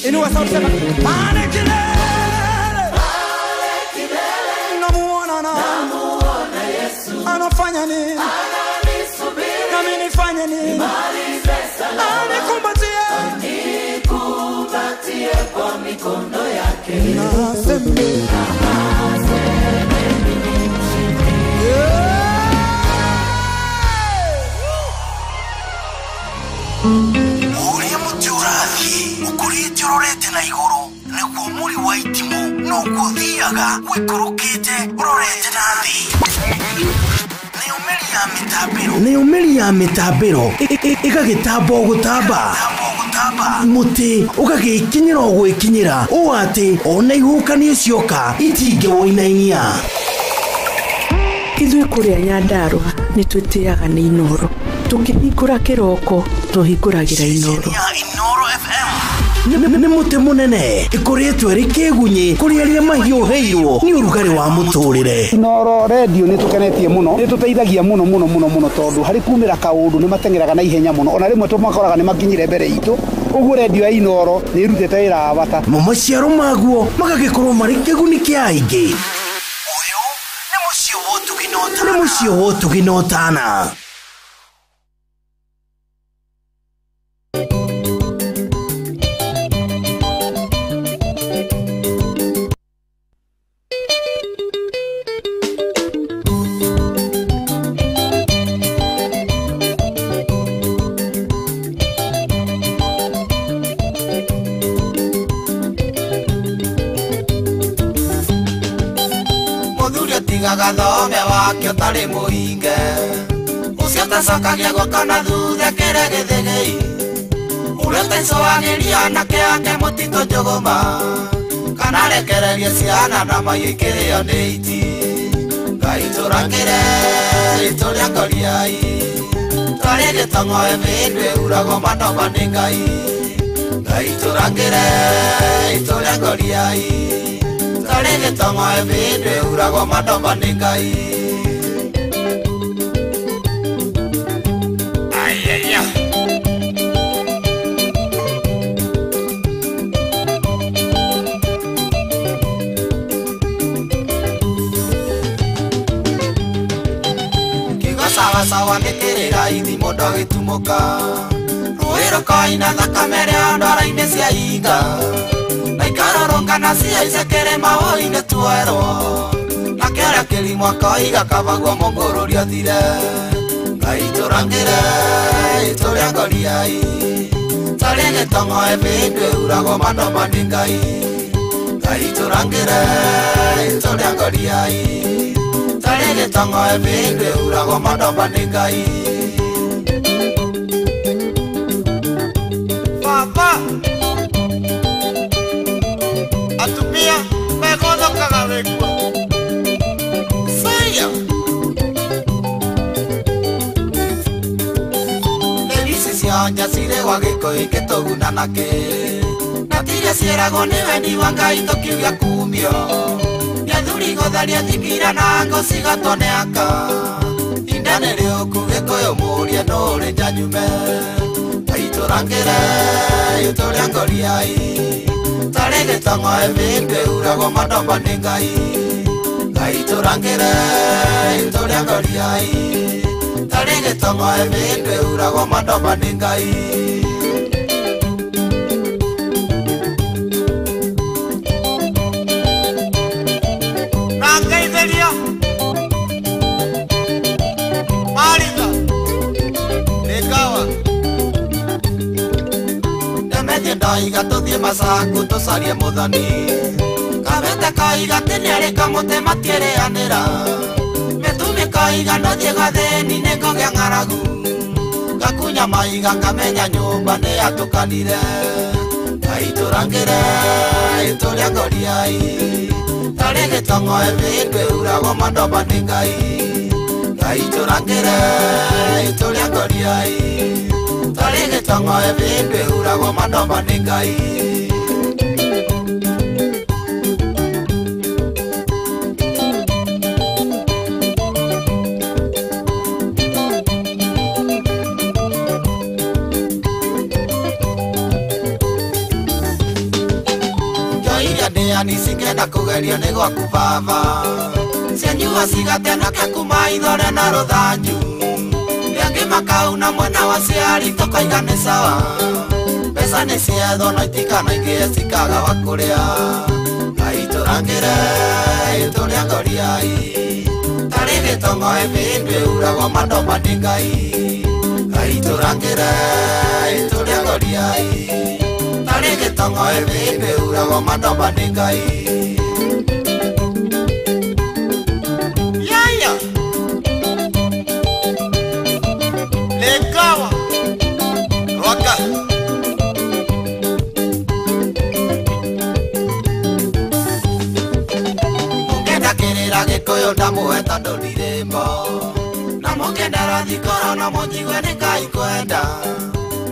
Inua sauti sema pale kilele, pale kilele, namuona na namuona Yesu. Anafanya nini? Ananisubiri. Nami nifanye nini? Nimalize salama. Anikumbatie, anikumbatie kwa mikono yake. Naseme, naseme mimi mshindi. Uria muti urathie ukurite urorete na iguru niguo muri wa itimo. Noguo thiaga wikũrũkĩte ũrorete na thĩ. Nayo mĩri ya mĩtambĩro ĩgagĩtamba o gũtamba, mũtĩ ũgagĩkinyĩra o gwĩkinyĩra ũũ atĩ ona ihuhũkanio cioka itingĩwũinainia. Ithuĩ kũrĩa Nyandarũa nĩ twĩtĩaga nĩ Inooro. Tũkĩhingũra kĩroko tũhingũragĩra Inooro. Inooro FM nĩ mũtĩ mũnene ĩkoretwo ĩrĩ kĩgunyĩ kũrĩ arĩa mahiũhĩirwo nĩ ũrugarĩ wa mũtũrĩre. Inooro radio nĩ tũkenetie mũno, nĩ tũteithagia mũno mũno mũno mũno tondũ harĩ kumĩra kaũndũ nĩ mateng'eraga na ihenya mũno, ona rĩmwe tũmakoraga nĩ makinyire mbere itũ. Ũguo radio ya Inooro nĩ ĩrutĩte wĩra wa bata. Mo maciaro maguo magagĩkorwo marĩ kĩguni kĩa aingĩ. Ũyũ nĩ mũciĩ wa ũtugi na ũtana. Nĩ mũciĩ wa ũtugi na ũtana. Gathome wake ũtarĩ mũhinge, ũcio ũtacokagia guoko na thutha kĩrĩa gĩthĩgĩi, ũrĩa ũtaicũagĩria anake ake mũtitũ njũgũma, kana rekererie ciana na maiũ ikĩrĩo nĩ iti. Ngai tũrakĩre itũrĩa ngoriai, twarĩ gĩtong'oe mĩndũ ĩhuragwo manoma nĩ Ngai. Ngai tũrakĩre itũrĩa ngoriai, twarĩ gĩtong'oe mĩndũ ĩhuragwo manoma nĩ Ngai. Ayaya. Kiugo sawasawa nĩ kĩrĩra ithi mũndũ agĩtumũka, rũĩ rũkoina thakame rĩo ndwara-inĩ cia ihinga, na ikarũrũngana ciaice kĩrĩma wũi-inĩ tuoerwo, na kĩrĩa kĩrimũ akoiga kabaguo mũngũrũri athire. Ngai tũrangĩre itũrĩa ngoriai, tarĩ gĩtong'oe mĩndũ ĩhuragwo manoma nĩ Ngai. Ngai tũrangĩre itũrĩa ngoriai, tarĩ gĩtong'oe mĩndũ ĩhuragwo manoma nĩ Ngai. Baba, atumia megothokaga wĩkua Saya. Ici cionja cirĩ gwa gĩkũyũ ingĩtũguna nakĩ, na tiria ciĩragwo nĩ wendi wa Ngai tũkiuga kumio, nĩ athuri gũtharia thikira na ngũ cigatwo nĩ aka. Inda nĩ rĩũku gĩkũyũ mũrie nũ ũrĩ nja nyume. Ngai tũrangĩre itũrĩa ngoriai, tarĩ gĩtong'oe mĩndũ ĩhuragwo manoma nĩ Ngai. Ngai tũrangĩre itũrĩa ngoriai, tarĩ gĩtong'oe mĩndũ ĩhuragwo manoma nĩ Ngai. Na ngeithĩria Maritha Nĩngawa. Ndemethie ndoiga tũthiĩ Masaku tũcarie mũthoni, Kabete koiga atĩ nĩarĩ kamũtĩ matiĩrĩanĩra, Mĩtumĩ koiga ndũthiĩ gwathĩni nĩngũgĩa ng'aragu, Gakunya maiga kamenya nyũmba nĩyatũkanire. Ngai tũrangĩre itũrĩa ngoriai, tarĩ gĩtong'oe mĩndũ ĩhuragwo manoma nĩ Ngai. Ngai tũrangĩre itũrĩa ngoriai, tarĩ gĩtong'oe mĩndũ ĩhuragwo manoma nĩ Ngai. Ndĩani cingĩenda kũgerio nĩ gwaku baba, cianyua cigatenake kuma ithore na rũthanju, rĩangĩ makauna mwena wa ciari tũkoiga nĩ sawa, mbeca nĩ ciethwo no itikanaingĩhe cikaga wa kũrĩa. Ngai tũrangĩre itũrĩa ngoriai, tarĩ gĩtong'oe mĩndũ ĩhuragwo manoma nĩ Ngai. Ngai tũrangĩre itũrĩa ngoriai, tarĩ gĩtong'oe mĩndũ ĩhuragwo manoma nĩ Ngai. Gĩkũyũ ndamũhe tondũ ndirĩ mo na mũkĩendera thikoro na mũnjigue nĩ Ngai kwenda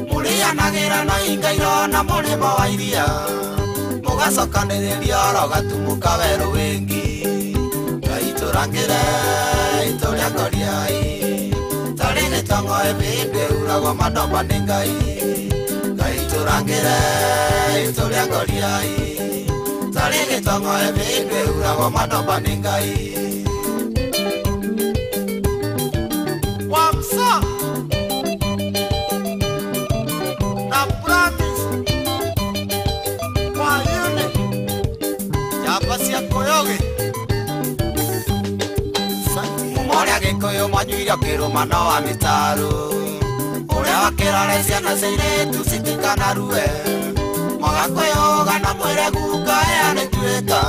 mũrĩanagĩra na ingairo na mũrĩmo wa iria mũgacokanĩrĩria oro gatumuka werũ wĩngi Ngai tũrangĩre itũrĩa ngoriai tarĩ gĩtongo ĩbĩndĩ uragwo mandomba nĩ Ngai Ngai tũrangĩre itũrĩa ngoriai tarĩ gĩtongo ĩbĩndĩ uragwo mandomba nĩ Ngai Wamsa na Promise kwa yule njamba cia Koyoge Mũrĩa Gĩkũyũ manyuire kĩrũmano wa mĩtaro ũrĩa wakĩrore ciana cia airĩtu citikanarue magakwĩyũga na mwĩre guka ĩya nĩ tuĩka.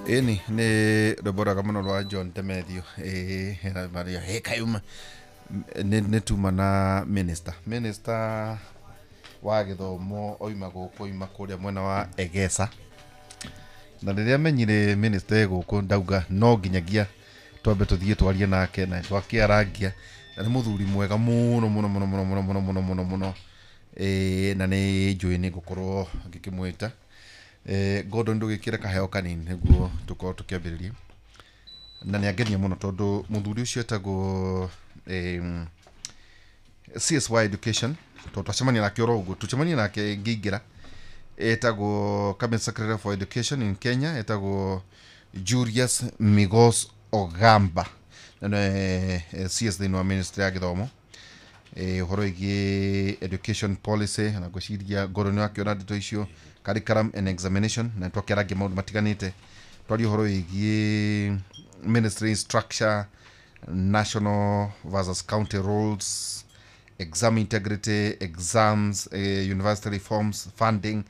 Ĩni nĩ rwĩmbo rwega mũno rwa John Temethio ĩĩ Maria he kayuma nĩ tuma na minister wa gĩthomo oima gũkũ oima kũrĩa mwena wa Egesa na rĩrĩa menyire minister gũkũ ndauga no nginyagia twambe tũthiĩ twarie nake na twakĩarangia na nĩ mũthuri mwega mũno mũno mũno mũno mũno mũno mũno mũno mũno na nĩ njũĩ nĩ ngũkorwo ngĩkĩmwĩta Gordon ndũgĩkĩre kaheo kanini nĩguo tũkorwo tũkĩambĩrĩria na nĩ angenia mũno tondũ mũthuri ũcio etagwo CSY Education tondũ twacemania nake oro ũguo tũcemania nake ngĩingĩra etagwo Cabinet Secretary for Education in Kenya etagwo Julius Migos Ogamba na nĩ CS thĩinĩ wa ministry ya gĩthomo ũhoro wĩgiĩ education policy na ngwĩciria Gordon nĩ wakĩona ndeto icio curriculum and examination na twakĩarangia maũndũ matiganĩte twaria ũhoro wĩgiĩ ministry structure national versus county roles exam integrity exams university reforms funding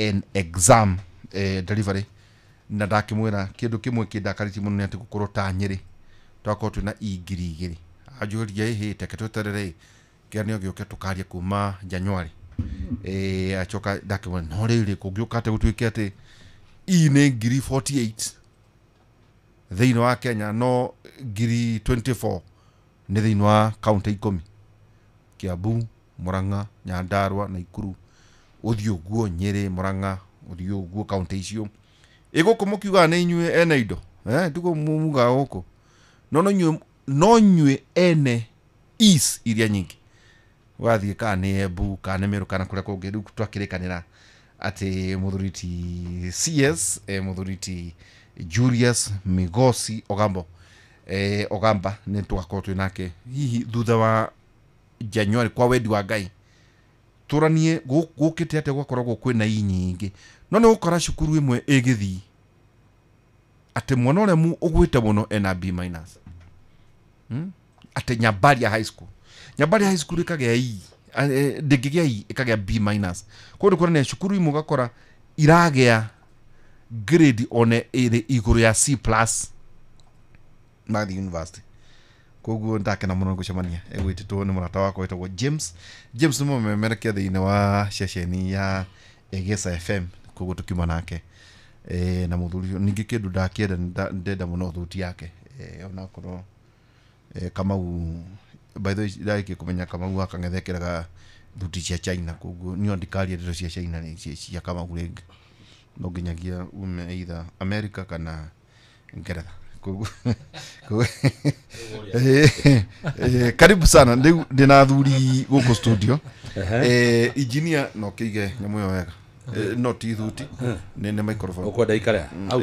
and exam delivery na ndakĩmwĩra kĩndũ kĩmwe kĩndakarĩtie mũno nĩ atĩ gũkorwo ta Nyĩrĩ twakorwo twĩna i 2000 anjũria ĩhĩ teke tweterere kĩgeranio gĩũke tũkaria kuma January acoka ndakĩmwĩra no rĩrĩ kũngĩũka atĩ gũtuĩke atĩ i nĩ 48,000 thĩinĩ wa Kenya no 24,000 nĩ thĩinĩ wa kaunti 10 Kiambu Murang'a Nyandarua Naikuru ũthiĩ ũguo Nyĩrĩ Murang'a ũthiĩ ũguo kaunti icio ĩgũkũ mũkiugaga nĩ inyuĩ ene indo tiguo mugaga gũkũ no inyuĩ ene is iria nyingĩ ũgathiĩ kana nĩ Embu kana nĩ Meru kana kũrĩa kũngĩ rĩu twakĩrĩkanĩra atĩ mũthuri ti CS mũthuri ti Julius Migosi Ogambo Ogamba nĩ tũgakorwo twĩ nake hihi thutha wa January kwa wendi wa Ngai tũranie gũkĩte atĩa gwakoragwo kwĩna i nyingĩ no nĩ gũkora cukuru ĩmwe ĩgĩthiĩ atĩ mwana ũrĩa ũgwĩte mũno ena B minus atĩ Nyambaria High School Nyambaria High School ĩkagĩa E ndĩngĩgĩa E ĩkagĩa B minus koguo nĩ kuonania cukuru imwe ũgakora iragĩa grade one ĩrĩ igũrũ ya C plus mathiĩ university koguo ndakena mũno gũcemania egwĩtĩtwo nĩ mũrata wakwa wĩtagwo James James nĩ mũmemerekia thĩinĩ wa ceceni ya Egesa FM koguo tũkiuma nake na mũthuri ũcio ningĩ kĩndũ ndakĩenda ndenda mũno thuti yake onakorwo Kamau by the way ndarĩkia kũmenya Kamau wa Kang'ethe ekĩraga thuti cia China koguo niĩ ndikaria ndeto cia China cia Kamau rĩngĩ no nginyagia ume either America kana Ngeretha koguo karibu sana ndĩna athuri gũkũ studio engineer no kĩige nyamũ ĩyo wega no ti thuti nĩ microphone ũkwenda ikare au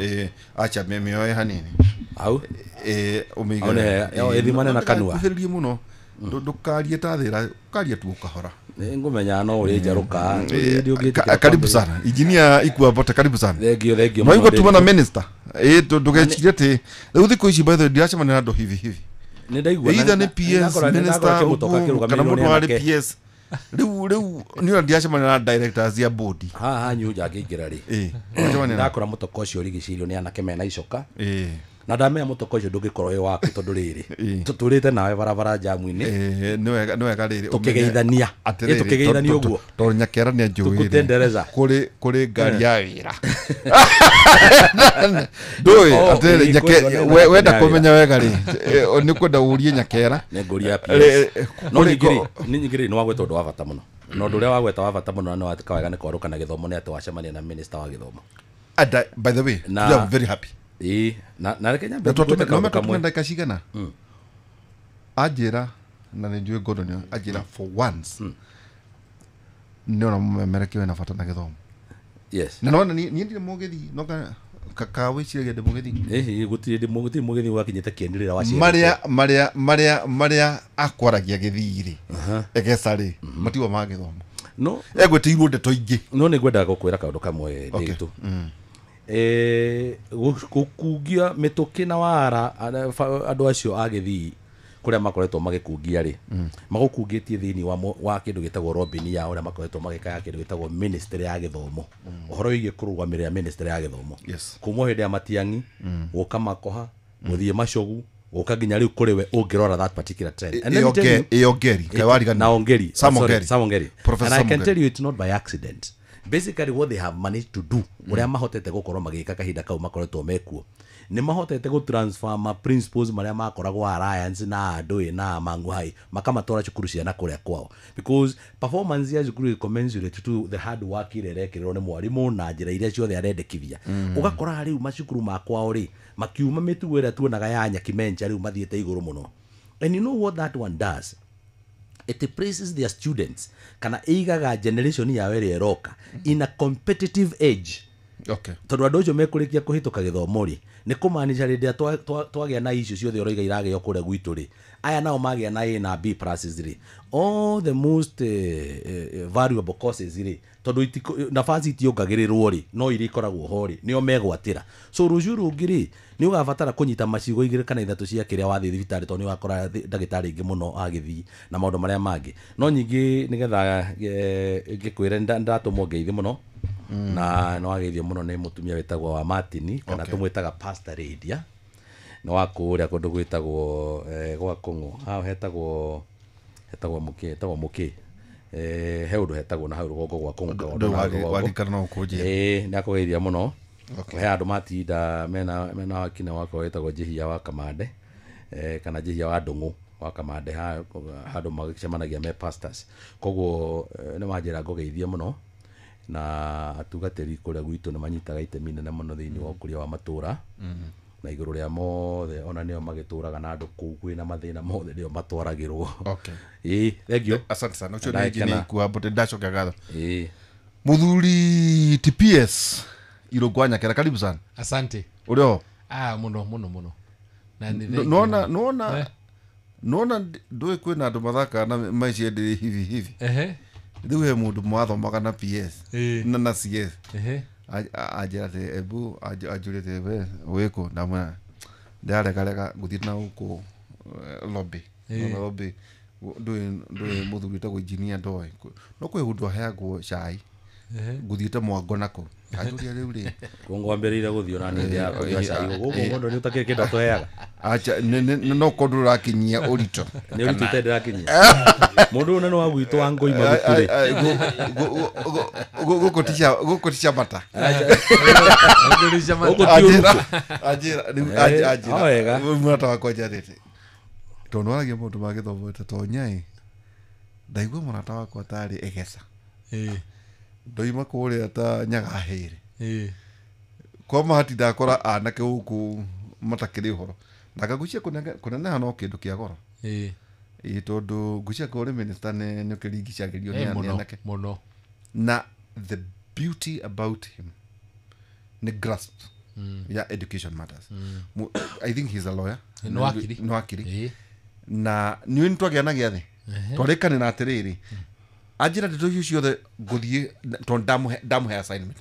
acha mĩoe hanini au ũmĩige ĩthimane na kanua kuhĩrĩrie mũno ndũkarie ta thĩra ũkarie tu ũkahora ngũmenya no ũrĩ njarũka karibu sana engineer Ikua Bote karibu sana thengio thengio no igua tuma na minister ndũgecirie atĩ rĩu thikũ ici by the way ndiracemania na andũ hivi hivi nĩ ndaigua either nĩ PS minister kana mũndũ warĩ PS rĩu nĩ ndiracemania na directors ya board haha nyunja ngĩingĩra rĩ ndakora mũtoka ũcio ũrigicĩirio nĩ anake mena icoka Na ndamenya mũtoko ũcio ndũngĩkorwo wĩ waku tondũ rĩrĩ tũtũrĩte nawe barabara jamu-inĩ. Nĩ wega rĩrĩ tũkĩgeithania. Tũkĩgeithania ũguo tondũ Nyakera nĩ anjũĩ tũkũtendereza kũrĩ ngari ya wĩra. Ndũĩ atĩrĩrĩ, wenda kũmenya wega rĩ nĩ kwenda ũrie Nyakera. Nĩ ngũria PS. No ningĩ nĩ wagweta ũndũ wa bata mũno. Na ũndũ ũrĩa wagweta wa bata mũno na nĩ watuĩka wega nĩ kwarũka na gĩthomo nĩ atĩ wacemania na minister wa gĩthomo. By the way, we are very happy. Na reke nyambe ngwĩte kaũndũ kamwe. Ndagĩka cigana anjĩra na nĩ njũĩ Gordon anjĩra for once nĩ ona mũmemereki wĩna bata na gĩthomo. Yes. Na nona niĩ ndirĩ mũgĩthi no ka wĩciragia ndĩ mũgĩthi. Gũtirĩ mũgĩthi wakinyĩte kĩeni rĩrĩa waciarĩtwo. Marĩa akwaragia gĩthii rĩ Egesa rĩ matigo ma gĩthomo. No egwĩtĩirwo ndeto ingĩ. No nĩ ngwendaga gũkwĩra kaũndũ kamwe Ndiritu. Gũkungia mĩtũkĩ na wara andũ acio a gĩthii kũrĩa makoretwo magĩkungia rĩ magũkungĩtie thĩinĩ wa kĩndũ gĩtagwo Robin ya ũrĩa makoretwo magĩkaya kĩndũ gĩtagwo ministry ya gĩthomo. Ũhoro wĩgiĩ kũrũgamĩrĩra ministry ya gĩthomo. Kuma hĩndĩ ya Matiang'i gũka Makoha gũthiĩ Macogu gũka nginya rĩu kũrĩ we ũngĩrora that particular trend. And Ongeri na Ongeri Sam Ongeri. And I can tell you it's not by accident. Basically what they have managed to do ũrĩa mahotete gũkorwo magĩka kahinda kau makoretwo mekuo nĩ mahotete gũ transfer ma principles marĩa makoragwo alliance na andũ na Mang'u makamatwara cukuru ciana kũrĩa kwao, because performance ya cukuru is commensurate to the hard work ĩrĩa ĩrekĩrĩrwo nĩ mwarimũ na njĩra iria ciothe arendekithia. Ũgakora rĩu macukuru ma kwao rĩ makiuma mĩtugo ĩrĩa tuonaga ya Nyakimencha rĩu mathiĩte igũrũ mũno. And you know what that one does? It praises their students kana ĩigaga generation yao ĩrĩa ĩroka in a competitive age. Okay. Tondũ andũ acio mekũrĩkia kũhĩtũka gĩthomo rĩ nĩ kũmaanisha rĩrĩa twagĩa na icio ciothe ũroiga iragĩo kũrĩa gwitũ rĩ aya nao magĩa na A na B pluses rĩ all the most valuable courses rĩ tondũ nafasi itiongagĩrĩrwo rĩ no iria ikoragwo ho rĩ nĩo megwatĩra. So rũciũ rũngĩ rĩ nĩ ũgabatara kũnyita macigo 2 kana 3 cia kĩrĩa wathiĩ thibitarĩ tondũ nĩ ũgakora ndagĩtarĩ ingĩ mũno agĩthiĩ na maũndũ marĩa mangĩ. No nyingĩ nĩgetha ngĩkwĩre ndatũmwo ngeithi mũno na no ageithio mũno nĩ mũtumia wĩtagwo wa Martin kana tũmwĩtaga Pastor Lydia nĩ wa kũrĩa kũndũ gwĩtagwo gwa Kũng'ũ hau hetagwo mũkĩ he ũndũ hetagwo na hau rũgongo gwa Kũng'ũ nĩ akũgeithia mũno. He andũ matinda mena wakina wakwa wĩtagwo Njihia wa Kamande kana Njihia wa Ndũng'ũ wa Kamande handũ magĩcemanagia me pastors. Koguo nĩ wanjĩra ngũgeithie mũno na atungatĩri kũrĩa gwitũ nĩ manyitaga itemi inene mũno thĩinĩ wa ũkũria wa matũra na igũrũ rĩa mothe ona nĩo magĩtũraga na andũ kũu kwĩna mathĩna mothe nĩo matwaragĩrwo. Okay. Thank you. Asante sana. Ũcio nĩ engineer Kuambo ndacokia ngatho. Muthuri TPS Irũngũ Nyakera, karibu sana. Asante. Ũrĩ mũno mũno mũno. Na nona nona ndũĩ kwĩna andũ mathakaga na maica ndĩ hivi hivi. Rĩu he mũndũ mwathomaga na PS na CS anjĩra atĩ ebu anjũrĩte we wĩkũ ndamwĩra ndĩraregarega ngũthiĩ na gũkũ lobby lobby ndũĩ mũthuri wĩtagwo engineer ndoĩ no kwĩ ũndũ aheagwo cai ngũthiĩte mwango nako anjũria rĩu rĩ ngwambĩrĩire gũthiĩ ona niĩ ndĩaga kũnyua cai gũkũ mũndũ nĩ ũtakĩrĩ kĩndũ atũheaga. Acha no kũndũ ũrakinyia ũritũ nĩ ũritũ ũtarĩ ndĩrakinyia mũndũ ũyũ nĩ wa gwitũ wa Ngũima gũturĩ gũkũ ti ciambata anjĩra anjĩra mũrata wakwa njarĩte tondũ waragia maũndũ ma gĩthomo ta nyaĩ ndaigua mũrata wakwa tarĩ Egesa ndoima kũrĩa ta Nyagahĩrĩ kwa mahati ndakora anake gũkũ matakĩrĩ ũhoro na ngagũcia kũneneha no kĩndũ kĩa goro tondũ ngũcia kũrĩ minister nĩ ũkĩringicagĩrio nĩ anake mũno. Na the beauty about him nĩ grasp ya education matters. I think he's a lawyer. Nĩ wakiri na nĩ nĩ twagĩa na gĩathĩ twarĩkanĩra atĩrĩrĩ anjĩra ndeto icio ciothe ngũthiĩ tondũ ndamũhe assignment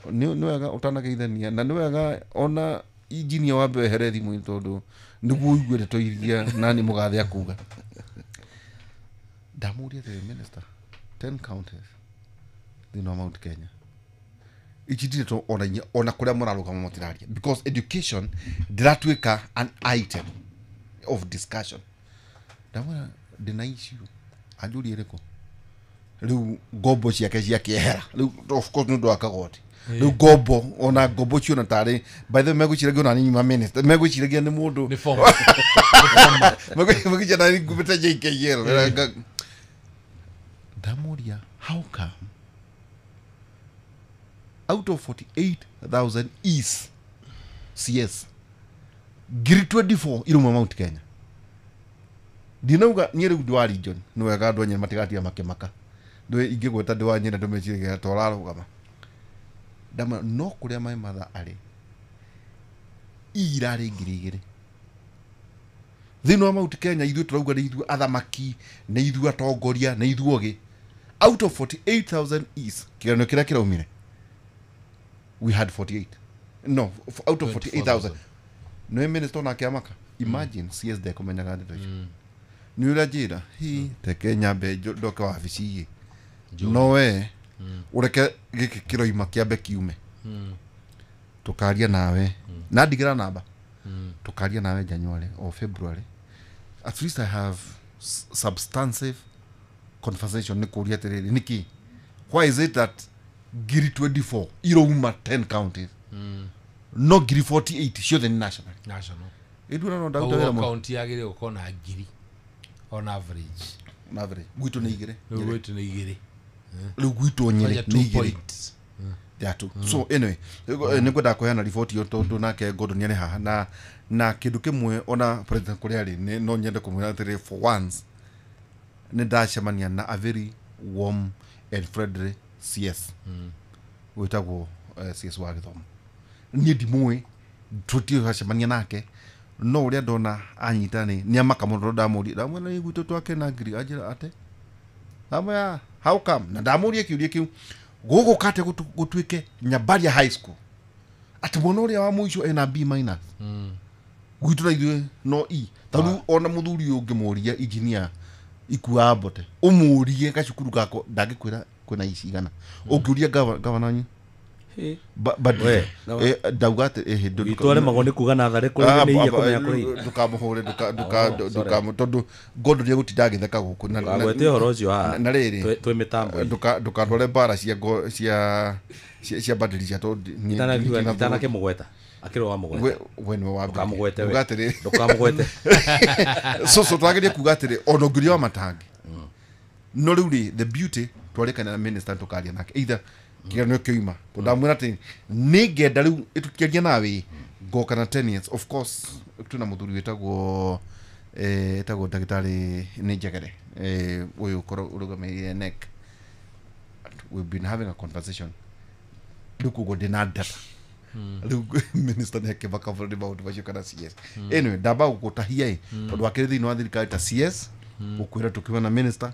nĩ wega ũtanageithania na nĩ wega ona engineer wambe wehere thimũ-inĩ tondũ nĩguo ũigue ndeto iria nani mũgathe akuga. Ndamũria atĩrĩ minister 10 counties thĩinĩ wa Mount Kenya Ici ndirĩ ona ona kũrĩa mũrarũgama mũtiraria because education ndĩratuĩka an item of discussion. Ndamwĩra ndĩna issue anjũria ĩrĩkũ rĩu ngombo ciake ciakĩehera rĩu of course nĩ ũndũ wa kagoti rĩu ngombo ona ngombo ciona tarĩ by the way megwĩciragia ona nĩ nyuma minister megwĩciragia nĩ mũndũ Nĩ form. megwĩciragia nani ngumĩte JKL. Ndamũria how come out of 48,000 is CS ngiri 24 iruma Mount Kenya. Ndinauga niĩ rĩu ndĩ wa region nĩ wega andũ a Nyeri matigatia makĩmaka ndĩ ingĩgweta ndĩ wa Nyeri andũ meciragia ta ũrarũgama. Ndamwĩra no kũrĩa my mother arĩ irarĩ 2,000 thĩinĩ wa Mount Kenya. Ithuĩ tũrauga nĩ ithuĩ athamaki, nĩ ithuĩ atongoria, nĩ ithuĩ ogĩ. Out of 48,000 is kĩgeranio kĩrĩa kĩraumire we had 48 no out of 48,000 nĩ minister onake amaka. Imagine CS ndekũmenyaga ndeto icio. Nĩ ũrĩa njĩra hi teke nyambe ndoke wabici ĩ no we ũreke gĩkĩ kĩroima kĩambe kiume tũkaria nawe na ndigĩra namba tũkaria nawe January or February. At least I have substantive conversation nĩ kũria atĩrĩrĩ nĩkĩ why is it that ngiri 24 irouma 10 counties no ngiri 48 ciothe nĩ national National. ĩndũ no ndaruta wĩra Koguo mũno kaunti yagĩrĩirwo gũkorwo na ngiri on average. On average gwitũ nĩ igĩrĩ. Rĩu gwitũ nĩ igĩrĩ. Rĩu gwitũ Nyeri Fanya nĩ 2 igĩrĩ points. ya tu. So anyway nĩ ngwendaga kũheana riboti ĩyo tondũ nake Gordon nĩarĩ haha na kĩndũ kĩmwe ona president kũrĩa arĩ no nyende kũmwĩra atĩrĩ for once nĩ ndacemania na a very warm and friendly CS wĩtagwo CS wa gĩthomo. Niĩ ndimũĩ tũtiũgacemania nake no ũrĩa ndona anyita nĩ amaka mũno tondũ ndamũria ndamwĩra nĩ gwitũ twake na ngiri anjĩra ate ndamwĩra how come na ndamũria kĩũria kĩu gũkũ kate gũtuĩke Nyabaria High School atĩ mwana ũrĩa wa mũico ena B minus gwitũ na ithuĩ no E tarĩu ona mũthuri ũyũ ũngĩmũria engineer ikuaga mbote ũmũrie gacukuru gako ndangĩkwĩra kwĩna ici igana ũngĩũria gavana wanyu ndauga atĩ gwitũ aremagwo nĩ kuga natharĩ kũrĩ nĩ iria kũmenya kũrĩ ndũkamũhũre tondũ Gordon nĩegũtinda agĩtheka gũkũ ndũkagwete ũhoro ũcio haha na rĩrĩ twĩ mĩtambo ndũkandware mbara cia badirisha tondũ itanakĩmũgweta akĩrwo wa mũgweta we nĩwe wa ndũkamũgwete we uga atĩrĩ ndũkamũgwete so twageria kuga atĩrĩ ona ũngĩũria wa matangi no rĩu rĩ the beauty twarĩkana na minister tũkaria nake either kĩgeranio kĩoima tondũ ndamwĩra atĩ nĩ ngenda rĩu tũkĩaria nawe ngoka na 10 years of course twĩna mũthuri wĩtagwo etagwo ndagĩtarĩ nĩ Njegere ũyũ ũrũgamĩrĩire NEC. We've been having a conversation rĩu koguo ndĩna data rĩu minister nĩ akĩmaka bũrũri maũndũ macio kana CS. Anyway ndamba gũgũtahia ĩ tondũ wakĩrĩ thĩinĩ wa thirikari ta CS gũkwĩra tũkiuma na minister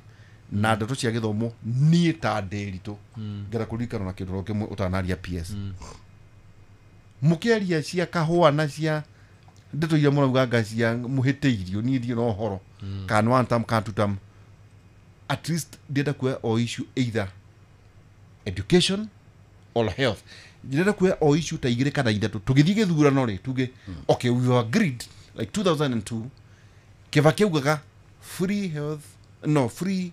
na ndeto cia gĩthomo niĩ ta ndĩritũ ngenda kũririkana na kĩndũ kĩmwe ũtanaria PS mũkĩaria cia kahũa na cia ndeto iria mũrauganga cia mũhĩtĩirio niĩ ndirĩ na ũhoro kana one term kana two term at least ndĩrenda kuoya o issue either education or health ndĩrenda kuoya o issue ta igĩrĩ kana ithatũ tũgĩthiĩ gĩthurano rĩ tuge okay we were agreed like 2002 Kibaki augaga free health no free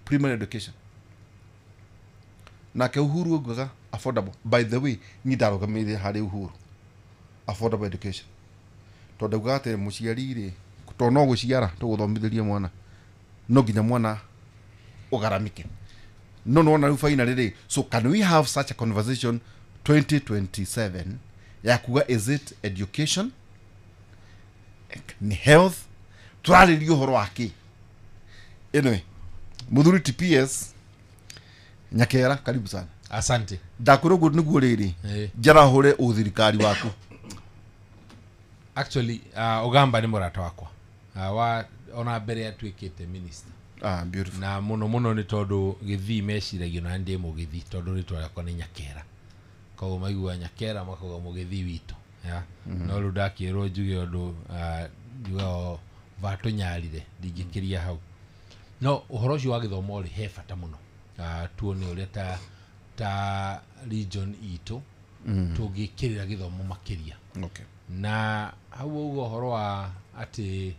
primary education nake Uhuru augaga affordable. By the way niĩ ndarũgamĩrĩire harĩ Uhuru affordable education tondũ augaga atĩ mũciari rĩ tondũ no gũciara tũgũthomithĩrie mwana no nginya mwana ũgaramike no nĩwona rĩu finally rĩ so can we have such a conversation 2027 ya kuga is it education ni health tũrarĩria ũhoro wa kĩ. Anyway mũthuri TPS Nyakera karibu sana. Asante. Ndakwĩra ũguo nĩguo rĩrĩ njarahũre ũthirikari waku. Actually Ogamba nĩ mũrata wakwa wa ona mbere atuĩkĩte minister. Beautiful. Na mũno mũno nĩ tondũ gĩthii meciragia na ndĩ mũgĩthii tondũ rĩtwa rĩakwa nĩ Nyakera koguo maigua Nyakera makauga mũgĩthii witũ ya no rĩu ndakĩrwo njuge ũndũ njuga o vatũnyarire ndingĩkĩria hau no ũhoro ũcio wa gĩthomo rĩ he bata mũno tuone ũrĩa ta ta region itũ tũngĩkĩrĩra gĩthomo makĩria. Okay. Na hau ũguo ũhoro wa atĩ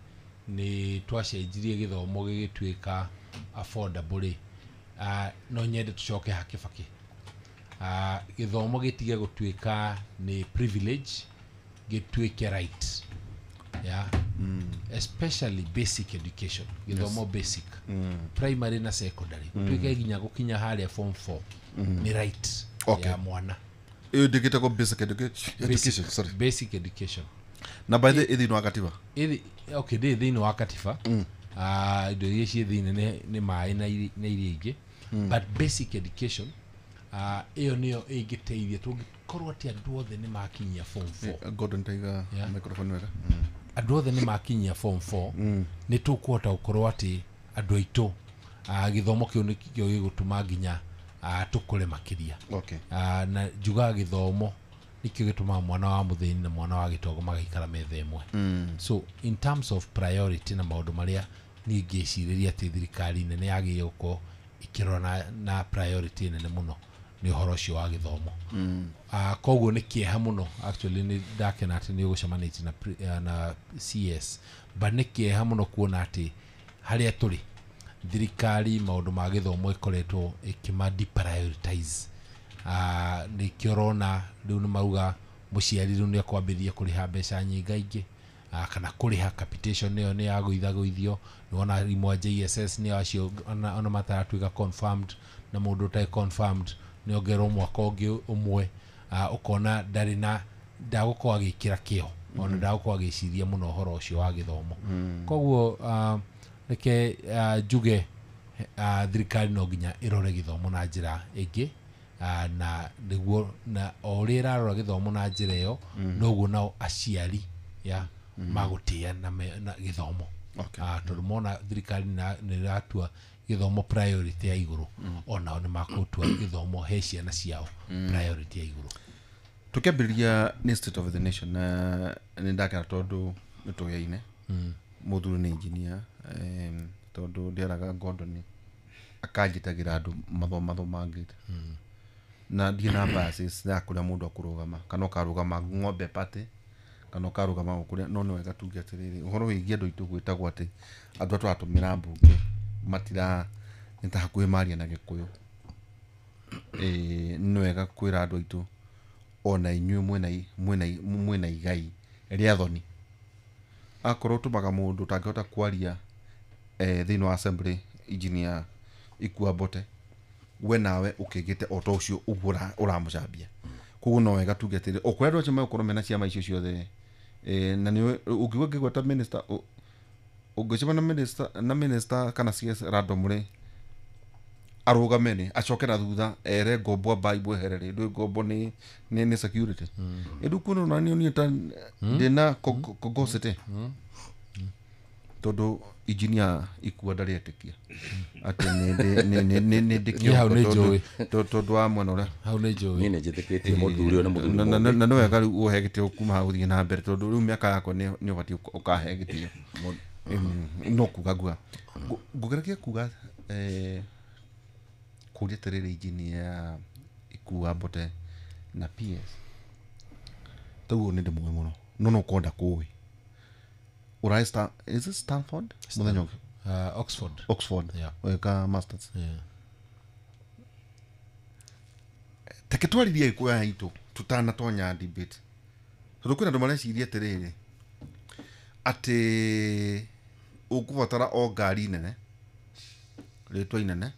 nĩ twacenjirie gĩthomo gĩgĩtuĩka affordable rĩ, no nyende tũcoke ha Kĩbakĩ. Gĩthomo gĩtige gũtuĩka nĩ privilege, gĩtuĩke right. Yeah. Especially basic education, gĩthomo basic, primary na secondary, gũtuĩke nginya gũkinya harĩa form 4 nĩ right Okay. ya mwana. Ĩyo ndĩgĩtagwo basic education, sorry. Basic education. Na by the ĩthĩinĩ wa katiba. Okay, ndĩ thĩinĩ wa katiba. Indo iria ciĩ thĩinĩ nĩ maĩ na iria ingĩ. But basic education ĩyo nĩyo ĩngĩteithia tũngĩkorwo atĩ andũ othe nĩ makinyia form 4. Gordon taiga microphone wega. Andũ othe nĩ makinyia form 4, nĩ tũkũhota gũkorwo atĩ andũ aitũ gĩthomo kĩu nĩkĩo gĩgũtũma nginya tũkũre makĩria. Okay. Na njugaga gĩthomo nĩkĩo gĩtũmaga mwana wa mũthĩni na mwana wa gĩtongo magaikara metha ĩmwe. So in terms of priority na maũndũ marĩa niĩ ngĩcirĩria atĩ thirikari nene yagĩrĩire gũkorwo ĩkĩrora na priority nene mũno nĩ ũhoro ũcio wa gĩthomo. Koguo nĩ kĩeha mũno, actually nĩ ndakena atĩ nĩ ũgũcemanĩtie na CS, but nĩ kĩeha mũno kuona atĩ harĩa tũrĩ thirikari maũndũ ma gĩthomo ĩkoretwo ĩkĩma deprioritize. Nĩkĩo ũrona rĩu nĩ mauga mũciari rĩu nĩ ekwambĩrĩria kũrĩha mbeca nyingaingĩ, kana kũrĩha capitation ĩyo nĩ yagũithagũithio. Nĩwona arimũ a JSS nĩ acio ona mataratuĩka confirmed, na mũndũ ũtarĩ confirmed nĩ ongererwo mwaka ũngĩ ũmwe. Ũkona ndarĩ na ndagũkorwo agĩkĩra kĩo, ona ndagũkorwo agĩciria mũno ũhoro ũcio wa gĩthomo. Koguo reke njuge thirikari no nginya ĩrore gĩthomo na njĩra ĩngĩ, na nĩguo na o ũrĩa ĩrarora gĩthomo na njĩra ĩyo, noguo nao aciari ya magũtĩa na gĩthomo. Okay. Tondũ mona thirikari nĩ ĩratua gĩthomo priority ya igũrũ, onao nĩ makũtua gĩthomo he ciana ciao priority ya igũrũ. Tũkĩambĩrĩria nĩ state of the nation, na nĩ ndakena tondũ nĩ tũyaine. Mũthuri nĩ engineer, tondũ ndĩaraga Gordon akanjĩtagĩra andũ mathomathomangĩte. Na ndiĩ na biases ya kũrĩa mũndũ akũrũgama, kana ũkarũgama ng'ombe party, kana ũkarũgama kũrĩa, no nĩ wega tuge atĩrĩrĩ, ũhoro wĩgiĩ andũ aitũ gwĩtagwo atĩ andũ a tũratũmĩra mbunge matira nĩ ta hakuhĩ maria na Gĩkũyũ. Nĩ wega kwĩra andũ aitũ ona inyuĩ mwĩna igai rĩa thoni. Akorwo tũmaga mũndũ ũtangĩhota kwaria thĩinĩ wa assembly engineer Ikua Mbote, we nawe ũkĩgĩte o ta ũcio ũguo ũramũcambia. Koguo no wega tuge atĩrĩ, o kũrĩa andũ acio megũkorwo mena ciama icio ciothe, na nĩ ũngĩigua ngĩgweta minister, ũngĩcemania na minister kana CS random rĩ, arũgame rĩ, acoke na thutha ere ngombo amba imwehere rĩ, ndũĩ ngombo nĩ security. Ĩndũ kuona ona niĩ ta ndĩna kogocete, tondũ engineer Ikua ndarĩetĩkia atĩ nĩ ndĩkĩo tondũ wa mwena ũrĩa hau nĩ njũĩ. Niĩ nĩ njĩtĩkĩtie mũthuri ũyũ nĩ mũthuri na nĩ wega rĩu ũhe gĩtĩo kuma hau ũthiĩ na mbere, tondũ rĩu mĩaka yakwa nĩ ũbatiĩ ũkahe gĩtĩo. No kuga nguga ngũgeragia kuga kũria atĩrĩrĩ engineer Ikua Mbote na PS taguo nĩ ndĩmũĩ mũno, no ũkorwo ndakũĩ. Ũraĩ is it Stanford? Mũthenya ũngĩ? Oxford. Oxford. Yeah. Weka masters. Yeah. Take twarĩrie Gĩkũyũ aya itũ tũtanatonya debate. Tondũ kwĩna andũ mareciria atĩrĩrĩ atĩ ũkũbatara o ngari nene, rĩtwa inene,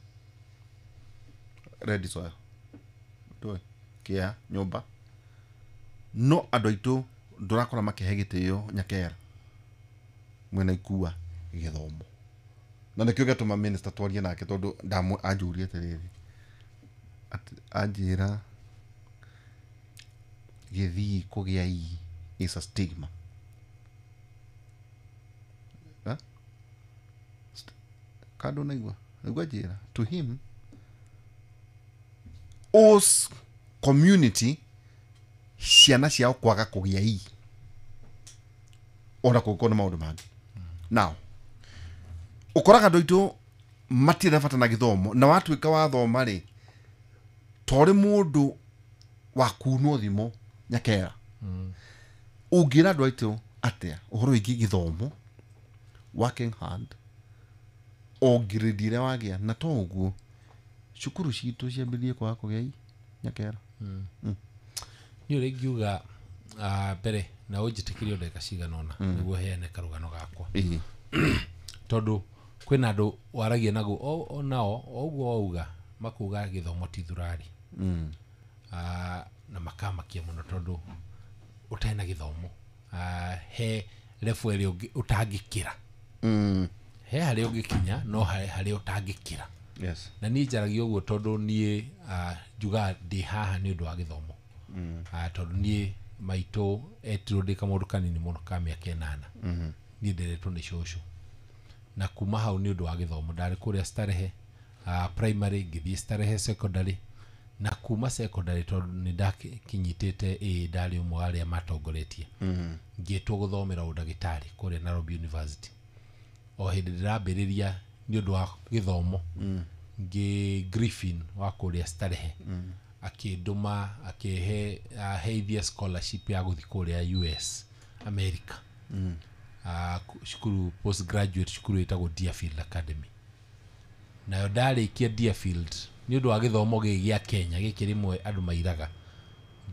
red soil, ndũĩ kĩa nyũmba, no andũ aitũ ndũrakora makĩhe gĩtĩo Nyakera mwena Ikua gĩthomo. Na nĩkĩo gĩatũma minister twarie nake, tondũ anjũrie atĩrĩrĩ, anjĩra gĩthii kũgĩa I is a stigma. Kando naigua naigua njĩra to him os community ciana ciao kwaga kũgĩa I ona kũngĩkorwo na maũndũ mangĩ. Now ũkoraga andũ aitũ matirĩ na bata na gĩthomo, na watuĩka wathoma rĩ, Torĩ mũndũ wa kunwo thimo Nyakera. Ũngĩra andũ aitũ atĩa ũhoro wĩgiĩ gĩthomo, working hard, o grade ĩrĩa wagĩa, na to ũguo cukuru citũ ciambĩrĩrie kwaga kũgĩa i Nyakera. Niĩ ũrĩa ingiuga mbere na ũnjĩtĩkĩrie ndagĩka cigana ũna nĩguo heane karũgano gakwa. Tondũ kwĩna andũ waragia naguo nao o ũguo wauga makuga gĩthomo ti thurari. Na makamakia mũno tondũ ũtarĩ na gĩthomo he level ĩrĩa ũtangĩkĩra. He harĩa ũngĩkinya no harĩa ũtangĩkĩra. Yes. Na niĩ njaragia ũguo tondũ niĩ njugaga ndĩ haha nĩ ũndũ wa gĩthomo. Tondũ niĩ maitũ etirwo ndĩ kamũndũ kanini mũno ka mĩaka 8. Niĩ nderetwo nĩ cũcũ. Na kuma hau nĩ ũndũ wa gĩthomo ndarĩ kũrĩa Starehe primary, ngĩthiĩ Starehe secondary, na kuma secondary tondũ nĩ ndakinyitĩte A, ndarĩ ũmwe wa arĩa matongoretie. Ngĩtwo gũthomera ũndagĩtarĩ kũrĩa Nairobi University. O hĩndĩ ndĩrambĩrĩria nĩ ũndũ wa gĩthomo, ngĩ Griffin wa kũrĩa Starehe akĩndũma akĩhe heithia scholarship ya gũthiĩ kũrĩa US America. Cukuru postgraduate cukuru ĩtagwo Deerfield Academy. Nayo ndarĩkia Deerfield nĩ ũndũ wa gĩthomo gĩkĩ gĩa Kenya gĩkĩ rĩmwe andũ mairaga,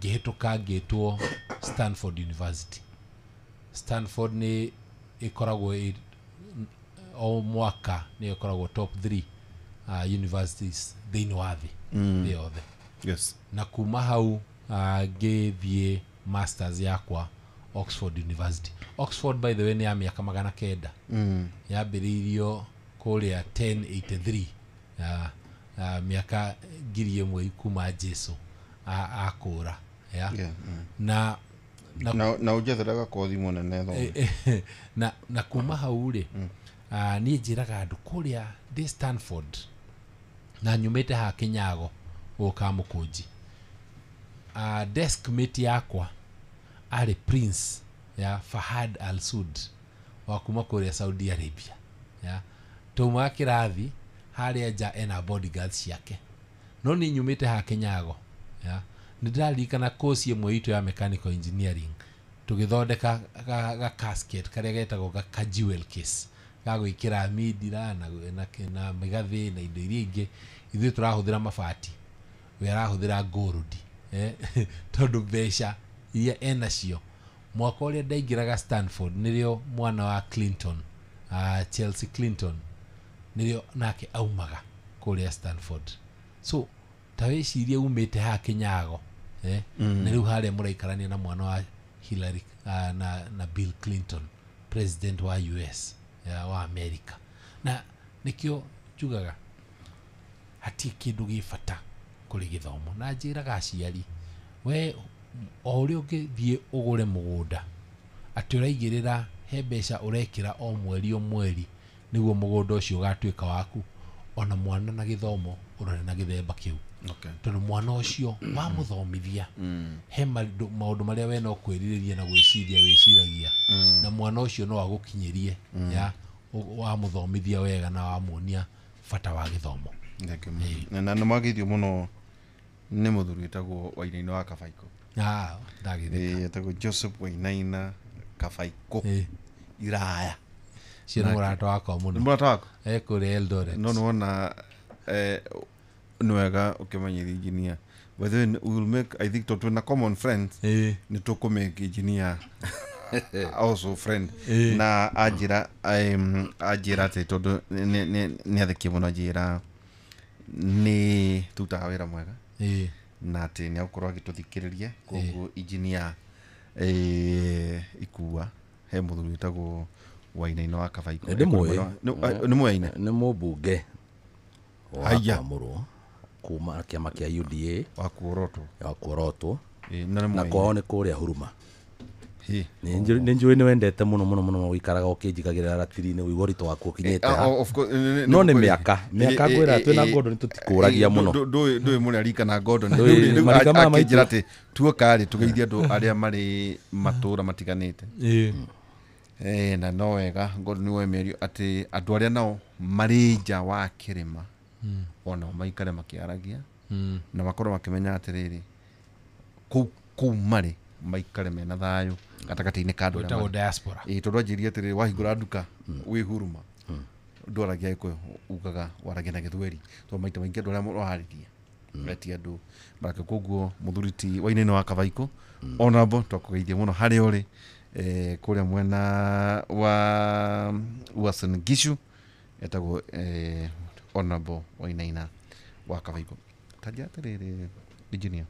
ngĩhĩtũka ngĩtwo Stanford University. Stanford nĩ ĩkoragwo o mwaka nĩ ĩkoragwo top 3 universities thĩinĩ wa thĩ yothe. Yes. Na kuma hau ngĩthiĩ masters yakwa Oxford University. Oxford by the way nĩ ya mĩaka 900. Yambĩrĩirio kũrĩa 1083, mĩaka 1000 kuma Jesu akũra. Yeah. Na ũnjetheraga kothi mũnene thome. Na kuma hau rĩ, niĩ njĩraga andũ kũrĩa ndĩ Stanford na nyumĩte haha Kinyago gũka Mũkũnji. Desk mate yakwa arĩ Prince ya Fahad Al Saud wa kuma kũrĩa Saudi Arabia. Ya taumaga kĩrathi harĩa nja ena bodyguards ciake, no niĩ nyumĩte haha Kinyago. Ya nĩ ndĩraririkana course ĩmwe itũ ya mechanical engineering tũgĩthondeka ga casket karĩa getagwo ga jewel case ga gwĩkĩra mindira na mĩgathĩ na indo iria ingĩ. Ithuĩ tũrahũthĩra mabati, we arahũthĩra gold, tondũ mbeca iria enacio. Mwaka ũrĩa ndaingĩraga Stanford nĩrĩo mwana wa Clinton, Chelsea Clinton, nĩrĩo nake aumaga kũrĩa Stanford. So ta wĩcirie umĩte haha Kinyago, na rĩu harĩa mũraikarania na mwana wa Hillary na Bill Clinton, president wa US wa America. Na nĩkĩo njugaga hatirĩ kĩndũ gĩ bata kũrĩ gĩthomo. Na njĩraga aciari, we o ũrĩa ũngĩthiĩ ũgũre mũgũnda atĩ ũraigĩrĩra he mbeca ũrekĩra o mweri o mweri nĩguo mũgũnda ũcio ũgatuĩka waku, ona mwana na gĩthomo ũrore na gĩthemba kĩu. Tondũ mwana ũcio wamũthomithia he maũndũ marĩa we no kwĩrirĩria na gwĩciria wĩciragia, na mwana ũcio no agũkinyĩrie ya wamũthomithia wega na wamuonia bata wa gĩthomo. Na nĩ mwagĩithio mũno nĩ mũthuri wĩtagwo Wainaina wa Kabaikũ. Ndagĩtheka. Etagwo Joseph Wainaina Kabaikũ. Iraya. Cio nĩ mũrata wakwa mũno. Nĩ mũrata waku? Kũrĩa Eldoret. No nĩwona nĩ wega ũkĩmenyithia engineer. By the way, we will make, I think, twĩna common friends, nĩ tũkũmake engineer also friend. Na anjĩra atĩ tondũ nĩ athĩkie mũno, anjĩra nĩ tũrutaga wĩra mwega na atĩ nĩ agũkorwo agĩtũthikĩrĩria. Koguo engineer ikua he mũthuri wĩtagwo Wainaina wa Kabaikũ. Nĩ mũĩ? Nĩ mũmbunge wa Kamũrũ kuma kĩama kĩa UDA wa Kuorotwo. Wa Kuorotwo. Na kwao nĩ kũrĩa Huruma. Nĩ njũĩ nĩ wendete mũno mũno mũno gũikaraga ũkĩnjigagĩrĩra ratiri-inĩ ũigua ũritũ waku ũkinyĩte ha. No nĩ mĩaka ngwĩra twĩna Gordon tũtikũragia mũno. Ndũĩ mũrĩ arika na Gordon. Rĩu akĩnjĩra atĩ tuoka rĩ tũgeithie andũ arĩa marĩ matũũra matiganĩte. Na no wega Gordon nĩwe mĩario atĩ andũ arĩa nao marĩ nja wa kĩrĩma onao maikare makĩaragia. Na makorwo makĩmenya atĩrĩrĩ, kũu marĩ maikare mena thayũ gatagatĩ-inĩ ka andũ arĩa Gwĩtagwo marĩ. diaspora. Ĩĩ, tondũ anjĩrire atĩrĩrĩ, wahingũra nduka wĩ huruma ndwaragia Gĩkũyũ, ugaga waragia na Gĩthweri, tondũ maita maingĩ andũ arĩa ũrarĩria eti andũ marake. Koguo mũthuri ti Wainaina wa Kabaikũ, honorable, twakũgeithia mũno harĩa ũrĩ, kũrĩa mwena wa Uasin Gishu, etagwo honorable Wainaina wa Kabaikũ. Tanjĩra atĩrĩrĩ, engineer,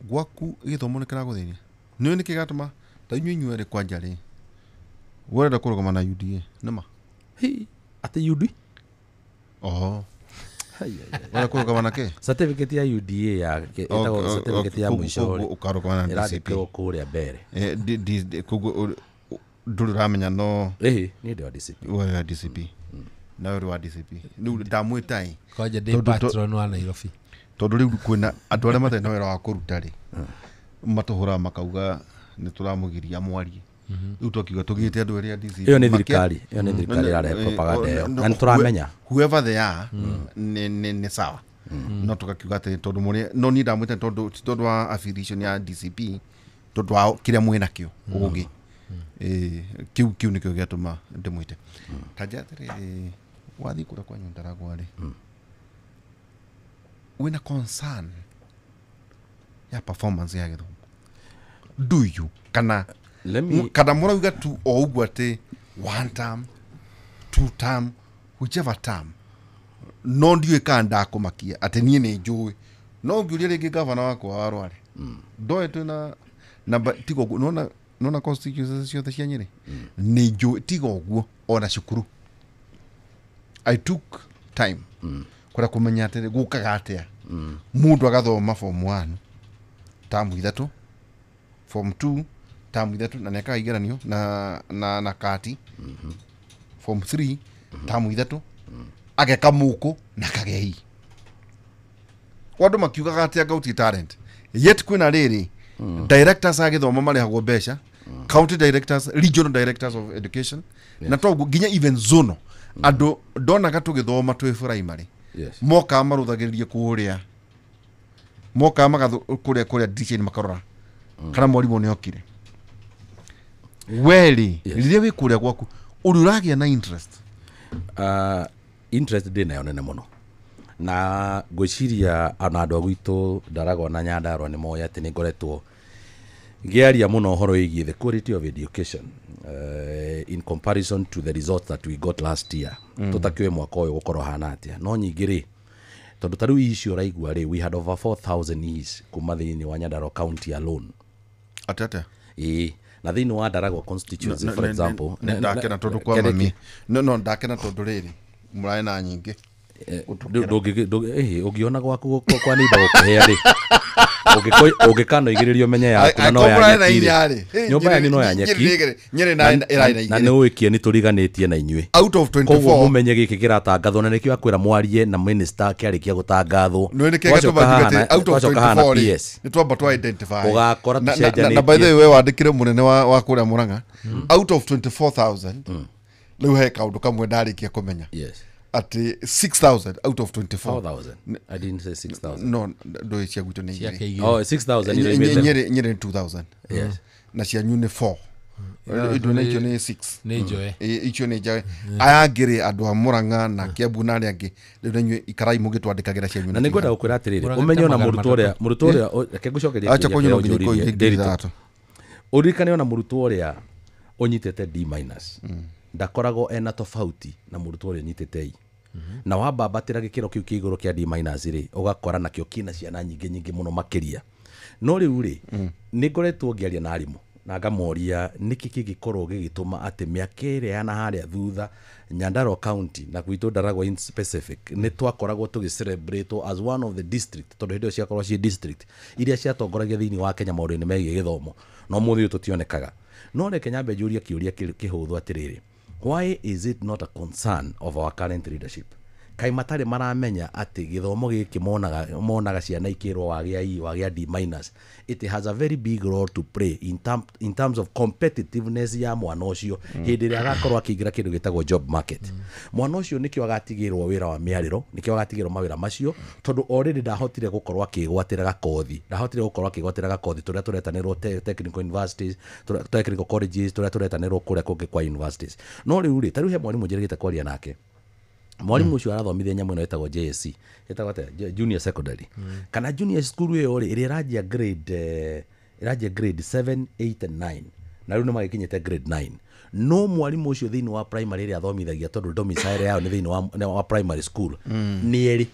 gwaku gĩthomo nĩ kĩragũthĩnia? Nĩũĩ nĩkĩ gĩratũma ta inyuĩ inyuerĩ kwanja rĩ ũrenda kũrũgama na UDA nĩma? Hi, atĩ UD Oho, ũrenda kũrũgama na kĩ? Certificate ya UDA ya ĩtagwo certificate ya mũico rĩ, ũkarũgama na DCP. ĩrandĩkĩrwo kũrĩa mbere. Koguo ndũrĩ ũramenya no Ĩhĩ, niĩ ndĩ wa DCP. We wa DCP, nawe ũrĩ wa DCP, rĩu ndamwĩta ĩ Kwanja ndĩ patron wa Nairobi. Tondũ rĩu kwĩna andũ arĩa matarĩ na wĩra wa kũruta rĩ, matũhũraga makauga nĩ tũramũgiria mwarie. Rĩu twakiuga tũgĩte andũ erĩ a DCP. Ĩyo nĩ thirikari, ĩyo nĩ thirikari ĩrarehe propaganda ĩyo na nĩ tũramenya. Whoever they are, nĩ sawa, no tũgakiuga atĩ tondũ mũrĩ no niĩ ndamwĩte tondũ ti tondũ wa affiliation ya DCP, tondũ wa kĩrĩa mwĩ nakĩo ũgĩ. Kĩu nĩkĩo gĩatũma ndĩmwĩte. Tanja atĩrĩrĩ, wathiĩ kũrĩa kwanyu Ndaragwa rĩ, wĩna concern ya performance ya gĩthomo, do you, kana Let me kana mũrauga tu o ũguo atĩ one term, two term, whichever term, no ndiũĩ kana ndakũmakia atĩ niĩ nĩ njũĩ, no ngĩũria rĩngĩ gavana wakwa wa Rware ndoĩ twĩna namba tiga ũguo. Nona constituencies ciothe cia Nyĩrĩ nĩ njũĩ tiga ũguo, ona cukuru I took time kwenda kũmenya atĩ gũkaga atĩa mũndũ agathoma form 1 tamu 3, form 2 tamu 3, na nĩekaga igeranio na kati, form 3 tamu 3, ageka mũkũ na kagei. Andũ makiugaga atĩ anga gũtirĩ talent, yet kwĩna rĩrĩ directors a gĩthomo marĩhagwo mbeca, county directors, regional directors of education, na toguo nginya even zonal andũ ndonaga tũgĩthoma twĩ primary mokaga marũthagĩrĩrie kũrĩa, mokaga magathu kũrĩa dirisha-inĩ makarora kana mwarimũ nĩ okire. Werĩ rĩrĩa wĩ kũrĩa gwaku ũrĩ ũragĩa na interest? Interest ndĩ nayo nene mũno, na ngwĩciria ona andũ a gwitũ Ndaragwa na Nyandarua nĩ moĩ atĩ nĩ ngoretwo ngĩaria mũno ũhoro wĩgiĩ the quality of education in comparison to the results that we got last year. Tũtakĩũĩ mwaka ũyũ gũkorwo hana atĩa, no nyingĩ rĩ, tondũ ta rĩu icio ũraigua rĩ, we had over 4000 E's kuma thĩinĩ wa Nyandarua county alone. Atĩ atĩa? Ĩĩ, na thĩinĩ wa Ndaragwa constituency, for example. Nĩ ndakena tondũ kwa mami no ndakena tondũ rĩrĩ mũrarĩ na nyingĩ. Ũngĩona gwaku kwa neighbor gũkũhĩa rĩ, ũngĩkanoigĩrĩrio menye yaku na no ya nyeki rĩ, nyũmba yanyu no ya nyeki. Nyĩrĩ na ĩrarĩ na na nĩ igĩrĩ ũĩkie nĩ tũriganĩtie na inyuĩ. Out of Koguo 24. mũmenye gĩkĩ kĩratangathwo na nĩkĩo akwĩra mwarie na minister akĩarĩkia gũtangathwo. Nĩ nĩkĩ Twacoka gĩatũma njuge hahana- atĩ out of twacoka hahana 24 rĩ, PS. nĩ twamba twa identify. Ũgakora Na by the tũcenjanĩtie. way, we wandĩkire mũnene wa kũrĩa Mũrang'a out of 24,000, rĩu he kaũndũ kamwe ndarĩkia kũmenya atĩ 6000 out of 24. 4000. I didn't say 6000. No, ndũĩ cia gwitũ nĩ Ciake igĩrĩ. igĩrĩ. Oh, 6000 iraimĩte. Nyĩrĩ nĩ 2000 na cianyu nĩ 4. Indo nĩ icio nĩ 6. Nĩ njoe. Icio nĩ njawe. Aya angĩ rĩ, andũ a Mũrang'a na Kiambu na arĩa angĩ, rĩu na inyuĩ ikarai mũgĩtwandĩkagĩra cianyu. Na nĩ ngwenda gũkwĩra atĩrĩrĩ, Mũrang'a ũmenye ona 300. mũrutwo ũrĩa reke ngũcokerie Acha kĩũria kwanyu no kĩrĩa nginya ũnjũririe, ikũi Ndiritu. 3,000. Ũririkane ona mũrutwo ũrĩa ũnyitĩte D minus ndakoragwo ena tofauti na mũrutwo ũrĩa ũnyitĩte E, na wambambatĩra gĩkĩro kĩu kĩa igũrũ kĩa D minus rĩ, ũgakora nakĩo kĩna ciana nyingĩ nyingĩ mũno makĩria. No rĩu rĩ, nĩ ngoretwo ngĩaria na arimũ na ngamoria nĩkĩ kĩngĩkorwo gĩgĩtũma atĩ mĩaka ĩrĩa ya na harĩa thutha Nyandarua county na gwitũ Ndaragwa in specific nĩ twakoragwo tũgĩ as one of the district, tondũ hĩndĩ ĩyo ciakorwo ciĩ district iria ciatongoragia thĩinĩ wa Kenya maũndũ-inĩ megiĩ gĩthomo, no mũthĩ ũyũ tũtionekaga. No reke nyambe njũrie kĩũria kĩhũthũ atĩrĩrĩ, why is it not a concern of our current leadership? Kaĩ matarĩ maramenya atĩ gĩthomo gĩkĩ monaga ciana ikĩrwo wagĩa E, wagĩa D minus, it has a very big role to play in terms of competitiveness ya mwana ũcio hĩndĩ ĩrĩa agakorwo akĩingĩra kĩndũ gĩtagwo job market. Mwana ũcio nĩkĩo agatigĩrwo wĩra wa mĩarĩro, nĩkĩo agatigĩrwo mawĩra macio, tondũ already ndahotire gũkorwo akĩgwatĩra gakothi, ndahotire gũkorwo akĩgwatĩra gakothi tũrĩa tũretanĩrwo technical universities, technical colleges, tũrĩa tũretanĩrwo kũrĩa kũngĩ kwa universities. No rĩu rĩ, ta rĩu he mwarimũ njĩrĩgĩte kwaria nake. Mwarimu ũcio arathomithia nyamũ ĩno ĩtagwo JSC, ĩtagwo atĩa? Junior secondary kana junior school ĩyo rĩ, ĩrĩa ĩranjia grade ĩranjia grade 7, 8 and 9, na rĩu nĩ magĩkinyĩte grade 9. No mwarimũ ũcio thĩinĩ wa primary ĩrĩa athomithagia, tondũ domicile yao nĩ thĩinĩ wa primary school, nĩ erĩ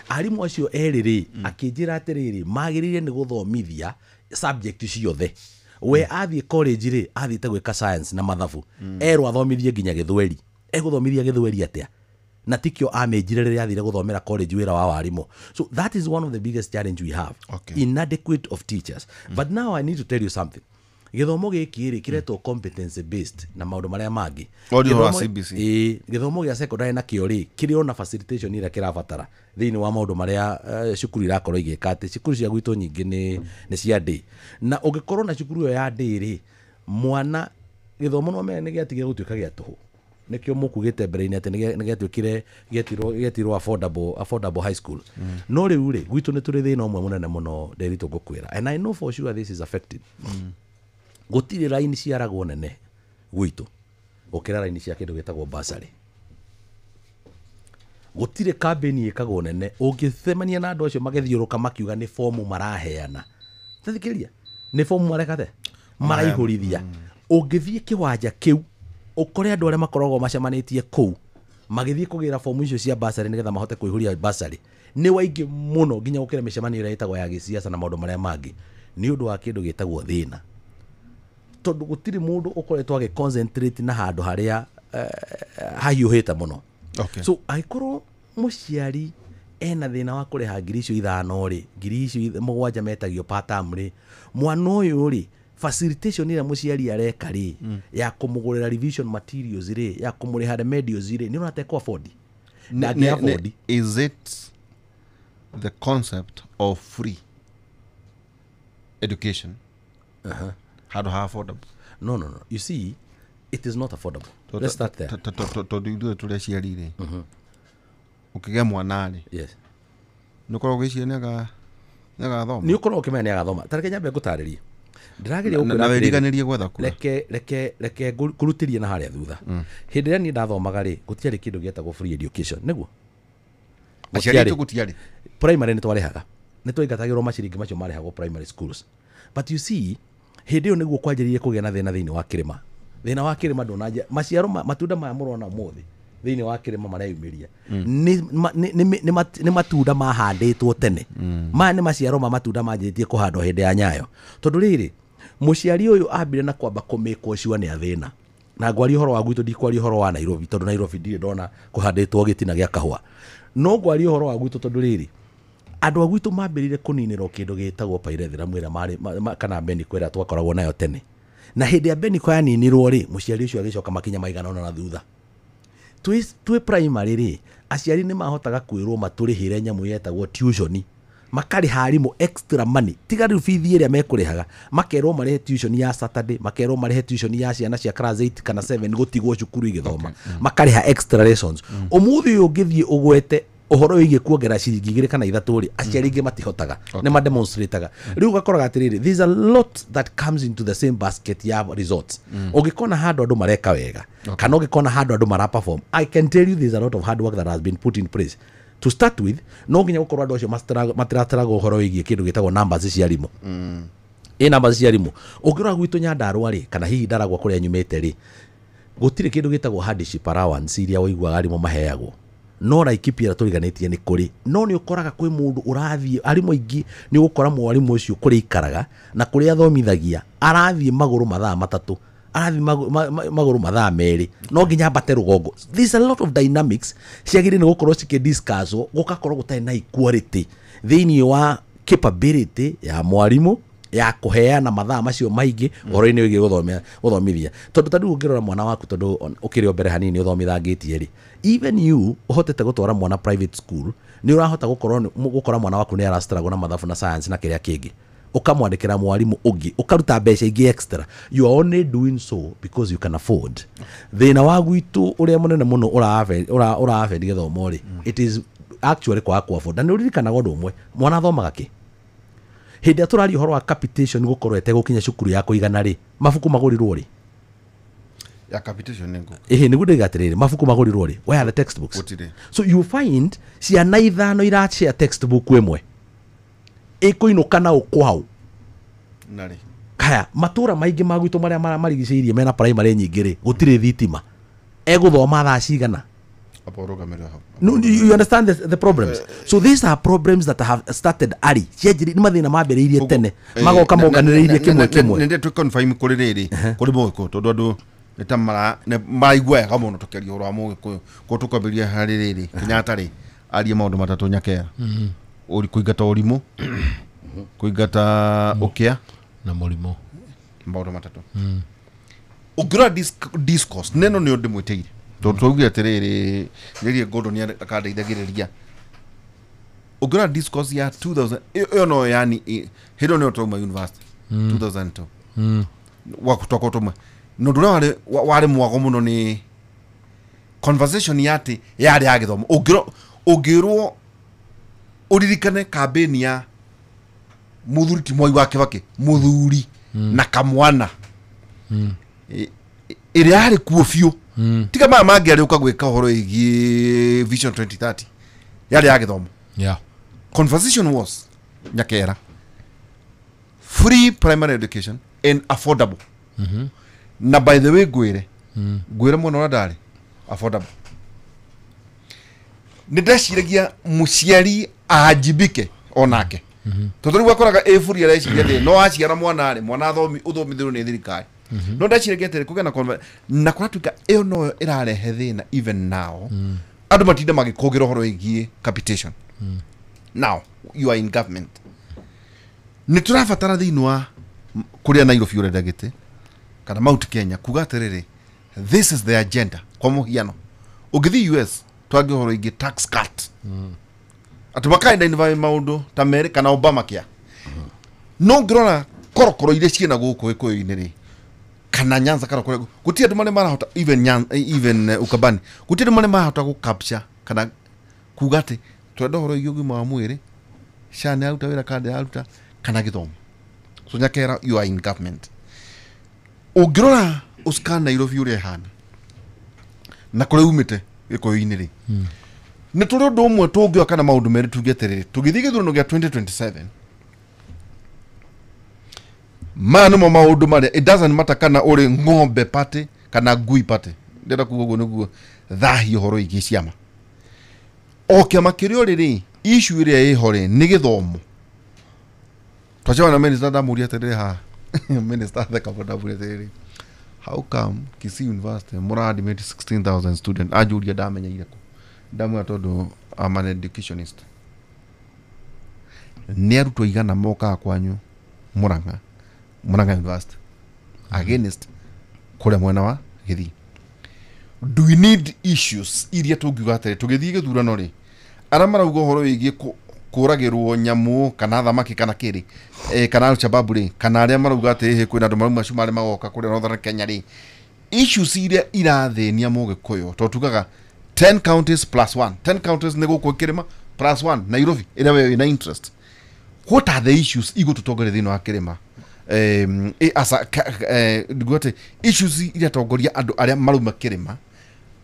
arimũ acio erĩ rĩ, akĩnjĩra atĩrĩrĩ, magĩrĩire nĩ gũthomithia subject ciothe. We athiĩ college rĩ, athiĩte gwĩka science na mathabu, erwo athomithie nginya gĩthweri. Egũthomithia gĩthweri atĩa na tikio amĩnjire rĩrĩa athire gũthomera college wĩra wa warimũ? So that is one of the biggest challenge we have. Inadequate of teachers. But now I need to tell you something. Gĩthomo gĩkĩ rĩ, kĩretwo competency based na maũndũ marĩa mangĩ. Ũria wa CBC. Ĩĩ, gĩthomo gĩa secondary nakĩo rĩ, kĩrĩ ona facilitation ĩrĩa kĩrabatara thĩinĩ wa maũndũ marĩa cukuru irakorwo igĩka, atĩ cukuru cia gwitũ nyingĩ nĩ cia day, na ũngĩkorwo na cukuru ĩyo ya day rĩ, mwana gĩthomo no menya nĩ gĩatigire gũtuĩka gĩa tũhũ. Nĩkĩo mũkugĩte mbere-inĩ atĩ nĩ gĩatuĩkire gĩetirwo affordable high school. No rĩu rĩ, gwitũ nĩ tũrĩ thĩna ũmwe mũnene mũno, Nderitu, ngũkwĩra, and I know for sure this is affected. Gũtirĩ raini ciaragwo nene gwitũ gũkĩra raini cia kĩndũ gĩtagwo bursary. Gũtirĩ kambĩni ĩkagwo nene ũngĩcemania na andũ acio magĩthiũrũka makiuga nĩ fomu maraheana. Tathikĩria, nĩ fomu mareka atĩa? Maraihũrithia. Ũngĩthiĩ kĩwanja kĩu ũkore andũ arĩa makoragwo macemanĩtie kũu magĩthiĩ kũgĩra fomu icio cia bursary nĩgetha mahote kũihũria bursary nĩ waingĩ mũno, nginya gũkĩra mĩcemanio ĩrĩa ĩtagwo ya gĩciaca na maũndũ marĩa mangĩ, nĩ ũndũ wa kĩndũ gĩtagwo thĩna, tondũ gũtirĩ mũndũ ũkoretwo agĩ concentrate na handũ harĩa hahiũhĩte mũno. So angĩkorwo mũciari ena thĩna wa kũrĩha 5,000 rĩ, 7,000 metagio per term rĩ, mwana ũyũ rĩ, facilitation ĩrĩa mũciari areka rĩ, ya kũmũgũrĩra revision materials rĩ, ya kũmũrĩha remedials rĩ, nĩ ũrona atekũ afford. Ndangĩ afford. Is it the concept of free education handũ ha affordable? No. You see, it is not affordable. Let's start there. Tondũ ithuĩ tũrĩ aciari rĩ, ũkĩgĩa mwana rĩ, yes, nĩ ũkoragwo ũgĩciria nĩ agathoma. Nĩ ũkoragwo ũkĩmenya nĩ agathoma. Ta reke nyambe ngũtarĩrie. Ndĩrageria gũkwĩra na atĩrĩrĩ, wĩriganĩrie gwetha kura. Reke ngũrutĩrie na harĩa thutha. Hĩndĩ ĩrĩa niĩ ndathomaga rĩ, gũtiarĩ kĩndũ gĩetagwo free education, nĩguo? Aciari aitũ gũtiarĩ. Primary nĩ twarĩhaga, nĩ twaingatagĩrwo maciringi macio marĩhagwo primary schools. But you see, hĩndĩ ĩyo nĩguo kwanjĩrĩirie kũgĩa na thĩna thĩinĩ wa kĩrĩma. Thĩna wa kĩrĩma ndũnanjia, maciaro matunda maya mũrona ũmũthĩ thĩinĩ wa kĩrĩma mareyumĩria nĩ matunda mahandĩtwo tene. Maya nĩ maciaro ma matunda manjĩtie kũhandwo hĩndĩ ya Nyayo. Tondũ rĩrĩ, mũciari ũyũ ambire na kwamba kũmĩkwo cua nĩ athĩna. Na ngwaria ũhoro wa gwitũ, ndikwaria ũhoro wa Nairobi, tondũ Nairobi ndirĩ ndona kũhandĩtwo gĩtina gĩa kahũa. No ngwaria ũhoro wa gwitũ tondũ rĩrĩ, andũ a gwitũ mambĩrĩire kũninĩrwo kĩndũ gĩtagwo pyrethrum ĩrĩa marĩ kana beniko ĩrĩa twakoragwo nayo tene. Na hĩndĩ ya beniko yaninirwo rĩ, mũciari ũcio agĩcoka makinya maigana ũna na thutha. Twĩ primary rĩ, aciari nĩ mahotaga kwĩrwo matũrĩhĩre nyamũ yetagwo tuition, makarĩha arimũ extra money, tiga rĩu bithi ĩrĩa mekũrĩhaga, makerwo marĩhe tuition ya Saturday, makerwo marĩhe tuition ya ciana cia class 8 kana 7 gũtigwo cukuru igĩthoma, makarĩha extra lessons. Ũmũthĩ ũyũ ũngĩthiĩ ũgwete ũhoro wĩgiĩ kuongerera ciringi 2 kana 3 rĩ, aciari aingĩ matihotaga, nĩ mademonstrataga. Rĩu ũgakoraga atĩrĩrĩ, there's a lot that comes into the same basket ya results. Ũngĩkona handũ andũ mareka wega, kana ũngĩkona handũ andũ mara perform, I can tell you there's a lot of hard work that has been put in place. To start with, no nginya gũkorwo andũ acio matirataraga ũhoro wĩgiĩ kĩndũ gĩtagwo numbers cia arimũ. Ĩ numbers cia arimũ. Ũngĩrora gwitũ Nyandarũa rĩ, kana hihi Ndaragwa kũrĩa nyumĩte rĩ, gũtirĩ kĩndũ gĩtagwo hardship allowance iria ũiguaga arimũ maheagwo. No Laikipia tũriganĩtie nĩ kũrĩ, no nĩ ũkoraga kwĩ mũndũ ũrathiĩ, arimũ aingĩ nĩ ũgũkora mwarimũ ũcio kũrĩa ikaraga na kũrĩa athomithagia arathiĩ magũrũ mathaa 3, arathiĩ magũrũ mathaa 2, no nginya ambate rũgongo. There's a lot of dynamics ciagĩrĩire nĩ gũkorwo cikĩdiscusswo, gũgakorwo gũtarĩ na equality thĩinĩ wa capability ya mwarimũ Ya kũheana mathaa macio maingĩ ũhoro-inĩ wĩgiĩ gũthomithia tondũ ta rĩu ũngĩrora mwana waku tondũ ũkĩrĩ o mbere hanini ũthomithangĩtie rĩ, even you ũhotete gũtwara mwana private school, nĩ ũrahota gũkorwo gũkora mwana waku nĩ arastruggle na mathabu na science na kĩrĩa kĩngĩ, ũkamwandĩkĩra mwarimũ ũngĩ, ũkaruta mbeca ingĩ extra. You are only doing so because you can afford. Thĩna wa gwitũ ũrĩa mũnene mũno ũra gĩthomo rĩ, it is actually kwaga ku afford. Na nĩ ũririkanaga ũndũ ũmwe, mwana athomaga kĩ? Hĩndĩ ĩrĩa tũraria ũhoro wa capitation gũkorwo ĩtegũkinya cukuru ya kũigana rĩ, mabuku magũrirwo rĩ? Ya capitation nĩ ngũ Ĩhĩ, nĩguo ndĩga atĩrĩrĩ, mabuku magũrirwo rĩ? Where are the textbooks? Gũtirĩ. So you find ciana 5 irashare textbook ĩmwe, ĩkũinũka na ũkwau narĩ. Kaya matũra maingĩ ma gwitũ marĩa marigicĩirie mena primary nyingĩ rĩ, gũtirĩ thitima, egũthoma thaa cigana? Amba ũrũgamĩrĩre hau. No, you understand the problems. So these are problems that have started early. Cianjĩrĩ nĩ mathĩna mambĩrĩirie tene, magoka monganĩrĩirie kĩmwe kĩmwe. Nĩ ndĩ confirm kũrĩ rĩrĩ kũrĩ mũgĩkũyũ tondũ andũ nĩ ta maraigua wega mũno tũkĩaria ũhoro wa mũgĩkũyũ, koguo tũkwambĩrĩria harĩ rĩrĩ Kenyatta rĩ, arie maũndũ matatũ Nyakera: kũingata ũrimũ, kũingata ũkĩa na mũrimũ. Maũndũ matatũ. Ũngĩrora discourse neno nĩyo ndĩmwĩtĩire tondũ twaugire atĩrĩrĩ nĩrie Gordon akandeithagĩrĩria. Ũngĩrora discourse ya 2000 ĩyo no yani hĩndĩ ĩyo nĩyo twauma university 2002, twakorwo tũmwe na ũndũ ũrĩa warĩ mwago mũno nĩ conversation ya atĩ yarĩ ya gĩthomo. Ũngĩrwo ũririkane kambĩni ya mũthuri ti Mwai wa Kĩbakĩ, mũthuri na kamwana ĩrĩa yarĩ kuo biũ, tiga maya mangĩ arĩ ũka gwĩka ũhoro wĩgiĩ Vision 2030, yarĩ ya gĩthomo. Conversation was, Nyakera, free primary education and affordable. Na by the way, ngwĩre mwena ũrĩa ndarĩ affordable, nĩ ndeciragia mũciari anjibike onake, tondũ rĩu akoraga ĩburi areciria atĩ no aciara mwana rĩ, mwana ũthomithĩrwo nĩ thirikari. No ndeciragia atĩrĩ kũgĩa na na kũratuĩka ĩyo noyo ĩrarehe thĩna. Even now andũ matinda magĩkũgĩra ũhoro wĩgiĩ capitation. Now you are in government, nĩ tũrabatara thĩinĩ wa kũrĩa Nairobi ũrenda gĩtĩ kana Mount Kenya kuga atĩrĩrĩ, this is the agenda. Kwa mũhiano, ũngĩthiĩ US twange ũhoro wĩgiĩ tax cut, atĩ makaenda maũndũ ta merĩ kana Obamacare. No ngĩrora korokoro iria ciĩna gũkũ Gĩkũyũ-inĩ rĩ, kana Nyanza kana kũrĩa, gũtirĩ andũ marĩa marahota, even Nyanza, even Ukambani, gũtirĩ andũ marĩa marahota gũ capture kana kuga atĩ twenda ũhoro wĩgiĩ ũgima wa mwĩrĩ, SHA nĩ yaruta wĩra kana ndĩraruta, kana gĩthomo. So Nyakera, you are in government, ũngĩrora ũscan Nairobi ũrĩa ĩhana na kũrĩa umĩte Gĩkũyũ-inĩ rĩ, nĩ tũrĩ ũndũ ũmwe tũngĩoya kana maũndũ merĩ tuge atĩrĩrĩ, tũgĩthiĩ gĩthurano gĩa 2027, maya nĩmo maũndũ marĩa it doesn't matter kana ũrĩ ng'ombe party kana ngui party. Ndĩrenda kuga ũguo nĩguo thahia ũhoro wĩgiĩ ciama. O kĩama kĩrĩa ũrĩ rĩ, issue ĩrĩa ĩho rĩ nĩ gĩthomo. Twacemania na minister, ndamũria atĩrĩrĩ haha, minister theka, ndamũria atĩrĩrĩ, how come Kisii University mũra-admit 16,000 student? Anjũria ndamenyeire kũ. Ndamwĩra tondũ I'm an educationist. Nĩ arutwo igana mokaga kwanyu Murang'a, Murang'a University, against kũrĩa mwena wa Gĩthii? Do we need issues iria tũngiuga atĩrĩ tũgĩthiĩ gĩthurano rĩ, arĩa marauga ũhoro wĩgiĩ kũragĩrwo nyamũ kana thamaki kana kĩrĩ, kana Alshababu rĩ, kana arĩa marauga atĩ ĩhĩ kwĩna andũ marauma Cumarĩ magoka kũrĩa Northern Kenya rĩ, issues iria irathĩnia mũgĩkũyũ, tondũ tugaga 10 counties plus 1, 10 counties nĩ gũkũ kĩrĩma plus 1 Nairobi ĩrĩa we wĩna interest. What are the issues igũtũtongoria thĩinĩ wa kĩrĩma? Ndiguo atĩ issues iria tongoria andũ arĩa marauma kĩrĩma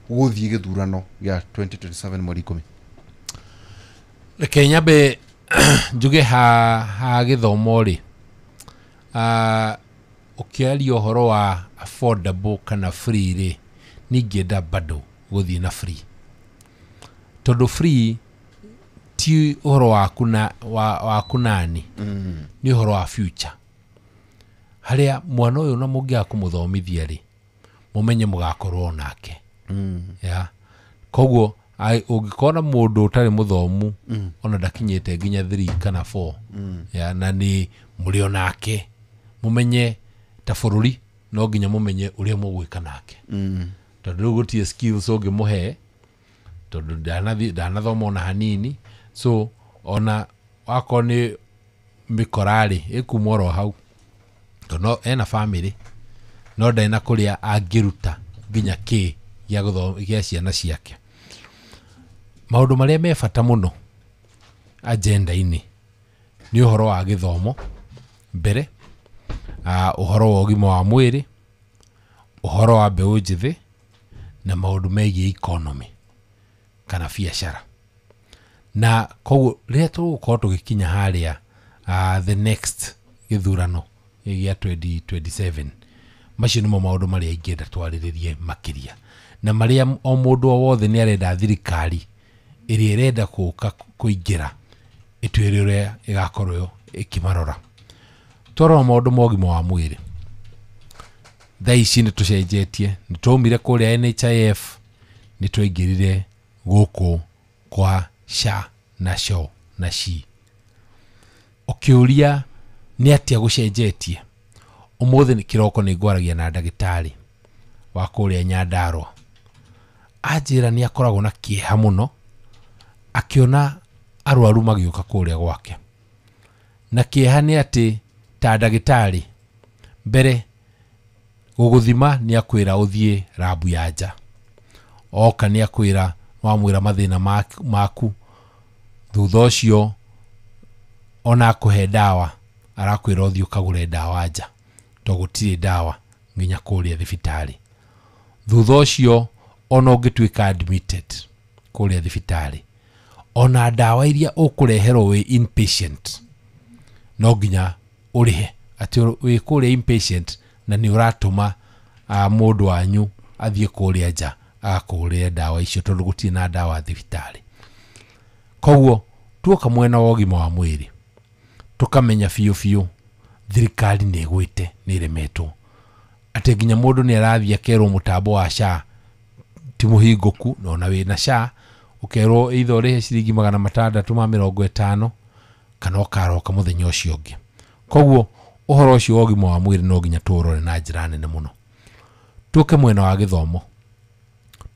gũthiĩ gĩthurano gĩa 2027 mweri 10? Reke nyambe njuge ha gĩthomo rĩ, ũkĩaria ũhoro wa affordable kana free rĩ, ningĩenda bado gũthiĩ na free, tondũ free ti ũhoro waku na waku nani, nĩ ũhoro wa future harĩa mwana ũyũ na mũngĩaga kũmũthomithia rĩ, mũmenye mũgakorwo nake. Yeah. Koguo Ũngĩkona mũndũ ũtarĩ mũthomu ona ndakinyĩte nginya 3 kana 4 ya, na nĩ mũrĩ onake, mũmenye ta bũrũri no nginya mũmenye ũrĩa mũgwĩka nake, tondũ rĩu gũtirĩ skills ũngĩmũhe tondũ ndanathoma ona hanini. So ona wakorwo nĩ mĩkorarĩ ĩkuma oro hau, tondũ no ena family no ndarĩ na kũrĩa angĩruta nginya kĩ gĩa ciana ciake. Maũndũ marĩa me bata mũno agenda-inĩ nĩ ũhoro wa gĩthomo mbere, ũhoro wa ũgima wa mwĩrĩ, ũhoro wa mbeũ njĩthĩ na maũndũ megiĩ economy kana biacara. Na koguo rĩrĩa tũgũkorwo tũgĩkinya harĩa the next gĩthurano gĩa 2027, macio nĩmo maũndũ marĩa ingĩenda twarĩrĩrie makĩria, na marĩa o mũndũ o wothe nĩ arenda thirikari ĩrĩa ĩrenda gũka kũingĩra ĩtuĩre ũrĩa ĩgakorwo ĩkĩmarora. Twarora maũndũ ma ũgima wa mwĩrĩ, thaa ici nĩ tũcenjetie, nĩ twaumire kũrĩa NHIF, nĩ twaingĩrire gũkũ kwa SHA na SHO na SHI. Ũkĩũria nĩ atĩa gũcenjetie, ũmũthĩ nĩ kĩroko nĩ ngwaragia na ndagĩtarĩ wa kũrĩa Nyandarũa, anjĩra nĩ akoragwo na kĩeha mũno akĩona arwaru magĩũka kũrĩa gwake. Na kĩeha nĩ atĩ ta ndagĩtarĩ mbere gũgũthima nĩ akwĩra ũthiĩ rabu ya nja, oka nĩ akwĩra wamwĩra mathĩna maku, thutha ũcio ona akũhe ndawa arakwĩra ũthiĩ ũkagũre ndawa nja tondũ gũtirĩ ndawa nginya kũrĩa thibitarĩ. Thutha ũcio ona ũngĩtuĩka admitted kũrĩa thibitarĩ, ona ndawa iria ũkũreherwo wĩ inpatient no nginya ũrĩhe, atĩ wĩ kũrĩa inpatient na nĩ ũratũma mũndũ wanyu athiĩ kũrĩa nja agakũgũrĩre ndawa icio tondũ gũtirĩ na ndawa thibitarĩ. Koguo tuoka mwena wa ũgima wa mwĩrĩ tũkamenya biũ biũ thirikari nĩ ĩgwĩte, nĩ ĩremetwo, atĩ nginya mũndũ nĩ arathiĩ akerwo mũtambo wa SHA ti mũhingũku, na ona wĩna SHA ũkerwo either ũrĩhe ciringi 650 kana ũkaroka mũthenya ũcio ũngĩ. Koguo ũhoro ũcio wa ũgima wa mwĩrĩ no nginya tũũrore na njĩra nene mũno. Tũke mwena wa gĩthomo,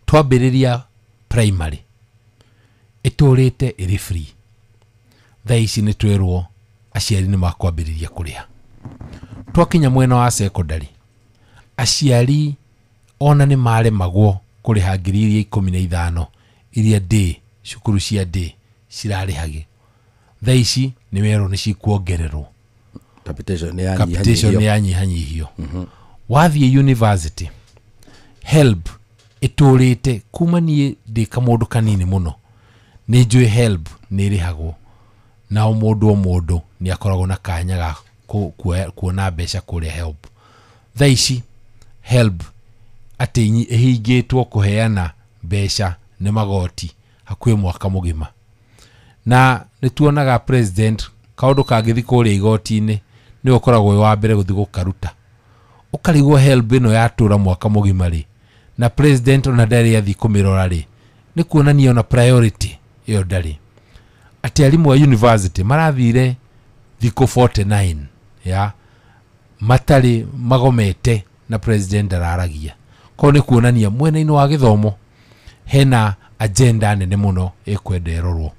twambĩrĩria primary ĩtũrĩte ĩrĩ free, thaa ici nĩ twerwo aciari nĩ makwambĩrĩria kũrĩha. Twakinya mwena wa secondary, aciari ona nĩ maremagwo kũrĩha 15,000 iria ndĩ cukuru cia ndĩ cirarĩhage, thaa ici nĩ werwo nĩ cikuongererwo, capitation nĩ yanyihanyihio. Wathiĩ university, HELB ĩtũrĩte kuma niĩ ndĩ kamũndũ kanini mũno nĩ njũĩ HELB nĩ ĩrĩhagwo, na o mũndũ o mũndũ nĩ akoragwo na kanya ga kuona mbeca kũrĩa HELB. Thaa ici HELB atĩ ĩhingĩtwo kũheana mbeca nĩ magoti hakuhĩ mwaka mũgima, na nĩ tuonaga president kaũndũ kangĩthiĩ kũrĩa igoti-inĩ nĩwe ũkoragwo wĩ wa mbere gũthiĩ gũkaruta, ũkarigwo HELB ĩno yatũra mwaka mũgima rĩ, na president ona ndarĩ athiĩ kũmĩrora rĩ, nĩ kuonania ona priority ĩyo ndarĩ. Atĩ arimũ a university marathire thikũ 49 ya matarĩ magomete na president ndararagia. Koguo nĩ kuonania mwena-inĩ wa gĩthomo hena agenda nene mũno ĩkwenda ĩrorwo.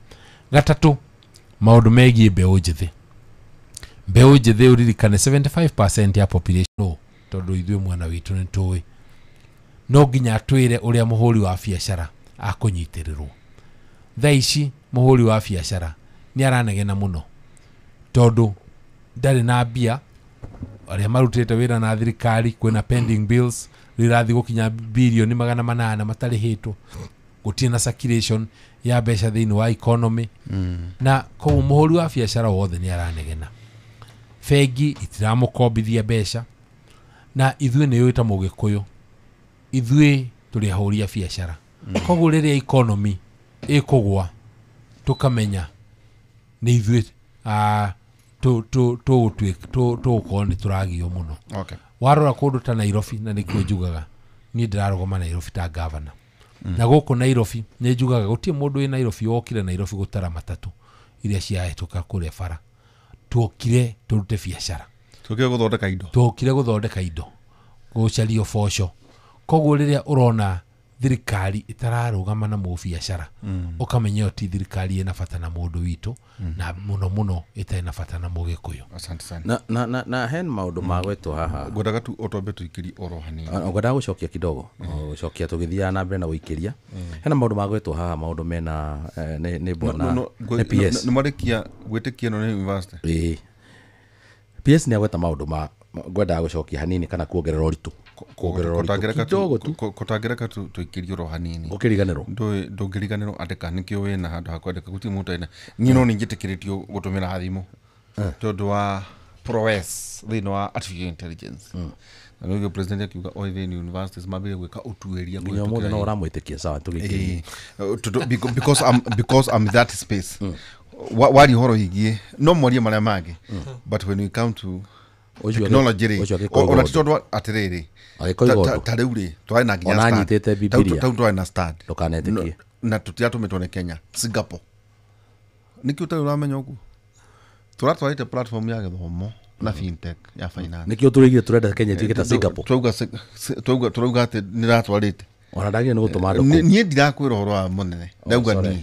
Gatatũ, maũndũ megiĩ mbeũ njĩthĩ. Mbeũ njĩthĩ ũririkane 75% ya population no, tondũ ithuĩ mwena witũ nĩ tũĩ no nginya twĩre ũrĩa mũhũri wa biacara akũnyitĩrĩrwo. Thaa ici mũhũri wa biacara nĩ aranegena mũno tondũ ndarĩ na mbia, arĩa marutĩte wĩra na thirikari kwĩna pending bills rĩu irathiĩ gũkinya birioni 800 matarĩhĩtwo, gũtirĩ na circulation ya mbeca thĩinĩ wa economy, na koguo mũhũri wa biacara wothe nĩ aranegena. Bengi itiramũkombithia mbeca, na ithuĩ nĩ ũĩ ta mũgĩkũyũ ithuĩ tũrĩ ahũri a biacara. Koguo rĩrĩa economy ĩkũgwa tũkamenya nĩ ithuĩ tũgũkorwo nĩ tũragio mũno. Okay. Warora kũndũ ta Nairobi, na nĩkuo njugaga niĩ ndĩrarũgama Nairobi ta governor, Na gũkũ Nairobi nĩ njugaga gũtirĩ mũndũ wĩ Nairobi wokire Nairobi gũtara matatũ iria ciahĩtũka kũrĩa bara. Tuokire tũrute biacara, tũkire gũthondeka indo, tũkire gũthondeka indo, gũcaria ũboco. Koguo rĩrĩa ũrona thirikari ĩtararũgama na mũbiacara, ũkamenya ĩyo ti thirikari ĩna bata na mũndũ witũ, na mũno mũno ĩtarĩ na bata na mũgĩkũyũ. Asante sana. Na hen maũndũ magwetwo haha ngwendaga tu ũtombe tũikĩrie oro hanini. Ngwendaga gũcokia kidogo, gũcokia tũgĩthiaga na mbere na gũikĩria. Hena maũndũ magwetwo haha, maũndũ mena nĩ bwana nĩ PS. Nĩ marĩkia gwĩtĩkia no nĩ university. Ĩĩ. PS nĩ agweta maũndũ ma ngwendaga gũcokia hanini kana kuongerera ũritũ. Kuongerera ũritũ kidogo tu. Kũtangĩreka tũikĩrie oro hanini. Ũkĩriganĩrwo. Ndũngĩriganĩrwo andĩka nĩkĩo wĩna handũ ha kwandĩka gũtirĩ mũndũ ena. Niĩ no nĩnjĩtĩkĩrĩtio gũtũmĩra thimũ tondũ wa prowess thĩinĩ wa artificial intelligence. Na nĩguo president akiuga o thĩinĩ universities mambĩrĩrie gwĩka ũtuĩria nginya ũmũthĩ no ũramwĩtĩkia sawa tũgĩkĩrie. Because I'm in that space. Wari horo igie no mwarie marĩa mangĩ, but when we come to technology rĩ, ona ti tondũ atĩrĩrĩ ta rĩu rĩ twarĩ na nginya stand tau twarĩ na stand ndũkanetĩkie na tũtiratũmĩtwo nĩ Kenya Singapore. Nĩkĩo ũtarĩ ũramenya ũguo tũratwarĩte platform ya gĩthomo na fintech ya finance. Nĩkĩo tũrĩgire tũrenda Kenya ĩtuĩke ta Singapore. Tũrauga atĩ nĩratwarĩte ona ndagire nĩ gũtũma andũ kũu. Niĩ ndirakwĩra ũhoro wa mũnene, ndauga niĩ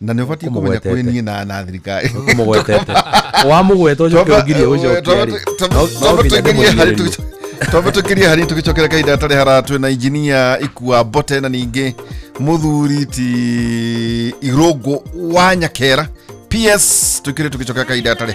na nĩ ũbatiĩ kũmenya kwĩ niĩ na thirikari ũmũgwetete wamũgweta ũcoke ũngirie gũcokia rĩ. Twambe tũkĩrie harĩ tũgĩcokera kahinda gatarĩ hara twĩ na injinia Ikua Mbote na ningĩ mũthuri ti Irũngũ wa Nyakera PS. Tũkĩrie tũgĩcokera kahinda gatarĩ.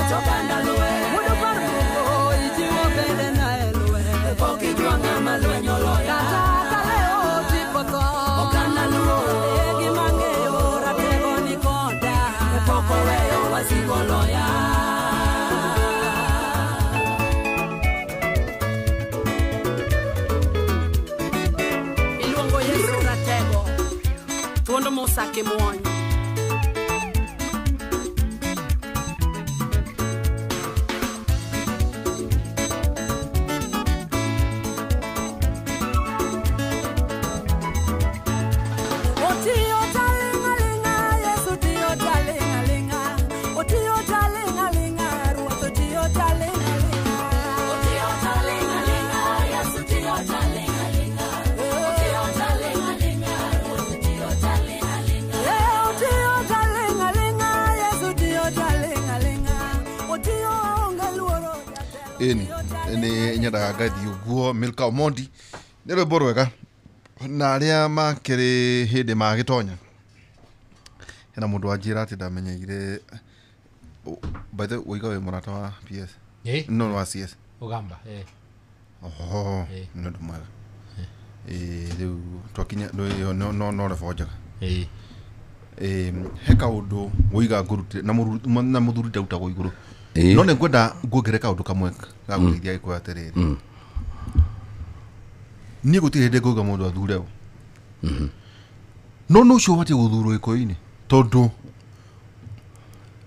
Chokanda. Duondo mosake muony. Ĩni nĩ nyendaga ngathiĩ ũguo Milka Omondi nĩ rwĩmbo rwega na arĩa makĩrĩ hĩndĩ magĩtonya hena mũndũ wanjĩra atĩ ndamenyeire by the way waiga wĩ mũrata wa PS no wa CS Ogamba oho nĩ ũndũ mwega rĩu twakinya no no rebo njega he kaũndũ waiga ngũrutire na mũthuri ndautagwo igũrũ no nĩ ngwenda nguongere kaũndũ kamwe ga gũteithia Gĩkũyũ atĩrĩrĩ niĩ gũtirĩ hĩndĩ ngauga mũndũ athure ũ no nũ ũcio ũbatiĩ gũthurwo Gĩkũyũ-inĩ tondũ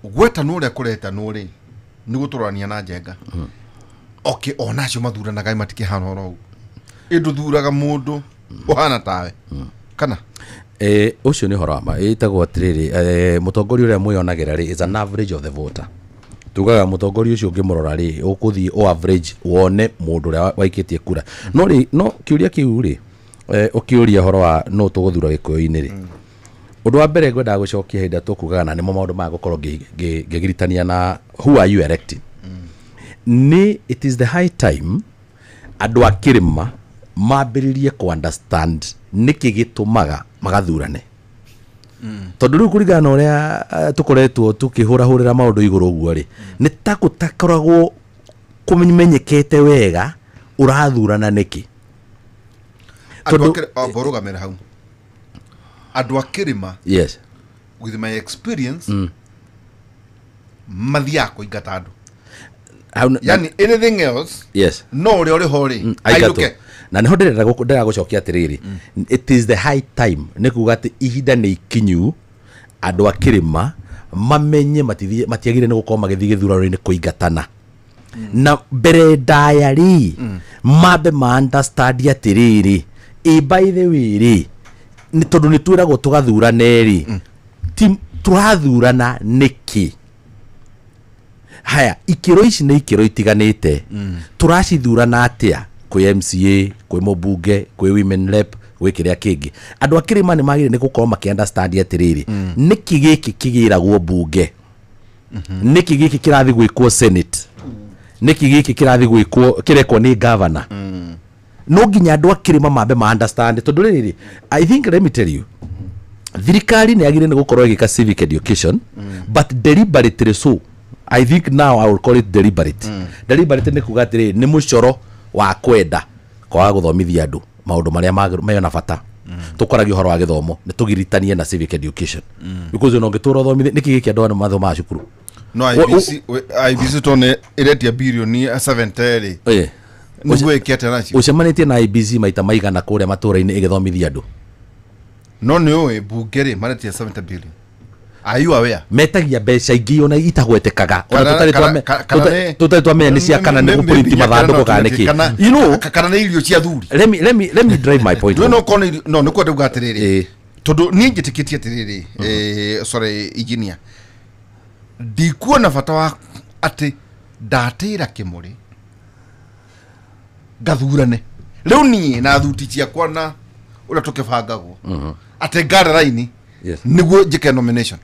gwetanwo ũrĩa kũretanwo rĩ nĩ gũtũrania na njenga okay ona acio mathuranaga matikĩhana oro ũguo ĩndũ thuraga mũndũ ũhana tawe kana ũcio nĩ ũhoro wa ma ĩtagwo atĩrĩrĩ mũtongoria ũrĩa mwĩyonagĩra rĩ is an average of the voter tugaga mũtongoria ũcio ũngĩmũrora rĩ ũkũthiĩ o average wone mũndũ ũrĩa waikĩtie kura no rĩ no kĩũria kĩu rĩ ũkĩũria ũhoro wa nũ tũgũthura Gĩkũyũ-inĩ rĩ ũndũ wa mbere ngwendaga gũcokia hĩndĩ ĩrĩa tũkugaga na nĩmo maũndũ maya gũkorwo ngĩgiritania na who are you electing nĩ it is the high time andũ a kĩrĩma mambĩrĩrie kũ understand nĩkĩ gĩtũmaga magathurane tondũ rĩu kũringana na ũrĩa tũkoretwo tũkĩhũrahũrĩra maũndũ igũrũ ũguo rĩ nĩ ta gũtakoragwo kũmenyekete wega ũrathurana nĩkĩ tondũ mbũrũgamĩre hau andũ a kĩrĩma yes with my experience mathiaga kũingata andũ yani anything else yes no ũrĩa ũrĩ ho rĩ ainũke na nĩho ndĩrenda gũcokia atĩrĩrĩ it is the high time nĩ kuga atĩ ihinda nĩ ikinyu andũ a kĩrĩma mamenye matiagĩrĩire nĩ gũkorwo magĩthiĩ gĩthurano-inĩ kũingatana na mbere ndaya rĩ mambe ma understand atĩrĩrĩ ĩ by the way rĩ nĩ tondũ nĩ twĩragwo tũgathurane rĩ tũrathurana nĩkĩ haya ikĩro ici nĩ ikĩro itiganĩte tũracithurana atĩa kwĩ MCA kwĩ mũmbunge kwĩ women rep gwĩ kĩrĩa kĩngĩ andũ a kĩrĩma nĩ magĩrĩire nĩ gũkorwo makĩ understand atĩrĩrĩ nĩkĩ gĩkĩ kĩgĩragwo mbunge nĩkĩ gĩkĩ kĩrathiĩ gwĩkwo senate nĩkĩ gĩkĩ kĩrathiĩ gwĩkwo kĩrekwo nĩ governor no nginya andũ a kĩrĩma mambe ma understand tondũ rĩrĩ I think let me tell you thirikari nĩ yagĩrĩire nĩ gũkorwo ĩgĩka civic education but deliberately so I think now I will call it deliberate deliberate nĩ kuga atĩrĩrĩ nĩ mũcoro wa kwenda kwaga gũthomithia andũ maũndũ marĩa mena bata tũkoragia ũhoro wa gĩthomo nĩ tũgiritanie na civic education because ona ũngĩtũra ũthomithie nĩkĩ gĩkĩ andũ aya mathomaga cukuru no IBC tone ĩretia birioni 70 rĩ nĩguo ĩke atĩa nacio ũcemanĩtie na IBC maita maigana kũrĩa matũũra-inĩ ĩgĩthomithia andũ no nĩ ũĩ mbunge rĩ maretia 70 billion Are you aware? Metagia mbeca ingĩ ona itagwetekaga ona tũtarĩ twamenya nĩ cia kana nĩ gũprint mathandũkũ kana nĩkĩ you know kana nĩ irio cia thuri let me drive my point no no nĩ kwenda kuga atĩrĩrĩ tondũ niĩ njĩtĩkĩtie atĩrĩrĩ sorry engineer ndikuona bata wa atĩ ndatĩra kĩmũrĩ ngathurane rĩu niĩ na thuti ciakwa na ũrĩa tũkĩbangagwo atĩ ngara raini nĩguo njĩke nomination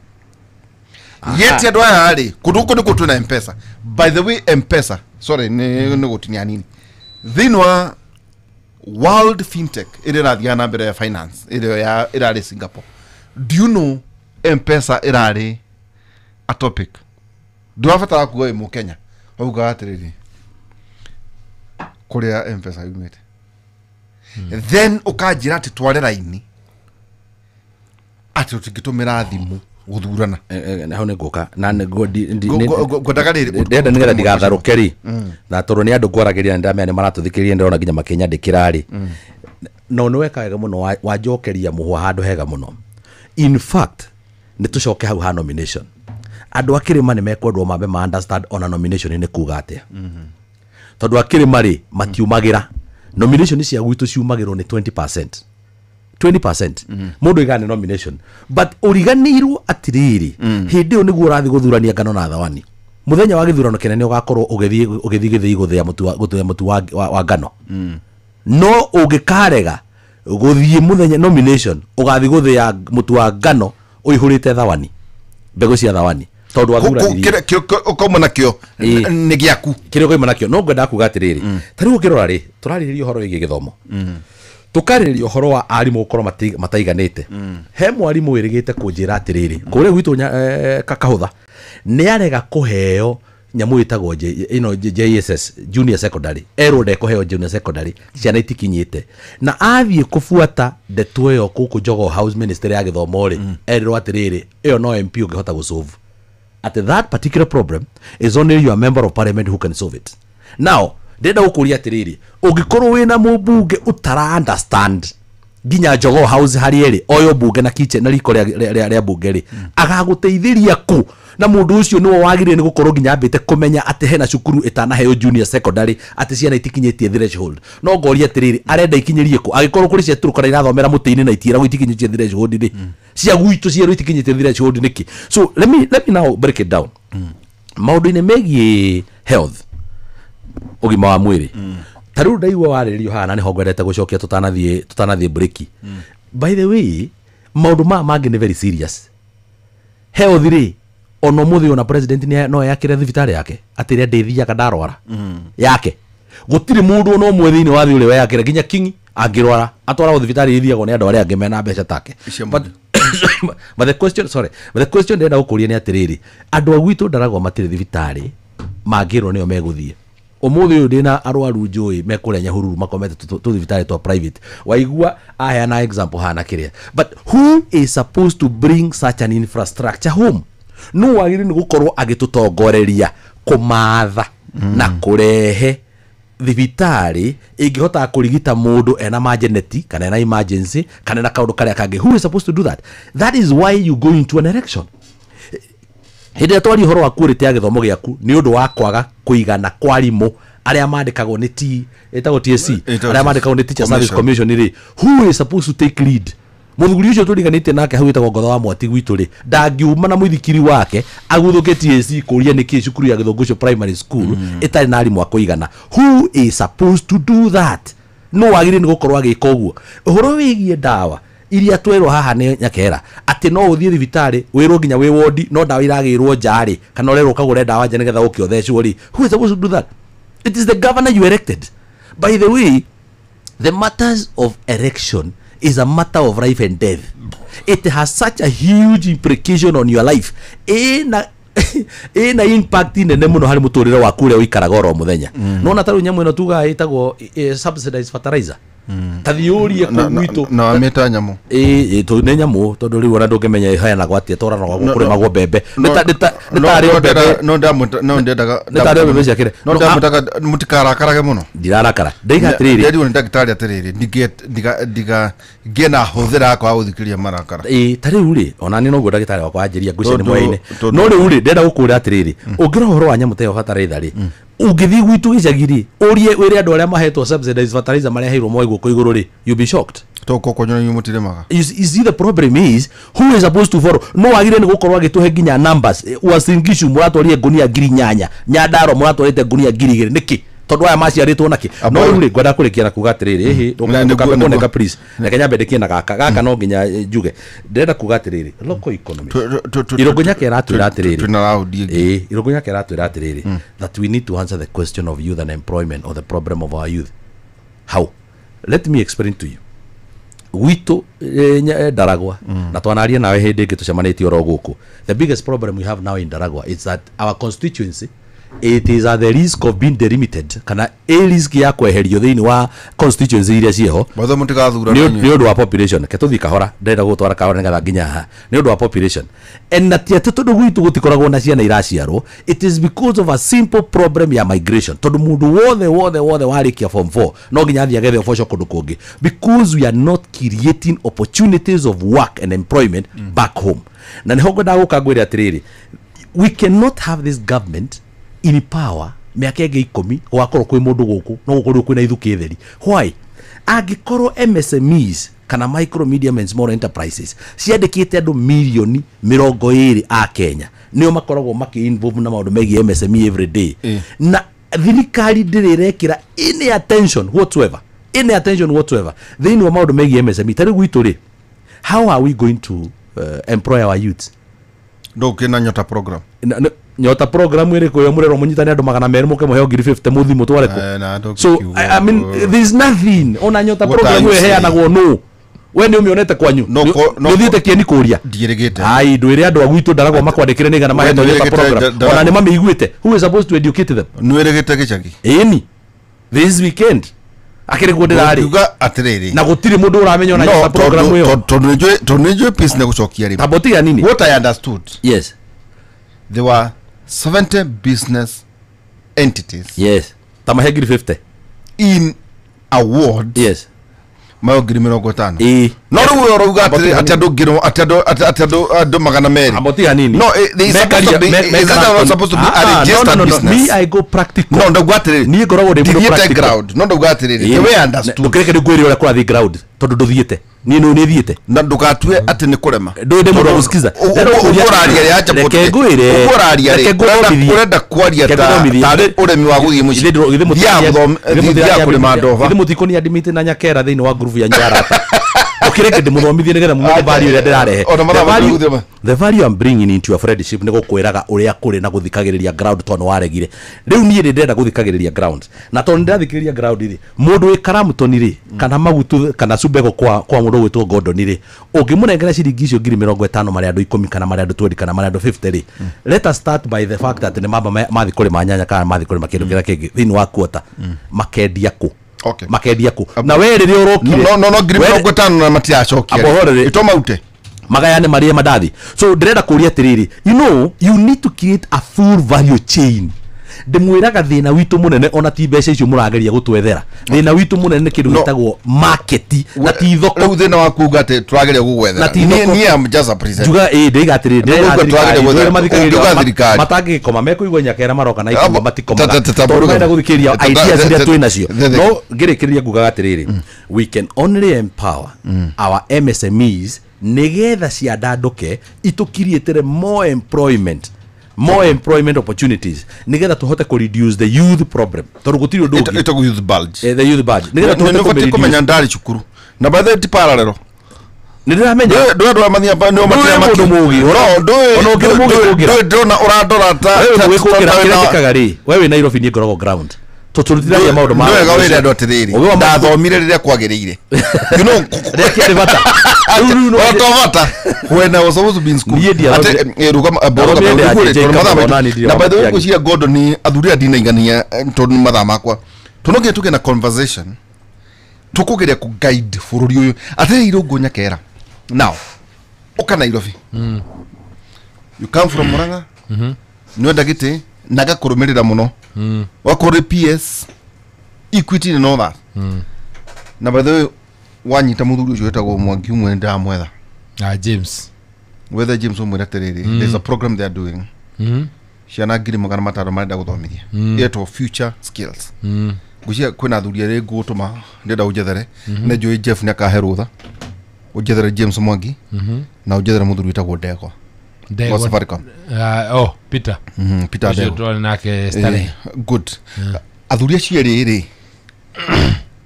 yet andũ aya rĩ kũndũ gũkũ nĩkuo twĩna M-Pesa by the way M-Pesa sorry nĩ gũtinia nini thĩinĩ wa World Fintech ĩrĩa ĩrathiaga na mbere ya finance ĩrĩa ĩrarĩ Singapore do you know M-Pesa ĩrarĩ a topic ndũrabatara kuga wĩ mũkenya waugaga atĩrĩrĩ kũrĩa M-Pesa yumĩte then ũkanjĩra atĩ tware raini atĩ ũtingĩtũmĩra thimũ gũthurana hau nĩ ngũka na ngwendaga rĩrĩ ndĩrenda nĩgetha ndigatharũke rĩ na tondũ nĩ andũ ngwaragĩria na ndĩramenya nĩ maratũthikĩrĩria ndĩrona nginya makĩnyandĩkĩra rĩ no nĩ weka wega mũno wanjokeria mũhwa handũ hega mũno In fact nĩ tũcoke hau ha nomination, andũ a kĩrĩma nĩ mekwendwo mambe ma understand ona nomination nĩ kuga atĩa, tondũ a kĩrĩma rĩ matiumagĩra. Nomination cia gwitũ ciumagĩrwo nĩ 20%. 20% mũndũ oigaga nĩ nomination, but ũriganĩirwo atĩrĩrĩ, hĩndĩ ĩyo nĩguo ũrathiĩ gũthurania ngano na thawani. Mũthenya wa gĩthurano kĩnene ũgakorwo ũgĩthiĩ gĩthĩi gũthĩa mũtu wa ngano. No ũngĩkarega gũthiĩ mũthenya nomination, ũgathiĩ gũthĩa mũtu wa ngano ũihũrĩte thawani, mbegũ cia thawani, tondũ wathuranirie ũkauma nakĩo nĩ gĩaku kĩrĩa ũkauma nakĩo. No ngwenda kuga atĩrĩrĩ, ta rĩu ũngĩrora rĩ, tũrarĩrĩria ũhoro wĩgiĩ gĩthomo, tũkarĩrĩria ũhoro wa arimũ gũkorwo mataiganĩte. He mwarimũ wĩrĩgĩte kũnjĩra atĩrĩrĩ, kũrĩa gwitũ Kahũtha nĩ arega kũheo nyamũ ĩtagwo ĩno JSS, junior secondary, erwo ndekũheo junior secondary, ciana itikinyĩte. Na athiĩ kũbuata ndeto ĩyo gũkũ Jogoo House Ministry ya gĩthomo rĩ, erirwo atĩrĩrĩ, ĩyo no MP ũngĩhota gũsolve. At that particular problem is only your member of parliament who can solve it. Now ndĩrenda gũkũria atĩrĩrĩ, ũngĩkorwo wĩna mũmbunge ũtara understand nginya Jogoo House harĩa ĩrĩ, oyo mbunge na kitchen na riko rĩa mbunge rĩ, agagũteithĩria kũ? Na mũndũ ũcio nĩwe wagĩrĩire nĩ gũkorwo nginya ambĩte kũmenya atĩ hena cukuru ĩtanaheo junior secondary, atĩ ciana itikinyĩtie threshold. No ngoria atĩrĩrĩ, arenda ikinyĩrie kũ? Angĩkorwo kũrĩ cia Turkana irathomera mũtĩ-inĩ na itiĩragwo itikinyĩtie threshold rĩ, cia gwitũ cierwo itikinyĩtie threshold nĩkĩ? So let me now break it down. Maũndũ-inĩ megiĩ health, ũgima wa mwĩrĩ, ta rĩu ndaigua warĩrĩrio haha na nĩho ngwendete gũcokia tũtanathiĩ break. By the way, maũndũ maya mangĩ nĩ very serious. Health rĩ, ona ũmũthĩ ona president no eyakĩre thibitarĩ yake atĩ ĩrĩa ndĩthiaga ndarwara yake. Gũtirĩ mũndũ ona ũmwe thĩinĩ wa thĩ ũrĩa weyakĩre, nginya king angĩrwara atwaragwo thibitarĩ ĩthiagwo nĩ andũ arĩa angĩ mena mbeca take. But the question, sorry, but the question ndĩrenda gũkũria nĩ atĩrĩrĩ, andũ a gwitũ Ndaragwa matirĩ thibitarĩ mangĩrwo nĩo megũthiĩ. Ũmũthĩ ũyũ ndĩna arwaru njũĩ mekũrĩa Nyahururu makomete tũthibitarĩ twa private. Waigua aheana example hana kĩrĩa. But who is supposed to bring such an infrastructure home? No wagĩrĩirwo nĩ gũkorwo agĩtũtongoreria kũmatha na kũrehe thibitarĩ ĩngĩhota kũrigita mũndũ ena emergency kana ena emergency kana ena kaũndũ karĩa kangĩ. Who is supposed to do that? That is why you go into an election. Hĩndĩ ĩrĩa twaria ũhoro wa quality ya gĩthomo gĩaku nĩ ũndũ wa kwaga kũigana kwa arimũ arĩa mandĩkagwo nĩ ĩtagwo TSC, arĩa mandĩkagwo nĩ Teacher Service Commission rĩ, who is supposed to take lead? Mũthuri ũcio tũriganĩtie nake hau wĩtagwo Ngotho wa Mwati gwitũ rĩ, ndangiuma na mũithikiri wake aguthũke TSC kũria nĩkĩ cukuru ya Gĩthũngũcio Primary School ĩtarĩ na arimũ a kũigana. Who is supposed to do that? No wagĩrĩire nĩ gũkorwo agĩka ũguo. Ũhoro wĩgiĩ ndawa iria twerwo haha nĩ Nyakera atĩ no ũthiĩ thibitarĩ wĩrwo nginya wĩ wodi no ndawa iragĩrwo nja rĩ, kana ũrerwo ũkagũre ndawa nja nĩgetha ũke ũthecwo rĩ, who is supposed to do that? It is the governor you elected. By the way, the matters of election is a matter of life and death. It has such a huge implication on your life. Ĩna impact nene mũno harĩ mũtũrĩre waku ũrĩa ũikaraga oro mũthenya. Nona ta rĩu nyamũ ĩno tugaga ĩtagwo subsidized fertilizer. Ta thiĩ ũrie kũu gwitũ na wamĩta nyamũ. Ĩĩ nĩ nyamũ tondũ rĩu ona ndũngĩmenya ĩheanagwo atĩa, twaranaga kũrĩmagwo mbembe. No ndendaga ciakĩre. No ndamũtaga mũtikarakarage mũno. Ndirarakara. Ndaiga atĩrĩrĩ. Nderirwo nĩ ndagĩtarĩ atĩrĩrĩ, ndiga ngĩe na hũthĩra yakwa ya gũthikĩrĩria marakara. Ĩĩ ta rĩu rĩ, ona niĩ noguo ndagĩtarĩ wakwa anjĩria ngwĩciria nĩ mwaĩ-inĩ. No rĩu rĩ, ndĩrenda gũkũra atĩrĩrĩ, ũngĩrora ũhoro wa nyamũ ta ĩyo fertilizer rĩ, ũngĩthiĩ gwitũ gĩcagi rĩ, ũrie wĩre andũ arĩa mahetwo subsidized fertilizer marĩa heirwo moe guoko igũrũ rĩ, you'll be shocked. Toko kwanyu inyuĩ mũtirĩmaga. You see the problem is who is supposed to follow? No wagĩrĩire nĩ gũkorwo agĩtũhe nginya numbers. Uasin Gishu mũratwarire ngunia 8,000, Nyandarua mũratwarĩte ngunia 2,000 nĩkĩ? Tondũ aya maciarĩtwo nakĩ? No rĩu rĩ, ngwenda kũrĩkia na kuga atĩrĩrĩ, ĩhĩ ndũkambe please, reke nyambe ndĩkie na gaka no nginya njuge. Ndĩrenda kuga atĩrĩrĩ, local economy. Irũngũ Nyakera atwĩra atĩrĩrĩ, twĩna raundi ĩngĩ. Ĩĩ, Irũngũ Nyakera atwĩra atĩrĩrĩ, that we need to answer the question of youth and employment or the problem of our youth. How? Let me explain to you. Gwitũ Ndaragwa na twanaria nawe hĩndĩ ĩngĩ tũcemanĩtie oro gũkũ. The biggest problem we have now in Ndaragwa is that our constituency It is at the risk of being delimited kana a risk ya kweherio thiini wa constituency iria ciho Bathe mũtigathura nĩ ũndũ wa population. Ke tũthiĩ kahora, ndĩrenda gũtwara kahora nĩgetha nginya haha. Nĩ ũndũ wa population and na ti atĩ tondũ gwitũ gũtikoragwo na ciana iraciarwo, it is because of a simple problem ya migration, tondũ mũndũ wothe wothe wothe warĩkia form 4 no nginya athiĩ agethe ũboco kũndũ kũngĩ, because we are not creating opportunities of work and employment back home. Na nĩho ngwendaga gũka ngwĩre atĩrĩrĩ, we cannot have this government in power mĩaka ĩngĩ 10 gũgakorwo kwĩ mũndũ gũkũ no gũkorwo kwĩna ithukĩ theri. Why? Angĩkorwo MSMEs kana micro, medium and small enterprises ciandĩkĩte andũ mirioni 20 a Kenya nĩo makoragwo makĩ-involve na maũndũ megiĩ MSME every day, na thirikari ndĩrĩ ĩrekĩra any attention whatsoever, any attention whatsoever thĩinĩ wa maũndũ megiĩ MSME. Ta rĩu gwitũ rĩ, how are we going to employ our youth? Ndũkĩna Nyota program. Nyota program ĩrĩkũ ĩyo mũrerwo mũnyitane andũ 200 mũke mũheo 50,000 mũthiĩ mũtware kũ? So I mean, there's nothing ona Nyota program ĩyo ĩheanagwo nũ? We nĩ ũmĩonete kwanyu? Nĩũthiĩte kĩeni kũria? Ndiĩrĩgĩte. Ai, ndwĩre andũ a gwitũ ndaragwo makwandĩkĩre nĩigana mahetwo Nyota program, ona nĩ mamĩiguĩte. Who is supposed to educate them? Nĩwĩrĩgĩte gĩcagi? Ĩni this weekend akĩrĩ kuo ndĩrarĩ. Ngiuga atĩrĩrĩ, na gũtirĩ mũndũ ũramenya ona Nyota program ĩyo, tondũ nĩnjũĩ peace nĩ gũcokia rĩmwe. Tambotiga nini. What I understood, yes, there were 70 business entities. Yes. Tamahe 50 in a ward. Yes. Mayo 50,000. No rĩu ũrauga atĩ andũ ngiri atĩ andũ 200. Ambotiga nini. No, they supposed to be, is that supposed to be a registered business? Me, I go practical. No, ndauga atĩrĩrĩ. Niĩ ngoragwo ndĩ mũndũ practical. Ground. No ndauga atĩrĩrĩ. The way I understood. Ndũkĩreke ndĩkwĩre ũrĩa kũrathiĩ ground tondũ ndũthiĩte. Niĩ nĩ thiĩte. Na ndũgatue atĩ nĩ kũrema. Ndũĩ ndĩ mũndũ wa gũsikiza. Ũkũraria rĩ acha Reke ngwĩre. Ũkũraria rĩ. Ũrenda kwaria tarĩ ũremi wa gũthiĩ mũciĩ. Thiaga kũrĩma ndova. Githĩ mũtikũni admit na Nyakera thĩinĩ wa group ya Nyarata. Ũkĩreke ndĩmũthomithie nĩgetha mumenye value ĩrĩa ndĩrarehe. The value I'm bringing into your friendship nĩ gũkwĩraga ũrĩa kũrĩ na gũthikagĩrĩria ground tondũ waregire. Rĩu niĩ nĩ ndĩrenda gũthikagĩrĩria ground. Na tondũ ndĩrathikĩrĩria ground rĩ, mũndũ wĩ Karamutoni rĩ, kana Magutu kana Subego kwa mũndũ ũgwĩtwo Gordon rĩ, ũngĩmũnengera ciringi icio 50,000 marĩa andũ 10 kana marĩa andũ 20 kana marĩa andũ 50 rĩ, let us start by the fact that nĩ mamba mathi kũrĩma nyanya kana mathi kũrĩma kĩndũ kĩrĩa kĩngĩ thĩinĩ wa quarter, makendia kũ? Okay. Makendia kũ? Na we rĩrĩa ũrokire no 50,000 na matiracokia itomaute magayane marĩe mandathi. So ndĩrenda kũria atĩrĩrĩ, you know, you need to create a full value chain. Ndĩmwĩraga thĩna witũ mũnene ona ti mbeca icio mũrageria gũtwethera. Thĩna witũ mũnene nĩ kĩndũ gĩtagwo market na ti thoko. Rĩu thĩna waku uga atĩ tũrageria gũgwethera. Niĩ am just a presenter. Njuga ĩ ndĩiga atĩrĩrĩ, ndĩrenda matangĩgĩkoma mekũigua Nyakera maroka na ikuo matikomaga. Tondũ marenda gũthikĩrĩria ideas iria twĩ nacio. No ngĩrĩkĩrĩria ngugaga atĩrĩrĩ, we can only empower our MSMEs nĩgetha ciandandũke itũkiriĩtĩre more employment, more employment opportunities nĩgetha tũhote kũ reduce the youth problem, tondũ gũtirĩ ũndũ ũngĩ ĩtagwo youth bulge. The youth bulge nĩgetha tũhote kũmenya ndarĩ cukuru na by the way ti parallel. Nĩ ndĩramenya ndũĩ andũ a mathiaga nĩo Ndũĩ mũndũ mũũgĩ, no ndũĩ ona ũngĩrĩ mũũgĩ kũngĩra. Ndũĩ ndĩrona ũrandora ta kĩrĩa kĩrĩa rĩ, we wĩ Nairobi niĩ ngoragwo ground. Tũtũrutithagia maũndũ ma wega wĩre andũ atĩrĩrĩ, ndathomire rĩrĩa kwagĩrĩire, you know, rĩrĩa kĩarĩ bata. To bata when I was supposed to be in school. Niĩ ndiathomire. Ati rugama na by the way ngwĩciria Gordon ni athuri a ndinaigania tondũ nĩ mathaa makwa. Tũnogire tũgĩe na conversation tũkũgeria kũ guide bũrũri ũyũ atĩrĩrĩ Irũngũ Nyakera. Now ũka Nairobi, you come from Murang'a, nĩwenda gĩtĩ na ngakũrũmĩrĩra mũno, wakorwo PS Equity and all that. Na by the way wanyita mũthuri ũcio wĩtagwo Mwangi ũmwe ndamwetha. James. Wethe James ũmwĩre atĩrĩrĩ, there's a program they are doing. Ciana 500,000 marenda gũthomithia ĩtwo Future Skills. Ngwĩciria kwĩna athuri erĩ ngũgũtũma ndĩrenda ũnjethere, nĩ njũĩ Jeff nĩ akahe rũtha ũnjethere James Mwangi na ũnjethere mũthuri wĩtagwo Ndegwa wa Safaricom. Oh, Peter. Peter Ũcio Ndegwa. twarĩ nake Starehe. Good. Athuri acio erĩ rĩ,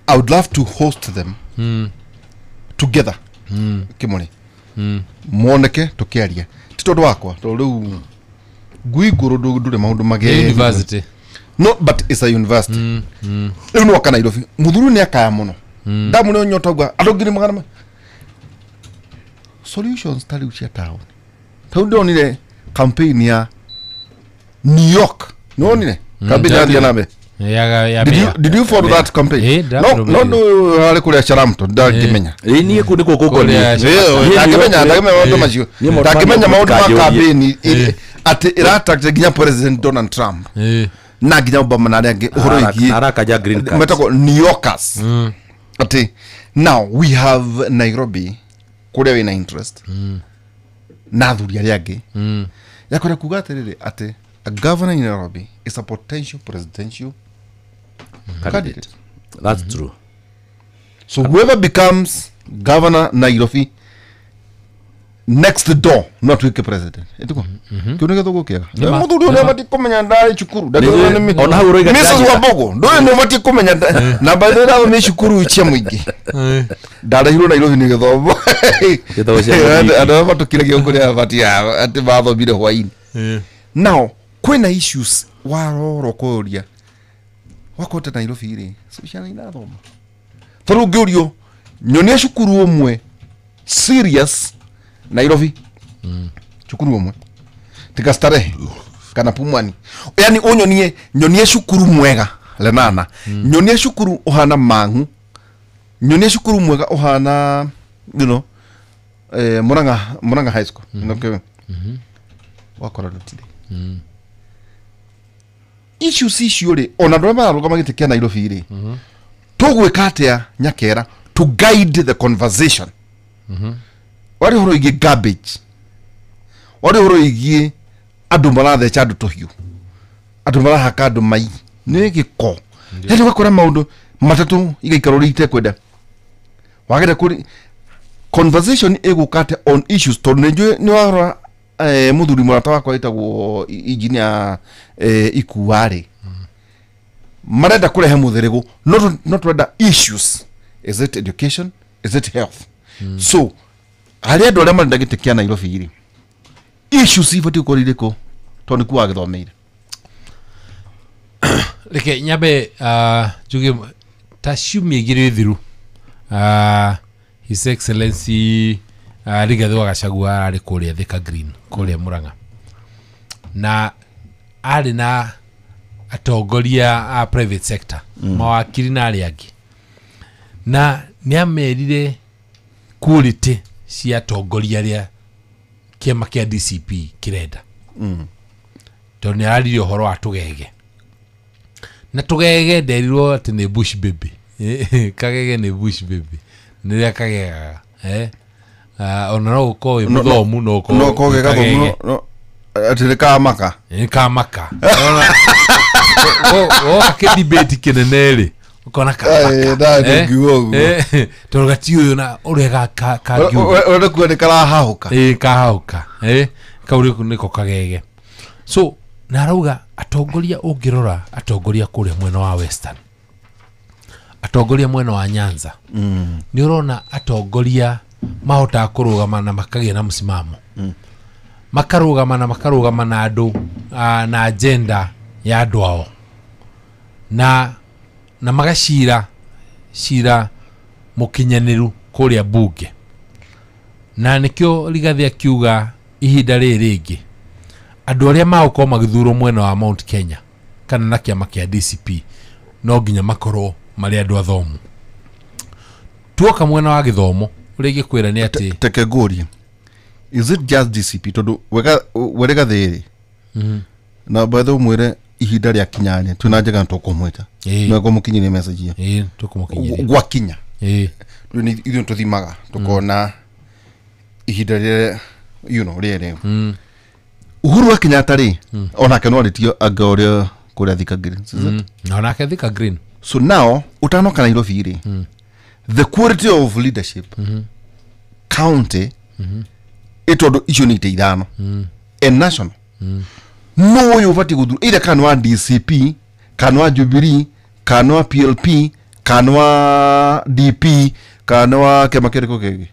I would love to host them together. Kĩmũrĩ moneke tũkĩaria, ti tondũ wakwa, tondũ rĩu ngui ngũrũ ndũrĩ maũndũ mageni. University. No, but it's a university. Rĩu nĩ waka Nairobi mũthuri nĩ akaya mũno ndamũrĩ nyota uga andũ 200,000 solutions ta rĩu cia town. Tondũ ndonire campaign ya New York Nonire campaign yathia na mbere. Did you follow that campaign? No arĩ kũrĩa Charamto ndangĩmenya. Ĩ niĩ kũ nĩkuo kũkoniĩ. Ndangĩmenya maũndũ macio. Ndangĩmenya maũndũ ma campaign atĩ ĩratake nginya President Donald Trump. Na nginya Obama na arĩa angĩ ũhoro wĩgiĩ arakaja green card. Metagwo New Yorkers. Atĩ now we have Nairobi kũrĩa wĩna interest. Na athuri arĩa angĩ. Yakwenda kuga atĩrĩrĩ atĩ a governor in Nairobi is a potential presidential candidate. That's true. So whoever becomes governor Nairobi next door not wike president. Etuko. Kiu githugu kiega. Muthuri uria bati kumenya ndari cukuru. Ona hau uroiga Mrs. Wambogo. Ndu no bati kumenya na by the way ni cukuru cia muingi. Ndarehirwo Nairobi ni githomo. Githomo cia. Andu matukiragia kuria bati ati mathomire hwaini. Now kwina issues waroro kuria wakote Nairobi ri so ciana inathoma tondu ngiurio nyonie cukuru umwe serious Nairobi cukuru umwe tika Starehe kana Pumwani yani unyonie nyonie cukuru mwega Lenana nyonie cukuru uhana Mang'u nyonie cukuru mwega uhana you know Murang'a High School no wakora ndutire issues icio ri ona andũ arĩa mararũgama gĩtĩ kĩa Nairobi ri tũgwĩka atĩa Nyakera to guide the conversation. Warĩ ũhoro wĩgiĩ garbage, warĩ ũhoro wĩgiĩ andũ maratheca andũ tũhiũ, andũ marahaka andũ mai nĩ gĩko. Yaani ũgakora maũndũ matatũ igaikara ũrĩa itekwenda wagenda kũrĩ conversation ĩgũka atĩa on issues tondũ nĩnjũĩ nĩ warora muthuri mũrata wakwa wĩtagwo engineer Ikuarĩ marenda kũrehe mũthĩrĩgũ no twenda issues. Is it education, is it health? So harĩ andũ arĩa marenda gĩtĩ kĩa Nairobi rĩ issues ibatiĩ gũkorwo irĩkũ tondũ nĩkuo wagĩthomeire? Reke nyambe njuge ta ciumia igĩrĩ thiru His Excellency Rigathi wa Gachagua arĩ kũrĩa Thika Green kũrĩa Murang'a na arĩ na atongoria a private sector mawakiri na arĩa angĩ na nĩamerire quality cia atongoria arĩa kĩama kĩa DCP kĩrenda tondũ nĩararirie ũhoro wa tũgege na tũgege nderirwo atĩ nĩ bush baby. Kagege nĩ bush baby nĩrĩa kagegaga ona no ũkorwo wĩ mũthomu no ũkorwo gathomu atĩ nĩ kamaka nĩ kamaka woka kĩdibate kĩnene rĩ ũkona kamaka tondũ gatiũyũ na ũrĩa kangiuga ũrenda kuga nĩ karahahũka kahahũka kau nĩko kagege. So na arauga atongoria ũngĩrora atongoria kũrĩa mwena wa Western, atongoria mwena wa Nyanza nĩ ũrona atongoria mahotaga kũrũgama na makagĩa na msimamo makarũgama na makarũgama na andũ na agenda ya andũ ao na magacira cira mũkinyanĩru kũrĩa bunge. Na nĩkĩo Rigathi akiuga ihinda rĩrĩ rĩngĩ andũ arĩa magũkorwo magĩthurwo mwena wa Mount Kenya kana na kĩama kĩa DCP no nginya makorwo marĩ andũ athomu. Tuoka mwena wa gĩthomo ũrĩa ingĩkwĩra nĩ atĩ teke ngũrie is it just DCP tondũ we Rigathi rĩ na by the way mwĩre ihinda rĩa kinya rĩ twĩna njega tũkũmwĩta no ngũmũkinyĩria message ĩyo tũkũmũkinyĩria gwakinya ithuĩ tũthimaga tũkona ihinda rĩrĩa you know rĩrĩ Uhuru wa Kenyatta rĩ onake no arĩtio anga ũrĩa kũrĩa Thika Green na onake Thika Green. So now utanoka Nairobi rĩ the quality of leadership county ĩtondũ icio nĩ itĩ ithano and national no ũyũ ũbatiĩ gũthurwo either kana wa DCP kana wa Jubilee kana wa PLP kana wa DP kana wa kĩama kĩrĩkũ kĩngĩ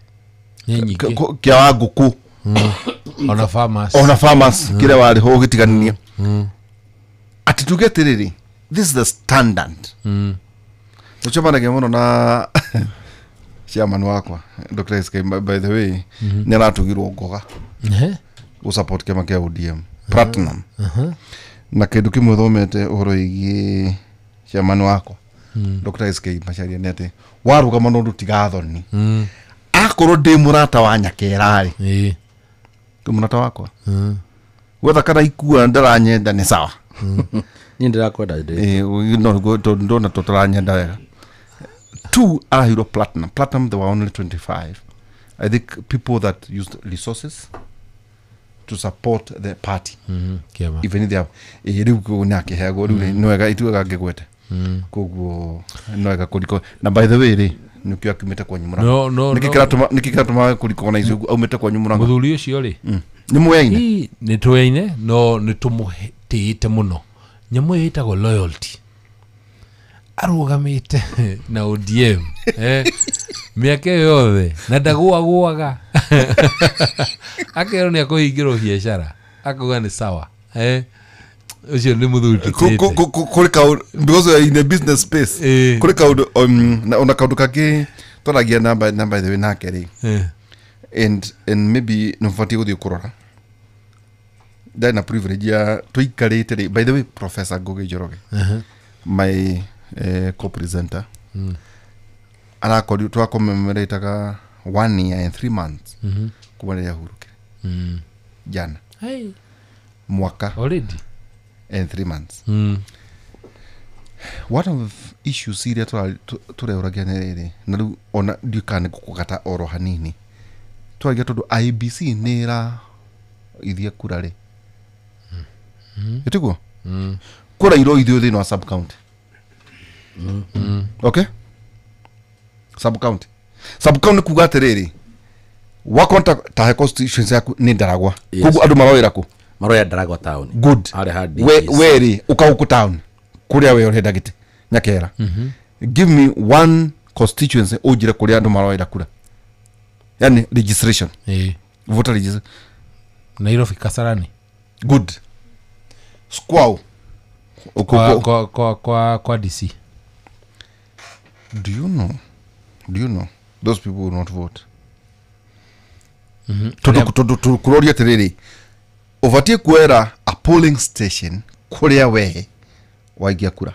kĩa wa ngũkũ ona farmers kĩrĩa warĩ ho ũgĩtiganania atĩ tuge atĩrĩrĩ this is the standard. Tũcemanagia mũno na chairman wakwa Dr. SK by the way nĩ aratugirwo ngoga gũ support kĩama kĩa ODM Platinum. Na kindu kimwe thomete uhoro wĩgiĩ chairman wakwa Dr. SK Macharia nĩ atĩ warũgama no ndũtigathoni. Akorwo ndĩ mũrata wa Nyakera rĩ, ndĩ mũrata wakwa gwetha kana ikua ndaranyenda nĩ sawa. Niĩ ndĩrakwenda ndĩ. No tondũ ndona tũtaranyenda wega. 2 arahirwo platinum. Platinum there were only 25. I think people that used resources to support the party. Even if they have riu nĩ akĩheagwo rĩu nĩ wega ituaga ngĩgwete. Koguo nĩ wega kũriko. Na by the way rĩ, nĩkĩo akiumĩte kwanyu Murang'a. No. Nĩkĩ kĩratũma kũrikogonize ũguo aumĩte kwanyu Murang'a? Mũthuri ũcio rĩ, nĩ mũyaine? Nĩ tũyaine, no nĩ tũmũtĩĩte mũno. Nyamũ ĩyo ĩtagwo loyalty. Arũgamĩte na ODM mĩaka ĩyo yothe na ndagũagũaga. Akerwo nĩ akũhingĩrwo biacara akauga nĩ sawa. Ũcio nĩ mũthuri tũtĩĩte. Kũrĩ kaũndũ, because we are in a business space. Kũrĩ kaũndũ, ona kaũndũ kangĩ twaragia na by the way nake rĩ. And maybe nĩ ũbatiĩ gũthiĩ kũrora. Ndarĩ na privilege ya tũikarĩte rĩ. By the way, Professor Ngugi Njoroge, my co-presenter, arakorirwo twakomemorataga 1 year and 3 months kuma rĩrĩa ahurũkire. Jana. Mwaka. Already. And 3 months. One of issues iria tũreũragia nĩ rĩrĩ, na rĩu ona ndiũĩ kana nĩ ngũkũgata oro hanini. Twaragia tondũ IEBC nĩ ĩraithia kura rĩ. Ĩtiguo? Kura iroithio thĩinĩ wa sub county. Okay? Sub county. Sub county kuga atĩrĩrĩ, wakonta ta constituency yaku nĩ Ndaragwa. Koguo andũ maroĩra kũ? Maroya Ndaragwa town. Good. We rĩ, ũka gũkũ town kũrĩa we ũrenda gĩtĩ Nyakera. Give me one constituency ũnjĩre kũrĩa andũ maroĩra kura. Yani registration. Voter registration. Nairobi Kasarani. Good. Squaw. Kwa DC. Do you know those people will not vote? Tondu kuroria atiriri, ubatie kuera a polling station kuria we waigia kura.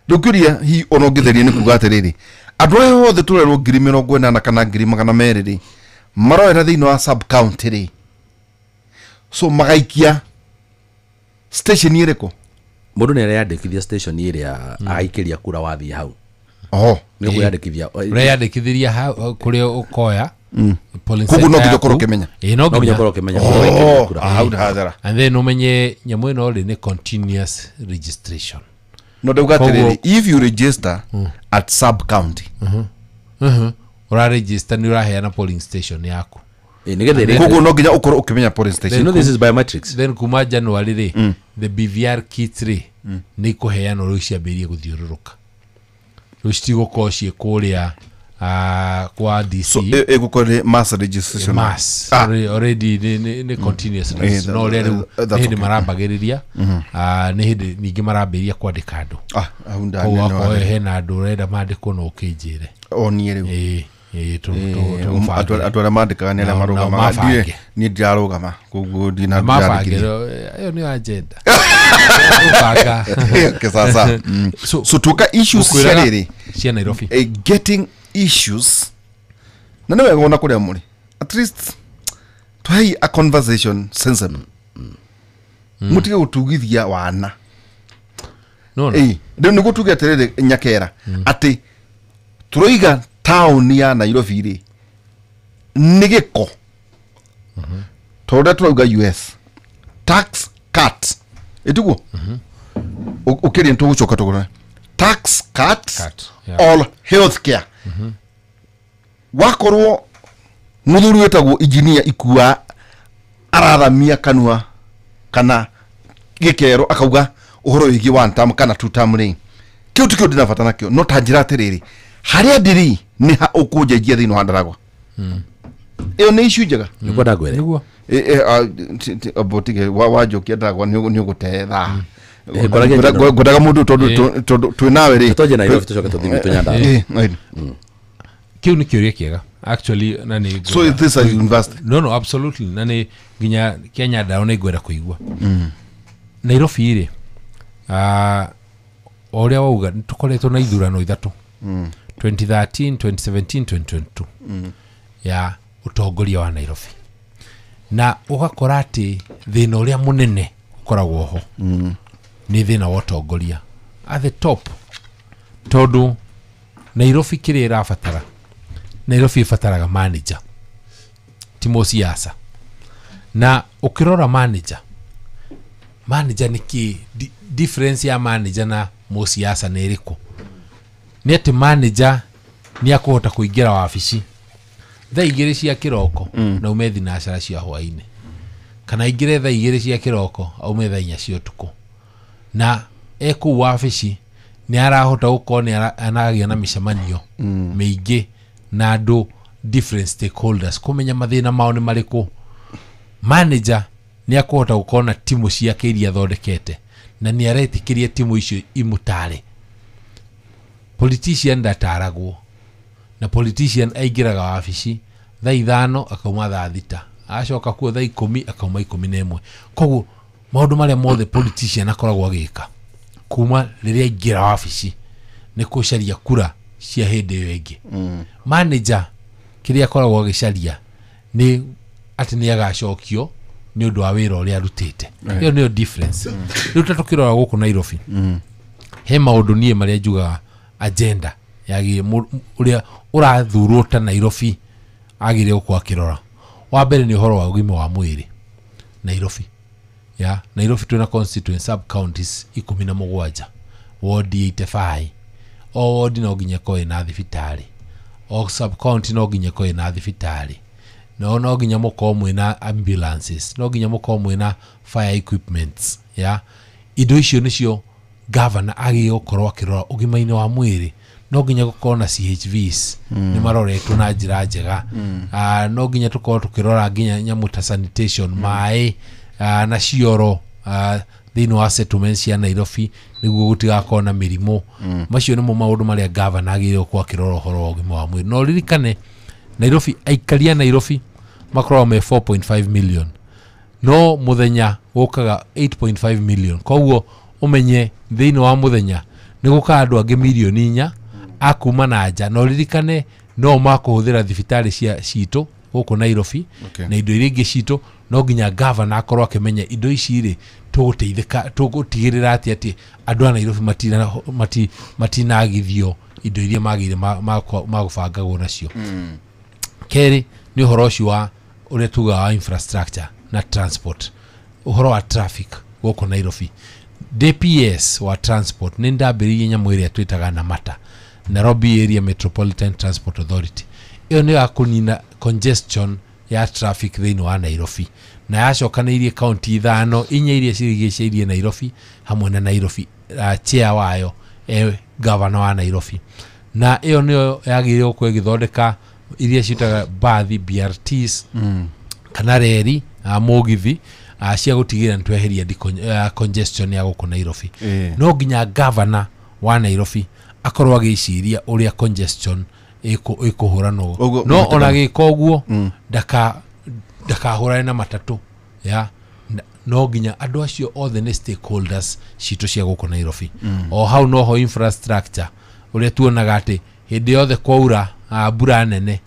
Ndukiuria hi ona ũngĩtheria nĩ kuga atĩrĩrĩ, andũ aya othe tũrerwo 80,000 kana 200,000 rĩ, maroera thĩinĩ wa sub county rĩ, so magaikia station ĩrĩkũ? Mũndũ nĩ areyandĩkithia station ĩrĩa agaikĩria kura wathiĩ hau. Oho, nĩ ũkwĩyandĩkithia. Ũreyandĩkithĩria hau kũrĩa ũkoya. Koguo no nginya ũkorwo ũkĩmenya. No nginya ũkorwo ũkĩmenya kũrĩa waikĩria kura. Hau hathara. And then ũmenye nyamũ ĩno rĩ nĩ continuous registration. No ndauga atĩrĩrĩ, if you register at sub county, ũraregister nĩ ũraheana polling station yaku. Koguo no nginya ũkorwo ũkĩmenya polling station. You know this is biometrics. Then kuma January rĩ, the BVR kit rĩ nĩ ikũheanwo rĩu ciambĩrĩrie gũthiũrũrũka. Rĩu citigũkorwo ciĩ kũrĩa kwa DC. So ĩgũkorwo mass registration. Mass already nĩ continuous registration. No rĩu nĩ hĩndĩ marambagĩrĩria, nĩ hĩndĩ ningĩ marambĩrĩria kwandĩka andũ. Koguo akorwo hena andũ ũrenda mandĩkwo no ũkĩnjĩre. O niĩ rĩu. Andũ arĩa mandĩkaga nĩ arĩa marũgamaga. Niĩ ndirarũgama, koguo ndinandĩkithia. Ĩyo nĩyo agenda. Okay, sasa. So tuka issues cia rĩrĩ cia Nairobi. Getting issues na nĩ wega ona kũrĩa mũrĩ, at least tuhei a conversation sensible. Mũtige gũtugithia wana. No. Rĩu nĩguo tuge atĩrĩrĩ Nyakera, atĩ tũroiga town ya Nairobi rĩ nĩ gĩko. Tondũ tũrauga US tax cut. Ĩtiguo? Ũkĩria nĩtũgũcoka tũgũre tax cut, all health care. Wakorwo mũthuri wĩtagwo engineer Ikua arathamia kanua kana gĩkero akauga ũhoro wĩgiĩ one term kana two term rĩ, kĩu tikĩo ndĩna bata nakĩo, no ta njĩra atĩrĩrĩ, harĩa ndĩrĩ nĩ ha ũkũnjenjia thĩinĩ wa Ndaragwa. Ĩyo nĩ issue njega. Nĩngwenda ngwĩre. Nĩguo. Obotige wanjokia Ndaragwa nĩ ũgũte thaa. Ngwendaga mũndũ tondũ twĩ nawe rĩ. Tũtwanjie Nairobi tũcoke tũthiĩ gwitũ Nyandarua. Kĩu nĩ kĩũria kĩega actually, na nĩ So is this a university? No, absolutely. Na nĩ nginya kĩa Nyandarua nĩ ngwenda kũigua. Nairobi rĩ, o ũrĩa wauga nĩ tũkoretwo na ithurano ithatũ, 2013, 2017, 2022, ya ũtongoria wa Nairobi, na ũgakora atĩ thĩna ũrĩa mũnene ũkoragwo ho nĩ thĩna wa ũtongoria at the top, tondũ Nairobi kĩrĩa ĩrabatara, Nairobi ĩbataraga manager ti mũciaca. Na ũkĩrora manager nĩ kĩ difference ya manager na mũciaca nĩ ĩrĩkũ? Nĩ atĩ manager nĩ akũhota kũingĩra wabici thaa 2 cia kĩroko na ume thinacara cia hwaĩ-inĩ, kana aingĩre thaa 2 cia kĩroko aume thaa 4 cia ũtukũ, na ekũu wabici nĩ arahota gũkorwo nĩ aragĩa na mĩcemanio mĩingĩ na andũ different stakeholders kũmenya mathĩna mao nĩ marĩkũ. Manager nĩ akũhota gũkorwo na timu ciake iria athondekete na nĩ aretĩkĩria timu icio imũtare. Politician ndataragwo, na politician aingĩraga wabici thaa 5 akauma thaa 6, acoka kuo thaa 10 akauma 11. Koguo maũndũ marĩa mothe politician akoragwo agĩka kuma rĩrĩa aingĩra wabici nĩ gũcaria kura cia hĩndĩ ĩyo ĩngĩ. Manager kĩrĩa akoragwo agĩcaria nĩ atĩ nĩ agacokio nĩ ũndũ wa wĩra ũrĩa arutĩte. Ĩyo nĩyo difference. Rĩu ta tũkĩrora gũkũ Nairobi, he maũndũ niĩ marĩa njugaga agenda yagĩrĩire ũrĩa ũrathurwo ta Nairobi agĩrĩire gũkorwo akĩrora. Wa mbere nĩ ũhoro wa ũgima wa mwĩrĩ Nairobi. Ya Nairobi twĩna constituent sub counties 17, ward 85. O ward no nginya ĩkorwo ĩna thibitarĩ, o sub county no nginya ĩkorwo ĩna thibitarĩ, no nginya mũkorwo mwĩna ambulances, no nginya mũkorwo mwĩna fire equipments. Ya indo icio nĩcio governor agĩrĩire gũkorwo akĩrora. Ũgima-inĩ wa mwĩrĩ no nginya gũkorwo na CHVs nĩ maroretwo na njĩra njega. No nginya tũkorwo tũkĩrora nginya nyamũ ta sanitation, maĩ na cioro thĩinĩ wa settlements cia Nairobi nĩguo gũtigakorwo na mĩrimũ. Macio nĩmo maũndũ marĩa governor agĩrĩire gũkorwo akĩrora ũhoro wa ũgima wa mwĩrĩ. No ririkane Nairobi, aikari a Nairobi makoragwo me 4.5 million, no mũthenya gũkaga 8.5 million. Koguo ũmenye thĩinĩ wa mũthenya nĩ gũkaga andũ angĩ mirioni 4 akuma na nja. No ririkane no makũhũthĩra thibitarĩ cia citũ gũkũ Nairobi na indo iria ingĩ citũ. No nginya governor akorwo akĩmenya indo ici rĩ tũgũteithĩka, tũgũtigĩrĩra atĩ atĩ andũ a Nairobi matinagithio indo iria magĩrĩire magũbangagwo nacio. Kerĩ nĩ ũhoro ũcio wa ũrĩa tugaga wa infrastructure na transport, ũhoro wa traffic gũkũ Nairobi. DPS wa transport nĩ ndambĩrĩirie nyamũ ĩrĩa twĩtaga NAMATA, Nairobi Area Metropolitan Transport Authority. Ĩyo nĩ ya kũnina congestion ya traffic thĩinĩ wa Nairobi, na yacokanĩirie kaunti 5 inya iria cirigicĩirie Nairobi hamwe na Nairobi, chair wayo governor wa Nairobi. Na ĩyo nĩyo yagĩrĩire gũkorwo ĩgĩthondeka iria ciĩtaga bathi BRTs kana reri mũgithi cia gũtigĩrĩra nĩ tweheria congestion ya gũkũ Nairobi. No nginya governor wa Nairobi akorwo agĩciria ũrĩa congestion ĩkũhũranwo. No ona gĩka ũguo ndakahũrane na matatũ. Ya no nginya andũ acio othe nĩ stakeholders citũ cia gũkũ Nairobi. O hau noho infrastructure ũrĩa tuonaga atĩ hĩndĩ yothe kwaura mbura nene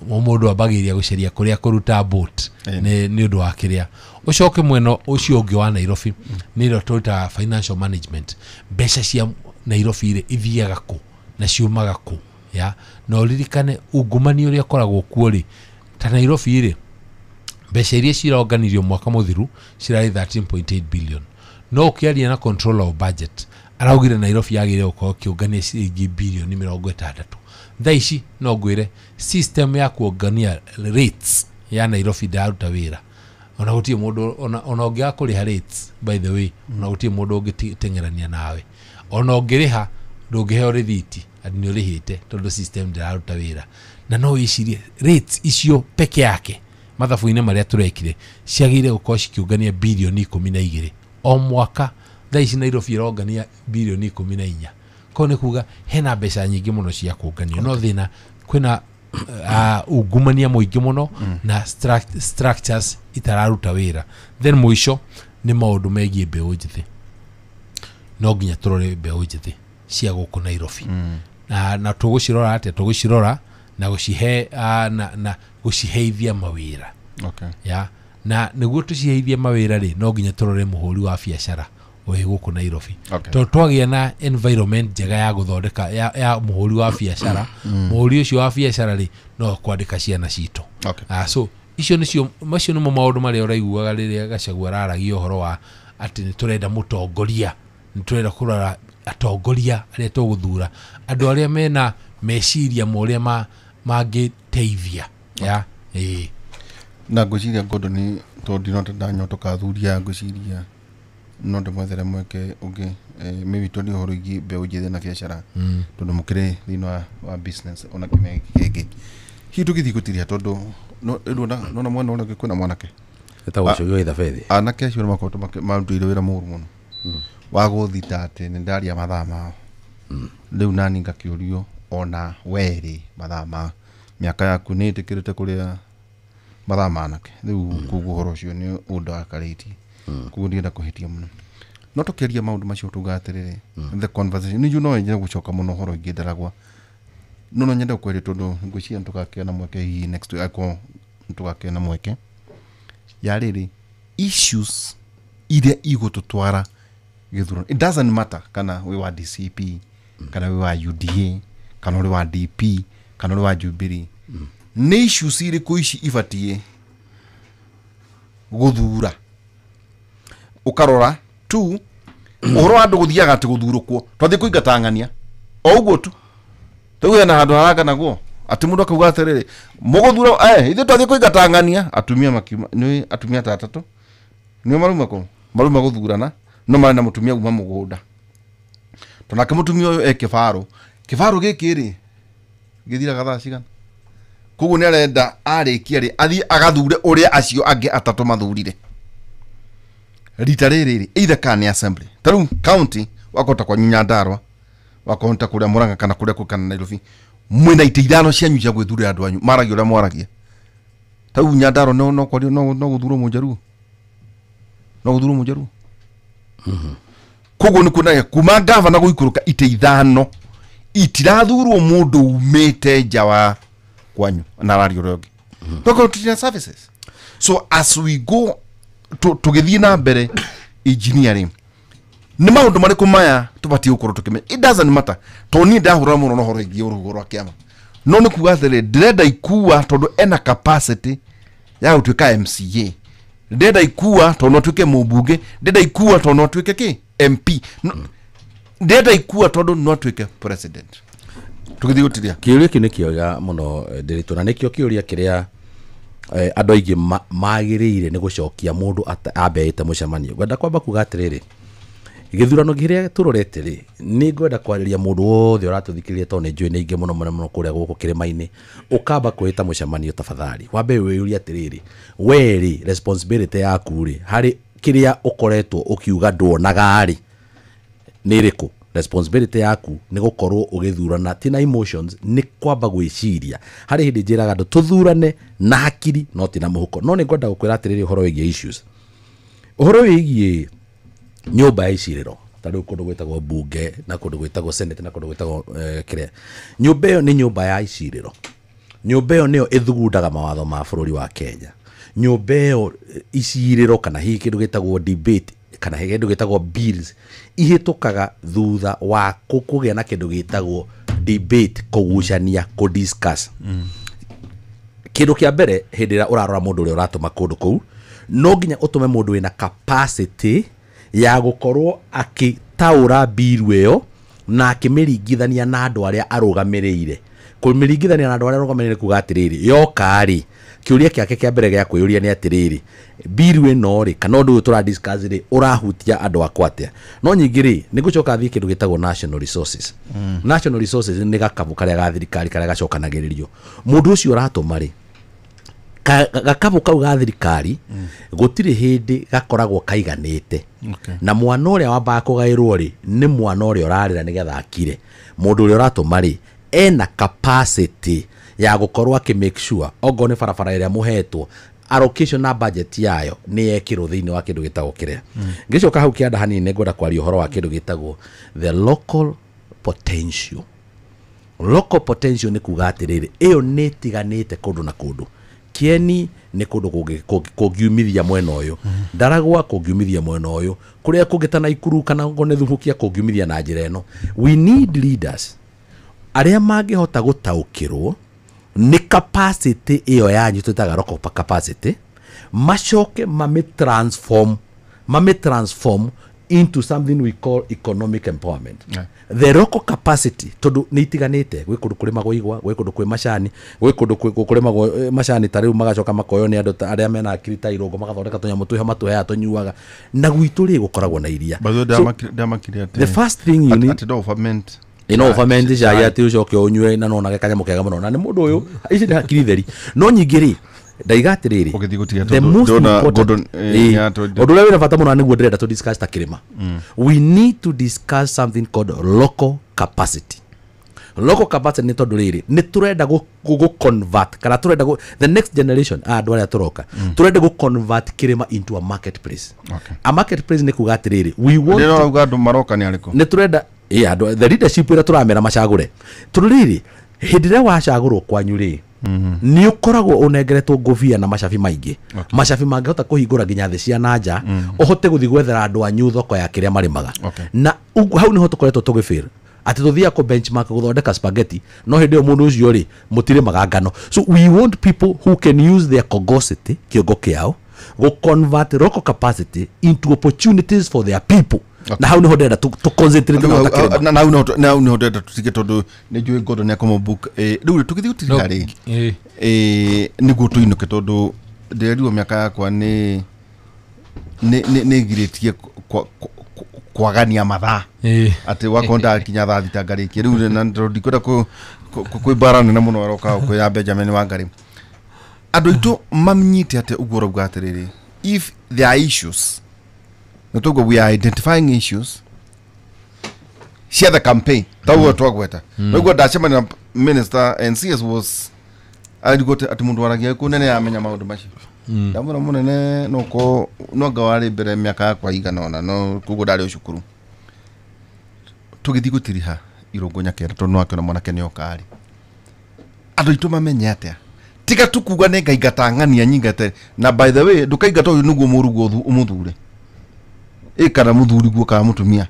mũndũ ambagĩrĩria gũcaria kũrĩa kũruta boat nĩ ũndũ wa kĩrĩa. Ũcoke mwena ũcio ũngĩ wa Nairobi nĩ ĩrĩa tũrutaga financial management. Mbeca cia Nairobi rĩ ithiaga kũ na ciumaga kũ. Ya na ũririkane ungumania ũrĩa ũkoragwo kuo rĩ, ta Nairobi rĩ mbeca iria cironganirio mwaka mũthiru cirarĩ 13.8 billion, no ũkĩaria na controller of budget araugire Nairobi yagĩrĩire gũkorwo ĩkĩũngania ciringi bilioni 60. Thaa ici no ngwĩre system ya kuongania rates ya Nairobi ndĩraruta wĩra. Ona gũtirĩ mũndũ ona ũngĩaga kũrĩha rates, by the way, ona gũtirĩ mũndũ ũngĩteng'erania nawe. Ona ũngĩrĩha ndũngĩheo rĩthiti atĩ nĩ ũrĩhĩte tondũ system ndĩraruta wĩra. Na no wĩcirie rates icio peke yake mathabu-inĩ marĩa tũrekire ciagĩrĩire gũkorwo cikĩũngania bilioni 12 o mwaka. Thaa ici Nairobi ĩrongania bilioni 14. Koguo nĩ kuga hena mbeca nyingĩ mũno cia kũnganio. No thĩna kwĩna ungumania mũingĩ mũno na structures itararuta wĩra. Then mũico Nĩ maũndũ megiĩ mbeũ njĩthĩ. No nginya tũrore mbeũ njĩthĩ cia gũkũ Nairobi. Na tũgũcirora atĩa? Tũgũcirora na gũcihe na gũciheithia mawĩra. Ya na nĩguo tũciheithie mawĩra rĩ, no nginya tũrore mũhũri wa biacara wĩ gũkũ Nairobi. Tondũ twagĩa na environment njega ya gũthondeka ya mũhũri wa biacara, mũhũri ũcio wa biacara rĩ, no kwandĩka ciana citũ. So icio nĩcio, macio nĩmo maũndũ marĩa ũraiguaga rĩrĩa Gachagua araragia ũhoro wa atĩ nĩ tũrenda mũtongoria, nĩ tũrenda kũrora atongoria arĩa tũgũthura, andũ arĩa mena meciria ma ũrĩa mangĩteithia. Ya ĩĩ. Na ngwĩciria Gordon tondũ ndinota ndanyotoka athuri aya, ngwĩciria no ndĩmwethere mweke ũngĩ, maybe tondũ ũhoro wĩgiĩ mbeũ njĩthĩ na biacara, tondũ mũkĩrĩ thĩinĩ wa business ona kĩmĩa gĩkĩ kĩngĩ. Hihi tũgĩthiĩ gũtiria tondũ nona mwena ũrĩa ũngĩ kwĩna mwanake etagwo Ũcũgĩ wa Ithabethi. Anake acio nĩmakoretwo marutĩire wĩra mũru mũno wa gũthita atĩ nĩ ndaria mathaa mao. Rĩu nani ngakĩũrio ona werĩ mathaa ma mĩaka yaku nĩ ĩtĩkĩrĩte kũrĩa mathaa ma anake. Rĩu koguo ũhoro ũcio nĩ ũndakarĩtie, koguo ndienda kũhĩtia mũno. No tũkĩaria maũndũ macio tuga atĩrĩrĩ, the conversation nĩ no nyende gũcoka mũno ũhoro ingĩ ndaragwa, no nyende gũkweria tondũ ngwĩciria nĩtũgakĩona na mweke hihi next week, angĩkorwo nĩtũgakĩona na mweke ya rĩrĩ issues iria igũtũtwara gĩthurano. It doesn't matter kana wĩ wa DCP, kana wĩ wa UDA, kana ũrĩ wa DP, kana ũrĩ wa Jubilee. Nĩ issues irĩkũ ici ibatiĩ gũthura? Ũkarora tu ũhoro wa andũ gũthiaga atĩ gũthurũkwo, twathiĩ kũingata ng'ania o ũguo tu, tũgĩe na handũ haraganagwo atĩ mũndũ akauga atĩrĩrĩ, mũgũthura ithuĩ twathiĩ kũingata ng'ania. Atumia makiuma, nĩ atumia ta atatũ nĩo maruma kũ maruma gũthurana, no marĩ na mũtumia uma mũgũnda, tondũ nake mũtumia ũyũ e kĩbaro, kĩbaro gĩkĩ rĩ gĩthiraga thaa cigana, koguo nĩ arenda arĩkia rĩ athiĩ agathure ũrĩa acio angĩ atatũ mathurire rita rĩrĩ rĩ, either kana nĩ assembly. Ta rĩu county wakota kwanyu Nyandarua, wakota kũrĩa Murang'a kana kũrĩa kũ kana Nairobi, mwĩna itĩ ithano cianyu cia gwĩthurĩra andũ anyu, maragia ũrĩa mwaragia. Ta rĩu Nyandarua no kwario no gũthurwo Mũnjaruo, no gũthurwo Mũnjaruo. Koguo nĩ kuonania kuma gavana gũikũrũka itĩ ithano itirathurwo mũndũ umĩte nja wa kwanyu na araria ũrĩa ũngĩ. Tũkorwo tũtirĩ na services. So as we go tũgĩthiĩ na mbere engineering, nĩ maũndũ marĩkũ maya tũbatiĩ gũkorwo tũkĩmenya? It doesn't matter tondũ niĩ ndahũra mũno na ũhoro wĩgiĩ rũhuho rwa kĩama, no nĩ kuga atĩrĩ, ndĩrenda Ikua tondũ ena capacity ya gũtuĩka MCA, ndĩrenda Ikua tondũ no atuĩke mũmbunge, ndĩrenda Ikua tondũ no atuĩke kĩ MP, ndĩrenda Ikua tondũ no atuĩke president. Tũgĩthiĩ gũtiria kĩũria kĩu nĩ kĩega mũno Ndĩritũ, na nĩkĩo kĩũria kĩrĩa andũ aingĩ magĩrĩire nĩ gũcokia mũndũ ambeĩte mũcemanio. Ngwenda kwamba kuga atĩrĩrĩ, gĩthurano kĩrĩa tũrorete rĩ, nĩ ngwenda kwarĩria mũndũ wothe ũratũthikĩrĩria tondũ nĩ njũĩ nĩ aingĩ mũno mũno mũno kũrĩa gũkũ kĩrĩma-inĩ. Ũkamba kwĩta mũcemanio tafadhali, wambe wĩyũrie atĩrĩrĩ, we rĩ responsibility yaku rĩ harĩ kĩrĩa ũkoretwo ũkiuga nduonaga rĩ nĩ ĩrĩkũ? Responsibility yaku nĩ gũkorwo ũgĩthurana ti na emotions, nĩ kwamba gwĩciria. Harĩ hĩndĩ njĩraga andũ tũthurane na hakiri no ti na mũhuko. No nĩ ngwenda gũkwĩra atĩrĩrĩ ũhoro wĩgiĩ issues, ũhoro wĩgiĩ nyũmba ya icirĩro, ta rĩu kũndũ gwĩtagwo bunge na kũndũ gwĩtagwo senate na kũndũ gwĩtagwo kĩrĩa. Nyũmba ĩyo nĩ nyũmba ya icirĩro. Nyũmba ĩyo nĩyo ĩthugundaga mawatho ma bũrũri wa Kenya. Nyũmba ĩyo icirĩro kana hihi kĩndũ gĩtagwo debate kana hihi kĩndũ gĩtagwo bills ihĩtũkaga thutha wa kũgĩa na kĩndũ gĩtagwo debate, kũgucania, kũ-discuss. Kĩndũ kĩa mbere hĩndĩ ĩrĩa ũrarora mũndũ ũrĩa ũratũma kũndũ kũu, no nginya ũtũme mũndũ wĩna capacity ya gũkorwo akĩtaũra bill ĩyo na akĩmĩringithania na andũ arĩa arũgamĩrĩire. Kũmĩringithania na andũ arĩa arũgamĩrĩire kuga atĩrĩrĩ, yoka rĩ, kĩũria kĩake kĩa mbere gĩa kwĩyũria nĩ atĩrĩrĩ, bill ĩno rĩ, kana ũndũ ũyũ tũra discuss rĩ, ũrahutia andũ akwa atĩa? No nyingĩ rĩ, nĩ ngũcoka thiĩ kĩndũ gĩtagwo national resources. National resources nĩ gakabu karĩa ga thirikari karĩa gacokanagĩrĩrio. Mũndũ ũcio ũratũma rĩ, gakabu kau ga thirikari gũtirĩ hĩndĩ gakoragwo kaiganĩte. Na mwana ũrĩa wambaga kũgaĩrwo rĩ, nĩ mwana ũrĩa ũrarĩra nĩgetha akire. Mũndũ ũrĩa ũratũma rĩ, ena capacity ya gũkorwo akĩ make sure ongorwo nĩ barabara ĩrĩa mũhetwo Allocation na budget yayo nĩ yekĩrwo thĩinĩ wa kĩndũ gĩtagwo kĩrĩa. Ngĩcoka hau kĩanda hanini nĩ ngwenda kwaria ũhoro wa kĩndũ gĩtagwo the local potential. Local potential nĩ kuga atĩrĩrĩ, ĩyo nĩ ĩtiganĩte kũndũ na kũndũ. Kieni nĩ kũndũ kũngiumithia mwena ũyũ, Ndaragwa kũngiumithia mwena ũyũ, kũrĩa kũngĩ ta Naikuru kana okorwo nĩ Thubukia kũngiumithia na njĩra ĩno. We need leaders arĩa mangĩhota gũtaũkĩrwo nĩ capacity ĩyo yanyu twĩtaga local capacity, macoke mame transform into something we call economic empowerment. The local capacity tondu nĩ itiganĩte, gwĩ kũndũ kũrĩmagwo igwa, gwĩ kũndũ kwĩ macani, gwĩ kũndũ kũrĩmagwo macani ta rĩu magacoka makoywo nĩ andũ arĩa mena akiri ta irũngo magathondeka tũnyamũ twĩho matũheaga tũnyuaga, na gwitũ rĩ gũkoragwo na iria. By the way, ndamakire atĩ the first thing you need atĩ no ferment ino ferment cai atĩ ũcoke ũnyue na nonage kanyamũ kega mũno, na nĩ mũndũ ũyũ ici nĩ hakiri theri. No nyingĩ rĩ ndaiga atĩrĩrĩ, the most important ũndũ ũrĩa wĩna bata mũno nĩguo ndĩrenda tũ discuss ta kĩrĩma. We need to discuss something called local capacity. Local capacity nĩ tondũ rĩrĩ nĩ tũrenda gũ convert kana tũrenda the next generation andũ arĩa tũroka tũrenda gũ convert kĩrĩma into a marketplace. A marketplace nĩ kuga atĩrĩrĩ, we want ndĩrona uga andũ maroka nĩ arĩkũ, nĩ tũrenda andũ the leadership ĩrĩa tũramera macagũre, tondũ rĩrĩ hĩndĩ ĩrĩa wacagũrwo kwanyu rĩ nĩ ũkoragwo ũnengeretwo ngũbia na macabi maingĩ, macabi mangĩhota kũhingũra nginya thĩ cia na nja, ũhote gũthiĩ gwethera andũ anyu thoko ya kĩrĩa marĩmaga. Na hau nĩho tũkoretwo tũgĩfail atĩ tũthiaga kũ benchmark gũthondeka spaghetti, no hĩndĩ ĩyo mũndũ ũcio rĩ mũtirĩmaga ngano. So we want people who can use their cogosity, kĩongo kĩao, gũ convert local capacity into opportunities for their people. Na hau niho ndĩrenda tũ concentrate na ũtakĩrĩma. Na hau niho ndĩrenda tũtige tondũ nĩ njũĩ Gordon nĩ akũmũ book. Rĩu tũgĩthiĩ gũtirĩha rĩ nĩguo tũinũke tondũ ndĩrerirwo mĩaka yakwa nĩ ĩgirĩtie kwagania mathaa atĩ wakorwo ndakinya thaa thita ngarĩkie. Rĩu na ndikwenda kwĩ mbara nene mũno aroka kwĩ ya Benjamin Wangari. Andũ aitũ mamenyite atĩ ũguo ũrauga atĩrĩrĩ, if there are issues, Natogo, we are identifying issues. Share the campaign. Tawo twagweta. Noguo ndacemania na minister and CS was arigwo ati mundu waragia ku nene amenya maundu macio. Ndamwĩra munene noko no nga wari mbere miaka yakwa igana ona no koguo ndari cukuru. Tugithii gutiriha irungu Nyakera tondu no akiona mwanake nĩ oka rĩ. Andũ aitũ mamenye atia? Tiga tu kuga nĩ ngaingata ng'ania nyingate, na by the way ndukaingata ũyũ nĩguo mũruguo ũmũthure kana muthuri guo kana mutumia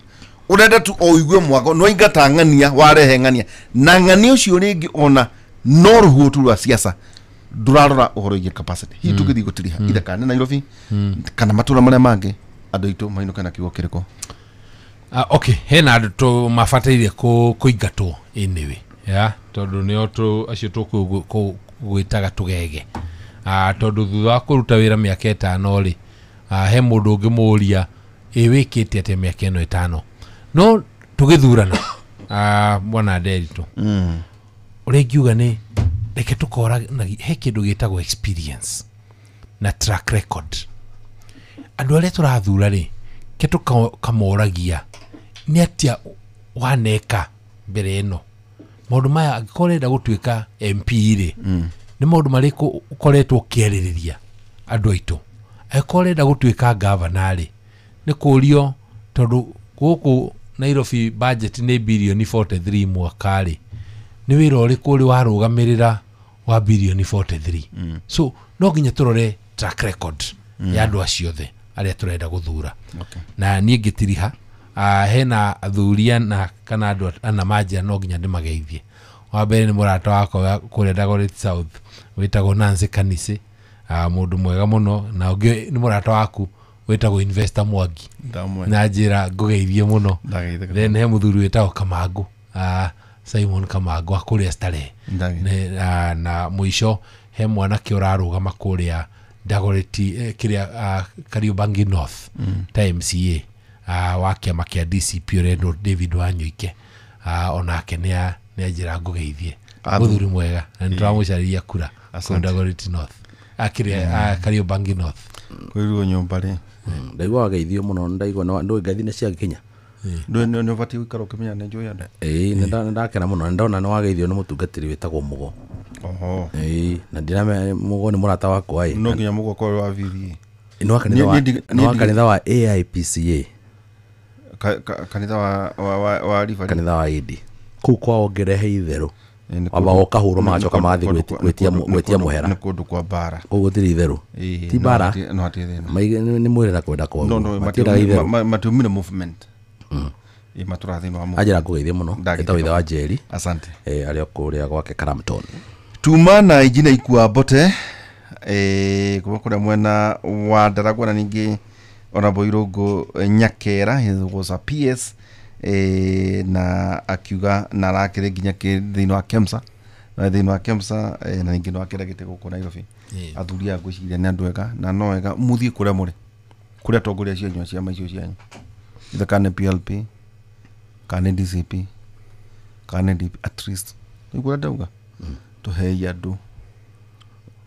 urenda tu oigue mwago no ingata ng'ania warehe ng'ania na ng'ania ucio ringi ona no ruhuo tu rwa siasa ndurarora uhoro wĩgiĩ capacity hihi tũgĩthiĩ gũtiriha ithe kana Nairobi kana matũra marĩa mangĩ andũ aitũ mainũke na kiugo kĩrĩkũ? Okay, hena andũ tũ mabataire kũingatwo anyway, ya tondũ nĩo tũ acio tũkũgwĩtaga tũgege, tondũ thutha wa kũruta wĩra mĩaka ĩtano rĩ, he mũndũ ũngĩmũria ĩ wĩkĩte atĩa mĩaka ĩno ĩtano, no tũgĩthurana mwana Nderitu ũrĩa ingiuga nĩ reke tũkora he kĩndũ gĩtagwo experience na track record. Andũ arĩa tũrathura rĩ, ke tũkamoragia nĩ atĩa waneka mbere ĩno, maũndũ maya angĩkorwo ũrenda gũtuĩka MP rĩ, nĩ maũndũ marĩkũ ũkoretwo ũkĩarĩrĩria andũ aitũ, angĩkorwo ũrenda gũtuĩka gavana rĩ, nĩ kũrio tondũ gũkũ Nairobi budget nĩ birioni 43 mwaka rĩ, nĩ wĩra ũrĩkũ ũrĩ warũgamĩrĩra wa birioni 43? So no nginya tũrore track record ya andũ acio othe arĩa tũrenda gũthura. Na niĩ ngĩtiriha hena athuri ana kana andũ ana manjĩra no nginya ndĩmageithie. Wa mbere nĩ mũrata wakwa kũrĩa Dagoretti South wĩtagwo Nancy Kanisi, mũndũ mwega mũno, na ũngĩ nĩ mũrata waku wĩtagwo Investor Mwangi na njĩra ngũgeithie mũno. Then he mũthuri wĩtagwo Kamangu, Simon Kamangu wa kũrĩa Starehe, na mũico he mwanake ũrarũgama kũrĩa Dagoretti kĩrĩa Kariobangi North ta MCA wa kĩama kĩa DCP ũrendwo David Wanyoike, onake nĩ anjĩra ngũgeithie, mũthuri mwega, na nĩtũramũcarĩria kura kũu Dagoretti North, kĩrĩa Kariobangi North. Kwĩrwo nyũmba rĩ ndaigua wageithio mũno, ndaigua ndũĩ ngathi nĩ ciagĩkinya. Ndũĩ nĩ ũbatiĩ gũikara ũkĩmenya nĩ njũĩ andũ. Ĩĩ nĩ ndakena mũno, nĩ ndona nĩ wageithio nĩ mũtungatĩri wĩtagwo Mũgo. Oho. Ĩĩ, na ndĩramenya Mũgo nĩ mũrata wakwa ĩ. No nginya Mũgo akorwo wa VVA. Nĩ wa kanitha wa nĩ wa kanitha wa AIPCA. Kanitha wa River. Kanitha wa AD. Kũu kwao ũngĩrehe itherũ. Wamba ũkahũrwo magacoka magathiĩ gwĩtia mũhera. Nĩ kũndũ kwa mbara. Kũu gũtirĩ itherũ. Ti mbara. No hatirĩ thĩna. Nĩ mwĩrĩ na kwenda kwao. Matiendaga itherũ. Matiumire movement. Matũra thĩinĩ wa movement. Anjĩra ngũgeithie mũno. Etagwo ithe wa Njeri. Asante. Arĩ o kũrĩa gwake Karamton. Tuma na injina ikua mbote kuma kũrĩa mwena wa Ndaragwa na ningĩ Honorable Irũngũ Nyakera, he was a PS na akiuga na arakĩrĩ nginya thĩinĩ wa KEMSA na thĩinĩ wa KEMSA na ningĩ no akĩra gĩtĩ gũkũ Nairobi. Athuri aya ngwĩciria nĩ andũ ega na no ega mũthiĩ kũrĩa mũrĩ kũrĩa atongoria cianyu a ciama icio cianyu, ithe kana nĩ PLP kana nĩ DCP kana nĩ DP, at least nĩguo ndauga tũhei andũ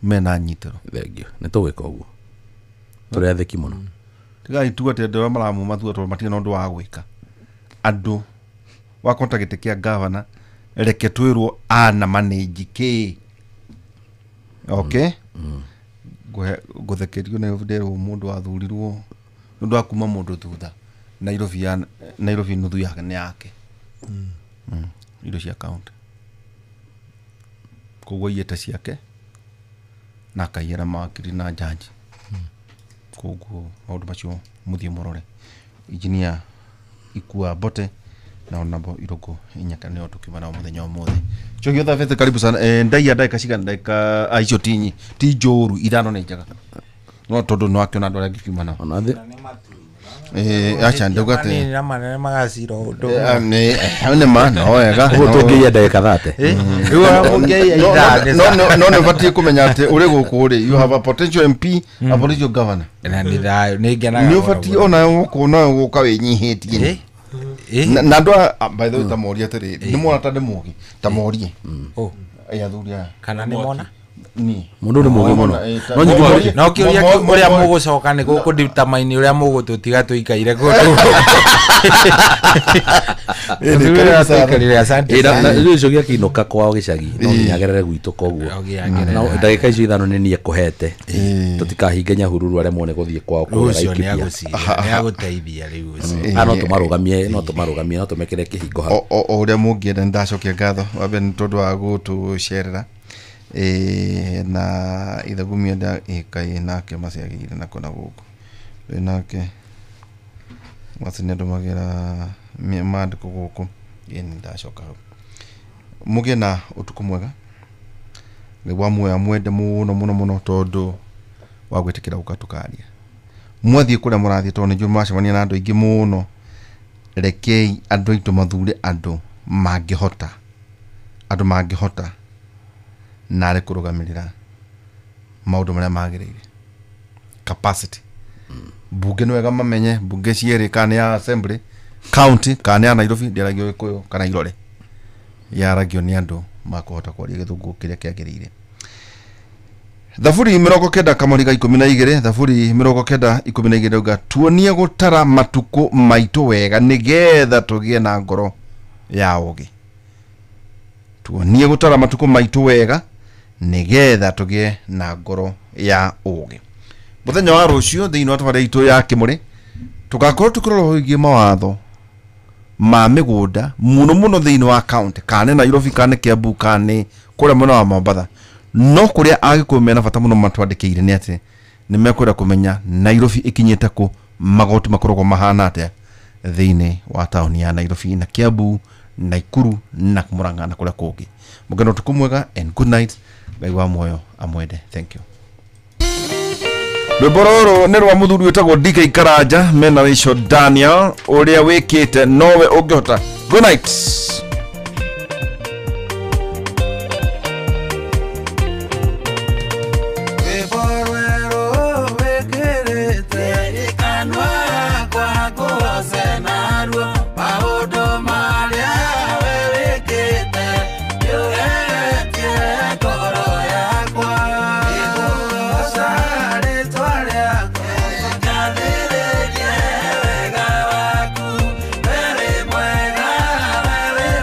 mena nyitĩro. Thengio nĩ tũgwĩka ũguo, tũrĩ athĩki mũno. Tigai tu atĩ andũ arĩa maramuma thutha tondũ matirĩ na ũndũ wa gwĩka. Andũ wakota gĩtĩ kĩa gavana reke twĩrwo ana manage kĩ. Okay, ngũthekerio Nairobi nderwo mũndũ wathurirwo nĩ ũndũ wa kuma mũndũ thutha Nairobi ya Nairobi nuthu yake nĩ yake. Indo cia county koguo aiyĩte ciake na akaiyĩra mawakiri na jaji. Koguo maũndũ macio mũthiĩ mũrore. Injinia Ikua Mbote na Honorable Irũngũ Nyakera nĩo tũkiuma nao mũthenya ũmũthĩ. Njoki Thabete, karibu sana. Ndaiya ndagĩka cigana? Ndagĩka icio ti njũru, ithano nĩ njega no tondũ no akĩona andũ arĩa angĩkiuma nao. Acha ndauga atĩ na manene magacira ũndũ nĩ ma no wega. Ũguo tũngĩiya ndagĩka 30. Rĩu ũngĩiya ithaa. No nĩ ũbatiĩ kũmenya atĩ ũrĩ gũkũ rĩ, you have a potential MP, a potential governor. Na nĩ thayũ, nĩ ngenaga. Nĩ ũbatiĩ ona gũkũ no gũka wĩnyihĩtie. Na andũ aya by the way ta morie atĩrĩrĩ, nĩ mona ta ndĩ mũgĩ, ta morie. Athuri aya. Kana nĩ mona? Ni Mũndũ nĩ mũgĩ mũno. No kĩũria ũrĩa mũgũcoka nĩ gũkũdetermine ũrĩa mũgũtũtiga tũikaire kũndũ. Rĩu ũcio gĩakĩinũka kwao gĩcagi no nginya agerere gwitũ koguo. Ndagĩka icio ithano nĩ niĩ kũhete. Tũtikahinge Nyahururu aremwo nĩ gũthiĩ kwao kũrĩa Laikipia. Nĩ agũteithia rĩu ũcio. No tũmarũgamie, no tũmarũgamie, no tũmekĩre kĩhingo hau. O ũrĩa mũngĩenda nĩ ndacokia ngatho wa mbere nĩ tondũ wa gũtũcerera. Na ithagumia nda ĩkai nake maciagĩire nako na gũkũ nake maci nĩ andũmagĩra maandĩko gũkũ. Nĩ ndacoka hau. Mũgĩe na ũtukũ mwega. Ngai wa muoyo amwende mũno mũno mũno tondũ wa gwĩtĩkĩra gũka tũkaria. Mwathiĩ kũrĩa mũrathiĩ tondũ nĩ njũĩ mũracemania na andũ aingĩ mũno. Rekei andũ aitũ mathure andũ mangĩhota, andũ mangĩhota narĩ kũrũgamĩrĩra maũndũ marĩa magĩrĩire. Capacity. Mbunge nĩ wega mamenye mbunge cierĩ, kana nĩ ya assembly county kana nĩ ya Nairobi, ndĩaragio Gĩkũyũ kana Irore, yaragio nĩ andũ makũhota kwaria gĩthũngũ kĩrĩa kĩagĩrĩire. Thaburi 90 kamũriga 12, Thaburi 90:12 uga tuonie gũtara matukũ maitũ wega nĩgetha tũgĩe na ngoro ya ũũgĩ. Tuonie gũtara matukũ maitũ wega nĩgetha tũgĩe na ngoro ya ũũgĩ. Mũthenya wa rũciũ thĩinĩ wa tabarĩra itũ ya Kĩmũrĩ tũgakorwo tũkĩrora wĩgiĩ mawatho ma mĩgũnda mũno mũno thĩinĩ wa county, kana nĩ Nairobi kana nĩ Kiambu kana nĩ kũrĩa mwena wa Mombatha. No kũrĩa Agĩkũyũ mena bata mũno matwandĩkĩire nĩ atĩ nĩ mekwenda kũmenya Nairobi ĩkinyĩte kũ, magoti makoragwo mahana atĩa thĩinĩ wa taũni ya Nairobi na Kiambu, Naikuru na Murang'a na kũrĩa kũngĩ. Mũgeno ũtukũ mwega and good night. Ngai wa muoyo amwende. Thank you. Rwĩmbo rũrũ nĩ rwa mũthuri wĩtagwo DK Karanja mena Rachel Daniel ũrĩa wĩkĩte nowe ũngĩhota. Good night. Wega waku, wee mwega, wee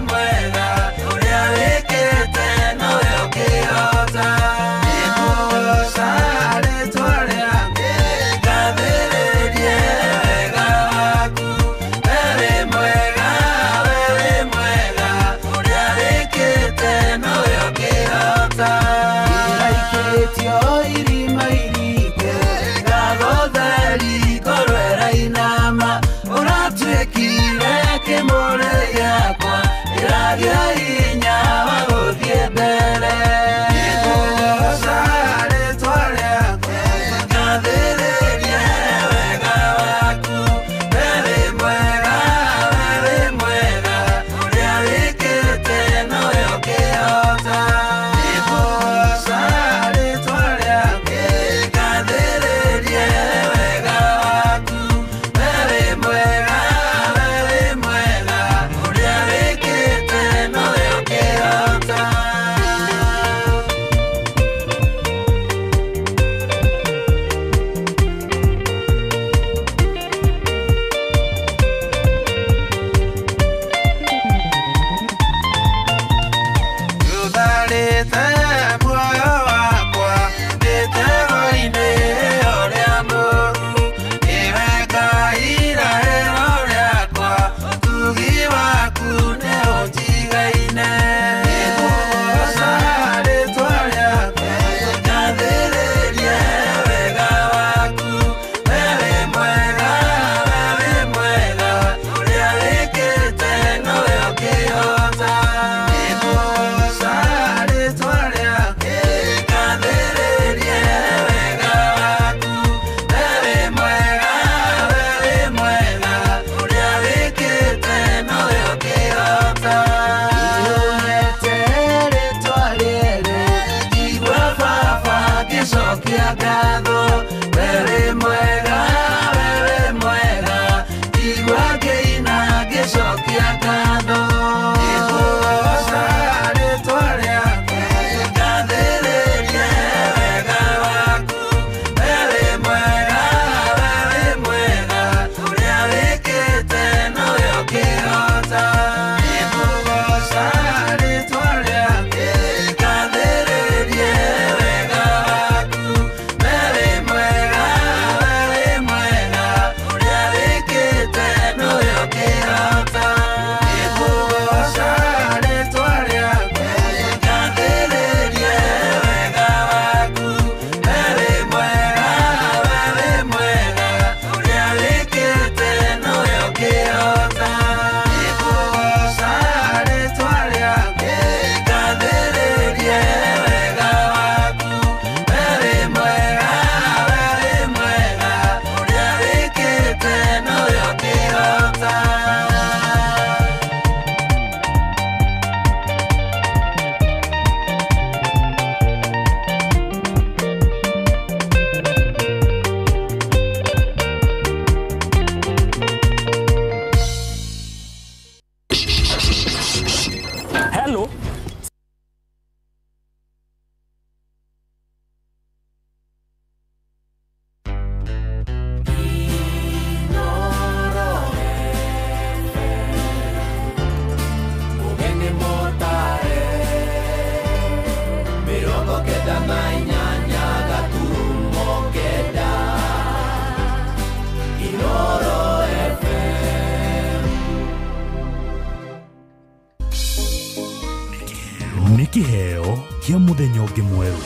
Kĩheo kĩa mũthenya ũngĩ mwerũ.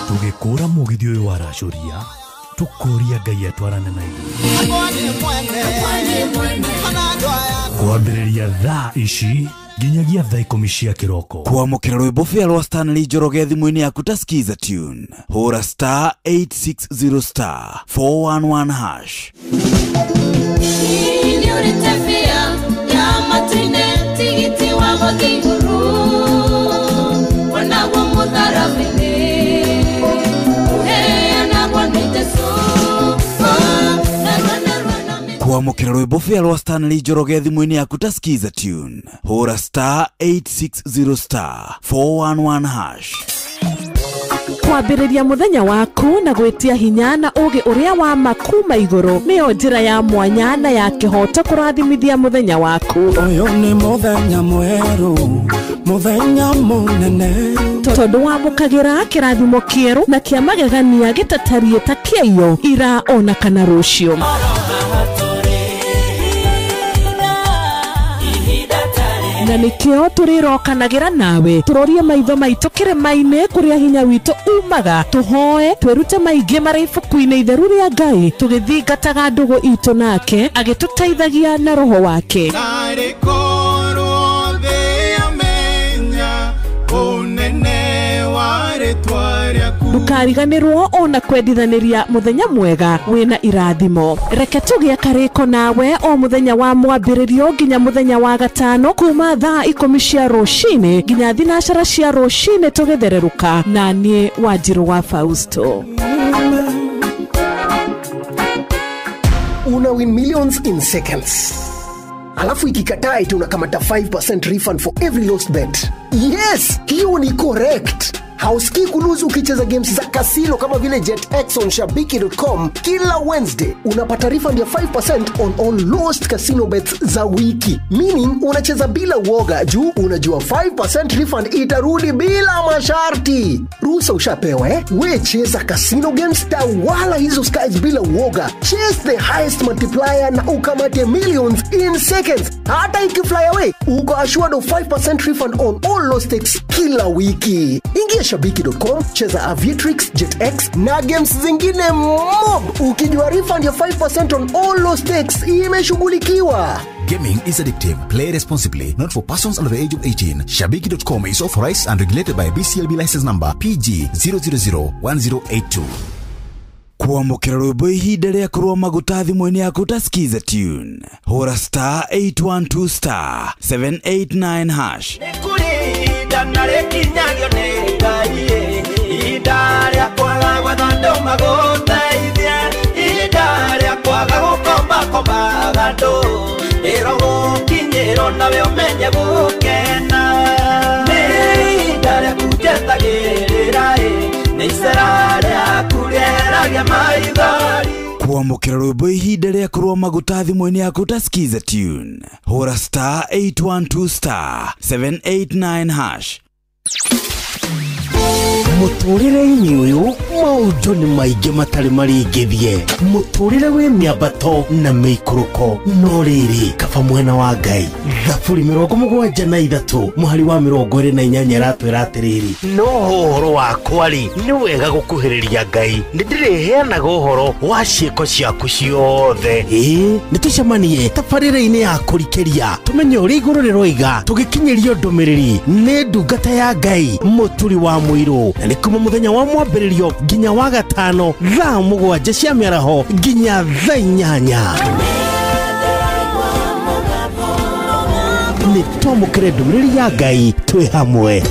Tũgĩkũra mũgithi ũyũ wa racũria, tũkũria Ngai atwarane na ithuĩ. Kwambĩrĩria thaa ici nginyagia thaa 10 cia kĩroko. Kwamũkĩra rwĩmbo bĩa rwa Stanley Njoroge thimũ-inĩ yaku ta Skiza Tune. Hũra star 860 star 411 hash. Kwamũkĩra rwĩmbo bĩa rwa Stanley Njoroge thimũ-inĩ yaku ta Skiza Tune. Hũra star 860 star 411 hash. Kwambĩrĩria mũthenya waku na gwĩtia hinya na ũgĩ ũrĩa wa makuma igũrũ nĩyo njĩra ya mwanya na ya kĩhoto kũrathimithia mũthenya waku. Ũyũ nĩ mũthenya mwerũ, mũthenya mũnene, tondũ wamũkagĩra kĩrathimo kĩerũ na kĩa magegania gĩtatariĩ ta kĩaiyo ira ona kana rũciũ. Na nĩkĩo tũrĩrokanagĩra nawe tũrorie maitho maitũ kĩrĩma-inĩ kũrĩa hinya witũ umaga, tũhoe twĩrute maingĩ marĩ ibuku-inĩ itheru rĩa Ngai, tũgĩthingataga ndũgũ itũ nake agĩtũteithagia na roho wake. Ndũkariganĩrwo ona kwendithanĩria mũthenya mwega wĩna irathimo. Reke tũgĩe karĩko nawe o mũthenya wa mwambĩrĩrio nginya mũthenya wa gatano kuma thaa 10 cia rũcinĩ nginya 9 cia rũcinĩ tũgĩthererũka na niĩ Wanjirũ wa Fausto. Una win millions in seconds. Alafu ikikataa eti unakamata 5% refund for every lost bet. Yes, hiyo ni correct. Hausikii kuluzu ukicheza games za kasino kama vile JetX on shabiki.com. Kila Wednesday unapata refund ya 5% on all lost casino bets za wiki. Meaning unacheza bila uoga juu unajua 5% refund itarudi bila masharti. Ruhusa ushapewa eh? We cheza casino games, tawala hizo skies bila uoga. Chase the highest multiplier na ukamate millions in seconds. Hata ikifly away, uko assured of 5% refund on all lost stakes kila wiki. Ingia shabiki.com, cheza Aviatrix, JetX na games zingine mob. Ukijua refund ya 5% on all lost stakes imeshughulikiwa. Gaming is addictive. Play responsibly. Not for persons under the age of 18. Shabiki.com is authorized and regulated by BCLB license number PG 0001082. Kwamũkĩra rwĩmbo ihinda rĩa kũrũa maguta thimũ-inĩ yaku ta Skiza Tune. Hũra star 812 star 789 hash. Kwamũkĩra rwĩmbo ihinda rĩa kũrũa maguta thimũ-inĩ yaku ta Skiza Tune. Hũra star 812 star 789 hash. Mũtũrĩre-inĩ ũyũ maũndũ nĩ maingĩ matarĩ marĩngĩthie. Mũtũrĩre wĩ mĩambato na mĩikũrũko, no rĩrĩ kaba mwena wa Ngai. Thaburi 73 mũhari wa 28 ĩratwĩra atĩrĩrĩ, no ũhoro wakwa rĩ nĩ wega gũkuhĩrĩria Ngai, nĩndĩrĩheanaga ũhoro wa ciĩko ciaku ciothe. Ĩĩ nĩtũcemanie tabarĩra-inĩ ya kũrikĩria tũmenye ũrĩa igũrũ rĩroiga, tũgĩkinyĩrio ndũmĩrĩri nĩ ndungata ya Ngai Mũturi wa Mũirũ. Na nĩ kuma mũthenya wa mwambĩrĩrio nginya wa gatano thaa 7 cia mĩaraho nginya thaa 8. Nĩ twamũkĩre ndũmĩrĩri ya Ngai twĩ hamwe.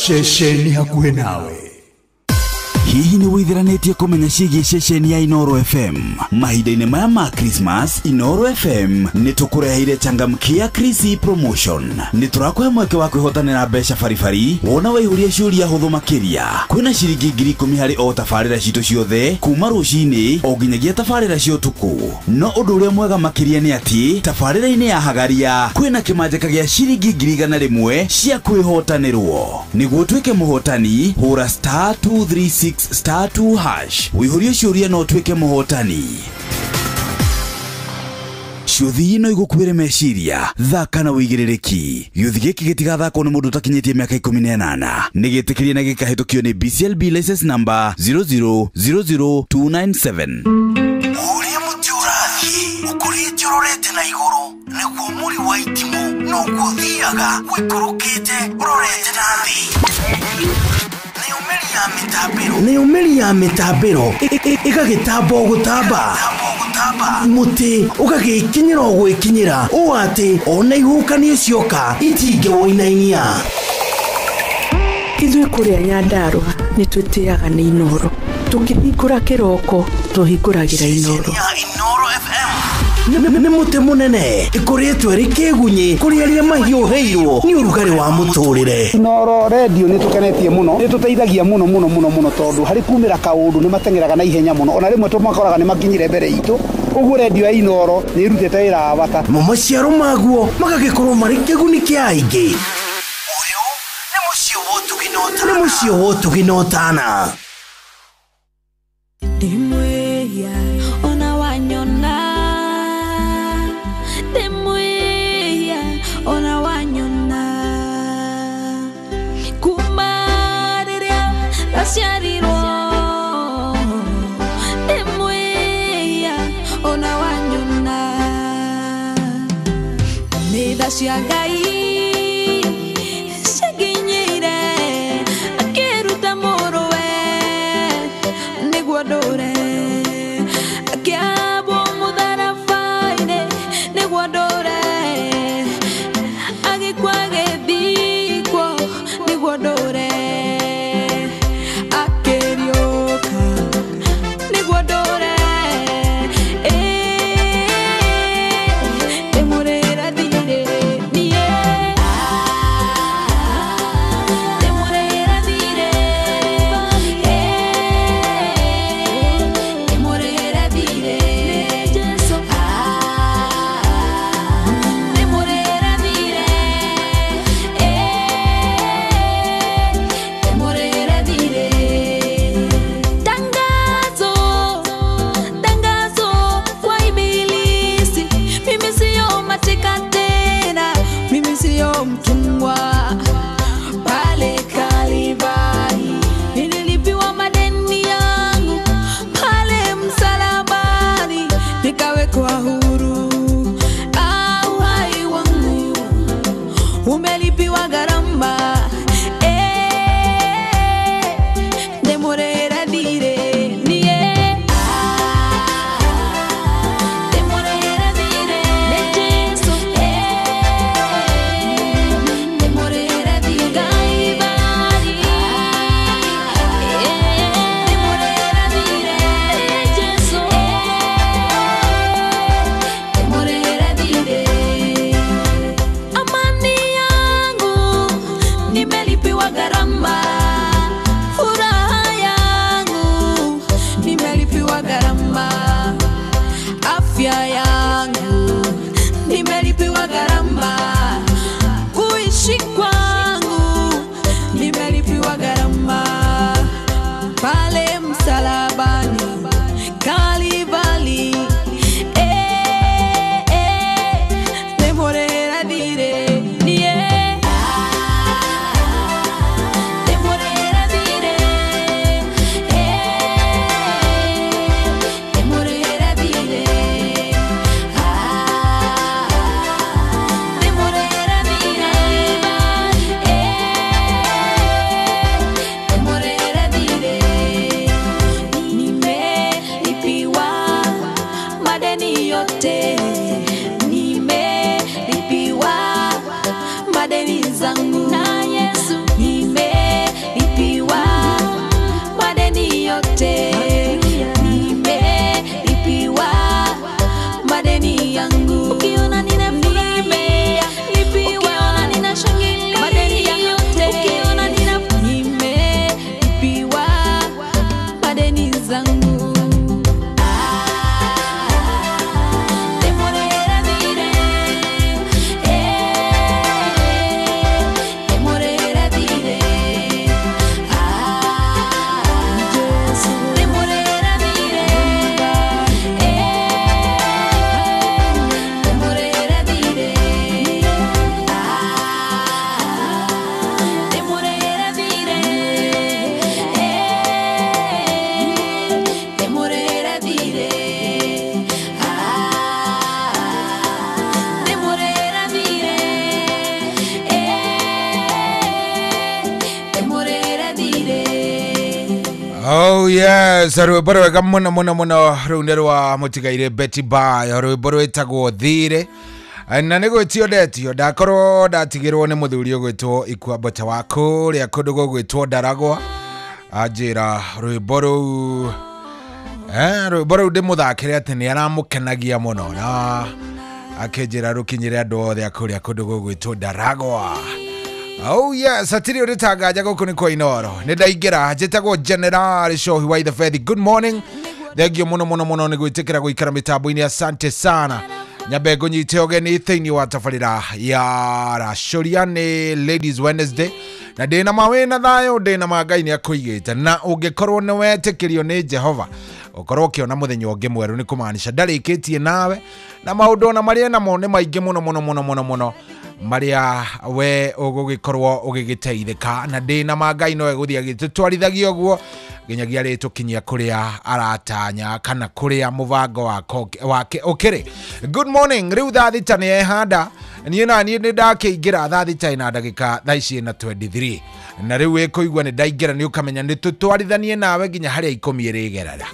Ceceni hakuhĩ nawe. Hihi nĩ wĩthiranĩtie kũmenya ciĩgiĩ ceceni ya Inooro FM? Mahinda-inĩ maya ma Christmas, Inooro FM nĩ tũkũreheire changamkia Chrissy promotion. Nĩ tũrakũhe mweke wa kwĩhotanĩra mbeca baribari wona waihũria ciũria hũthũ makĩria. Kwĩna ciringi 10,000 harĩ o tabarĩra citũ ciothe kuma rũcinĩ o nginyagia tabarĩra cia ũtukũ. No ũndũ ũrĩa mwega makĩria nĩ atĩ tabarĩra-inĩ ya Hagaria kwĩna kĩmanjĩka gĩa ciringi 100,000 cia kwĩhotanĩrwo. Nĩguo ũtuĩke mũhotani, hũra star 236 star 2 hash. Wĩihũrie ciũria no ũtuĩke mũhotani. Ciũthi no igũkuĩre meciria, thaka na wĩigĩrĩrĩki. Gĩũthi gĩkĩ gĩtigathakwo nĩ mũndũ ũtakinyĩtie mĩaka 18. Nĩ gĩtĩkĩrie na gĩkahĩtũkio nĩ BCLB license number 0000297. Ũrĩa mũtĩ ũrathiĩ ũkũrĩte ũrorete na igũrũ nĩguo mũri wa itimũ noguo ũthiaga ũikũrũkĩte ũrorete na thĩ. Nayo mĩri ya mĩtambĩro ĩgagĩtamba o gũtamba, mũtĩ ũgagĩkinyĩra o gwĩkinyĩra ũũ atĩ ona ihuhũkanio cioka itingĩwũinainia. Ithuĩ kũrĩa Nyandarũa nĩ twĩtĩaga nĩ Inooro. Tũkĩhingũra kĩroko tũhingũragĩra Inooro. Nĩ mũtĩ mũnene ĩkũrĩtwo ĩrĩ kĩgunyĩ kũrĩ arĩa mahiũhĩirwo nĩ ũrugarĩ wa mũtũrĩre. Inooro redio nĩ tũkenetie mũno, nĩ tũteithagia mũno mũno mũno mũno tondũ harĩ kumĩra kaũndũ nĩ mateng'eraga na ihenya mũno, ona rĩmwe tũmakoraga nĩ makinyire mbere itũ. Ũguo redio ya Inooro nĩ ĩrutĩte wĩra wa bata. Namo maciaro maguo magagĩkorwo marĩ kĩguni kĩa aingĩ. Ũyũ nĩ mũciĩ wa ũtugi na ũtana. Nĩ mũciĩ wa ũtugi na ũtana. Ndĩmwĩhia ona wanyona, ndĩmwĩhia ona wanyona, kuma rĩrĩa ndaciarirwo, ndĩmwĩhia ona wanyona, nĩ tha cia Ngai cianginyĩire, akĩruta mũrũwe nĩguo ndũre, akĩambwo mũtharaba-inĩ nĩguo ndũre, agĩkua agĩthikwo nĩguo ndũre, akĩriũka nĩguo ndũre, ndĩmũrĩre thirĩ niĩ, ndĩmũrĩre thirĩ, ndĩmũrĩre thirĩ, Jesũ, ndĩmũrĩre thirĩ, ndĩmũrĩre thirĩ. Tangazo, tangazo kwa ibilisi, mimi sio mateka tena, mimi sio mtumwa. Pale Kalvari nililipiwa madeni yangu, pale msalabani nikawekwa huru. Uhai wangu umelipiwa gharama. Ndĩmũrĩre thirĩ niĩ, ndĩmũrĩre thirĩ nĩ Jesũ, ndĩmũrĩre thirĩ Kalvari, ndĩmũrĩre thirĩ nĩ Jesũ, ndĩmũrĩre thirĩ. Amani yangu nimelipiwa gharama, furaha yangu nimelipiwa gharama, afya yangu nimelipiwa gharama, kuishi kwangu nimelipiwa gharama, pale msalabani Kalvari, ndĩmũrĩre thirĩ niĩ, ndĩmũrĩre thirĩ, ndĩmũrĩre thirĩ, ndĩmũrĩre thirĩ, ndĩmũrĩre thirĩ. Oh yes, rwĩmbo rwega mũno mũno mũno rũu nĩ rwa mũtigairĩ Betty Bayo, rwĩmbo rwĩtagwo Thirĩ. Na nĩ gwĩtio ndetio, ndakorwo ndatigĩrwo nĩ mũthuri ũgwĩtwo Ikuambata wa kũrĩa kũndũ gũgwĩtwo Ndaragwa, anjĩra rwĩmbo rũu rwĩmbo rũu ndĩmũthakĩre atĩ nĩ aramũkenagia mũno, na akĩnjĩra rũkinyĩre andũ othe a kũrĩa kũndũ gũgwĩtwo Ndaragwa. Oh yes, atiri ũrĩtangaja gũkũ nĩ kwa Inooro. Nĩ ndaingĩra, njĩtagwo General Shohi wa Ithefethi. Good morning. Thengio mũno mũno mũno nĩ gwĩtĩkĩra gũikara mĩtambo-inĩ, asante sana. Nyambe ngũnyite ũgeni thĩinĩ wa tabarĩra ya Racũria, nĩ Ladies Wednesday, na ndĩna ma wĩna thayũ, ndĩna ma Ngai nĩ akũigĩte, na ũngĩkorwo nĩ wetĩkĩrio nĩ Jehova ũkorwo ũkĩona mũthenya ũngĩ mwerũ, nĩ kũmaanisha ndarĩkĩtie nawe, na maũndũ ona marĩa namo nĩ maingĩ mũno mũno mũno mũno mũno marĩa we ũgũgĩkorwo ũgĩgĩteithĩka, na ndĩna ma Ngai no egũthiĩ agĩtũtwarithagia ũguo nginyagia rĩtũkinyia kũrĩa aratanya kana kũrĩa mũbango wake ũkĩrĩ. Good morning. Rĩu thaa 6 nĩ ehanda, niĩ na niĩ nĩ ndakĩingĩra thaa 6 na ndagĩka thaa ici na 23, na rĩu ĩkũigua nĩ ndaingĩra, nĩ ũkamenya nĩ tũtwarithanie nawe nginya harĩa 10 ĩrĩgerera.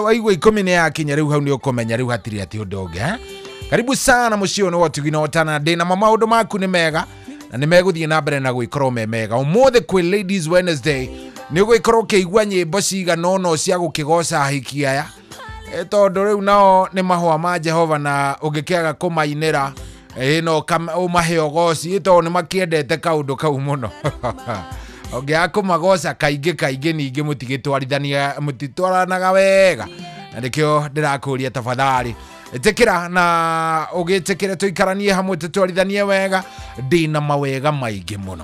Waigua 10 nĩ yakinya rĩu hau nĩ ũkũmenya rĩu hatirĩ atĩ ũndũ ũngĩ. Karibu sana mũciĩ ũyũ nĩ watugi na ũtana, ndĩna ma maũndũ maku nĩ mega na nĩ megũthiĩ na mbere na gwĩkorwo me mega. Ũmũthĩ kwĩ Ladies Wednesday nĩ ũgũgĩkorwo ũkĩigua nyĩmbo cigana ũna cia gũkĩgoca ahiki aya, tondũ rĩu nao nĩ mahũa ma Jehova, na ũngĩkĩaga kũmainĩra no ũmahe ũgoci, tondũ nĩ makĩendete kaũndũ kau mũno. Ũngĩaga kũmagoca kaingĩ kaingĩ ningĩ mũtigĩtwarithania, mũtitwaranaga wega, na nĩkĩo ndĩrakũria tafadhali ĩtĩkĩra na ũgĩtĩkĩre tũikaranie hamwe tũtwarithanie wega. Ndĩna mawega maingĩ mũno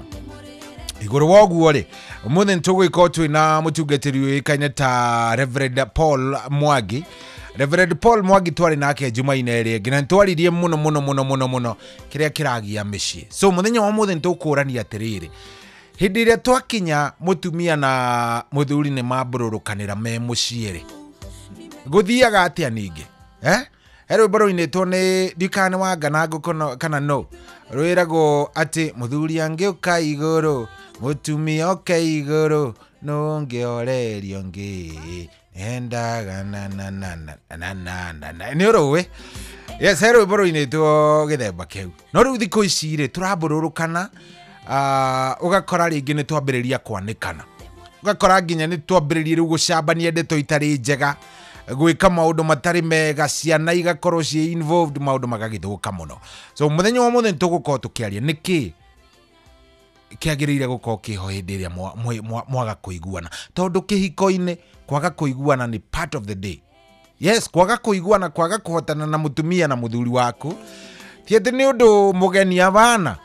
igũrũ wa ũguo rĩ, ũmũthĩ nĩ tũgũgĩkorwo twĩna mũtungatĩri ũĩkaine ta Reverend Paul Mwangi. Reverend Paul Mwangi twarĩ nake Jumaine ĩrĩa ĩngĩ, na nĩtwaririe mũno mũno mũno mũno mũno kĩrĩa kĩragia mĩciĩ. So mũthenya wa ũmũthĩ nĩtũkũrania atĩrĩrĩ, hĩndĩ ĩrĩa twakinya mũtumia na mũthuri nĩ mambũrũrũkanĩra me mũciĩ rĩ, gũthiaga atĩa ningĩ? He rwĩmbo rũinĩtwo nĩ ndikana nĩ Wanga na Ngũkũ kana no, rwĩragwo atĩ mũthuri angĩũka igũrũ, mũtumia oke igũrũ, nũngĩorerio ngĩ endaga na na na na na na na na. Nĩ ũrũĩ? Yes, he rwĩmbo rũinĩtwo gĩthemba kĩu. No rĩu thikũ ici rĩ, tũrambũrũrũkana, ũgakora rĩngĩ nĩ twambĩrĩria kwanĩkana, ũgakora nginya nĩ twambĩrĩria rĩu gũcambania ndeto itarĩ njega, gwĩka maũndũ matarĩ mega, ciana igakorwo ciĩ involved, maũndũ magagĩthũka mũno. So mũthenya wa mũthenya tũgũkorwo tũkĩaria nĩkĩ kĩagĩrĩire gũkorwo kĩho hĩndĩ ĩrĩa mwaga kũiguana, tondũ kĩhiko-inĩ kwaga kũiguana nĩ part of the day. Yes, kwaga kũiguana, kwaga kũhotana na mũtumia na mũthuri waku ti atĩ nĩ ũndũ mũgeni abana.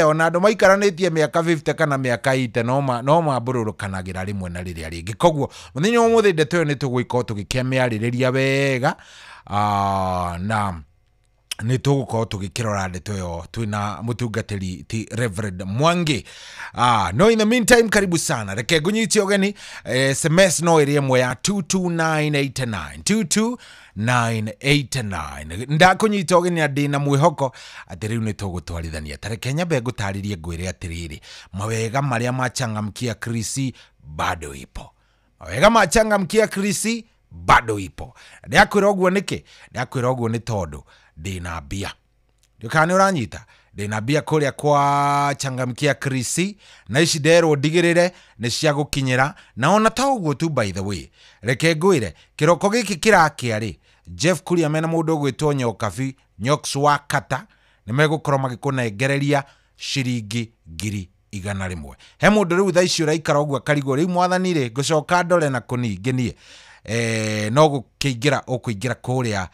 Ona andũ maikaranĩtie mĩaka 50 kana mĩaka 80 no mambũrũrũkanagĩra rĩmwe na rĩrĩa rĩngĩ. Koguo mũthenya wa ũmũthĩ ndeto ĩyo nĩ tũgũgĩkorwo tũgĩkĩmĩarĩrĩria wega, na nĩ tũgũkorwo tũgĩkĩrora ndeto ĩyo twĩna mũtungatĩri ti Reverend Mwangi. No in the meantime, karibu sana, reke ngũnyitie ũgeni. SMS no ĩrĩ ĩmwe ya 22989 22989. Ndakũnyita ũgeni na ndĩna mwĩhoko atĩ rĩu nĩ tũgũtwarithania. Ta reke nyambe ngũtarĩrie ngwĩre atĩrĩrĩ, mawega marĩa machangamkia Krisi bado ipo. Mawega machangamkia Krisi bado ipo. Ndakwĩra ũguo nĩkĩ? Ndakwĩra ũguo nĩ tondũ ndĩna mbia. Ndũkana nĩ ũranyita? Ndĩna mbia kũrĩa kwa changamkia Krisi, na ici nderwo ndigĩrĩre nĩ cia gũkinyĩra. Na ona ta ũguo tu, by the way, reke ngwĩre kĩroko gĩkĩ kĩrakĩa rĩ, Jeff Kuria mena mũndũ ũgwĩtwo Nyokabi, Nyoks wa Kata, nĩ megũkorwo magĩkũnengereria ciringi 100,000. He mũndũ rĩu thaa ici ũraikara ũguo akarigwo, rĩu mwathani rĩ, ngũcoka ndore na kũningĩ niĩ. No gũkĩingĩra ũkũingĩra kũrĩa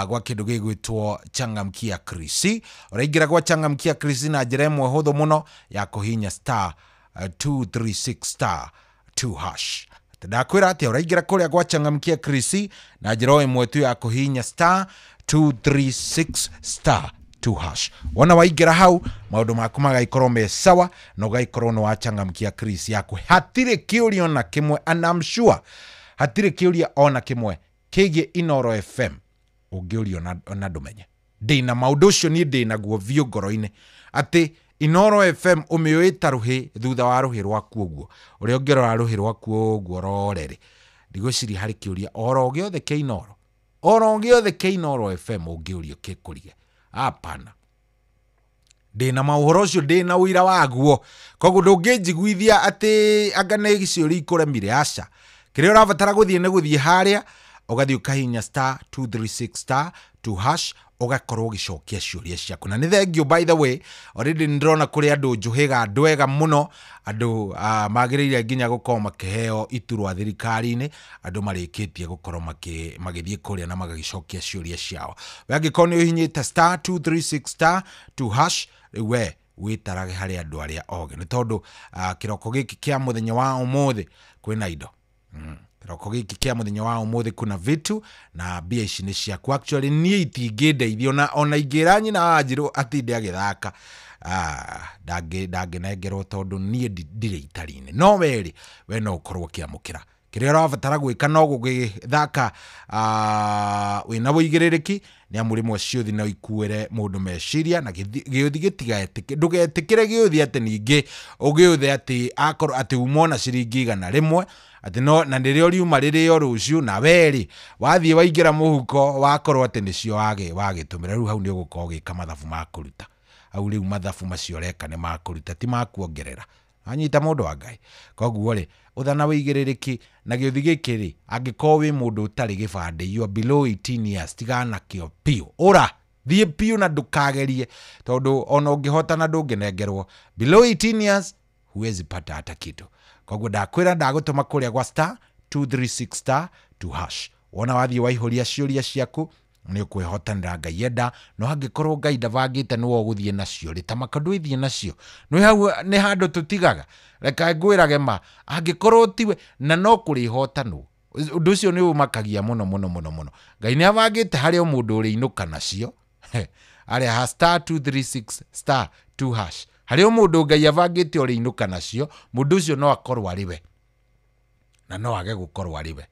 gwa kĩndũ gĩgwĩtwo changamkia Krisi. Ũraingĩra gwa changamkia Krisi na njĩra ĩmwe hũthũ mũno ya kũhihinya star 236 star 2 hash. Ndakwĩra atĩa, ũraingĩra kũrĩa gwa changamkia Krisi na njĩra o ĩmwe tu ya kũhihinya star 236 star 2 hash. Wona waingĩra hau maũndũ maku magaikorwo me sawa, na ũgaikorwo nĩ wachangamkia Krisi yaku. Hatirĩ kĩũria ona kĩmwe, and I'm sure hatirĩ kĩũria ona kĩmwe kĩgiĩ Inooro FM ũngĩũrio na ndũmenye. Ndĩna maũndũ ũcio niĩ ndĩnaguo biũ ngoro-inĩ atĩ Inoro FM ũmĩũĩ ta rũhĩ thutha wa rũhĩ rwaku ũguo ũrĩa ũngĩrora rũhĩ rwaku ũguo rorere ndigwĩciria harĩ kĩũria oro gĩothe kĩa Inoro oro gĩothe kĩa Inoro FM ũngĩũrio kĩkũrige hapana ndĩna maũhoro ũcio ndĩna ũira waguo koguo ndũngĩnjiguithia atĩ anga nĩ ciũria ikũremire aca kĩrĩa ũrabatara gũthiĩ nĩ gũthiĩ harĩa ũgathiĩ ũkahihinya star 236 star 2 hash ũgakorwo ũgĩcokia ciũria ciaku na nĩ thank you by the way already nĩndĩrona kũrĩ andũ njũhĩga andũ ega mũno andũ magĩrĩire nginya gũkorwo makĩheo iturwa thirikari-inĩ andũ marĩkĩtie gũkorwo magĩthiĩ kũrĩa na magagĩcokia ciũria ciao we angĩkorwo nĩ ũhihinyĩte star 236 star 2 hash rĩu we wĩtarage harĩ andũ arĩa ogĩ nĩ tondũ kĩroko gĩkĩ kĩa mũthenya wa ũmũthĩ kwĩna indo kĩroko gĩkĩ kĩa mũthenya wa ũmũthĩ kuna vitu na mbia ici nĩ ciaku actually niĩ itingĩndeithia ona ingĩra nyina wa Wanjirũ atinde agĩthaka ndangĩnengerwo tondũ niĩ ndirĩ itari-inĩ no werĩ we no ũkorwo ũkĩamũkĩra kĩrĩa ũrabatara gwĩka no gũgĩthaka wĩna wũigĩrĩrĩki nĩ amu rĩmwe ciũthi no ikuĩre mũndũ meciria na gĩũthi gĩtigetĩkĩre ndũgetĩkĩre gĩũthi atĩ ningĩ ũgĩũthe atĩ akorwo atĩ uma ona ciringi 100 atĩ no na nĩrĩo riuma rĩrĩo rũciũ na werĩ wathiĩ waingĩra mũhuko wakorwo atĩ nĩcio wagĩtũmĩra rĩu hau nĩ ũgũkorwo ũgĩka mathabu ma kũruta hau rĩu mathabu macio ũreka nĩ ma kũruta ti ma kuongerera anyita mũndũ wa Ngai koguo rĩ ũthana wĩigĩrĩrĩki na gĩũthi gĩkĩ rĩ angĩkorwo wĩ mũndũ ũtarĩ gĩbandĩ you are below 18 years tigana nakĩo piũ ũra thiĩ piũ na ndũkagerie tondũ ona ũngĩhotana ndũngĩnengerwo below 18 years huwezi pata hata kitu koguo ndakwĩra ndagũtũma kũrĩa gwa star 236 star 2 hash wona wathiĩ waihũria ciũria ciaku nĩ ũkwĩhotanĩra Ngai enda no angĩkorwo Ngai ndabangĩte nĩwe ũgũthiĩ nacio rĩ ta maka ndwĩthiĩ nacio nĩ hau nĩ handũ tũtigaga reke ngwĩrage ma angĩkorwo tiwe na no kũrĩhotanwo ũndũ ũcio nĩ ũmakagia mũno mũno mũno mũno Ngai nĩ abangĩte harĩ o mũndũ ũrĩinũka nacio arĩa ha star 236 star 2 hash harĩ o mũndũ Ngai abangĩte ũrĩinũka nacio mũndũ ũcio no akorwo arĩ we na no age gũkorwo arĩ we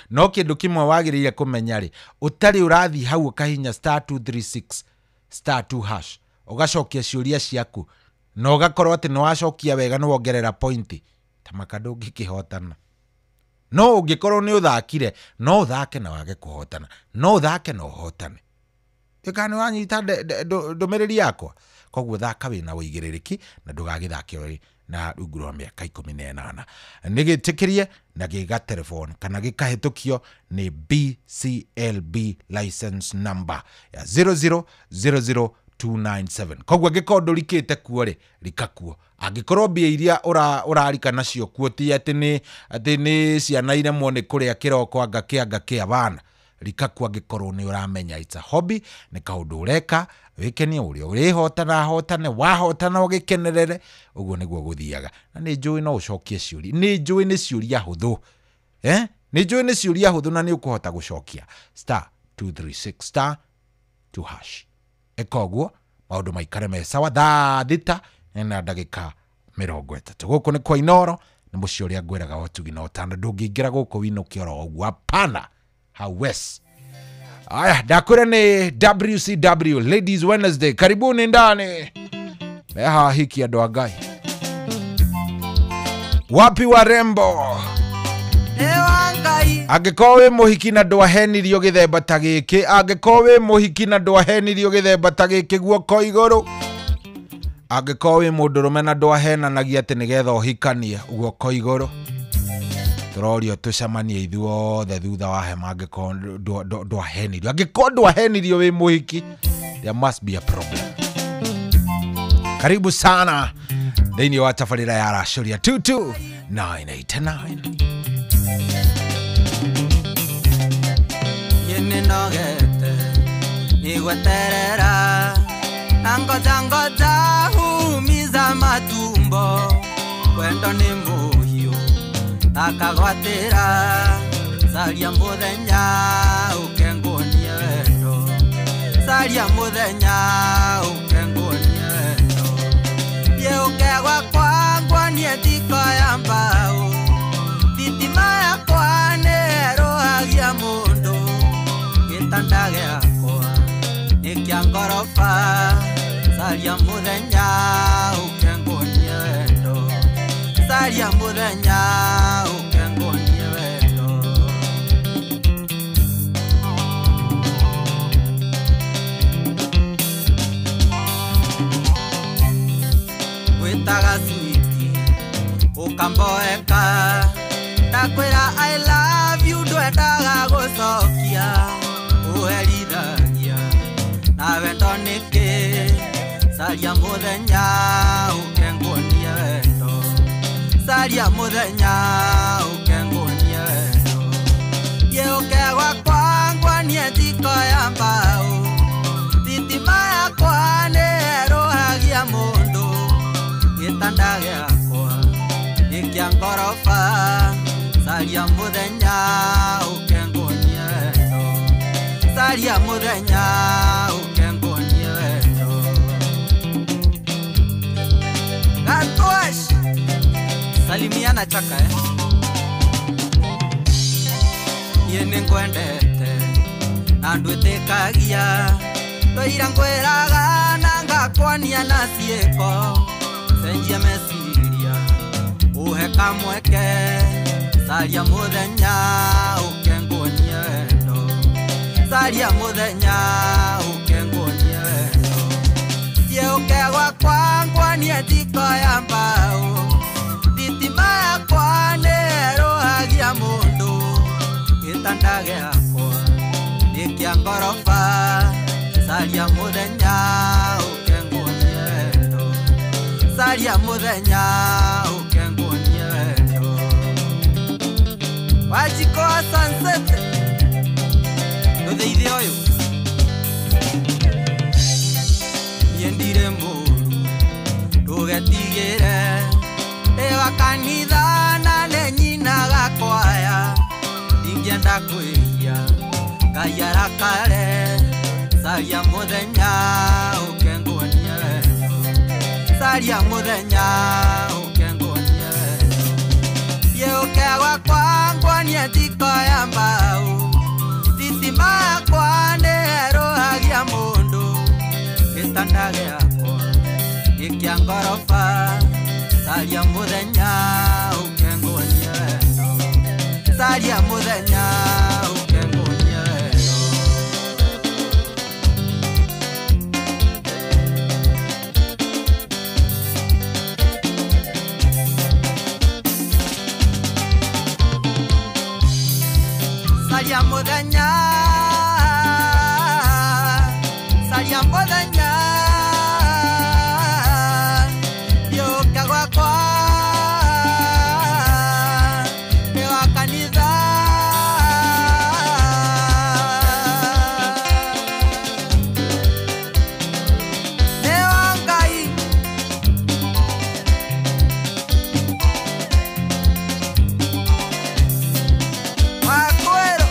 no kĩndũ kĩmwe wagĩrĩire kũmenya rĩ ũtarĩ ũrathiĩ hau ũkahinya star 236 star 2 hash ũgacokia ciũria ciaku na ũgakorwo atĩ nĩ wacokia wega nĩ wongerera pointi ta maka ndũngĩkĩhotana no ũngĩkorwo nĩ ũthakire no ũthake na wage kũhotana no ũthake na ũhotane ĩka nĩ wanyita ndũmĩrĩri yakwa koguo thaka wĩna wũigĩrĩrĩki na ndũgagĩthake ũrĩ na rungu rwa mĩaka 18 nĩ gĩtĩkĩrie na gĩga telefone kana gĩkahĩtũkio nĩ BCLB license number ya 0000297 koguo angĩkorwo ndũrikĩte kuo rĩ rika kuo angĩkorwo mbia iria ũrarika nacio kuo ti atĩ nĩ ciana iremwo nĩ kũrĩa kĩroko anga kĩa bana rika kuo angĩkorwo nĩ ũramenya it's a hobby nĩ kaũndũ ũreka wĩkenie ũrĩa ũrĩhotana hotane wahotana ũgĩkenerere ũguo nĩguo gũthiaga na nĩ njũĩ no ũcokie ciũria nĩ njũĩ nĩ ciũria hũthũ nĩ njũĩ nĩ ciũria hũthũ na nĩ ũkũhota gũcokia star 236 star 2 hash ĩka ũguo maũndũ maikare me sawa thaa 6 na ndagĩka 30 gũkũ nĩ kwa Inoro nĩ mũciĩ ũrĩa ngwĩraga ũtugi na ũtana ndũngĩingĩra gũkũ winũke oro ũguo hapana hawes. Aya, ndakwĩra nĩ WCW Ladies Wednesday. Karibuni ndani. Meha hiki andũ a Ngai. Wapi warembo? Angĩkorwo wĩ mũhiki na ndwahenirio gĩthemba ta gĩkĩ, angĩkorwo wĩ mũhiki na ndwahenirio gĩthemba ta gĩkĩ guoko igũrũ. Angĩkorwo wĩ mũndũrũme na ndwahenanagia atĩ nĩgetha ũhikanie guoko igũrũ. Tũrorio tũcemanie ithuothe thutha wa hema angĩkorwo ndwahenirio. Angĩkorwo ndwahenirio wĩ mũhiki, there must be a problem. Karibu sana thĩinĩ wa tabarĩra ya Racũria 22989. Nĩnogete nĩgweterera na ngoja ngoja humiza matumbo wendo nĩ mũhiũ akagwatĩra caria mũthenya ũkenguonie wendo caria mũthenya ũkenguonie wendo thiĩ ũke gwakwa nguonie thiko ya mbaũ thitima yakwa nĩerũhagia mũndũ gĩtanda gĩakwa nĩ kĩa ngoroba caria mũthenya Caria mũthenya ũke nguonie wendo, caria mũthenya ũke nguonie wendo. Ye ũke gwakwa nguonie njiko ya mbaũ, thitima yakwa nĩ ĩrũhagia mũndũ, gĩtanda gĩakwa nĩ kĩa ngoroba. Caria mũthenya ũke nguonie wendo, caria mũthenya ũke nguonie wendo. Gatosh salimiana chaka Niĩ nĩngwendete na ndwĩtĩkagia, twaira ngwĩraga na ngakwania na ciĩko, cenjia meciria ũhe kamweke, caria mũthenya ũke nguonie wendo, caria mũthenya ũke nguonie wendo. Thiĩ ũke gwakwa nguonie njiko ya mbaũ, thitima yakwa nĩ ĩrũhagia mũndũ, gĩtanda gĩakwa nĩ kĩa ngoroba, caria mũthenya ũke nguonie wendo, caria mũthenya ũke nguonie wendo. Wanjikũ wa Sunset ndũtheithie ũyũ, niĩ ndirĩ mũũru ndũgetigĩre, ndĩ wa kanitha na nĩ nyinaga kwaya, ndingĩenda kwĩhia Ngai arakare, caria mũthenya ũke nguonie wendo, caria mũthenya ũke nguonie wendo. Thiĩ ũke gwakwa nguonie njiko ya mbaũ, thitima yakwa nĩ ĩrũhagia mũndũ, gĩtanda gĩakwa nĩ kĩa ngoroba, caria mũthenya ũke nguonie wendo, caria mũthenya ũke nguonie wendo. Caria mũthenya, caria mũthenya, thiĩ ũke gwakwa ndĩ wa kanitha. Nĩ wa Ngai. Wakwero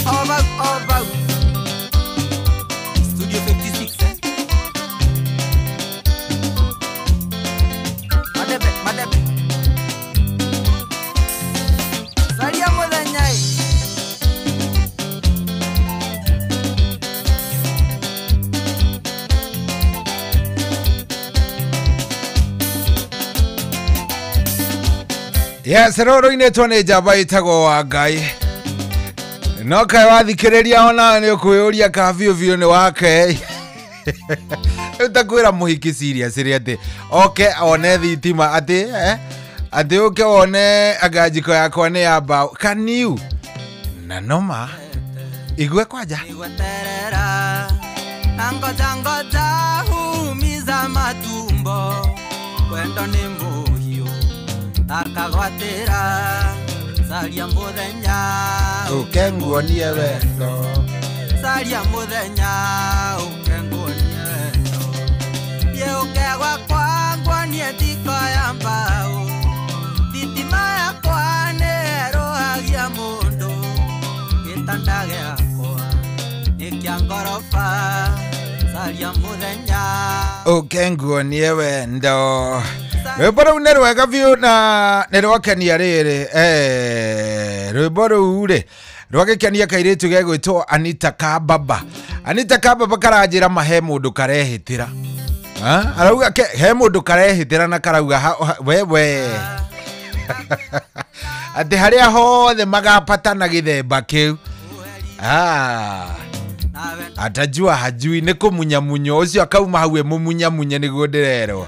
over over Studio 56 Madebe madebe, caria mũthenya ĩ. Yes, rũrũ-inĩ nĩ njamba ĩtagwo wa Ngai. No kaĩ wathikĩrĩria ona nĩ ũkwĩyũria ka biũ biũ nĩ wake. Rĩu ta kwĩra mũhiki serious rĩ atĩ oke one thitima atĩ atĩ ũke wone anga njiko yakwa nĩ ya mbaũ. Can you? Na noma igue kwanja. Igweterera na ngoja ngoja humiza matumbo, wendo nĩ mũhiũ akagwatĩra, caria mũthenya ũke nguonie wendo, caria mũthenya ũke nguonie wendo. Thiĩ ũke gwakwa nguonie njiko ya mbaũ, thitima yakwa nĩ ĩrũhagia mũndũ, gĩtanda gĩakwa nĩ kĩa ngoroba, caria mũthenya ũke nguonie wendo. Rwĩmbo rũu nĩ rwega biũ na nĩ rwakenia rĩrĩ rwĩmbo rũu rĩ rwagĩkenia kairĩtu gegwĩtwo Anita Kababa. Anita Kababa karanjĩra ma he mũndũ karehĩtĩra. Arauga he mũndũ karehĩtĩra na karauga wewe atĩ harĩa hothe magapatana gĩthemba kĩu atajua hajui nĩ kũmunyamunyo ũcio akauma hau ĩmũmunyamunye nĩguo ndĩrerwo.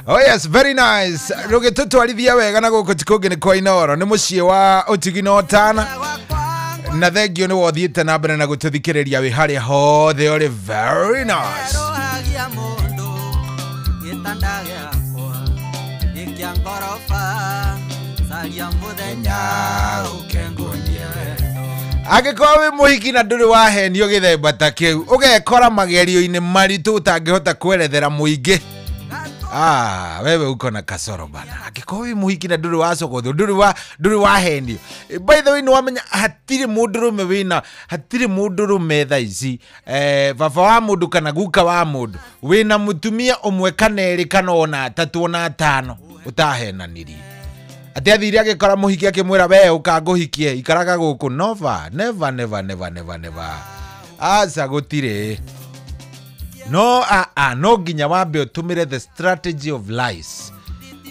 Oh yes, very nice. Rũgĩtũtwarithia wega na gũkũ ti kũngĩ nĩ kwa Inooro, nĩ mũciĩ wa ũtigi na ũtana. Na thengio nĩ wothiĩte na mbere na gũtũthikĩrĩria wĩ harĩa hothe ũrĩ. Very nice. Ĩrũhagia mũndũ, Gĩtanda gĩakwa gĩkĩa ngoroba caria mũthenya ũke ngũnie wendo. Angĩkorwo wĩ mũhiki na ndũrĩ wahenio gĩthemba ta kĩu, ũgekora magerio-inĩ maritũ ũtangĩhota kwerethera mũingĩ, ah, wewe uko na kasoro bana. Angĩkorwo wĩ mũhiki na ndũrĩ wacogothwo, ndũrĩ wahenio. By the way, nĩ wamenya hatirĩ mũndũrũme wĩna, hatirĩ mũndũrũme thaa ici, baba wa mũndũ kana guka wa mũndũ wĩna mũtumia ũmwe kana erĩ kana ona atatũ ona atano ũtahenanirie. Atĩ athire agĩkora mũhiki akĩmwĩra we ũkangũhikie ikaraga gũkũ. Nova, never, never, never, never, never. Aca gũtirĩ. No a no nginya wambe ũtũmĩre the strategy of lies.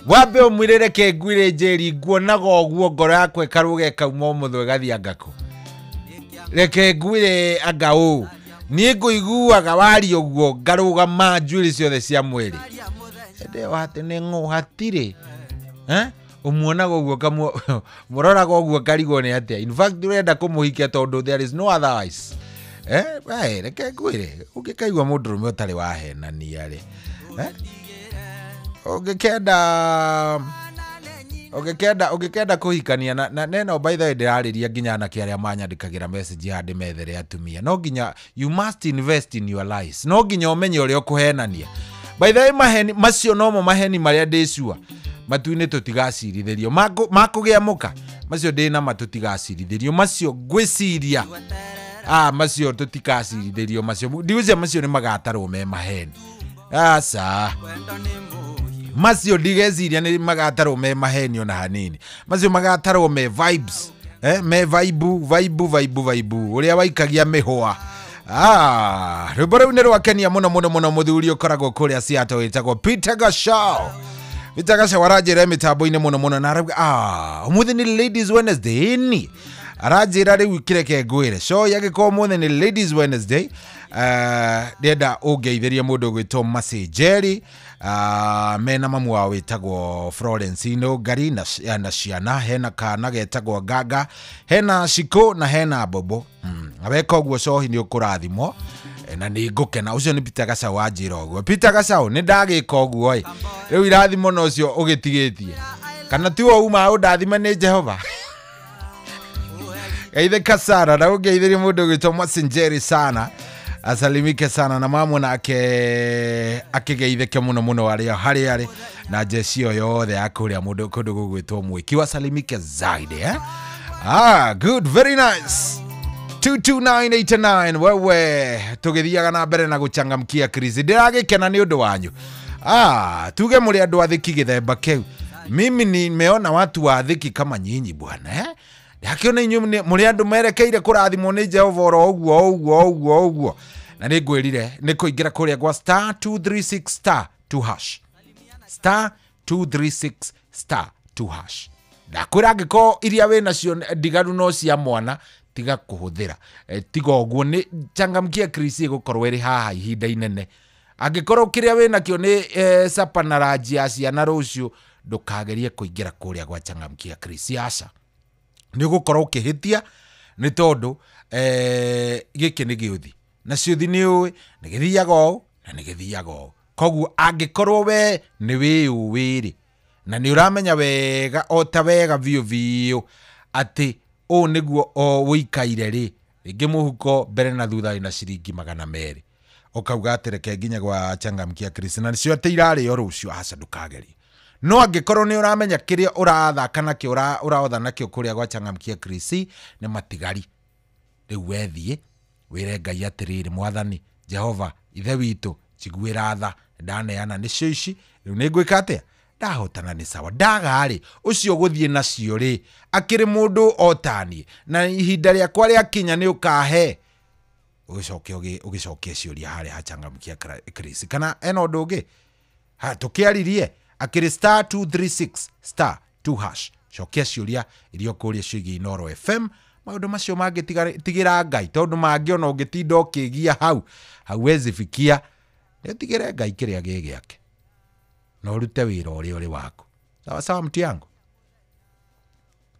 Wambe ũmwĩre reke ngwĩre njeri nguonaga ũguo ngoro yakwa ĩkarũga ĩkauma ũmũthĩ ĩgathiĩ anga kũ. Reke ngwĩre anga ũũ, niĩ ngũiguaga waria ũguo ngarũgama njuĩrĩ ciothe cia mwĩrĩ. Ĩndĩ atĩ nĩ ng'ũ hatirĩ. Ũmuonaga ũguo mũroraga ũguo karigwo nĩ atĩa. In fact ũrenda kũmũhikia tondũ there is no otherwise. Reke ngwĩre, ũngĩkaigua mũndũrũme ũtarĩ wahenania rĩ, ũngĩkenda kũhikania na neno. By the way, ndĩrarĩria nginya anake arĩa manyandĩkagĩra message haha ndĩmethere atumia. No nginya you must invest in your lies. No nginya ũmenye ũrĩa ũkũhenania. By the way, maheni macio nomo maheni marĩa ndĩcua matu-inĩ tũtigacirithĩrio makũgĩa mũka macio ndĩ nama tũtigacirithĩrio macio ngwĩciria macio tũtikacirithĩrio macio ndigwĩciria macio nĩ magatarwo me maheni. Aca macio ndigeciria nĩ magatarwo me maheni ona hanini. Macio magatarwo me vibes, me vibe vibe vibe vibe ũrĩa waikagia mĩhũa. Rwĩmbo rũu nĩ rwakenia mũno mũno mũno. Mũthuri ũkoragwo kũrĩa Seattle wĩtagwo Peter Gachau. Peter Gachau aranjĩra mĩtambo-inĩ mũno mũno na arauga ũmũthĩ nĩ Ladies Wednesday ni aranjĩra rĩu kĩreke ngwĩre show yagĩkorwo ũmũthĩ nĩ Ladies Wednesday. Ndĩrenda ũngeithĩrie mũndũ ũgwĩtwo Mercy Jerry, mena mamu wao wĩtagwo Florence Ngari na ciana, hena kana getagwo Gaga, hena Shiko na hena Bobo. Na weka ũguo cohi nĩ ũkũrathimwo na nĩ ngũkena. Ũcio nĩ Peter Gachau wanjĩra ũguo. Peter Gachau nĩ ndagĩka ũguo ĩ, rĩu irathimo na ũcio ũgĩtigĩtie kana tiwe uma ũndathime nĩ Jehova. Geithĩka sana na ũngeithĩrie mũndũ ũgwĩtwo Mercy Njeri sana, asalimike sana na mamu nake akĩgeithĩke mũno mũno arĩa harĩa arĩ na jeshi ĩyo yothe ya kũrĩa mũndũ kũndũ gũgwĩtwo Mwĩki, wasalimike zaidi. Good, very nice. 22989 wewe tũgĩthiaga na mbere na gũchangamkia Chris. Ndĩragĩkena nĩ ũndũ wanyu. Tuge mũrĩ andũ athĩki gĩthemba kĩu. Mimi nimeona watu waathĩki kama nyinyi bwana. Ndakiona inyuĩ mũrĩ andũ merekeire kũrathimwo nĩ Jehova oro ũguo ũguo ũguo ũguo. Na nĩ ngwĩrire nĩ kũingĩra kũrĩa gwa star 236 star 2 hash. Star 236 star 2 hash. Ndakwĩra angĩkorwo iria wĩ nacio ndigaru no cia mwana tiga kũhũthĩra. Tiga ũguo nĩ changamkia Chris ĩgũkorwo ĩrĩ haha ihinda inene. Angĩkorwo kĩrĩa wĩ nakĩo nĩ sapa na ranji ya ciana rũciũ, ndũkagerie kũingĩra kũrĩa gwa changamkia Chris. Aca nĩ ũgũkorwo ũkĩhĩtia nĩ tondũ gĩkĩ nĩ gĩũthi na ciũthi nĩ ũĩ nĩ gĩthiaga ũũ na nĩ gĩthiaga ũũ. Koguo angĩkorwo we nĩ wĩyũĩ rĩ na nĩ ũramenya wega o ta wega biũ biũ atĩ ũũ nĩguo o ũikaire rĩ, rĩngĩ mũhuko mbere na thutha wĩna ciringi 200 ũkauga atĩ reke nginya gwa changamkia Chris na nĩcio atĩ irarĩo rũciũ, aca ndũkagerie. No angĩkorwo nĩ ũramenya kĩrĩa ũrathaka nakĩo ũraotha nakĩo kũrĩa gwa changamkia Chris nĩ matigari, rĩu wethiĩ wĩre Ngai atĩrĩrĩ, Mwathani Jehova ithe witũ njiguĩra tha, ndaneana nĩcio ici, rĩu nĩ ngwĩka atĩa, ndahotana nĩ sawa, ndaga rĩ ũcio gũthiĩ nacio rĩ akĩrĩ mũndũ o taniĩ na ihinda rĩakwa rĩakinya nĩ ũkahe. Ũgĩcoke ũgĩcokie ciũria harĩa hachangamkia Chris. Kana ena ũndũ ũngĩ ha tũkĩaririe akĩrĩ star 236 star 2 hash. Cokia ciũria iria ũkũria ciĩgiĩ Inooro FM. Maũndũ macio mangĩ tigĩra Ngai tondũ mangĩ ona ũngĩtinda ũkĩgia hau hauwezi fikia. Nĩ ũtigĩre Ngai kĩrĩa gĩ gĩake na ũrute wĩra ũrĩa ũrĩ waku. Sawa sawa mtu yangu,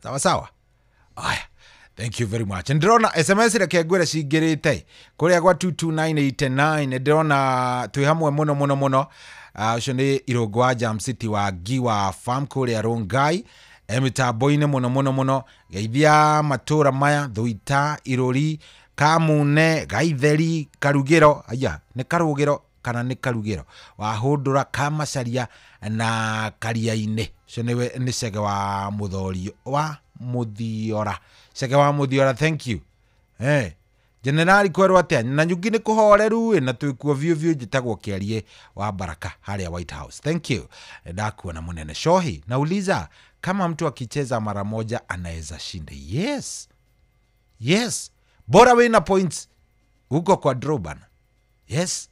sawa sawa. Aya, Thank you very much. Ndĩrona SMS reke ngwĩre cingĩrĩte kũrĩa gwa 22989. Ndĩrona twĩ hamwe mũno mũno mũno. Ũcio nĩ Irũngũ wa Jam City wa Ngiwa Farm kũrĩa Rongai, mĩtambo-inĩ mũno mũno mũno. Geithia matũra maya: Thuita, Irũri, Kamune, Gaitheri, Karugĩro, aya nĩ Karugĩro kana nĩ Karugĩro, Wahũndũra, Kamacaria na Karia-inĩ. Ũcio nĩ Cege wa Mũthorio wa Mũthiora, Cege wa Mũthiora, thank you. Generali kwerwo atia na nyungi nĩ kũhoreru na twĩkuo biũ biũ. Njĩtagwo Kĩarie wa Baraka harĩa White House, thank you. Ndakuona mũnene Shohi. Nauliza kama mtu akicheza mara moja anaweza shinda. Yes, yes, bora wina points uko kwa draw bana. Yes,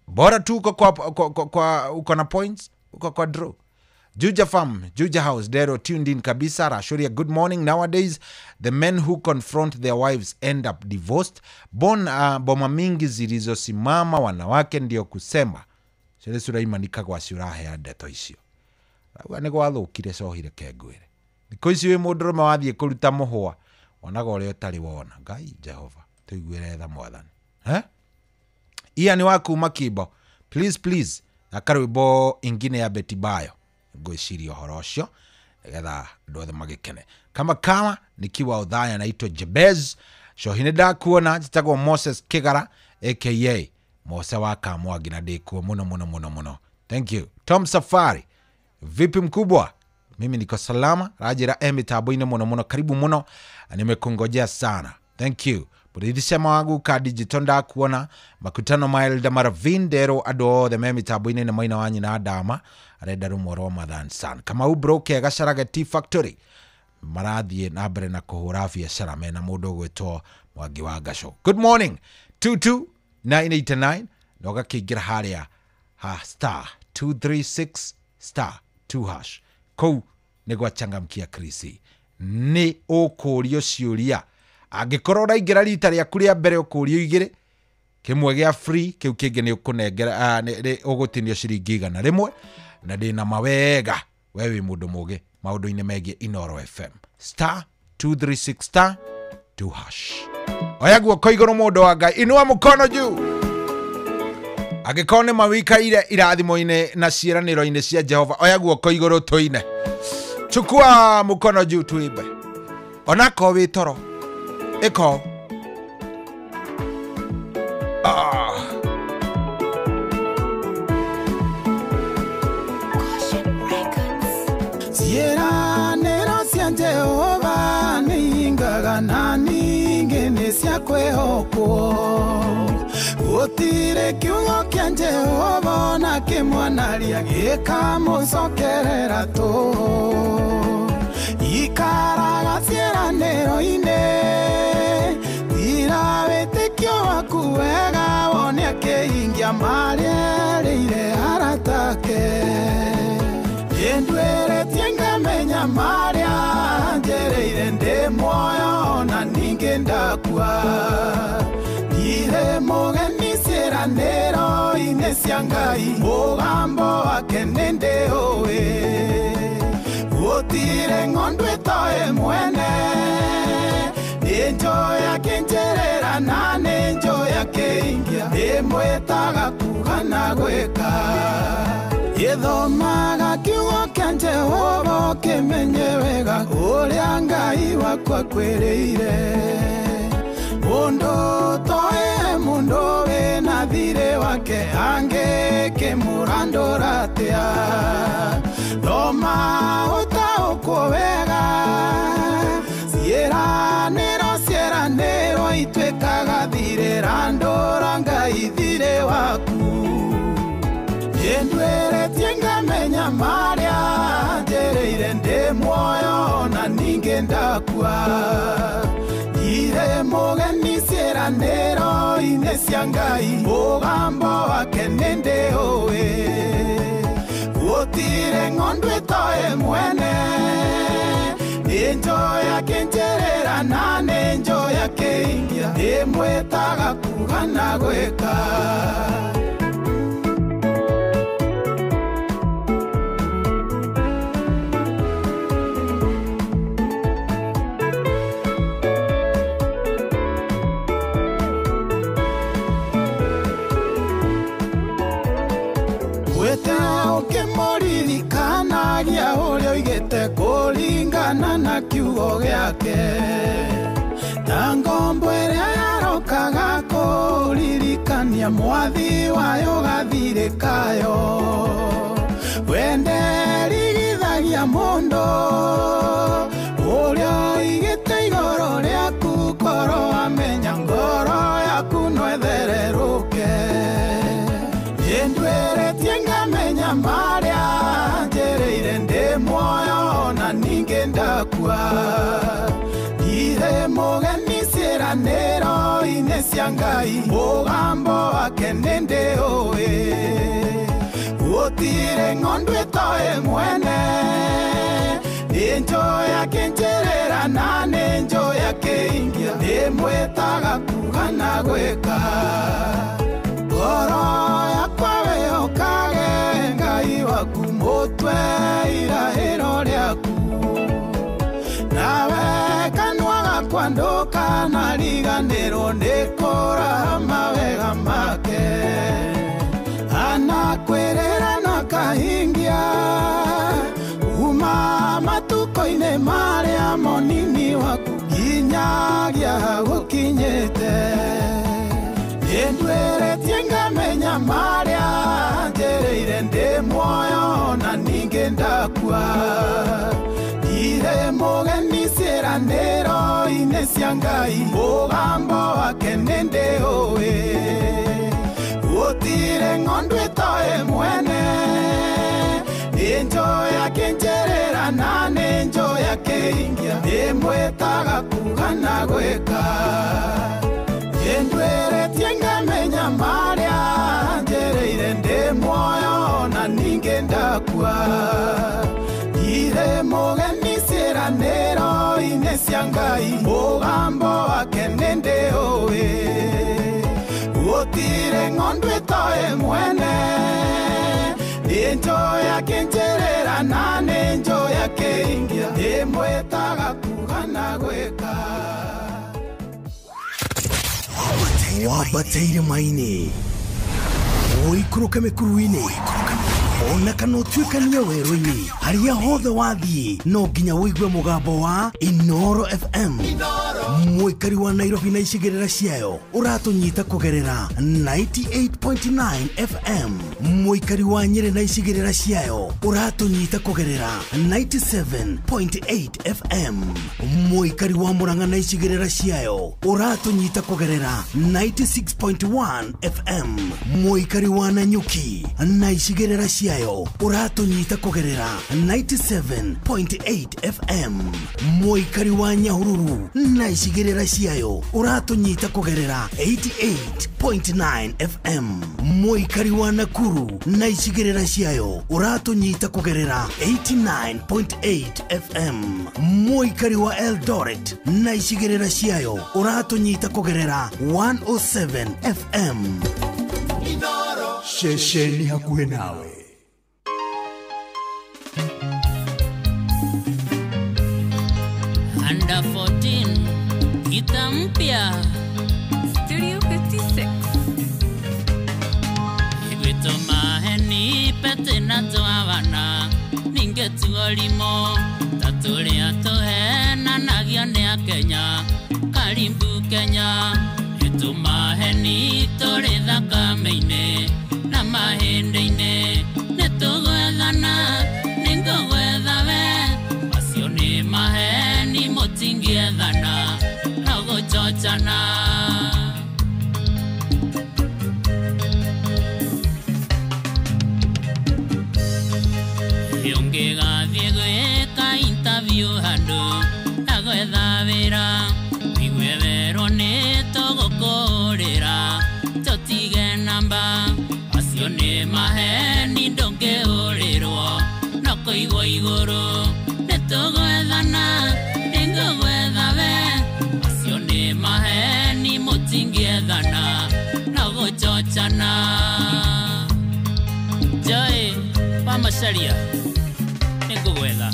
bora tu uko kwa uko na points, uko kwa draw. Juja Farm, Juja House, Dero tuned in kabisa. Rashuria, good morning. Nowadays, the men who confront their wives end up divorced. Boma mingi zilizosimama wanawake ndio kusema. Chere suraimanika kwa ciurahe ya ndeto icio. Rauga nĩ gwathũkire cohire kengwĩre. Thikũ ici wĩ mũndũrũme wathiĩ kũruta mũhũa, wonaga ũrĩa ũtarĩ wona. Ngai Jehova, tũiguĩre tha mwathani. Iya ni wa kuma Kimbo. Please, please, thaka rwĩmbo ingine ya Betty Bayo. Ngwĩciria ũhoro ũcio nĩgetha andũ othe magĩkene. Kama kama nikiwa udhaya naitwa Jebez Shohi, nĩ ndakuona. Njĩtagwo Moses Kigara aka Mose wa Kamwangi na ndĩkuo mũno mũno mũno mũno, thank you. Tom Safari, vipi mkubwa? Mimi niko salama. Rajira mitambo-inĩ mũno mũno, karibu mũno, nimekungojea sana, thank you. Mũrĩithi wangu ka digital ndakuona. Makutano Maelda Maravin Ndero, andũ othe me mitambo-inĩ nĩ maina wa nyina Ndama arenda rũmwe rwa Mathan San. Kamau Broke Gacaraga Tea Factory marathiĩ na mbere na kũhũra biacara mena mũndũ ũgwĩtwo Mwangi wa Ngaco. Good morning. 22989 na ũgakĩingĩra harĩa ha star 236 star 2 hash. Kũu nĩ gwachangamkia Krisi. Nĩ ũkũrio ciũria. Angĩkorwo ũraingĩra rita rĩaku rĩa mbere ũkũrio igĩrĩ, kĩmwe gĩa free, kĩu kĩngĩ nĩ ũkũnengera ũgũtinio ciringi 100, na ndĩna mawega we wĩ mũndũ mũgĩ maũndũ-inĩ megiĩ Inoro FM. Star 236 star 2 hash. Oya guoko igũrũ mũndũ wa Ngai, inua mũkono juu. Angĩkorwo nĩ mawĩikaire irathimo-inĩ na ciĩranĩro-inĩ cia Jehova, oya guoko igũrũ tũine. Chukua mũkono juu tuimbe. Onakorwo wĩ toro, ĩko. Ciĩranĩro cia Jehova nĩ ingaga na ningĩ nĩ cia kwĩhokwo. Gũtirĩ kiugo kĩa Jehova ona kĩmwanaria gĩkamũcokerera tũhũ. Ikaraga ciĩranĩro-inĩ, tira wĩtĩkio waku wega wone akĩhingia marĩa erĩire arata ake. Nĩndwĩrĩtie ngamenya marĩa njereire ndĩ muoyo na ningĩ ndakua. Ndirĩ mũgeni ciĩranĩro-inĩ cia Ngai, mũgambo wake nĩndĩũĩ. Gũtirĩ ng'ondu ĩtoĩ mwene, nĩnjũĩ akĩnjĩrĩra na nĩnjũĩ akĩingia, ndĩmwĩtaga kuuga na gwĩka. Gĩthomaga kiugo kĩa Jehova ũkĩmenye wega ũrĩa Ngai waku akwĩrĩire. Mũndũ ũtoĩ mũndũ wĩna thirĩ wake angĩkĩmũrandũra atĩa? Thoma ũtaũkwo wega, ciĩranĩro ciĩranĩro ituĩkaga thirĩ, randũra Ngai thirĩ waku. Nĩndwĩrĩtie ngamenya marĩa njereire ndĩ muoyo na ningĩ ndakua. Ndirĩ mũgeni ciĩranĩro-inĩ cia Ngai, mũgambo wake nĩndĩũĩ. Gũtirĩ ng'ondu ĩtoĩ mwene, nĩnjũĩ akĩnjĩrĩra na nĩnjũĩ akĩingia, ndĩmwĩtaga kuuga na gwĩka. yake Ta ngombo ĩrĩa yarokaga kũririkania mwathi wayo gathirĩ kayo Wende rigithagia mũndũ ũrĩa ũigĩte igũrũ rĩaku korwo amenya ngoro yaku no ĩthererũke Nĩndwĩrĩtie ngamenya marĩa njĩrĩire ndĩ muoyo na ningĩ ndakua Ndirĩ mũgeni ciĩranĩro-inĩ cia Ngai mũgambo wake nĩndĩũĩ Gũtirĩ ng'ondu ĩtoĩ mwene Nĩnjũĩ akĩnjĩrĩra na nĩnjũĩ akĩingia Ndĩmwĩtaga kuuga na gwĩka Ngoro yakwa wĩhokage Ngai waku mũtwe irahĩro rĩaku Nawe kanua gakwa ndũkanariganĩrwo nĩ kũraha mawega make Anakwĩrĩra na akahingia Uma matukũ-inĩ marĩa monini waku nginyagia gũkinyĩte Nĩndwĩrĩtie ngamenya marĩa njĩrĩire ndĩ muoyo na ningĩ ndakua Ndirĩ mũgeni ciĩranĩro-inĩ cia Ngai mũgambo wake nĩndĩũĩ Gũtirĩ ng'ondu ĩtoĩ mwene Nĩnjũĩ akĩnjĩrĩra na nĩnjũĩ akĩingia Ndĩmwĩtaga kuuga na gwĩka Nĩndwĩrĩtie ngamenya marĩa njĩrĩire ndĩ muoyo na ningĩ ndakua Ndirĩ mũgeni ciĩranĩro-inĩ cia Ngai mũgambo wake nĩndĩũĩ Gũtirĩ ng'ondu ĩtoĩ mwene Nĩnjũĩ akĩnjĩrĩra na nĩnjũĩ akĩingia Ndĩmwĩtaga kuuga na gwĩka Wambateire maĩ-inĩ ũikũrũke mĩkuru-inĩ ona kana ũtuĩkanie werũ-inĩ harĩa hothe wathiĩ no nginya ũigue mũgambo wa Inoro FM Mũikari wa Nairobi na icigĩrĩra ciayo ũratũnyita kũgerera 98.9 FM Mũikari wa Nyĩrĩ na icigĩrĩra ciayo ũratũnyita kũgerera 97.8 FM Mũikari wa Murang'a na icigĩrĩra ciayo ũratũnyita kũgerera 96.1 FM Mũikari wa Nanyuki na icigĩrĩra ciayo ũratũnyita kũgerera 97.8 FM Mũikari wa Nyahururu na icigĩrĩra ciayo ũratũnyita kũgerera 88.9 FM Mũikari wa Nakuru na icigĩrĩra ciayo ũratũnyita kũgerera 89.8 FM Mũikari wa Eldoret na icigĩrĩra ciayo ũratũnyita kũgerera 107 FM Ceceni hakuhĩ nawe Under 14 Gita mpya Studio 56 Igwito maheni pete na toavana Ningetuolimo Tatulia tohena nagio nea Kenya Karimbu Kenya Itu maheni tore thakame-inĩ na mahĩndĩ-inĩ Nĩtũgwethana nĩngũgwetha we Macio nĩ maheni mũtingĩethana no gũchochana Ũngĩgathiĩ gwĩka interview handũ ta gwetha wĩra Wigue werwo nĩ tũgũkũrĩra tũtige namba Macio nĩ maheni ndũngĩhũrĩrwo no kũigwo igũrũ Nĩtũgwethana nĩngũgwetha we Macio nĩ maheni mũtingĩethana no gũchochana Joy wa Macharia nĩngũgwetha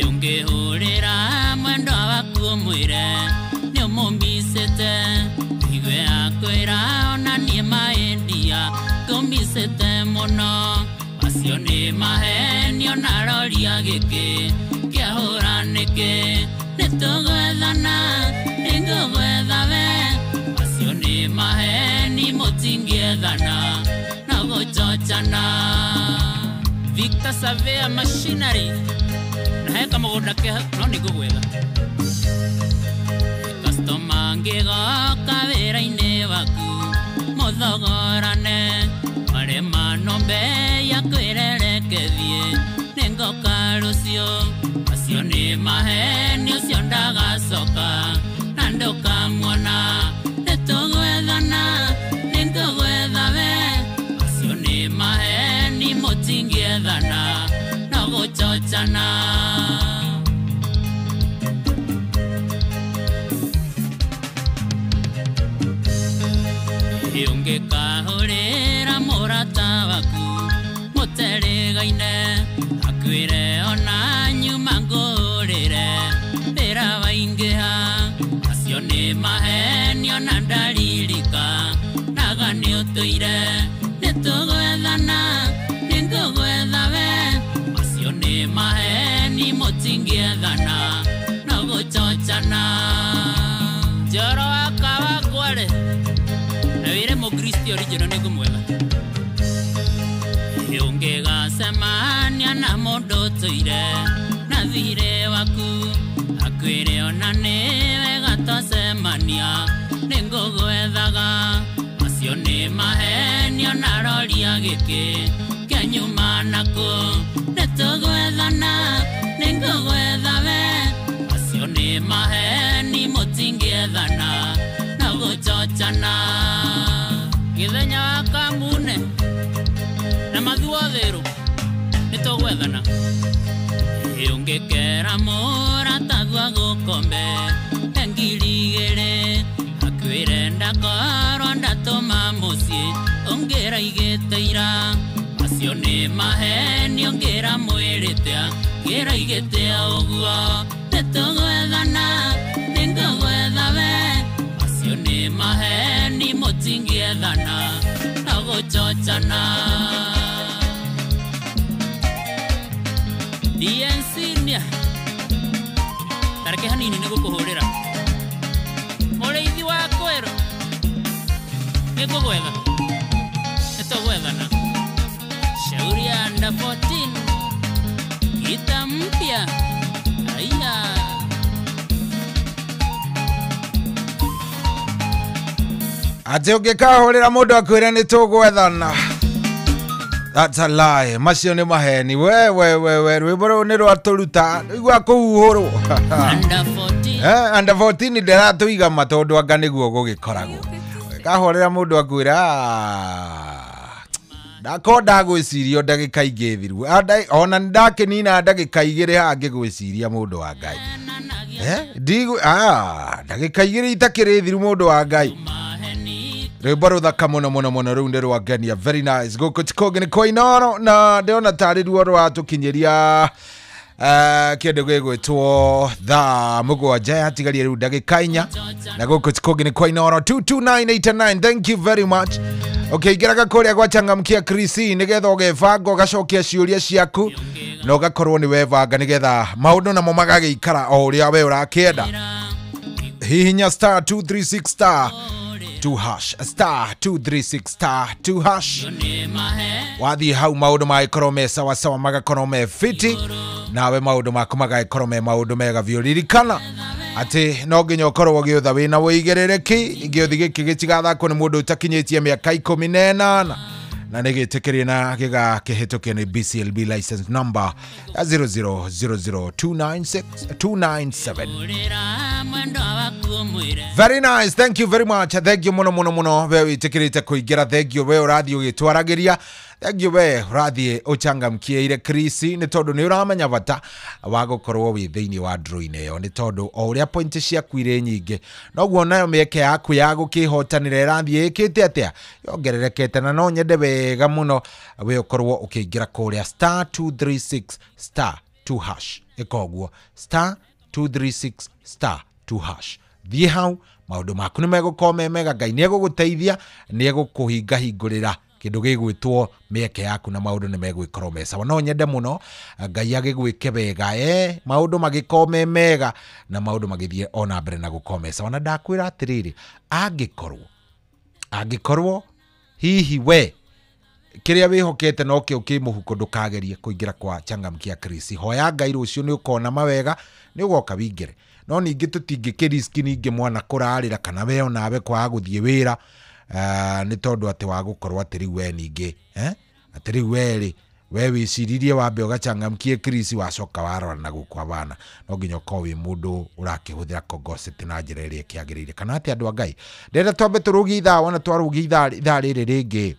Ũngĩhũrĩra mwendwa waku ũmwĩre nĩũmũmicĩte Igue akwĩra ona niĩ maĩndia ngũmicĩte mũno Macio nĩ maheni ona roria gĩkĩ kĩa Ũrehũra nĩkĩ nĩtũgwethana nĩngũgwetha we acio nĩ maheni mũtingĩethana na gũchochana. Victor Savea Machinery na heka mũgũnda ke no nĩngũgwetha. Customer ngĩgoka wĩra-inĩ waku mũthogorane marema nombe ya kwĩrerekethie nĩngoka rũciũ acio nĩ maheni ũcio ndagacoka na ndũkamuona nĩtũgwethana nĩngũgwetha we acio nĩ maheni mũtingĩethana no gũchochana. Ũngĩkahũrĩra mũrata waku mũterĩgaine akwĩre ona nyuma ngũrĩre wĩra waingĩha acio nĩ maheni ona ndaririka naga nĩũtũire nĩtũgwethana nĩngũgwetha we acio nĩ maheni mũtingĩethana no gũchochana. Njoro wakawakwarĩ na wĩre mũkristi original nĩngũmwetha. Ũngĩgacemania na mũndũ ũtũire na thirĩ waku akwĩre ona nĩ wega twacemania nĩngũgwethaga acio nĩ maheni ona roria gĩkĩ kĩa nyuma nakũ nĩtũgwethana nĩngũgwetha we acio nĩ maheni mũtingĩethana na gũchochana. Gĩthenya wa kamune na mathuotherũ nĩtũgwethana. Ũngĩkera mũrataguo gũkombe 2,000 akwĩre ndakorwo ndatũma mũciĩ ũngĩra igĩte ira acio nĩ maheni ũngĩra mwĩrĩte ngĩra igĩte ũguo nĩtũgwethana nĩngũgwetha we acio nĩ maheni mũtingĩethana na gũchochana. DNC nia tareke hanini nĩgũkũhũrĩra mũrĩithi wa kwerũ nĩngũgwetha nĩtũgwethana. Shauri ya under 14 kita mpya aya. Atĩ ũngĩkahũrĩra mũndũ akwĩre nĩtũgwethana. That's a lie. Macio nĩ maheni. We we we we rwĩmbo rũu nĩ rwatũruta igua kũhuhũrwo. Under 14 ndĩratũiga ma tondũ anga nĩguo gũgĩkoragwo. Kahũrĩra mũndũ akwĩra ndakorwo ndagwĩciria ndagĩka ingĩ thiru. Ona ndakĩnina ndagĩka igĩrĩ haha ngĩgwĩciria mũndũ wa Ngai. Ndigu ndagĩka igĩrĩ itakĩrĩ thiru mũndũ wa Ngai. Rwĩmbo rũthaka mũno mũno mũno rũu nĩ rwangenia. Very nice. Gũkũ Chikũngĩ nĩ kwa Inooro na ndĩrona tarĩ ruo rwatũkinyĩria kĩndũ gĩgwĩtwo thaa 7 yatigarie rĩu ndagĩka 4 na gũkũ Chikũngĩ nĩ kwa Inooro 22989. Thank you very much. Okay, ingĩraga kũrĩa gwa Changamkia Krisi nĩgetha ũgebanga ũgacokia ciũria ciaku na ũgakorwo nĩ webanga nĩgetha maũndũ namo magagĩikara o ũrĩa we ũrakĩenda. Hihinya star 236 star 2 hash star 236 star 2 hash wathiĩ hau maũndũ magĩkorwo me sawasawa magakorwo me fiti nawe maũndũ maku magagĩkorwo me maũndũ mega biũ. Ririkana atĩ no nginya ũkorwo ũgĩũtha wĩna wĩigĩrĩrĩki gĩũthi gĩkĩ gĩtigathakwo nĩ mũndũ ũtakinyĩtie mĩaka 18 na nĩ gĩtĩkĩrie na gĩgakĩhĩtũkio nĩ BCLB license number 0000296 297. Very nice. Thank you very much. Thank you muno muno muno we wĩtĩkĩrĩte kũingĩra. Thank you we ũrathiĩ ũgĩtwaragĩria. Thank you we ũrathiĩ ũchangamkĩire Krisi nĩ tondũ nĩ ũramenya bata wa gũkorwo wĩ thĩinĩ wa draw-inĩ ĩyo nĩ tondũ o ũrĩa point ciaku irĩ nyingĩ noguo nayo mĩeke yaku ya gũkĩhotanĩra ĩrathiĩ ĩkĩte atĩa yongererekete na no nyende wega mũno we ũkorwo ũkĩingĩra kũrĩa star 236 star 2 hash ĩkoguo star 236 star 2 hash thiĩ hau maũndũ maku nĩ megũkorwo me mega. Ngai nĩ egũgũteithia nĩ egũkũhingahingũrĩra Kĩndũ gĩgwĩtwo mĩeke yaku na maũndũ nĩ megwĩkorwo me sawa. No nyende mũno Ngai agĩgwĩke wega, maũndũ magĩkorwo me mega na maũndũ magĩthiĩ ona mbere na gũkorwo me sawa. Na ndakwĩra atĩrĩrĩ, angĩkorwo hihi we kĩrĩa wĩhokete no kĩo kĩ mũhuko, ndũkagerie kũingĩra kwa Changamkia Chris. Hoya Ngai rũciũ nĩ ũkona mawega, nĩ ũgoka wingĩre. No ningĩ tũtingĩkĩriski ningĩ mwana kũrarĩra kana we onawe kwaga gũthiĩ wĩra, nĩ tondũ atĩ wa gũkorwo atĩ rĩu we ningĩ, atĩ rĩu we rĩ, we wĩciririe wambe ũgachangamkie Chris, wacoka warora na gũkũ abana. No nginya ũkorwo wĩ mũndũ ũrakĩhũthĩra Kongocity na njĩra ĩrĩa ĩkĩagĩrĩire. Kana atĩ andũ a Ngai, ndĩrenda twambe tũrũgie ithaa, wona twarũgia ithaa rĩrĩ rĩngĩ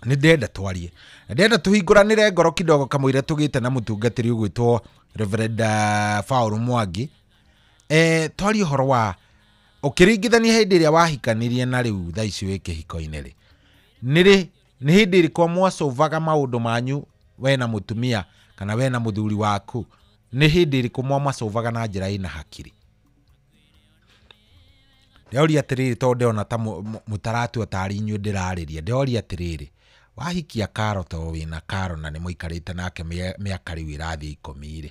nĩ ndĩrenda twarie, ndĩrenda tũhingũranĩre ngoro kidogo kamũira tũgĩte na mũtungatĩri ũgwĩtwo Reverend Paul Mwangi. Twarie ũhoro wa ũkĩringithania hĩndĩ ĩrĩa wahikanirie na rĩu thaa ici wĩ kĩhiko-inĩ rĩ, nĩ hĩndĩ ĩrĩkũ mwacovaga maũndũ manyu we na mũtumia kana we na mũthuri waku? Nĩ hĩndĩ ĩrĩkũ mwamacovaga na njĩra ĩna hakiri? Ndĩroria atĩrĩrĩ tondũ ndĩrona ta mũtaratua tarĩ inyuĩ ndĩrarĩria. Ndĩroria atĩrĩrĩ, wahikia Karo to wĩna Karo na nĩ mũikarĩte nake mĩaka rĩu ĩrathiĩ 10 rĩ,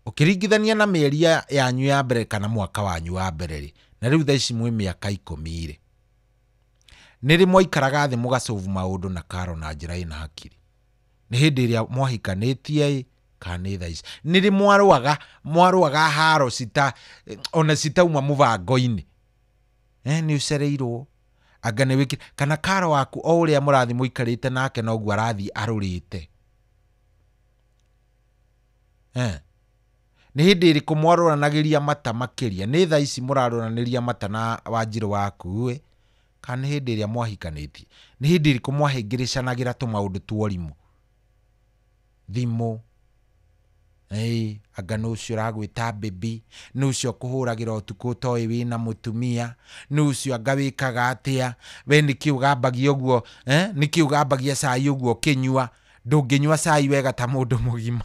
ũkĩringithania na mĩeri yanyu ya mbere kana mwaka wanyu wa mbere rĩ, na rĩu thaa ici mwĩ mĩaka 10 rĩ, nĩ rĩ mwaikaraga thĩ mũgacovu maũndũ na Karo na njĩra ĩna hakiri? Nĩ hĩndĩ ĩrĩa mwahikanĩtie ĩ kana nĩ thaa ici? Nĩ rĩ mwarũaga haro cita ona citauma mũbango-inĩ? Nĩ ũcereirwo anga nĩ wĩkire, kana Karo waku o ũrĩa mũrathiĩ mũikarĩte nake noguo arathiĩ arũrĩte? Nĩ hĩndĩ ĩrĩkũ mwarũranagĩria mata makĩria? Nĩ thaa ici mũrarũranĩria mata na Wanjirũ waku ĩ, kana nĩ hĩndĩ ĩrĩa mwahikanĩtie? Nĩ hĩndĩ ĩrĩkũ mwahĩngĩrĩcanagĩra tũmaũndũ tworimũ? Thimũ, anga nĩ ũcio ũragwĩta baby, nĩ ũcio ũkũhũragĩra ũtukũ ũtoĩ wĩna mũtumia, nĩ ũcio anga wĩkaga atĩa, we nĩkĩ ũgambagia ũguo, nĩkĩ ũgambagia cai ũguo ũkĩnyua? Ndũngĩnyua cai wega ta mũndũ mũgima.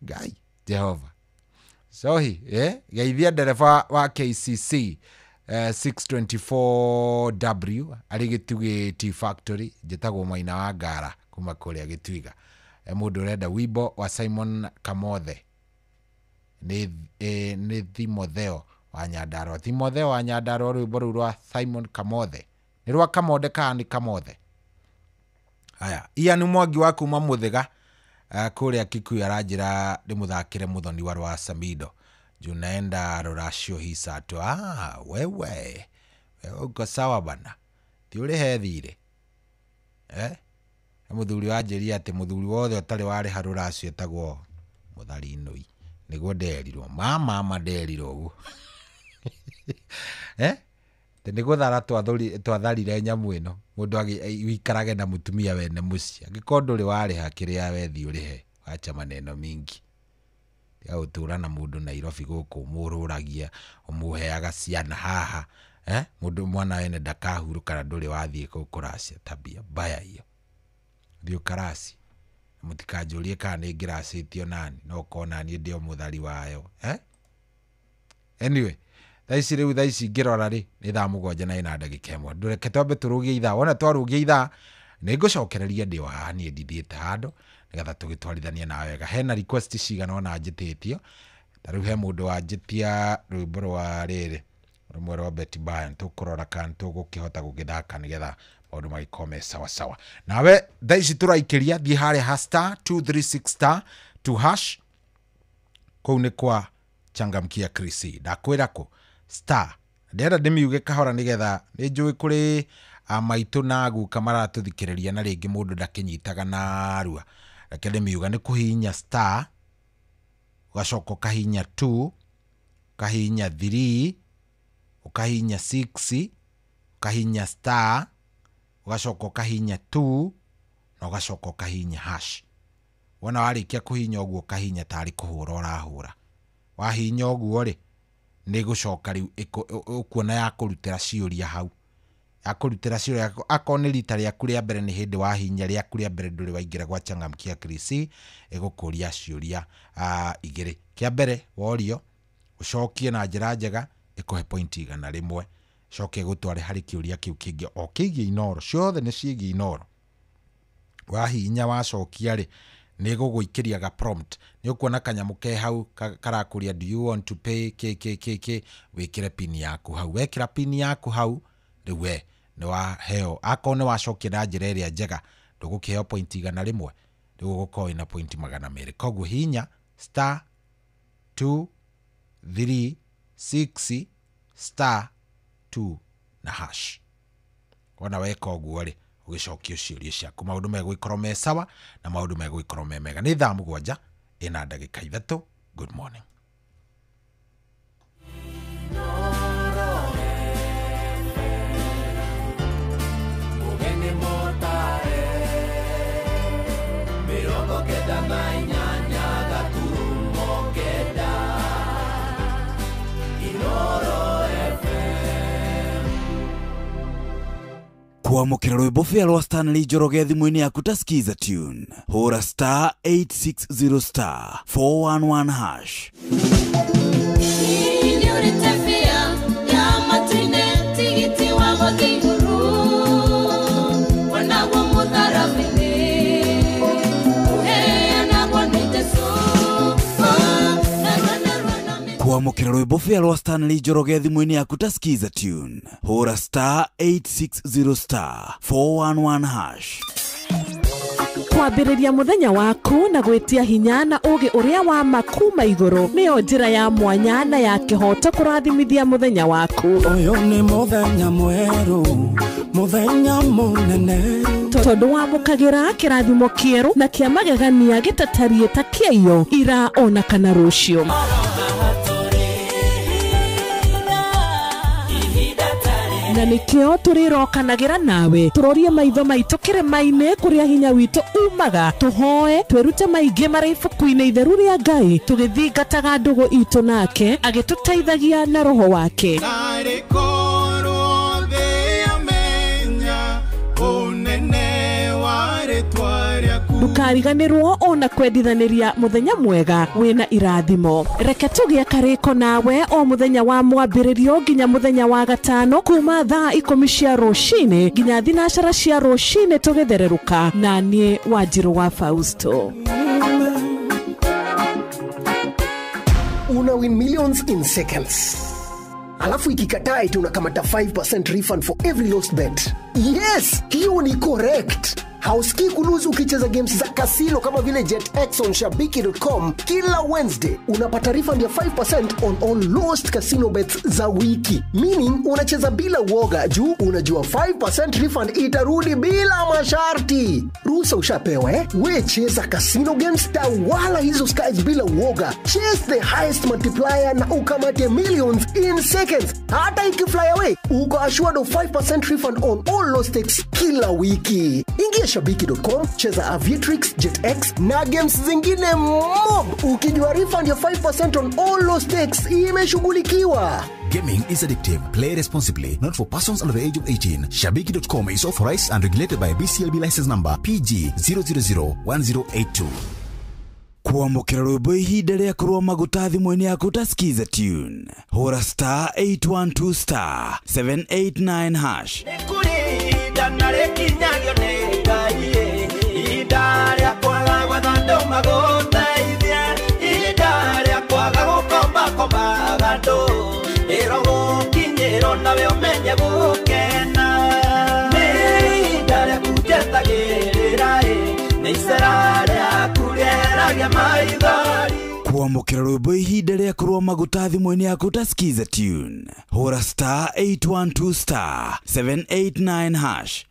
Ngai Jehova sohi, geithia ndereba wa KCC 624W arĩ Gĩtugĩ Tea Factory, njĩtagwo Maina wa Ngara kuma kũrĩa Gĩtuiga. Mũndũ ũrenda wimbo wa Simon Kamothe nĩ Timotheo wa Nyandarua. Timotheo wa Nyandarua, rwĩmbo rũu rwa Simon Kamothe nĩ rwa Kamonde kana nĩ Kamothe? Haya, Ian Mwangi wa kuma Mũthĩga kũrĩa Kikuyu aranjĩra ndĩmũthakĩre Mũthoni wa rwa Samido juu naenda rũracio hisa tu. Wewe uko sawa bana, ti ũrĩhe thirĩ. Mũthuri wanjĩria atĩ mũthuri wothe ũtarĩ warĩha rũracio etagwo mũthari-inũi. Nĩguo nderirwo, mama nderirwo ũguo. Atĩ nĩ gũthara twatharire nyamũ ĩno, mũndũ wĩikarage na mũtumia wene mũciĩ. Angĩkorwo ndũrĩ warĩha kĩrĩa wethiĩ ũrĩhe, wacha maneno mingi. Tiga gũtũra na mũndũ Nairobi gũkũ ũmũrũragia, ũmũheaga ciana haha, mũndũ mwana wene ndakahurũka na ndũrĩ wathiĩ kũracia. Tabia mbaya hiyo. Thiĩ ũkaracie. Mũtikanjũrie kana nĩ ngĩracĩtio nani, no ũkorwo naniĩ ndĩ o mũthari wayo. Anyway, thaa ici rĩu thaa ici ngĩrora rĩ, nĩ thaa 7:01. Ndũreke twambe tũrũgie ithaa. Wona twarũgia ithaa nĩ ngũcokereria ndĩ o haha niĩ ndithiĩte handũ nĩgetha tũgĩtwarithanie nawe wega. Hena request cigana ũna njĩtĩtio. Ta rĩu he mũndũ wanjĩtia rwĩmbo rwa rĩrĩ rũmwe rwa Betty Bayo, tũkũrora kana tũgũkĩhota gũgĩthaka nĩgetha maũndũ magĩkorwo me sawa sawa. Nawe thaa ici tũraikĩria, thiĩ harĩa ha star 236 star 2 hash, kũu nĩ kwa Changamkia Chris. Ndakwĩra kũ star, ndĩrenda ndĩmiuge kahora nĩgetha nĩ njũĩ kũrĩ maitũ na guka maratũthikĩrĩria na rĩngĩ mũndũ ndakĩnyitaga narua. Reke ndĩmiuga, nĩ kũhihinya star, ũgacoka ũkahihinya 2, ũkahihinya 3, ũkahihinya 6, ũkahihinya star, ũgacoka ũkahihinya 2 na ũgacoka ũkahihinya hash. Wona warĩkia kũhihinya ũguo ũkahihinya tarĩ kũhũra ũrahũra. Wahihinya ũguo rĩ, nĩ gũcoka rĩu ũkuona ya kũrutĩra ciũria hau. Ya kũrutĩra ciũria, akorwo nĩ rita rĩaku rĩa mbere nĩ hĩndĩ wahihinya rĩaku rĩa mbere ndũrĩ waingĩra gwa Changamkia Chris, ĩgũkũria ciũria 2. Kĩa mbere worio ũcokie na njĩra njega ĩkũhe point 100. Coke gũtware harĩ kĩũria kĩu kĩngĩ o kĩgiĩ Inooro, ciothe nĩ ciĩgiĩ Inooro. Wahihinya wacokia rĩ, nĩ gũgũikĩria ga prompt, nĩ ũkuona kanyamũ ke hau karakũria do you want to pay kkk, wĩkĩre pin yaku hau. Wekĩra pin yaku hau rĩu we nĩ waheo, akorwo nĩ wacokia na njĩra ĩrĩa njega ndũgũkĩheo point 100, rĩu ũgũkorwo wĩna point 200. Koguo hihinya star 2 3 6 star 2 na hash. Wona weka ũguo rĩ, ũgĩcokia ciũria ciaku, maũndũ megũikorwo me sawa na maũndũ megũikorwo me mega. Nĩ thaa 7 ĩna ndagĩka 3. Good morning. Kwamũkĩra rwĩmbo bĩa rwa Stanley Njoroge thimũ-inĩ yaku ta Skiza Tune, hũra star 860 star 411 hash. Kwamũkĩra rwĩmbo bĩa rwa Stanley Njoroge thimũ-inĩ yaku ta Skiza Tune, hũra star 860 star 411 hash. Kwambĩrĩria mũthenya waku na gwĩtia hinya na ũgĩ ũrĩa wa makuma igũrũ nĩyo njĩra ya mwanya na ya kĩhoto kũrathimithia mũthenya waku. Ũyũ nĩ mũthenya mwerũ, mũthenya mũnene, tondũ wamũkagĩra kĩrathimo kĩerũ na kĩa magegania gĩtatariĩ ta kĩaiyo ira ona kana rũciũ. Na nikio tũrĩrokanagĩra nawe tũrorie maitho maitũ kĩrĩma-inĩ kũrĩa hinya witũ umaga, tũhoe twĩrute maingĩ marĩ ibuku-inĩ itheru rĩa Ngai, tũgĩthingataga ndũgũ itũ nake agĩtũteithagia na roho wake. Ndũkariganĩrwo ona kwendithanĩria mũthenya mwega wĩna irathimo. Reke tũgĩe karĩko nawe o mũthenya wa mwambĩrĩrio nginya mũthenya wa gatano kuma thaa 10 cia rũcinĩ nginya 12 cia rũcinĩ tũgĩthererũka na niĩ Wanjirũ wa Fausto. Una win millions in seconds. Alafu ikikataa eti unakamata 5% refund for every lost bet. Yes, hiyo ni correct. Hausikii kuluzu ukicheza games za kasino kama vile JetX on shabiki.com. Kila Wednesday unapata refund ya 5% on all lost casino bets za wiki. Meaning unacheza bila uoga juu unajua 5% refund itarudi bila masharti. Ruhusa ushapewa eh? We cheza casino games tawala hizo skies bila uoga. Chase the highest multiplier na ukamate millions in seconds. Hata ikifly away, uko assured of 5% refund on all lost stakes kila wiki. Ingia shabiki.com, cheza Aviatrix, JetX na games zingine mob. Ukijua refund ya 5% on all lost stakes imeshughulikiwa. Gaming is addictive. Play responsibly. Not for persons under the age of 18. Shabiki.com is authorized and regulated by BCLB license number PG 0001082. Kwamũkĩra rwĩmbo ihinda rĩa kũrũa maguta thimũ-inĩ yaku ta Skiza Tune, hũra star 812 star 789 hash. Kwamũkĩra rwĩmbo ihinda rĩa kũrũa maguta thimũ-inĩ yaku ta Skiza Tune, hũra star 812 star 789 hash.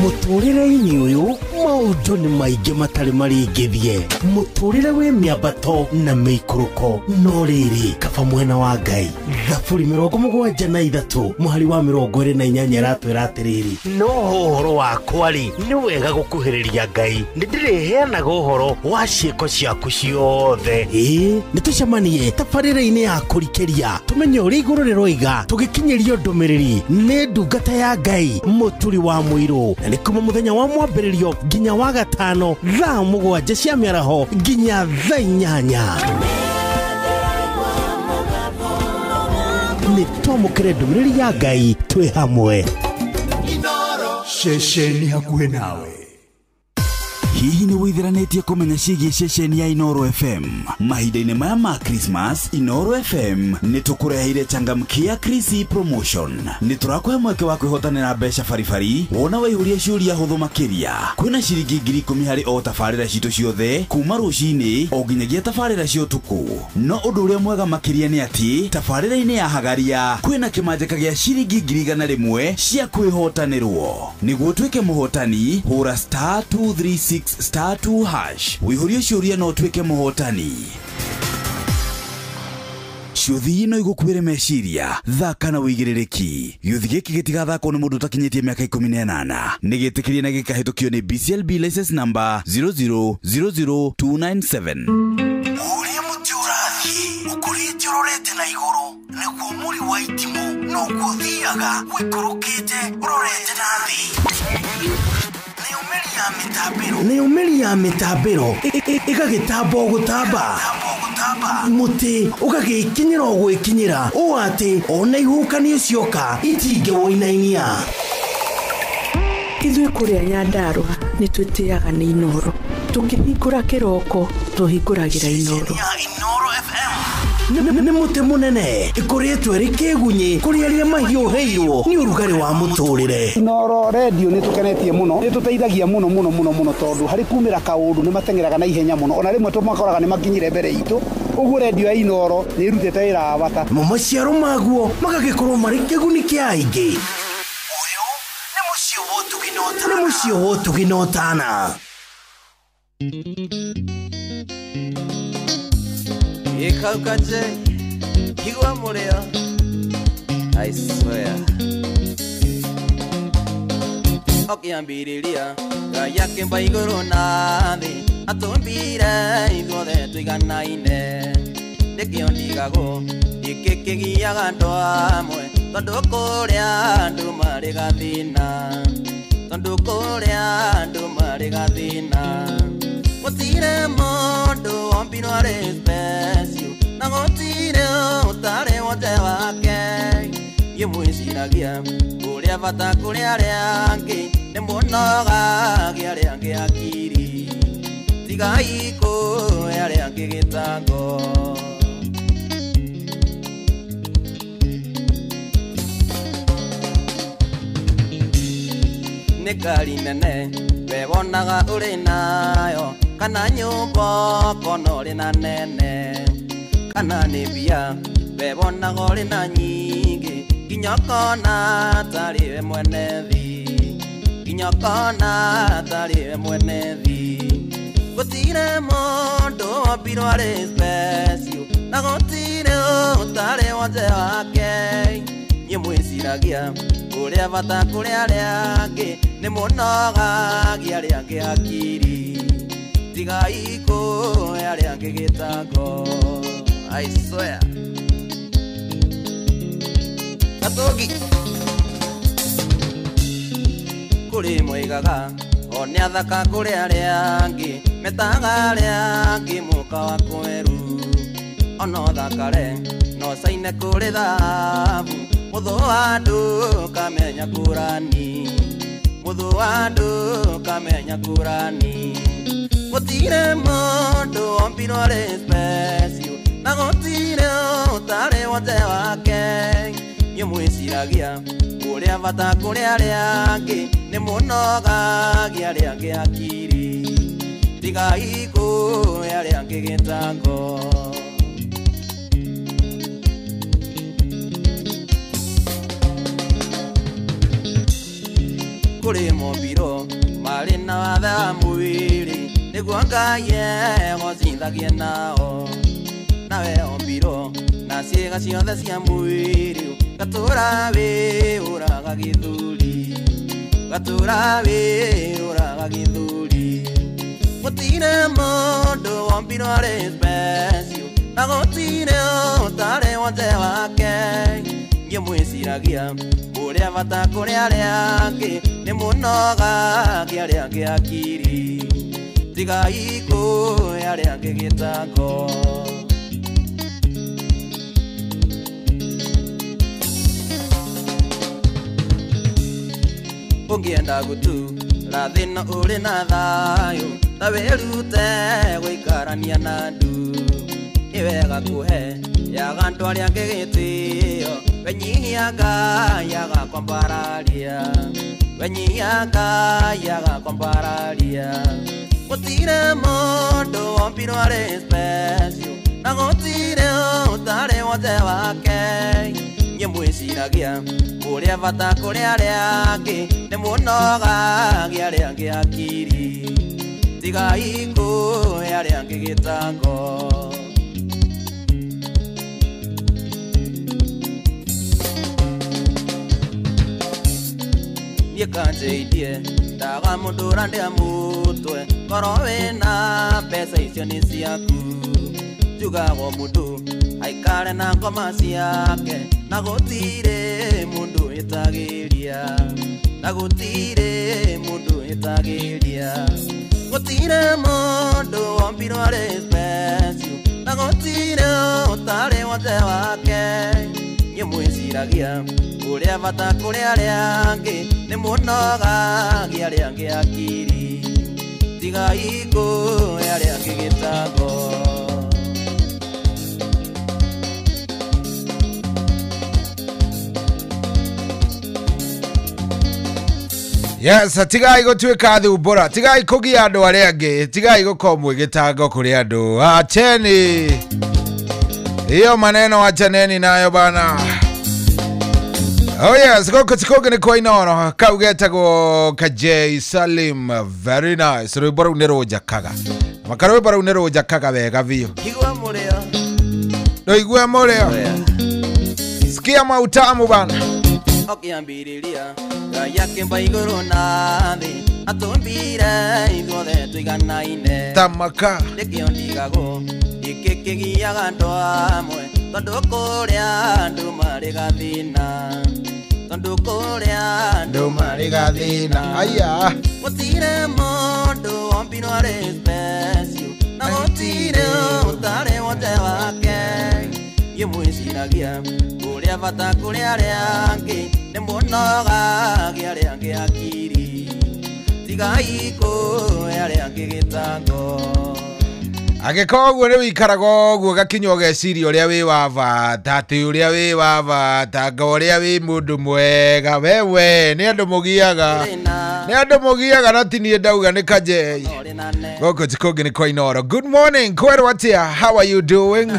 Mũtũrĩre-inĩ ũyũ maũndũ nĩ maingĩ matarĩ marĩngĩthie, mũtũrĩre wĩ mĩambato na mĩikũrũko, no rĩrĩ kaba mwena wa Ngai. Thaburi 73 mũhari wa 28 ĩratwĩra atĩrĩrĩ, no ũhoro wakwa rĩ nĩ wega gũkuhĩrĩria Ngai, nĩ ndĩrĩheanaga ũhoro wa ciĩko ciaku ciothe. Ĩĩ nĩ tũcemanie tabarĩra-inĩ ya kũrikĩria tũmenye ũrĩa igũrũ rĩroiga, tũgĩkinyĩrio ndũmĩrĩri nĩ ndungata ya Ngai Mũturi wa Mũirũ, na nĩ kuma mũthenya wa mwambĩrĩrio nginya wa gatano thaa 7 cia mĩaraho nginya thaa 8. Nĩ twamũkĩre ndũmĩrĩri ya Ngai twĩ hamwe. Ceceni hakuhĩ nawe. Hihi nĩ wĩithiranĩtie kũmenya ciĩgiĩ ceceni ya Inooro FM? Mahinda-inĩ maya ma Christmas, Inooro FM nĩ tũkũreheire changamkia Krisi promotion. Nĩ tũrakũhe mweke wa kwĩhotanĩra mbeca baribari wona waihũria ciũria hũthũ makĩria. Kwĩna ciringi 10,000 harĩ o tabarĩra citũ ciothe kuma rũcinĩ o nginyagia tabarĩra cia ũtukũ. No ũndũ ũrĩa mwega makĩria nĩ atĩ tabarĩra-inĩ ya Hagaria kwĩna kĩmanjĩka gĩa ciringi 100,000 cia kwĩhotanĩrwo. Nĩguo ũtuĩke mũhotani, hũra star 236 star 2 hash. Wĩihũrie ciũria no ũtuĩke mũhotani. Ciũthi no igũkuĩre meciria, thaka na wĩigĩrĩrĩki. Gĩũthi gĩkĩ gĩtigathakwo nĩ mũndũ ũtakinyĩtie mĩaka 18. Nĩ gĩtĩkĩrie na gĩkahĩtũkio nĩ BCLB license number 0000297. Ũrĩa mũtĩ ũrathiĩ ũkũrĩte ũrorete na igũrũ nĩguo mũri wa itimũ noguo ũthiaga ũikũrũkĩte ũrorete na thĩ. Nĩyo mĩri ya mĩtambĩro ĩgagĩtamba o gũtamba, mũtĩ ũgagĩkinyĩra o gwĩkinyĩra ũũ atĩ ona ihuhũkanio cioka itingĩwũinainia. Ithuĩ kũrĩa Nyandarũa nĩ twĩtĩaga nĩ Inooro. Tũkĩhingũra kĩroko tũhingũragĩra Inooro. Nĩ mũtĩ mũnene ĩkũrĩtwo ĩrĩ kĩgunyĩ kũrĩ arĩa mahiũhĩirwo nĩ ũrugarĩ wa mũtũrĩre. Inooro redio nĩ tũkenetie mũno, nĩ tũteithagia mũno mũno mũno mũno tondũ harĩ kumĩra kaũndũ nĩ mateng'eraga na ihenya mũno, ona rĩmwe tũmakoraga nĩ makinyire mbere itũ. Ũguo redio ya Inooro nĩ ĩrutĩte wĩra wa bata. Mo maciaro maguo magagĩkorwo marĩ kĩguni kĩa aingĩ. Ũyũ nĩ mũciĩ wa ũtugi na ũtana. Ikaukaje igwa muria, I swear. Okiambiriria Ngai akĩmba igũrũ na thĩ atũmbire ithuothe tũiganaine. Nĩkĩo ndigagwo gĩkĩ kĩgiaga andũ amwe tondũ kũrĩa andũ marĩ gathĩna, tondũ kũrĩa andũ marĩ gathĩna. Gũtirĩ mũndũ wombirwo arĩ special na gũtirĩ ũtarĩ wonje wake. Niĩ mwĩciragia ũrĩa bata kũrĩ arĩa angĩ, nĩ mũnogagia arĩa angĩ akiri. Tigai kũhe arĩa angĩ gĩtango. Nĩ ngari nene we wonaga ũrĩ nayo, kana nyũmba ũkona ũrĩ na nene, kana nĩ mbia we wonaga ũrĩ na nyingĩ, nginya ũkona tarĩ we mwene thĩ, nginya ũkona tarĩ we mwene thĩ. Gũtirĩ mũndũ wombirwo arĩ special na gũtirĩ ũtarĩ wonje wake. Niĩ mwĩciragia ũrĩa bata kũrĩ arĩa angĩ, nĩ mũnogagia arĩa angĩ hakiri. Tigai kũhe arĩa angĩ gĩtango, I swear. Gatũngi kũrĩ moigaga o nĩ athaka kũrĩ arĩa angĩ, metaga arĩa angĩ mũka wa kweru. Ona ũthakare no caine kũrĩ thahabu, mũthũ wa andũ ũkamenya kũrani, mũthũ wa andũ ũkamenya kũrani. Gũtirĩ mũndũ wombirwo arĩ special na gũtirĩ ũtarĩ wonje wake. Niĩ mwĩciragia ũrĩa bata kũrĩ arĩa angĩ, nĩ mũnogagia arĩa angĩ hakiri. Tigai kũhe arĩa angĩ gĩtango. Kũrĩ mombirwo marĩ na wathe wa mwĩrĩ nĩguo Ngai egocithagie nao. Nawe ombirwo na ciĩga ciothe cia mwĩrĩ, gatũra wĩũraga gĩthũri, gatũra wĩũraga gĩthũri. Gũtirĩ mũndũ wombirwo arĩ special na gũtirĩ ũtarĩ wonje wake. Niĩ mwĩciragia ũrĩa bata kũrĩ arĩa angĩ, nĩ mũnogagia arĩa angĩ hakiri. Tigai kũhe arĩa angĩ gĩtango. Ũngĩenda gũtũra thĩna ũrĩ na thayũ ta wĩrute gũikarania na andũ. Nĩ wega kũhe yaga andũ arĩa angĩ gĩtĩo, wenyihia Ngai agakwambararia, wenyihia Ngai agakwambararia. Gũtirĩ mũndũ wombirwo arĩ special, na gũtirĩ ũtarĩ wothe wake. Inyuĩ mwĩciragia ũrĩa bata kũrĩ arĩa angĩ, nĩ mũnogagia arĩa angĩ akiri. Tigai kũhe arĩa angĩ gĩtango. Niĩ kanjĩitie ndaga mũndũ ũrandĩa mũtwe, korwo wĩna mbeca icio nĩ ciaku. Njugagwo mũndũ aikare na ngoma ciake, na gũtirĩ mũndũ wĩtagĩria, na gũtirĩ mũndũ wĩtagĩria. Gũtirĩ mũndũ wombirwo arĩ special, na gũtirĩ ũtarĩ wothe wake. Inyuĩ mwĩciragia ũrĩa bata kũrĩ arĩa angĩ, nĩ mũnogagia arĩa angĩ akiri. Tigai kũhe arĩa angĩ gĩtango. Yes, tigai gũtuĩka thumbũra, tigai kũgia andũ arĩa angĩ, tigai gũkorwo mwĩ gĩtango kũrĩ andũ. Acheni hiyo maneno, achaneni nayo bana. Oh yes, gũkũ ti kũngĩ nĩ kwa Inooro, kau getagwo Kajay Salim, very nice. Rwĩmbo rũu nĩ rũnjakaga, maka rwĩmbo rũu nĩ rũnjakaga wega biũ. Igua mũrĩo, Ndũigue mũrĩo, sikia mautamu bana. Ũkĩambĩrĩria Ngai akĩmba igũrũ na thĩ, atũmbire ithuothe tũiganaine. Tamaka Nĩkĩo ndigagwo gĩkĩ kĩgiaga andũ amwe, tondũ kũrĩa andũ marĩ gathĩna, tondũ kũrĩa andũ marĩ gathĩna. Aya, gũtirĩ mũndũ wombirwo arĩ special, na gũtirĩ ũtarĩ wothe wake. Inyuĩ mwĩciragia ũrĩa bata kũrĩ arĩa angĩ, nĩ mũnogagia arĩa angĩ akiri. Tigai kũhe arĩa angĩ gĩtango. Angĩkorwo ũguo nĩ wĩikaraga ũguo ũgakinya ũgeciria ũrĩa wĩ wa bata, atĩ ũrĩa wĩ wa bata, anga ũrĩa wĩ mũndũ mwega. Wewe nĩ andũ mũgiaga, nĩ andũ mũgiaga, na ti niĩ ndauga nĩ Kajay. Gũkũ ti kũngĩ nĩ kwa Inooro. Good morning, kwerwo atĩa? How are you doing?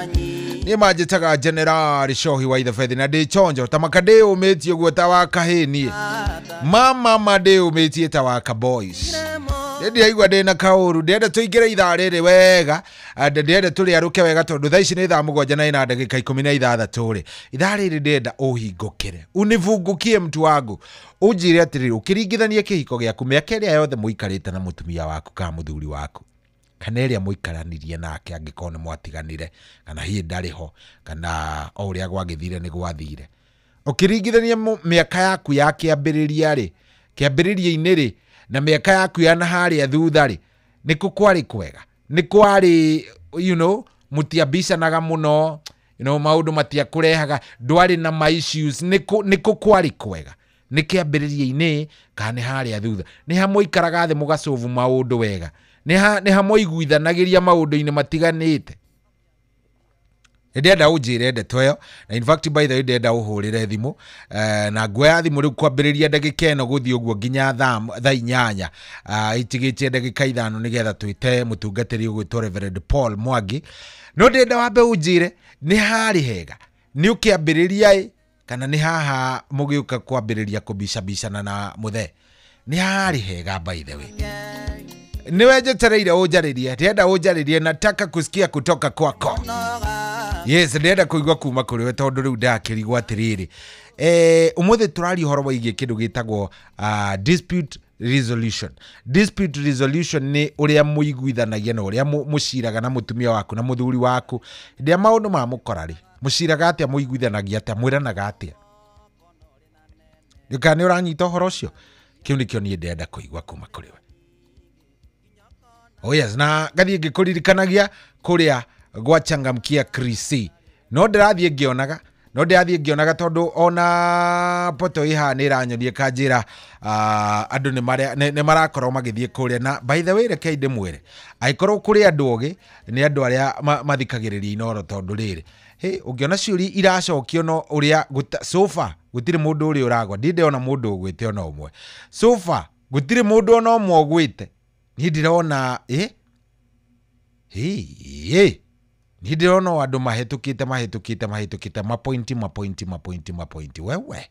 Niĩ manjĩtaga General Shohi wa Ithebethi na ndĩ chonjo ta maka ndĩyũmĩtie ũguo ta wa kahĩĩ niĩ. Mama ndĩyũmĩtie ta wa ka boys. Ndĩraigua ndĩna kaũru, ndĩrenda tũingĩre ithaa rĩrĩ wega, ndĩrenda tũrĩarũke wega tondũ thaa ici nĩ thaa 7 na ina ndagĩka 16 rĩ. Ithaa rĩrĩ ndĩrenda ũhingũkĩre, univungukie mtu wangu, ũnjĩre atĩrĩrĩ, ũkĩringithania kĩhiko gĩaku mĩaka ĩrĩa yothe mũikarĩte na mũtumia waku kana mũthuri waku, kana ĩrĩa mũikaranirie nake angĩkorwo nĩ mwatiganire, kana hihi ndarĩ ho, kana o ũrĩa gwagĩthire nĩ gwathire. Ũkĩringithania mĩaka yaku ya kĩambĩrĩria rĩ, kĩambĩrĩria-inĩ rĩ, na mĩaka yaku ya na harĩa thutha rĩ, nĩ kũ kwarĩ kwega, nĩ kwarĩ, you know, mũtiambicanaga mũno, you know, maũndũ matiakũrehaga, ndwarĩ na ma issues, nĩ kũ kwarĩ kwega, nĩ kĩambĩrĩria-inĩ kana nĩ harĩa thutha, nĩ ha mũikaraga thĩ mũgacovu maũndũ wega, nĩ ha mũiguithanagĩria maũndũ-inĩ matiganĩte. Ndĩrenda ũnjĩre ndeto ĩyo, na in fact by the way ndĩrenda ũhũrĩre thimũ, na nguoya thimũ rĩu kwambĩrĩria ndagĩka ĩno gũthiĩ ũguo nginya thaa 8 itigĩtie ndagĩka 5 nĩgetha twĩte mũtungatĩri ũgwĩtwo Reverend Paul Mwangi. No ndĩrenda wambe ũnjĩre nĩ harĩ hega, nĩ ũkĩambĩrĩria ĩ kana nĩ haha mũgĩũka kwambĩrĩria kũbicabicana na mũthee, nĩ harĩ hega by the way. Niwe njetereire ũnjarĩrie, ndĩrenda ũnjarĩrie, nataka kusikia kutoka kwako. Yes, ndĩrenda kũigua kuma kũrĩ we tondũ rĩu ndakĩrigwo atĩrĩrĩ. Ũmũthĩ tũraria ũhoro wĩgiĩ kĩndũ gĩtagwo dispute resolution. Dispute resolution nĩ ũrĩa mũiguithanagia na ũrĩa mũciraga na mũtumia waku na mũthuri waku. Hĩndĩ ĩrĩa maũndũ mamũkora rĩ, mũciraga atĩa, mũiguithanagia atĩa, mwĩranaga atĩa? Ndũkana nĩ ũranyita ũhoro ũcio? Kĩu nĩkĩo niĩ ndĩrenda kũigua kuma kũrĩ we. Oh yes, na ngathiĩ ngĩkũririkanagia kũrĩa gwachangamkia Krisi. No ndĩrathiĩ ngĩonaga No ndĩrathiĩ ngĩonaga tondũ ona poto ĩ haha nĩ ĩranyonia kanjĩra andũ nĩ marakorwo magĩthiĩ kũrĩa. Na by the way, rekei ndĩmwĩre, angĩkorwo kũrĩ andũ ogĩ nĩ andũ arĩa mathikagĩrĩria Inooro, tondũ rĩrĩ hĩ ũngĩona ciũria iracokio no ũrĩa so far gũtirĩ mũndũ ũrĩa ũragwa. Ndirĩ ndĩrona mũndũ ũgwĩte ona ũmwe so far, gũtirĩ mũndũ ona ũmwe ũgwĩte. Niĩ ndĩrona ĩ hĩ niĩ ndĩrona o andũ mahĩtũkĩte mahĩtũkĩte mahĩtũkĩte mapointi mapointi mapointi mapointi. Wewe,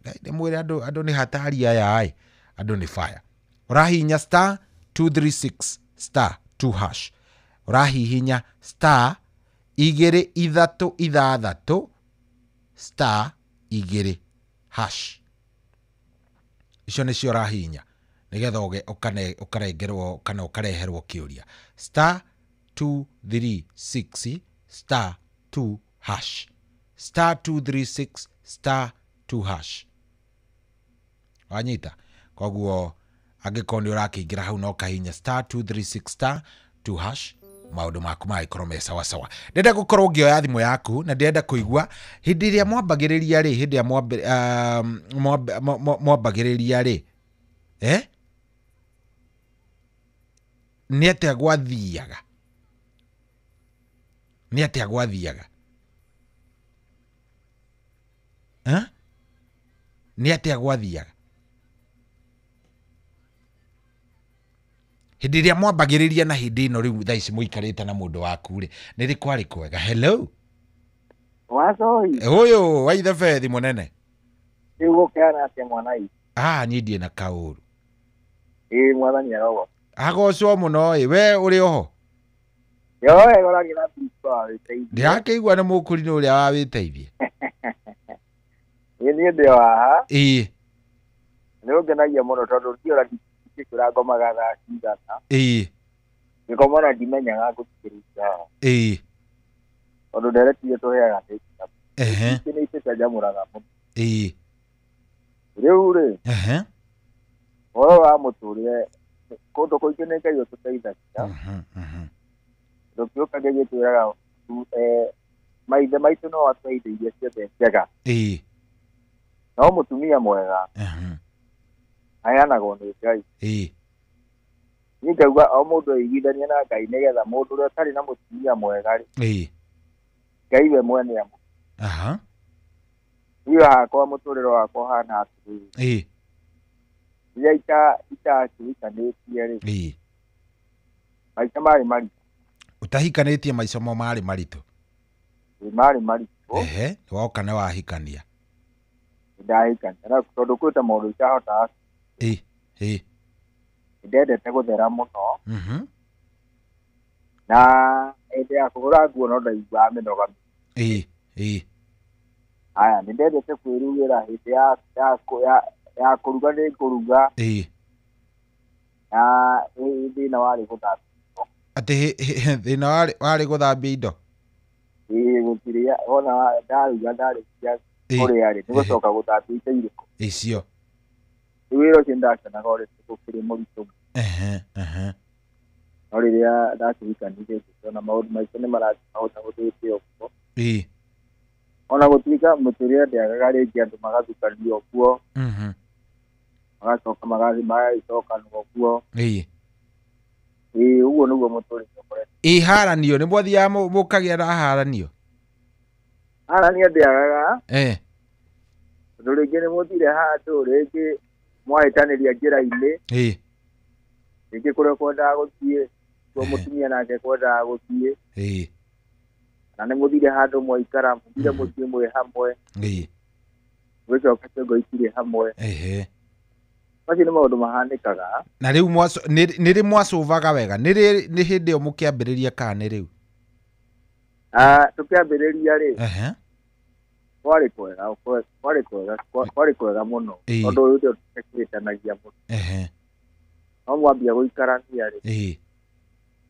Ngai ndĩmwĩre, andũ nĩ hatari aya ĩ, andũ nĩ fire. Ũrahihinya star 236 star 2 hash, ũrahihinya star 236 star 2 hash. Icio nĩcio ũrahihinya nĩgetha ũkarengerwo kana ũkareherwo kĩũria. Star 236 star 2 hash, star 236 star 2 hash. Wanyita? Koguo angĩkorwo nĩ ũrakĩingĩra hau no kahinya star 236 star 2 hash, maũndũ maku magĩkorwo me sawasawa. Ndĩrenda gũkorwo ngĩoya thimũ yaku na ndĩrenda kũigua hĩndĩ ĩrĩa mwambagĩrĩria rĩ, hĩndĩ ĩrĩa mwambagĩrĩria rĩ, nĩ atĩa gwathiaga, nĩ atĩa gwathiaga, nĩ atĩa gwathiaga hĩndĩ ĩrĩa mwambagĩrĩria na hĩndĩ ĩno rĩu thaa ici mũikarĩte na mũndũ waku rĩ, nĩ rĩ kwarĩ kwega? Hello. Wacoi. Ũyũ wa ithe bethi mũnene. Rĩu gũkĩhana atĩa mwana witũ? Ah, niĩ ndirĩ na kaũru. Ĩĩ, mwathani arogo. Agocwo mũno ĩ, we ũrĩ oho? Yo wega, ũragĩ na Kristo wa wĩteithie. Ndĩrakĩigua nĩ mũkũrinũ ũrĩa wa wĩteithie. Ĩĩ, niĩ ndĩ o haha. Ĩĩ. Nĩ ũngenagia mũno tondũ ndiũra ndikĩra ngomaga thaa cigana. Ĩĩ. Ngĩkoma ona ndimenyaga ngũthikĩrĩria haha. Ĩĩ. Tondũ ndereti iria tũheaga nĩ Ehe. nĩ itũcanjamũraga mũno. Ĩĩ. Rĩu rĩ, Ehe. ũhoro wa mũtũrĩre kũndũ kũingĩ nĩ Ngai ũtũteithagia. Tũkĩũka gĩgĩtwĩraga maithe maitũ no atũhe indo iria ciothe njega. Ĩĩ. No mũtumia mwega aheanagwo nĩ Ngai. Ĩĩ. Niĩ ngauga o mũndũ aiguithanie na Ngai nĩgetha mũndũ ũrĩa ũtarĩ na mũtumia mwega rĩ, Ĩĩ. Ngai we mwene amũ. Aha. Niĩ hakwa mũtũrĩre wakwa ũhana atĩrĩrĩ. Ĩĩ. Rĩrĩa itakĩhikanĩtie rĩ, Ĩĩ. maica marĩ maritũ. Ũtahikanĩtie maica mo marĩ maritũ. Ĩĩ, marĩ maritũ. Ehe, woka nĩ wahikania. Nĩndahikania na tondũ kwĩ ta maũndũ itahotaga. Ĩĩ. Ĩĩ. Nĩndendete gũthera mũno. Mhm. Na hĩndĩ ya kũgũra nguo no ndaiguaga mĩnoga. Ĩĩ. Ĩĩ. Aya, nĩndendete kwĩrugĩra hĩndĩ ya kũruga nĩ ngũruga. Ĩĩ. Na thĩna warĩ gũthambia indo. Atĩ thĩna warĩ gũthambia indo? Ĩĩ, gũtirĩ ona ndaruga ndarĩkia kũrĩa rĩ, nĩ gũcoka gũthambia indo irĩkũ? Icio. Rĩu wĩra ũcio nĩndakenaga ũrĩa gũkĩrĩ mũritũ. Ehe, ehe. No rĩrĩa ndakĩhikanirie ngĩona maũndũ maitũ nĩ marathiĩ mahũthahũthĩte ũguo. Ĩĩ. Ona gũtuĩka mũtũrĩre ndĩagaga rĩngĩ andũ magathukania ũguo. Mhm. Magacoka magathiĩ magagĩcokanwo ũguo. Ĩĩ. Ĩĩ, ũguo nĩguo mũtũrĩre ũkoretwo. Ĩ haranio nĩ mwathiaga mũkagĩa na haranio? Haranio ndĩagaga. Eh. Tondũ rĩngĩ nĩ mũthire handũ, rĩngĩ mwahĩtanĩria njĩra-inĩ. Ĩĩ. Rĩngĩ kũrĩa kwendaga gũthiĩ, kuo mũtumia nake kwendaga gũthiĩ. Ĩĩ. Na nĩ mũthire handũ mwaikara, mũthire mũciĩ mwĩ hamwe. Ĩĩ. Mũgĩcoka ciongo itirĩ hamwe. Ehe. Macio nĩ maũndũ mahanĩkaga. Na rĩu nĩ rĩ mwacũvaga wega? Nĩ rĩ, nĩ hĩndĩ ĩyo mũkĩambĩrĩria kana nĩ rĩu? Tũkĩambĩrĩria rĩ, Ehe. kwarĩ kwega, kwarĩ kwega, kwarĩ kwega mũno. Ĩĩ. Tondũ ũyũ ndio tũkĩhĩtanagia mũno. Ehe. No mwambia gũikarania rĩ, Ĩĩ.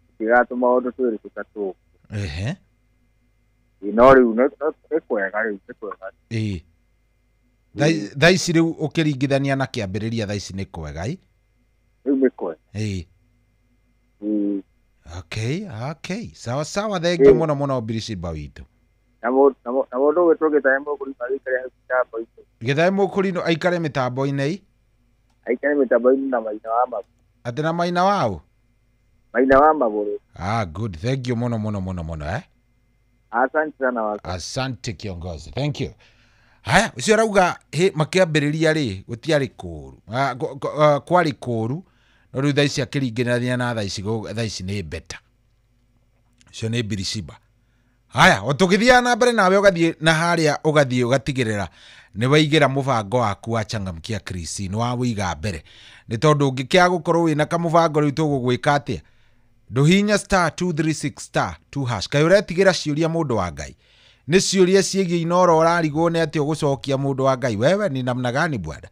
tũtigaga tũmaũndũ twĩrĩ tũtatũ. Ehe. Ĩĩ, no rĩu nĩ kwega rĩu, nĩ kwega. Ĩĩ. Thaa ici rĩu ũkĩringithania na kĩambĩrĩria thaa ici nĩ kwega, ĩ? Rĩu nĩ kwega. Ĩĩ. Ĩĩ. Okay, okay. Sawa sawa, thengiũ Ĩĩ. mũno mũno Biricimba witũ. Na mũndũ ũgwĩtwo Gĩthae Mũkũrinũ aikare mĩtambo-inĩ. Gĩthae Mũkũrinũ aikare mĩtambo-inĩ. Aikare mĩtambo-inĩ na maina wa magũrũ. Atĩ na maina wao? Maina wa magũrũ. Ah, good. Thank you muno muno muno muno eh. Asante sana wako. Asante kiongozi. Thank you. Haya, ucio arauga makiambĩrĩria rĩ gũtiarĩ kũũru. Kwarĩ kũũru no rĩu thaa ici akĩringithania na thaa ici thaa ici nĩ better. Ũcio nĩ Birishiba. Haya, o tũgĩthiaga na mbere nawe ũgathiĩ na harĩa ũgathiĩ ũgatigĩrĩra nĩ waigĩra mũbango waku wa Changamkia Krisi nĩ wawĩiga mbere. Nĩ tondũ ũngĩkĩaga gũkorwo wĩna kamũbango rĩu tũgũgwĩka atĩa? Ndũhinya star 236 star 2 hash. Kaĩ ũretigĩra ciũria mũndũ wa Ngai? Nĩ ciũria ciĩgiĩ Inooro ũrarigwo nĩ atĩa ũgũcokia mũndũ wa Ngai? Wewe ni namna gani bwana?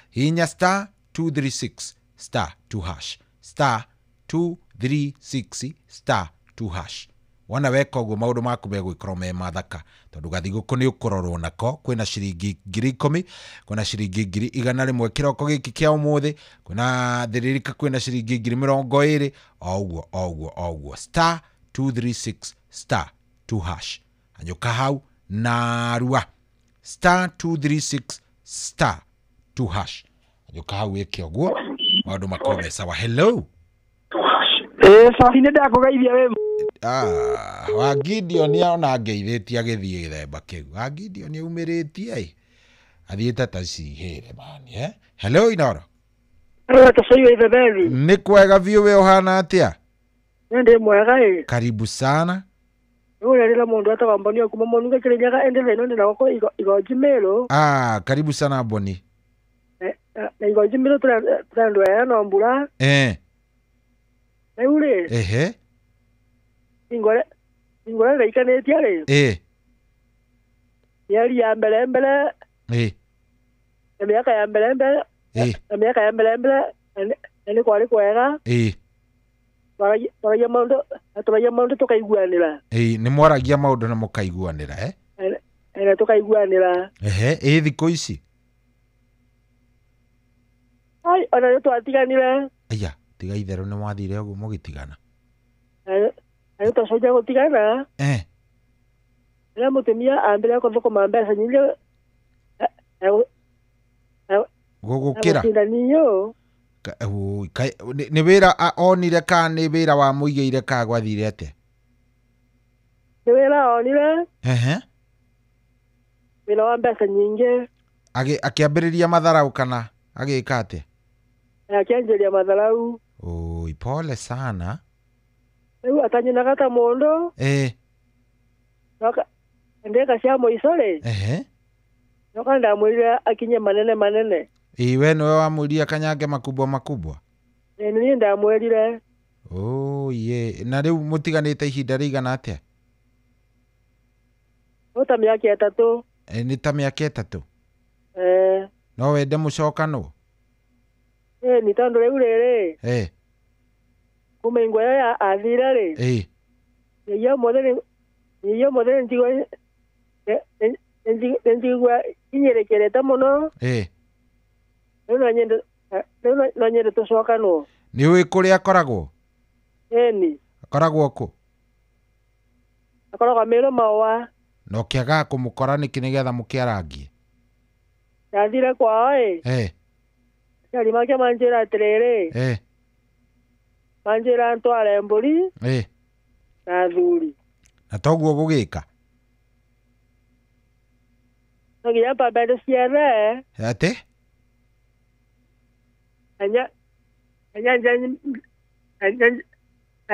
Hinya star 236 star 2 hash. Star 236 star 2 hash. Wona weka ũguo maũndũ maku megũgĩkorwo me mathaka tondũ gathigũkũ nĩ ũkũrorwo nako. Kwĩna ciringi 10,000, kwĩna ciringi 100,000 kĩroko gĩkĩ kĩa ũmũthĩ, kwĩna thĩrĩrĩka, kwĩna ciringi 20,000, o ũguo o ũguo o ũguo. Star 236 star 2 hash. Anyũka hau narua. Star 236 star 2 hash. Anyũka hau wĩke ũguo maũndũ makorwo me sawa. Hello. Sahi nĩ ndakũgeithia wĩ. Ah, wa Gideon ona ngeithĩtie agĩthiĩ gĩthemba kĩu. Wa Gideon aumĩrĩtie ĩ. Athiĩte ta cihĩre mani eh. Hello Inooro. Hello tũcaiwe Itheberi. Nĩ kwega biũ, we ũhana atĩa? Nĩ ndĩ mwega ĩ. Karibu sana. Nĩũrerĩra mũndũ etagwo Mboni kuma Mũnunga Kĩrĩnyaga ĩndĩ thaa ĩno ndĩ na gũkũ Igonji Mĩrũ. Ah, karibu sana Mboni. Na Igonji Mĩrũ tũrendwo ena no mbura. Eh. Rĩu rĩ. Ehe. Ingore ndaikanĩtie rĩ. Eh. Mĩeri ya mbere mbere. Eh. Na mĩaka ya mbere mbere. Eh. Na mĩaka ya mbere mbere na nĩ kwarĩ kwega. Eh. Twaragia maũndũ tũkaiguanĩra. Eh, nĩ mwaragia maũndũ na mũkaiguanĩra eh? Na tũkaiguanĩra. Ehe, ĩ thikũ ici? Ai, ona nĩ twatiganire. Aya, tiga itherũ nĩ mwathire ũguo mũgĩtigana. Na nĩ twacokia gũtigana. Eh. Rĩrĩa mũtumia ambĩrĩria gũthũkũma mbeca nyingĩ gũgũkĩra. Gũcindanio. Nĩ wĩra onire kana nĩ wĩra wamũigĩire kana gwathire atĩa? Nĩ wĩra onire. Ehe. Wĩra wa mbeca nyingĩ. Akĩambĩrĩria matharau kana agĩka atĩa? Akĩanjĩrĩria matharau. Oi, pole sana. Rĩu atanyinaga ta mũndũ. Eh. Ndeka cia mũico rĩ. Ehe. Noka ndamwĩrire akinye manene manene. Ĩ, we nĩwe wamwĩrire akanyange makubwa makubwa? Ĩ, nĩ niĩ ndamwĩrire. Oh, ye. Na rĩu mũtiganĩte ihinda rĩigana atĩa? No ta mĩaka 3. Ĩ, nĩ ta mĩaka 3? Eh. No wende mũcokanwo? Ĩ, nĩ tondũ rĩu rĩrĩ. Eh. Kuma ingwe ĩyo athire rĩ. Ĩ. Nĩyo mũthĩ njigua inyĩrĩkĩrĩte mũno. Ĩ. Rĩu no nyende tũcokanwo. Nĩ ũĩ kũrĩa akoragwo? Ĩni. Akoragwo kũ? Akoragwo Mĩrũ Maũa. Na ũkĩagaga kũmũkora nĩkĩ nĩgetha mũkĩarangie? Ndathire kwao ĩ. Eh. Aciari make manjĩra atĩrĩrĩ. Eh. Manjĩra ntware mbũri. Eh. Na thuri. Na toguo gũgĩka? No nginya mbambe ndĩciethe. Atĩ?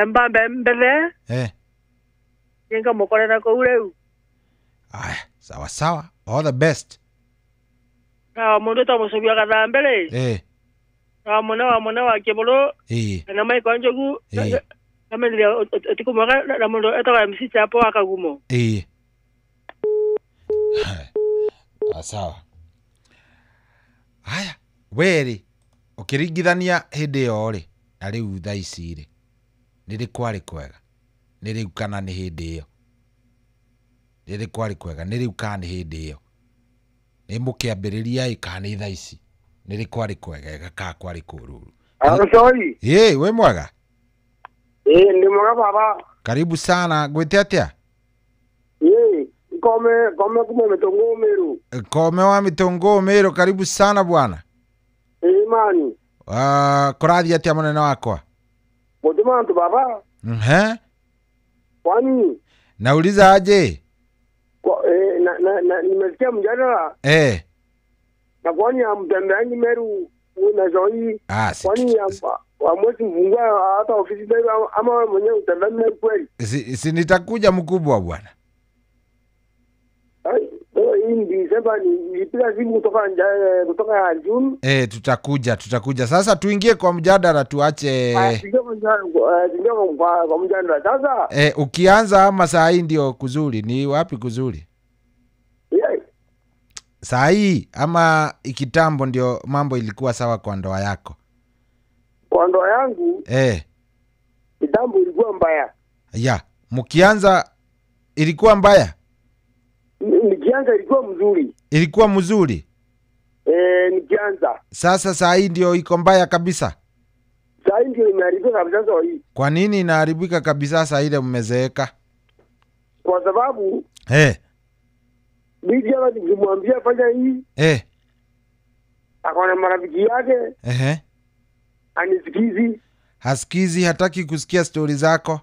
Mbambe mbethe. Eh. Nĩngamũkorera kũu rĩu. Aya, sawa sawa. All the best. Na mũndũ ta mũcobi wa Gathambe rĩ. Eh. Na mũne wa Kĩbũrũ. Eh. Na Michael Njogu. Eh. Na menderia ũtukũ mwega na mũndũ etagwo MC Chapo wa Kagumo. Eh. Sawa. Haya, we rĩ ũkĩringithania hĩndĩ ĩyo rĩ na rĩu thaa ici rĩ nĩ rĩ kwarĩ kwega? Nĩ rĩu kana nĩ hĩndĩ ĩyo? Nĩ rĩ kwarĩ kwega? Nĩ rĩu kana nĩ hĩndĩ ĩyo? Nĩ mũkĩambĩrĩria ĩ kana nĩ thaa ici? Nĩ rĩ kwarĩ kwega kana kwarĩ kũũru? Sorry. Ĩ, wĩ mwega? Ĩ, ndĩ mwega baba. Karibu sana. Ngwĩte atĩa? Ĩ, Kome kuma Mitunguu Meru. Kome wa Mitunguu Meru, karibu sana bwana. Imani. Kurathi atia munene wakwa? Mutumantu baba. Kwani? Nauliza aje? Kwa, na nimesikia mjadala. Na kwani amtembeangi Meru na zoi? Kwani amwezi mfungua hata ofisi Meru ama wewe mwenyewe utembea Meru kweli? Si nitakuja mkubwa bwana. Hii Desemba nilipiga simu kutoka June. Tutakuja. Sasa tuingie kwa mjadala tuache. Tuingie kwa mjadala sasa. Ukianza ama saa hii ndio kuzuri? Ni wapi kuzuri? Yeah. Saa hii ama ikitambo ndio mambo ilikuwa sawa kwa ndoa yako? Kwa ndoa yangu? Kitambo ilikuwa mbaya. Ya, mkianza ilikuwa mbaya? Nikianza ilikuwa mzuri. Ilikuwa mzuri? Nikianza. Sasa saa hii ndio iko mbaya kabisa? Saa hii ndio imeharibika kabisa saa hii. Kwa nini inaharibika kabisa saa ile mmezeeka? Kwa sababu bibi hapa nikimwambia fanya hii, akaona marafiki yake, anisikizi. Hasikizi, hataki kusikia stori zako.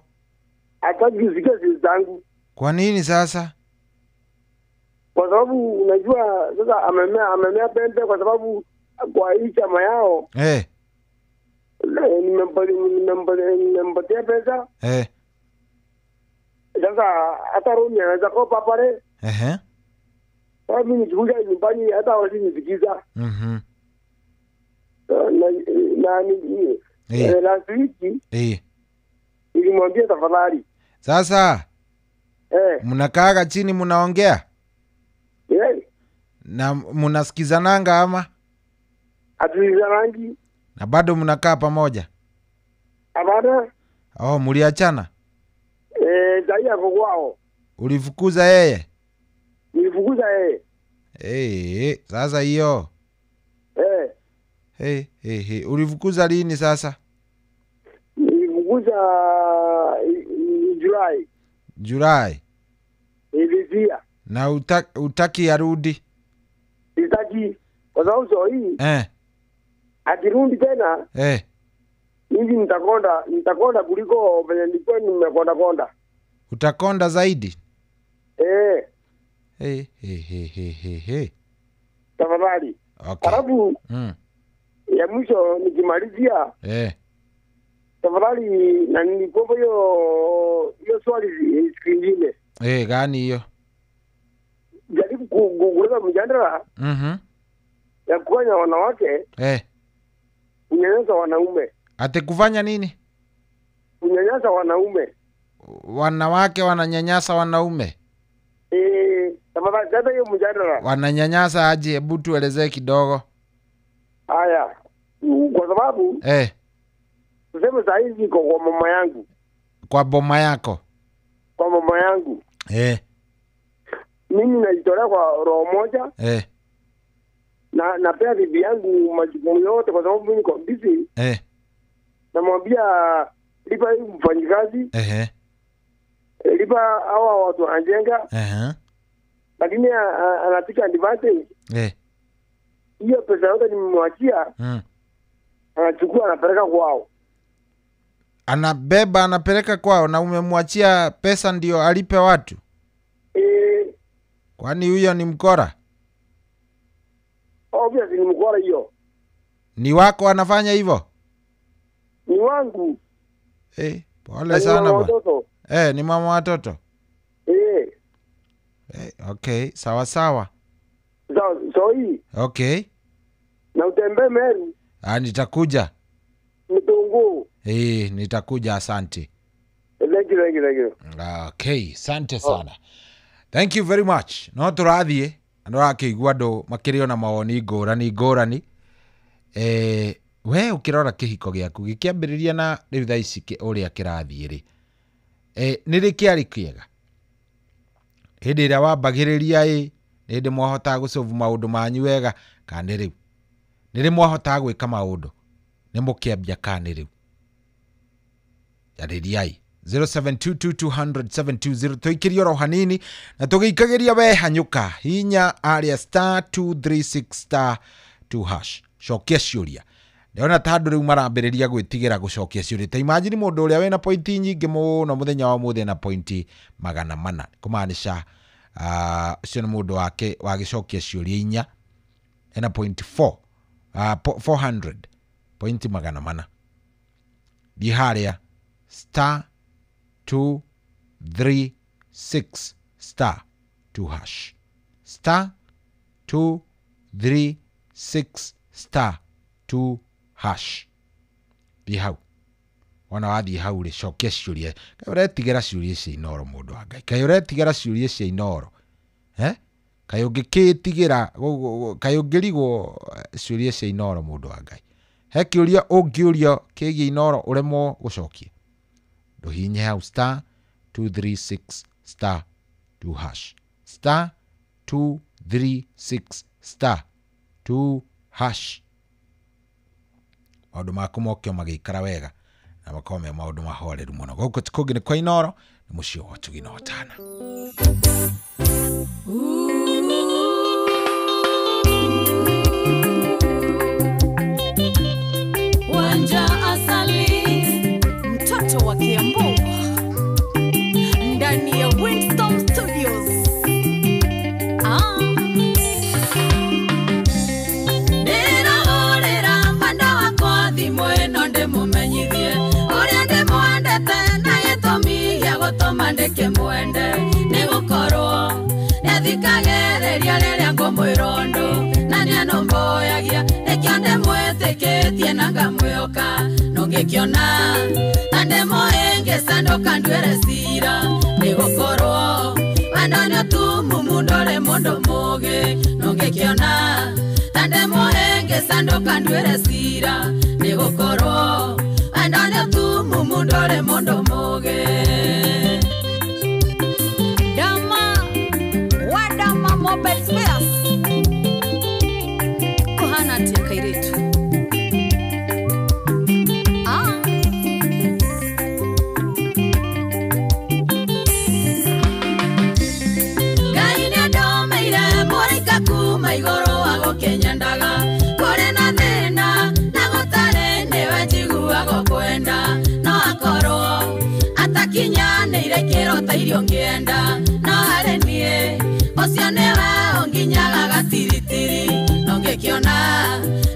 Hataki kusikia stori zangu. Kwa nini sasa? Kwa sababu unajua sasa amemea pembe kwa sababu kwa hii chama yao. Nimempatia pesa. Sasa hata Rumi anaweza kopa pale. Sasa mimi nikikuja nyumbani hata wasinisikiza. Na last week nilimwambia tafadhali. Sasa mnakaa chini mnaongea? Na mnasikizananga ama? Hatusikizanangi. Na bado mnakaa pamoja? Hapana. Oh, mliachana? Zaidi hapo kwao. Ulifukuza yeye? Nilifukuza yeye. Sasa hiyo. Ulifukuza lini sasa? Nilifukuza Julai. Julai. Ilizia. Na utaki arudi? Sitaki. Kwa sababu sio hii. Akirudi tena. Mimi nitakonda kuliko venye nilikuwa nimekonda konda. Utakonda zaidi? Tafadhali. Okay. Alafu ya mwisho nikimalizia. Tafadhali na nilikuomba hiyo swali siku nyingine. Gani hiyo? Jaribu kuleta mjadala. Ya kufanya wanawake. Kunyanyasa wanaume. Ate kufanya nini? Kunyanyasa wanaume. Wanawake wananyanyasa wanaume? Tafadhali hiyo mjadala. Wananyanyasa aje? Hebu tuelezee kidogo. Haya, kwa sababu tuseme saa hizi kwa mama yangu. Kwa boma yako? Kwa mama yangu. Mimi najitolea kwa roho moja. Na napea bibi yangu majukumu yote kwa sababu mimi niko busy. Namwambia lipa hii mfanyikazi. Lipa hawa watu wanajenga. Lakini anataka advantage. Hiyo pesa yote nimemwachia. Anachukua anapeleka kwao. Anabeba anapeleka kwao na umemwachia pesa ndio alipe watu? Kwani huyo ni mkora? Obviously ni mkora hiyo. Ni wako anafanya hivyo? Ni wangu. Pole sana bwana. Ni mama watoto? Okay, sawa sawa. So hii. Okay. Na utembee Meru. Nitakuja. Mitunguu. Nitakuja, asante. Thank you. Okay, asante sana. Thank you very much. No turathie andu akigwa andu makirio na mawoni ngurani ngurani. We ukirora kihiko giaku gikiambiriria na riu thaa ici uria kirathie ri. Ni ri kiari kiega. Hindi ria wambagiriria ni hindi mwahotaga gucovu maundu manyu wega kana ni riu. Ni ri mwahotaga gwika maundu ni mukiambia kana ni riu. Jaririai 0722200720 tũikĩrie oro hanini na tũgĩikagĩria we hanyũka hinya aria star 236 star 2 hash cokia ciũria. Ndĩrona ta andũ rĩu marambĩrĩria gwĩtigĩra gũcokia ciũria. Ta imagine mũndũ ũrĩa wĩna pointi nyingĩ mũno mũthenya wa ũmũthĩ na pointi 400, kũmaanisha ũcio nĩ mũndũ wake wagĩcokia ciũria inya ena point 4 400 pointi 400. Thiĩ harĩa star 236 star 2 hash star 236 star 2 hash. Thiĩ hau wona wathiĩ hau rĩ cokia ciũria. Kaĩ ũretigĩra ciũria cia Inooro mũndũ wa Ngai? Kaĩ ũretigĩra ciũria cia Inooro? Kaĩ ũngĩkĩtigĩra, kaĩ ũngĩrigwo ciũria cia Inooro mũndũ wa Ngai? He kĩũria ũngĩũrio kĩgiĩ Inooro ũremwo gũcokia? Ndũhihinye hau star 236 star 2 hash star 236 star 2 hash. Maũndũ maku moke magĩikara wega na makorwo me maũndũ mahoreru mũno. Gũkũ ti kũngĩ nĩ kwa Inooro, nĩ mũciĩ wa ũtugi na ũtana. Wanja Asali, mtoto wa Kiambu, ndani ya Windstorm Studios. Ndĩrahũrĩra mwenda wakwa thimũ ĩno ndĩmũmenyithie ũrĩa ndĩmwendete na gĩtũmi gĩa gũtũma ndĩkĩmwende nĩ gũkorwo nĩathikagĩrĩria rĩrĩa ngũmwĩra ũndũ na nĩanũmbũyagia nĩkĩo ndĩmwĩtĩkĩtie na ngamwĩhoka nũngĩkĩona ta ndĩmũhĩngĩca ndũkanduĩre cira nĩ gũkorwo wendo nĩ ũtumumu ndũrĩ mũndũ mũũgĩ nũngĩkĩona ta ndĩmũhĩngĩca ndũkanduĩre cira nĩ gũkorwo wendo nĩ ũtumumu ndũrĩ mũndũ mũũgĩ. Dama wadama mobile spares kuhana atia kairĩtu? Ngai nĩandomeire mũraika kuma igũrũ wa gũkĩnyendaga kũrĩ na thĩna na gũtarĩ nĩwe njiguaga kwenda no akorwo atakinyanĩire kĩrota irio ngĩenda no harĩ niĩ ũcio nĩwe ũnginyaga gatiritiri no ngĩkĩona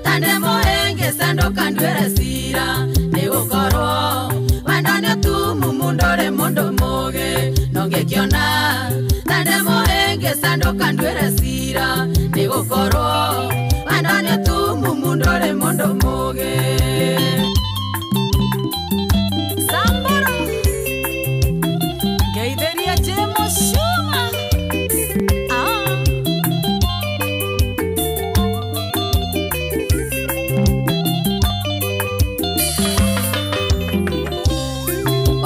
ta ndĩmũhĩngĩca ndũkanduĩre cira nĩ gũkorwo wendo nĩ ũtumumu ndũrĩ mũndũ mũũgĩ no ngĩkĩona ta ndĩmũhĩngĩca ndũkanduĩre cira nĩ gũkorwo wendo nĩ ũtumumu ndũrĩ mũndũ mũũgĩ. Samburu ngeithĩria Jemo Shuma.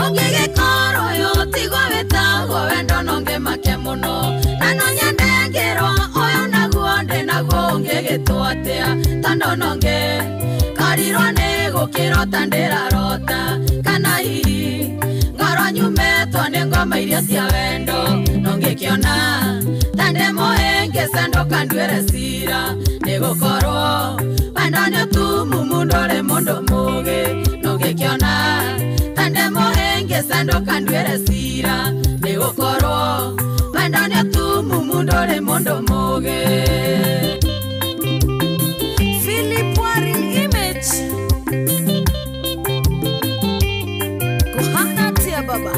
Ũngĩgĩkorwo ũyũ tiguo wĩtagwo wendo no ngĩmake mũno na no nyende ngĩrwo ũyũ naguo ndĩ naguo ũngĩgĩtwo atĩa tondũ no ngĩkorirwo nĩ gũkĩrota ndĩrarota kana hihi ngorwo nyumĩtwo nĩ ngoma iria cia wendo no ngĩkĩona ta ndĩmũhĩngĩca ndũkanduĩre cira nĩ gũkorwo wendo nĩ ũtumumu ndũrĩ mũndũ mũũgĩ no ngĩkĩona ta ndĩmũhĩngĩca ndũkanduĩre cira nĩ gũkorwo wendo nĩ ũtumumu ndũrĩ mũndũ mũũgĩ. Philip Warren Image kuhana atia baba?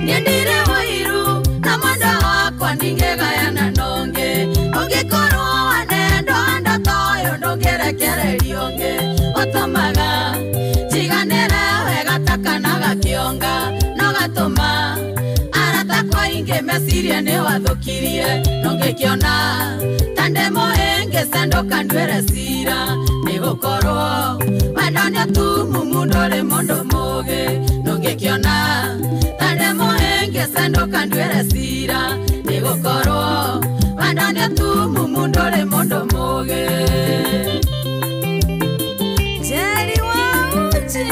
Nyendire wairu na mwenda wakwa ndingĩgayana nonge ũngĩkorwo wanendwo wendo ta ũyũ ndũngĩrekererio ũngĩ ũtũmaga njiganĩre wega ta kana gakĩonga no gatũma arata kwa aingĩ mecirie nĩ wathũkirie no ngĩkĩona ta ndĩmũhĩngĩca ndũkanduĩre cira nĩ gũkorwo wendo nĩ ũtumumu ndũrĩ mũndũ mũũgĩ no ngĩkĩona ta ndĩmũhĩngĩca ndũkanduĩre cira nĩ gũkorwo wendo nĩ ũtumumu. mũgĩ. Jerry wa uji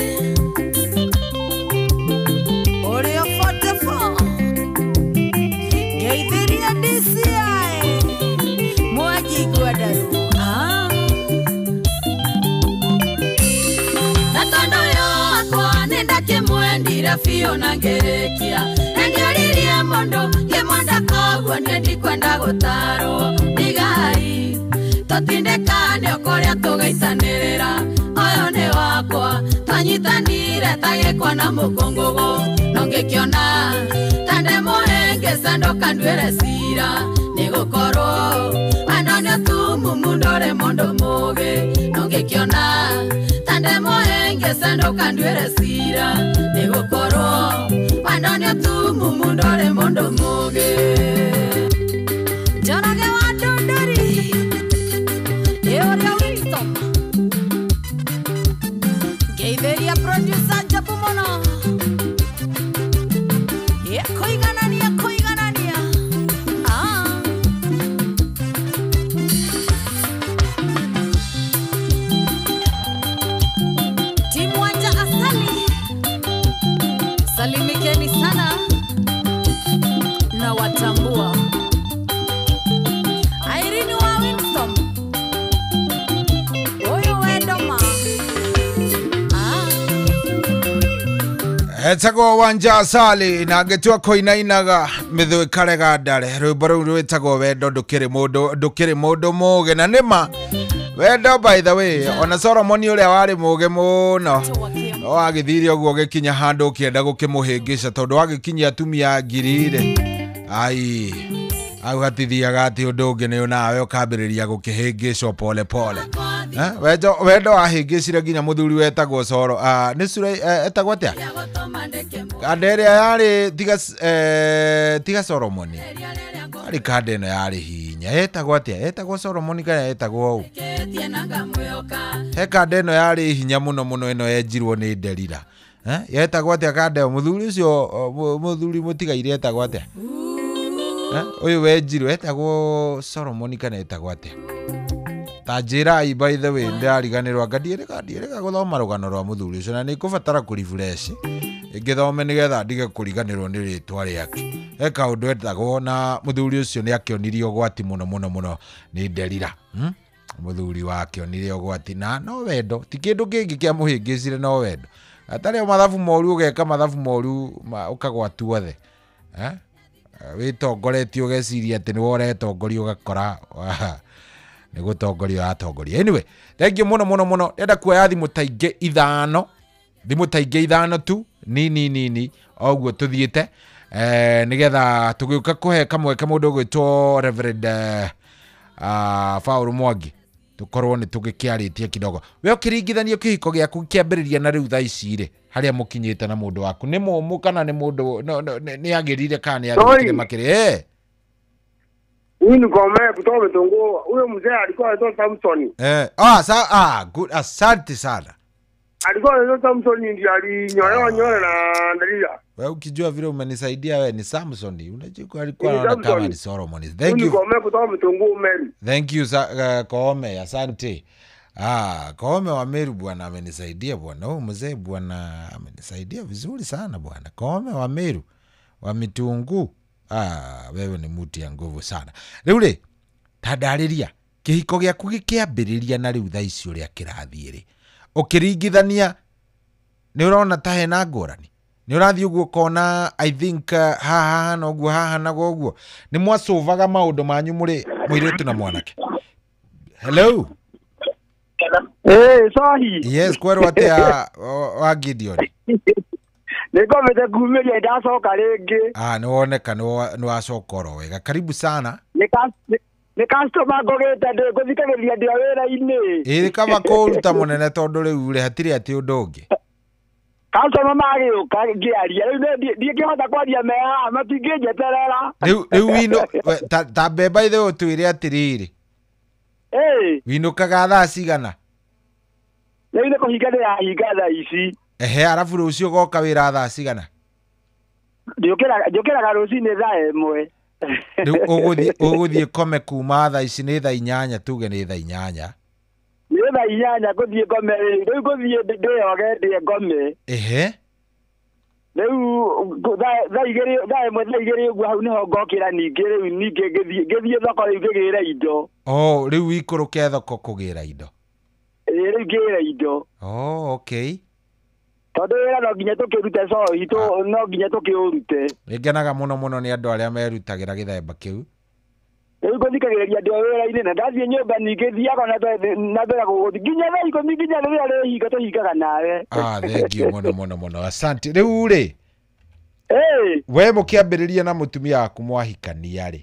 ũrĩa 44 ngeithiria DCI mwajigua ndaru. Na tondũ yakwa nĩndakĩmwendire biũ na ngĩrĩkia na ndioririe mũndũ ngĩmwenda koguo niĩ ndikwenda gũtarwo ndigai tũtindĩkane o kũrĩa tũgaitanĩrĩra ũyũ nĩ wakwa twanyitanire ta gĩkwa na mũkũngũgũ no ngĩkĩona ta ndĩmũhĩngĩca ndũkanduĩre cira nĩgũkorwo wendo nĩ ũtumumu ndũrĩ mũndũ mũgĩ no ngĩkĩona ta ndĩmũhĩngĩca ndũkanduĩre cira nĩgũkorwo wendo nĩ ũtumumu ndũrĩ mũndũ mũgĩ. Njoroge wa Ndũndũri ĩ ũrĩa Winston ngeithĩria producer Njabu mũno ĩkũiganania kũiganania. Timu Wanja Asali salimikeni sana na watambua. Irene wa Winston ũyũ wendoma. Etagwo Wanja Asali na ngĩtua kũinainaga mĩthũ ĩkarega ndare. Rwĩmbo rũu rwĩtagwo wendo ndũkĩrĩ mũndũ ndũkĩrĩ mũndũ mũgĩ. Na nĩma wendo by the way ona Solomoni ũrĩa warĩ mũgĩ mũno no agĩthire ũguo gĩkinya handũ ũkĩenda gũkĩmũhĩngĩca tondũ wagĩkinyia atumia ngiri rĩ ai au hatithiaga atĩ ũndũ ũngĩ nĩ nawe ũkambĩrĩria gũkĩhĩngĩcwo pole pole. Wendo wahĩngĩcire nginya mũthuri wetagwo Soro nĩ Sura etagwo atĩa kanda ĩrĩa yarĩ tiga tiga Solomoni arĩ kanda ĩno yarĩ hinya etagwo atĩa etagwo Solomoni kana etagwo ũũ he kanda ĩno yarĩ hinya mũno mũno ĩno yenjirwo nĩ Delila. Yetagwo atĩa kanda ĩyo mũthuri ũcio mũthuri mũtigaire etagwo atĩa ũyũ wenjirwo etagwo Solomoni kana etagwo atĩa ta njĩrai by the way ndĩrariganĩrwo anga ndiĩrĩga gũthoma rũgano rwa mũthuri ũcio na nĩ ngũbatara kũrifresh ngĩthome nĩgetha ndige kũriganĩrwo nĩ rĩtwa rĩake. He kaũndũ etagwo na mũthuri ũcio nĩ akĩonirie ũgwati mũno mũno mũno nĩ Delila. Mũthuri wakĩonire ũgwati na no wendo ti kĩndũ kĩngĩ kĩamũhĩngĩcire no wendo atarĩ o mathabu moru ũgeka mathabu moru ũkagwa tuothe wĩtongoretie ũgeciria atĩ nĩwe ũretongoria ũgakora nĩ gũtongoria ũratongoria. Anyway, thank you mũno mũno mũno. Ndĩrenda kuoya thimũ ta ingĩ ithano thimũ ta ingĩ ithano tu nini nini o ũguo tũthiĩte nĩgetha tũgĩũka kũhe kamweke mũndũ ũgwĩtwo Reverend Paul Mwangi tũkorwo nĩ tũgĩkĩarĩtie kidogo. We ũkĩringithania kĩhiko gĩaku kĩambĩrĩria na rĩu thaa ici rĩ harĩa mũkinyĩte na mũndũ waku nĩ mũmũ kana nĩ mũndũ nĩ agĩrire kana nĩ agĩrire makĩria? Huyu ngome kutoka Mitungo, huyo mzee alikuwa anaitwa Samson. Good, asante sana. Alikuwa anaitwa Samson ndiye alinyolewa nywele na Delila. Wewe ukijua vile umenisaidia wewe ni Samson. Unajua alikuwa anaona kama ni Solomon. Thank you. Ngome kutoka Mitungo Meru. Thank you Koome, asante. Koome wa Meru bwana amenisaidia bwana. Huyu mzee bwana amenisaidia vizuri sana bwana. Koome wa Meru wa Mitungu. Wewe ni muti ya nguvu sana. Rĩu rĩ tandarĩria kĩhiko gĩaku gĩkĩambĩrĩria na rĩu thaa ici ũrĩa kĩrathiĩ rĩ ũkĩringithania nĩ ũrona ta hena ngũrani nĩ ũrathiĩ ũguo ũkona I think haha na ũguo haha na ũguo nĩ mwacũvaga maũndũ manyu mũrĩ mũirĩtu na mwanake. Hello. Sahi. Yes, kwerwo atĩa wa Gideon? Nĩngomete kumĩria ndacoka rĩngĩ. Nĩ woneka nĩ wacoka oro wega. Karibu sana. Nĩ customer ngũgĩte ndĩ ngũthikagĩrĩria ndĩ wĩra-inĩ. Ĩĩ kaba kũruta mũnene tondũ rĩu rĩ hatirĩ atĩ ũndũ ũngĩ. Customer magĩũka ngĩaria rĩu ndingĩhota kwaria me haha matingĩnjeterera. Rĩu wino ta mbemba ithe ũtwĩre atĩrĩrĩ. Winũkaga thaa cigana? Rĩu nĩ kũhinga ndĩrahinga thaa ici. Ehe, arabu rũciũ ũgoka wĩra thaa cigana? Njũkĩraga rũcinĩ thaa 1. Rĩu ũgũthiĩ kome kuma thaa ici nĩ thaa 8 tuge nĩ thaa 8. Nĩ thaa 8 ngũthiĩ ngome rĩ. Rĩu ngũthiĩ ndĩyoge ndĩe ngome. Ehe. Rĩu thaa 2 thaa 1 thaa 2 ũguo hau nĩho ngokĩra ningĩ rĩu ningĩ ngĩthiĩ thoko rĩu ngĩgĩre indo. Oh, rĩu ikũrũke thoko kũgĩra indo. Ĩĩ rĩu ngĩgĩre indo. Oh, okay. Tondũ wĩra no nginya tũkĩrute cohi no nginya tũkĩũrute. Nĩngenaga mũno mũno nĩ andũ arĩa merutagĩra gĩthemba kĩu. Rĩu ngũthikagĩrĩria andũ a wĩra-inĩ na ndathiĩ nyũmba ningĩ thiaga na mbere gũgũthiĩ nginya thaa 10 nginya rĩrĩa rĩhinga tũhingaga nawe. Ah, thank you mũno mũno mũno. Asante. Rĩu rĩ, we mũkĩambĩrĩria na mũtumia waku mwahikania rĩ,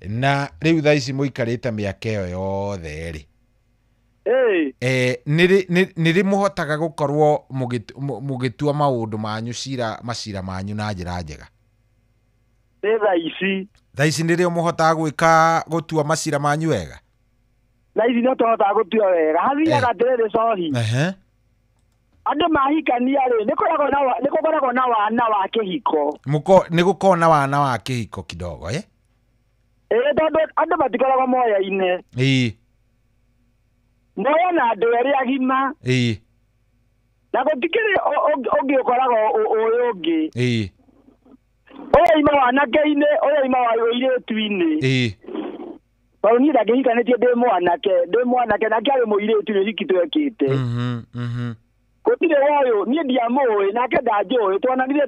na rĩu thaa ici mũikarĩte mĩaka ĩyo yothe rĩ, nĩ rĩ mũhotaga gũkorwo mũgĩtua maũndũ manyu macira manyu na njĩra njega? Nĩ thaa ici. Thaa ici nĩrĩo mũhotaga gwĩka gũtua macira manyu wega? Thaa ici no tũhotaga gũtua wega. Hathiaga atĩrĩrĩ cohi. Andũ mahikania rĩ, nĩ gũkoragwo na wana wa kĩhiko. Nĩ gũkoragwo na wana wa kĩhiko kidogo, eh? Ĩĩ tondũ andũ matikoragwo moyaine. Ĩĩ. Moya na andũ erĩ agima. Ĩĩ. Na gũtikĩrĩ ũngĩ ũkoragwo ũyũ ũngĩ. Ĩĩ. Ũyũ ima wanake-inĩ, ũyũ ima wa ũirĩtu-inĩ. Ĩĩ. Tondũ niĩ ndangĩhikanĩtie ndĩ mwanake nake arĩ mũirĩtu nĩ ũhiki twekĩte. Gũtirĩ woyũ, niĩ ndiamũĩ nake ndanjũĩ, tuonanire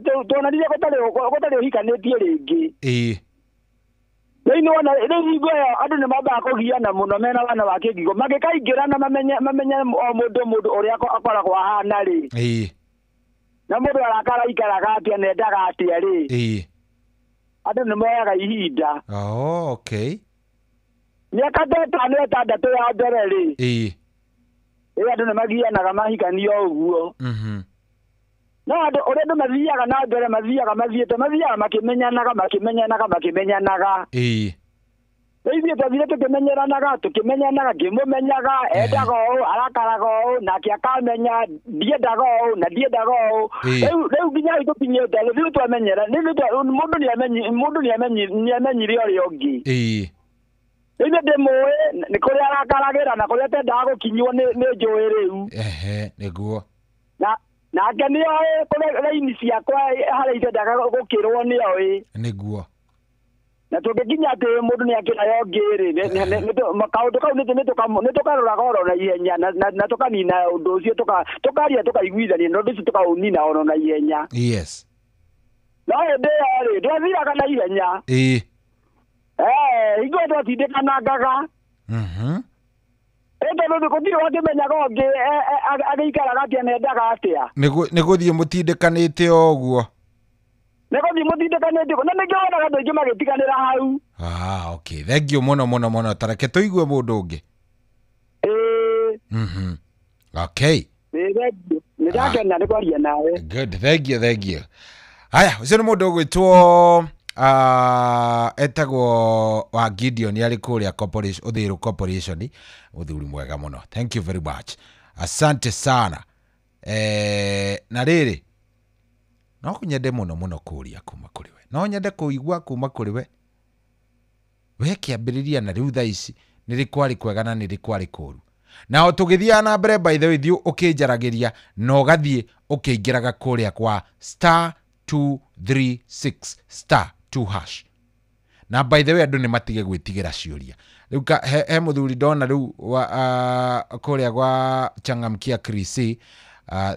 gũtarĩ ũhikanĩtie rĩngĩ. Ĩĩ. Rĩu nĩwona rĩu hingo ĩyo andũ nĩ mambaga kũgiana mũno mena wana wa kĩngigo mangĩkaingĩrana mamenye o mũndũ ũrĩa akoragwo ahana rĩ. Ĩĩ. Na mũndũ arakara aikaraga atĩa na endaga atĩa rĩ. Ĩĩ. Andũ nĩ moyaga ihinda. Oh, okay. Mĩaka ta 5 6 ya mbere rĩ. Ĩĩ. Ĩĩ andũ nĩ magianaga mahikanio ũguo. No andũ ũrĩa andũ mathiaga na mbere mathiaga mathiĩte mathiaga makĩmenyanaga makĩmenyanaga. Ĩĩ. Rĩu ithuĩ twathire tũkĩmenyeranaga ngĩmũmenyaga endaga ũũ arakaraga ũũ nake akamenya ndiendaga ũũ na ndiendaga ũũ. Rĩu nginya hau tũkinyĩte rĩu twamenyera mũndũ nĩamenyire ũrĩa ũngĩ. Ĩĩ. Rĩu niĩ ndĩmũĩ nĩ kũrĩa arakaragĩra na kũrĩa atendaga gũkinywo nĩ njũĩ rĩu. Ehe, nĩguo. Nake nĩoĩ kũrĩa raini ciakwa harĩa itendaga gũkĩrwo nĩoĩ. Nĩguo. Na tũngĩkinya atĩ mũndũ nĩakĩra ũngĩ rĩ, kaũndũ kau nĩtũkaroraga oro na ihenya na tũkanina ũndũ ũcio tũkaria tũkaiguithania na ũndũ ũcio tũkaũnina oro na ihenya. Yes. No hĩndĩ ĩyo rĩ, ndwathiraga na ihenya. Ĩĩ. Hingo ĩyo twatindĩkanangaga. Tondũ gũtirĩ wakĩmenyaga ũngĩ agĩikaraga atĩa na endaga atĩa. Nĩ gũthiĩ mũtindĩkanĩte o ũguo. Nĩ gũthiĩ mũtindĩkanĩte ũguo na nĩkĩo wonaga andũ aingĩ magĩtiganĩra hau. Ah, okay. Thank you mũno mũno mũno. Ta reke tũigue mũndũ ũngĩ. Ĩĩ. Okay. Nĩ thank you. Nĩ ndakena nĩ kwaria nawe. Good. Thank you, thank you. Haya, ũcio nĩ mũndũ ũgwĩtwo etagwo wa Gideon arĩ kũrĩa corporation Uthiru Corporation, mũthuri mwega mũno. Thank you very much. Asante sana. Na rĩrĩ no nyende mũno mũno kũria kuma kũrĩ we. No nyende kũigua kuma kũrĩ we. We kĩambĩrĩria na rĩu thaa ici nĩ rĩ kwarĩ kwega na nĩ rĩ kwarĩ kũru. Na o tũgĩthiaga na mbere by the way thiĩ ũkĩnjaragĩria na ũgathiĩ ũkĩingĩraga kũrĩa kwa star 236 star 2 hash. Na by the way andũ nĩ matige gwĩtigĩra ciũria. Rĩu he mũthuri ndona rĩu kũrĩa gwa Changamkia Krisi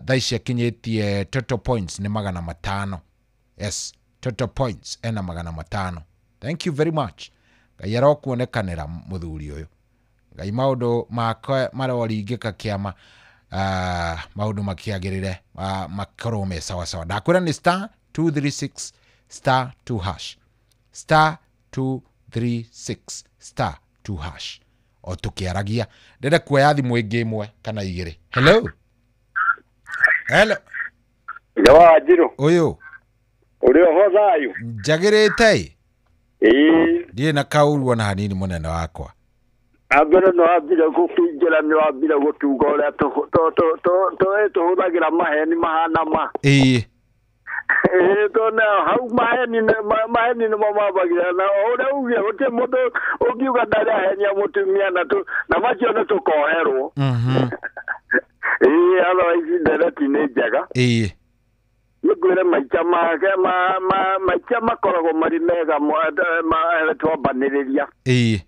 thaa ici akinyĩtie total points nĩ 500. Yes, total points ena 500. Thank you very much. Ngai arokuonekanĩra mũthuri ũyũ. Ngai maũndũ makwa maroringĩka kĩama maũndũ makĩagĩrĩre makorwo me sawa sawa. Ndakwĩra nĩ star 236 star 2 hash. Star 236 star 2 hash. O tukiaragia ndĩrenda kuoya thimũ ĩngĩ ĩmwe kana igĩrĩ. Hello. Hello. Jawa Njirũ. Ũyũ. Ũrĩ oho thayũ? Njagĩrĩte. Ĩĩ. Ndirĩ na kaũru ona hanini mũnene wakwa. Ambere no ambire gũkĩingĩra nĩ wambire gũkiuga ũrĩa tũhũthagĩra maheni mahana ma. Ĩĩ. Tondũ hau maheni nĩmo mambagia na ũrĩa ugire gũtirĩ mũndũ ũngiuga ndarĩ ahenia mũtumia na macio nĩ tũkoherwo. Ĩĩ otherwise ndereti nĩ njega. Ĩĩ. Nĩngwĩre maica make maica makoragwo marĩ mega twambanĩrĩria. Ĩĩ.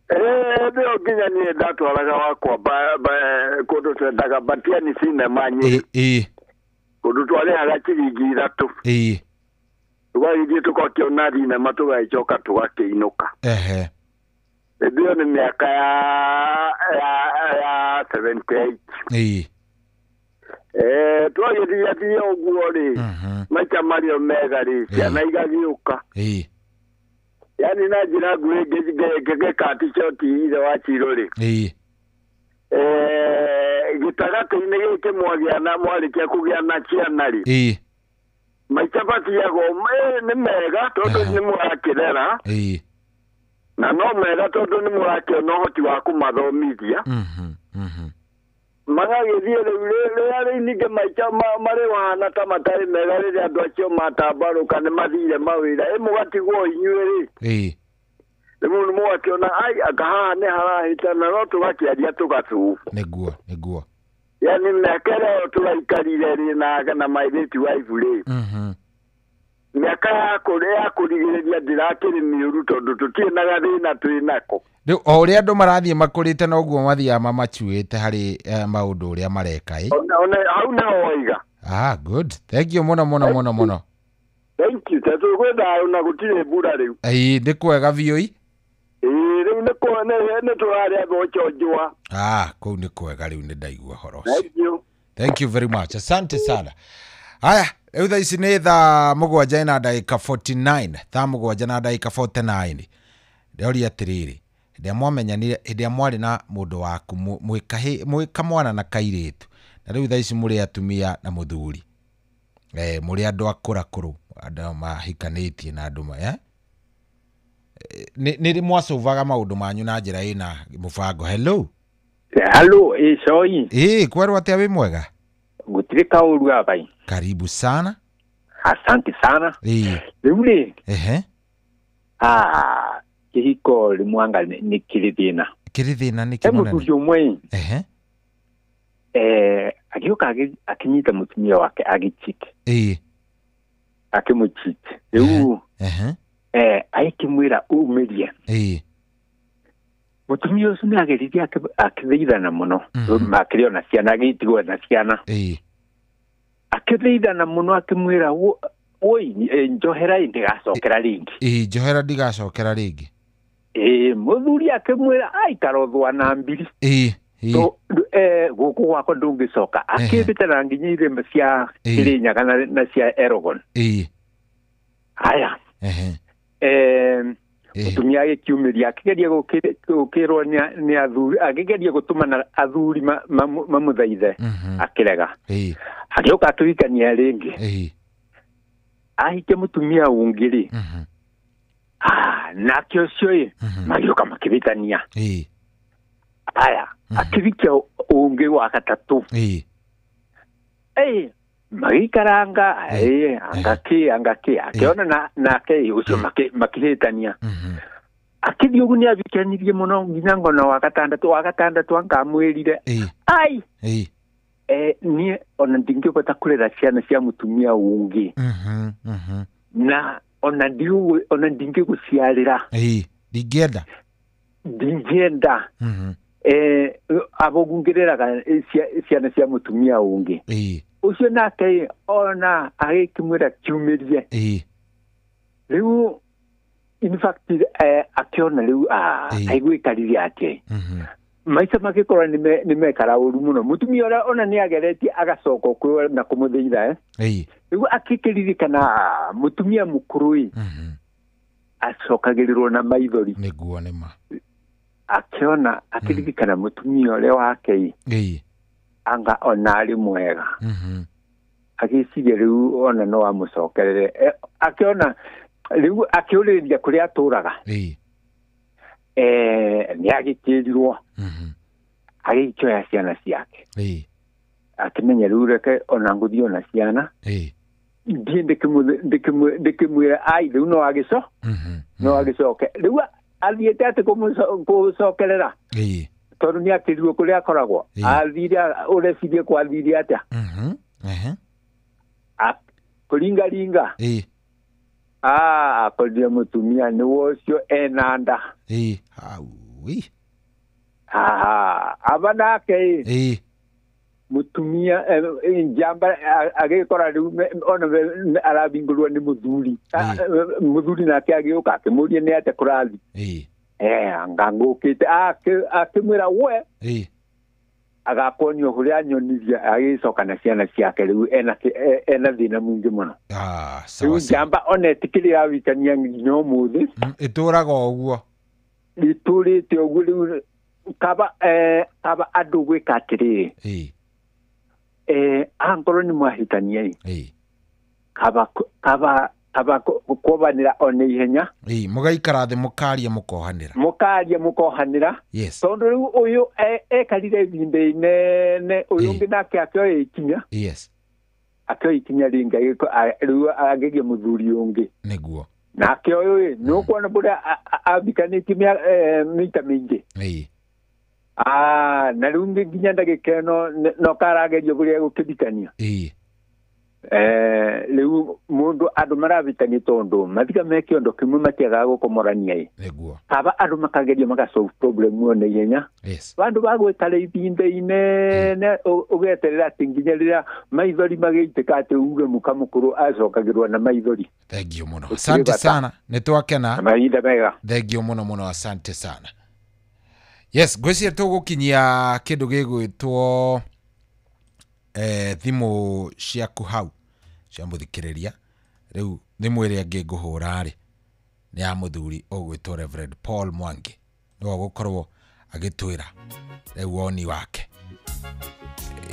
Nĩyo nginya niĩ ndatwaraga wakwa kũndũ twendaga Batiani cinema Nyĩrĩ. Ĩĩ. Kũndũ twarĩhaga ciringi 3. Ĩĩ. Tũgagĩthiĩ tũgakĩona thinema tũgagĩcoka tũgakĩinũka. Ehe. Hĩndĩ ĩyo nĩ mĩaka ya 78. Ĩĩ. Twagĩthiathia ũguo rĩ, maica marĩ mega rĩ, ciana igagĩũka. Ĩĩ. Yani na njĩra nguhĩ ngĩgĩka t-shirt ithe wa Chiro rĩ. Ĩĩ. Gĩtagatĩ-inĩ gĩkĩ mwagĩa na mwarĩkia kũgĩa na ciana rĩ. Ĩĩ. Maica matiagwo nĩ mega tondũ nĩ mũrakĩrera. Ĩĩ. Na no mega tondũ nĩ mũrakĩona ũhoti wa kũmathomithia. Magagĩthiĩ rĩu rĩrĩa rĩu ningĩ maica marĩ wahana ta matarĩ mega rĩrĩa andũ acio matambarũka nĩ mathire mawĩra ĩ mũgatigwo inyuĩ rĩ. Ĩĩ. Rĩu nĩ mũgakĩona ai anga haha nĩ harahĩtana no tũgakĩaria tũgatũũ. Nĩguo nĩguo. Yani mĩaka ĩrĩa tũraikarire rĩ na my late wife rĩ. Mĩaka ya kũrigĩrĩria ndĩrakĩrĩ mĩũru tondũ tũtirĩ na gathĩna twĩ nako. Rĩu o ũrĩa andũ marathiĩ makũrĩte noguo mathiaga mamacuĩte harĩ maũndũ ũrĩa mareka ĩ. Hau nĩho waiga. Ah, good. Thank you mũno mũno mũno mũno. Thank you. Tondũ gwĩ thayũ na gũtirĩ mbura rĩu. Ĩĩ nĩ kwega biũ ĩ. Ĩĩ rĩu nĩ tũrarĩa mboco njũa. Ah, kũu nĩ kwega rĩu nĩ ndaigua ũhoro ũcio. Thank you. Thank you very much. Asante sana. Haya, rĩu thaa ici nĩ thaa 7 na ndagĩka 49. Thaa 7 na ndagĩka 49. Ndĩroria atĩrĩrĩ, hĩndĩ ĩrĩa mwamenyanire, hĩndĩ ĩrĩa mwarĩ na mũndũ waku mwĩ kamwana na kairĩtu, na rĩu thaa ici mũrĩ atumia na mũthuri, mũrĩ andũ akũrakũrũ, andũ mahikanĩtie na andũ nĩ rĩ mwacovaga maũndũ manyu na njĩra ĩna mũbango? Hello. Hello, ĩcoi. Ĩĩ, kwerwo atĩa wĩ mwega? Gũtirĩ kaũru abai. Karibu sana. Asante sana. Ĩĩ. Rĩu rĩ. Ehe. Ah, kĩhiko rĩmwe anga nĩ kĩrĩ thĩna. Kĩrĩ thĩna nĩ kĩ mũnene? Mũthuri ũmwe. Ehe. Agĩũka akĩnyita mũtumia wake agĩcheat. Ĩĩ. Akĩmũcheat. Rĩu. Ehe. Agĩkĩmwĩra umĩrie. Ĩĩ. Mũtumia ũcio nĩ ageririe akĩthaithana mũno. Makĩrĩ ona ciana agĩtigwo na ciana. Ĩĩ. Akĩthaithana mũno akĩmwĩra woi njohera ndigacokera rĩngĩ. Ĩĩ, njohera ndigacokera rĩngĩ. Ĩĩ, mũthuri akĩmwĩra aikara na mbiri. Ĩĩ. Gũkũ gwakwa ndũngĩcoka. Akĩmbĩta na nginya irĩma cia Kĩrĩnyaga na cia Elgon. Ĩĩ. Haya. Ehe. Mũtumia agĩkiumĩria akĩgeria gũkĩrwo nĩ athuri, akĩgeria gũtũmana athuri mamũthaithe, akĩrega. Ĩĩ. Agĩũka akĩhikania rĩngĩ. Ĩĩ. Ahikia mũtumia ũngĩ rĩ. Nake ũcio ĩ magĩũka makĩhĩtania. Ĩĩ. Aya, akĩhikia ũngĩ wa gatatũ. Ĩĩ. Ĩĩ, magĩikaranga, ĩĩ, angakĩ, akĩona nake ũcio makĩhĩtania. Akĩthiĩ ũguo nĩabikanirie mũno nginya ngono wa gatandatũ angamwĩrire. Ai. Ĩĩ. Niĩ ona ndingĩhota kũrera ciana cia mũtumia ũngĩ. Na ona ndingĩgũciarĩra. Ĩĩ, ndingĩenda. Ndingĩenda. Abo ngĩreraga ciana cia mũtumia ũngĩ. Ĩĩ. Ũcio nake ona agĩkĩmwĩra kiumĩrie. Ĩĩ. Rĩu in fact akĩona rĩu aigwĩkarire atĩa. Maica magĩkorwo nĩ mekara ũru mũno. Mũtumia ũrĩa ona nĩ ageretie agacoka kwĩ na kũmũthaitha. Ĩĩ. Rĩu akĩkĩririkana mũtumia mũkũrũ ĩ acokagĩrĩrwo na maithori. Nĩguo nĩ ma. Akĩona akĩririkana mũtumia ũrĩa wake ĩ. Ĩĩ. Anga ona arĩ mwega. Agĩciria rĩu ona no amũcokerere. Akĩona rĩu akĩũrĩrĩria kũrĩa atũraga. Ĩĩ. Nĩ agĩkĩrirwo. Agĩkĩoya ciana ciake. Ĩĩ. Akĩmenya rĩu reke ona ngũthiĩ ona ciana. Ĩĩ. Ndiĩ ndĩkĩmwĩra ai rĩu no agĩco no agĩcoke rĩu athiĩte atĩ kũcokerera tondũ nĩ akĩrirwo kũrĩa akoragwo athire ũrecirie kwathire atĩa kũringaringa akorire mũtumia nĩwe ũcio ena nda aba nake mutumia njamba agĩkora rĩu ona arabingũrwo nĩ mũthuri mũthuri nake agĩũka akĩmũria nĩ atĩa kũrathi anga ngũkĩte akĩmwĩra we agakuonio kũrĩa anyonirie agĩcoka na ciana ciake rĩu ena thĩna mũingĩ mũno rĩu njamba ona ĩtikĩrĩ yawikania nginya ũmũthĩ ĩtũraga ũguo ĩtũrĩte ũguo rĩu kaba kaba andũ gwĩka atĩrĩrĩ angorwo nĩ mwahĩtania kaba kaba kaba kuobanĩra ona ihenya mũgaikara thĩ mũkaria mũkohanĩra mũkaria mũkohanĩra yes tondũ rĩu ũyũ ekarire ihinda inene ũyũ ũngĩ nake akĩoya ikinya yes akĩoya ikinya rĩngĩ rĩu agĩgĩa mũthuri ũngĩ nĩguo nake ũyũ nĩ ũkuona bũrĩa abikanĩtie mĩita mĩingĩ na rĩu nginya ndagĩka ĩno no karagerio bũrĩa gũkĩbikania rĩu mũndũ andũ marabitania tondũ mathiga me kĩondo kĩmwe matiagaga gũkomorania nĩguo kaba andũ makageria magasolve problem ona ihenya bandũ bagwĩkara ihinda inene ũgeterera atĩ nginya rĩrĩa maithori magĩitĩka atĩ uge mũka mũkũrũ acokagĩrwo na maithori. Thank you mũno, asante sana, nĩ twakena mahinda mega. Thank you mũno mũno, asante sana. Yes, ngwĩciria tũgũkinyia kĩndũ gĩgwĩtwo thimũ ciaku hau cia mũthikĩrĩria. Rĩu thimũ ĩrĩa ĩngĩ ngũhũra rĩ nĩ ya mũthuri ũgwĩtwo Reverend Paul Mwangi, nĩwe ũgũkorwo agĩtwĩra rĩu woni wake.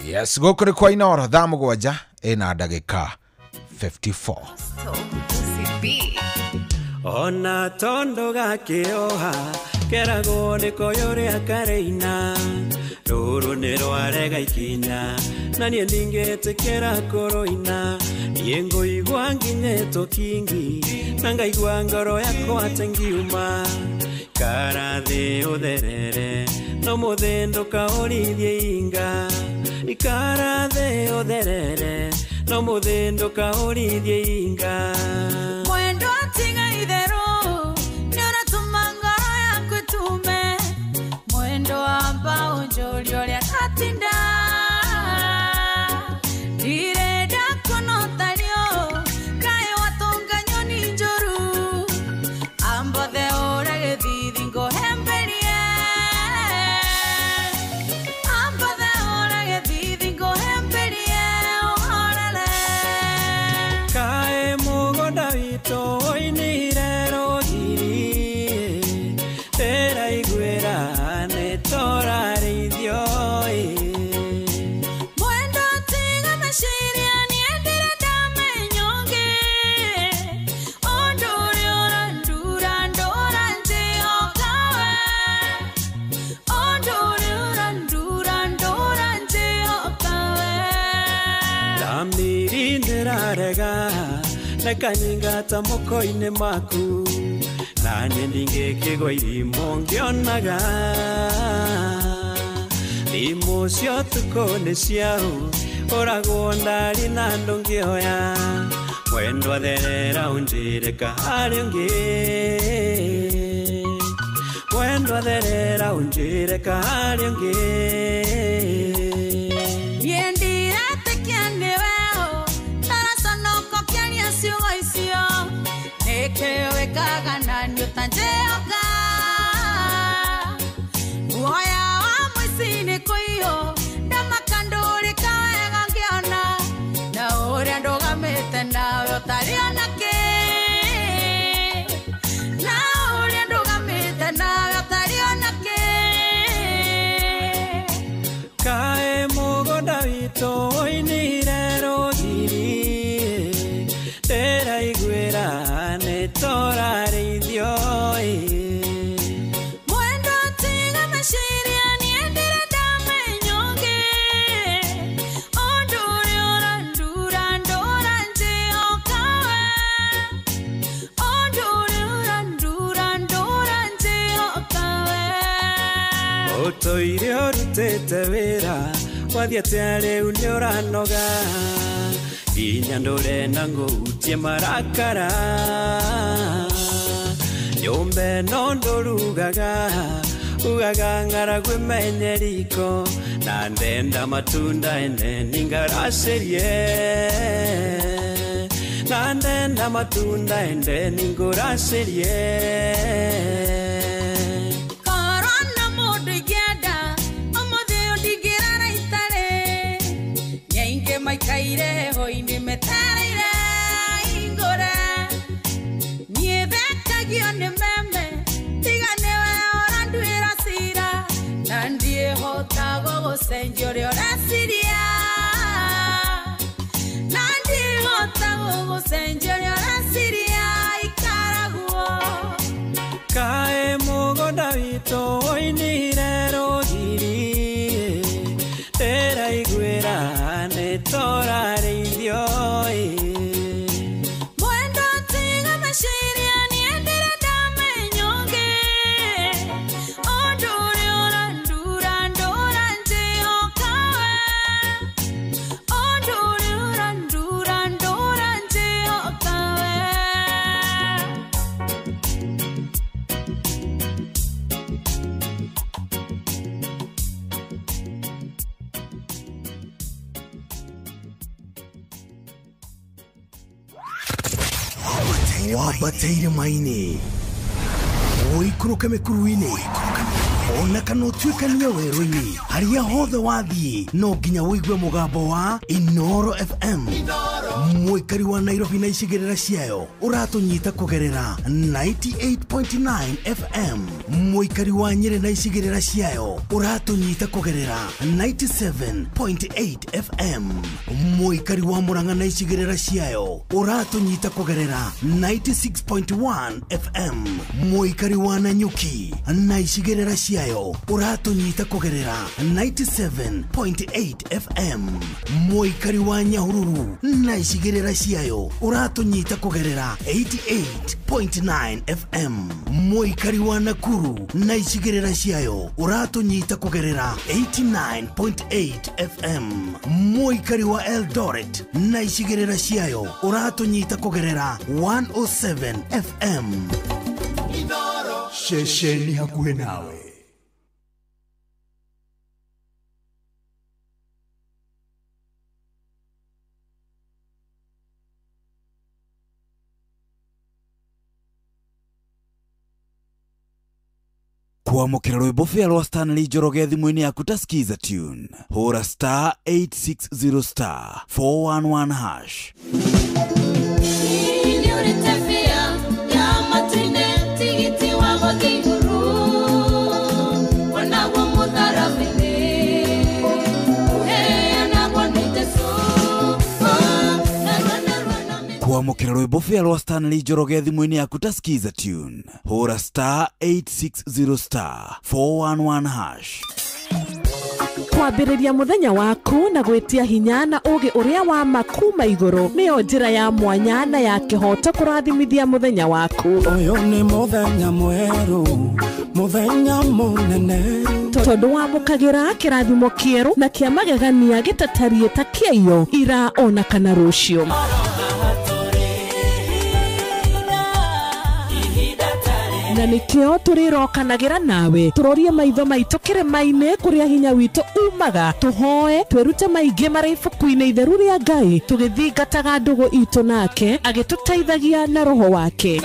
Yes, gũkũ nĩ kwa Inooro thaa 7 ĩna ndagĩka 54. Ona tondo gakĩoha keragwo nĩ koyũrĩa kareina rũrũ nĩ rwarega ikinya na niĩ ndingĩtĩkĩra kũrũina niĩ ngũigua nginyĩtwo kingi na ngaigua ngoro yakwa atĩ ngiuma karathĩ ũtherere no mũthĩ ndũkaũrithie inga ikarathĩ ũtherere no mũthĩ ndũkaũrithie inga mwendo tiga itherũ nĩ ũratũma ngoro yaku ĩtume mwendo amba ũnjũrie ũrĩa ndatinda ndirenda kũnotario kaĩ watũnga nyoni njũru ambothe ũre gĩthithi ngũhemberie ambothe ũre gĩthithi ngũhemberie ũhorere kaĩ mũgũnda witũ ũinire rũgiri ndĩraiguĩra nĩ tũrarĩithio mwendo tiga meciria niĩ ndĩrenda menya ũngĩ ũndũ ũrĩa ũrandura ndũra njĩhokawe ũndũ ũrĩa ũrandura ndũra njĩhokawe thamiri ndĩrarega nekanyingata moko-inĩ maku na niĩ ndingĩkĩgwa irimũ ngĩonaga thimũ cia ũtukũ nĩ ciaũ ũragwo ndarĩ na ndũngĩoya mwendwa therera ũnjĩre kaharĩ ũngĩ mwendwa therera ũnjĩre kaharĩ ũngĩ niĩ ndiretĩkia nĩwe ndaraconoka ũkĩaria ciugo icio nĩkĩ wĩkaga na niĩ ũtanjĩhoka muoya wa mũici nĩ kũiywo ndamaka ndũrĩka wega ngĩona na ũrĩa ndũgamĩte nawe ũtarĩ ona kĩ na ũrĩa ndũgamĩte nawe ũtarĩ ona kĩ kaĩ mũgũnda witũ ũinire rũgiri ndĩraiguĩra nĩ tũrarĩithio mwendo tiga meciria niĩ ndĩrenda menya ũngĩ ũndũ ũrĩa ũrandura ndũra njĩhokawe Ũrarutĩte wĩra wathiĩ atĩa rĩu nĩ ũranoga nginya ndũrenda ngũhutie marakara nyũmba ĩno ndũrugaga ugaga ng'aragu ĩmenye riko na ndenda matunda ene ningaracĩrie na ndenda matunda ende ningũracĩrie. Korona mũndũ ingĩenda ũmũthĩ ũyũ ndingĩrara itarĩ nyaingĩ maikaire heho-inĩ metereire hingũre niĩ thekagio nĩ meme tiga nĩwe ũranduĩra cira na ndiĩhota gũgũcenjia ũrĩa ũreciria na ndiĩhota gũgũcenjia ũrĩa ũreciria ikaraguo. Kaĩ mũgũnda witũ woinire rũgiri ndĩraiguĩra nĩ tũrarĩithio ĩ. Mwendo tiga meciria niĩ ndĩrenda menya ũngĩ ũndũ ũrĩa ũrandura ndũra njĩhoka we ũndũ ũrĩa ũrandura ndũra njĩhoka we. Wambateire maini ũikũrũke mĩkuru-inĩ ona kana ũtuĩkanie werũ-inĩ harĩa hothe wathiĩ no nginya ũigue mũgambo wa Inoro FM. Mũikari wa Nairobi na icigĩrĩra ciayo ũratũnyita kũgerera 98.9 FM. Mũikari wa Nyĩrĩ na icigĩrĩra ciayo ũratũnyita kũgerera 97.8 FM. Mũikari wa Murang'a na icigĩrĩra ciayo ũratũnyita kũgerera 96.1 FM. Mũikari wa Nanyuki na icigĩrĩra ciayo ũratũnyita kũgerera 97.8 FM. Mũikari wa Nyahururu na icigĩrĩra ciayo ũratũnyita kũgerera 88.9 FM. Mũikari wa Nakuru na icigĩrĩra ciayo ũratũnyita kũgerera 89.8 FM. Mũikari wa Eldoret na icigĩrĩra ciayo ũratũnyita kũgerera 107 FM. Ceceni hakuhĩ nawe. Kwamũkĩra rwĩmbo bĩa rwa Stanley Njoroge thimũ-inĩ yaku ta Skiza Tune hũra star 860 star 411 hash. Kwamũkĩra rwĩmbo bĩa rwa Stanley Njoroge thimũ-inĩ yaku ta Skiza Tune hũra star 860 star 411 hash. Kwambĩrĩria mũthenya waku na gwĩtia hinya na ũgĩ ũrĩa wa makuma igũrũ nĩyo njĩra ya mwanya na ya kĩhoto kũrathimithia mũthenya waku. Ũyũ nĩ mũthenya mwerũ, mũthenya mũnene tondũ wamũkagĩra kĩrathimo kĩerũ na kĩa magegania gĩtatariĩ ta kĩaiyo ira ona kana rũciũ. Na nikio tũrĩrokanagĩra nawe tũrorie maitho maitũ kĩrĩma-inĩ kũrĩa hinya witũ umaga tũhoe twĩrute maingĩ marĩ ibuku-inĩ itheru rĩa Ngai tũgĩthingataga ndũgũ itũ nake agĩtũteithagia na roho wake.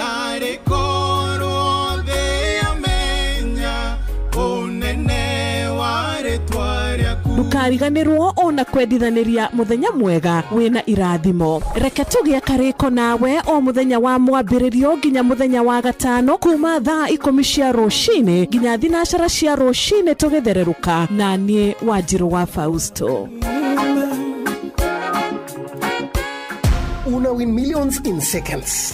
Ndũkariganĩrwo ona kwendithanĩria mũthenya mwega wĩna irathimo. Reke tũgĩe karĩko nawe o mũthenya wa mwambĩrĩrio nginya mũthenya wa gatano kuma thaa 10 cia rũcinĩ nginya 12 cia rũcinĩ tũgĩthererũka na niĩ Wanjirũ wa Fausto. Una win millions in seconds.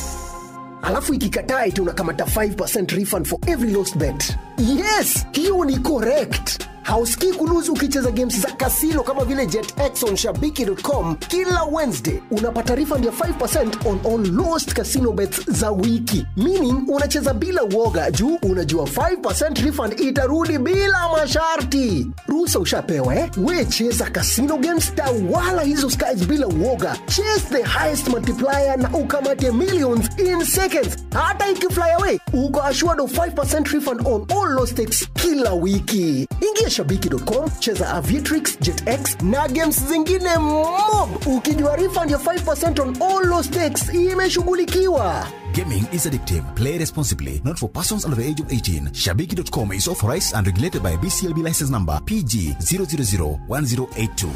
Alafu ikikataa eti unakamata 5% refund for every lost bet. Yes, hiyo ni correct. Hausikii kuluzu ukicheza games za kasino kama vile JetX on shabiki.com kila Wednesday. Unapata refund ya 5% on all lost casino bets za wiki. Meaning unacheza bila uoga juu unajua 5% refund itarudi bila masharti. Ruhusa ushapewa eh? We cheza casino games, tawala hizo skies bila uoga. Chase the highest multiplier na ukamate millions in seconds. Hata ikifly away, uko assured of 5% refund on all lost stakes kila wiki. Ingia shabiki.com, cheza Aviatrix, JetX na games zingine mob. Ukijua refund ya 5% on all lost stakes imeshughulikiwa. Gaming is addictive. Play responsibly. Not for persons under the age of 18. Shabiki.com is authorized and regulated by BCLB license number PG 0001082.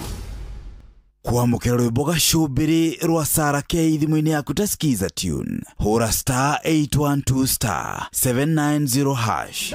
Kwamũkĩra rwĩmbo gacũmbĩrĩ rwa Sarah K thimũ-inĩ yaku ta Skiza tune. Hũra star 812 star 790 hash.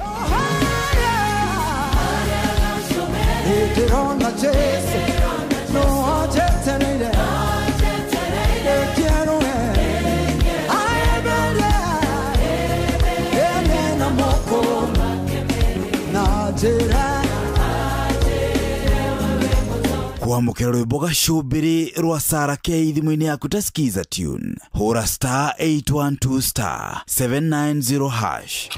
Kwamũkĩra rwĩmbo gacũmbĩrĩ rwa Sarah K thimũ-inĩ yaku ta Skiza tune. Hũra star 812 star 790 hash.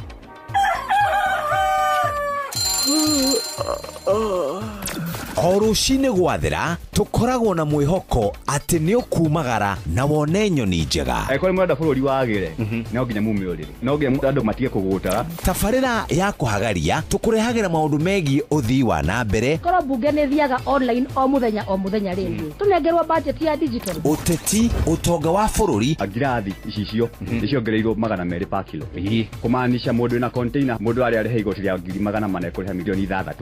O rũcinĩ gwathera tũkoragwo na mwĩhoko atĩ nĩ ũkumagara na wone nyoni njega. Angĩkorwo nĩ mũrenda bũrũri wagĩre, no nginya mume ũrĩrĩ, no nginya andũ matige kũgũtara. Tabarĩra ya kũhagaria tũkũrehagĩra maũndũ megiĩ ũthii wa na mbere. Korwo mbunge nĩ thiaga online o mũthenya rĩngĩ tũnengerwo budget ya digital. Ũteti, ũtonga wa bũrũri. Ngirathi icicio nĩciongereirwo 200 per kilo, kũmaanisha mũndũ wĩna container mũndũ arĩa arĩhe igoti rĩa 400,000 kũrĩha milioni 6.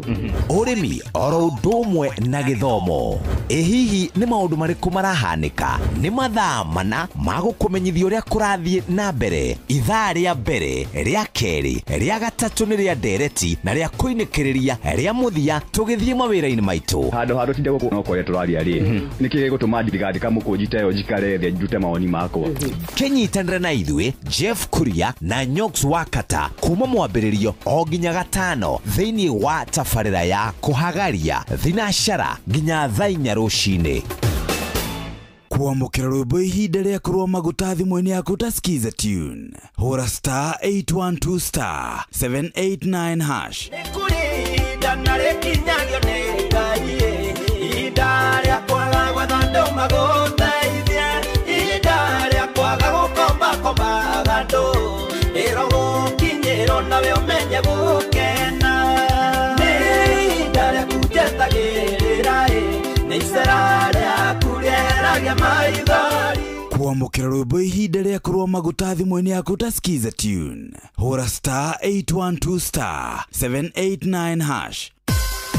Ũrĩmi oro ũndũ ũmwe na gĩthomo. Ĩ hihi nĩ maũndũ marĩkũ marahanĩka? Nĩ mathaa mana ma gũkũmenyithia ũrĩa kũrathiĩ na mbere. Ithaa rĩa mbere, rĩa kerĩ, rĩa gatatũ nĩ rĩa ndereti na rĩa kũinĩkĩrĩria rĩa mũthia tũgĩthiĩ mawĩra-inĩ maitũ. Handũ ha tũtinde gũkũ no kwaria tũraria rĩ, nĩkĩ gĩgũtũma ndigandĩka mũkũnji ta ĩyo njikare thĩ ndute mawoni makwa? Kĩnyitanĩre na ithuĩ Jeff Kuria na Nyox Wakata kuma mwambĩrĩrio o nginya gatano thĩinĩ wa tabarĩra ya kũhagaria thinashara nginya thaa inya rũcinĩ. Kwamũkĩra rwĩmbo ihinda rĩa kũrũa maguta thimũ-inĩ yaku ta Skiza tune. Hũra star 812 star 789 hash. Nĩ kũrĩ ihinda na rĩkinyagio nĩ Ngai, ihinda rĩa kwaga gwetha andũ magũteithie, ihinda rĩa kwaga gũkombakombaga andũ, ĩrogũkinyĩrwo nawe ũmenye gũkena. Nĩ ihinda rĩaku njetagĩrĩra, nĩ icera rĩaku rĩeragia maithori. Kwamũkĩra rwĩmbo ihinda rĩa kũrũa maguta thimũ-inĩ yaku ta Skiza tune. Hũra star 812 star 789 hash.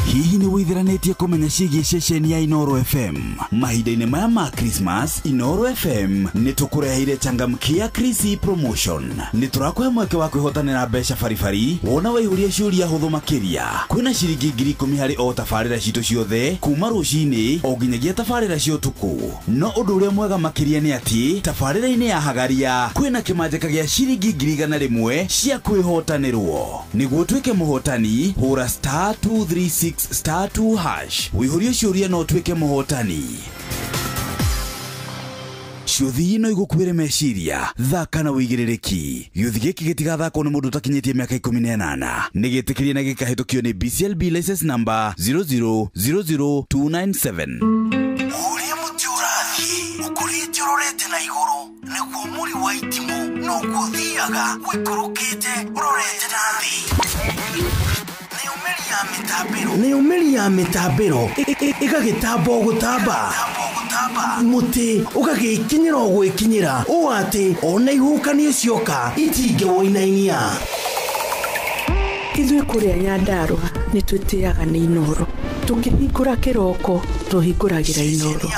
Hihi nĩ wĩitheranĩtie kũmenya ciĩgiĩ ceceni ya Inooro FM? Mahinda-inĩ maya ma Christmas, Inooro FM nĩ tũkũreheire changamkia Chrissy promotion. Nĩ tũrakũhe mweke wa kwĩhotanĩra mbeca baribari wona waihũria ciũria hũthũ makĩria. Kwĩna ciringi 10,000 harĩ o tabarĩra citũ ciothe kuma rũcinĩ o nginyagia tabarĩra cia ũtukũ. No ũndũ ũrĩa mwega makĩria nĩ atĩ tabarĩra-inĩ ya Hagaria kwĩna kĩmanjĩka gĩa ciringi 101,000 cia kwĩhotanĩrwo. Nĩguo ũtuĩke mũhotani, hũra star 236 star 2 hash. Wĩihũrie ciũria no ũtuĩke mũhotani. Ciũthi no igũkuĩre meciria, thaka na wĩigĩrĩrĩki. Gĩũthi gĩkĩ gĩtigathakwo nĩ mũndũ ũtakinyĩtie mĩaka 18. Nĩ gĩtĩkĩrie na gĩkahĩtũkio nĩ BCLB license number 0000297. Ũrĩa mũtĩ ũrathiĩ ũkũrĩte ũrorete na igũrũ nĩguo mũri wa itimũ noguo ũthiaga ũikũrũkĩte ũrorete na thĩ. Nĩyo mĩri ya mĩtambĩro ĩgagĩtamba o gũtamba, mũtĩ ũgagĩkinyĩra o gwĩkinyĩra ũũ atĩ ona ihuhũkanio cioka itingĩwũinainia. Ithuĩ kũrĩa Nyandarũa nĩ twĩtĩaga nĩ Inooro. Tũkĩhingũra kĩroko tũhingũragĩra Inooro.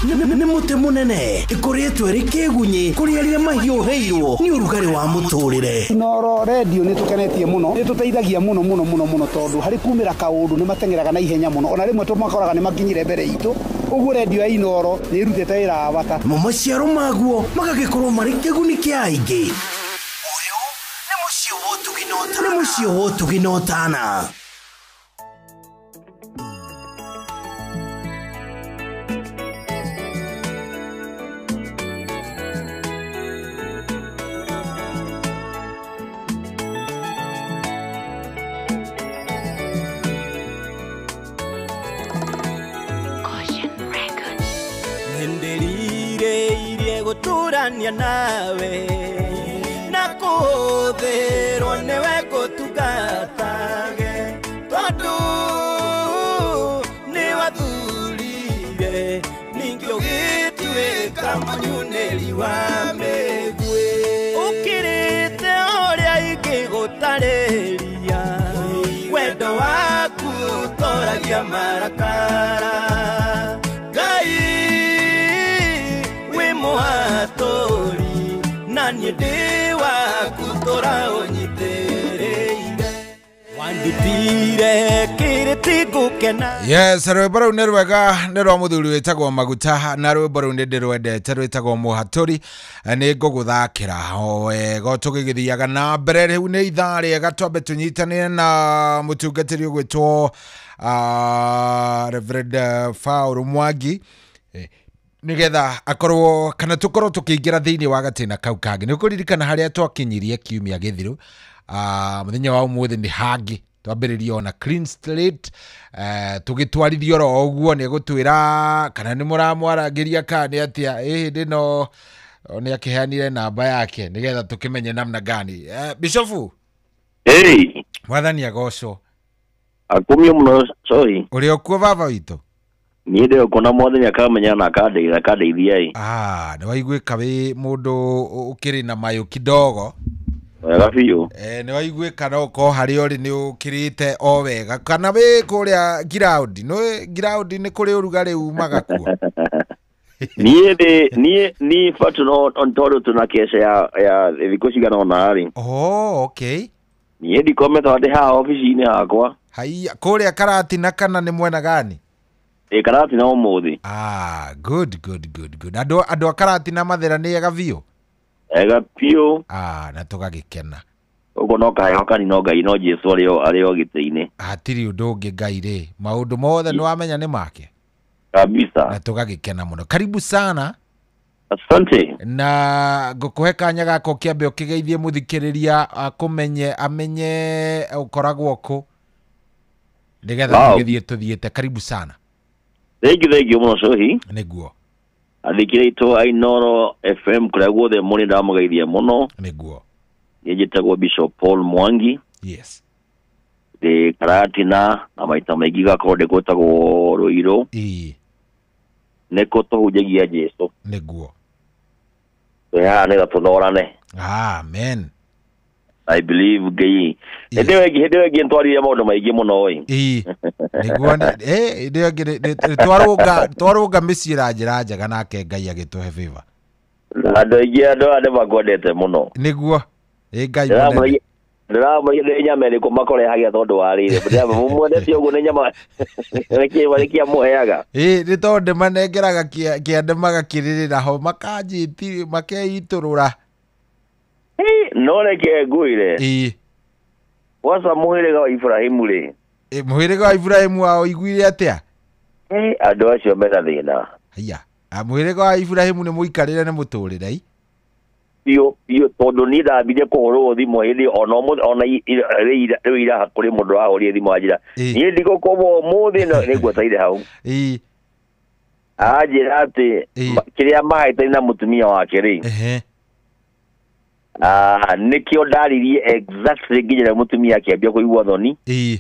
Nĩ mũtĩ mũnene ĩkũrĩtwo ĩrĩ kĩgunyĩ kũrĩ arĩa mahiũhĩirwo nĩ ũrugarĩ wa mũtũrĩre. Inooro redio nĩ tũkenetie mũno, nĩ tũteithagia mũno mũno mũno mũno tondũ harĩ kumĩra kaũndũ nĩ mateng'eraga na ihenya mũno, ona rĩmwe tũmakoraga nĩ makinyire mbere itũ. Ũguo redio ya Inooro nĩ ĩrutĩte wĩra wa bata. Mo maciaro maguo magagĩkorwo marĩ kĩguni kĩa aingĩ. Ũyũ nĩ mũciĩ wa ũtugi na ũtana. Gũtũrania nawe na kũhũthĩrwo nĩwe ngũtungatage tondũ nĩ wathurire ningĩ ũgĩtuĩka mũnyunĩri wa mĩguĩ ũkĩrĩte ũrĩa ingĩgũtarĩria wendo waku ũtoragia marakara Ngai wĩ mũhatũri na niĩ ndĩ waku tũra ũnyitĩrĩire wandutire kĩrĩti ngũkena. Yes, rwĩmbo rũu nĩ rwega nĩ rwa mũthuri wĩtagwo Maguta na rwĩmbo rũu nĩ ndĩrwendete rwĩtagwo Mũhatũri nĩ ngũgũthakĩra o wega tũgĩgĩthiaga na mbere. Rĩu nĩ ithaa rĩega twambe tũnyitanĩre na mũtungatĩri ũgwĩtwo Reverend Paul Mwangi nigetha akorwo kana tukorwo tukiingira thiini wa gatina kau kangi. Ni kuririkana haria twakinyirie kiumia githiru muthenya wa umuthi ni hangi twambiririe ona clean slate tugitwarithio oro uguo ni gutwira kana ni muramwaragiria kana ni atia hindi no ni akiheanire namba yake nigetha tukimenye namna gani. Bishofu hey mwathani agocwo akumio muno sorry uri okuo baba witũ niĩ ndĩ kuona mwathani akamenya na akandeithia ĩ. Nĩ waiguĩka wĩ mũndũ ũkĩrĩ na mayũ kidogo wega biũ. Nĩ waiguĩka no ũkorwo harĩa ũrĩ nĩ ũkĩrĩte o wega kana wĩ kũrĩa ground nĩ ground nĩ kũrĩ ũrugarĩ umaga kuo. Niĩ niĩ batu no tondũ tũna keca ya thikũ cigana ũna rĩ. Oh, okay. Niĩ ndikomete ndĩ haha obici-inĩ yakwa. Haiya kũrĩa Karatina kana nĩ mwena gani? Ĩ Karatina ũmũthĩ. Good good good good. Andũ a Karatina mathera nĩ ega biũ? Ega biũ. Na tũgagĩkena. Ũguo no kaheo kanini no Ngai no Jesũ arĩ o gĩtĩ-inĩ. Hatirĩ ũndũ ũngĩ Ngai rĩ maũndũ mothe nĩ wamenya nĩ make. Kabisa. Na tũgagĩkena mũno. Karibu sana. Asante. Na ngũkũhe kanya gaka ũkĩambe ũkĩgeithie mũthikĩrĩria akũmenye amenye ũkoragwo kũ nĩgetha tũgĩthiĩ tũthiĩte. Karibu sana. Thank you muno Sohi. Nĩguo. Athikĩrĩria aitũ a Inooro FM kũrĩa guothe mũrĩ ndamũgeithia mũno. Nĩguo. Niĩ njĩtagwo Bishop Paul Mwangi. Yes. Ndĩ Karatina na maita maingĩ gakorwo ndĩ gwĩtagwo Ruiru. Ĩĩ. Nĩkuo tũhunjagia Jesũ. Nĩguo. Twĩ haha nĩgetha tũthorane. Amen. I believe Ngai. Hĩndĩ ĩyo ĩngĩ nĩtwaririe maũndũ maingĩ mũno ĩ. Ĩĩ. Nĩguo hĩndĩ ĩyo ĩngĩ twarũnga mĩciĩ na njĩra njega nake Ngai agĩtũhe favor. Andũ aingĩ andũ aya nĩmakwendete mũno. Nĩguo. Ĩ Ngai mũnene. Ndĩramũria nĩ nyama ĩrĩkũ makũrehagia tondũ wa rĩrĩ. Mwendete ũguo nĩ nyama nĩkĩ amũheaga? Ĩ nĩ tondũ ndĩmanengeraga kĩande magakĩrĩrĩra ho makanjĩti makeitũrũra. No reke ngwĩre. Ĩĩ. Waca mũhĩrĩga wa Ibrahimu rĩ. Mũhĩrĩga wa Ibrahimu waũiguire atĩa? Andũ acio mena thĩna. Haiya, mũhĩrĩga wa Ibrahimu nĩ mũikarĩre nĩ mũtũrĩre i? Biũ biũ tondũ niĩ ndambire kũhũrwo thimũ hĩndĩ ona ona rĩu ira kũrĩ mũndũ wahũrire thimũ anjĩra niĩ ndigũkoma ũmũthĩ nĩ ngwetereire hau. Ĩĩ. Anjĩra atĩ kĩrĩa mahĩtania na mũtumia wake rĩ. Nĩkĩo ndaririe exactly nginya mũtumia akĩambia kũigua thoni. Ĩĩ.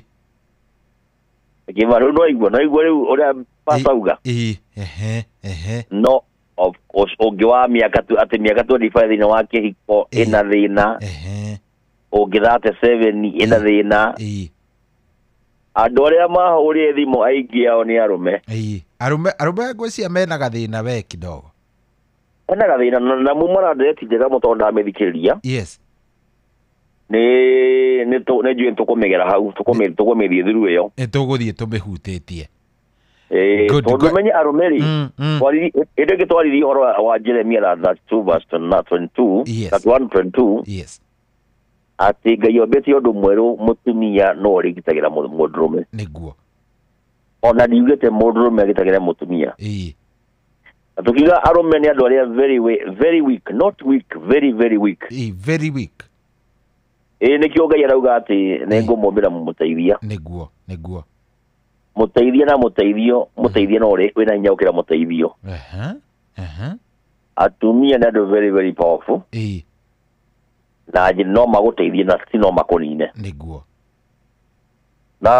Akiuga rĩu no igua rĩu ũrĩa pastor auga. Ĩĩ, ehe, ehe. No of course ũngĩ wa mĩaka atĩ mĩaka 25 thĩinĩ wa kĩhiko ĩna thĩna. Ehe. Ũngĩ 37 ĩna thĩna. Ĩĩ. Andũ arĩa mahũrire thimũ aingĩ ao nĩ arũme. Ĩĩ. Arũme ngwĩciria mena gathĩna we kidogo. Ena gathĩna na muma na ndereti njega mũno tondũ ndamĩthikĩrĩria. Yes. Nĩ njũĩ tũkũmĩgera hau tũkũmĩthiĩ through ĩyo. Nĩ tũgũthiĩ tũmĩhutĩtie. Tondũ menye arũme rĩ hĩndĩ ĩngĩ twaririe ũhoro wa Jeremia 32 verse 22 31:22. Yes. Atĩ Ngai ombĩte ũndũ mwerũ mũtumia no ũrĩgitagĩra mũndũrũme. Nĩguo. Ona ndiugĩte mũndũrũme agitagĩre mũtumia. Ĩĩ. Tukiga arũme nĩ andũ arĩa very weak, not weak, very very weak. Ĩĩ, very weak. Ĩĩ nĩkĩo Ngai arauga atĩ nĩ ngũmũmbĩra mũmũteithia. Nĩguo, nĩguo. Mũteithia na mũteithio, mũteithia no ũrĩ wĩna hinya gũkĩra mũteithio. Ehe, ehe. Atumia nĩ andũ very very powerful. Na no magũteithie na ti no makũnine. Nĩguo. Na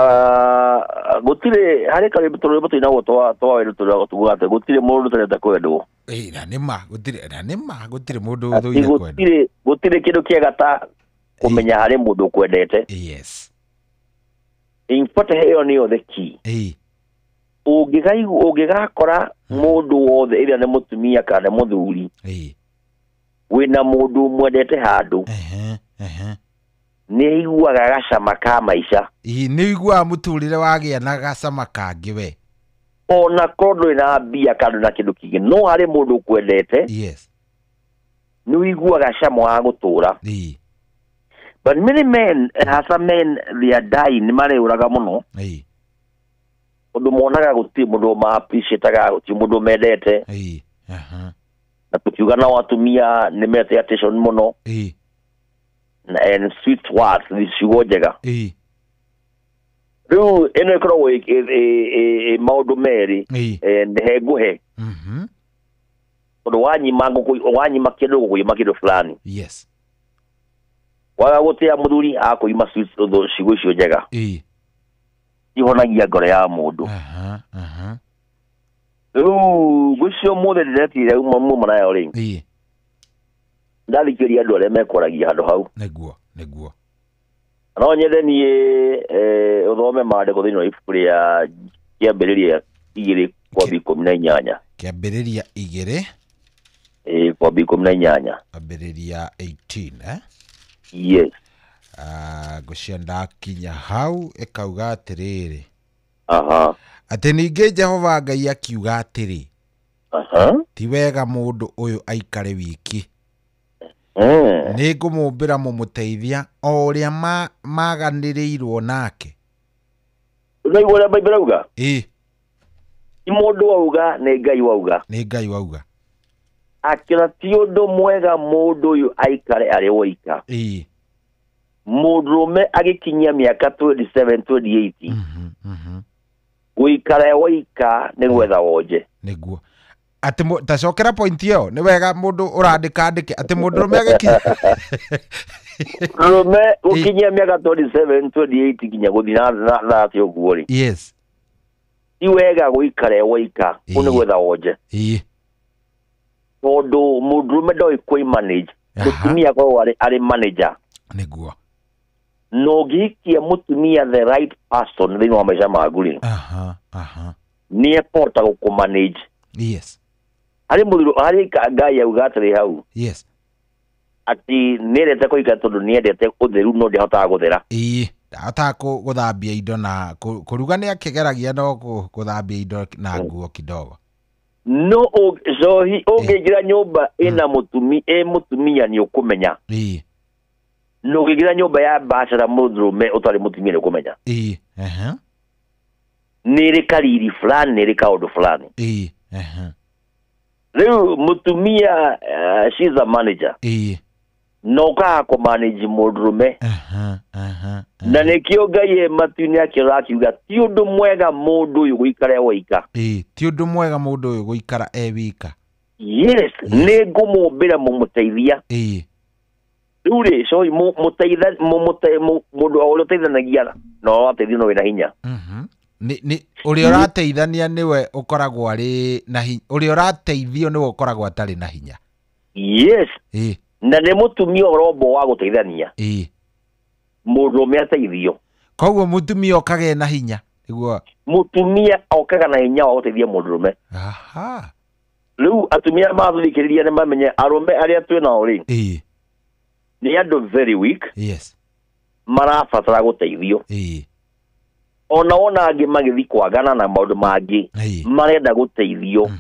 gũtirĩ harĩ karĩmbo tũrwĩmbo tũinagwo twa wendo tũrĩa tugaga atĩ gũtirĩ mũndũ ũtarenda kwendwo. Na nĩ ma gũtirĩ, na nĩ ma gũtirĩ mũndũ ũthũire kwendwo. Gũtirĩ kĩndũ kĩega ta kũmenya harĩ mũndũ ũkwendete. Yes. In fact ĩyo nĩyo the key. Ũngĩgakora mũndũ wothe ĩrĩa nĩ mũtumia kana nĩ mũthuri wĩna mũndũ mwendete handũ, nĩ aiguaga gacama ka maica. Nĩ ũiguaga mũtũrĩre wagĩa na gacama kangĩ we. Ona korwo ndũrĩ na mbia kana na kĩndũ kĩngĩ, no harĩ mũndũ ũkwendete. Yes. Nĩ ũiguaga cama wa gũtũra. But many men, hasa men, they are dying, nĩ marĩũraga mũno. Ũndũ monaga gũtirĩ mũndũ ma appreciate-aga, gũtirĩ mũndũ mendete. Na tũkiuga nao atumia nĩ mete attention mũno. And sweet words, nĩ ciugo njega. Rĩu ĩno ĩkoragwo ĩ maũndũ merĩ, he ngũhe. Tondũ wanyima kĩndũ gũkũima kĩndũ fulani. Yes. Waga gũtĩa mũthuri akũima ciugo icio njega. Ihonagia ngoro ya mũndũ. Rĩu ngwĩciria ũmũthĩ ndĩretire muma nayo rĩ. Ndathikĩrĩria andũ arĩa mekwaragia handũ hau. Nĩguo, nĩguo. No nyende niĩ ũthome maandĩko thĩinĩ wa ibuku rĩa Kĩambĩrĩria 2:18. Kĩambĩrĩria 2 18. Kĩambĩrĩria 18 Yes. Ngwĩciria ndakinya hau ĩkauga atĩrĩrĩ. Atĩ ningĩ Jehova Ngai akiuga atĩrĩ. Ti wega mũndũ ũyũ aikare wiki. Nĩ ngũmũmbĩra mũmũteithia o ũrĩa maganĩrĩirwo nake. Ũraigua ũrĩa Bible auga? Ti mũndũ wauga, nĩ Ngai wauga. Nĩ Ngai wauga. Akĩra ti ũndũ mwega mũndũ ũyũ aikare arĩ woika. Mũndũrũme agĩkinyia mĩaka 27 28 gũikara woika nĩ gwetha wonje. Nĩguo. Atĩ tacokera point ĩyo nĩ wega mũndũ ũrandĩka andĩke atĩ mũndũrũme agĩkinya mũndũrũme gũkinyia mĩaka 27 28 nginya gũthiĩ na 30 ũguo rĩ. Yes. Ti wega gũikara woika kũu nĩ gwetha wonje. Tondũ mũndũrũme ndoĩ kwĩ manage, mũtumia akoragwo arĩ manager. Nĩguo. No ũngĩhikia mũtumia the right person thĩinĩ wa maica maku rĩ, nĩ ekũhota gũkũ manage. Yes. Harĩ mũthuri, harĩ Ngai auga atĩrĩ hau. Yes. Atĩ nĩendete kũhika tondũ nĩendete ũtheru no ndĩhotaga gũthera. Ndahotaga gũthambia indo na kũruga nĩ akĩgeragia no gũthambia indo na nguo kidogo. No njohi ũngĩingĩra nyũmba ĩna mũtumia nĩ ũkũmenya. No ũngĩingĩra nyũmba ya bachelor mũndũrũme ũtarĩ mũtumia nĩ ũkũmenya. Nĩ ĩrĩ kariri fulani, nĩ ĩrĩ kaũndũ fulani. Rĩu mũtumia she's a manager. No ũkaga kũ manage mũndũrũme. Na nĩkĩo Ngai e matu-inĩ akĩrora akiuga ti ũndũ mwega mũndũ ũyũ gũikara e woika. Ti ũndũ mwega mũndũ ũyũ gũikara e wika. Yes, nĩ ngũmũmbĩra mũmũteithia. Rĩu rĩ, sorry, mũndũ ũrĩa ũteithanagia na ũrateithio no wĩna hinya. Nĩ ũrĩa ũrateithania nĩwe ũkoragwo arĩ na hinya, ũrĩa ũrateithio nĩwe ũkoragwo atarĩ na hinya. Yes. Na nĩ mũtumia ũrombo wa gũteithania. Mũndũrũme ateithio. Koguo mũtumia okaga na hinya. Nĩguo. Mũtumia okaga na hinya wa gũteithia mũndũrũme. Rĩu atumia mathikĩrĩria nĩ mamenye arũme arĩa twĩ nao rĩ. Nĩ andũ very weak. Yes. Marabatara gũteithio. Ona wona angĩ magĩthiĩ kwagana na maũndũ mangĩ marenda gũteithio.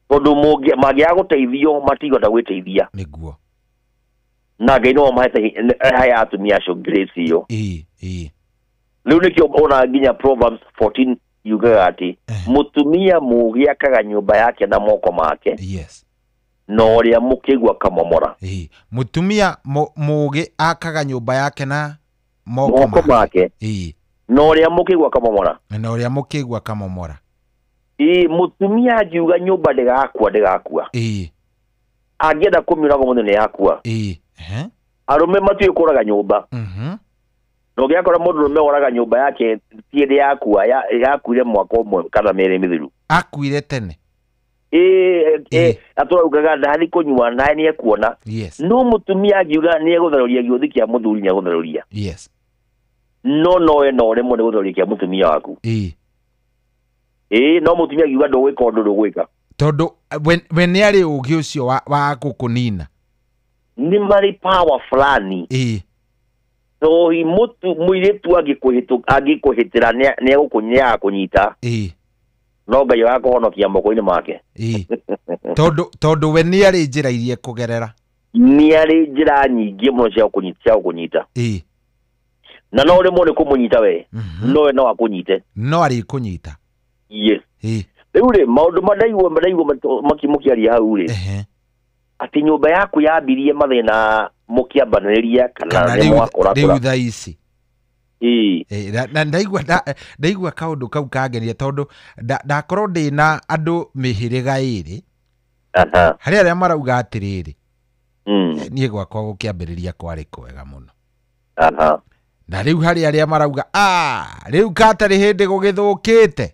Tondũ mangĩaga gũteithio matingĩhota gwĩteithia. Nĩguo. Na Ngai no mahete haya atumia acio grace ĩyo. Rĩu nĩkĩo ona nginya Proverbs 14 yugaga atĩ mũtumia mũũgĩ akaga nyũmba yake na moko make. Yes. Na ũrĩa mũkĩgu akamomora. Mũtumia mũũgĩ akaga nyũmba yake na moko make. Na ũrĩa mũkĩgu akamomora. Na ũrĩa mũkĩgu akamomora. Ĩĩ, mũtumia angiuga nyũmba ndĩgakua ndĩgakua. Ĩĩ. Angĩenda kũmĩũraga mũthĩ nĩ yakua. Ĩĩ. Arũme matiũĩ kũraga nyũmba. Na ũngĩakora mũndũrũme oraga nyũmba yake ti hĩndĩ yakua, yakuire mwaka ũmwe kana mĩerĩ mĩthiru. Akuire tene. Ĩĩ, atũraugaga ndathi kũnyua naye nĩ ekuona. Yes. No mũtumia angiuga nĩ egũtharũria gĩũthi kĩa mũthuri nĩ egũtharũria. Yes. No nowe no ũremwo nĩ gũtharũria kĩa mũtumia waku. Ĩĩ. Ĩĩ, no mũtumia angiuga ndũgwĩka ũndũ ndũgwĩka. Tondũ we nĩ arĩ ũgĩ ũcio wa gũkũnina. Nĩ marĩ power fulani. Ĩĩ. Tohi mũirĩtu angĩkũhĩtĩra nĩ egũkũnyita. Ĩĩ. No Ngai agakũhonokia moko-inĩ make. Ĩĩ. Tondũ we nĩ arĩ njĩra iria kũgerera. Nĩ arĩ njĩra nyingĩ mũno cia gũkũnyita. Ĩĩ. Na no ũremwo nĩ kũmũnyita we. No we no akũnyite. No arĩkũnyita. Yes. Ĩĩ. Rĩu rĩ maũndũ mandaigua makĩmũkĩaria hau rĩ. Atĩ nyũmba yaku yambirie mathĩna mũkĩambanĩrĩria kana nĩ mwakorakora. Rĩu thaa ici. Ĩĩ. Na ndaigua kaũndũ kau kangenia tondũ ndakorwo ndĩna andũ mĩhĩrĩga ĩrĩ. Harĩ arĩa marauga atĩrĩrĩ. Niĩ gwakwa gũkĩambĩrĩria kwarĩ kwega mũno. Na rĩu harĩ arĩa marauga rĩu katarĩ hĩndĩ gũgĩthũkĩte.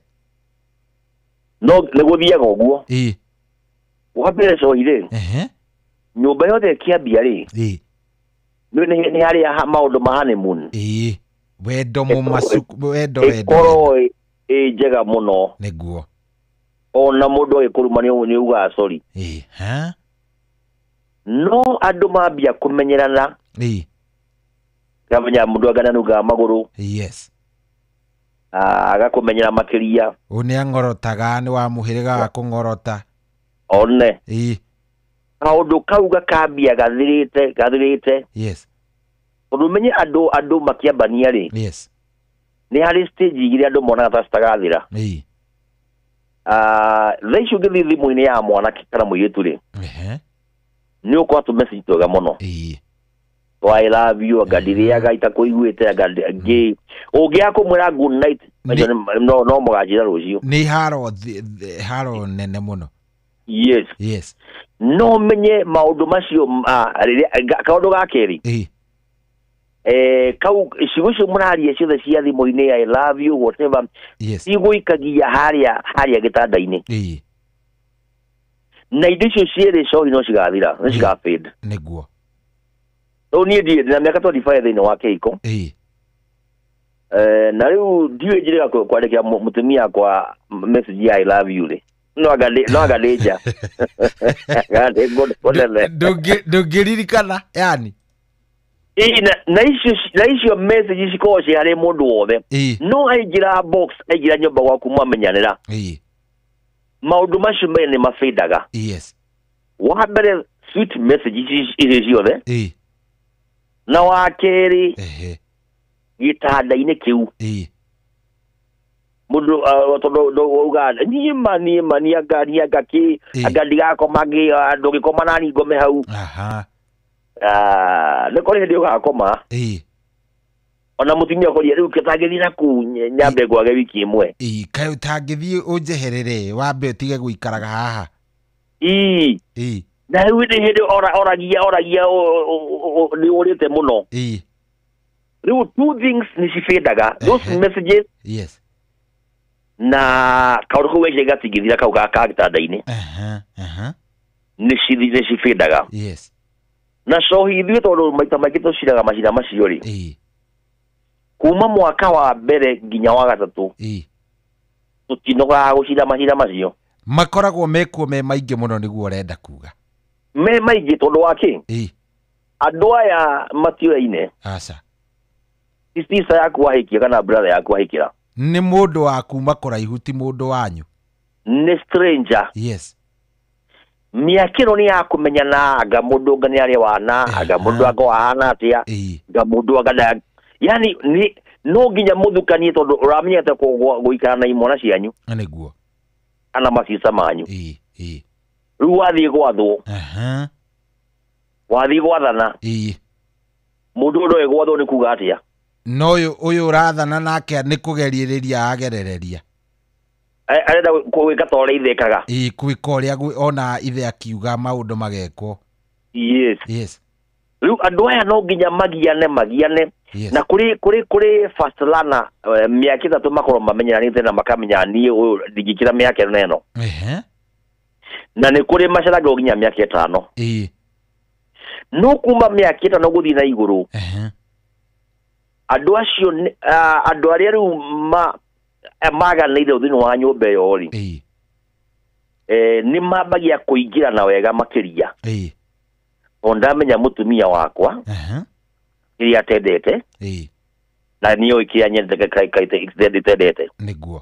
No nĩ gũthiaga ũguo. Ĩĩ. Wa mbere cohi rĩ. Nyũmba yothe ĩkĩambia rĩ. Ĩĩ. Nĩ harĩa maũndũ ma honeymoon. Ĩĩ. Wendo mũmacuku wendo ĩkorwo ĩ njega mũno. Nĩguo. Ona mũndũ agĩkũruma nĩ ugaga sorry. Ĩĩ. No andũ mambia kũmenyerana. Ĩĩ. Kamenya mũndũ anga nĩanungaga magũrũ. Yes. Agakũmenyera makĩria. Ũyũ nĩ ang'orotaga nĩ wa mũhĩrĩga wa kũng'orota. One. Ĩĩ. Kaũndũ kau gakambia gathirĩte. Yes. Tondũ ũmenye andũ makĩambania rĩ. Yes. Nĩ harĩ stage igĩrĩ andũ monaga ta citagathira. Ĩĩ. Thaa ici ũngĩthiĩ thimũ-inĩ ya mwanake kana mũirĩtu rĩ. Nĩ ũkora tũ message twega mũno. Ĩĩ. I love you, anga ndirĩaga itakũiguĩte, anga ngĩ. Ũngĩaga kũmwĩra good night, no mũganjĩra rũciũ. Nĩ haro nene mũno. Yes. Yes. No menye maũndũ macio kaũndũ ga kerĩ. Ĩĩ. Kau ciugo icio mũraria ciothe cia thimũ-inĩ I love you whatever. Yes. Igũikagia harĩa gĩtanda-inĩ. Ĩĩ. Na indo icio cierĩ cohi no cigathira, no cigafade. Nĩguo. Rĩu niĩ ndiĩ ndĩna mĩaka 25 thĩinĩ wa kĩhiko. Ĩĩ. Na rĩu ndiũĩ njĩrĩga kwandĩkĩra mũtumia wakwa message ya I love you rĩ. No anga ndĩ nja. Ndũngĩririkana yani. Ĩĩ, na icio message cikoragwo ciĩ harĩ mũndũ wothe. No aingĩra box, aingĩra nyũmba gwaku mwamenyanĩra. Ĩĩ. Maũndũ macio merĩ nĩ mabĩndaga. Yes. Wa mbere sweet message icio ciothe. Ĩĩ. Na wa kerĩ gĩtanda-inĩ kĩu. Ĩĩ. Mũndũ tondũ uga niĩ ma niĩ anga kĩ anga ndigakoma ndũngĩkoma nani ngome hau. Nĩ kũrĩ hĩndĩ ũgakoma. Ĩĩ. Ona mũtumia akoria rĩu ũtangĩthiĩ na kũu nyambe ngwage wiki ĩmwe. Ĩĩ, kaĩ ũtangĩthiĩ ũnjeherere wambe ũtige gũikaraga haha. Ĩĩ. Ĩĩ. Na rĩu nĩ hĩndĩ oragia nĩ ũrĩte mũno. Ĩĩ. Rĩu two things nĩ cibĩndaga. Those messages. Yes. Na kaũndũ kau wekire gatingĩthira kau ga gĩtanda-inĩ. Nĩ cibĩndaga. Yes. Na cohi ithuĩ tondũ maita maingĩ tũciraga macira macio rĩ. Ĩĩ. Kuma mwaka wa mbere nginya wa gatatũ. Ĩĩ. Tũtinogaga gũcira macira macio. Makoragwo mekuo me maingĩ mũno nĩguo ũrenda kuga. Me maingĩ tondũ wa kĩ? Ĩĩ. Andũ aya matiũyaine. Aca. Sister yaku wahĩkia kana brother yaku wahĩkĩra. Nĩ mũndũ wa kuma kũraihu ti mũndũ wanyu. Nĩ stranger. Yes. Mĩaka ĩno nĩ ya kũmenyana anga mũndũ anga nĩ arĩ wana anga mũndũ anga wahana atĩa anga mũndũ anga yani ni no nginya mũthukanie tondũ ũramenyete gũikara na imwana cianyu. Nĩguo. Kana macica manyu. Ĩĩ, ĩĩ. Rĩu wathiĩ gwathwo. Wathiĩ gwathana. Ĩĩ. Mũndũ ũyũ ndoĩ gwathwo nĩ kuga atĩa. No ũyũ ũrathana nake nĩ kũgeriereria agerereria. Arenda gwĩka ta ũrĩa ithe ekaga. Ĩĩ, gwĩka ũrĩa ona ithe akiuga maũndũ magekwo. Yes. Yes. Rĩu andũ aya no nginya magiane. Yes. Na kũrĩ first learner mĩaka 3 makorwo mamenyeranĩte na makamenya niĩ ũyũ ndingĩkĩra mĩaka ĩno ĩno. Ehe. Na nĩ kũrĩ macaragwo nginya mĩaka 5. Ĩĩ. No kuma mĩaka 5 gũthiĩ na igũrũ. Ehe. Andũ acio andũ arĩa rĩu maganĩire thĩinĩ wa nyũmba ĩyo rĩ. Ĩĩ. Nĩ mambagia kũingĩrana wega makĩria. Ĩĩ. O ndamenya mũtumia wakwa. Ehe. Kĩrĩa atendete. Ĩĩ. Na nĩoĩ kĩrĩa nyendete itendete. Nĩguo.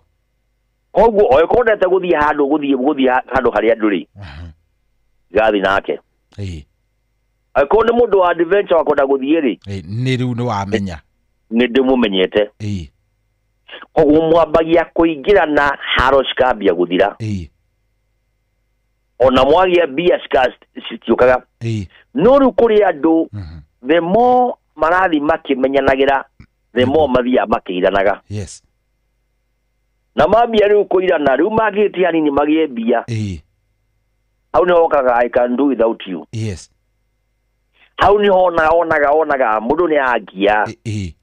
Koguo oĩkorwo ndete gũthiĩ handũ gũthiĩ handũ harĩa andũ rĩ. Gathiĩ nake. Ĩĩ. Angĩkorwo nĩ mũndũ wa adventure wa kwenda gũthiĩ rĩ. Ĩĩ, nĩ rĩu nĩ wamenya. Nĩ ndĩmũmenyete. Ĩĩ. Koguo mwambagia kũingĩrana haro cikambia gũthira. Ĩĩ. Ona mwagĩa mbia citiũkaga. Ĩĩ. No rĩu kũrĩ andũ the more marathiĩ makĩmenyanagĩra the more mathiaga makĩiranaga. Yes. Na mambia rĩu kũirana rĩu mangĩtia hanini magĩe mbia. Ĩĩ. Hau nĩho okaga I can do without you. Yes. Hau nĩho onaga mũndũ nĩ angia. Ĩĩ.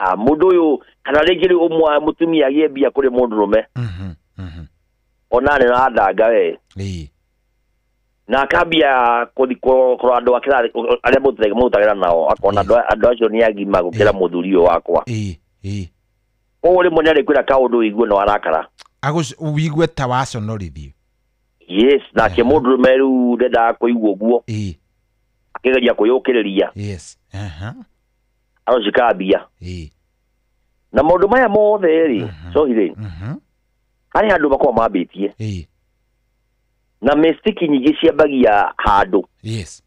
Mũndũ ũyũ kana rĩngĩ rĩu ũmwe mũtumia agĩe mbia kũrĩ mũndũrũme. Ona nĩ arandanga we. Ĩĩ. Na akambia kũrora andũ ake arĩa mũrutagĩra nao akona andũ acio nĩ agima gũkĩra mũthuri ũyũ wakwa. Ĩĩ. Ĩĩ. Koguo rĩmwe nĩ arĩkwĩra kaũndũ ũigue no arakara. Ũigue ta waconorithio. Yes, nake mũndũrũme rĩu ndendaga kũigua ũguo. Ĩĩ. Akĩgeria kwĩyũkĩrĩria. Yes. Aha. Aro cikambia. Ĩĩ. Na maũndũ maya mothe rĩ, Sohi rĩ. Harĩ handũ makoragwo mambĩtie. Ĩĩ. Na mistake nyingĩ ciambagia handũ. Yes.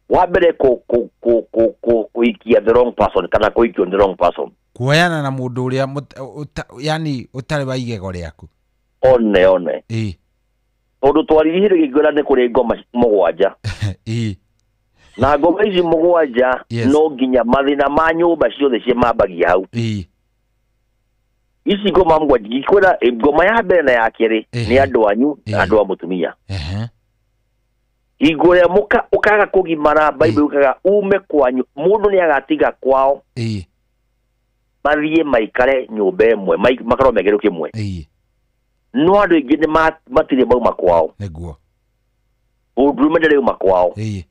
Wa mbere kũhikia the wrong person kana kũhikio the wrong person. Kuoyana na mũndũ ũrĩa yani ũtarĩ wa igego rĩaku. One. Ĩĩ. Tondũ twaririe hĩndĩ ĩngĩ nĩ kũrĩ ngoma 7. Ĩĩ. Na ngoma ici 7 Yes. no nginya mathĩna ma nyũmba ciothe ciambagia hau. Ĩĩ. Ici ngoma 7 ikwĩra ngoma ya mbere na ya kerĩ nĩ andũ anyu na andũ a mũtumia. Ehe. Hingo ĩrĩa ũkaga kũgimara Bible yugaga ume kwanyu mũndũ nĩ agatiga kwao. Ĩĩ. Mathiĩ maikare nyũmba ĩmwe makorwo me kĩndũ kĩmwe. Ĩĩ. No andũ aingĩ nĩ matirĩ mauma kwao. Nĩguo. Mũndũrũme ndarĩ auma kwao. Ĩĩ.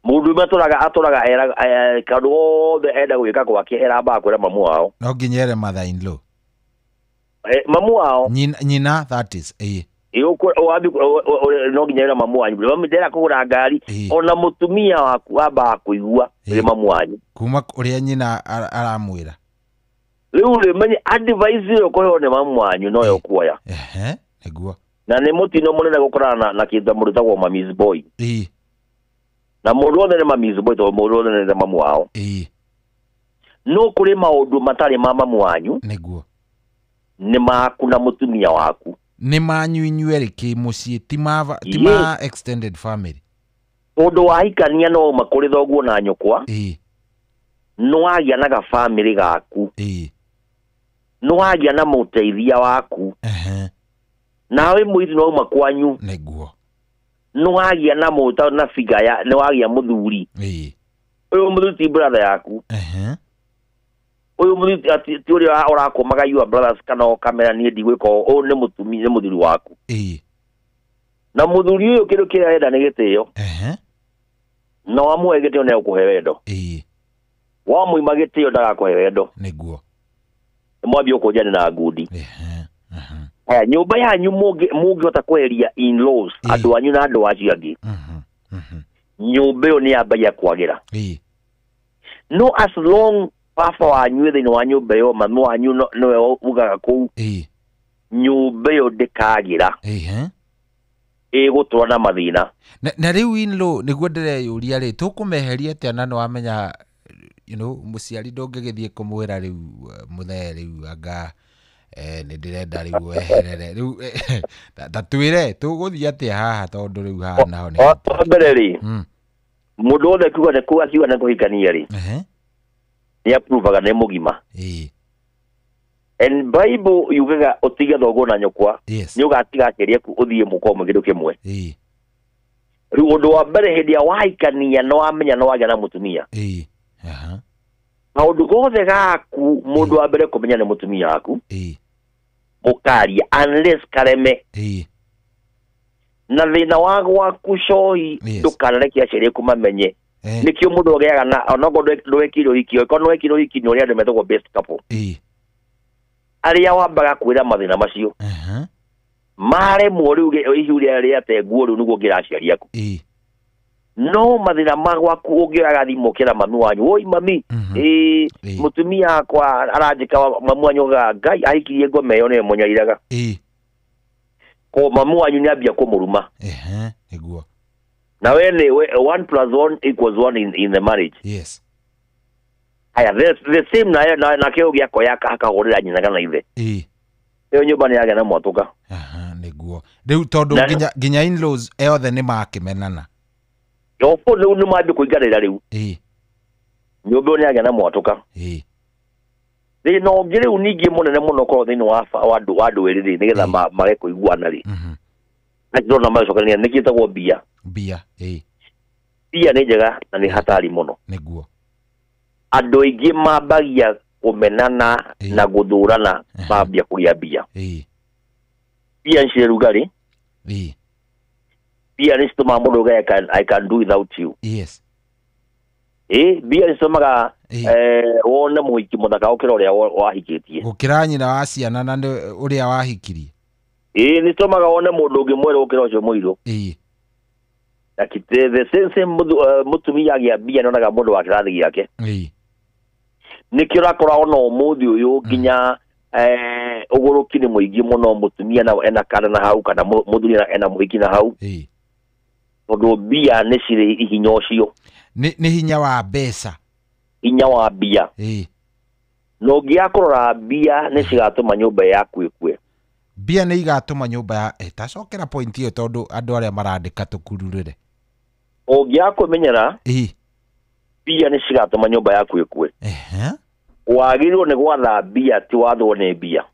Mũndũrũme atũraga kaũndũ gothe enda gwĩka gwake erambaga kwĩra mamu wao. No nginya ere mother in law. Mamu wao. Nyina that is. Ĩĩ. No nginya ere mamu wanyu. Mamu ndera kũgũra ngari ona mũtumia waku ambaga kũigua kũrĩ mamu wanyu. Kuma ũrĩa nyina aramwĩra. Rĩu rĩ menye advice ĩyo kũheo nĩ mamu wanyu noyo kuoya. Ehe, nĩguo. Na nĩ mũtino mũnene gũkorana na kĩndũ mũndũ wĩtagwo mami's boy. Ĩĩ. Na mũndũ wothe nĩ mami's boy tondũ mũndũ wothe nĩ mamu wao. Ĩĩ. No kũrĩ maũndũ matarĩ ma mamu wanyu. Nĩguo. Nĩ maku na mũtumia waku. Nĩ manyu inyuerĩ kĩ mũciĩ ti ma extended family. Mũndũ wahikania no uma kũrĩ thoguo na nyũkwa. Ĩĩ. Nĩ wagĩa na gabamĩrĩ gaku. Ĩĩ. Nĩ wagĩa na mũteithia waku. Ehe. Nawe mũirĩtu no uma kwanyu. Nĩguo. Nĩ wagĩa na mũta na figa ya nĩ wagĩa mũthuri. Ĩĩ. Ũyũ mũthuri ti brother yaku. Ehe. Ũyũ mũthuri ti ũrĩa ũrakũmaga your brothers kana ũkamera niĩ ndigwĩka ũũ nĩ mũtumia nĩ mũthuri waku. Ĩĩ. Na mũthuri ũyũ kĩndũ kĩrĩa arenda nĩ gĩtĩo. Ehe. Na wamũhe gĩtĩo nĩ egũkũhe wendo. Ĩĩ. Wamũima gĩtĩo ndagakũhe wendo. Nĩguo. Mwambie ũkũnjane na ngundi. Ehe. Aya nyũmba yanyu mũngĩhota kweheria in-laws andũ anyu na andũ acio angĩ. Nyũmba ĩyo nĩ yambagia kwagĩra. Ĩĩ. No as long baba wanyu thĩinĩ wa nyũmba ĩyo mami wanyu nĩwe ugaga kũu. Ĩĩ. Nyũmba ĩyo ndĩkagĩra. Ehe. Ĩgũtũra na mathĩna. Na rĩu in-law nĩguo ndĩreyũria rĩ tũkũmeheria atĩa na nĩ wamenya you know mũciari ndũngĩgĩthiĩ kũmwĩra rĩu mũthee rĩu anga nĩ ndĩrenda rĩu weherere rĩu ta twĩre tũgũthiĩ atĩa haha tondũ rĩu haha naho nĩ wa mbere rĩ mũndũ wothe akiuga nĩ kũhikania rĩ Ehe. nĩ approvaga nĩ mũgima. Ĩĩ. And Bible yugaga ũtige thoguo na nyũkwa, nĩ ũgatiga aciari aku ũthiĩ mũkorwo mwĩ kĩndũ kĩmwe. Rĩu ũndũ wa mbere hĩndĩ ya wahikania nĩ wamenya nĩ wagĩa na mũtumia. Maũndũ gothe gaku mũndũ wa mbere kũmenya nĩ mũtumia waku. Mũkaria unless kareme. Na thĩna wa gwaku cohi ndũkanareke aciari aku mamenye. Nĩkĩo mũndũ agĩaga na onokorwo ndwekire ũhiki, okorwo nĩwekire ũhiki nĩ ũrĩa andũ metagwo best couple. Arĩa wambaga kwĩra mathĩna macio. Maremwo rĩu ihu rĩrĩa rĩate nguo rĩu nĩguo ũngĩra aciari aku. No mathĩna ma gwaku ũngĩoyaga thimũ ũkĩra mami wanyu, oi mami, mũtumia wakwa aranjĩka, mami wanyu augaga Ngai ahikirie ngoma ĩyo nĩwe mũnyariraga. Ko mami wanyu nĩambia kũmũruma. Nĩguo. Na we nĩ 1 + 1 = 1 in the marriage. Yes. Aya, the same na nake ũngĩ akoya akahũrĩra nyina kana ithe. Ĩyo nyũmba nĩ yagĩa na mwatũka. Nĩguo. Rĩu tondũ nginya in-laws othe nĩ makĩmenana. Yopo rĩu nĩ mambia kũinganĩra rĩu. Nyũmba ĩyo nĩ yagĩa na mwatũka. Thĩna ũngĩ rĩu ningĩ mũnene mũno ũkorwo thĩinĩ wa andũ erĩ rĩ, nĩgetha mage kũiguana rĩ. Na ndĩrona magĩcokanĩria nĩ kĩtagwo mbia. Mbia, Mbia nĩ njega na nĩ hatari mũno. Nĩguo. Andũ aingĩ mambagia kũmenana na gũthũrana mambia kũgĩa mbia. Mbia nĩ cirĩ rugarĩ. Mbia nĩ citũmaga mũndũ auge I can do without you. Yes. Mbia nĩ citũmaga wone mũhiki mũthaka gũkĩra ũrĩa wahikĩtie. Gũkĩra nyina wa ciana na ũrĩa wahikirie. Nĩ citũmaga wone mũndũ ũngĩ mwerũ gũkĩra ũcio mũirũ. Na the same mũtumia agĩa mbia nĩonaga mũndũ wa kĩrathi gĩake. Nĩkĩo ũrakora ona ũmũthĩ ũyũ nginya ũgũrũki nĩ mũingĩ mũno, mũtumia na ena kana na hau kana mũthuri ena mũhiki na hau. Tondũ mbia nĩ cirĩ hinya ũcio. Nĩ hinya wa mbeca. Hinya wa mbia. Na ũngĩaga kũrora mbia nĩ cigatũma nyũmba yaku ĩkue. Mbia nĩ igatũma nyũmba ya tacokera point ĩyo tondũ andũ arĩa marandĩka tũkururĩre. Ũngĩaga kwĩmenyera mbia nĩ cigatũma nyũmba yaku ĩkue. Wagĩrĩirwo nĩ gwatha mbia ti wathwo nĩ mbia.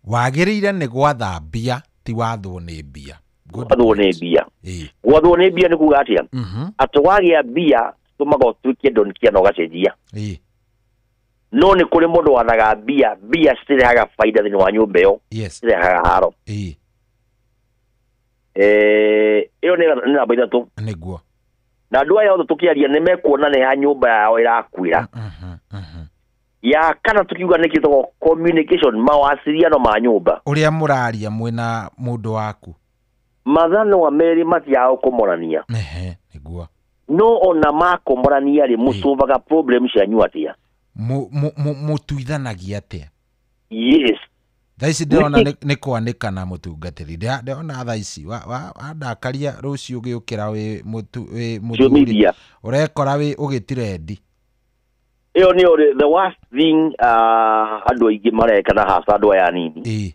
Wagĩrĩire nĩ gwatha mbia ti wathwo nĩ mbia. Gwathwo nĩ mbia. Gwathwo nĩ mbia nĩ kuga atĩa? Atĩ wagĩa mbia tũmaga ũtuĩke ndonikia na ũgacenjia. No nĩ kũrĩ mũndũ wathaga mbia, mbia citirehaga baida thĩinĩ wa nyũmba ĩyo. Cirehaga haro. Ĩyo nĩ namba 3. Nĩguo. Na andũ aya othe tũkĩaria nĩ mekuona nĩ ha nyũmba yao ĩrakuĩra. Ya kana tukiuga nĩ kĩtagwo communication, mawasiliano ma nyũmba. Ũrĩa mũraria mwĩna mũndũ waku. Mathanwa merĩ matiaga kũmorania. Nĩguo. No ona makomorania rĩ, mũsolvaga problem cianyu atĩa? Mũtuithanagia atĩa? Yes. Thaa ici ndĩrona nĩ kwanĩkana mũtungatĩri. Ndĩrona thaa ici wandakaria rũciũ ũgĩũkĩra wĩ mũthuri ũrekora wĩ ũgĩtirendi. Ĩyo nĩyo the worst thing andũ aingĩ mareka na hasa andũ aya anini.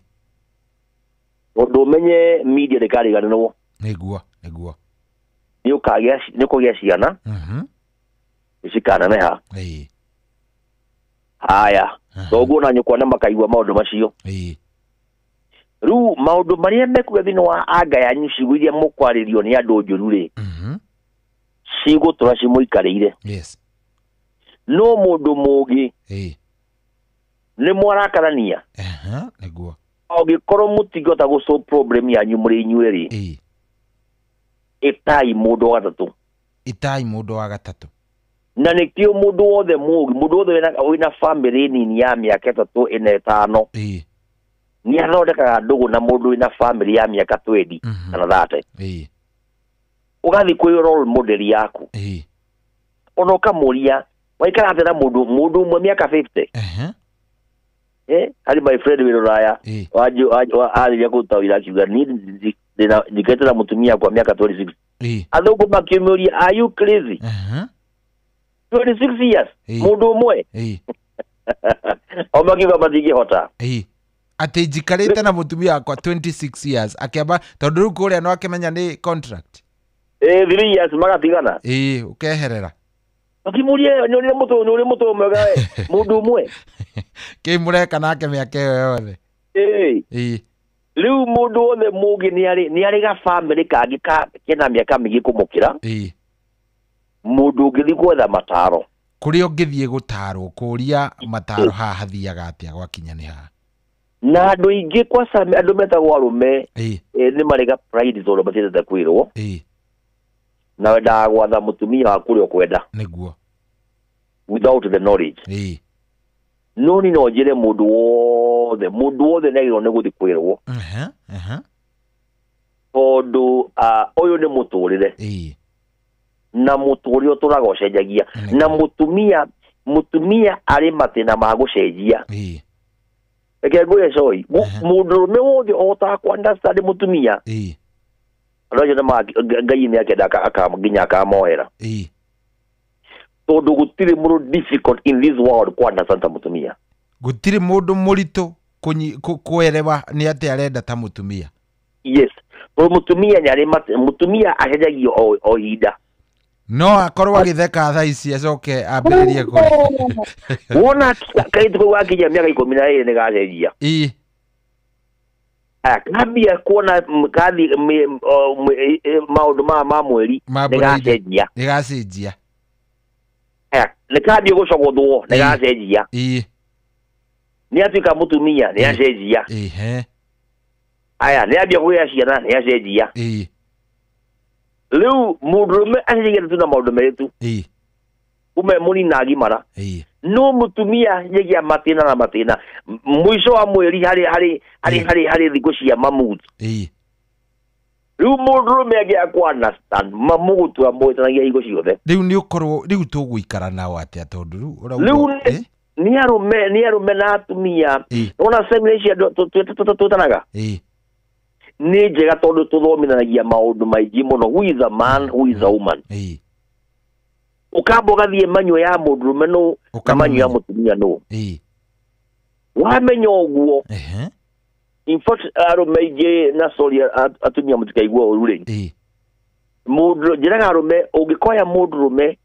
Tondũ ũmenye media ndĩkariganĩrwo. Nĩguo, nĩguo. Nĩ ũkũgĩa ciana cikaneneha. Haya, thoguo na nyũkwa nĩ makaigua maũndũ macio. Rĩu maũndũ marĩa mekuga thĩinĩ wa anga yanyu, ciugo iria mũkwarĩrio nĩ andũ njũru rĩ, cigũtũra cimũikarĩire. No mũndũ mũũgĩ nĩ mwarakarania. Nĩguo. Ũngĩkorwo mũtingĩhota gũ solve problem yanyu mũrĩ inyuĩ rĩ, ĩtai mũndũ wa gatatũ. Ĩtai mũndũ wa gatatũ. Na nĩkĩo mũndũ wothe mũũgĩ, mũndũ wothe wĩna family nini ya mĩaka 3, 4, 5 nĩ athondekaga ndũgũ na mũndũ wĩna family ya mĩaka 20 kana 30. Ũgathiĩ kwĩ role model yaku. Ona ũkamũria waikara atĩa na mũndũ ũmwe mĩaka 50. Harĩ my friend wĩ rũraya arĩria kũruta wĩra akiuga niĩ njikarĩte na mũtumia kwa mĩaka 26. Athũngũ makĩmũria are you crazy? 26 years mũndũ ũmwe. O makiuga matingĩhota. Atĩ njikarĩte na mũtumia wakwa 26 years akĩamba tondũ rĩu kũrĩa no akĩmenya nĩ contract. 3 years magatigana. Ũkeherera. Akimurie nĩ ũrĩ mũtũ nĩ ũrĩ mũtũ mwega we mũndũ ũmwe. Kĩ mũreka nake mĩaka ĩyo yothe. Ĩĩ. Rĩu mũndũ wothe mũngĩ nĩ arĩ ga family kangĩ ka kena mĩaka mĩingĩ kũmũkĩra. Ĩĩ. Mũndũ ũngĩthiĩ gwetha mataro. Kũrĩa ũngĩthiĩ gũtarwo kũria mataro haha hathiaga atĩa gwakinya nĩ haha. Na andũ aingĩ kwa andũ metagwo arũme nĩ marĩ ga pride tondũ matiendete kwĩrwo. Ĩĩ. Na wendaga gwatha mũtumia waku ũrĩa ũkwenda. Nĩguo. Without the knowledge. Ĩĩ. No ni no njĩre mũndũ wothe nĩagĩrĩirwo nĩ gũthiĩ kwĩrwo. Tondũ ũyũ nĩ mũtũrĩre. Ĩĩ. Na mũtũrĩre ũtũraga ũcenjagia. Na mũtumia arĩ matĩna ma gũcenjia. Ĩĩ. Reke ngwĩre Coy, mũndũrũme wothe ũhotaga kũ understand mũtumia. Ĩĩ. Andũ acio Ngai nĩ akenda nginya akamoera. Ĩĩ. Tondũ gũtirĩ mũndũ difficult in this world kũ understand ta mũtumia. Gũtirĩ mũndũ mũritũ kũerewa nĩ atĩ arenda ta mũtumia. Yes. Tondũ mũtumia nĩ arĩ mũtumia acenjagio o ihinda. No akorwo agĩtheka thaa ici acoke ambĩrĩrie kũrĩ. Wona kairĩtu kau gakinyia mĩaka 12 nĩ gacenjia. Ĩĩ. Aya kambia kuona kathi maũndũ ma mweri nĩ gacenjia. Nĩ gacenjia. Aya nĩ kambia gũcogothwo nĩ gacenjia. Ĩĩ. Nĩ atuĩka mũtumia nĩ acenjia. Ĩĩ. Aya nĩ ambia kũgĩa ciana nĩ acenjia. Ĩĩ. Rĩu mũndũrũme acenjagia tu na maũndũ merĩ tu. Ĩĩ. Ume mũnini na agimara. Ĩĩ. No mũtumia acenjagia matĩna na matĩna. Mũico wa mweri harĩ thikũ cia mamuth. Ĩĩ. Rĩu mũndũrũme angĩaga kũ understand mamũgũtua mũhĩtanagia hingo ciothe. Rĩu nĩ ũkorwo rĩu tũgũikara nao atĩa tondũ rĩu ũrauga. Rĩu nĩ arũme na atumia. Wona seminar ici andũ twĩtanaga. Ĩĩ. Nĩ njega tondũ tũthomithanagia maũndũ maingĩ mũno. Who is a man, who is a woman. Ĩĩ. Ũkamba ũgathiĩ manyua ya mũndũrũme nũ na manyua ya mũtumia nũ. Ĩĩ. Wamenya ũguo. In fact arũme aingĩ na sorry atumia mũtikaigua ũru rĩ. Ĩĩ. Mũndũ njĩraga arũme ũngĩkoya mũndũrũme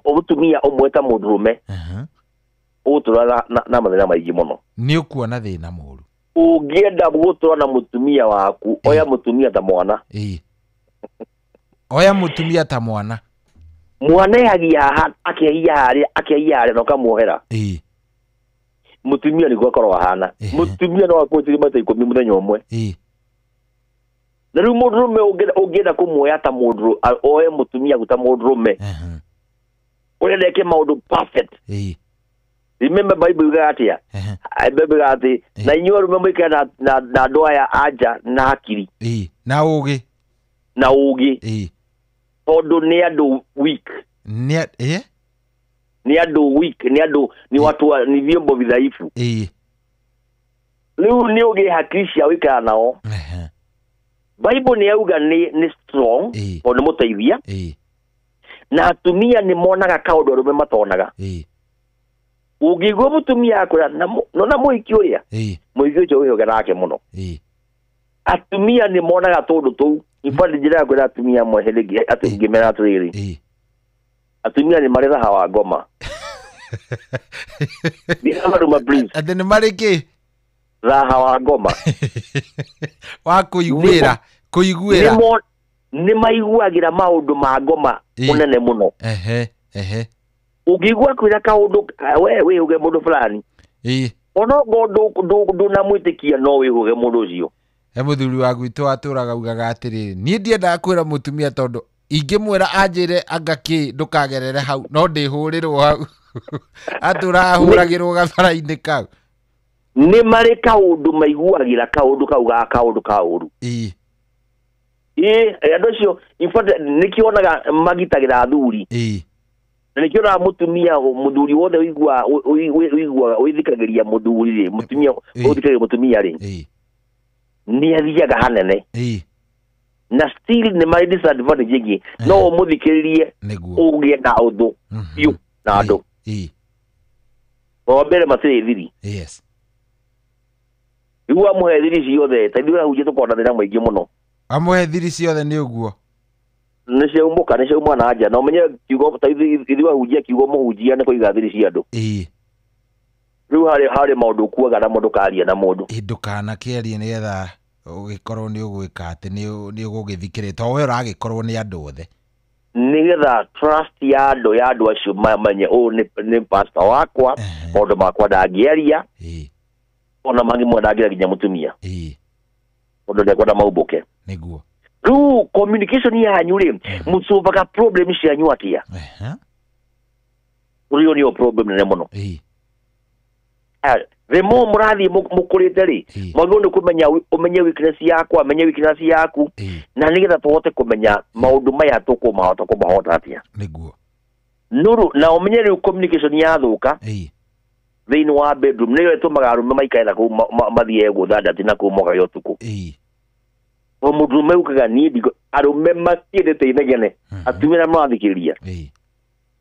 mũtumia ũmwe ta mũndũrũme. Ũgũtũra na mathĩna maingĩ mũno. Nĩ ũkuona thĩna mũru. Ũngĩenda gũtũra na mũtumia waku oya mũtumia ta mwana. Ĩĩ. Oya mũtumia ta mwana. Mwana ehagia haha akehia harĩa akehia harĩa na ũkamuohera. Ĩĩ. Mũtumia nĩguo akorwo ahana. Mũtumia no akwĩtirie maita 10 mũthenya ũmwe. Ĩĩ. Na rĩu mũndũrũme ũngĩenda kũmuoya ta mũndũ oe mũtumia ta mũndũrũme. Ũrenda eke maũndũ perfect. Ĩĩ. Remember Bible yugaga atĩa? Bible yugaga atĩ na inyuĩ arũme mũikare na andũ aya anja na hakiri. Ĩĩ. Na ũgĩ. Na ũgĩ. Ĩĩ. Tondũ nĩ andũ weak. Nĩ ĩ? Nĩ andũ weak, nĩ andũ ni watu ni vyombo vidhaifu. Ĩĩ. Rĩu nĩ ũgĩe hakiri cia gũikara nao. Bible nĩ yauga nĩ strong tondũ nĩ mũteithia. Ĩĩ. Na atumia nĩ monaga kaũndũ arũme matonaga. Ĩĩ. Ũngĩigua mũtumia akwĩra nona mũhiki ũrĩa. Ĩĩ. Mũhiki ũcio wĩhoke nake mũno. Ĩĩ. Atumia nĩ monaga tũndũ tũu. In fact njĩra kwĩra atumia amwe hĩndĩ ĩngĩ ngĩmera atĩrĩrĩ. Ĩĩ. Atumia nĩ marĩ thaha wa ngoma. Atĩ nĩ marĩ kĩ? Thaha wa ngoma. Wa kũiguĩra. Kũiguĩra. Nĩ maiguagĩra maũndũ ma ngoma mũnene mũno. Ehe. Ehe. Ũngĩigua kwĩra kaũndũ we wĩhũge mũndũ fulani. Ĩĩ. Onokorwo ndũnamwĩtĩkia no wĩhũge mũndũ ũcio. He mũthuri wa gwitũ atũraga augaga atĩrĩrĩ niĩ ndiendaga kwĩra mũtumia tondũ ingĩmwĩra anjĩre anga kĩ ndũkagerere hau no ndĩhũrĩrwo hau. Atũraga ahũragĩrwo gabara-inĩ kau. Nĩ marĩ kaũndũ maiguagĩra kaũndũ kau ga kaũndũ ka ũru. Ĩĩ. Ĩĩ andũ acio in fact nĩkĩo wonaga magitagĩra athuri. Ĩĩ. Na nĩkĩo wonaga mũtumia mũthuri wothe ũiguaga wĩthikagĩria mũthuri rĩ mũtumia ũthikagĩria mũtumia rĩ. Ĩĩ. Nĩ athiaga hanene. Ĩĩ. Na still nĩ marĩ disadvantage ĩngĩ no ũmũthikĩrĩrie ũgĩe na ũthũ biũ na andũ. Ĩĩ. Wa mbere matirĩ thiri. Yes. Rĩu wamũhe thiri ciothe ta ithuĩ ahunjia tũkoragwo na thĩna mũingĩ mũno. Amũhe thiri ciothe nĩ ũguo. Nĩ ciaumũka, nĩ ciauma na nja. Na ũmenye kiugo ta ithuĩ ahunjia, kiugo mũhunjia nĩ kũiga thiri cia andũ. Rĩu harĩ maũndũ ũkuaga na mũndũ karia na mũndũ. Ndũkanakĩarie nĩgetha ũgĩkorwo nĩ ũgwĩka atĩ nĩ ũgũgĩthikĩrĩria, tondũ we ũragĩkorwo nĩ andũ othe. Nĩgetha trust ya andũ acio mamenye ũyũ nĩ pastor wakwa, maũndũ makwa ndangĩaria, ona mangĩ mwe ndangĩaria nginya mũtumia, tondũ ndekwenda maumbũke. Nĩguo. Rĩu communication yanyu rĩ, mũsolvaga problem cianyu atĩa? Rĩu nĩyo problem nene mũno. The more mũrathiĩ mũkũrĩte rĩ, mwagĩrĩirwo nĩ kũmenya ũmenye weakness yakwa, menye weakness yaku, na nĩgetha tũhote kũmenya maũndũ maya tũkũmahota kũmahota atĩa. Nĩguo. Nũrũ na ũmenye rĩu communication yathũka thĩinĩ wa bedroom nĩyo ĩtũmaga arũme maikare na kũu mathiĩ gũtha ndati na kũu moka ũtukũ. O mũndũrũme ukaga niĩ ndiko arũme matiendete inegene, atumia arĩa marathikĩrĩria.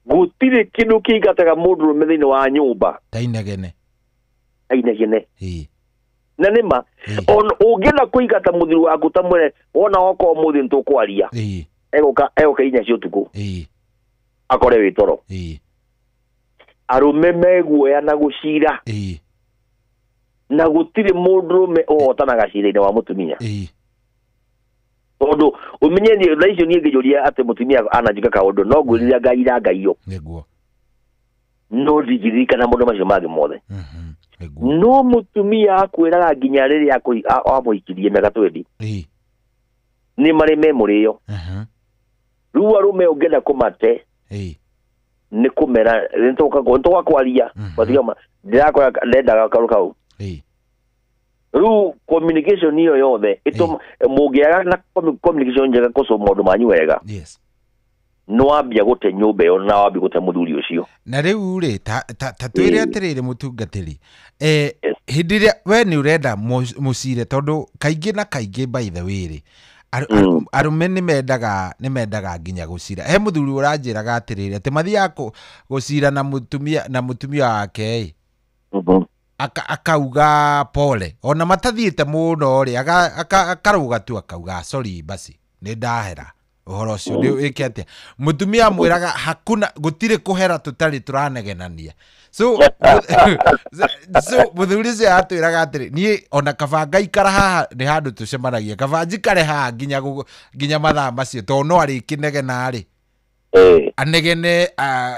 Gũtirĩ kĩndũ kĩingataga mũndũrũme thĩinĩ wa nyũmba ta inegene. Inegene. Na nĩma ũngĩenda kũingata mũthuri waku ta mwĩre wona okorwo ũmũthĩ nĩtũkwaria, egũka 4 cia ũtukũ, akore wĩ toro. Arũme meguoya na gũcira, na gũtirĩ mũndũrũme ũhotanaga cira-inĩ wa mũtumia. Tondũ ũmenye niĩ thaa icio niĩ ngĩnjũria atĩ mũtumia ananjĩka kaũndũ no ngwĩrire ngaira ngaiyo. Nĩguo. No ndingĩririkana maũndũ macio mangĩ mothe. No mũtumia akwĩraga nginya rĩrĩa amũhikirie mĩaka 20, nĩ marĩ me mũrĩo. Rĩu arũme ũngĩenda kũmate nĩ kũmera nĩtũka kwaria, ndĩrakora ndendaga kaũndũ kau. Rĩu communication ĩyo yothe mũngĩaga na communication njega kũsolve maũndũ manyu wega, nĩwambia gũte nyũmba ĩyo na wambia gũte mũthuri ũcio. Na rĩu rĩ ta twĩre atĩrĩrĩ mũtungatĩri, hĩndĩ ĩrĩa we nĩ ũrenda mũcire, tondũ kaingĩ na kaingĩ by the way rĩ, arũme nĩ mendaga nginya gũcira. He mũthuri ũranjĩraga atĩrĩrĩ atĩ mathiaga gũcira na mũtumia wake ĩ, akauga pole, ona matathiĩte mũno rĩ, akarũga tu akauga sorry basi nĩ ndahera ũhoro ũcio, nĩ wĩke atĩa. Mũtumia amwĩraga hakuna, gũtirĩ kũhera tũtarĩ tũranegenania. So mũthuri ũcio atwĩraga atĩrĩ, niĩ ona kaba ngaikara haha nĩ handũ tũcemanagia, kaba njikare haha nginya mathaa macio, tondũ no arĩkĩnegena rĩ, anegene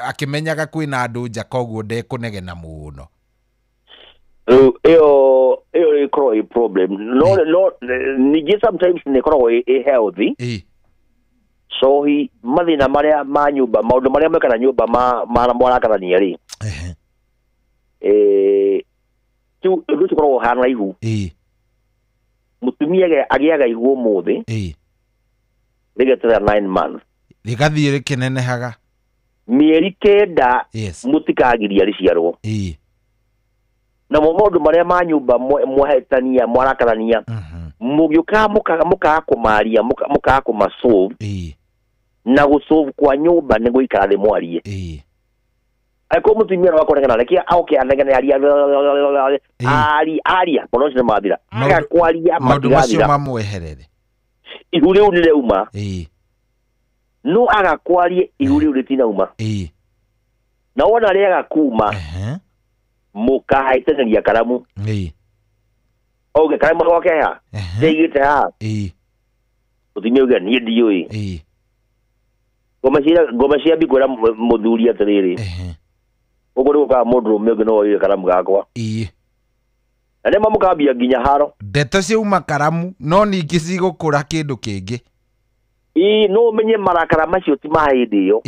akĩmenyaga kwĩna andũ nja, koguo ndekũnegena mũno. Rĩu ĩyo ĩkoragwo ĩ problem. No ningĩ sometimes nĩ ĩkoragwo ĩ healthy. So hi mathĩna marĩa ma nyũmba, maũndũ marĩa mekana nyũmba ma mwarakarania rĩ, ũndũ ũcio ũkoragwo ũhana ihu. Mũtumia agĩaga ihu ũmũthĩ, rĩgeterera 9 months, rĩgathiĩ rĩkĩnenehaga mĩeri 9, mũtikagiria rĩciarwo. Namo maũndũ marĩa ma nyũmba mwahetania mwarakarania, mũgĩũkaga mũkaga kũmaria, mũkaga kũmasolve, na gũsolve kwa nyũmba nĩ gũikara thĩ mwarie. Angĩkorwo mũtumia no akũnegena, reke oke anegene, aria aria, maũndũ macio nĩ mathira. Aga kwaria maũndũ macio mamweherere, ihu rĩu nĩ rĩauma. No aga kwarie ihu rĩu rĩtinauma. Na wona rĩaga kuma, mũkahaitanĩria karamu. Auge karamu goke ha, ndeigĩte haha. Mũtumia auge niĩ ndiũĩ. Ngoma cia kwĩra mũthuri atĩrĩrĩ, ũguo nĩ gũkaga mũndũrũme ũngĩ no oire karamu gakwa. Na nĩma mũkambia nginya haro. Ndeto ciauma karamu no ningĩ cigũkũra kĩndũ kĩngĩ. No ũmenye marakara macio ti ma hĩndĩ ĩyo.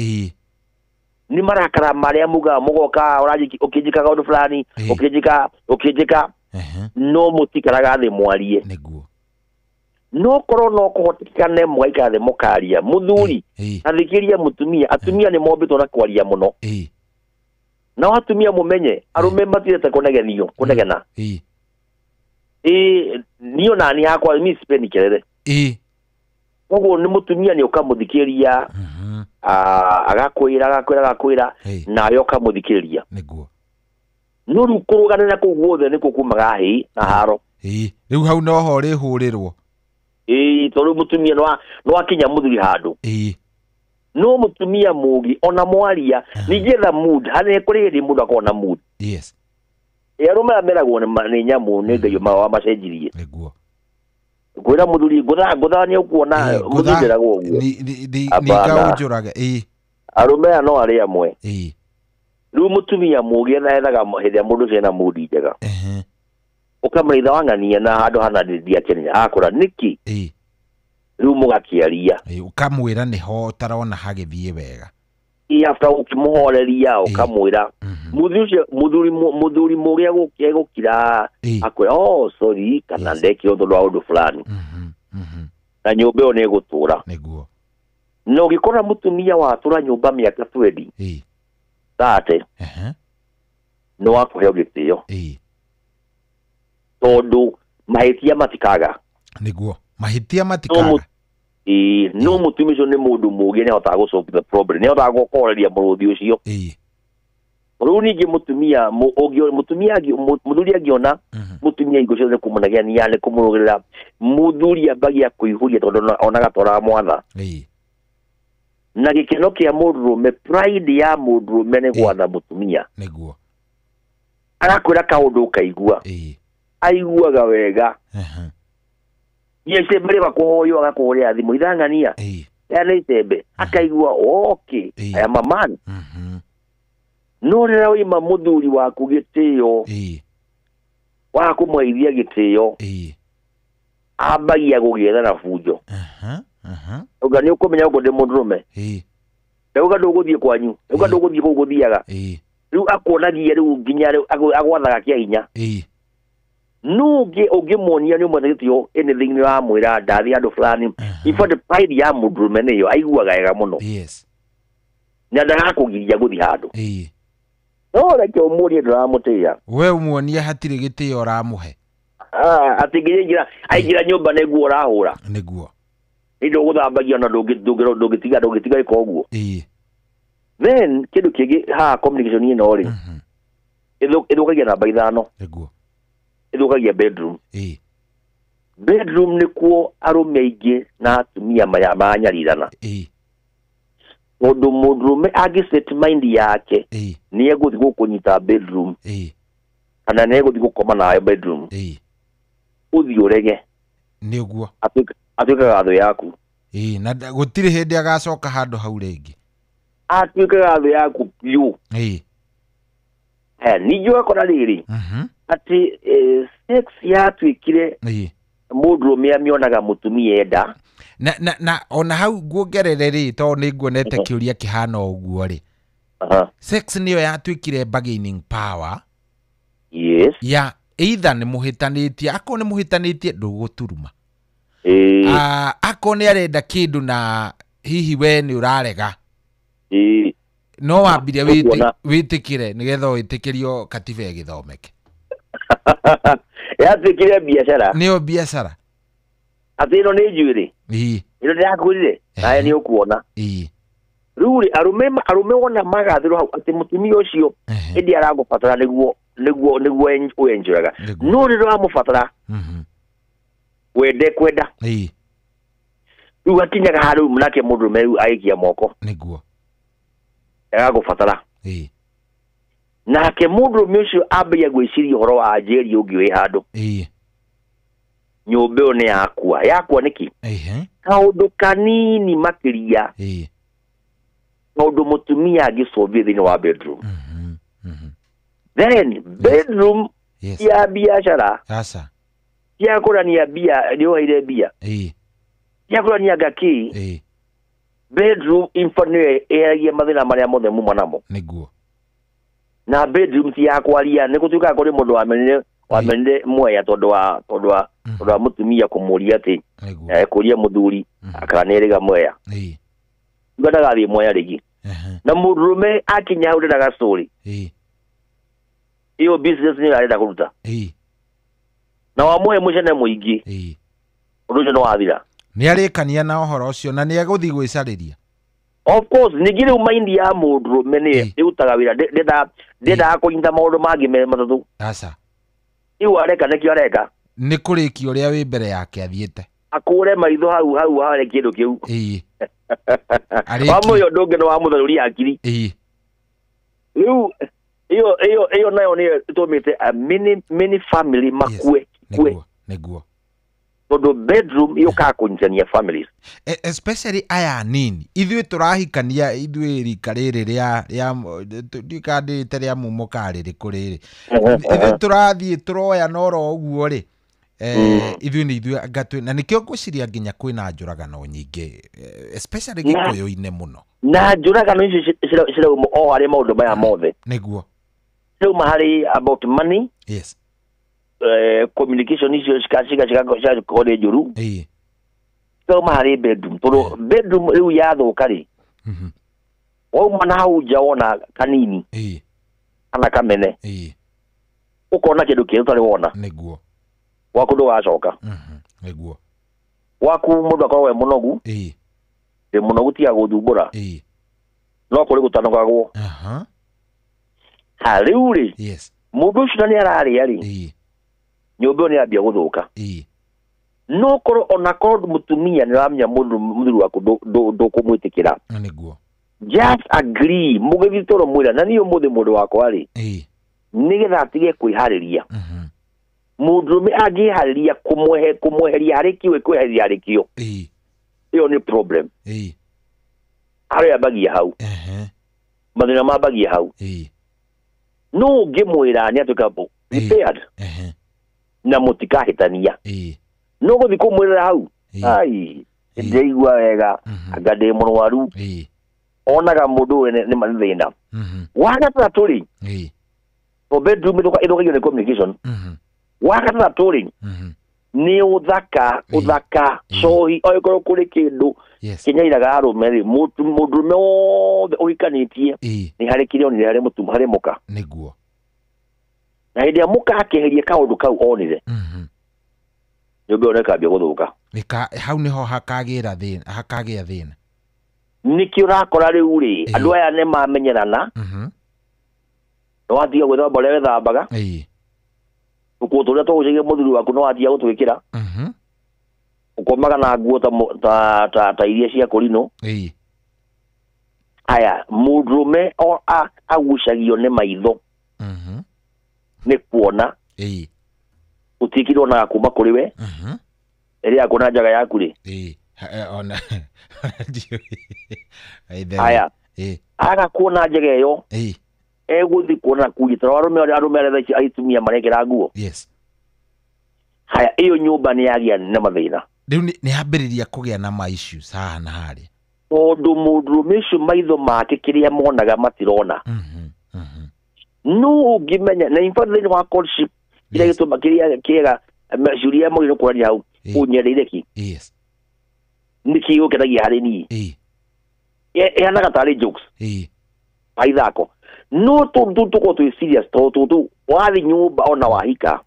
Nĩ marakara marĩa mugaga mũgoka ũkĩnjĩka kaũndũ fulani, ũkĩnjĩka, no mũtikaraga thĩ mwarie. Nĩguo. No korwo no kũhotekane mũgaikara thĩ mũkaria. Mũthuri athikĩria mũtumia, atumia nĩ mombĩtwo na kwaria mũno. Nao atumia mũmenye arũme matiendete kũnegenio, kũnegena. Niĩ ona niĩ hakwa niĩ sipendi kelele. Koguo nĩ mũtumia nĩ ũkamũthikĩrĩria, agakwĩra agakwĩra, nawe ũkamũthikĩrĩria. Nĩguo. No rĩu kũrũganĩra kũu guothe nĩkuo kumaga hĩ na haro. Rĩu hau noho ũrĩhũrĩrwo. Tondũ mũtumia no akinya mũthuri handũ. No mũtumia mũgi ona mwaria ningĩ etha mood harĩ kũrĩ hĩndĩ mũndũ akoragwo na mood. Yes. Arũme aya meragwo nĩ nyamũ nĩ Ngai wamacenjirie. Nĩguo. Ngwĩra mũthuri ngũtha nĩ ũkuona mũthuri nderagwo ũguo. Nĩkaũnjũrage. Ĩĩ. Arũme aya no arĩ amwe. Ĩĩ. Rĩu mũtumia mũgĩ ethaga hĩndĩ ĩrĩa mũndũ ũcio ena mood njega. Ũkamũritha wang'ania na handũ hana ndiakenire akũra nĩkĩ? Ĩĩ. Rĩu mũgakĩaria. Ĩĩ, ũkamwĩra nĩho ũtarona hagĩthiĩ wega. Ĩĩ, after ũkĩmũhoreria ũkamwĩra mũthuri ũcio mũthuri mũgĩ egũkira akwĩra oh sorry kana ndekire tondũ wa ũndũ fulani. Na nyũmba ĩyo nĩ ĩgũtũra. Nĩguo. Na ũngĩkora mũtumia watũra nyũmba mĩaka 20 30 nĩ wakũheo gĩtĩo. Tondũ mahĩtia matikaga. Nĩguo. Mahĩtia matikaga. Ĩĩ, no mũtumia ũcio nĩ mũndũ mũũgĩ nĩ ahotaga gũ solve the problem, nĩ ahotaga gũkoreria mũrũthi ũcio. Ĩĩ. Rĩu ningĩ mũtumia mũthuri angĩona mũtumia hingo ciothe kũmũnagia nĩ kũmũrũgĩrĩra, mũthuri ambagia kũihũria tondũ onaga ta ũramwatha. Ĩĩ. Na gĩkeno kĩa mũndũrũme, pride ya mũndũrũme nĩ gwatha mũtumia. Nĩguo. Arakwĩra kaũndũ ũkaigua. Ĩĩ. Aiguaga wega. Nginya icembe rĩba kũhoywo agakũhũrĩra thimũ ithang'ania. Aya nĩ icembe. Akaigua okay, I am a man. No rĩrĩa waima mũthuri waku gĩtĩo, wa kũmũheithia gĩtĩo, ambagia gũgĩetha na bunjo. Auga nĩ ũkũmenya ũguo ndĩ mũndũrũme. Ndauga ndũgũthiĩ kwanyu, ndauga ndũgũthiĩ kũu gũthiaga. Rĩu akuonagia rĩu nginya rĩu agwathaga kĩa hinya. No ũngĩmuonia nĩ ũmwetha gĩtĩo anything nĩ wamwĩra ndathiĩ handũ fulani. In fact pride ya mũndũrũme nĩyo aiguaga wega mũno. Yes. Na ndagakũgiria gũthiĩ handũ. No reke ũmuonie ndũramũtĩĩa. We ũmuonie hatirĩ gĩtĩo ũramũhe. Atĩ nginya aingĩra nyũmba nĩguo ũrahũra. Nĩguo. Nĩ ndũgũthambagia na ndũngĩtiga ĩka ũguo. Then kĩndũ kĩngĩ haha communication ĩno rĩ, ĩthũkagia namba 5. Nĩguo. Ĩthũkagia bedroom. Bedroom nĩkuo arũme aingĩ na atumia manyarirana. Tondũ mũndũrũme angĩ set mind yake nĩ egũthiĩ gũkũnyita bedroom kana nĩ egũthiĩ gũkoma nayo bedroom, ũthiĩ ũrege. Nĩguo. Atuĩkaga thũ yaku. Ĩĩ, na gũtirĩ hĩndĩ agacoka handũ hau rĩngĩ. Atuĩkaga thũ yaku biũ. Ĩĩ. Ningĩ ũgakora rĩrĩ atĩ sex yatuĩkire mũndũrũme amĩonaga mũtumia enda. Na ona hau nguongerere rĩ, tondũ nĩ nguonete kĩũria kĩhana ũguo rĩ, sex nĩyo yatuĩkire bargaining power. Yes. Ya either nĩ mũhĩtanĩtie, akorwo nĩ mũhĩtanĩtie ndũgũturuma. Akorwo nĩ arenda kĩndũ na hihi we nĩ ũrarega, no wambire wĩtĩkĩre nĩgetha wĩtĩkĩrio katiba ĩgĩthomeke. Yatuĩkire biacara. Nĩyo biacara. Atĩ ĩno nĩ njuĩrĩ. Ĩno ndĩrakwĩrire, nawe nĩ ũkuona. Rĩu rĩ, arũme wona magathĩrwo hau atĩ mũtumia ũcio hĩndĩ aragũbatara nĩguo ũenjoyaga. No rĩrĩa ũramũbatara wende kwenda. Rĩu hakinyaga handũ nake mũndũrũme rĩu agĩikia moko. Nĩguo. Agagũbatara. Nake mũndũrũme ũcio ambagia gwĩciria ũhoro wa njeri ũngĩ wĩ handũ. Nyũmba ĩyo nĩ yakua. Yakua nĩkĩ? Kaũndũ kanini makĩria. Kaũndũ mũtumia angĩcobia thĩinĩ wa bedroom. Then bedroom ya biacara. Aca. Ya kũrania mbia, nĩ ũheire mbia. Ya kũrania ngakĩ. Bedroom in fact nĩyo ĩheragia mathĩna marĩa mothe muma namo. Nĩguo. Na bedroom ti ya kwaria, nĩ gũtuĩkaga kũrĩ mũndũ wamenire Mwea tondũ wa mũtumia kũmũria atĩ kũria mũthuri kana nĩ erĩga Mwea. Uga ndagathiĩ Mwea rĩngĩ. Na mũndũrũme akinya hau ndendaga story. Ĩyo business nĩyo arenda kũruta. Na wamũhe mũcene mũingĩ, ũndũ ũcio nĩ wathira. Nĩ arĩkania na ũhoro ũcio na nĩ egũthiĩ gwĩcarĩria. Of course, ningĩ rĩu mind ya mũndũrũme nĩ ĩrutaga wĩra, ndendaga kũnyita maũndũ mangĩ me matatũ. Aca. Rĩu areka nĩkĩo areka. Nĩ kũrĩkia ũrĩa wĩ mbere yake athiĩte. Akũre maitho hau harĩ kĩndũ kĩu. Wamũhe ũndũ ũngĩ nĩ wamũtherũria hakiri. Rĩu ĩyo nayo nĩyo ĩtũmĩte a many family makue. Nĩguo. Tondũ bedroom yũkaga kũnyitania families. Especially aya nini. Ithuĩ tũrahikania ithuĩ rika rĩrĩ rĩa ndikandĩte rĩa mumo karĩrĩkũ rĩrĩ. Ithuĩ tũrathiĩ tũroya noro ũguo rĩ. Ithuĩ nĩ ithuĩ anga twĩ na nĩkĩo ngwĩciria nginya kwĩna njũragano nyingĩ especially Gĩkũyũ-inĩ mũno. Na njũragano icio cirauma o harĩ maũndũ maya mothe. Nĩguo. Cirauma harĩ about money. Yes. Communication icio cigakorwo nĩ njũru. Cirauma harĩ bedroom tondũ bedroom rĩu yathũka rĩ, wauma na hau nja wona kanini kana kamene, ũkona kĩndũ kĩerũ ũtarĩ wona. Nĩguo. Waku ndũgacoka. Nĩguo. Waku mũndũ akorwo we mũnogu. Ndĩ mũnogu tiga gũthumbũra. No kũrĩ gũtanogagwo. Ha rĩu rĩ, mũndũ ũcio na nĩ ararĩa rĩ, nyũmba ĩyo nĩ yambia gũthũka. No korwo ona korwo mũtumia nĩ ũramenya mũndũ mũthuri waku ndũkũmwĩtĩkĩra. Nĩguo. Just agree mũgĩthiĩ toro mwĩra na niĩ ũmũthĩ mũndũ wakwa rĩ, nĩgetha atige kwĩharĩria. Mũndũrũme angĩharĩria kũmweheria harĩ kĩo kwĩharĩria harĩ kĩo, ĩyo nĩ problem. Harĩa yambagia hau. Mathĩna mambagia hau. No ũngĩmwĩra nĩ atuĩka prepared na mũtikahĩtania. No gũthiĩ kũmwĩrĩra hau, ai ndĩraigua wega, anga ndĩ mũrwaru. Onaga mũndũ ũyũ nĩ thĩna. Wa gatatũ rĩ, to bedroom ĩthũkagio nĩ communication. Wa gatatũ rĩ, nĩ ũthaka cohi oĩkorwo kũrĩ kĩndũ kĩnyairaga arũme rĩ, mũndũrũme wothe ũhikanĩtie nĩ harĩ kĩrĩa onire harĩ harĩ mũka. Nĩguo. Na hĩndĩ ĩrĩa mũka akĩeheria kaũndũ kau onire, nyũmba ĩyo nĩĩkambia gũthũka. Hau nĩho hakagĩra thĩna, hakagĩa thĩna. Nĩkĩo ũrakora rĩu rĩ, andũ aya nĩ mamenyerana. Nĩ watiga gwĩthamba ũrĩa wethambaga. Tũkuo tũrĩa tũgũcagia mũthuri waku nĩ watiga gũtwĩkĩra. Ũkomaga na nguo ta iria cia kũrinũ. Aya, mũndũrũme agucagio nĩ maitho. Nĩ kuona. Gũtirĩ kĩndũ onaga kuma kũrĩ we. Ĩrĩa akuona njaga yaku rĩ. Aya, aga kuona njaga ĩyo, egũthiĩ kuona kũnyitĩra arũme arĩa thaa ici atumia marekĩra nguo. Haya, ĩyo nyũmba nĩ yagĩa na mathĩna. Rĩu nĩ yambĩrĩria kũgĩa na ma issues haha na harĩa. Tondũ mũndũrũme ũcio maitho make kĩrĩa monaga matirona. No ũngĩmenya na in fact thĩinĩ wa courtship kĩrĩa gĩtũma kĩrĩa kĩega ciũria mũgĩrĩirwo kũrania hau, ũnyendeire kĩ? Nĩkĩ gũkenagia harĩ niĩ? Ĩhanaga tarĩ jokes. Ithako. No tũndũ tũkorwo twĩ serious tondũ tũtũ wathiĩ nyũmba ona wahika,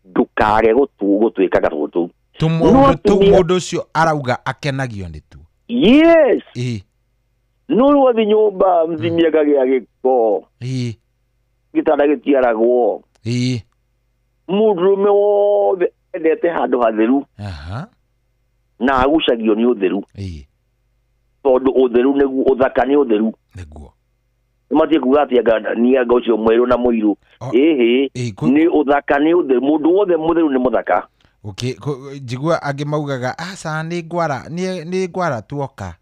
ndũkage gũtwĩkaga tũtũ. Tũmaũndũ tũu mũndũ ũcio arauga akenagio nĩ tuo. Yes. No wathiĩ nyũmba mũtumia akagĩa gĩko. Gĩtanda gĩtiaragwo. Mũndũrũme wothe endete handũ hatheru. Na agucagio nĩ ũtheru. Tondũ ũtheru nĩguo ũthaka nĩ ũtheru. Nĩguo. Nĩmatie kuga atĩ anga nĩ anga ũcio mwerũ na mũirũ. Ĩhĩ, nĩ ũthaka nĩ ũtheru. Mũndũ wothe mũtheru nĩ mũthaka. Njigua angĩ maugaga aca nĩ ngwara nĩ ngwara tuoka.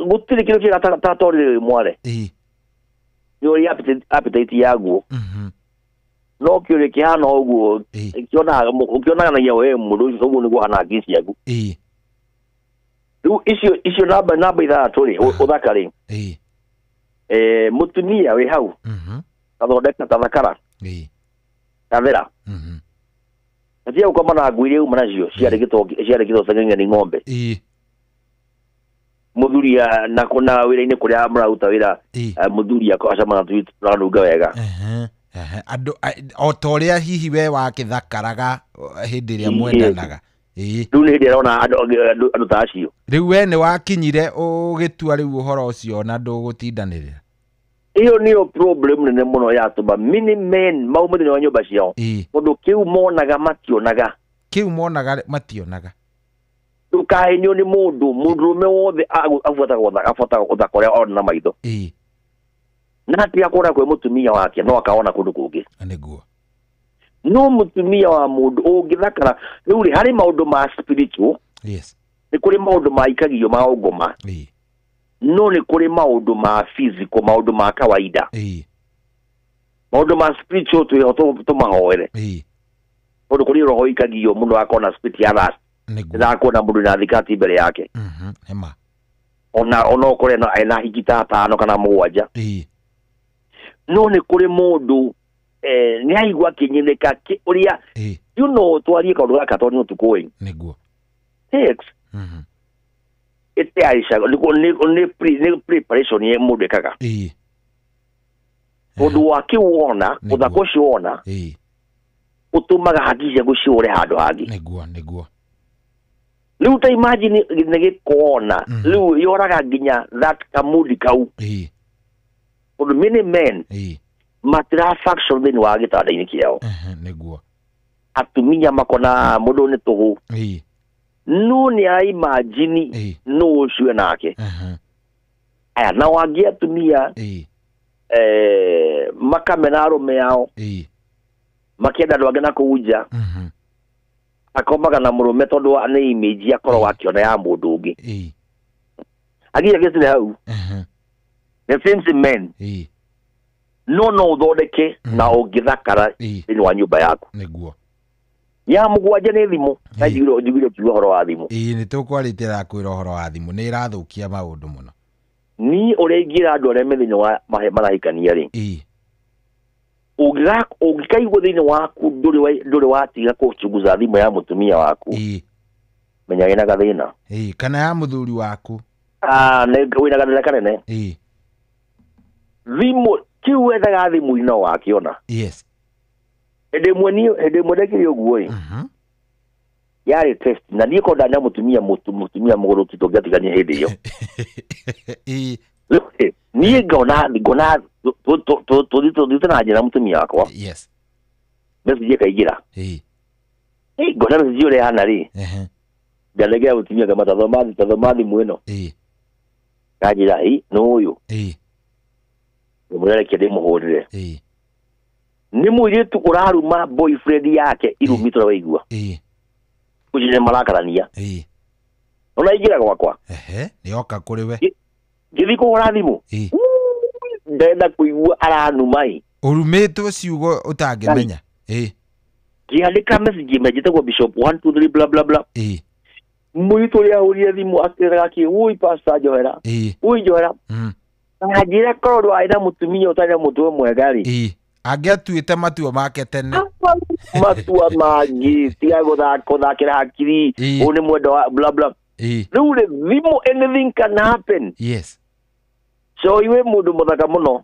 Gũtirĩ kĩndũ kĩega ta torĩrĩ mware. Nĩ ũrĩa appetite yaguo. No kĩũria kĩhana ũguo ũkĩonanagia we mũndũ ũcio ũguo nĩguo ahana hakiri ciaku. Rĩu icio namba ithathatũ rĩ, ũthaka rĩ, mũtumia wĩ hau gathondeka tathakara gathera, gatiga gũkoma na nguo iria uma nacio ciarĩ gĩtoce nĩ ng'ombe. Mũthuri na wĩra-inĩ kũrĩa mũraruta wĩra, mũthuri acamana tũranunga wega. Andũ o ta ũrĩa hihi we wakĩthakaraga hĩndĩ ĩrĩa mwendanaga. Rĩu nĩ hĩndĩ arona andũ ta acio. Rĩu we nĩ wakinyire ũgĩtua rĩu ũhoro ũcio na ndũgũtindanĩrĩra. Ĩyo nĩyo problem nene mũno yatũma many men maume thĩinĩ wa nyũmba ciao. Tondũ kĩu monaga mationaga. Kĩu monaga mationaga. Ndukahenio nĩ mũndũ mũndũrũme wothe abuataga ũthaka ũrĩa ona na maitho. Na atiga kuona kwĩ mũtumia wake no akaona kũndũ kũngĩ. Nĩguo. No mũtumia wa mũndũ ũngĩthakara rĩu rĩ harĩ maũndũ ma spiritual. Yes. Nĩ kũrĩ maũndũ maikagio ma ũngoma. No nĩ kũrĩ maũndũ ma physical, maũndũ ma kawaida. Maũndũ ma spiritual twĩho tũmahoere. Tondũ kũrĩ roho ikagio mũndũ akona spirit ya lust. Ndakona mũndũ na thikati mbere yake. Ema. Ona ũkore na ena hiki ta 5 kana 7. No nĩ kũrĩ mũndũ nĩ aigua akĩnyĩnĩka ũrĩa you know twarie kaũndũ gaka tondũ nĩ ũtukũ ĩ. Nĩguo. Sex. Ĩtayarishaga nĩ preparation ye mũndũ ekaga. Ũndũ wa kĩwona ũthaka ũcio wona ũtũmaga hakiri ciaku ciũre handũ hangĩ. Nĩguo nĩguo. Rĩu ta imagine nĩ gĩkona rĩu yoraga nginya that kamudi kau. Tondũ many men matira function thĩinĩ wa gĩtanda-inĩ kĩao. Nĩguo. Atumia makona mũndũ nĩ tũhũ. No nĩ araimagine no ũcio nake. Aya nao angĩ atumia makamena arũme ao. Makĩenda andũ angĩ na kũu nja. Akomaga na mũrũme tondũ nĩ image akorwo akĩona ya mũndũ ũngĩ. Agiria gĩcire hau. The same men. No ũthondeke na ũngĩthakara thĩinĩ wa nyũmba yaku. Nĩguo. Ya mũgwanja nĩ thimũ. Na njiguire ũkiuga ũhoro wa thimũ. Ĩĩ nĩ tũkwarĩtie rakwĩra ũhoro wa thimũ nĩ ĩrathũkia maũndũ mũno. Niĩ ũrĩa ingĩra andũ arĩa me thĩinĩ wa marahikania rĩ. Ũngĩkaigua thĩinĩ waku ndũrĩ watiga kũchunguza thimũ ya mũtumia waku. Menya wĩna gathĩna. Kana ya mũthuri waku. Wĩna gathĩna kanene. Thimũ kĩu wethaga thimũ-inĩ no wakĩona. Yes. Hĩndĩ ĩmwe ndekire ũguo ĩ. Yarĩ test na niĩ korwo ndarĩ na mũtumia mũgũrũki tũngĩatigania hĩndĩ ĩyo. Niĩ ngona tũthiĩte na njĩra mũtumia wakwa. Yes. Message ĩkaingĩra. Ngona message ũrĩa ĩhana rĩ. Ndanengera mũtumia ngama tathoma thimũ ĩno. Kanjĩra nĩ ũyũ. Ngĩmwĩra reke ndĩmũhũrĩre. Nĩ mũirĩtu ũraruma boyfriend yake irumi tũrĩa waigua. Ũcio nĩ marakarania. Ona aingĩra gwakwa. Nĩ oka kũrĩ we. Ngĩthiĩ kũhũra thimũ. Ndenda kũigua aranuma ĩ. Ũrumĩtwo ciugo ũtangĩmenya. Ngĩandĩka message ĩmwe njĩtagwo Bishop 1 2 3 bla bla bla. Mũirĩtu ũrĩa ahũrire thimũ akĩraga kĩ wũi pastor njohera. Wũi njohera. Anjĩra korwo ndwarĩ na mũtumia ũtarĩ na mũtwe mwega rĩ. Angĩatuĩte matua make tene. Matua mangĩ tiga gũthakĩra hakiri ũyũ nĩ mwendwa wa bla bla. Rĩu rĩ thimũ anything can happen. Yes. So iwe mũndũ mũthaka mũno.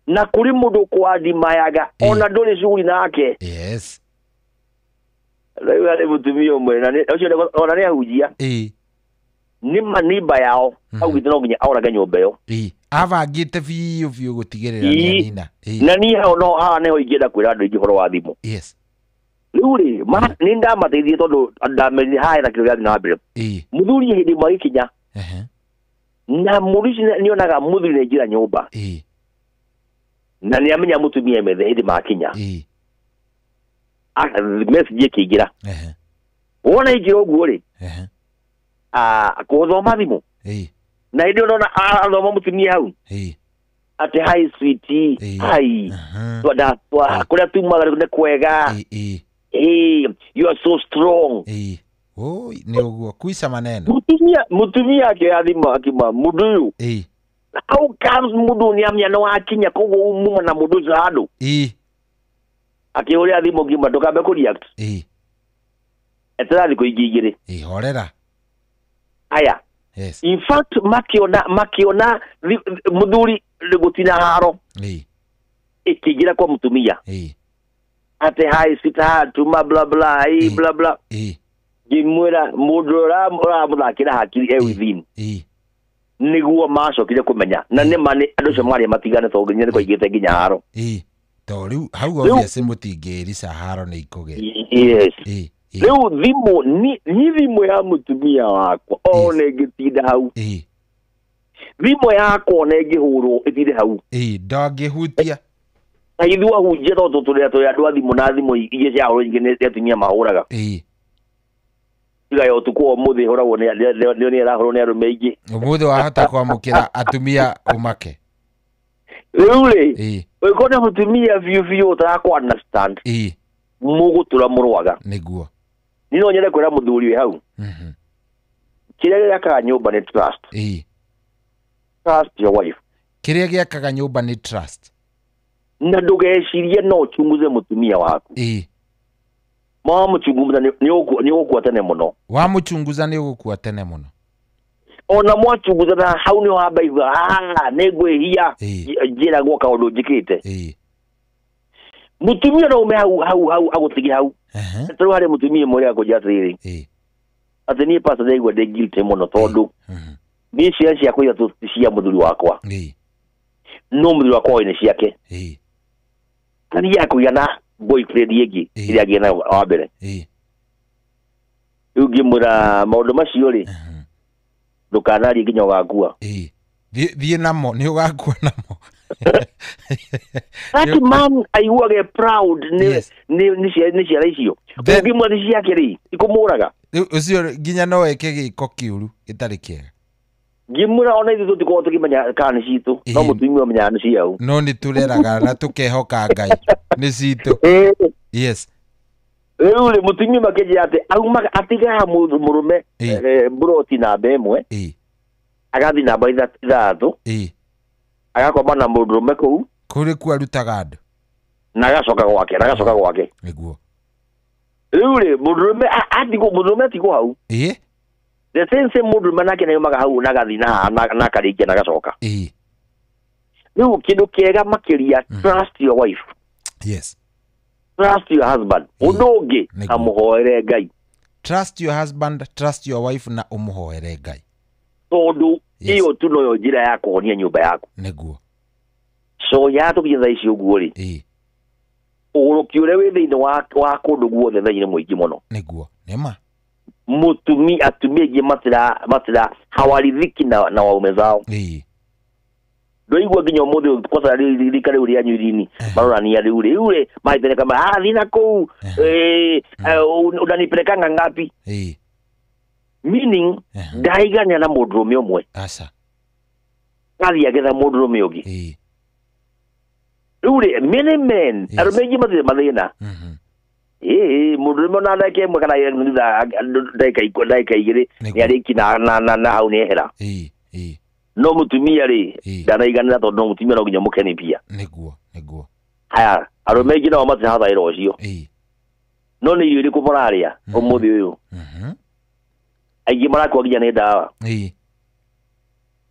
Na kũrĩ mũndũ ũkwandimayaga ona ndũrĩ shughuli nake. Yes. Rĩu harĩ mũtumia ũmwe na ũcio ona nĩ ahunjia. Nĩ manimba yao augĩte no nginya aũrage nyũmba ĩyo. Abangĩte biũ biũ gũtigĩrĩra nĩ anina. Na niĩ hau no haha nĩho ingĩenda kwĩra andũ aingĩ ũhoro wa thimũ. Yes. Rĩu rĩ nĩ ndamateithie tondũ ndamerire haha na kĩndũ gĩathiĩ na mbere. Mũthuri hĩndĩ ĩmwe agĩkinya. Na mũndũ ũcio nĩonaga mũthuri nĩ aingĩra nyũmba. Na nĩ amenya mũtumia methe hĩndĩ makinya. Message ĩkĩingĩra. Wona ingĩra ũguo rĩ. Kũthoma thimũ. Na hĩndĩ ĩyo ndona athoma mũtumia hau. Atĩ hi sweetie, hi. Kũrĩa tumaga nĩ kwega. You are so strong. Oi, nĩ ũguo kuica maneno. Mũtumia akĩoya thimũ akiuma mũndũ ũyũ. How comes mũndũ nĩ amenya no akinya koguo muma na mũndũ ũcio handũ. Akĩhũrĩra thimũ ngiuma ndũkambe kũ react. Eterera thikũ ingĩ igĩrĩ. Horera. Aya. Yes. In fact makiona mũthuri gũtina haro. Ĩkĩingĩra kwa mũtumia. Ate hi sweetheart tuma bla bla bla bla. Ngĩmwĩra mũndũ ũramũthakĩra hakiri e within. Nĩguo macokire kũmenya na nĩ ma nĩ andũ acio marĩ matigane tondũ nginya nĩ kwaingĩte nginya haro. To rĩu hau obviously mũtingĩrica haro nĩ ikũgĩa. Yes. Rĩu thimũ ni thimũ ya mũtumia wakwa one ĩngĩtinda hau. Thimũ yakwa one ĩngĩhũrwo ĩtinde hau. Ndangĩhutia. Na ithuĩ ahunjia tondũ tũrĩ andũ a thimũ na thimũ iria ciahũrwo nyingĩ nĩ atumia mahũraga. Tiga ya ũtukũ wa ũmũthĩ ĩhũragwo nĩ ĩrahũrwo nĩ arũme aingĩ. Ũmũthĩ wahota kwamũkĩra atumia ũmake. Rĩu rĩ, ũngĩkorwo na mũtumia biũ biũ ũtarakũ understand, mũgũtũra mũrwaga. Nĩguo. Niĩ no nyende kwĩra mũthuri wĩ hau. Kĩrĩa gĩakaga nyũmba nĩ trust. Trust your wife. Kĩrĩa gĩakaga nyũmba nĩ trust. Na ndũgecirie no ũchunguze mũtumia waku. Mwamũchunguza nĩ ũgũkua tene mũno. Wamũchunguza nĩ ũgũkua tene mũno. Ona mwachunguza na hau nĩho hamba igua, nĩ ngwĩhia njĩragwo kaũndũ njĩkĩte. Mũtumia no ume hau hau hau agũtige hau. Tondũ harĩ mũtumia ũmwe ũrĩa akũnjĩra atĩrĩrĩ, atĩ niĩ pastor ndaigua ndĩ guilty mũno tondũ niĩ ciana ciakwa ithatũ ti cia mũthuri wakwa. No mũthuri wakwa oĩ nĩ ciake. Athiaga kũgĩa na boyfriend ĩngĩ ĩrĩa agĩe nayo wa mbere. Rĩu ngĩmwĩra maũndũ macio rĩ, ndũkanarie nginya ũgakua. Thiĩ namo nĩ ũgakua namo. That man aiguage proud nĩ ciana icio. Ũngĩmwĩra nĩ ciake rĩ, ikũmũraga. Rĩu ũcio nginya no eke gĩko kĩũru gĩtarĩ kĩega. Ngĩmwĩra ona ithuĩ tũtikoragwo tũkĩmenya kana nĩ citũ, no mũtumia ũmenyaga nĩ ciao. No nĩ tũreraga na tũkehoka Ngai nĩ citũ. Yes. Rĩu rĩ, mũtumia makĩnjĩra atĩ aumaga atigaga mũrũme mburoti namba ĩmwe, agathiĩ namba ithathatũ, agakoma na mũndũrũme kũu. Kũu nĩkuo arutaga andũ. Na agacoka gwake, na agacoka gwake. Nĩguo. Rĩu rĩ, mũndũrũme mũndũrũme atigwo hau. The same mũndũrũme nake nĩaumaga hau na agathiĩ na haha na akarĩkia na agacoka. Rĩu kĩndũ kĩega makĩria, trust your wife. Yes. Trust your husband. Ũndũ ũngĩ, amũhoere Ngai. Trust your husband, trust your wife na ũmũhoere Ngai. Tondũ ĩyo tu noyo njĩra ya kũhonia nyũmba yaku. Nĩguo. So ya tũkinya thaa ici ũguo rĩ, ũgũrũki ũrĩa wĩ thĩinĩ wa kũndũ guothe thaa ici nĩ mũingĩ mũno. Nĩguo. Nĩma. Mũtumia atumia aingĩ matira hawarithiki na waume zao. Ndũigua nginya ũmũthĩ kwanza rika rĩu rĩanyu irini marorania rĩu rĩ maipeleka thiĩ na kũu unanipelekanga ngapi? Meaning ndaigania na mũndũrũme ũmwe. Aca. Athiĩ agetha mũndũrũme ũngĩ. Rĩu rĩ, many men arũme aingĩ matirĩ mathĩna. Mũndũrũme ona ndagĩka ĩmwe kana ndagĩka igĩrĩ nĩ arĩki na hau nĩ ehera. No mũtumia rĩ, ndanaiganĩra tondũ no mũtumia no nginya mũkenie pia. Nĩguo, nĩguo. Haya, arũme aingĩ nao matirahota wĩra ũcio. No nĩ irio irĩkũ mũrarĩa ũmũthĩ ũyũ? Aingĩ marakua nginya nĩ ndawa.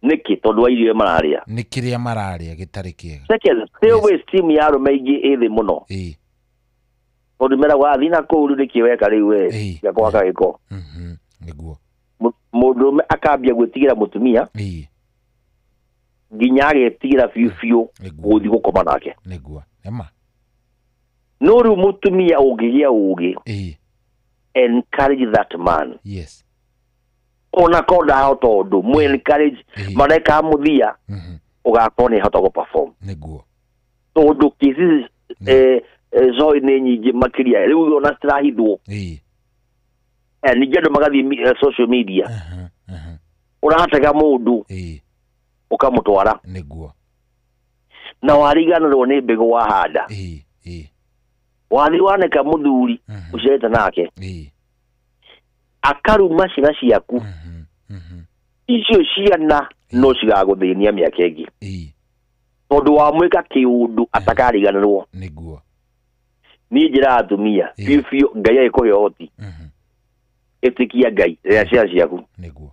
Nĩkĩ? Tondũ wa irio mararĩa. Nĩ kĩrĩa mararĩa gĩtarĩ kĩega. Second, self-esteem ya arũme aingĩ ĩ thĩ mũno. Tondũ meragwo athiĩ na kũu rĩu nĩkĩ weka rĩu we, tiga gwaka gĩko. Nĩguo. Mũndũrũme akambia gwĩtigĩra mũtumia nginya agetigĩra biũ biũ gũthiĩ gũkoma nake. Nĩguo. Nĩma. No rĩu mũtumia ũngĩgĩa ũgĩ, encourage that man. Yes. Ona korwo ndahota ũndũ, mũ encourage mareka mũthia ũgakorwo nĩ ahota gũ perform. Nĩguo. Tondũ cases zoe nĩ nyingĩ makĩria rĩu ona citirahithwo. Ningĩ andũ magathiĩ social media. Ũratega mũndũ ũkamũtwara. Nĩguo. Na wariganĩrwo nĩ mbegũ wahanda. Wathiĩ waneka mũthuri ũciarĩte nake. Akaruma ciana ciaku. Icio ciana no cigagũthĩnia mĩaka ĩngĩ. Tondũ wamwĩka kĩũndũ atakariganĩrwo. Nĩguo. Niĩ njĩraga atumia biũ biũ Ngai agĩkũhe ũhoti. Ĩtĩkia Ngai rera ciana ciaku. Nĩguo.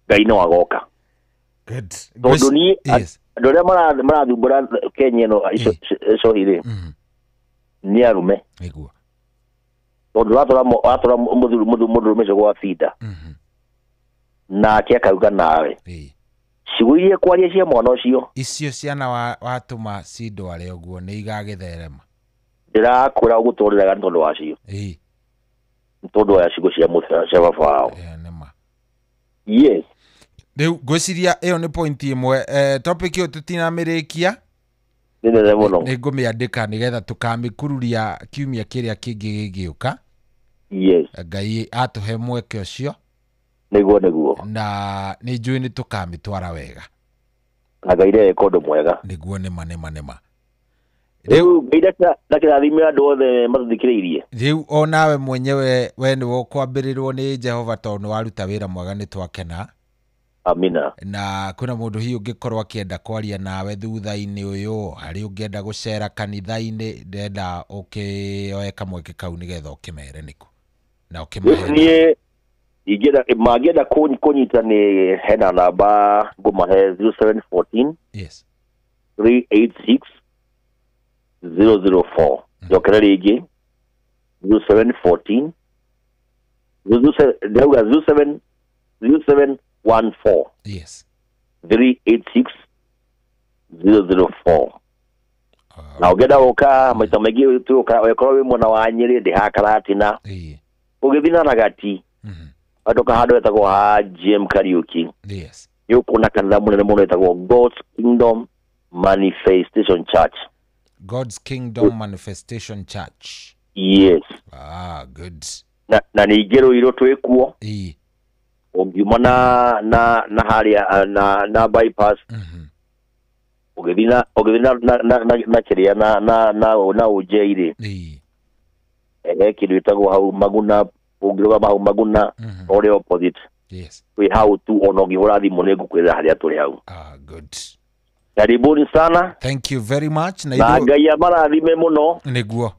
Ngai no agoka. Good. Tondũ niĩ andũ arĩa marathumbũra Kenya ĩno icohi rĩ, nĩ arũme. Nĩguo. Tondũ watwara mũndũrũme ũcio gwa binda nake akauga nawe ciugo iria kwaria cia mwana ũcio, icio ciana watũma cindware ũguo nĩ igagĩtherema. Ndĩrakwĩra ũgũtũrĩraga nĩ tondũ wacio. Tondũ wa ciugo cia cia baba wao. Yes. Rĩu ngwĩciria ĩyo nĩ point ĩmwe. Topic ĩyo tũtinamĩrĩkia. Nĩ nene mũno. Nĩ ngũmĩandĩka nĩgetha tũkamĩkururia kiumia kĩrĩa kĩngĩ gĩgĩũka. Yes. Ngai atũhe mweke ũcio. Nĩguo. Na nĩ njũĩ nĩ tũkamĩtwara wega. Na Ngai reke ũndũ mwega. Nĩguo nĩma. Rĩu Ngai ndakĩrathime andũ othe matũthikĩrĩirie. Rĩu o nawe mwenyewe we nĩwe ũkwambĩrĩrwo nĩ Jehova tondũ nĩ waruta wĩra mwega nĩ twakena. Amina. Na kwĩna mũndũ hihi ũngĩkorwo akĩenda kwaria nawe thutha-inĩ ũyũ, harĩ ũngĩenda gũcera kanitha-inĩ, ndĩrenda ũkĩoe kamweke kau nĩgetha ũkĩmere nĩkũ na ũkĩmahe. Niĩ ingĩenda mangĩenda kũnyita nĩ hena namba ngũmahe 0714 yes 386 004. Njokere rĩngĩ 0714 0714 yes 386 004. Na ũngĩenda gũka maita maingĩ tũka ũkorwo wĩ mwena wa Nyĩrĩ ndĩ ha Karatina ũgĩthiĩ na Ragati watoka handũ hetagwo ha GM Kariuki. Yes. Nĩ ũkuona kanitha mũnene mũno wĩtagwo God's Kingdom Manifestation Church. God's Kingdom Manifestation Church. Yes. Ah, good. Na ningĩ Ruiru twĩkuo. Ũngiuma na harĩa na bypass. Ũgĩthiĩ na kĩrĩa na Ũnjei-rĩ. He kĩndũ gĩtagwo hau Maguna, ũngĩrũgama hau Maguna ũrĩa opposite. Yes. Twĩ hau tu ona ũngĩhũra thimũ nĩ ngũkwĩra harĩa tũrĩ hau. Ah, good. Karibuni sana. Thank you very much. Na Ngai amarathime mũno. Nĩguo.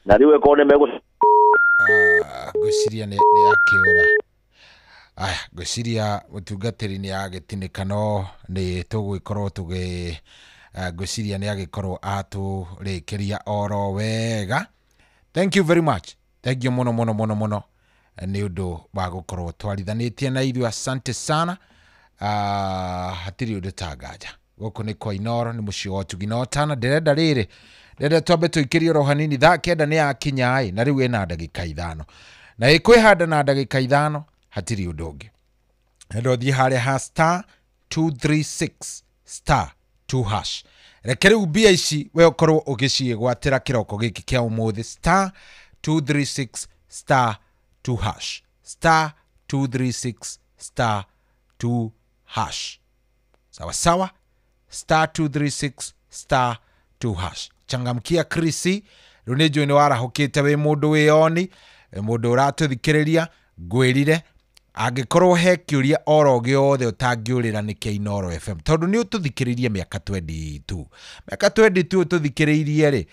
Na rĩu ĩkorwo nĩ megũ ngwĩciria nĩ akĩũra. Aya, ngwĩciria mũtungatĩri nĩ agĩtinĩka no nĩ tũgũgĩkorwo tũgĩ ngwĩciria nĩ agĩkorwo atũrĩkĩria oro wega. Thank you very much. Thank you mũno mũno mũno mũno nĩ ũndũ wa gũkorwo twarithanĩtie na ithuĩ. Asante sana. Hatirĩ ũndũ ta nganja. Gũkũ nĩ kwa Inooro, nĩ mũciĩ wa ũtugi na ũtana. Ndĩrenda rĩrĩ, ndĩrenda twambe tũikĩrie oro hanini. Thaa 9 nĩ yakinya ĩ, na rĩu ĩna ndagĩka 5 na ĩkwĩhanda na ndagĩka 5 hatirĩ ũndũ ũngĩ. Ndĩrenda ũthiĩ harĩa ha star 236 star 2 hash. Reke rĩu mbia ici we ũkorwo ũgĩciĩgwatĩra kĩroko gĩkĩ kĩa ũmũthĩ. Star 236 star 2 hash. Star 236 star 2 hash. Sawa sawa. Star 236 star 2 hash. Changamkia Krisi. Rĩu nĩ njũĩ nĩ warahũkĩte wĩ mũndũ wĩyoni, wĩ mũndũ ũratũthikĩrĩria. Ngwĩrire angĩkorwo he kĩũria oro gĩothe ũtangĩũrĩra nĩ kĩa Inooro FM, tondũ nĩ ũtũthikĩrĩirie mĩaka 22. Mĩaka 22 ũtũthikĩrĩirie rĩ,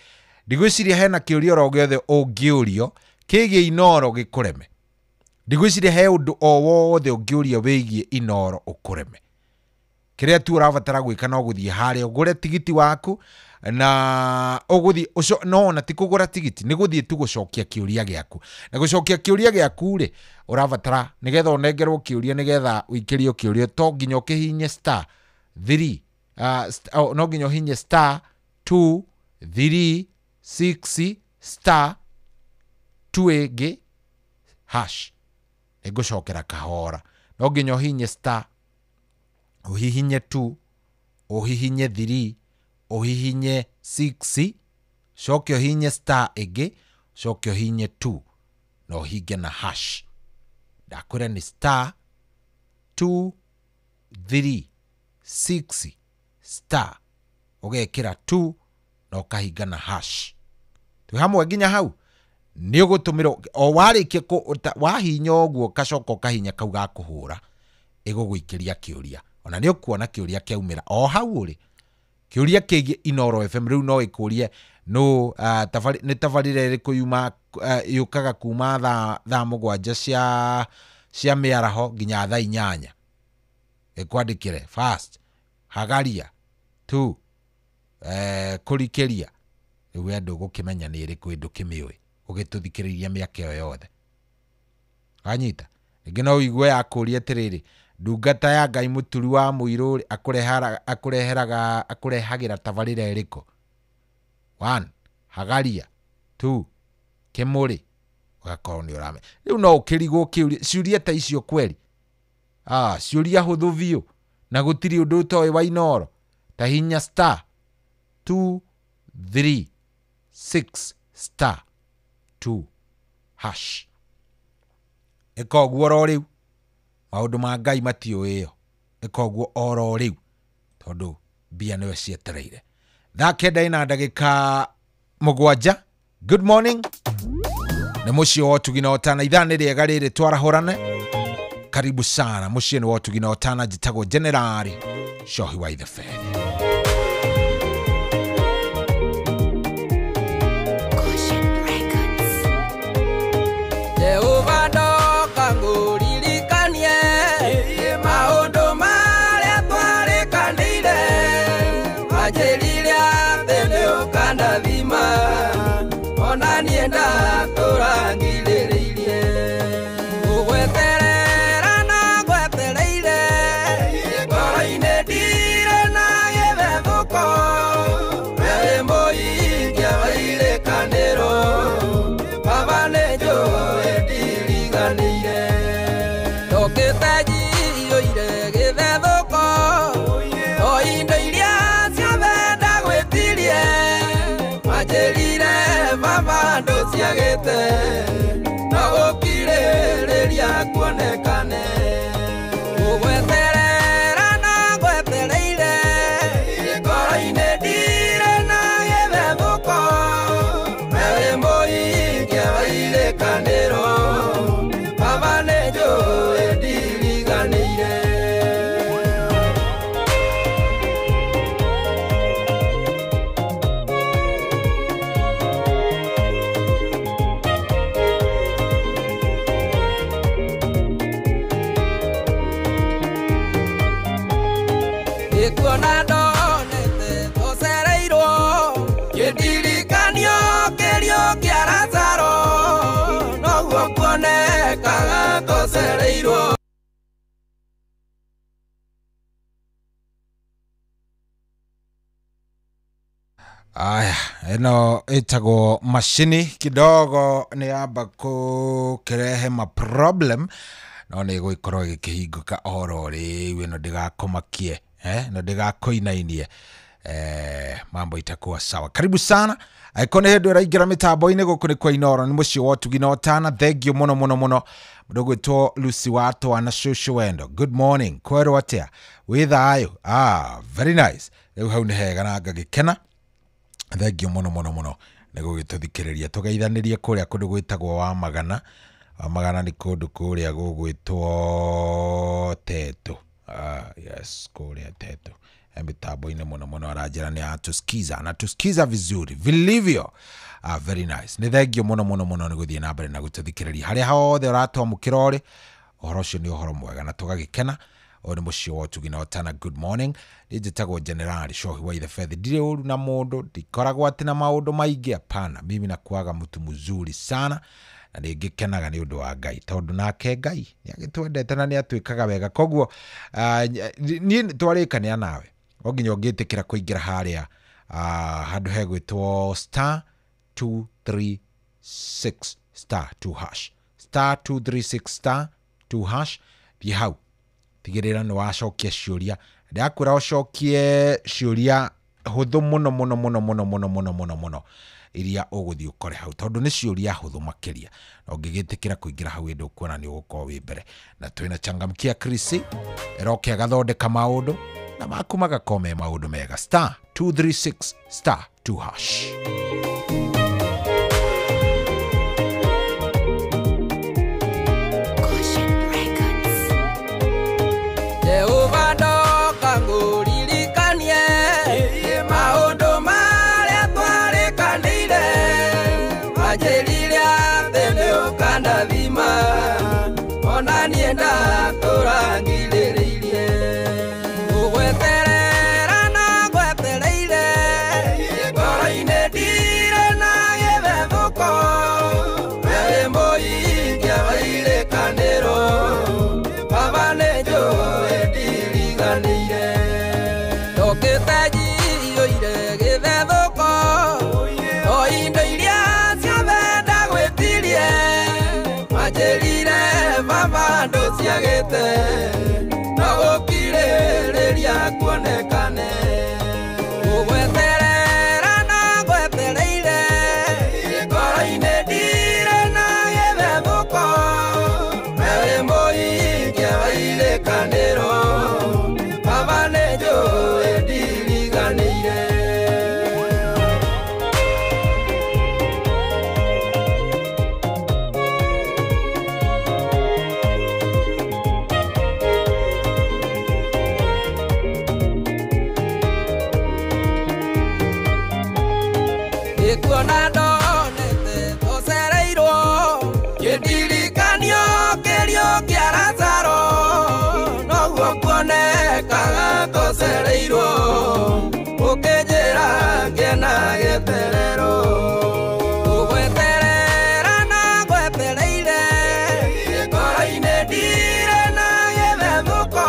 ndigwĩciria hena kĩũria oro gĩothe ũngĩũrio kĩgiĩ Inooro gĩkũreme. Ndigwĩciria he ũndũ o wothe ũngĩũria wĩgiĩ Inooro ũkũreme. Kĩrĩa tu ũrabatara gwĩka no gũthiĩ harĩa ũgũre tigiti waku, na ũgũthiĩ ũco no na ti kũgũra tigiti, nĩ gũthiĩ tu gũcokia kĩũria gĩaku. Na gũcokia kĩũria gĩaku rĩ, ũrabatara nĩgetha ũnengerwo kĩũria, nĩgetha ũikĩrio kĩũria, to nginya ũkĩhihinye star 3 no nginya ũhihinye star 2 3 6 star 2 ĩngĩ hash. Nĩngũcokera kahora. No nginya ũhihinye star, ũhihinye 2, ũhihinye 3, ũhihinye 6, coke ũhihinye star ĩngĩ, coke ũhihinye 2 na ũhinge na hash. Ndakwĩra nĩ star 2 3 6 star ũgekĩra 2 na ũkahinga na hash. Twĩ hamwe nginya hau. Nĩ ũgũtũmĩrwo o warĩkia wahinya ũguo ũgacoka ũkahinya kau ga kũhũra, ĩgũgũikĩria kĩũria. Ona nĩ ũkuona kĩũria kĩaumĩra o hau ũrĩ. Kĩũria kĩgiĩ Inooro FM rĩu no ĩkũrie no nĩ tabarĩra ĩrĩkũ yuma yũkaga kuma thaa 7 cia mĩaraho nginya thaa 8. Ĩkwandĩkĩre first hagaria 2 kũrikĩria. Rĩu we ndũgũkĩmenya nĩ ĩrĩkũ ndũkĩmĩũĩ ũgĩtũthikĩrĩria mĩaka ĩyo yothe. Wanyita? Rĩngĩ no ũigue yakũria atĩrĩrĩ, ndungata ya Ngai mũturi wa mũirũ rĩ, akũrehagĩra tabarĩra ĩrĩkũ? 1 hagaria, 2 kĩmũrĩ, Ũgakorwo nĩ ũrame. Rĩu no ũkĩrigwo kĩũria ciũria ta icio kweri. Ciũria hũthũ biũ na gũtirĩ ũndũ ũtoĩ wa Inooro. Ta hinya star 2 3 6 star 2 hash. Ĩka ũguo oro rĩu. Maũndũ ma Ngai matiũĩo. Ĩka ũguo oro rĩu tondũ mbia nĩwe cietereire. Thaa 9:07. Good morning. Nĩ mũciĩ wa ũtugi na ũtana. Ithaa nĩ rĩega rĩrĩ twarahũrane. Karibu sana. Mũciĩ nĩ wa ũtugi na ũtana. Njĩtagwo Generali Shohi wa Itheberi. Jehova ndoka ngũririkanie maũndũ marĩa twarĩkanĩire, wanjĩrire atĩ nĩũkandathima, ona niĩ ndatũra ngirĩrĩirie. Ngũgweterera na ngwetereire, ngoro-inĩ ndirĩ na gĩthethũko, we wĩ mũhingia wa irĩkanĩro, Baba nĩnjũĩ ndiriganĩire. Ndokĩte njiyũire gĩthethũko, o indo iria ciothe ndagwĩtirie, wanjĩrire Baba ndũciagĩte, no gũkirĩrĩria kuonekane. Ngũgweterera na ngwetereire, ngoro-inĩ ndirĩ na gĩthethũko, we wĩ mũhingia wa irĩkanĩro, Baba nĩnjũĩ ndiriganĩire. Nĩkuona ndonete tũcereirwo, kĩndirikanio kĩrio kĩa Lazaro, noguo kuonekaga tũcereirwo. Aya, ĩno ĩtagwo macini kidogo nĩ yamba kũkĩrehe ma problem no nĩ ĩgũgĩkorwo ĩgĩkĩhingũka oro rĩu. Ĩno ndĩgakũmakie, ĩno ndĩgakũinainie. Mambo itakuwa sawa. Karibu sana. Angĩkorwo nĩ hĩndĩ ũraingĩra mĩtambo-inĩ, gũkũ nĩ kwa Inooro, nĩ mũciĩ wa ũtugi na ũtana. Thank you mũno mũno mũno. Mũndũ ũgwĩtwo Lucy Watwa na Shushu Wendo. Good morning. Kwerwo atĩa? Wĩ thayũ? Very nice. Rĩu hau nĩ hega na ngagĩkena. Thank you mũno mũno mũno nĩ gũgĩtũthikĩrĩria. Tũgeithanĩrie kũrĩa kũndũ gwĩtagwo Wamagana. Wamagana nĩ kũndũ kũrĩa gũgwĩtwo Tetu. Yes, kũrĩa Tetu. Mitambo-inĩ mũno mũno aranjĩra nĩ atusikiza, anatusikiza vizuri vilivyo. Very nice. Nĩ thank you mũno mũno mũno nĩ gũthiĩ na mbere na gũtũthikĩrĩria harĩa hothe ũratwamũkĩra ũrĩ. Ũhoro ũcio nĩ ũhoro mwega na tũgagĩkena. Ũyũ nĩ mũciĩ wa ũtugi na ũtana. Good morning. Niĩ njĩtagwo Generali Shohi wa Itheberi. Ndirĩ ũru na mũndũ, ndikoragwo atĩ na maũndũ maingĩ, hapana. Mimi nakuaga mtu mzuri sana na nĩ ngĩkenaga nĩ ũndũ wa Ngai, tondũ nake Ngai nĩ agĩtwendete na nĩ atwĩkaga wega. Koguo niĩ twarĩkania nawe o nginya ũngĩtĩkĩra kũingĩra harĩa handũ hegwĩtwo star 236 star 2 hash, star 236 star 2 hash. Thiĩ hau tigĩrĩra nĩ wacokia ciũria. Ndakwĩra ũcokie ciũria hũthũ mũno mũno mũno mũno mũno mũno mũno mũno iria ũgũthiĩ ũkore hau, tondũ nĩ ciũria hũthũ makĩria. Na ũngĩgĩtĩkĩra kũingĩra hau ĩndĩ ũkuona nĩ ũgũkorwo wĩ mbere. Na twĩna changamkia Krisi ĩroke agathondeka maũndũ na maku magakorwo me maũndũ mega. Star 236 star 2 hash. Jehova ndoka ngũririkanie maũndũ marĩa twarĩkanĩire, wanjĩrire atĩ nĩũkandathima, ona niĩ ndatũra ngirĩrĩirie. Ngũgweterera na ngwetereire, ngoro-inĩ ndirĩ Wanjĩrire baba ndũciagĩte no gũkirĩrĩria kuonekane. Gũgweterera na ngwetereire ngoro-inĩ ndirĩ na gĩthethũko. We wĩ mũhingia wa irĩkanĩro baba nĩnjũĩ ndiriganĩire. Ikuona ndonete tũcereirwo kĩndirikanio kĩrio kĩa Lazaro noguo kuonekaga tũcereirwo ũkĩnjĩra ngĩe na gĩeterero. Gũgweterera na ngwetereire ngoro-inĩ ndirĩ na gĩthethũko.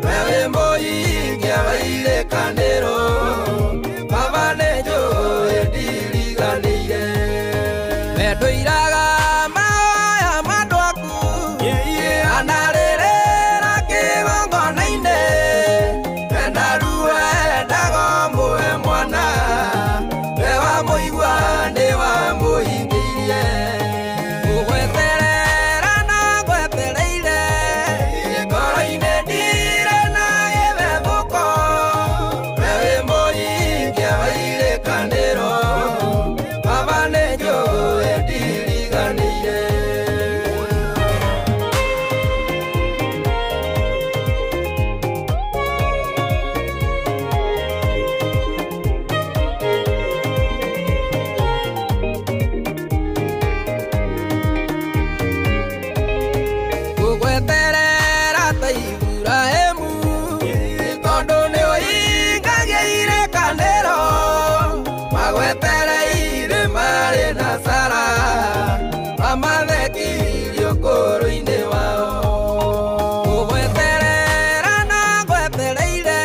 We wĩ mũhingia wa irĩkanĩro baba nĩnjũĩ ndiriganĩire. Mendũiraga mahoya ma andũ aku anarĩrĩra kĩgongona-inĩ. Wenda ruo endaga ũmũhe mwana we wamũigua nĩwamũhingĩirie. Gũgweterera na ngwetereire ngoro-inĩ ndirĩ na gĩthethũko. We wĩ mũhingia wa irĩkanĩro baba nĩnjũĩ ndiriganĩire. Gũgweterera ta Iburahĩmu tondũ nĩũhingagia irĩkanĩro. Magwetereire marĩ na Sara mamathekirie ũkũrũ-inĩ wao. Gũgweterera na ngwetereire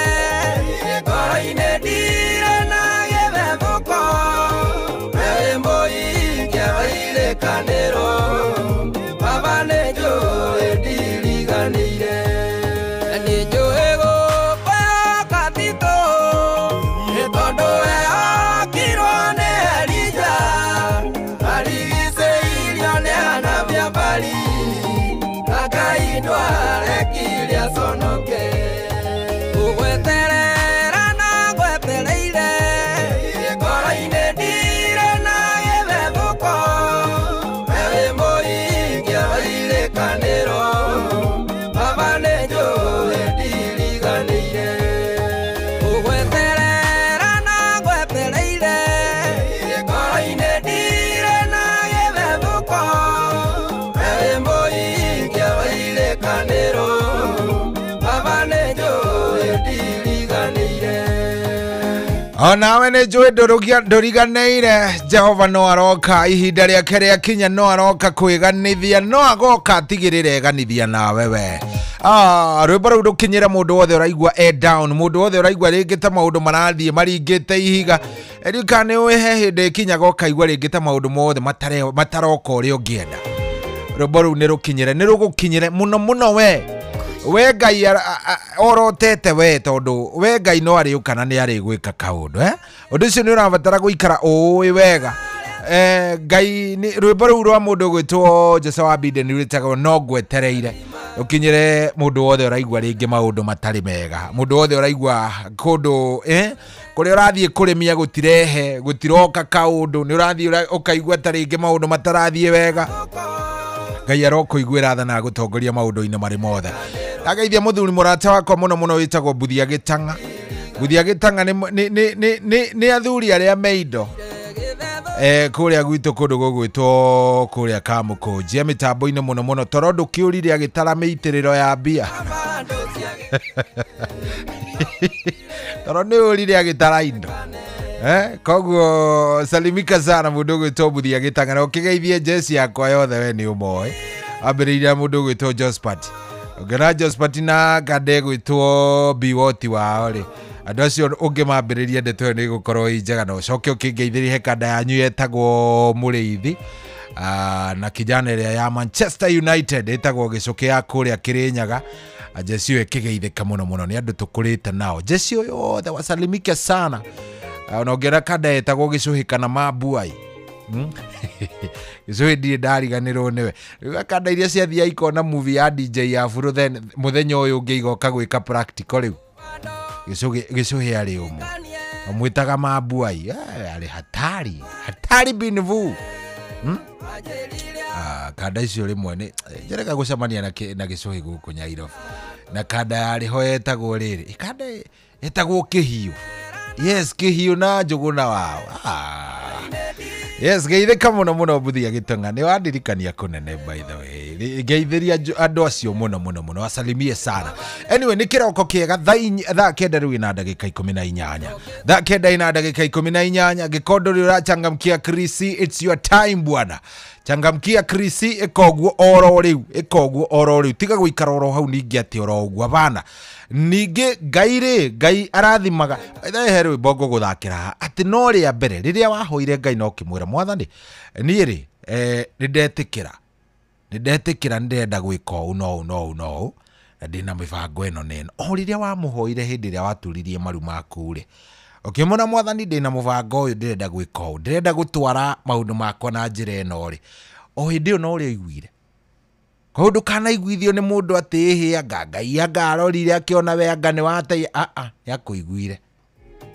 ngoro-inĩ ndirĩ na gĩthethũko. We wĩ mũhingia wa irĩkanĩro baba nĩnjũĩ ndiriganĩire. Nĩnjũĩ gũkwĩhoka Tito tondũ wehokirwo nĩ Elija arigicĩirio nĩ anabii a Baali na Ngai ndwarekire aconoke. Gũgweterera na ngwetereire ngoro-inĩ ndirĩ na gĩthethũko. We wĩ mũhingia wa irĩkanĩro baba nĩnjũĩ ndiriganĩire. Gũgweterera na ngwetereire ngoro-inĩ ndirĩ na gĩthethũko. We wĩ mũhingia wa irĩkanĩro baba nĩnjũĩ ndiriganĩire. Onawe nĩ njũĩ ndũriganĩire Jehova no aroka ihinda rĩake rĩakinya no aroka kwĩganithia no agoka atigĩrĩre eganithia nawe we. Rwĩmbo rũu rũkinyĩre mũndũ wothe ũraigua e down mũndũ wothe ũraigua rĩngĩ ta maũndũ marathiĩ maringĩte ihiga rika nĩ ũĩ he hĩndĩ ĩkinyaga ũkaigua rĩngĩ ta maũndũ mothe mataroka ũrĩa ũngĩenda. Rwĩmbo rũu nĩ rũkinyĩre nĩ rũgũkinyĩre mũno mũno we we Ngai orotete we tondũ we Ngai no arĩũka na nĩ arĩgwĩka kaũndũ ũndũ ũcio nĩ ũrabatara gũikara ũĩ wega. Ngai rwĩmbo rũu rwa mũndũ ũgwĩtwo Jose wa Biden rwĩtagwo no ngwetereire ũkinyĩre mũndũ wothe ũraigua rĩngĩ maũndũ matarĩ mega mũndũ wothe ũraigua kũndũ kũrĩa ũrathiĩ kũrĩmia gũtirehe gũtiroka kaũndũ nĩ ũrathiĩ ũkaigua ta rĩngĩ maũndũ matarathiĩ wega. Ngai arokũiguĩra tha na agũtongoria maũndũ-inĩ marĩ mothe. Ndageithia mũthuri mũrata wakwa mũno mũno wĩtagwo Mbuthia Gĩtang'a. Mbuthia Gĩtang'a nĩ athuri arĩa me indo kũrĩa gwitũ kũndũ gũgwĩtwo kũrĩa Kamũkũnji mĩtambo-inĩ mũno mũno toro ndũkĩũrire agĩtara mĩitĩrĩro ya mbia toro nĩ ũrire agĩtara indo koguo salimika sana mũndũ ũgwĩtwo Mbuthia Gĩtang'a na ũkĩgeithie jeci yakwa yothe we nĩ ũmoĩ ambĩrĩirie mũndũ ũgwĩtwo Jospat ũngĩona Jospat na kande gwĩtwo Biwoti wao rĩ andũ acio ũngĩmambĩrĩria ndeto ĩyo nĩ ĩgũkorwo ĩ njega na ũcoke ũkĩngeithĩrie he kanda yanyu yetagwo Mũrĩithi. Na kijana ĩrĩa ya Manchester United ĩtagwo gĩcũkĩ ya kũrĩa Kĩrĩnyaga. Jesi ũyũ ĩkĩgeithĩka mũno mũno nĩ andũ tũkũrĩte nao. Jesi ũyũ othe wasalimike sana. Ona ũngĩona kanda ĩtagwo gĩcũhĩ kana mabuai. Gĩcũhĩ ndirĩ ndariganĩrwo nĩwe. Rĩu kanda iria ciathiaga ikona movie ya DJ ya Afro then mũthenya ũyũ ũngĩ igoka gwĩka practical rĩu. Gĩcũhĩ arĩ ũmwe. Amwĩtaga mabuai. Arĩ hatari. Hatari binvu. Kanda icio rĩmwe nĩ njerega gũcemania na gĩcũhĩ gũkũ Nyairobi. Na kanda yarĩ ho yetagwo rĩrĩ. Kanda yetagwo Kĩhiũ. Yes, Kĩhiũ na Njũgũna wao. Yes, geithĩka mũno mũno Mbuthia Gĩtong'a. Nĩ wandirikania kũnene by the way. Geithĩria andũ acio mũno mũno mũno. Asalimie sana. Anyway, nĩ kĩroko kĩega thaa 9 rĩu ina ndagĩka 18. Thaa 9 ina ndagĩka 18. Gĩkondo rĩu ũrachangamkia Krisi, it's your time bwana. Changamkia Krisi ĩkoguo oro rĩu, ĩkoguo oro rĩu. Tiga gũikara oro hau ningĩ atĩ oro ũguo bana. Ningĩ Ngai rĩ, Ngai arathimaga. Ithe he rwĩmbo ngũgũthakĩra atĩ no rĩa mbere rĩrĩa wahoire Ngai no ũkĩmwĩra mwathani niĩ rĩ nĩndetĩkĩra. Nĩndetĩkĩra nĩndĩrenda gwĩka ũũ na ũũ na ũũ na ũũ na ndĩna mĩbango ĩno na ĩno. O rĩrĩa wamũhoire hĩndĩ ĩrĩa waturirie maru maku rĩ, ũkĩmwĩra mwathani ndĩna mũbango ũyũ ndĩrenda gwĩka ũũ, ndĩrenda gũtwara maũndũ makwa na njĩra ĩno rĩ, o hĩndĩ ĩyo no ũrĩa aiguire. Koguo ndũkanaiguithio nĩ mũndũ atĩ ĩhĩ anga Ngai anga arorire akĩona we anga nĩ watei, a nĩ akũiguire.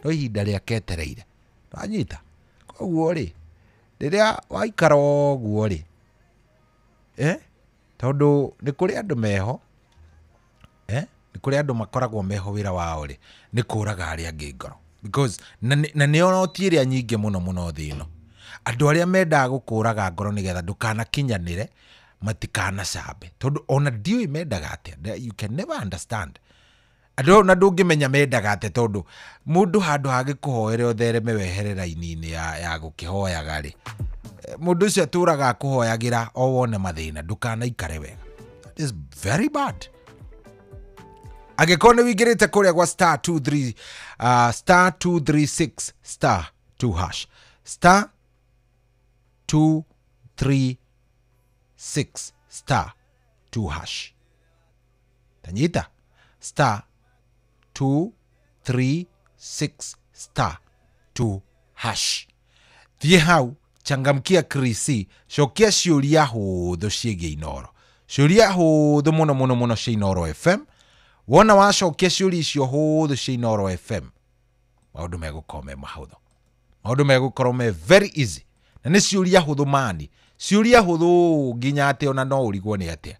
No ihinda rĩake etereire. Wanyita? Koguo rĩ, rĩrĩa waikara ũguo rĩ, tondũ nĩ kũrĩ andũ meho, nĩ kũrĩ andũ makoragwo meho wĩra wao rĩ, nĩ kũraga arĩa angĩ ngoro. Because na nĩo noti ĩrĩa nyingĩ mũno mũno thĩ ĩno. Andũ arĩa mendaga gũkũraga ngoro nĩgetha ndũkanakinyanĩre matikanacambe. Tondũ ona ndiũĩ mendaga atĩa. You can never understand. Andũ ona ndũngĩmenya mendaga atĩa tondũ mũndũ handũ hagĩkũhoere ũthereme wehere raini-inĩ ya gũkĩhoyaga rĩ, mũndũ ũcio atũraga akũhoyagĩra o wone mathĩna, ndũkanaikare wega. That is very bad. Angĩkorwo nĩ wĩingĩrĩte kũrĩa gwa star 23 star 236 star 2 hash star 236 star 2 hash. Tanyita star 236 star 2 hash. Thiĩ hau changamkia Krisi, cokia ciũria hũthũ ciĩgiĩ Inooro. Ciũria hũthũ mũno mũno mũno cia Inooro FM. Wona wacokia ciũria icio hũthũ cia Inooro FM, maũndũ megũkorwo me mahũthũ. Maũndũ megũkorwo me very easy. Na nĩ ciũria hũthũ mani. Ciũria hũthũ nginya atĩ ona no ũrigwo nĩ atĩa.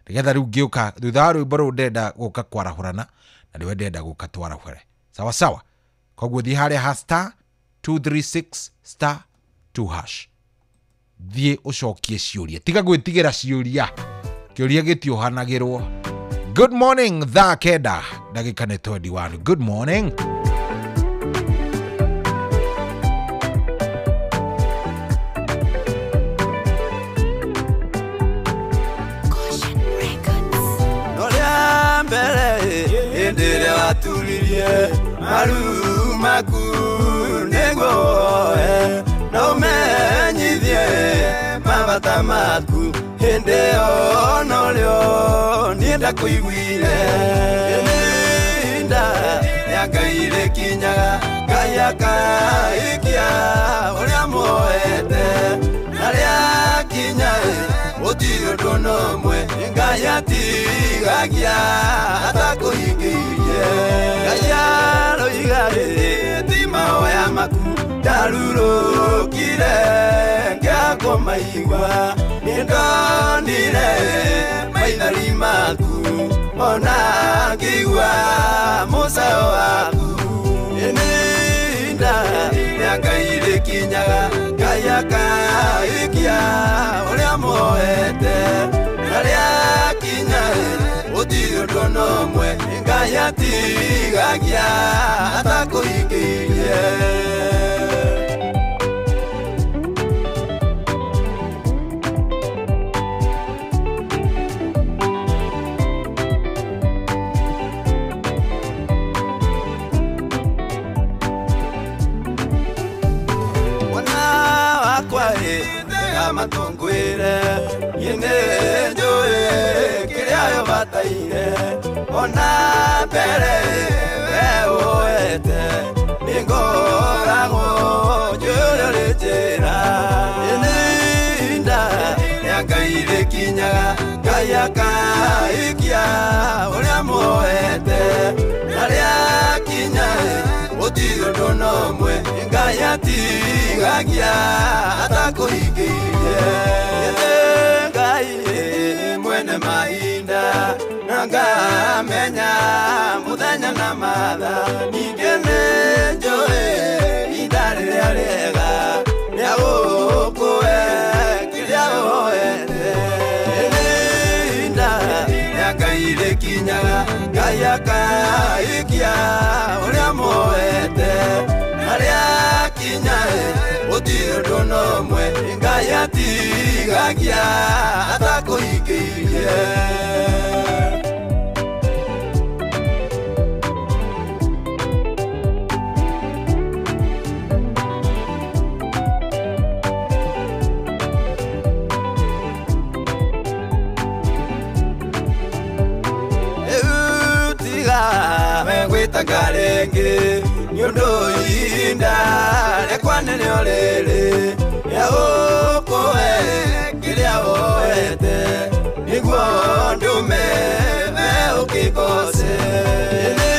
Nĩgetha rĩu ngĩũka thutha wa rwĩmbo rũu ndĩrenda gũka kwarahũrana na nĩwe ndĩrenda gũka twarahũre. Sawa sawa. Koguo thiĩ harĩa ha star 236 star 2 hash. Thiĩ ũcokie ciũria. Tiga gwĩtigĩra ciũria. Kĩũria gĩtiũhanagĩrwo. Good morning, thaa 9 ndagĩka nĩ 21. Good morning. Ndĩrĩa waturirie maru maku nĩguo na ũmenyithie mabata maku hĩndĩ ĩyo norĩo niĩ ndakũiguire. Ihinda rĩa Ngai rĩkinyaga Ngai akaikia ũrĩa muoete na rĩakinya gũtirĩ ũndũ ona ũmwe Ngai atigagia atakũhingĩirie. Ngai aroiga rĩ ti mahoya maku ndarurũkire ngĩakũmaigua nĩndonire maithori maku ona ngĩigua mũcayo waku. Ihinda rĩa Ngai rĩkinyaga Ngai akaikia ũrĩa muoete na rĩakinya gũtirĩ ũndũ ona ũmwe Ngai atigagia atakũhingĩirie. Niĩ nĩ njũĩ kĩrĩa ũbataire ona mbere we ũete nĩngoragwo njũĩ ũrĩa ũrĩ njĩra. Nĩ ihinda rĩa Ngai rĩkinyaga Ngai akaikia ũrĩa muoete na rĩakinya gũtirĩ ũndũ na ũmwe Ngai atigagia atakũhingĩirie. Ngai mwene mahinda na ngamenya mũthenya na mathaa ningĩ nĩ njũĩ ihinda rĩrĩa rĩega rĩa gũkũhe kĩrĩa ũhoete. Nĩ ihinda rĩa Ngai rĩkinyaga Ngai akaikia ũrĩa muoete na rĩakinya gũtirĩ ũndũ na ũmwe Ngai atigagia atakũhingĩirie. Gwĩtanga rĩngĩ nĩ ũndũ ihinda rĩakwa nĩrĩo rĩrĩ rĩa gũkũhe kĩrĩa ũhoete nĩguo ndũme we ũkĩgoce. Nĩ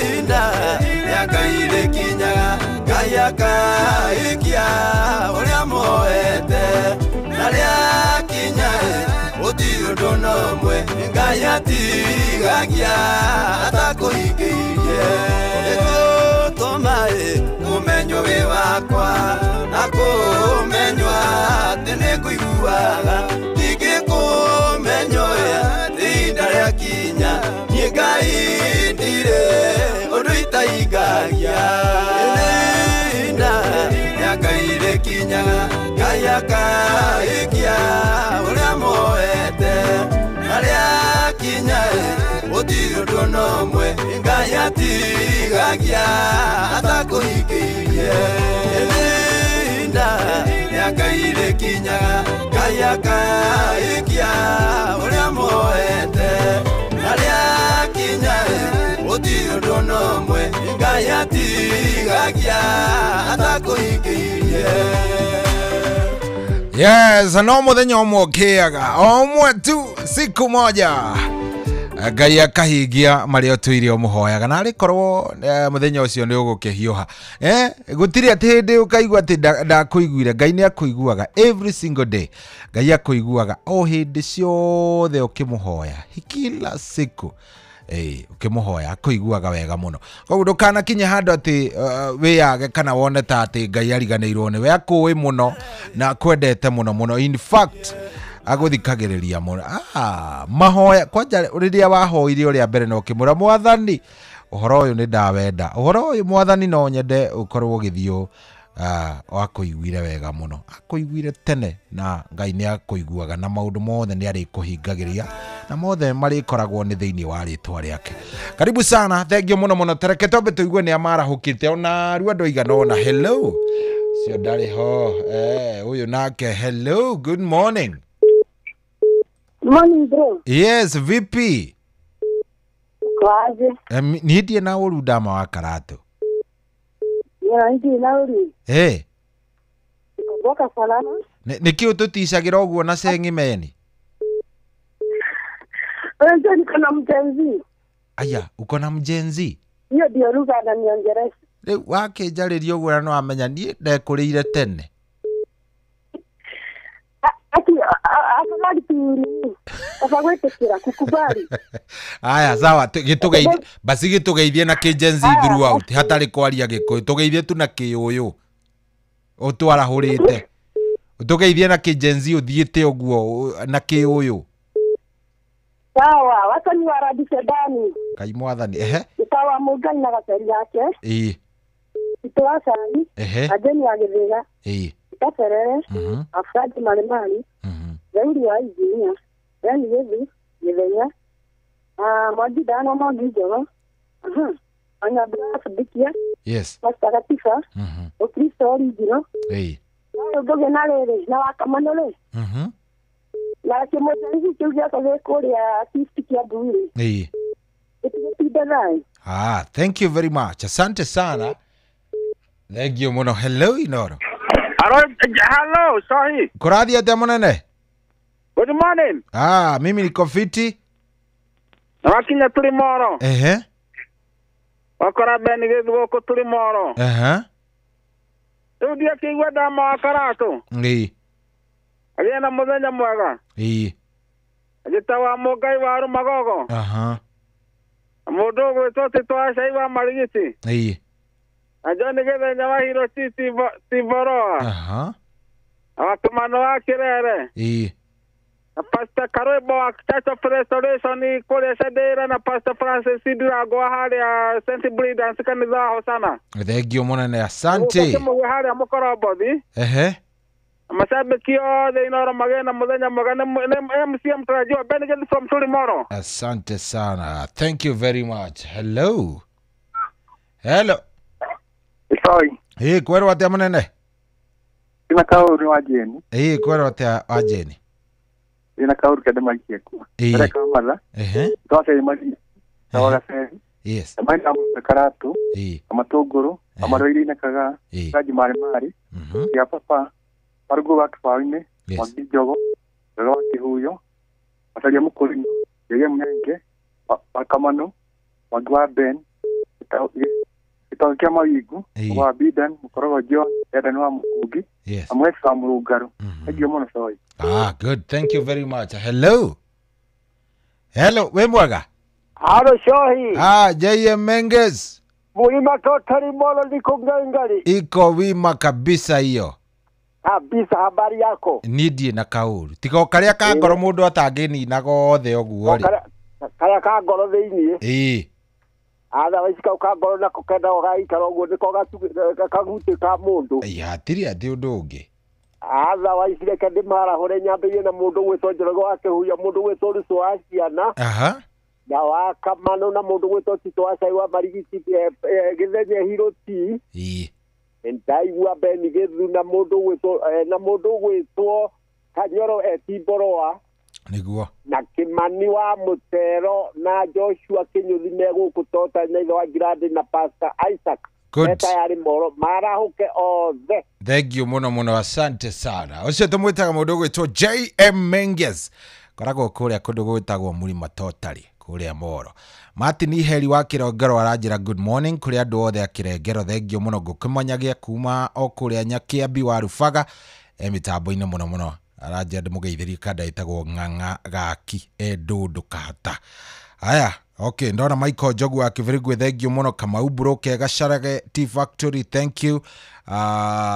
ihinda rĩa Ngai rĩkinyaga Ngai akaikia ũrĩa muoete na rĩakinya gũtirĩ ũndũ na ũmwe Ngai atigagia atakũhingĩirie. Nĩngũtũma ũmenywo wĩ wakwa na kũmenywo atĩ nĩngũiguaga ndingĩkũmenywo atĩ ihinda rĩakinya niĩ Ngai ndirĩ ũndũ itahingagia. Nĩ ihinda rĩa Ngai rĩkinyaga Ngai akaikia ũrĩa muoete na rĩakinya gũtirĩ ũndũ na ũmwe Ngai atigagia atakũhingĩirie. Nĩ ihinda rĩa Ngai rĩkinyaga Ngai akaikia ũrĩa muoete na rĩakinya gũtirĩ ũndũ na ũmwe Ngai atigagia atakũhingĩirie. Yes, no muthenya ũmwe ũkĩaga o ũmwe tu siku moja Ngai akahingia marĩa ũtũire ũmũhoyaga na arĩ korwo mũthenya ũcio nĩ ũgũkĩhiũha gũtirĩ atĩ hĩndĩ ũkaigua atĩ ndakũiguire. Ngai nĩ akũiguaga every single day. Ngai akũiguaga o hĩndĩ ciothe ũkĩmũhoya kila siku ũkĩmũhoya akũiguaga wega mũno. Koguo ndũkanakinye handũ atĩ wĩyage kana wone ta atĩ Ngai ariganĩirwo nĩwe. Akũĩ mũno na akwendete mũno mũno. In fact agũthikagĩrĩria mũno. Mahoya kwanja rĩrĩa wahoire ũrĩa mbere na ũkĩmwĩra mwathani ũhoro ũyũ nĩ ndawenda, ũhoro ũyũ mwathani no nyende ũkorwo ũgĩthiĩ akũiguire wega mũno, akũiguire tene na Ngai nĩ akũiguaga na maũndũ mothe nĩ arĩkũhingagĩria na mothe marĩkoragwo nĩ thĩinĩ wa rĩtwa rĩake. Karibu sana, thank you mũno mũno. Tereke twambe tũigue nĩ amarahũkĩte ona rua andũ aigana ũna. Hello, cio ndarĩ ho ũyũ nake. Hello, good morning. Morning bro. Yes, vipi? Kwaje? Niĩ ndiĩ na ũru ndama wa Karatũ. Yeah, ndiĩ na ũru. Boka salama. Nĩkĩ ũtũticagĩra ũguo na ceng'imeni? Wewe niko na mjenzi. Aya, uko na mjenzi? Hiyo ndio lugha ananiongelesha. Rĩu wakĩnjarĩria ũguo na nĩwamenya niĩ ndekũrĩire tene. Ati afadhali tu afagwetĩkĩra kukubali. Aya, sawa, gĩtũgeithie basi, gĩtũgeithie na kĩjenzi throughout hatarĩ kwaria Gĩkũyũ, tũgeithie tu na kĩũyũ ũtwarahũrĩte, ũtũgeithie na kĩjenzi ũthiĩte ũguo na kĩũyũ. Sawa, wacha ni warabishe ndani. Ngai mwathani. Ehe. Itawa Mũngai na gaceri yake. Ĩĩ. Itoa cai. Ehe. Ajeni wa Gĩthĩga. Ĩĩ. Itaterere. Afraji Malimali. Zaidi wa injinia. Yani Gĩthu, Gĩthenya. Mwangi Dano, Mwangi Njogo. Anyabra Bikia. Yes. Pastor Gatifa. Ukristo original. Ĩĩ. Ũyũ Ngũgĩ na rĩrĩ na Wakamano rĩ. Na kĩmũthaithi kĩu gĩakwa gĩ kũrĩa East Kiambu-rĩ. Ĩĩ. Gĩtigũtinda thayũ. Ah, thank you very much. Asante sana. Thank you muno. Hello Inoro. Hello, hello, sorry. Kũrathiĩ atĩa mũnene? Good morning. Ah, mimi niko fiti. Na wakinya tũrĩ moro. Ehe. Wakora Ben gĩthu gũkũ tũrĩ moro. Ehe. Rĩu ndiakĩigua ndama wa Karatũ. Ĩĩ. Agĩe na mũthenya mwega. Ĩĩ. Agĩta wa Mũngai wa Rũmagogo. Aha. Mũndũ ũgwĩtwo Tito wa Cai wa Marigiti. Ĩĩ. Na John Gĩthenya wa Hiro Tiboroa. Aha. Na Wakĩmano wa Kĩrere. Ĩĩ. Na Pastor Karwĩmbo wa Church of Restoration kũrĩa Shandĩra na Pastor Francis Ndirango wa harĩa St. Bridans kanitha wa Hosana. Thank you mũnene, asante. Gũkũ harĩa Mũkorombothi. Ehe. Mashabiki othe Inoro magĩe na mũthenya mwega. Nĩ MCM tarajiwa Ben Gĩthu from Tulimoro. Asante sana. Thank you very much. Hello. Hello. Sorry. Ĩĩ, kwerwo atĩa mũnene? Ina kaũru wa Jeni. Ĩĩ, kwerwo atĩa wa Jeni? Ina kaũru kende maikie kuo. Ĩĩ. Mbere kamatha. Ehe. Twacei mari. Tawaga ceri. Yes. Maina Karatu. Ĩĩ. Amatũngũrũ. Amarwaire inakaga. Ĩĩ. Kaji marĩ marĩ. Ya papa. Marugu wa Kĩbaũ-inĩ. Yes. Mwangi Njogo. Njoroge wa Kĩhuyo. Macaria Mũkũrinũ. Njĩge Mũnenge. Wa Kamanu. Mwangi wa Ben. Gĩtau kĩa Mawingu. Ĩĩ. Wa Bidan. Mũkorogo John. Eden wa Mũkungi. Yes. Amwesi wa Mũrũngarũ. Thank you mũno Soy. Ah, good. Thank you very much. Hello. Hello, wĩ mwega? Halo Shohi. Ah, JM Menges. Mulima totally molo liko ngangari. Iko wima kabisa hiyo. Kabisa, habari yako? Nindie na kaũru. Tiga o karĩa ka ngoro mũndũ atangĩnina gothe ũguo rĩ. Karĩa ka ngoro thĩiniĩ. Ĩĩ. Atha ici kau ka ngoro nako kenda gũgaikara ũguo nĩko kagutĩ ka mũndũ. Ĩĩ, hatirĩ atĩ ũndũ ũngĩ. Atha wa ici reke ndĩmarahũre nyambĩrĩrie na mũndũ ũgwĩtwo Njoroge wa Kĩhuyo, mũndũ ũgwĩtwo Rũcũ wa Ciana. Aha. Na wa Kamano na mũndũ ũgwĩtwo Tito wa Cai wa Marigiti Gĩthenya Hiro T. Ĩĩ. Ndaigua Ben Gĩthu na mũndũ ũgwĩtwo na mũndũ ũgwĩtwo Kanyoro Etiboroa. Nĩguo. Na Kĩmani wa Mũtero na Joshua Kĩnyũthi me gũkũ Tota na ithe wa Ngirandi na Pastor Isaac. Good. Tayari moro marahũke othe. Thank you muno muno, asante sana. Ũcio tũmwĩtaga mũndũ ũgwĩtwo JM Menges. Koragwo kũrĩa kũndũ gwĩtagwo Mũrima Totally kũrĩa Moro. Martin Iheri wa Kĩrongero aranjĩra good morning kũrĩ andũ othe a Kĩrengero. Thank you mũno ngũkĩmanyagia kuma o kũrĩa Nyakĩambi wa Rubaga mĩtambo-inĩ mũno mũno. Aranjĩra ndĩmũgeithĩrie kanda ĩtagwo Ng'ang'a Gaki Ndũndũ Kahata. Aya, okay, ndona Michael Njogu wa Kĩbĩrĩgwe, thank you mũno. Kamau Broke Gacarage Tea Factory, thank you.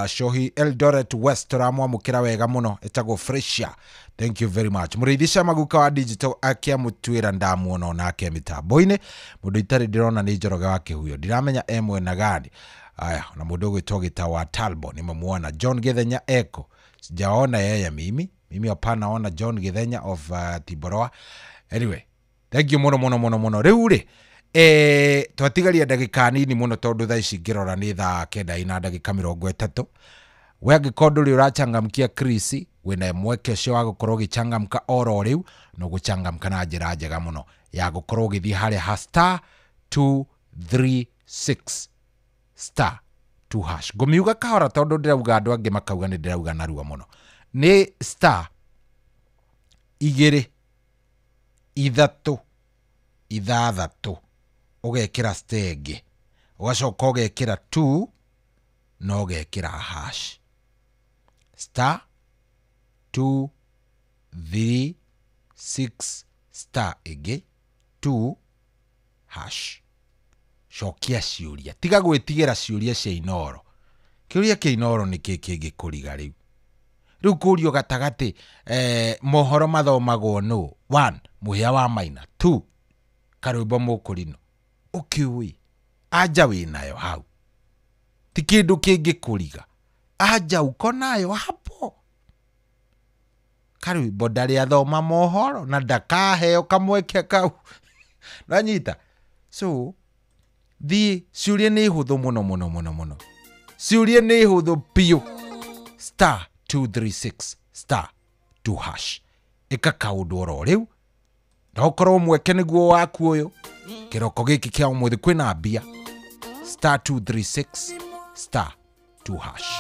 Shohi Eldoret West tũramwamũkĩra wega mũno, ĩtagwo Fresha, thank you very much. Mũrĩithi Maguka wa digital akĩamũtuĩra ndamuona onake mĩtambo-inĩ. Mũndũ itarĩ ndĩrona nĩ Njoroge wa Kĩhuyo, ndiramenya e mwena gani. Aya, na mũndũ ũgwĩtwo Gĩta wa Talbo nimemuona. John Gĩthenya Eko, sijaona yeye mimi hapana ona John Gĩthenya of Tiboroa. Anyway, thank you muno muno muno muno. Rĩu rĩ twatigaria ndagĩka nini mũno tondũ thaa ici ngĩrora nĩ thaa 9 na ndagĩka 30. We angĩkorwo ndũrĩ ũrachangamkia Chris, wĩna mweke ũcio wa gũkorwo ũgĩchangamka oro rĩu, na ũgũchangamka na njĩra njega mũno ya gũkorwo ũgĩthiĩ harĩa ha star 236 star 2 hash. Ngũmiuga kahora tondũ ndĩrauga andũ angĩ makauga nĩ ndĩrauga narua mũno. Nĩ star 2 3 6 ũgekĩra star ĩngĩ, ũgacoka ũgekĩra 2 na ũgekĩra hash. Star 2 3 6 star ĩngĩ 2 hash. Cokia ciũria, tiga gwĩtigĩra ciũria cia Inoro. Kĩũria kĩa Inoro nĩ kĩ kĩngĩkũriga rĩu? Rĩu kũrio gatagatĩ mohoro mathomagwo nũ? 1 Mũhĩa wa Maina, 2 Karwĩmbo Mũkũrinũ. Ũkĩũĩ anja wĩnayo hau, ti kĩndũ kĩngĩkũriga, anja uko nayo hapo. Karwĩmbo ndarĩ athoma mohoro na ndakaheo kamweke kau. Nanyita. So thiĩ ciũria nĩ hũthũ mũno mũno mũno mũno, ciũria nĩ hũthũ biũ. Star 236 star 2 hash. Ĩka kaũndũ oro rĩu na ũkorwo mweke nĩguo waku ũyũ kĩroko gĩkĩ kĩa ũmũthĩ kwĩna mbia star 236 star 2 hash.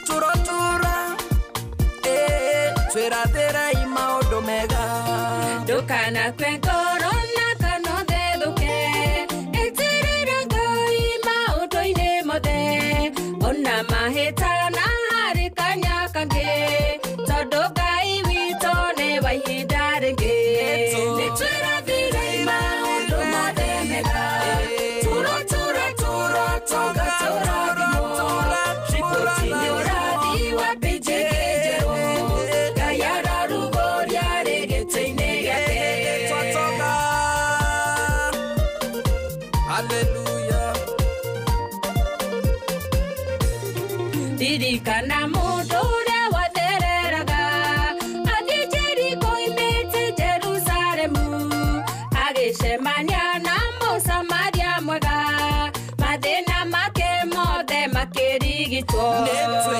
Turatura twĩrathĩrei maũndũ mega ndũkanakue ngoro na kana ũthethũke ĩtĩrĩra Ngai maũndũ-inĩ mothe ona mahĩtana harĩ kanya kangĩ tondũ Ngai witũ nĩ wa ihinda rĩngĩ. Nĩtwĩrathĩrei maũndũ mothe mega turo turo turo tonga tũrathimwo riboti nĩ ũrathi wa pĩnji njerũ Ngai ararugũria rĩ gĩtĩ-inĩ gĩake. Hallelujah. Ririkana mũndũ ũrĩa wathereraga athiĩ Jeriko oimĩte Jerusalemu agĩcemania na Mũsamaria mwega mathĩna make mothe makĩrigitwo.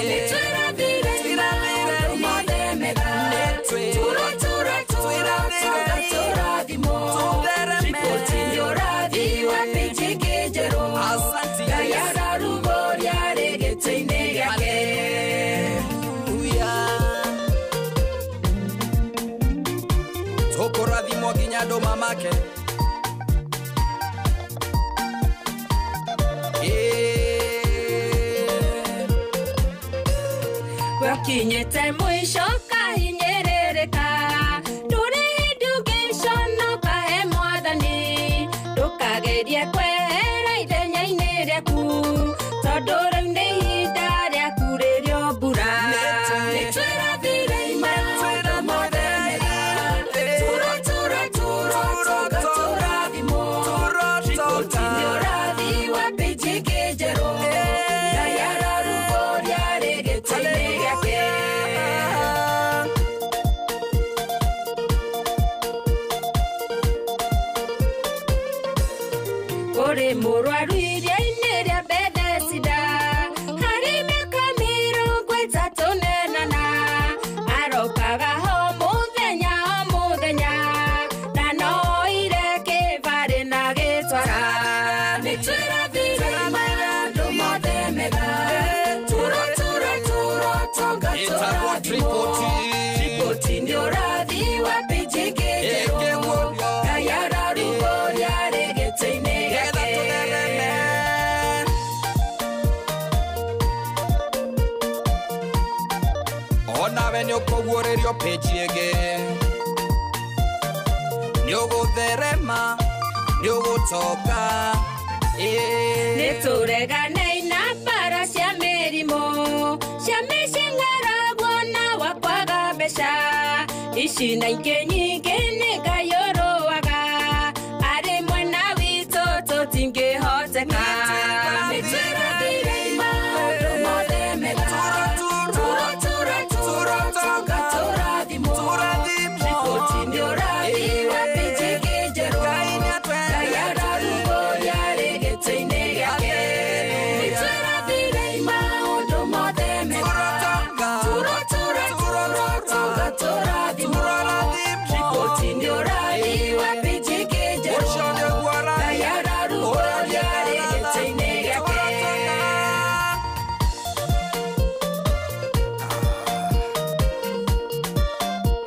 Nĩtwĩrathĩrei maũndũ mothe mega turo turo turo tonga tũrathimwo riboti nĩ ũrathi wa pĩnji njerũ Ngai ararugũria rĩ gĩtĩ-inĩ gĩake. Tũkũrathimwo nginya andũ mamake. Gwakinyĩte mũico kahinyĩrĩrĩka ndũrĩ hĩndĩ ũngĩconoka he Mwathani ndũkagerie kwehera ithenya-inĩ rĩaku tondũ rĩu nĩ ihinda rĩaku rĩrĩa mbura. Nĩtwĩrathĩrei maũndũ mothe mega turo turo turo tonga tũrathimwo riboti nĩ ũrathi wa pĩnji njerũ Ngai ararugũria rĩ gĩtĩ-inĩ gĩake. Kũrĩ mũrwaru iria-inĩ rĩa Bethesida harĩ mĩaka 38 arokaga ho mũthenya o mũthenya na no oire kĩbarĩ na gĩtwara. Nĩtwĩrathĩrei maũndũ mothe mega turo turo turo tonga tũrathimwo riboti nĩ ũrathi wa pĩnji njerũ Ngai ararugũria rĩ gĩtĩ-inĩ gĩake. Onawe nĩ ũkũguũrĩrio pĩnji ĩngĩ nĩ ũgũtherema nĩ ũgũtonga. Nĩtũreganei na mbara cia mĩrimũ cia mĩcing'aragwo na wa kwaga mbeca ici na ingĩ nyingĩ nĩ Ngai ũrũaga arĩ mwena witũ tũtingĩhoteka. Nĩtwĩrathĩrei maũndũ mothe mega turo turo turo tonga tũrathimwo riboti nĩ ũrathi wa pĩnji njerũ Ngai ararugũria rĩ gĩtĩ-inĩ gĩake. Nĩtwĩrathĩrei maũndũ mothe mega turo turo turo tonga tũrathimwo riboti nĩ ũrathi wa pĩnji njerũ Ngai ararugũria rĩ gĩtĩ-inĩ gĩake.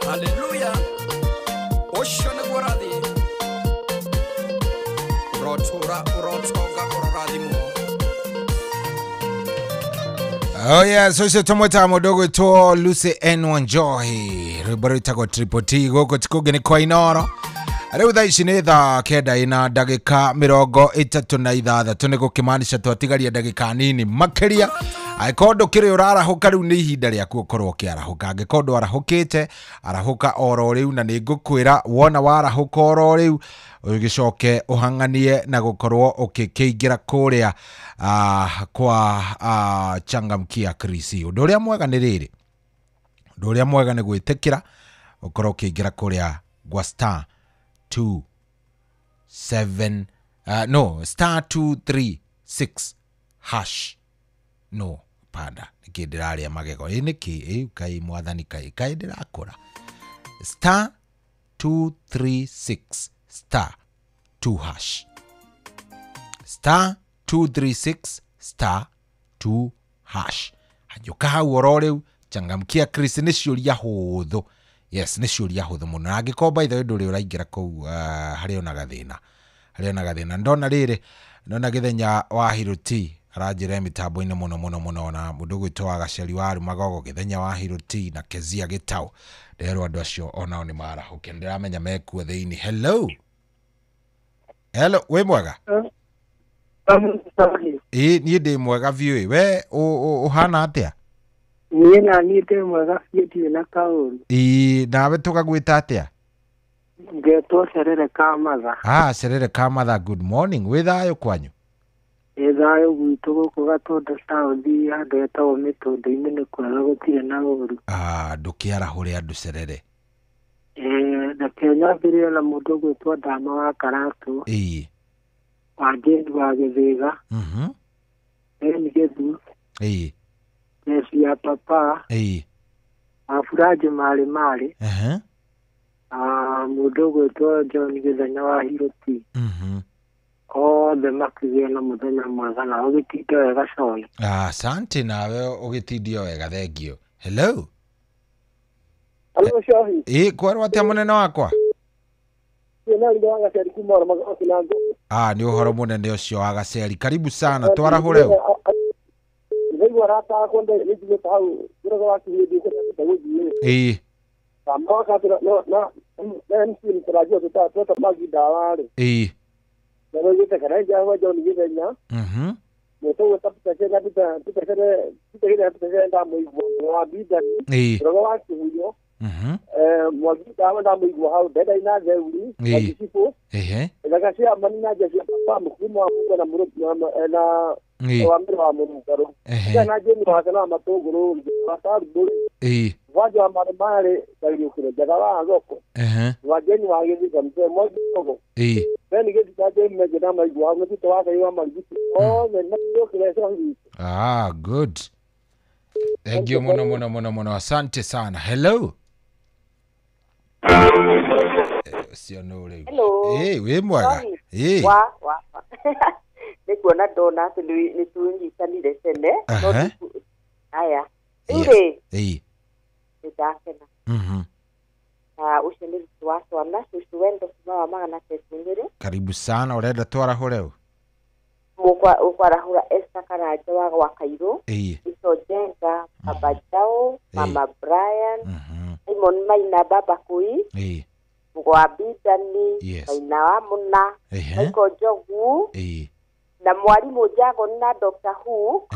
Hallelujah. Ũcio nĩguo ũrathi ũrotũra ũrotonga ũrorathimwo. Oh yes, ũcio tũmwĩtaga mũndũ ũgwĩtwo Lucy N Wanjohi rwĩmbo rwĩtagwo Triple T gũkũ ti kũngĩ nĩ kwa Inoro. Rĩu thaa ici nĩ thaa 9:36 nĩ gũkĩmaanisha twatigaria ndagĩka nini makĩria. Angĩkorwo ndũkĩrĩ ũrarahũka rĩu nĩ ihinda rĩaku ũkorwo ũkĩarahũka. Angĩkorwo ndwarahũkĩte arahũka oro rĩu na nĩ ngũkwĩra wona warahũka oro rĩu ũgĩcoke ũhang'anie na gũkorwo ũkĩingĩra kũrĩa kwa Changamkia Krisi. Ũndũ ũrĩa mwega nĩ rĩrĩ, ũndũ ũrĩa mwega nĩ gwĩtĩkĩra ũkorwo ũkĩingĩra kũrĩa gwa star 2 7 no star 236 hash no panda nĩkĩ ndĩrarĩa magego ĩ nĩkĩ ĩ kai mwathani kai kai ndĩrakũra Star 236 star 2 hash. Star 236 star 2 hash. Hanyũka hau oro rĩu changamkia Chris nĩ ciũria hũthũ. Yes, nĩ ciũria hũthũ mũno. Na angĩkorwo by the way ndũrĩ ũraingĩra kũu harĩ ona gathĩna. Harĩ ona gathĩna. Ndona rĩrĩ, ndona Gĩthenya wa Hiroti aranjĩra mĩtambo-inĩ mũno mũno mũno, na mũndũ ũgwĩtwo wa Gaceri wa Rumagogo, Gĩthenya wa Hiroti na Kezia Gĩtaũ. Nderwo andũ acio onao nĩ marahũke. Ndĩramenya mekuo thĩinĩ. Hello. Hello, wĩ mwega? Ĩĩ niĩ ndĩ mwega biũ. We ũhana atĩa? Niĩ na niĩ ndĩ mwega biũ, ndirĩ na kaũru. Ĩĩ nawe tũgagwĩta atĩa? Ngetwo Cerere Kamatha. Ah, Cerere Kamatha, good morning. Wĩ thayũ kwanyu? Ĩ thayũ gwitũ gũkũ Gatũndũ South, handũ hetagwo Mĩtũndũ-inĩ nĩ kwega, gũtirĩ na ũru. Ah, ndũkĩarahũre andũ Cerere. Ĩĩ, reke nyambĩrĩrie na mũndũ ũgwĩtwo Ndama wa Karatũ. Ĩĩ. Wa Jane wa Gĩthĩga. Ben Gĩthu. Ĩĩ. Jesi ya Papa. Ĩĩ. Aburaji Marĩ Marĩ. Mũndũ ũgwĩtwo John Gĩthenya wa Hiroti. Othe makĩgĩe na mũthenya mwega na ũgĩtinde wega Coy. Asante, nawe ũgĩtindio wega, thank you. Hello. Hello Coy. Ĩĩ kwerwo atĩa mũnene wakwa? Ah, nĩ ũhoro mũnene ũcio wa Gaceri. Karibu sana, twarahũre. Ĩĩ. Ĩĩ. Ĩĩ. Ah, good. Thank you muno muno muno muno. Asante sana. Hello. Sio no rĩu. Hello. Eh, wĩ mwega? Eh. Wa wa. Nĩ kuona ndona atĩ nĩ tũnyitanire tene. Aya. Rĩu rĩ. Ĩĩ. Nĩ ndakena. Na ũcio nĩ rũciũ wa twana, cũcũ wendo kuma wa magana tetũ. Karibu sana, ũrenda twarahũre ũ? Ũkwarahũra Esther Karanja wa gwa Kairũ. Ĩĩ. Ico Njenga, Baba Jao, Mama Brian, Simon Maina, Baba Kui. Ĩĩ. Mũgo Bidani, Yes. Maina wa Mũna, Michael Njogu, na mwarimũ Jagon na Dr. Who,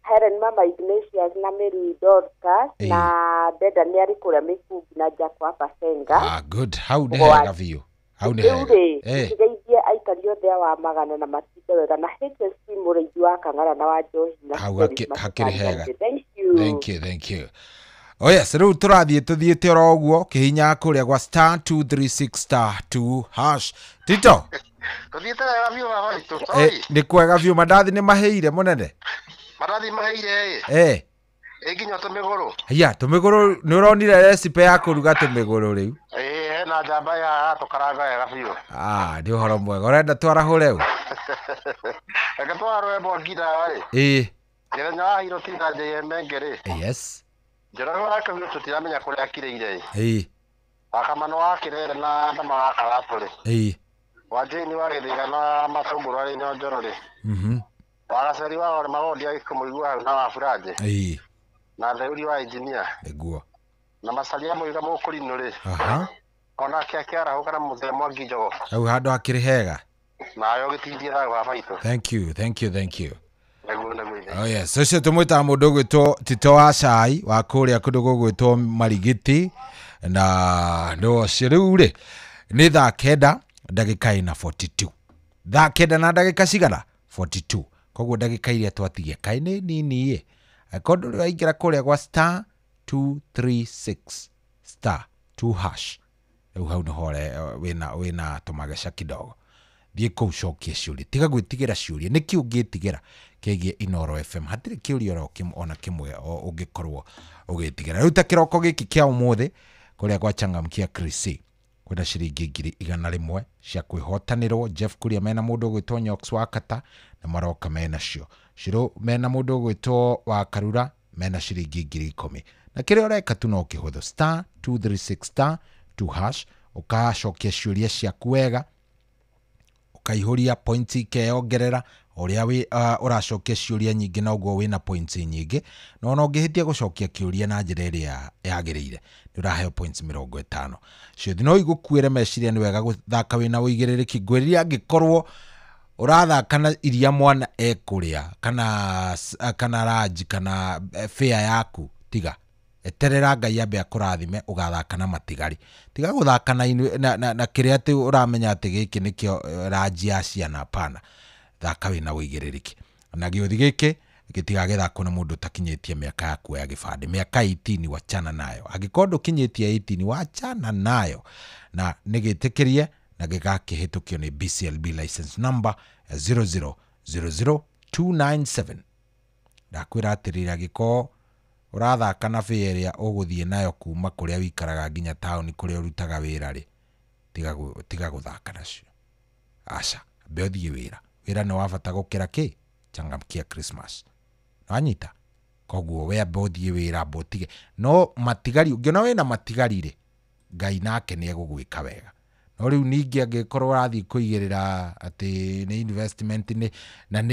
Helen Mama Ignatius na Mary Dorcas, na Deda nĩ arĩ kũrĩa Mĩkungi na Jack wa Pasenga. Ah, good. Hau nĩ hega biũ. Hau nĩ hega. Rĩu aikari othe wa magana na matinde wega na HSC mũrĩithi wa Kang'ara na wa Njohi na hau hakĩrĩ hega. Thank you. Thank you, thank you. Oh yes, rĩu tũrathiĩ tũthiĩte oro ũguo kĩhinya kũrĩa gwa star 236 star 2 hash. Tito. Tũthiĩte wega biũ baba witũ. Sorry. Nĩ kwega biũ, mandathi nĩ maheire mũnene. Mandathi maheire ĩ. Ĩ nginya tũmĩgũrũ. Haiya, tũmĩgũrũ nĩ ũronire recipe ya kũruga tũmĩgũrũ rĩu? Ĩ, hena njamba ya tũkaranga wega biũ. Ah, nĩ ũhoro mwega. Ũrenda twarahũre ũ? Reke twarahũre Mwangina rĩ. Ĩ. Gĩthenya wa Hiroti na JM rĩ. Yes. Njoroge wa Kahuho tũtiramenya kũrĩa akirĩire ĩ. Ĩ. Wakamano wa Kĩrere na Ndama wa Karatũ rĩ. Ĩ. Wa Jane wa Gĩthĩga na Matũngũrũ arĩ Nyonjoro rĩ. Wa Gaceri wa Magondi agĩkũmũigua hau na wa Buranjĩ. Ĩ. Na Theuri wa Engineer. Nĩguo. Na Macaria Mũiga Mũkũrinũ rĩ. Onake akĩarahũka na mũthee Mwangi Njogo. Hau handũ hakĩrĩ hega. Nawe ũgĩtindie thayũ baba witũ. Thank you, thank you, thank you. Nĩguo nĩguo ithe. Oh yes, ũcio tũmwĩtaga mũndũ ũgwĩtwo Tito wa Cai wa kũrĩa kũndũ gũgwĩtwo Marigiti, na no ũcio rĩu rĩ nĩ thaa 9 ndagĩka ĩna 42. Thaa 9 na ndagĩka cigana? 42. Koguo ndagĩka iria twatigia kaĩ nĩ nini ĩ. Angĩkorwo ndũrĩ waingĩra kũrĩa gwa star 236 star 2 hash, rĩu hau nĩho wĩna tũmageca kidogo. Thiĩ kũu cokie ciũria, tiga gwĩtigĩra ciũria. Nĩkĩ ũngĩtigĩra kĩgiĩ Inooro FM? Hatirĩ kĩũria oro ona kĩmwe ũngĩkorwo ũgĩtigĩra. Rĩu ta kĩroko gĩkĩ kĩa ũmũthĩ Kũrĩa kwa Changamkia Krisi kwĩna ciringi 100,000 cia kwĩhotanĩrwo. Jeff Kuria mena mũndũ ũgwĩtwo Nyox wa Kata na maroka mena cio. Shiro mena mũndũ ũgwĩtwo wa Karura mena ciringi 10,000. Na kĩrĩa ũreka tu no kĩhũthũ, star 236 star 2 hash, ũkacokia ciũria ciaku wega, ũkaihũria points ikeyongerera ũrĩa ũracokia ciũria nyingĩ na ũguo wĩna points nyingĩ. Na ona ũngĩhĩtia gũcokia kĩũria na njĩra ĩrĩa yagĩrĩire nĩ ũraheo points 50. Ciũthi no igũkuĩre meciria, nĩ wega gũthaka wĩna ũigĩrĩrĩki. Ngwĩrire angĩkorwo ũrathaka na iria mwana ekũrĩa kana ranji kana fare yaku, tiga eterera Ngai ambe akũrathime ũgathaka na matigari. Tiga gũthaka na kĩrĩa atĩ ũramenya atĩ gĩkĩ nĩkĩo ranji ya ciana. Hapana, thaka wĩna ũigĩrĩrĩki. Na gĩũthi gĩkĩ gĩtigagĩthakwo nĩ mũndũ ũtakinyĩtie mĩaka yaku ya gĩbandĩ. Mĩaka 18 wachana nayo, angĩkorwo ndũkinyĩtie 18 wachana nayo. Na nĩgĩtĩkĩrie na gĩgakĩhĩtũkio nĩ BCLB license number 0000297. Ndakwĩra atĩrĩrĩ, angĩkorwo ũrathaka na bĩa ĩrĩa ũgũthiĩ nayo kuma kũrĩa wĩikaraga nginya taũni kũrĩa ũrutaga wĩra rĩ, tiga gũthaka nacio. Aca, ambe ũthiĩ wĩra. Wĩra nĩ wa bata gũkĩra kĩ? Changamkia Christmas. Nĩwanyita? Koguo we ambe ũthiĩ wĩra, ambe ũtige. No matigari, ũngĩona wĩna matigari rĩ, Ngai nake nĩ egũgwĩka wega. No rĩu ningĩ angĩkorwo ũrathiĩ kũigĩrĩra atĩ nĩ investment nĩ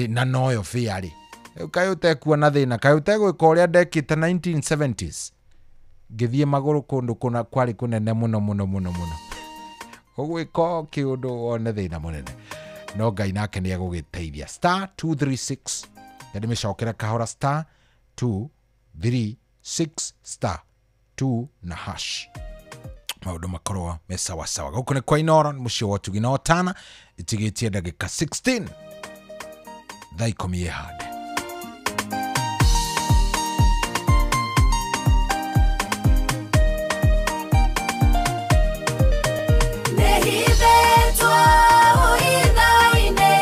na noyo bĩa rĩ, kaĩ ũtekuona thĩna, kaĩ ũtegwĩka ũrĩa ndekĩte 1970s ngĩthiĩ magũrũ kũndũ kũna kwarĩ kũnene mũno mũno mũno mũno. Ũgwĩka kĩũndũ wone thĩna mũnene. No Ngai nake nĩ egũgĩteithia. Star 236 ndĩmĩcokera kahora, star 236 star 2 na hash. Maũndũ makorwo me sawa sawa. Gũkũ nĩ kwa Inooro, nĩ mũciĩ wa ũtugi na ũtana, ĩtigĩtie ndagĩka 16 thaa 10 ĩhande. Nehithetwo itho-inĩ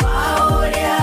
wa ũrĩa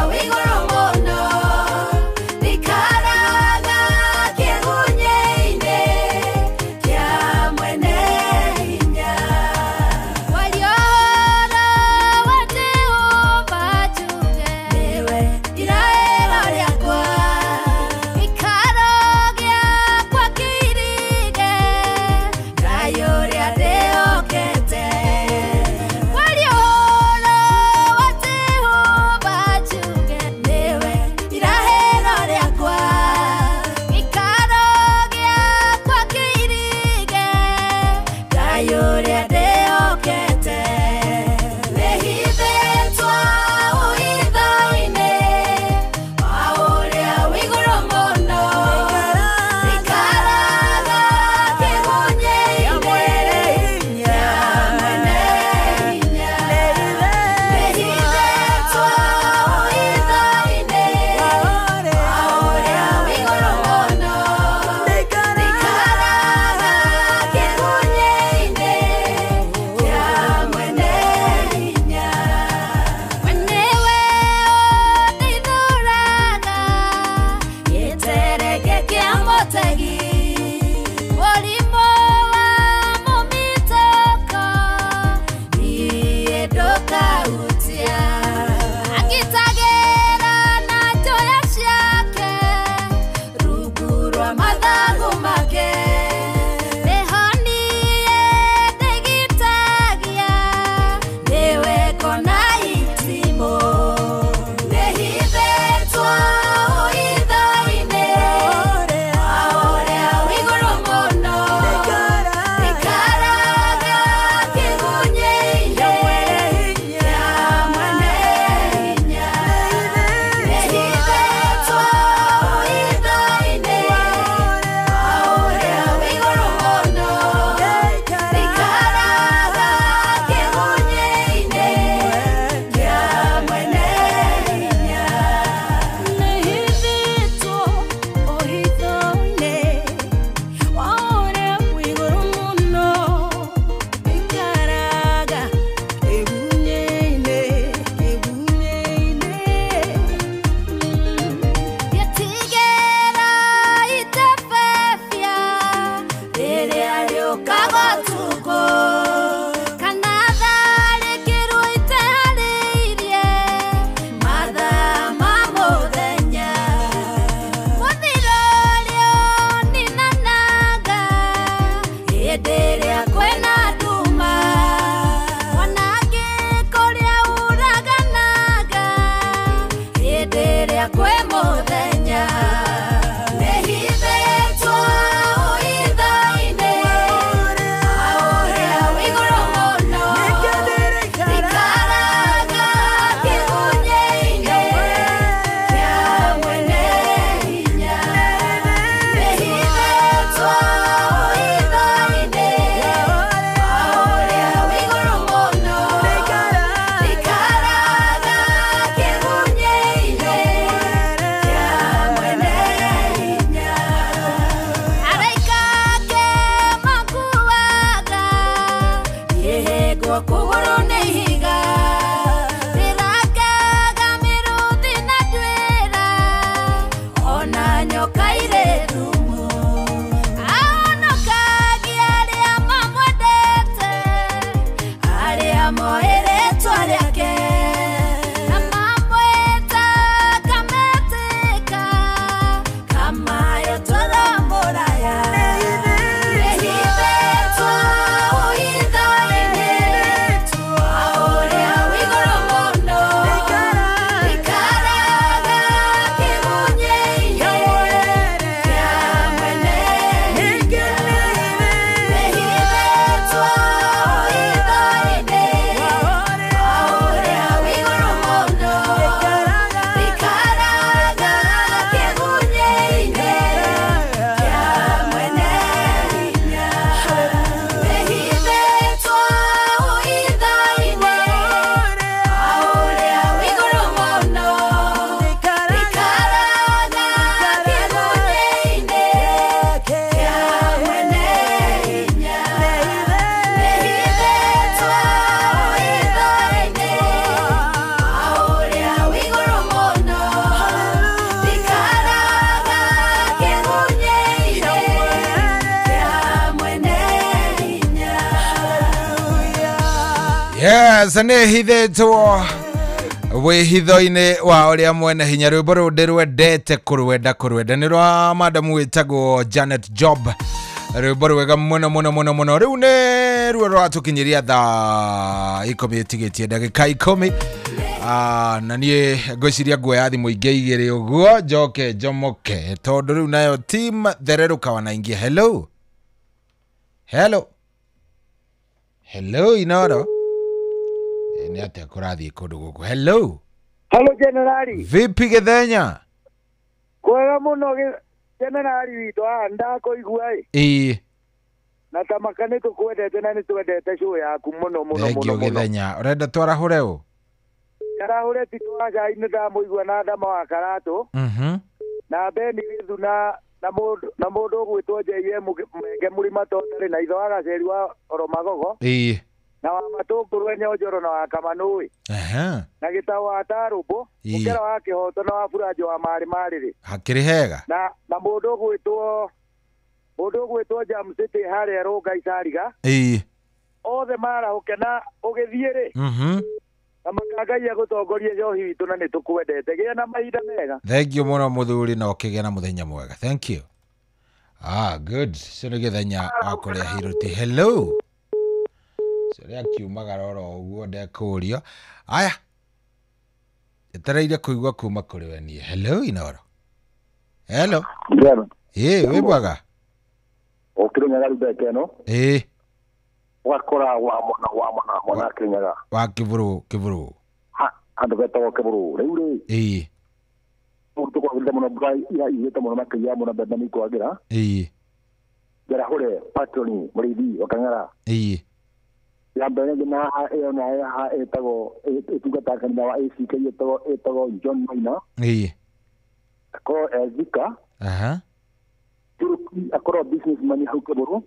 Yũkaga ũtukũ kana tharĩkĩrwo iteharĩirie mathaa ma mũthenya mũthiro ũrĩa ũninanaga hĩndĩ ĩrĩa kwĩna nduma mwanangĩko ũrĩa ũraganaga hĩndĩ ĩrĩa kwĩ mũthenya nĩhithĩtwo ũitho-inĩ ũrĩa wĩ igũrũ mũno ikaraga kĩgunyĩ-inĩ kĩa mwene hinya nĩhithĩtwo ũitho-inĩ ũrĩa wĩ igũrũ mũno ikaraga kĩgunyĩ-inĩ kĩa mwene hinya araika ake makuaga ihĩngwo kũgũrũ nĩ ihiga rĩrangaga mĩrũthi na nduĩra ona nyoka irĩ thumu ahonokagia arĩa mamwendete arĩa moĩ rĩtwa rĩake na mamwĩtaga metĩka kamayo toro mũraya nĩhithĩtwo ũitho-inĩ ũrĩa wĩ igũrũ mũno ikaraga kĩgunyĩ-inĩ kĩa mwene hinya nĩhithĩtwo ũitho-inĩ ũrĩa wĩ igũrũ mũno ikaraga kĩgunyĩ-inĩ kĩa mwene hinya nĩhithĩtwo ũitho-inĩ ũrĩa wĩ igũrũ mũno ikaraga kĩgunyĩ-inĩ kĩa mwene hinya nĩhithĩtwo ũitho-inĩ ũrĩa wĩ igũrũ mũno ikaraga kĩgunyĩ-inĩ kĩa mwene hinya. Yes, nĩhithĩtwo wĩhitho-inĩ wa ũrĩa mwene hinya rwĩmbo rũu ndĩrwendete kũrwenda kũrwenda nĩ rwa madamu wĩtagwo Janet Job rwĩmbo rwega mũno mũno mũno mũno rĩu nĩ ruo rwatũkinyĩria thaa 10 ĩtigĩtie ndagĩka 10. Na niĩ ngwĩciria nguoya thimũ ingĩ igĩrĩ ũguo njoke njomoke tondũ rĩu nayo team thererũka wanaingia. Hello, hello, hello Inoro. Nĩ atĩa kũrathiĩ kũndũ gũkũ? Hello. Hello generali. Vipi Gĩthenya? Kwega mũno generali witũ haha ndakũigua ĩ. Ĩĩ. Na tamaka nĩ tũkwendete na nĩ twendete show yaku mũno mũno Thengio mũno mũno. Gĩthenya. Ũrenda twarahũre ũ? Njarahũre Tito wa Ngai nĩ ndamũigua na Ndama wa Karatũ na Beni Gĩthu na mũndũ ũgwĩtwo JM Menge Mũrima Totarĩ na itho wa Gaceri wa Oromagogo Ĩĩ. na wa Matũngũrũ Nyonjoro na wa Kamanũĩ na Gĩtaũ wa Tarũmbũ Ĩĩ. Mũkera wa Kĩhoto na wa Buranjo wa Marĩ Marĩrĩ Hakĩrĩ hega. na mũndũ ũgwĩtwo Jam City harĩa Rũnga Icariga Ĩĩ. othe marahũke na ũgĩthiĩ rĩ na makangai agũtongorie njohi witũ na nĩ tũkwendete gĩa na mahinda mega. Thank you mũno mũthuri na ũkĩgĩa na mũthenya mwega. Thank you. Ah, good. Ũcio nĩ Gĩthenya wa kũrĩa Hirũti. Hello. Ũcio ũrĩa akiumagara oro ũguo ndekũrio. Aya. Etereire kũigua kuma kũrĩ we niĩ. Hello Inoro. Hello. Ĩĩ, wĩ mwega? Ũkĩrĩnyaga rubeke ĩno Ĩĩ. ũgakora wa mwana wa mwana mwana Kĩrĩnyaga Wa Kĩbũrũ Kĩbũrũ. Handũ betagwo Kĩbũrũ rĩu rĩ Ĩĩ. tũkwagĩrĩte mũno mbura ira yurĩte mũno makĩria mũno mbembe nĩ ikwagĩra. Ĩĩ. Njarahũre Patroni mũrĩithi wa Kang'ara Ĩĩ. ya mbere ĩngĩ na haha ĩyo nayo haha ĩtagwo ĩtungataga kanitha wa ACK ĩtagwo John Maina Ĩĩ. akorwo e Thika Aha. Turuki akorwo businessman hau Kĩbũrũ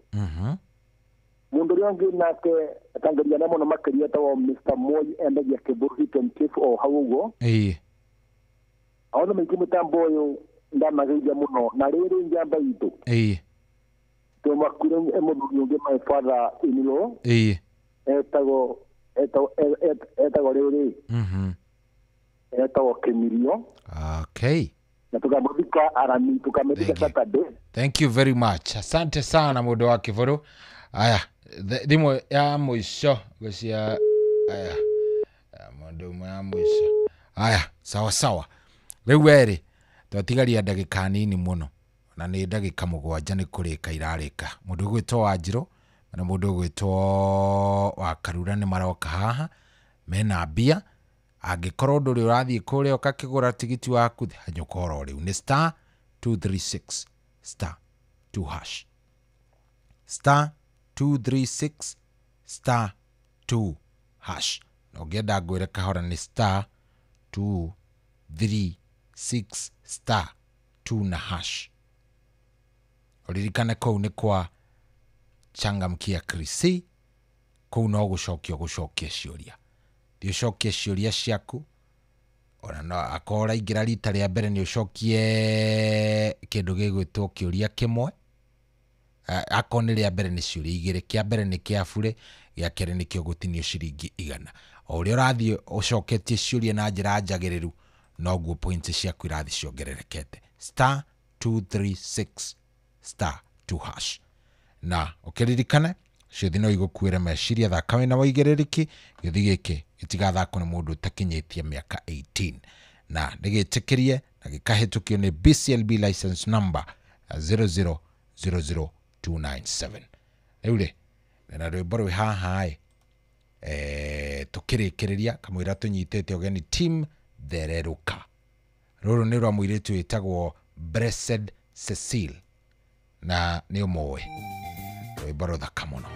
Mũndũ ũrĩa ũngĩ nake atangaria na mũno makĩria etagwo Mr. Moi endagia Kĩbũrũ Hit and Chief o hau ũguo. Ĩĩ. Aothe maingĩ mũtambo ũyũ ndamageithia mũno na rĩrĩ njamba itũ Ĩĩ. Tũmakuire mũthuri ũngĩ my father in law. Ĩĩ. Etagwo etagwo rĩrĩ. Etagwo Kĩmirio. Okay. Na tukamũthika arami, tukamũthika Saturday. Thank you very much. Asante sana mũndũ wa Kĩbũrũ. Aya, thimũ ya mũico gũcia aya. Mũndũ ũmwe ya mũico. Aya, sawa sawa. Rĩu werĩ twatigaria ndagĩka nini mũno. Na nĩ ndagĩka 7 nĩ kũrĩka irarĩka. Mũndũ ũgwĩtwo Wanjirũ na mũndũ ũgwĩtwo wa Karura nĩ maroka haha mena mbia. Angĩkorwo ndũrĩ ũrathiĩ kũrĩa ũkakĩgũra tigiti waku hanyũka oro rĩu nĩ star 236 star 2 hash star 236 star 2 hash. Na ũngĩenda ngwĩre kahora nĩ star 236 star 2 na hash. Ũririkane kũu nĩ kwa Changamkia Krisi, kũu no gũcokia gũcokia ciũria. Thiĩ ũcokie ciũria ciaku, ona no akorwo ũraingĩra rita rĩa mbere nĩ ũcokie kĩndũ gĩgwĩtwo kĩũria kĩmwe. Akorwo nĩ rĩa mbere nĩ ciũria igĩrĩ, kĩa mbere nĩ kĩa bure, gĩa kerĩ nĩkĩo gũtinio ciringi 100. O ũrĩa ũrathiĩ ũcoketie ciũria na njĩra njagĩrĩru, noguo points ciaku irathiĩ ciongererekete. Star 236 star 2 hash. Na ũkĩririkane ciũthi no igũkuĩre meciria, thaka wĩna waigĩrĩrĩki, gĩthi gĩkĩ gĩtigathakwo nĩ mũndũ ũtakinyĩtie mĩaka 18 na nĩgĩtĩkĩrie na gĩkahĩtũkio nĩ BCLB license number 0000297. Rĩu rĩ na rwĩmbo rwĩ haha ĩ tũkĩrĩkĩrĩria kamũira tũnyitĩte ũgeni team Thererũka. Rũrũ nĩ rwa mũirĩtu wĩtagwo Blessed Cecile na nĩ ũmũĩ, rwĩmbo rũthaka mũno.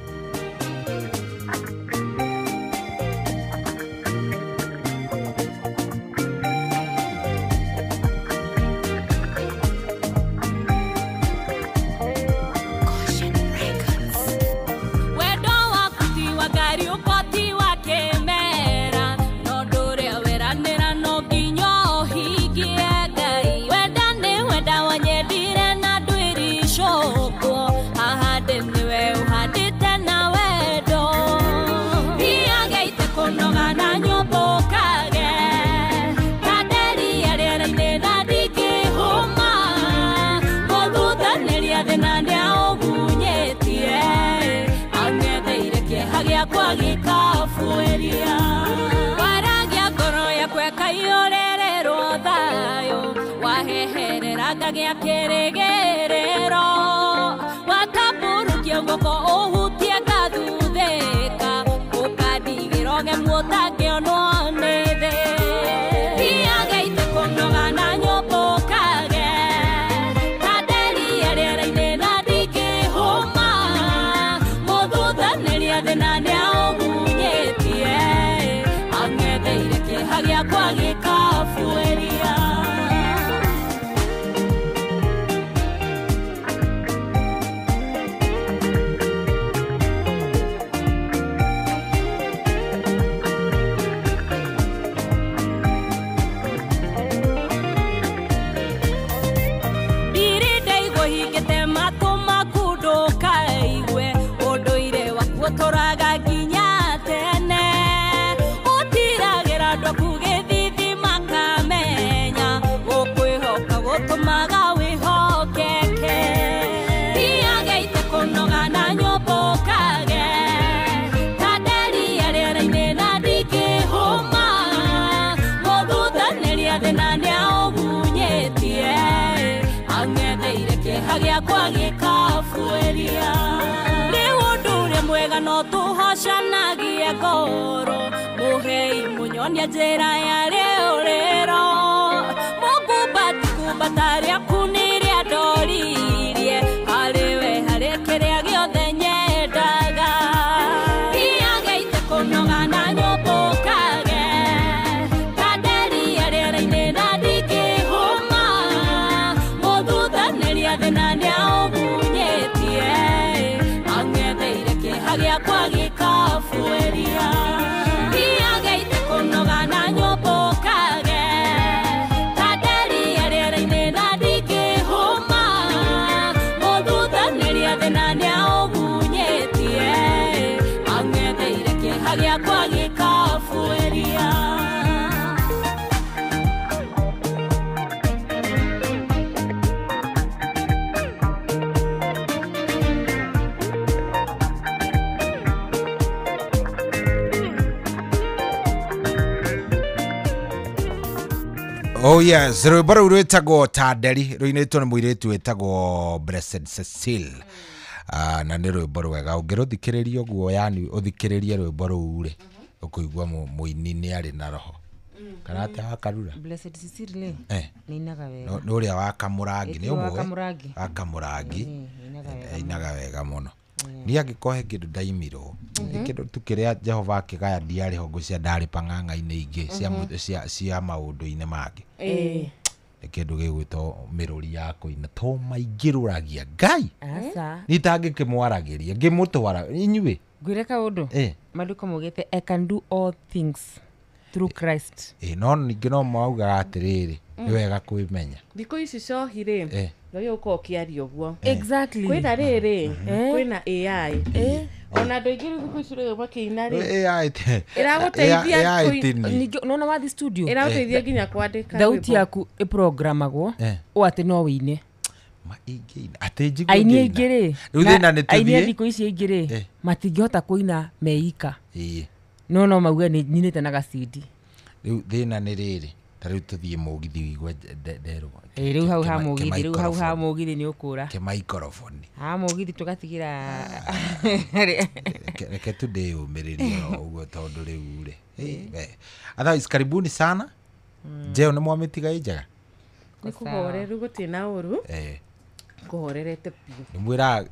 Wendo waku ti wa ngari ũkoti wa kĩmera, no ndũrĩa weranĩra no nginya ũhingie Ngai. Wenda nĩ wenda wanyendire na ndwĩricũkwo, haha ndĩ nĩwe ũhandĩte na wendo. Thiaga kũnoga na nyũmbũkage, ta nderia rĩera-inĩ na ndingĩhũma. Mũthuthanĩria thĩna nĩaũgunyĩtie, ang'etheire kĩeha gĩakwa gĩkabuĩria. Waragia ngoro yakwa ĩkaiyũrĩrĩrwo thayũ, waheherera ngagĩa kĩrĩgĩrĩro. Watambũrũkia guoko ũhutie ngathuthĩka, ũkandigĩra ũgemu ũtangĩonwo nĩ thĩ. Thiaga kũnoga na nyũmbũkage, ta nderia rĩera-inĩ na ndingĩhũma. Mũthuthanĩria thĩna nĩaũgunyĩtie, ang'etheire kĩeha gĩakwa gĩkabuĩria. Ndirĩ ndaigua hingĩte matũ maku ndũkaigue, ũndũire waku ũtũraga nginya tene. Ũtiragĩra andũ aku gĩthithi makamenya, gũkwĩhoka gũtũmaga wĩhokeke. Thiaga kũnoga na nyũmbũkage, ta nderia rĩera-inĩ na ndingĩhũma. Mũthuthanĩria thĩna nĩaũgunyĩtie, ang'etheire kĩeha gĩakwa gĩkabuĩria. Rĩu ũndũ ũrĩa mwega no tũhocanagie ngoro, mũhei mũnyonia njĩra ya rĩũrĩro. Mũkumbati kumbata rĩaku nĩrĩa ndoririe, harĩ we harĩ kĩrĩa gĩothe nyendaga. Thiaga kũnoga na nyũmbũkage, ta nderia rĩera-inĩ na ndingĩhũma. Mũthuthanĩria thĩna nĩaũgunyĩtie, ang'etheire kĩeha gĩakwa gĩkabuĩria. Thiaga kũnoga na nyũmbũkage, ta nderia rĩera-inĩ na ndingĩhũma. Mũthuthanĩria thĩna Oh yes, rwĩmbo rũu rwĩtagwo Tanderi rũinĩtwo nĩ mũirĩtu wĩtagwo Blessed Cecil. Na nĩ rwĩmbo rwega ũngĩrũthikĩrĩria ũguo, yani ũthikĩrĩrie rwĩmbo rũu rĩ, ũkũigua mũini nĩ arĩ na roho. Kana atĩa wakarura? Blessed Cecil rĩ, nĩinaga wega. Nĩ ũrĩa wa Kamũrangi, nĩ ũmũĩ? Wa Kamũrangi. Ainaga wega mũno. Niĩ angĩkorwo he kĩndũ ndaimirwo, nĩ kĩndũ tu kĩrĩa Jehova akĩgaya ndiarĩ ho ngwĩciria ndarĩ pang'ang'a-inĩ ingĩ cia maũndũ-inĩ mangĩ. Nĩ kĩndũ gĩgwĩtwo mĩrũri ya kũina to maingĩrũragia Ngai. Niĩ itangĩkĩmwaragĩria ngĩmũtwara inyuĩ. Ngwĩre kaũndũ, maandĩko maugĩte I can do all things through Christ. No ningĩ no maugaga atĩrĩrĩ, nĩ wega kwĩmenya. Thikũ ici cohi rĩ, no gĩgũkorwo ũkĩaria ũguo. Exactly. Kwĩna rĩrĩ, kwĩna AI. Ona andũ aingĩ rĩu thikũ ici rĩ makĩina rĩ, AI ĩragũteithia ningĩ nona wathi studio, ĩragũteithia nginya kwandĩka thauti yaku ĩprogramagwo ũũ atĩ no wĩine. Aini aingĩ rĩ, aini a thikũ ici aingĩ rĩ, matingĩhota kũina meika. No mauge nĩ nyinĩte na gacindi. Rĩu thĩna nĩ rĩrĩ, ta rĩu tũthiĩ mũgithi wĩigue nderwo. Rĩu hau ha mũgithi, rĩu hau ha mũgithi nĩ ũkũra. Ke microphone. Ha mũgithi tũgatigĩra. Reke tu ndĩyũmĩrĩrie oro ũguo tondũ rĩu rĩ. Otherwise karibuni sana. Njeo nĩ mwamĩtiga ĩ njega? Nĩ kũhoreru gũtirĩ na ũru. Kũhorerete biũ. Nĩmwĩraga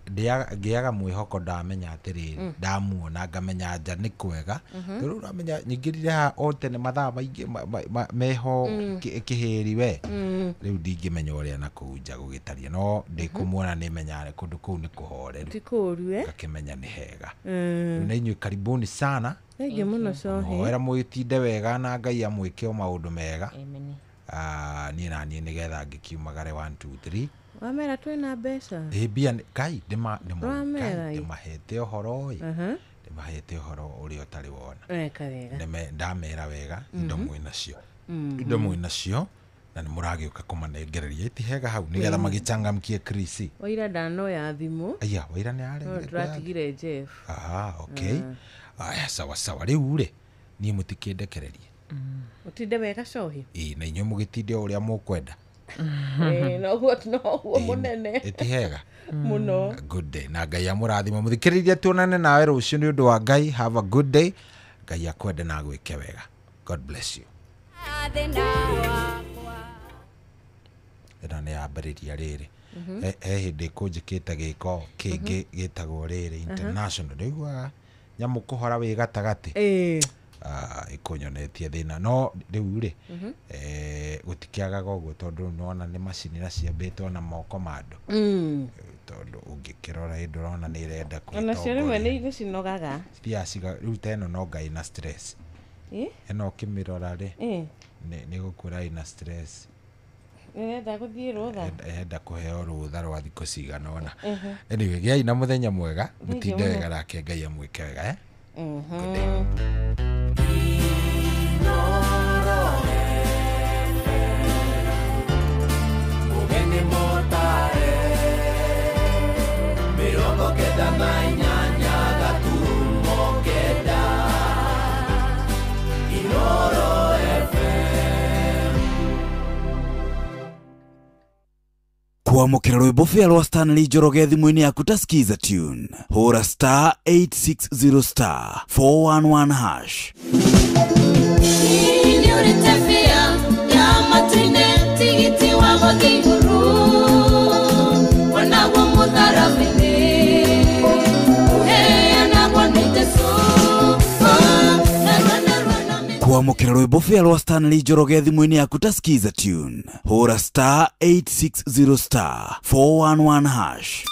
ngĩaga mwĩhoko ndamenya atĩrĩrĩ, ndamuona ngamenya nja nĩ kwega. Tondũ ũramenya nyingĩrire haha o tene mathaa maingĩ meho kĩhĩri we. Rĩu ndingĩmenya ũrĩa na kũu nja gũgĩtariĩ, no ndĩkũmuona nĩmenyaga kũndũ kũu nĩ kũhoreru. Ti kũũru, Ngakĩmenya nĩ hega. Rĩu na inyuĩ karibuni sana. Thengiũ mũno cohi. Hoera mũgĩtinde wega na Ngai amwĩke o maũndũ mega. Niĩ na niĩ nĩgetha ngĩkiumagare 1 2 3. Wamera twĩna mbeca? Mbia Ngai ndĩmahete ũhoro ĩ, ndĩmahete ũhoro ũrĩa ũtarĩ wona. Weka wega. Ndamera wega indo mwĩnacio. Indo mwĩnacio na nĩ mũragĩũka kũmanengereria iti hega hau nĩgetha magĩchangamkie Chris. Waira ndanoya thimũ. Aya, waira nĩ aregire. Ndĩratigire Jeff. Okay. Aya, sawa sawa. Rĩu rĩ, niĩ mũtikĩndekererie. Ũtinde wega cohi? Ĩ, na inyuĩ mũgĩtinde o ũrĩa mũkwenda. Noguo mũnene. Ĩti hega mũno. Good day na Ngai amũrathime. Mũthikĩrĩria tuonane nawe rũciũ nĩ ũndũ wa Ngai. Have a good day. Ngai akwende na agwĩke wega. God bless you. Ĩno nĩ yambĩrĩria rĩrĩ. He hĩndĩ kũnjĩkĩte gĩko kĩngĩ gĩtagwo rĩrĩ international. Nĩũiguaga nyamũ kũhora wĩ gatagatĩ. Ĩkũnyonetie thĩna no rĩu rĩ, gũtikĩagaga ũguo tondũ nĩwona nĩ macini na ciambĩtwo na moko ma andũ. Tondũ ũngĩkĩrora hĩndĩ ũrona nĩ ĩrenda kwĩtongoria. Onacio rĩmwe nĩ cinogaga. Cithiaga rĩu ta ĩno no Ngai na stress. Ĩno ũkĩmĩrora rĩ, nĩ gũkwĩra ĩna stress. Ĩrenda gũthiĩ rũtha. Ĩrenda kũheo rũtha rwa thikũ cigana ũna. Anyway, gĩai na mũthenya mwega, mũtinde wega nake Ngai amwĩke wega. Good day. Kwamũkĩra rwĩmbo bĩa rwa Stanley Njoroge thimũ-inĩ yaku ta Skiza Tune. Hũra star 860 star 411 hash. Kwamũkĩra rwĩmbo bĩa rwa Stanley Njoroge thimũ-inĩ yaku ta Skiza Tune. Hũra star 860 star 411 hash.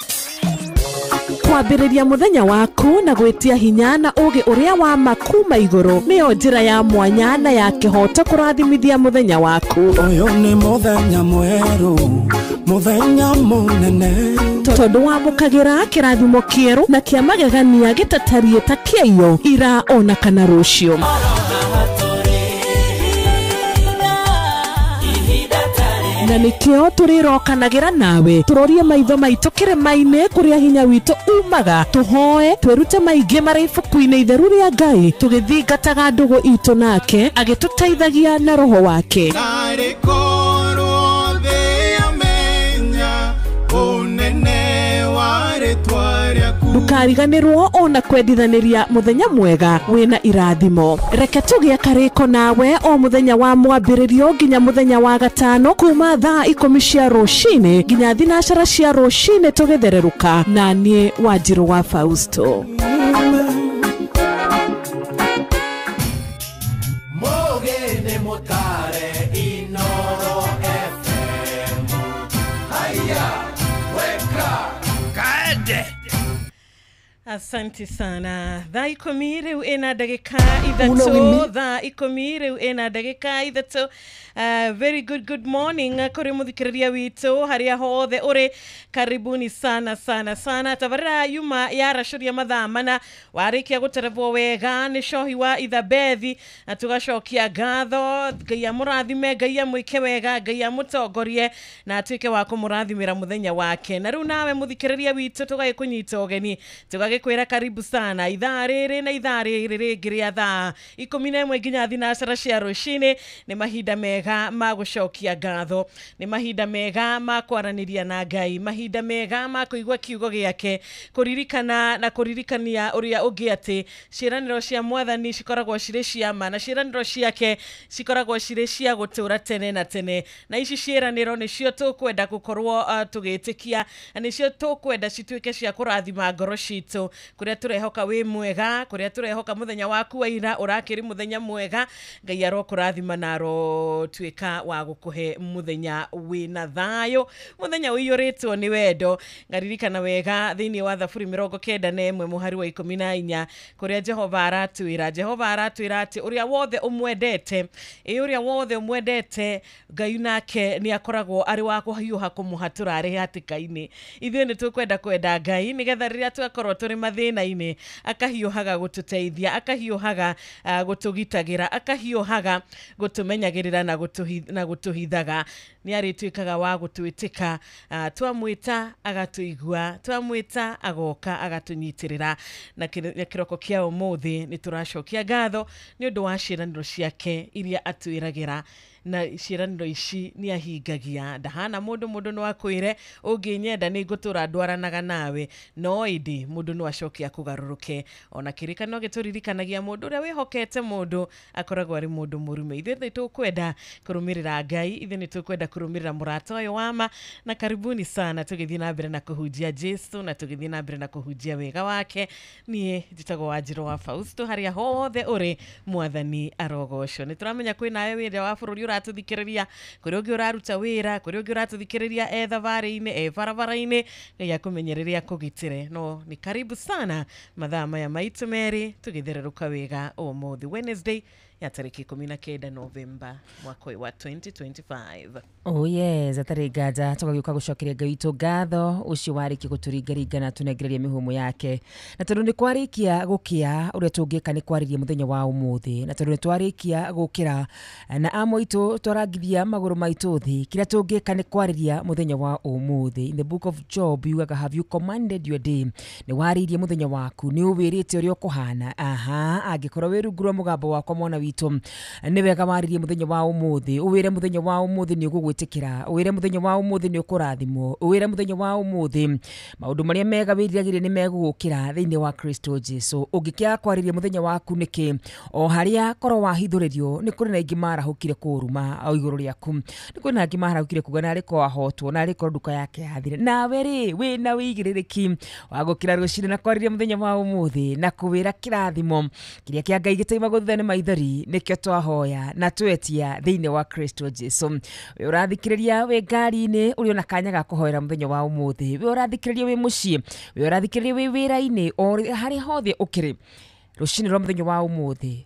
Kwambĩrĩria mũthenya waku na gwĩtia hinya na ũũgĩ ũrĩa wa ma kuma igũrũ nĩyo njĩra ya mwanya na ya kĩhooto kũrathimithia mũthenya waku. Ũyũ nĩ mũthenya mwerũ, mũthenya mũnene, tondũ wamũkagĩra kĩrathimo kĩerũ na kĩa magegania gĩtatariĩ ta kĩaiyo ira ona kana rũciũ. Na nĩkĩo tũrĩrokanagĩra nawe tũrorie maitho maitũ kĩrĩma-inĩ kũrĩa hinya witũ umaga, tũhoe twĩrute maingĩ marĩ ibuku-inĩ itheru rĩa Ngai tũgĩthingataga ndũgũ itũ nake agĩtũteithagia na roho wake. Narĩ Ndũkariganĩrwo ona kwendithanĩria mũthenya mwega wĩna irathimo. Reke tũgĩe karĩko nawe o mũthenya wa mwambĩrĩrio nginya mũthenya wa gatano kuma thaa 10 cia rũcinĩ nginya 12 cia rũcinĩ tũgĩthererũka na niĩ Wanjirũ wa Fausto. Asante sana. Thaa 10 rĩu ĩna ndagĩka 3. Thaa 10 rĩu ĩna ndagĩka 3. Very good morning kũrĩ mũthikĩrĩria witũ harĩa hothe ũrĩ. Karibuni sana sana sana. Tabarĩra yuma yaracũria mathaa 4 warĩkia gũterebwo wega nĩ cohi wa Ithabethi na tũgacokia ngatho. Ngai amũrathime, Ngai amwĩke wega, Ngai amũtongorie na atuĩke wa kũmũrathimĩra mũthenya wake. Na rĩu nawe mũthikĩrĩria witũ tũgagĩkũnyita ũgeni, tũgagĩkwĩra karibu sana ithaa rĩrĩ na ithaa rĩrĩ rĩngĩ rĩa thaa 11 nginya 12 cia rũcinĩ. Nĩ mahinda mega ma gũcokia ngatho, nĩ mahinda mega ma kwaranĩria na Ngai, mahinda mega ma kũigua kiugo gĩake, kũririkana na kũririkania ũrĩa ũngĩ atĩ ciĩranĩro cia Mwathani cikoragwo cirĩ cia ma na ciĩranĩro ciake cikoragwo cirĩ cia gũtũũra tene na tene. Na ici ciĩranĩro nĩcio tũkwenda gũkorwo tũgĩtĩkia na nĩcio tũkwenda cituĩke cia kũrathima ngoro citũ. Kũrĩa tũrehoka wĩ mwega, kũrĩa tũrehoka mũthenya waku wa ira ũrakĩrĩ mũthenya mwega, Ngai arokũrathima na arotuĩka wa gũkũhe mũthenya wĩna thayũ, mũthenya ũiyũrĩtwo nĩ wendo. Ngaririkana wega thĩinĩ wa Thaburi 91 mũhari wa 14 kũrĩa Jehova aratwĩra, Jehova aratwĩra atĩ ũrĩa wothe ũmwendete, ĩ ũrĩa wothe ũmwendete Ngai nake nĩ akoragwo arĩ wa kũhiũha kũmũhatũra arĩ hatĩka-inĩ. Ithuĩ nĩ tũkwenda kwenda Ngai nĩgetha rĩrĩa twakorwo tũrĩ mathĩna-inĩ akahiũhaga gũtũteithia, akahiũhaga gũtũgitagĩra, akahiũhaga gũtũmenyagĩrĩra na gũtũhithaga. Nĩ arĩtuĩkaga wa gũtwĩtĩka, twamwĩta agatũigua, twamwĩta agoka agatũnyitĩrĩra. Na kĩroko kĩa ũmũthĩ nĩ tũracokia ngatho nĩ ũndũ wa ciĩranĩro ciake iria atwĩragĩra, na ciĩranĩro ici nĩ ahingagia. Ndahana mũndũ, mũndũ no akwĩre ũngĩnyenda nĩ ngũtũra ndwaranaga nawe, no ĩndĩ mũndũ no acoke akũgarũrũke. Ona kĩrĩkanĩro gĩtũririkanagia mũndũ ũrĩa wĩhokete mũndũ akoragwo arĩ mũndũ mũrume. Ithuĩ nĩ tũkwenda kũrũmĩrĩra Ngai, ithuĩ nĩ tũkwenda kũrũmĩrĩra mũrata ũyũ wa ma. Na karibuni sana tũgĩthiĩ na mbere na kũhunjia Jesu na tũgĩthiĩ na mbere na kũhunjia wega wake. Niĩ njĩtagwo Wanjirũ wa Fausto, harĩa hothe ũrĩ Mwathani arogocwo. Nĩ tũramenya kwĩ nawe wĩra wa bũrũri ũratũthikĩrĩria, kũrĩ ũngĩ ũraruta wĩra, kũrĩ ũngĩ ũratũthikĩrĩria e thabarĩ-inĩ, e barabara-inĩ. Ngai akũmenyerere akũgitĩre. No nĩ karibu sana mathaa maya maitũ merĩ tũgĩthererũka wega ũmũthĩ Wednesday ya tarĩki 19 Novemba mwaka wa 2025. Oh yes, atarĩ nganja tũgagĩũka gũcokeria Ngai witũ ngatho ũcio warĩkia gũtũringaringa na tũnengereria mĩhũmũ yake. Na tondũ nĩ kwarĩkia gũkĩa, ũrĩa tũngĩka nĩ kwarĩria mũthenya wa ũmũthĩ. Na tondũ nĩ twarĩkia gũkĩra na amũitũ twarangithia magũrũ maitũ thĩ, kĩrĩa tũngĩka nĩ kwarĩria mũthenya wa ũmũthĩ. In the book of Job yugaga, have you commanded your day? Nĩ warĩirie mũthenya waku, nĩ ũwĩrĩte ũrĩa ũkũhana. Aha, angĩkorwo wĩ rungu rwa mũgambo wakwa mwana witũ, nĩ wega warĩrie mũthenya wa ũmũthĩ. Ũwĩre mũthenya wa ũmũthĩ nĩ ũgũgwĩtĩkĩra, ũwĩre mũthenya wa ũmũthĩ nĩ ũkũrathimwo, ũwĩre mũthenya wa ũmũthĩ maũndũ marĩa mega wĩriragĩria nĩ megũgũkĩra thĩinĩ wa Kristo Jesu. Ũngĩkĩaga kwarĩria mũthenya waku nĩkĩ? O harĩa korwo wahithũrĩrio, nĩ kũrĩ na aingĩ marahũkire kũruma o igũrũ rĩaku, nĩ kũrĩ na angĩ marahũkire kuga narĩ korwo ahotwo, narĩ korwo nduka yake yathire. Nawe rĩ wĩna wĩigĩrĩrĩki wa gũkĩra rũcinĩ na kwarĩria mũthenya wa ũmũthĩ na kũwĩra kĩrathimo kĩrĩa kĩa Ngai gĩtaima gũthutha nĩ maithori, nĩkĩo twahoya na twetia thĩinĩ wa Kristo Jesu. Wĩ ũrathikĩrĩria wĩ ngari-inĩ ũrĩ ona kanya ga kũhoera mũthenya wa ũmũthĩ, wĩ ũrathikĩrĩria wĩ mũciĩ, wĩ ũrathikĩrĩria wĩ wĩra-inĩ, o harĩa hothe ũkĩrĩ rũcinĩ rwa mũthenya wa ũmũthĩ,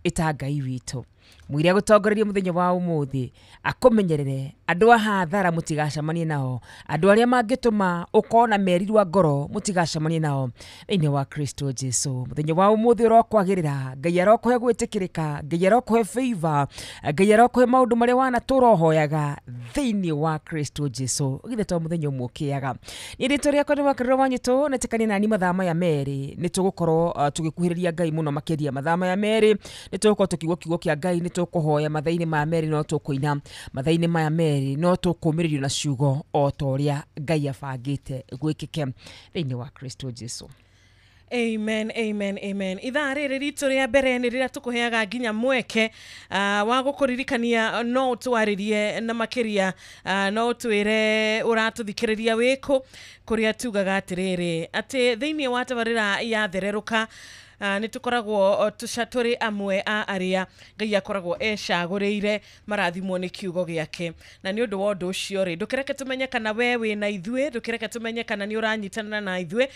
ĩta Ngai witũ mwĩre agũtongorerie mũthenya wa ũmũthĩ, akũmenyerere andũ a hathara mũtigacemanie nao, andũ arĩa mangĩtũma ũkona merirwa ngoro mũtigacemanie nao thĩinĩ wa Kristo Jesu. Mũthenya wa ũmũthĩ ũrokwagĩrĩra, Ngai arokũhe gwĩtĩkĩrĩka, Ngai arokũhe favor, Ngai arokũhe maũndũ marĩa wanatũra ũhoyaga thĩinĩ wa Kristo Jesu. Githĩ to mũthenya ũmwe ũkĩaga. Niĩ rĩtwa rĩakwa nĩ Wakarĩro wa Nyitũ, na tĩkanie nani mathaa maya merĩ nĩ tũgũkorwo tũgĩkuhĩrĩria Ngai mũno makĩria. Mathaa maya merĩ nĩ tũgũkorwo tũkiuga kiugo kĩa Ngai, nĩ tũkũhoya mathaa-inĩ maya merĩ, no tũkũina mathaa-inĩ maya merĩ. kerĩ no tũkũmĩrĩrio na ciugo o ta ũrĩa Ngai abangĩte gwĩkĩke thĩinĩ wa Kristo Jesu. Amen, amen, amen. Ithaa rĩrĩ ritũ rĩa mbere nĩ rĩrĩa tũkũheaga nginya mweke wa gũkũririkania no ũtwarĩrie na makĩria no ũtwĩre ũratũthikĩrĩria wĩkũ kũrĩa tugaga atĩrĩrĩ atĩ thĩinĩ wa tabarĩra ya thererũka nĩ tũkoragwo tũrĩ amwe a arĩa Ngai akoragwo ecagũrĩire marathimwo nĩ kiugo gĩake na nĩ ũndũ wa ũndũ ũcio rĩ ndũkĩreke tũmenye kana we wĩ na ithuĩ ndũkĩreke tũmenye kana nĩ ũranyitanĩra na ithuĩ.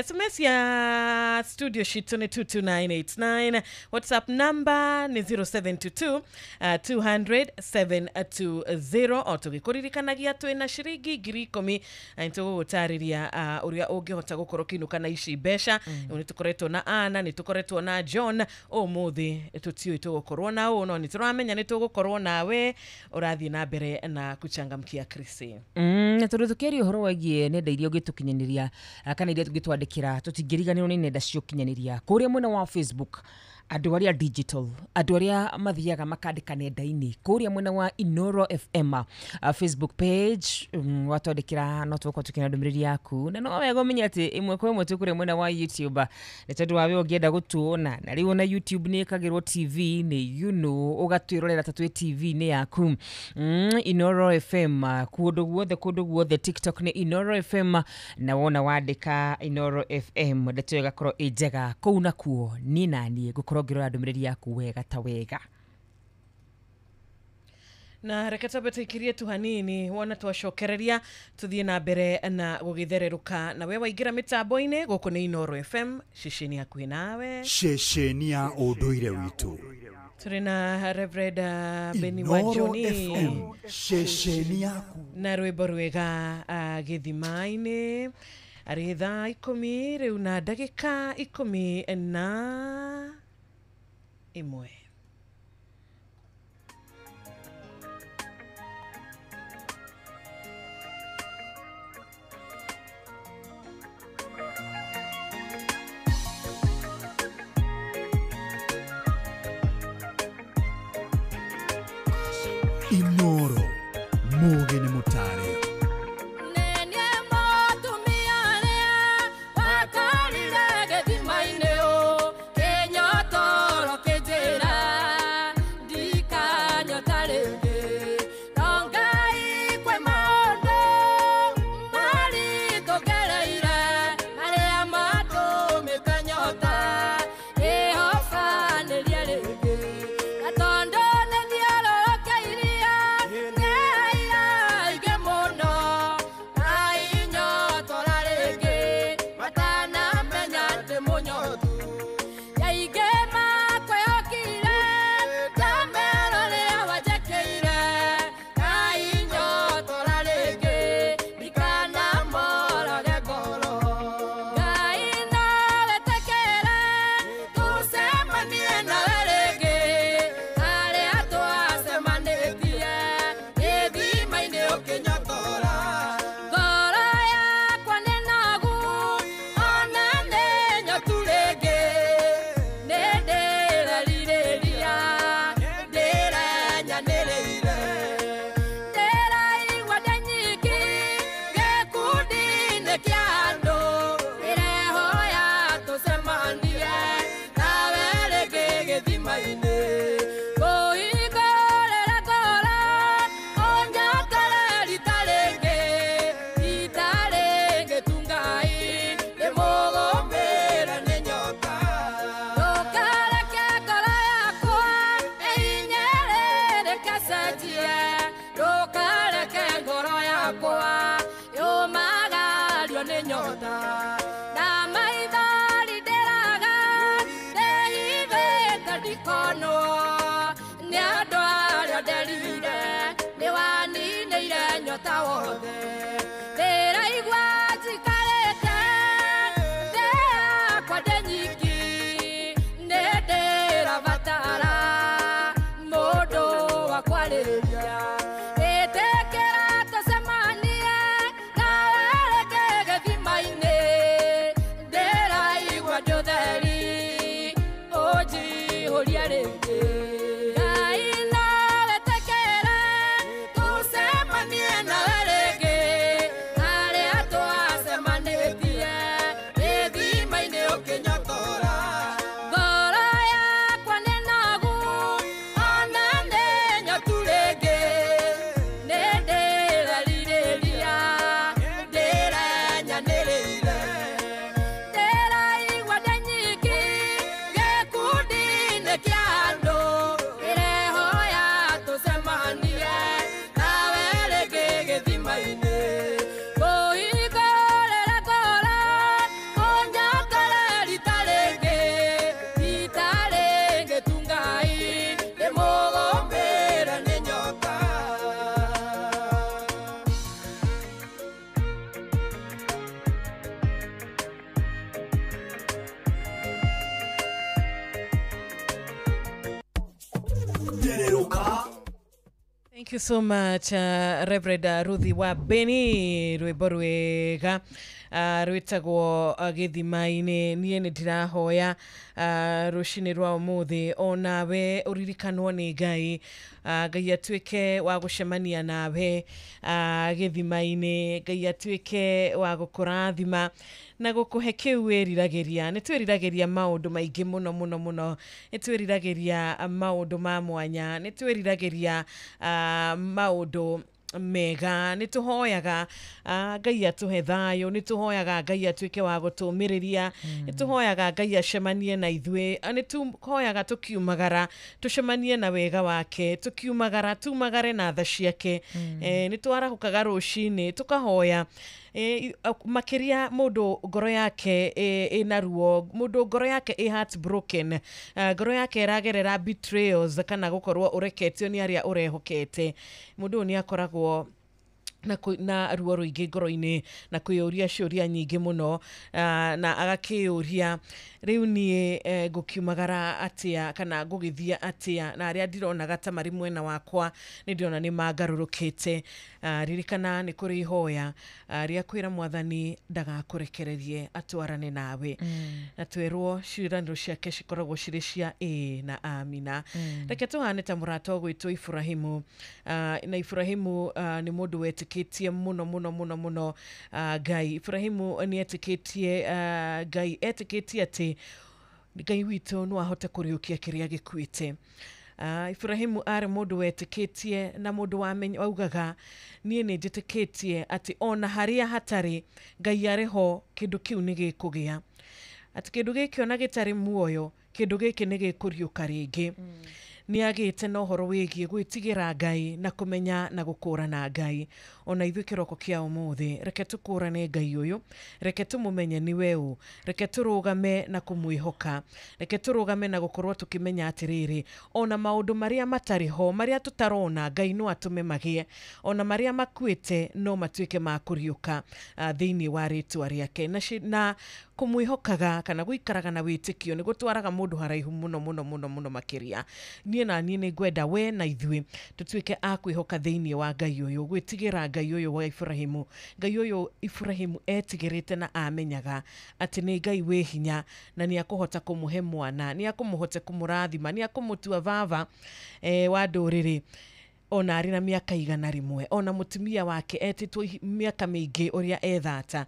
SMS ya studio citũ nĩ 22989, WhatsApp number nĩ 0722 200 720. O tũgĩkũririkanagia twĩna ciringi 10,000 na nĩtũgũgũtarĩria ũrĩa ũngĩhota gũkorwo ũkĩinũka na ici mbeca. Nĩ tũkoretwo na Anna, nĩ tũkoretwo na John, ũmũthĩ tũtiũĩ tũgũkorwo na ũ no nĩ tũramenya nĩ tũgũkorwo nawe ũrathiĩ na mbere na kuchangamkia Krisi. Na tondũ tũkĩaria ũhoro wĩgiĩ nenda iria ũngĩtũkinyanĩria kana iria tũngĩtwandĩkĩra tũtingĩriganĩrwo nĩ nenda cia ũkinyanĩria kũrĩa mwena wa Facebook andũ arĩa digital andũ arĩa mathiaga makandĩka nenda-inĩ kũrĩa mwena wa Inoro FM Facebook page watwandĩkĩra no tũgũkorwo tũkĩona ndũmĩrĩri yaku na no wega ũmenye atĩ ĩmwe kwa ĩmwe twĩ kũrĩa mwena wa YouTube nĩ tondũ wawe ũngĩenda gũtuona na rĩu ona YouTube nĩ ĩkagĩrwo TV-inĩ you know ũgatwĩrorera ta twĩ TV-inĩ yaku. Inoro FM kũndũ guothe TikTok nĩ Inoro FM na wona wandĩka Inoro FM ndeto ĩgakorwo ĩ njega kũu nakuo niĩ na niĩ ngũkorwo ngĩrora ndũmĩrĩri yaku wega ta wega. Na reke twambe tũikirie tu hanini wona twacokereria tuthiĩ na mbere na gũgĩthererũka na we waingĩra mĩtambo-inĩ gũkũ nĩ Inoro FM ceceni hakuhĩ nawe ceceni ya ũndũire witũ. Tũrĩ na Reverend Beni wa Johnny FM ceceni yaku na rwĩmbo rwega gĩthima-inĩ arĩ thaa 10 rĩu na ndagĩka 11. Inoro muge ni mutare Nene motumia wakarire gĩthima-inĩ ũ kĩnyotoro kĩnjĩra ndikanyota rĩngĩ no Ngai kwĩ maũndũ maritũ ngereire marĩa matũmĩte nyota ĩhobanĩrie rĩngĩ na tondũ nĩthiũrũrũkĩirie Tererũka. Thank you so much, Reverend Ruthi wa Beni, rwĩmbo rwega rwĩtagwo gĩthima-inĩ. Niĩ nĩ ndĩrahoya rũcinĩ rwa ũmũthĩ onawe ũririkanwo nĩ Ngai, Ngai atuĩke wa gũcemania nawe gĩthima-inĩ, Ngai atuĩke wa gũkũrathima na gũkũhe kĩu wĩriragĩria. Nĩ twĩriragĩria maũndũ maingĩ mũno mũno mũno, nĩ twĩriragĩria maũndũ ma mwanya, nĩ twĩriragĩria maũndũ mega, nĩ tũhoyaga Ngai atũhe thayũ, nĩ tũhoyaga Ngai atuĩke wa gũtũmĩrĩria, nĩ tũhoyaga Ngai acemanie na ithuĩ, nĩ tũhoyaga tũkiumagara tũcemanie na wega wake, tũkiumagara tumagare na tha ciake. Nĩ twarahũkaga rũcinĩ tũkahoya makĩria mũndũ ngoro yake ĩna ruo, mũndũ ngoro yake ĩ heartbroken, ngoro yake ĩragerera betrayals kana gũkorwo ũreketio nĩ arĩa ũrehokete, mũndũ ũyũ nĩ akoragwo na ruo rũingĩ ngoro-inĩ na kwĩyũria ciũria nyingĩ mũno, na agakĩyũria rĩu niĩ ngũkiumagara atĩa kana ngũgĩthiĩ atĩa, na arĩa ndironaga ta marĩ mwena wakwa nĩ ndĩrona nĩ mangarũrũkĩte. Ririkana nĩ kũrĩ ihoya rĩa kwĩra mwathani ndagakũrekererie atwarane nawe, na twerwo ciĩranĩro ciake cikoragwo cirĩ cia ĩĩ na amina. Reke tũhane ta mũrata ũgwĩtwo Ibrahimu, na Ibrahimu nĩ mũndũ wetĩkĩtie mũno mũno mũno mũno Ngai. Ibrahimu nĩ etĩkĩtie Ngai, etĩkĩtie atĩ Ngai witũ no ahote kũriũkia kĩrĩa gĩkuĩte. Ibrahimu arĩ mũndũ wetĩkĩtie na mũndũ waugaga niĩ nĩ njĩtĩkĩtie atĩ ona harĩa hatarĩ Ngai arĩ ho, kĩndũ kĩu nĩ gĩkũgĩa, atĩ kĩndũ gĩkĩ ona gĩtarĩ muoyo, kĩndũ gĩkĩ nĩ gĩkũriũka rĩngĩ. Nĩ agĩte na ũhoro wĩgiĩ gwĩtigĩra Ngai na kũmenya na gũkũrana Ngai. Ona ithuĩ kĩroko kĩa ũmũthĩ reke tũkũrane Ngai ũyũ, reke tũmũmenye nĩwe ũ, reke tũrũgame na kũmwĩhoka, reke tũrũgame na gũkorwo tũkĩmenya atĩrĩrĩ, ona maũndũ marĩa matarĩ ho, marĩa tũtarona, Ngai no atũme magĩe, ona marĩa makuĩte no matuĩke ma kũriũka thĩinĩ wa rĩtwa rĩake. Na kũmwĩhokaga kana gũikaraga na wĩtĩkio nĩ gũtwaraga mũndũ haraihu mũno mũno mũno mũno makĩria. Niĩ na niĩ nĩ ngwenda we na ithuĩ tũtuĩke a kwĩhoka thĩinĩ wa Ngai ũyũ, gwĩtigĩra Ngai ũyũ wa Ibrahimu. Ngai ũyũ Ibrahimu etigĩrĩte na amenyaga atĩ nĩ Ngai wĩ hinya na nĩ akũhota kũmũhe mwana, nĩ akũmũhota kũmũrathima, nĩ akũmũtua baba wa ndũrĩrĩ ona arĩ na mĩaka 100, ona mũtumia wake etĩtwo mĩaka mĩingĩ ũrĩa ethata.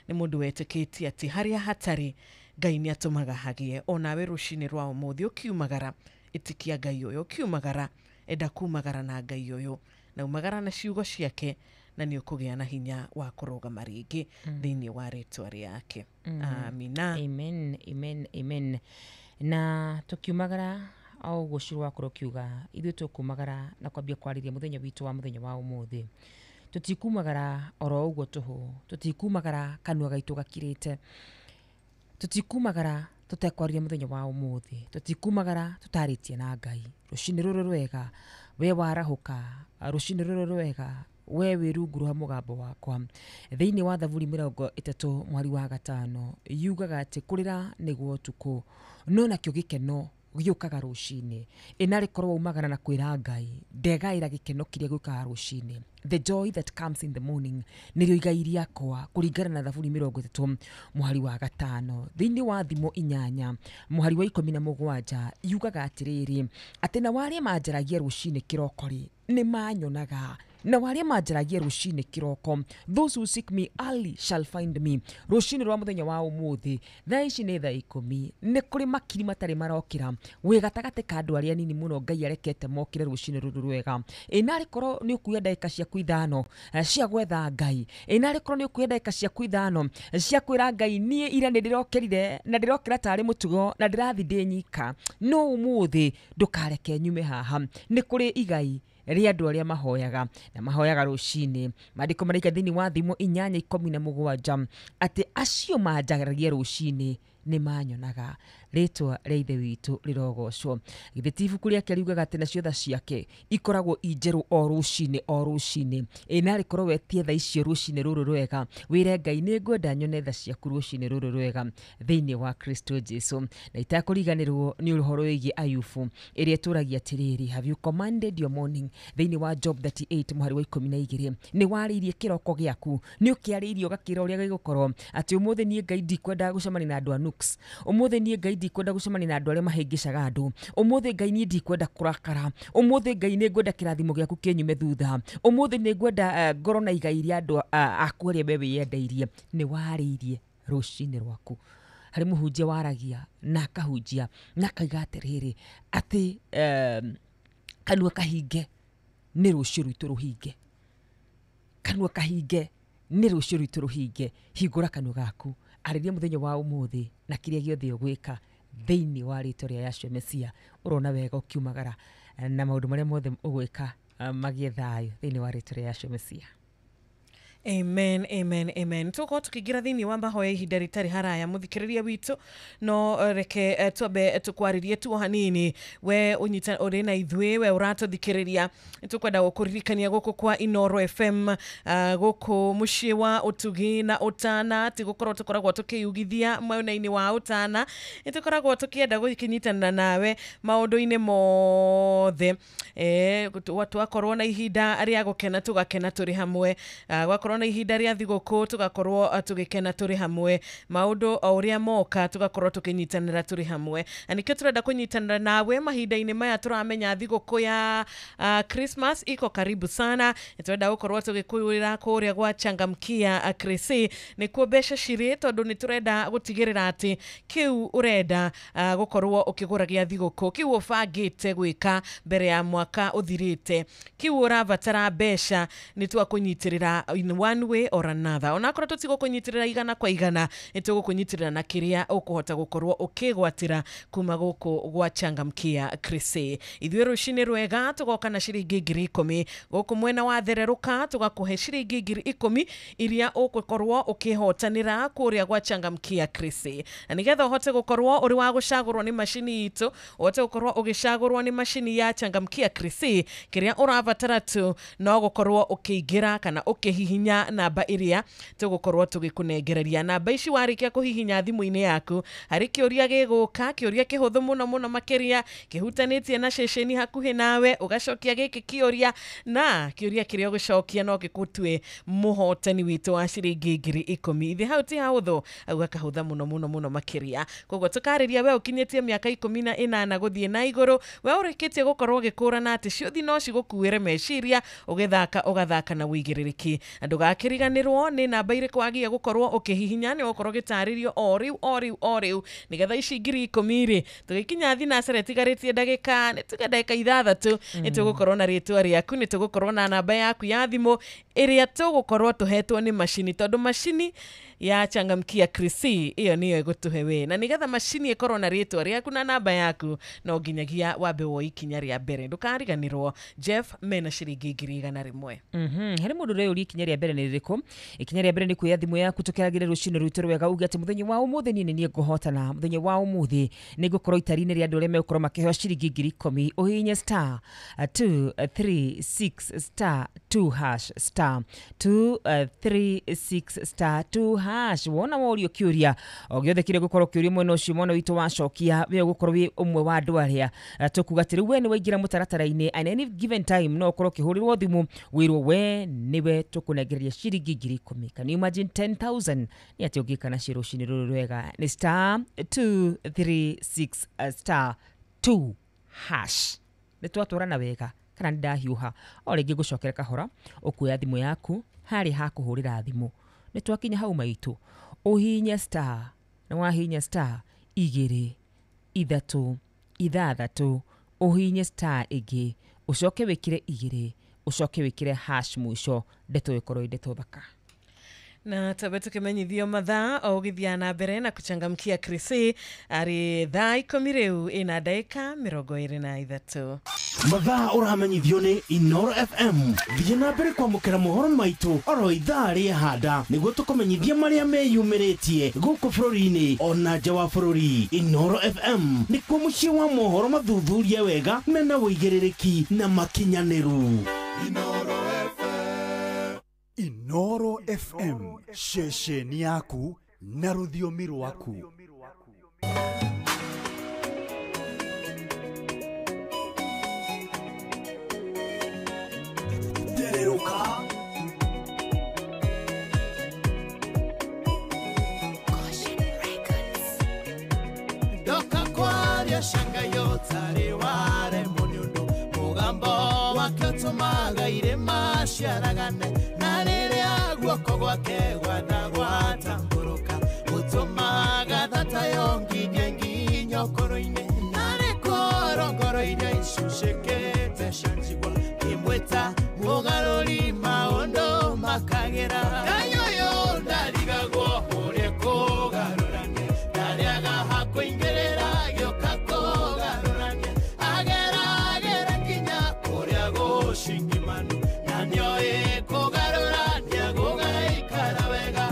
Nĩ mũndũ wetĩkĩtie atĩ harĩa hatarĩ Ngai nĩ atũmaga hagĩe. Onawe rũcinĩ rwa ũmũthĩ ũkiumagara ĩtĩkia Ngai ũyũ, ũkiumagara enda kumagara na Ngai ũyũ, na umagara na ciugo ciake, na nĩ ũkũgĩa na hinya wa kũrũgama rĩngĩ thĩinĩ wa rĩtwa rĩake. Amina. Amen, amen, amen. Na tũkiumagara o ũguo Ciro wakorwo ũkiuga ithuĩ tũkumagara na kwambia kwarĩria mũthenya witũ wa mũthenya wa ũmũthĩ. Tũtikumagara oro ũguo tũhũ, tũtikumagara kanua gaitũ gakirĩte, tũtikumagara tũtekwarĩria mũthenya wa ũmũthĩ, tũtikumagara tũtarĩtie na Ngai. Rũcinĩ rũrũ rwega we warahũka, rũcinĩ rũrũ rwega we wĩ rungu rwa mũgambo wakwa. Thĩinĩ wa Thaburi 30 mweri wa 5 yugaga atĩ kũrĩra nĩguo ũtukũ, no nakĩo gĩkeno gĩũkaga rũcinĩ. Ĩnarĩ korwo umagara na kwĩra Ngai ndegaĩra gĩkeno kĩrĩa gĩũkaga rũcinĩ, the joy that comes in the morning nĩrĩo igai rĩakwa, kũringana na Thaburi 30 mũhari wa 5. Thĩinĩ wa Thimo 8 mũhari wa 17 yugaga atĩrĩrĩ, atĩ na arĩa manjaragia rũcinĩ kĩroko rĩ nĩ manyonaga, na arĩa manjaragia rũcinĩ kĩroko, those who seek me early shall find me. Rũcinĩ rwa mũthenya wa ũmũthĩ thaa ici nĩ thaa 10, nĩ kũrĩ makiri matarĩ marokĩra, wĩ gatagatĩ ka andũ arĩa anini mũno Ngai arekete mokĩre rũcinĩ rũrũ rwega. Ĩnarĩ korwo nĩ ũkuoya ndagĩka ciaku 5 cia gwetha Ngai, ĩnarĩ korwo nĩ ũkuoya ndagĩka ciaku 5 cia kwĩra Ngai niĩ ira nĩ ndĩrokĩrire na ndĩrokĩra tarĩ mũtugo na ndĩrathi ndĩ nyika, no ũmũthĩ ndũkareke nyume haha. Nĩ kũrĩ igai rĩa andũ arĩa mahoyaga na mahoyaga rũcinĩ. Maandĩko maraiga thĩinĩ wa Thimo 8:17 atĩ acio manjaragia rũcinĩ Nĩ manyonaga. Rĩtwa rĩa Ithe witũ rĩrogocwo. Githĩ ti ibuku rĩake riugaga atĩ nacio tha ciake ikoragwo i njerũ o rũcinĩ o rũcinĩ. Ĩ narĩ korwo wetie tha icio rũcinĩ rũrũ rwega, wĩre Ngai nĩ ngwenda nyone tha ciaku rũcinĩ rũrũ rwega thĩinĩ wa Kristo Jesu. Na itakũriganĩrwo nĩ ũhoro wĩgiĩ Ayubu ĩrĩa ĩtũragia atĩrĩrĩ, have you commanded your morning, thĩinĩ wa Job 38 mũhari wa 12. Nĩ warĩirie kĩroko gĩaku, nĩ ũkĩarĩirie ũgakĩra ũrĩa gĩgũkorwo atĩ ũmũthĩ niĩ Ngai ndikwenda gũcemania na andũ a nuks, ũmũthĩ niĩ Ngai ndikwenda gũcemania na andũ arĩa mahĩngĩcaga andũ, ũmũthĩ Ngai niĩ ndikwenda kũrakara, ũmũthĩ Ngai nĩ ngwenda kĩrathimo gĩaku kĩnyume thutha, ũmũthĩ nĩ ngwenda ngorwo na igai rĩa andũ aku arĩa we wĩyendeirie. Nĩ warĩirie rũcinĩ rwaku. Harĩ mũhunjia waragia na akahunjia na akauga atĩrĩrĩ atĩ kanua kahinge nĩ rũciũ rwitũ rũhinge, kanua kahinge nĩ rũciũ rwitũ rũhinge. Hingũra kanua gaku, arĩria mũthenya wa ũmũthĩ na kĩrĩa gĩothe ũgwĩka thĩinĩ wa rĩtwa rĩa Yahshua Mesia. Ũrona wega ũkiumagara na maũndũ marĩa mothe ũgwĩka magĩe thayũ thĩinĩ wa rĩtwa rĩa Yahshua Mesia. Amen, amen, amen. Tukorwo tukiingira thiini wa mahoya ihinda ritari haraya muthikiriria witu, no reke twambe tukwaririe tu hanini. We unyita uri na ithuĩ, we uratuthikiriria, tukwenda gukuririkania guku kwa Inoro FM, guku muciĩ wa utugi na utana. Ti gukorwo tukoragwo tukiyugithia mwena-inĩ wa utana, nitukoragwo tukienda gukinyitanĩra nawe maundu-inĩ mothe. Twakorwo na ihinda rĩa gukena tugakena turi hamwe, gwakorwo na ihinda rĩa thigũkũ tugakorwo tugikena turi hamwe, maundu o uria moka tugakorwo tukinyitanĩra turi hamwe. Na nikio turenda kunyitanĩra nawe mahinda-inĩ maya turamenya thigũkũ ya Christmas iko karibu sana. Turenda gukorwo tugikwĩra kũrĩa gwa Changamkia Krisi nikuo mbeca cirĩ, tondu nĩ turenda gutigĩrĩra atĩ kĩu ũrenda gukorwo ũkĩgũra gĩa thigũkũ, kĩu ũbangĩte gwĩka mbere ya mwaka ũthirĩte, kĩu ũrabatara mbeca, nĩ twakũnyitĩrĩra in one way or another. Onakorwo tũtigũkũnyitĩrĩra igana kwa igana, nĩ tũgũkũnyitĩrĩra na kĩrĩa ũkũhota gũkorwo ũkĩgwatĩra kuma gũkũ gwa Changamkia Krisi. Ithuĩ rũcinĩ rwega tũgoka na ciringi 10,000 gũkũ mwena wa Thererũka, tũgakũhe ciringi 10,000 iria ũgũkorwo ũkĩhotanĩra kũrĩa gwa Changamkia Krisi. Na nĩgetha ũhote gũkorwo ũrĩ wa gũcagũrwo nĩ macini itũ, ũhote gũkorwo ũgĩcagũrwo nĩ macini ya Changamkia Krisi, kĩrĩa ũrabatara tu no gũkorwo ũkĩingĩra kana ũkĩhihinya namba ĩrĩa tũgũkorwo tũgĩkũnengereria. Namba ici warĩkia kũhihinya thimũ-inĩ yaku, harĩ kĩũria gĩgũka, kĩũria kĩhũthũ mũno mũno makĩria kĩhutanĩtie na ceceni hakuhĩ nawe, ũgacokia gĩkĩ kĩũria, na kĩũria kĩrĩa ũgũcokia no gĩgũtue mũhotani witũ wa ciringi 10,000. Ithe hau ti hahũthũ, au gakahũtha mũno mũno mũno makĩria. Koguo tũkarĩria we ũkinyĩtie mĩaka 18 gũthiĩ na igũrũ, we ũrĩkĩtie gũkorwo ũgĩkũrana atĩ ciũthi no cigũkuĩre meciria, ũgĩthaka ũgathaka na wĩigĩrĩrĩki. Na ndũgakĩriganĩrwo nĩ namba irĩkũ wagia gũkorwo ũkĩhihinya, nĩ ũgũkorwo ũgĩtarĩrio o rĩu o rĩu o rĩu, nĩgetha ici 10,000 rĩ tũgĩkinya thinacara ĩtigarĩtie ndagĩka, nĩ tuge ndagĩka 6, nĩ tũgũkorwo na rĩtwa rĩaku, nĩ tũgũkorwo na namba yaku ya thimũ ĩrĩa tũgũkorwo tũhetwo nĩ macini, tondũ macini ya Changamkia Krisi ĩyo nĩyo ĩgũtũhe we. Na nĩgetha macini ĩkorwo na rĩtwa rĩaku na namba yaku, no nginyagia wambe woe ikinya rĩa mbere. Ndũkariganĩrwo Jeff mena ciringi 100,000. Harĩ mũndũ ũreyũria ikinya rĩa mbere nĩ rĩrĩkũ. Ikinya rĩa mbere nĩ kuoya thimũ yaku tũkĩragĩre rũcinĩ rwitũ rwega, uge atĩ mũthenya wa ũmũthĩ niĩ nĩ niĩ ngũhotana, mũthenya wa ũmũthĩ nĩ ngũkorwo itari-inĩ rĩa andũ arĩa megũkorwo makĩheo ciringi 10,000. Ũhihinye star 236 star 2 hash star 236 star 2 hash. Wona worio kĩũria o gĩothe kĩrĩa gũkorwo kĩũria mwena ũcio mwana witũ wacokia, we ũgũkorwo wĩ ũmwe wa andũ arĩa tũkuga atĩ rĩu we nĩ waingĩra mũtaratara-inĩ, and any given time no ũkorwo ũkĩhũrĩrwo thimũ wĩrwo we nĩwe tũkũnengereria ciringi 10,000. Can you imagine 10,000? Nĩ atĩ ũngĩka nacio rũcinĩ rũrũ rwega. Nĩ star 236 star 2 hash. Nĩ twatwarana wega kana nĩ ndahiũha? O rĩngĩ ngũcokera kahora, ũkuoya thimũ yaku harĩ ha kũhũrĩra thimũ. Nĩ twakinya hau maitũ, ũhihinye star, na wahihinya star 2 3 6, ũhihinye star ĩngĩ, ũcoke wĩkĩre 2, ũcoke wĩkĩre hash mũico, ndeto ĩkorwo ĩ ndeto thaka. Na tabe tukimenyithio mathaa o githia na mbere na kuchangamkia Krisi ari thaa 10 riu ina ndagika 23. Mathaa ũramenyithio nĩ Inoro FM. Thiĩ na mbere kwamũkĩra mohoro maitũ oro ithaa rĩa handa nĩguo tũkũmenyithie marĩa meyumĩrĩtie gũkũ bũrũri-inĩ ona nja wa bũrũri. Inoro FM nĩkuo mũciĩ wa mohoro mathuthurie wega mena ũigĩrĩrĩki na makinyanĩru. Inoro FM. Inoro FM, ceceni yaku na rũthiomi rwaku. Tereruka. Ndoka kwaria shanga yotari ware moniundo mugambo wake utumaga irĩma ciaragane na rĩrĩa guoko gwake gwatagwatamburuka utumaga thata yonginya nginya ũkũrũ-inĩ narĩ korongoro iria icucĩkĩte cia njigua ngĩmwĩta mũgarũri maũndũ makagĩra. Ngai ũyũ ndarigagwo ũrĩa kũgarũrania ndarĩaga hakũingĩrĩra gĩũka kũgarũrania ageragĩra nginya kũrĩa gũcingimanu na nĩoĩ kũgarũrania gũgaikara wega.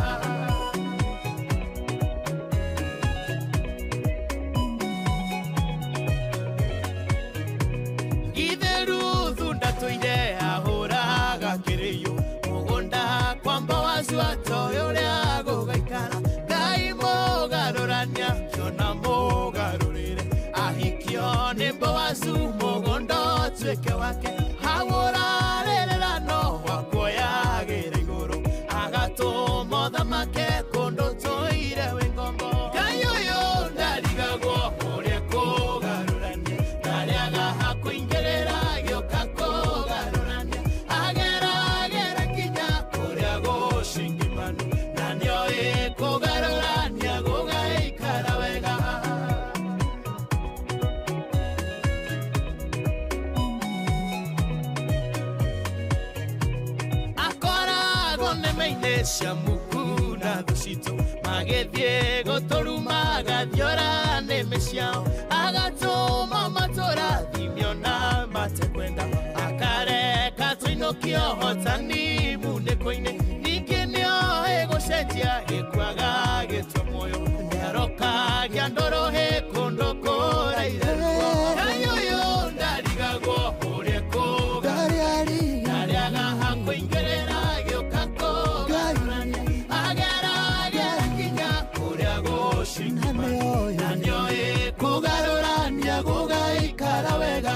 Githĩ Ruthu ndatũire ahũraga kĩrĩyo mũgũnda kwa Boazu atoĩ ũrĩa gũgaikara. Ngai mũgarũrania kĩona mũgarũrĩre ahikio nĩ Boazu mũgũnda ũtuĩke wake hau ũrarĩrĩra no wakuoyagĩra igũrũ agatũma ũthamake kũndũ tũire wĩ ngombo. Ngai ũyũ ndarigagwo ũrĩa kũgarũrania ndarĩaga hakũingĩrĩra gĩũka kũgarũrania ageragĩra nginya kũrĩa gũcingimanu na nĩoĩ kũgarũrania gũgaikara wega. Akoragwo nĩme-inĩ cia muku na thũ citũ magĩthiĩ gũtũruma agathiora nĩmĩ ciao agatũma matũrathimio na matekwenda akareka tũinũkie ũhotani munĩko-inĩ ningĩ nĩoĩ gũcenjia gĩkuaga gĩtwe muoyo nĩarokagia ndũrũhĩ kũndũ kũraireruo. Ngai ũyũ ndarigagwo ũrĩa kũgarũrania ndarĩaga hakũingĩrĩra gĩũka kũgarũrania ageragĩra nginya kũrĩa gũcingimanu na nĩoĩ kũgarũrania gũgaikara wega.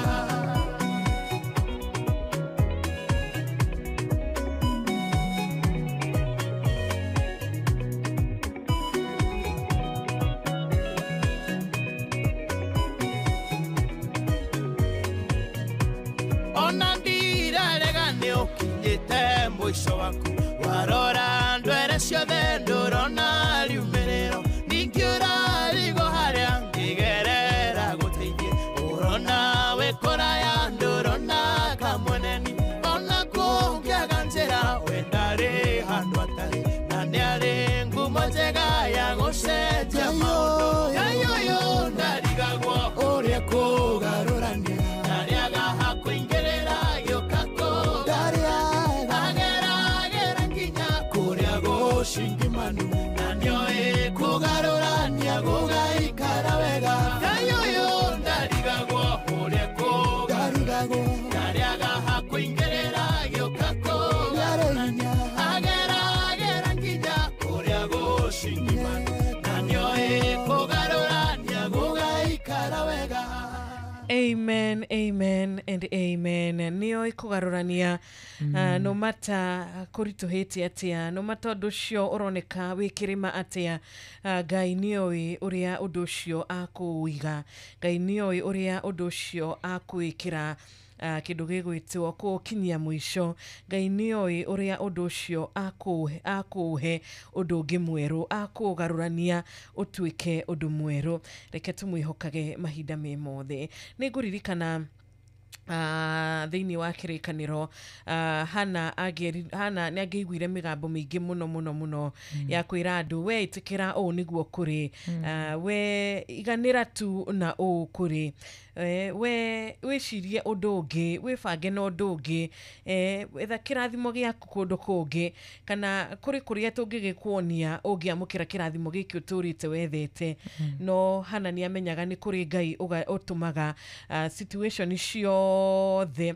Ona ndirarega nĩ ũkinyĩte mũico waku warora ndwere ciothe ndũrona riumĩrĩro ningĩ ũrarigwo harĩa ngĩgerera gũteithie ũrona wĩ kũraya ndũrona kamweneni ona kũngĩaga njĩra we ndarĩ handũ atarĩ na nĩarĩ ngumo njega ya gũcenjia maũndũ. Ngai ũyũ ndarigagwo ũrĩa kũgarũrania ndarĩaga hakũingĩrĩra gĩũka kũgarũrania ageragĩra nginya kũrĩa gũcingimanu na nĩoĩ kũgarũrania gũgaikara wega. Ngai ũyũ ndarigagwo ũrĩa kũgarũrania ndarĩaga hakũingĩrĩra gĩũka kũgarũrania ageragĩra nginya kũrĩa gũcingimanu na nĩoĩ kũgarũrania gũgaikara wega. Amen, amen and amen. Nĩoĩ kũgarũrania no mata kũritũhĩte atĩa no mata ũndũ ũcio ũroneka wĩ kĩrĩma atĩa Ngai nĩoĩ ũrĩa ũndũ ũcio akũũiga. Ngai nĩoĩ ũrĩa ũndũ ũcio akwĩkĩra kĩndũ gĩgwĩtwo kũũkinyia mũico. Ngai nĩoĩ ũrĩa ũndũ ũcio akũũhe ũndũ ũngĩ mwerũ akũũgarũrania ũtuĩke ũndũ mwerũ. Reke tũmwĩhokage mahinda me mothe. Nĩngũririkana Thĩinĩ wa kĩrĩkanĩro, Hana nĩ angĩaiguire mĩgambo mĩingĩ mũno mũno mũno ya kwĩra andũ, we ĩtĩkĩra ũũ nĩguo kũrĩ, we iganĩra tu na ũũ kũrĩ, we wĩcirie ũndũ ũngĩ, wĩbange na ũndũ ũngĩ, etha kĩrathimo gĩaku kũndũ kũngĩ, kana kũrĩ kũrĩa tũngĩgĩkuonia ũngĩamũkĩra kĩrathimo gĩkĩ ũtũrĩte wethete. No Hana nĩ amenyaga nĩ kũrĩ Ngai ũtũmaga situation ciothe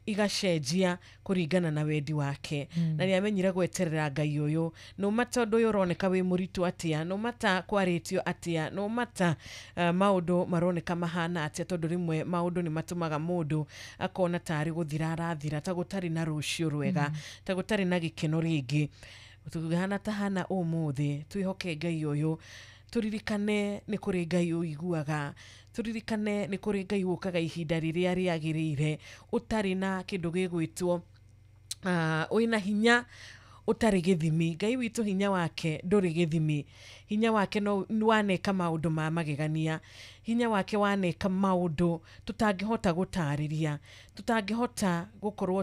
igacenjia kũringana na wendi wake. Na nĩ amenyire gweterera Ngai ũyũ, no mata ũndũ ũyũ ũroneka wĩ mũritũ atĩa, no mata kwarĩtio atĩa, no mata maũndũ maroneka mahana atĩa, tondũ rĩmwe maũndũ nĩ matũmaga mũndũ akona tarĩ gũthira arathira, ta gũtarĩ na rũciũ rwega, ta gũtarĩ na gĩkeno rĩngĩ. Tũkĩhana ta Hana ũmũthĩ, twĩhoke Ngai ũyũ, tũririkane nĩ kũrĩ Ngai ũiguaga, tũririkane nĩ kũrĩ Ngai ũkaga ihinda rĩrĩa rĩagĩrĩire, ũtarĩ na kĩndũ gĩgwĩtwo wĩna hinya ũtarĩ gĩthimi. Ngai witũ hinya wake ndũrĩ gĩthimi, hinya wake no waneka maũndũ ma magegania, hinya wake waneka maũndũ tũtangĩhota gũtarĩria, tũtangĩhota gũkorwo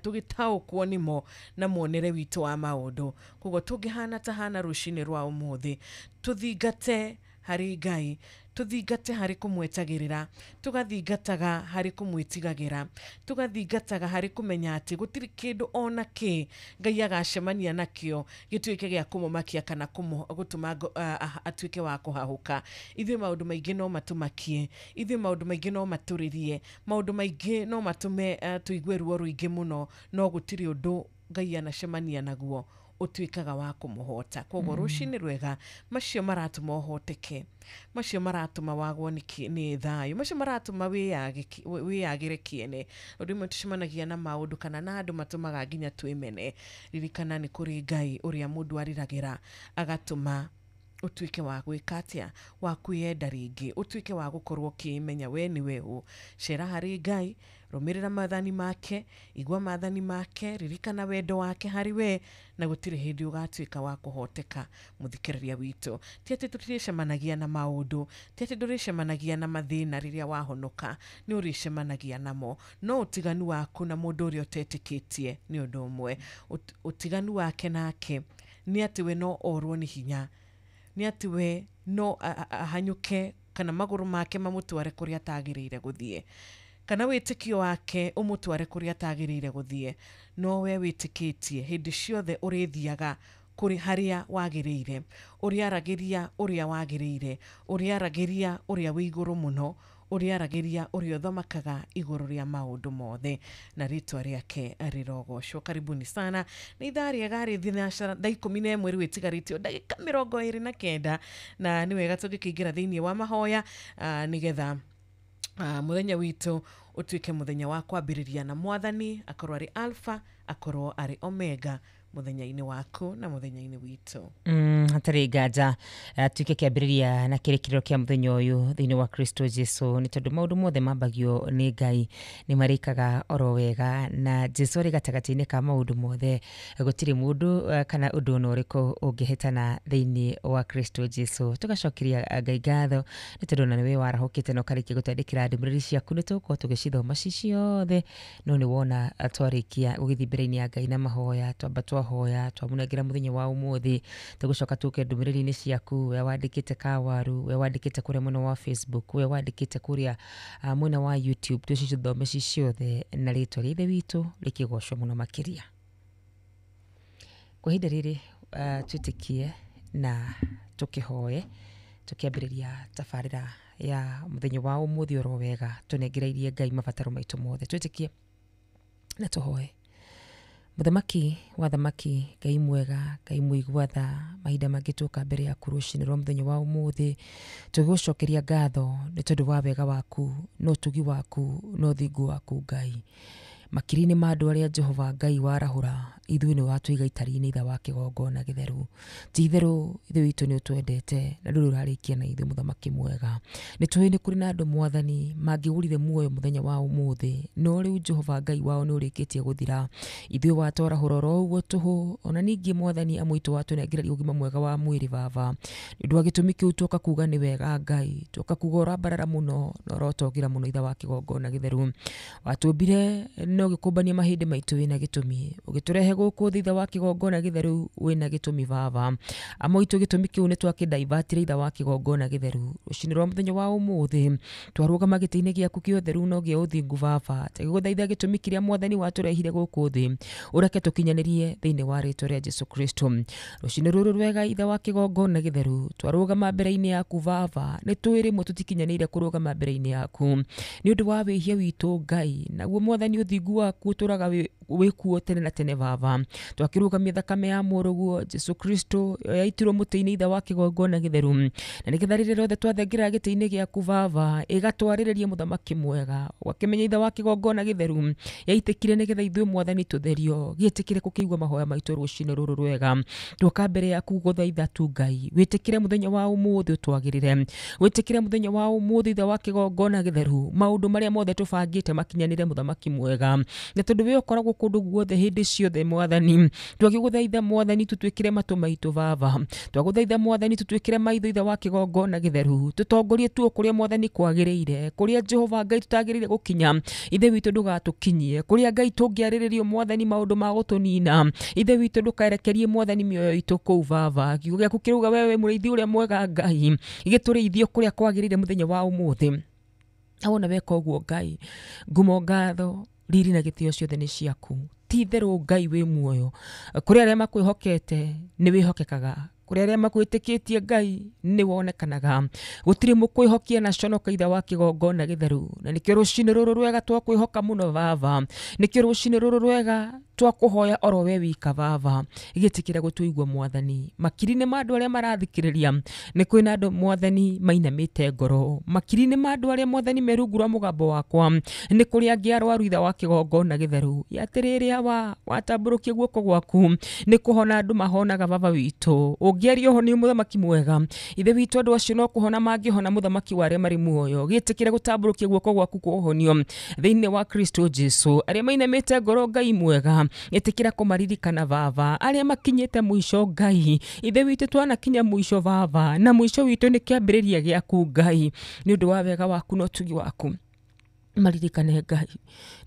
tũgĩtaũkwo nĩmo na muonere witũ wa maũndũ. Koguo tũngĩhana ta Hana rũcinĩ rwa ũmũthĩ, tũthingate harĩ Ngai, tũthingate harĩ kũmwetagĩrĩra, tũgathingataga harĩ kũmwĩtigagĩra, tũgathingataga harĩ kũmenya atĩ gũtirĩ kĩndũ ona kĩ Ngai agacemania nakĩo gĩtuĩke gĩa kũmũmakia kana gũtũma atuĩke wa kũhahũka. Ithuĩ maũndũ maingĩ no matũmakie, ithuĩ maũndũ maingĩ no matũrĩrie, maũndũ maingĩ no matũme tũigue ruo rũingĩ mũno, no gũtirĩ ũndũ Ngai anacemania naguo ũtuĩkaga wa kũmũhota. Koguo rũcinĩ rwega, macio maratũma ũhoteke, macio maratũma wagwo nĩ thayũ, macio maratũma wĩyagĩre kĩene. Ũndũ ũmwe tũcemanagia na maũndũ kana na andũ matũmaga nginya twĩmene. Ririkana nĩ kũrĩ Ngai ũrĩa mũndũ ariragĩra agatũma ũtuĩke wa gwĩka atĩa, wa kwĩyenda rĩngĩ, ũtuĩke wa gũkorwo ũkĩmenya we nĩwe ũ. Cera harĩ Ngai, rũmĩrĩra maathani make, igua maathani make, ririkana wendo wake harĩ we, na gũtirĩ hĩndĩ ũgatuĩka wa kũhoteka. Mũthikĩrĩria witũ, ti atĩ tũtirĩcemanagia na maũndũ, ti atĩ ndũrĩcemanagia na mathĩna rĩrĩa wahonoka, nĩ ũrĩcemanagia namo, no ũtiganu waku na mũndũ ũrĩa ũtetĩkĩtie nĩ ũndũ ũmwe. Ũtiganu wake nake nĩ atĩ we no orwo nĩ hinya, nĩ atĩ we no ahanyũke kana magũrũ make mamũtware kũrĩa atagĩrĩire gũthiĩ, kana wĩtĩkio wake ũmũtware kũrĩa atagĩrĩire gũthiĩ. No we wĩtĩkĩtie hĩndĩ ciothe ũrĩthiaga kũrĩ harĩa wagĩrĩire, ũrĩaragĩria ũrĩa wagĩrĩire, ũrĩaragĩria ũrĩa wĩ igũrũ mũno, ũrĩaragĩria ũrĩa ũthamakaga igũrũ rĩa maũndũ mothe, na rĩtwa rĩake rĩrogocwo. Karibuni sana. Nĩ ithaa rĩega rĩ thinacara thaa 11 rĩu ĩtigarĩtio ndagĩka 29, na nĩ wega tũngĩkĩingĩra thĩinĩ wa mahoya nĩgetha mũthenya witũ ũtuĩke mũthenya wa kwambĩrĩria na Mwathani, akorwo arĩ Alpha, akorwo arĩ Omega mũthenya-inĩ waku na mũthenya-inĩ witũ. Hatarĩ nganja tuĩke kĩambĩrĩria na kĩrĩkĩrĩro kĩa mũthenya ũyũ thĩinĩ wa Kristo Jesu, nĩ tondũ maũndũ mothe mambagio nĩ Ngai nĩ marĩkaga oro wega, na Jesu arĩ gatagatĩ-inĩ ka maũndũ mothe. Gũtirĩ mũndũ kana ũndũ ona ũrĩkũ ũngĩhĩtana thĩinĩ wa Kristo Jesu. Tũgacokeria Ngai ngatho nĩ tondũ ona nĩwe warahũkĩte na ũkarĩkia gũtwandĩkĩra ndũmĩrĩri ciaku, nĩ tũgũkorwo tũgĩcithoma ci ciothe, no nĩ wona twarĩkia gũgĩthiĩ mbere-inĩ ya Ngai na mahoya, twamba twahoya twamũnengera mũthenya wa ũmũthĩ, tũgũcoka tũke ndũmĩrĩri-inĩ ciaku, we wandĩkĩte Kawaru, we wandĩkĩte kũrĩa mwena wa Facebook, we wandĩkĩte kũrĩa mwena wa YouTube, tũcithome ci ciothe na rĩtwa rĩa Ithe witũ rĩkĩgocwo mũno makĩria. Kwa ihinda rĩrĩ twĩtĩkie na tũkĩhoe tũkĩambĩrĩria tabarĩra ya mũthenya wa ũmũthĩ oro wega, tũnengereirie Ngai mabataro maitũ mothe. Twĩtĩkie na tũhoe. Mũthamaki wa thamaki, Ngai mwega, Ngai mũigua tha, mahinda mangĩ tũka mbere yaku rũcinĩ rwa mũthenya wa ũmũthĩ, tũgĩgũcokeria ngatho nĩ tondũ wa wega waku, na ũtugi waku, na ũthingu waku Ngai. Makiri-inĩ ma andũ arĩa Jehova Ngai warahũra, ithuĩ nĩ watũiga itari-inĩ itha wa kĩgongona gĩtheru. Ti itherũ ithe witũ nĩ ũtwendete na ndũrĩ ũrarĩkia na ithuĩ mũthamaki mwega. Nĩ tũĩ nĩ kũrĩ na andũ mwathani mangĩgũrire muoyo mũthenya wa ũmũthĩ, no rĩu Jehova Ngai wao nĩ ũrĩkĩtie gũthira. Ithuĩ watwarahũra oro ũguo tũhũ, ona ningĩ mwathani amwe aitũ watũnengereria ũgima mwega wa mwĩrĩ baba. Nĩ ũndũ wa gĩtũmi kĩu tuoka kuga nĩ wega Ngai, tuoka kuga ũrambarara mũno na ũrotongera mũno itha wa kĩgongona gĩtheru. Watũmbire na ũgĩkũmbania mahĩndĩ maitũ wĩna gĩtũmi, ũgĩtũrehe gũkũ thĩ itha wa kĩgongona gĩtheru wĩna gĩtũmi baba. Amwe aitũ gĩtũmi kĩu nĩ twakĩndaivatire itha wa kĩgongona gĩtheru. Rũcinĩ rwa mũthenya wa ũmũthĩ twarũgama gĩtĩ-inĩ gĩaku kĩa ũtheru no gĩa ũthingu baba, tũgĩgũthaitha gĩtũmi kĩrĩa mwathani watũrehire gũkũ thĩ ũreke tũkinyanĩrie thĩinĩ wa rĩtwa rĩa Jesu Kristo. Rũcinĩ rũrũ rwega itha wa kĩgongona gĩtheru twarũgama mbere-inĩ yaku baba, nĩ tũĩ rĩmwe tũtikinyanĩire kũrũgama mbere-inĩ yaku nĩ ũndũ wa wĩhia witũ Ngai, naguo mwathani ũthingu waku ũtũraga wĩkuo tene na tene baba. Twakĩrũgamia thakame ya mũrũguo Jesu Kristo yaitirwo mũtĩ-inĩ itha wa kĩgongona gĩtheru, na nĩgetha rĩrĩa rĩothe twathengera gĩtĩ-inĩ gĩaku baba ĩgatwarĩrĩria mũthamaki mwega. Ũgakĩmenya itha wa kĩgongona gĩtheru yaitĩkire nĩgetha ithuĩ mwathani tũtherio, gĩtĩkĩre gũkĩigua mahoya maitũ rũcinĩ rũrũ rwega. Tuoka mbere yaku gũthaitha tu Ngai, wĩtĩkĩre mũthenya wa ũmũthĩ ũtwagĩrĩre, wĩtĩkĩre mũthenya wa ũmũthĩ itha wa kĩgongona gĩtheru maũndũ marĩa mothe tũbangĩte makinyanĩre mũthamaki mwega. Na tondũ we ũkoragwo kũndũ guothe hĩndĩ ciothe mwathani, twagĩgũthaitha mwathani tũtwĩkĩre matũ maitũ baba, twagũthaitha mwathani tũtwĩkĩre maitho itha wa kĩgongona gĩtheru, tũtongorie tuo kũrĩa mwathani kwagĩrĩire, kũrĩa Jehova Ngai tũtagĩrĩire gũkinya ithe witũ ndũgatũkinyie, kũrĩa Ngai tũngĩarĩrĩrio mwathani maũndũ ma gũtũnina ithe witũ ndũkarekerie mwathani mĩoyo itũ kũu baba. Kiugo gĩaku kĩrauga wewe mũrĩithi ũrĩa mwega Ngai, gĩtũrĩithio kũrĩa kwagĩrĩire mũthenya wa ũmũthĩ. Na wona weka ũguo Ngai, ngumo ngatho riri na gĩtĩo ciothe nĩ ciaku. Ti itherũ Ngai wĩ muoyo, kũrĩ arĩa makwĩhokete nĩ wĩhokekaga, kũrĩ arĩa makwĩtĩkĩtie Ngai nĩ wonekanaga. Gũtirĩ mũkwĩhokia na conoka itha wa kĩgongona gĩtheru, na nĩkĩo rũcinĩ rũrũ rwega twakwĩhoka mũno baba, nĩkĩo rũcinĩ rũrũ rwega twakũhoya oro we wika baba. Gĩtĩkĩre gũtũigua mwathani. Makiri-inĩ ma andũ arĩa marathikĩrĩria nĩ kwĩna andũ mwathani mainamĩte ngoro, makiri-inĩ ma andũ arĩa mwathani me rungu rwa mũgambo wakwa nĩ kũrĩ angĩ arwaru itha wa kĩgongona gĩtheru. Atĩrĩrĩ awa, watambũrũkia guoko gwaku nĩ kũhona andũ mahonaga baba witũ, ũngĩaria ũhonio mũthamaki mwega ithe witũ andũ acio no kũhona mangĩhona mũthamaki wa arĩa marĩ muoyo. Gĩtĩkĩre gũtambũrũkia guoko gwaku kwa ũhonio thĩinĩ wa Kristo Jesu. Arĩa mainamĩte ngoro Ngai mwega ĩtĩkĩra kũmaririkana baba, arĩa makinyĩte mũico Ngai ithe witũ twanakinya mũico baba, na mũico witũ nĩ kĩambĩrĩria gĩaku Ngai, nĩ ũndũ wa wega waku na ũtugi waku maririkane Ngai.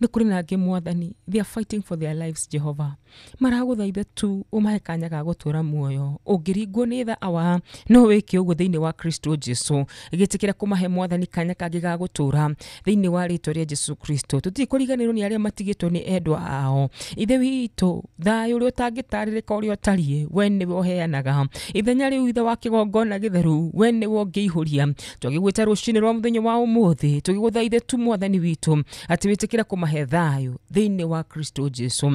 Nĩ kũrĩ na angĩ mwathani they are fighting for their lives Jehova, maragũthaitha tu ũmahe kanya ga gũtũra muoyo. Ũngĩringwo nĩ tha awa no wĩke ũguo thĩinĩ wa Kristo Jesu, gĩtĩkĩra kũmahe mwathani kanya kangĩ ga gũtũra thĩinĩ wa rĩtwa rĩa Jesu Kristo. Tũtirĩ kũriganĩrwo nĩ arĩa matigĩtwo nĩ endwa ao ithe witũ, thayũ ũrĩa ũtangĩtarĩrĩka ũrĩa ũtariĩ we nĩwe ũheanaga. Ithenya rĩu ithe wa kĩgongona gĩtheru we nĩwe ũngĩihũria. Twagĩgwĩta rũcinĩ rwa mũthenya wa ũmũthĩ tũgĩgũthaithe tu mwathani witũ atĩ wĩtĩkĩre kũmahe thayũ thĩinĩ wa Kristo Jesu.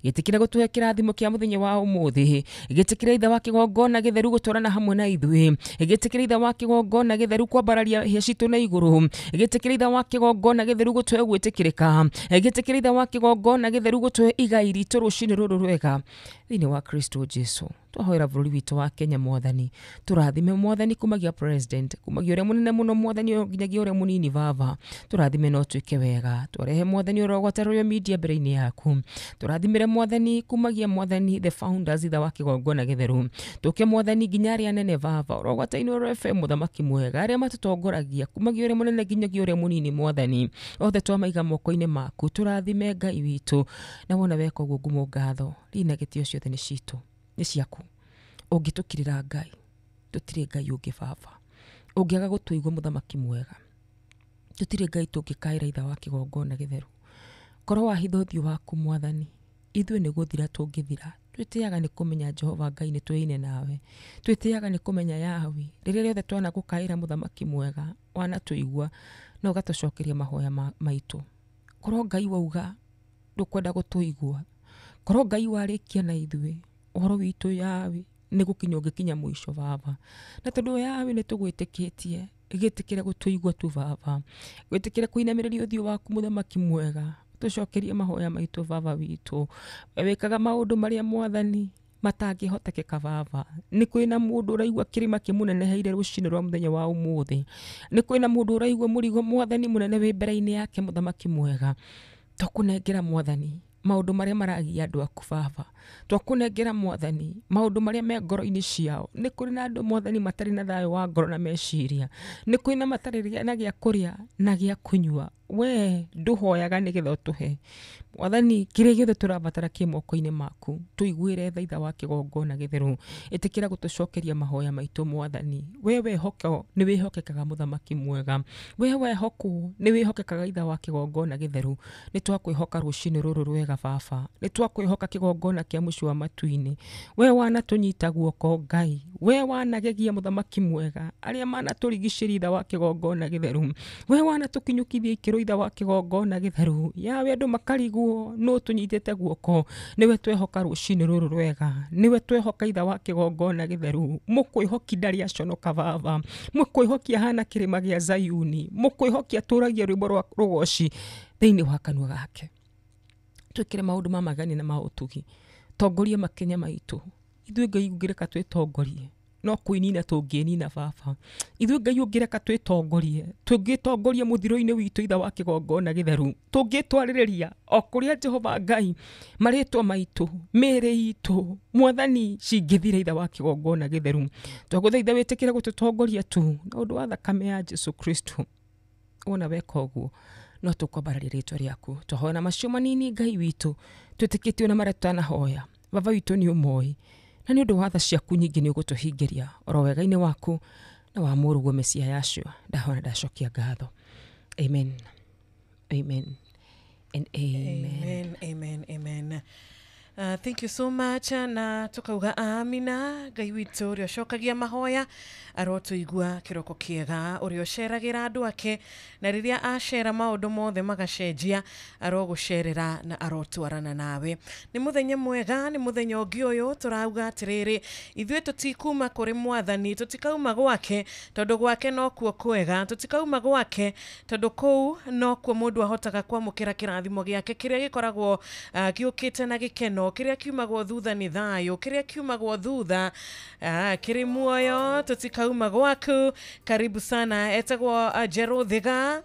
Gĩtĩkĩre gũtũhe kĩrathimo kĩa mũthenya wa ũmũthĩ, gĩtĩkĩre ithe wa kĩgongona gĩtheru gũtwarana hamwe na ithuĩ, gĩtĩkĩre ithe wa kĩgongona gĩtheru kwambararia hĩa citũ na igũrũ, gĩtĩkĩre ithe wa kĩgongona gĩtheru gũtũhe gwĩtĩkĩrĩka, gĩtĩkĩre ithe wa kĩgongona gĩtheru gũtũhe igai ritũ rũcinĩ rũrũ rwega thĩinĩ wa Kristo Jesu. Twahoera bũrũri witũ wa Kenya mwathani, tũrathime mwathani kumagia president, kumagia ũrĩa mũnene mũno mwathani nginyagia ũrĩa mũnini baba, tũrathime no twĩke wega. Twarehe mwathani ũrĩa Royal Media mbere-inĩ yaku, tũrathimire mwathani kumagia mwathani the founders itha wa kĩgongona gĩtheru, tũke mwathani nginya arĩa anene baba ũrogwata Inooro FM mũthamaki mwega, arĩa matũtongoragia kumagia ũrĩa mũnene nginyagia ũrĩa mũnini mwathani, othe twamaiga moko-inĩ maku. Tũrathime Ngai witũ, na wona weka ũguo ngumo ngatho rina gĩtĩo ciothe nĩ citũ nĩ ciaku. Ũngĩtũkirĩra Ngai tũtirĩ Ngai ũngĩ baba, ũngĩaga gũtũigua mũthamaki mwega tũtirĩ Ngai tũngĩkaĩra itha wa kĩgongona gĩtheru. Korwo wahitha ũthiũ waku mwathani ithuĩ nĩ gũthira tũngĩthira. Twĩtĩaga nĩ kũmenya Jehova Ngai nĩ twĩine nawe, twĩtĩaga nĩ kũmenya Yahweh. Rĩrĩa rĩothe twanagũkaĩra mũthamaki mwega wanatũigua na ũgatũcokeria mahoya maitũ. Korwo Ngai wauga ndũkwenda gũtũigua, korwo Ngai warĩkia na ithuĩ ũhoro witũ Yahweh nĩ gũkinya ũngĩkinya mũico baba. Na tondũ Yahweh nĩ tũgwĩtĩkĩtie, gĩtĩkĩre gũtũigua tu baba, gwĩtĩkĩre kũinamĩrĩria ũthiũ waku mũthamaki mwega, Tũcokerie mahoya maitũ baba witũ. We wĩkaga maũndũ marĩa mwathani matangĩhotekeka baba. Nĩ kwĩna mũndũ ũraigua kĩrĩma kĩmũneneheire rũcinĩ rwa mũthenya wa ũmũthĩ. Nĩ kwĩna mũndũ ũraigua mũrigo mwathani mũnene wĩ mbere-inĩ yake mũthamaki mwega. Twakũnengera mwathani maũndũ marĩa maragia andũ aku baba. Twakũnengera mwathani maũndũ marĩa me ngoro-inĩ ciao. Nĩ kũrĩ na andũ mwathani matarĩ na thayũ wa ngoro na meciria. Nĩ kwĩna matarĩ na gĩa kũrĩa na gĩa kũnyua. We ndũhoyaga nĩgetha ũtũhe. Mwathani kĩrĩa gĩothe tũrabatara kĩ moko-inĩ maku. Tũiguĩre tha itha wa kĩgongona gĩtheru. Ĩtĩkĩra gũtũcokeria mahoya maitũ mwathani. We wehoko nĩ wĩhokekaga mũthamaki mwega. We wehokwo nĩ wĩhokekaga itha wa kĩgongona gĩtheru. Nĩ twakwĩhoka rũcinĩ rũrũ rwega baba. Nĩ twakwĩhoka kĩgongona kĩa mũciĩ wa matu-inĩ. We wanatũnyita guoko Ngai. We wanagegia mũthamaki mwega. Arĩa manatũrigicĩria itha wa kĩgongona gĩtheru. We wanatũkinyũkithia ikĩro itha wa kĩgongona gĩtheru. Yawe andũ makarigwo nũ tũnyitĩte guoko. Nĩwe twehoka rũcinĩ rũrũ rwega. Nĩwe twehoka itha wa kĩgongona gĩtheru. Mũkwĩhoki ndarĩ aconoka baba. Mũkwĩhoki ahana kĩrĩma gĩa Zayuni. Mũkwĩhoki atũragia rwĩmbo rwa rũgoci thĩinĩ wa kanua gake. Twĩkĩre maũndũ ma magani na ma ũtugi. Tongoria makinya maitũ. Ithuĩ Ngai ũngĩreka twĩtongorie no kwĩnina tũngĩnina baba. Ithuĩ Ngai ũngĩreka twĩtongorie, tũngĩtongoria mũthiro-inĩ witũ itha wa kĩgongona gĩtheru. Tũngĩtwarĩrĩria o kũrĩa Jehova Ngai marĩtwa maitũ, mĩĩrĩ itũ, mwathani cingĩthira itha wa kĩgongona gĩtheru. Twagũthaitha wĩtĩkĩre gũtũtongoria tu na ũndũ wa thakame ya Jesu Kristo. Wona weka ũguo no tũkwambararia rĩtwa rĩaku. Twahoya na macio manini Ngai witũ, twĩtĩkĩtio na marĩa tũtanahoya. Baba witũ nĩ ũmoĩ na nĩ ũndũ wa tha ciaku nyingĩ nĩ ũgũtũhingĩria oro wega-inĩ waku na wa mũrũguo Mesia Yahshua. Ndahoya ndacokia ngatho. Amen. Amen. And amen. Amen, amen, amen. Thank you so much na tukauga amina. Ngai witũ ũrĩa ũcokagia mahoya arotũigua kĩroko kĩega, ũrĩa ũceragĩra andũ ake na rĩrĩa acera maũndũ mothe magacenjia, arogũcerera na arotwarana nawe. Nĩ mũthenya mwega, nĩ mũthenya ũngĩ ũyũ tũrauga atĩrĩrĩ, ithuĩ tũtikuma kũrĩ mwathani, tũtikauma gwake tondũ gwake nokuo kwega, tũtikauma gwake tondũ kũu nokuo mũndũ ahotaga kwamũkĩra kĩrathimo gĩake kĩrĩa gĩkoragwo gĩũkĩte na gĩkeno, kĩrĩa kiumagwo thutha nĩ thayũ, kĩrĩa kiumagwo thutha kĩrĩ muoyo. Tũtikauma gwaku. Karibu sana. Etagwo Njerũ Thiga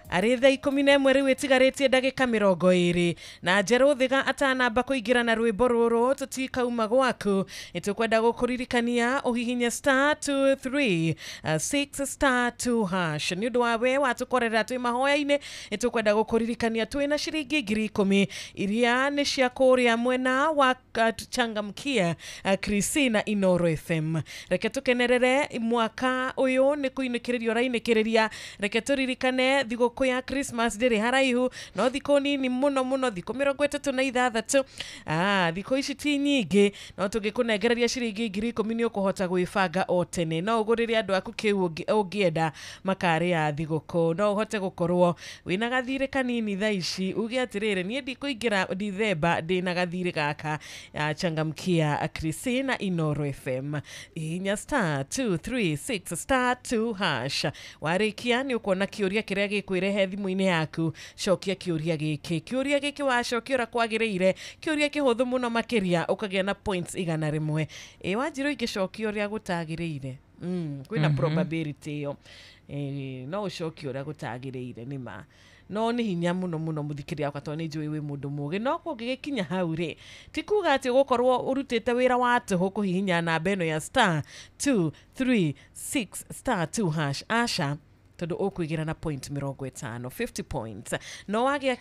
arĩ thaa 11 rĩu ĩtigarĩtie ndagĩka 20 na Njerũ Thiga atanamba kũingĩra na rwĩmbo rũrũ tũtikauma gwaku. Nĩtũkwenda gũkũririkania ũhihinye *236 *2# nĩ ũndũ wa we watũkorera twĩ mahoya-inĩ. Nĩtũkwenda gũkũririkania twĩna ciringi 10,000 iria nĩ cia kũrĩa mwena wa Changamkia Christina Inoro FM. Reke tũkenerere mwaka ũyũ nĩ kũinĩkĩrĩria ũrainĩkĩrĩria. Reke tũririkane thigũkũ ya Christmas ndĩrĩ haraihu, no thikũ nini mũno mũno, thikũ 36. Thikũ ici ti nyingĩ, no tũngĩkũnengereria ciringi 10,000 nĩ ũkũhota gwĩbanga o tene. No ũgũrĩre andũ aku kĩu ũngĩenda makarĩa thigũkũ. No ũhote gũkorwo wĩna gathirĩ kanini thaa ici, uge atĩrĩrĩ, niĩ ndikũingĩra Dithemba ndĩna gathirĩ gaka. Changamkia Christina Inoro FM. Hihinya *236 *2# warĩkia nĩ ũkuona kĩũria kĩrĩa gĩkwĩrehe thimũ-inĩ yaku. Cokia kĩũria gĩkĩ. Kĩũria gĩkĩ wacokia ũrĩa kwagĩrĩire, kĩũria kĩhũthũ mũno makĩria, ũkagĩa na points 100. Ĩ Wanjirũ ingĩcokia ũrĩa gũtagĩrĩire, kwĩna probability ĩyo, no ũcokie ũrĩa gũtagĩrĩire nĩ ma. No nĩ hinya mũno mũno mũthikĩria wakwa, tondũ nĩ njũĩ wĩ mũndũ mũgĩ. No kũngĩgĩkinya hau rĩ, ti kuga atĩ ũgũkorwo ũrutĩte wĩra wa tũhũ kũhihinya namba ĩno ya *236 *2# aca, tondũ ũkũigĩra na point 50, 50 points. No wagĩa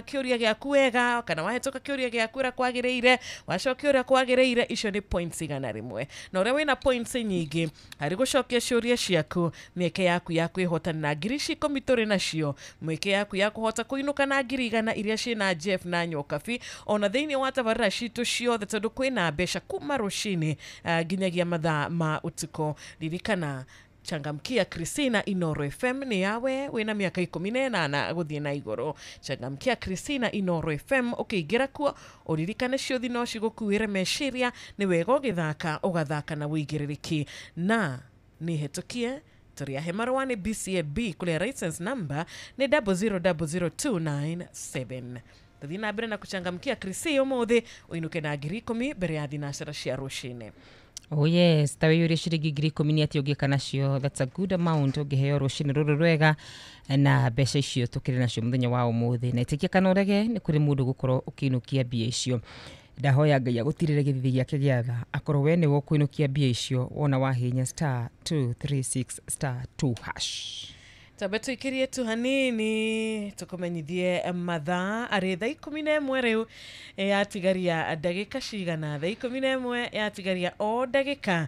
kĩũria gĩaku wega, kana wahĩtũka kĩũria gĩaku ũrĩa kwagĩrĩire, wacokia ũrĩa kwagĩrĩire, icio nĩ points 100. Na ũrĩa wĩna points nyingĩ harĩ gũcokia ciũria ciaku, mĩeke yaku ya kwĩhotanĩra ngiri ici 10 tũrĩ nacio, mĩeke yaku ya kũhota kũinũka na ngiri 100 iria ciĩna Jeff na Nyokabi, ona thĩinĩ wa tabarĩra citũ ciothe, tondũ kwĩna mbeca kuma rũcinĩ nginyagia mathaa ma ũtukũ. Ririkana Changamkia Christina Inoro FM nĩ yawe wĩna mĩaka 18 gũthiĩ na igũrũ. Changamkia Christina Inoro FM, ũkĩingĩra kuo ũririkane ciũthi no cigũkuĩre meciria. Nĩ wega ũgĩthaka ũgathaka na wĩigĩrĩrĩki, na nĩ hetũkie Tũrĩ ahe marũa nĩ BCAB kũrĩa license number nĩ 0000297. Tũthiĩ na mbere na kuchangamkia Krisi ũmũthĩ ũinũke na 10,000 mbere ya thinacara cia rũcinĩ. Oh yes, ta wĩyũrie ciringi 10,000 nĩ atĩ ũngĩka nacio, that's a good amount ũngĩheo rũcinĩ rũrũ rwega na mbeca icio tũkĩrĩ nacio mũthenya wa ũmũthĩ, na ĩtĩkia kana ũrege nĩ kũrĩ mũndũ gũkorwo ũkĩinũkia mbia icio. Ndahoya Ngai agũtirĩre gĩthithi gĩake gĩa tha akorwo we nĩwe ũkũinũkia mbia icio wona wahihinya *236*2#. Tambe tuikirie tu hanini tukumenyithie mathaa arĩ thaa 11 rĩu yatigaria ndagĩka cigana, thaa 11 yatigaria o ndagĩka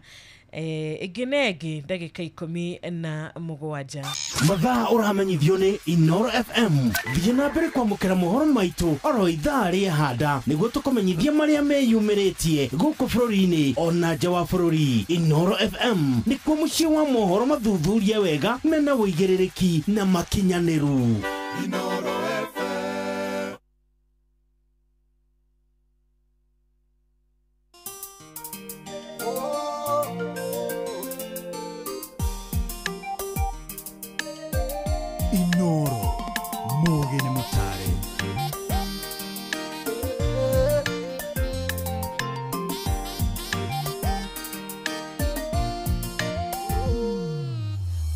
ĩngĩ na ĩngĩ ndagĩka 17. Mathaa ũramenyithio nĩ Inoro FM. Thiĩ na mbere kwamũkĩra mohoro maitũ oro ithaa rĩa handa nĩguo tũkũmenyithie marĩa meyumĩrĩtie gũkũ bũrũri-inĩ ona nja wa bũrũri. Inoro FM nĩkuo mũciĩ wa mohoro mathuthurie wega mena ũigĩrĩrĩki na makinyanĩru. Inoro FM. Inoro mugi nĩ mũtare.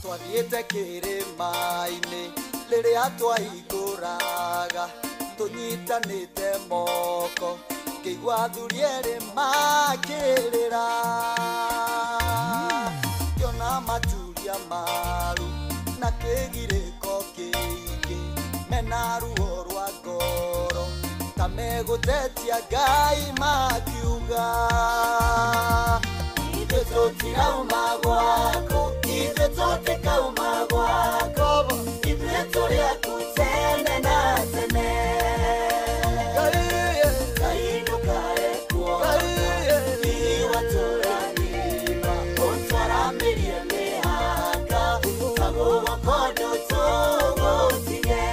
Twathiĩte kĩrĩma-inĩ rĩrĩa twaihingũraga tũnyitanĩte moko ngĩigua athuri erĩ makĩrĩra ngĩona maturia maru na kĩgirĩko kĩingĩ mena ruo rwa ngoro ta megũtetia Ngai makiuga ithuĩ tũtirauma gwaku, ithuĩ tũtikauma gwaku, ithuĩ tũrĩ aku tene na tene. Ngai ndũkae kuona iwatũrathima ũtwaramĩrie mĩhaka ta guoko ndũtũgũtige.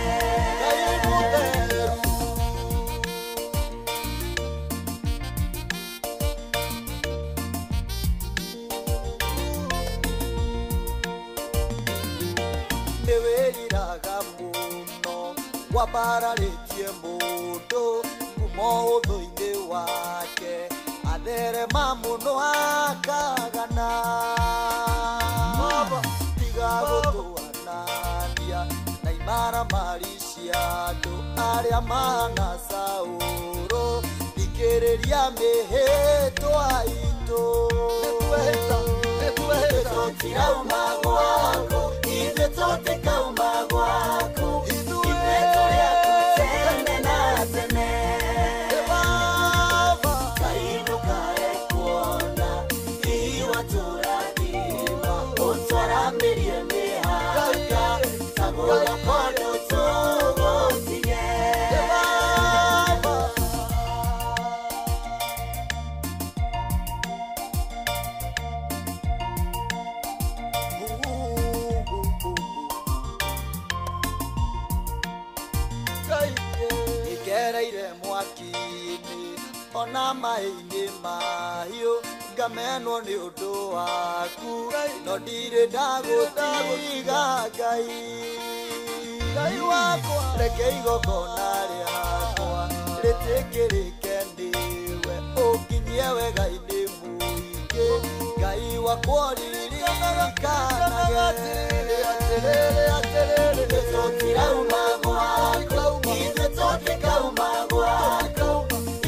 Nĩwĩriraga mũno wambararĩtie mũndũ kuma ũthũ-inĩ wake atherema mũno akagana tiga gũtũanania na imaramari cia andũ arĩa mahana Saũrũ thikĩrĩria mĩhĩtwa itũ. Ithuĩ tũtirauma gwaku, ithuĩ tũtikauma gwaku, ithuĩ tũrĩ aku tene na tene. Ngai ndũkae kuona iwatũrathima ũtwaramĩrie mĩhaka ta guoko ndũtũgũtige. Ngereire mwaki-inĩ ona maĩ-inĩ mahiũ ngamenwo nĩ ũndũ waku no ndirĩ ndagũtiga Ngai. Ngai wakwa reke igongona rĩakwa rĩtĩkĩrĩke nĩwe ũnginyie wega-inĩ mũingĩ Ngai wakwa ũririkanage. Ithuĩ tũtirauma gwaku, ithuĩ tũtikauma gwaku,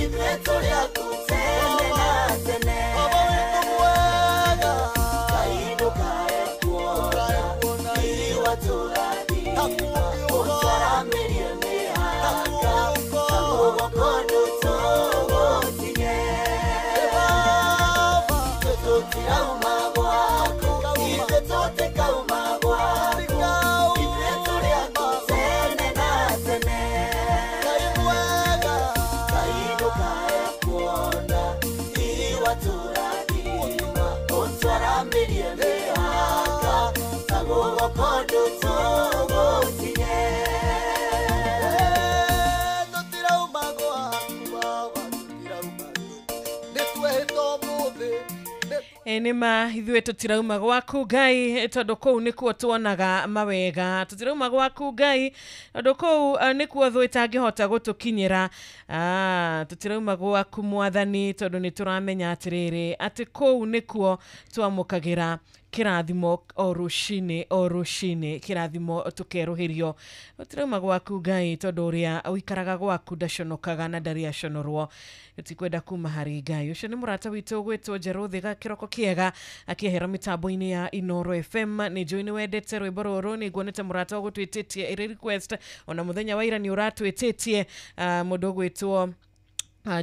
ithuĩ tũrĩ aku tene na tene. Ngai ndũkae kuona iwatũrathima ũtwaramĩrie mĩhaka ta guoko ndũtũgũtige. Ithuĩ tũtirauma gwaku, ithuĩ tũtikauma gwaku, Nĩma ithuĩ tũtirauma gwaku Ngai tondũ kũu nĩkuo tuonaga mawega, tũtirauma gwaku Ngai tondũ kũu nĩkuo thũ ĩtangĩhota gũtũkinyĩra. Tũtirauma gwaku Mwathani tondũ nĩ tũramenya atĩrĩrĩ atĩ kũu nĩkuo twamũkagĩra kĩrathimo o rũcinĩ kĩrathimo tũkerũhĩrio. Tũtirauma gwaku Ngai tondũ ũrĩa ũikaraga gwaku ndaconokaga na ndarĩ aconorwo. Tũtikwenda kuma harĩ Ngai. Ũcio nĩ mũrata witũ ũgwĩtwo Njerũ Thiga kĩroko kĩega akĩehera mĩtambo-inĩ ya Inoro FM. Nĩ njũĩ nĩ wendete rwĩmbo rũrũ, nĩ nguonete mũrata ũgũtwĩtĩtie ĩrĩ request ona mũthenya wa ira nĩ ũratwĩtĩtie, mũndũ ũgwĩtwo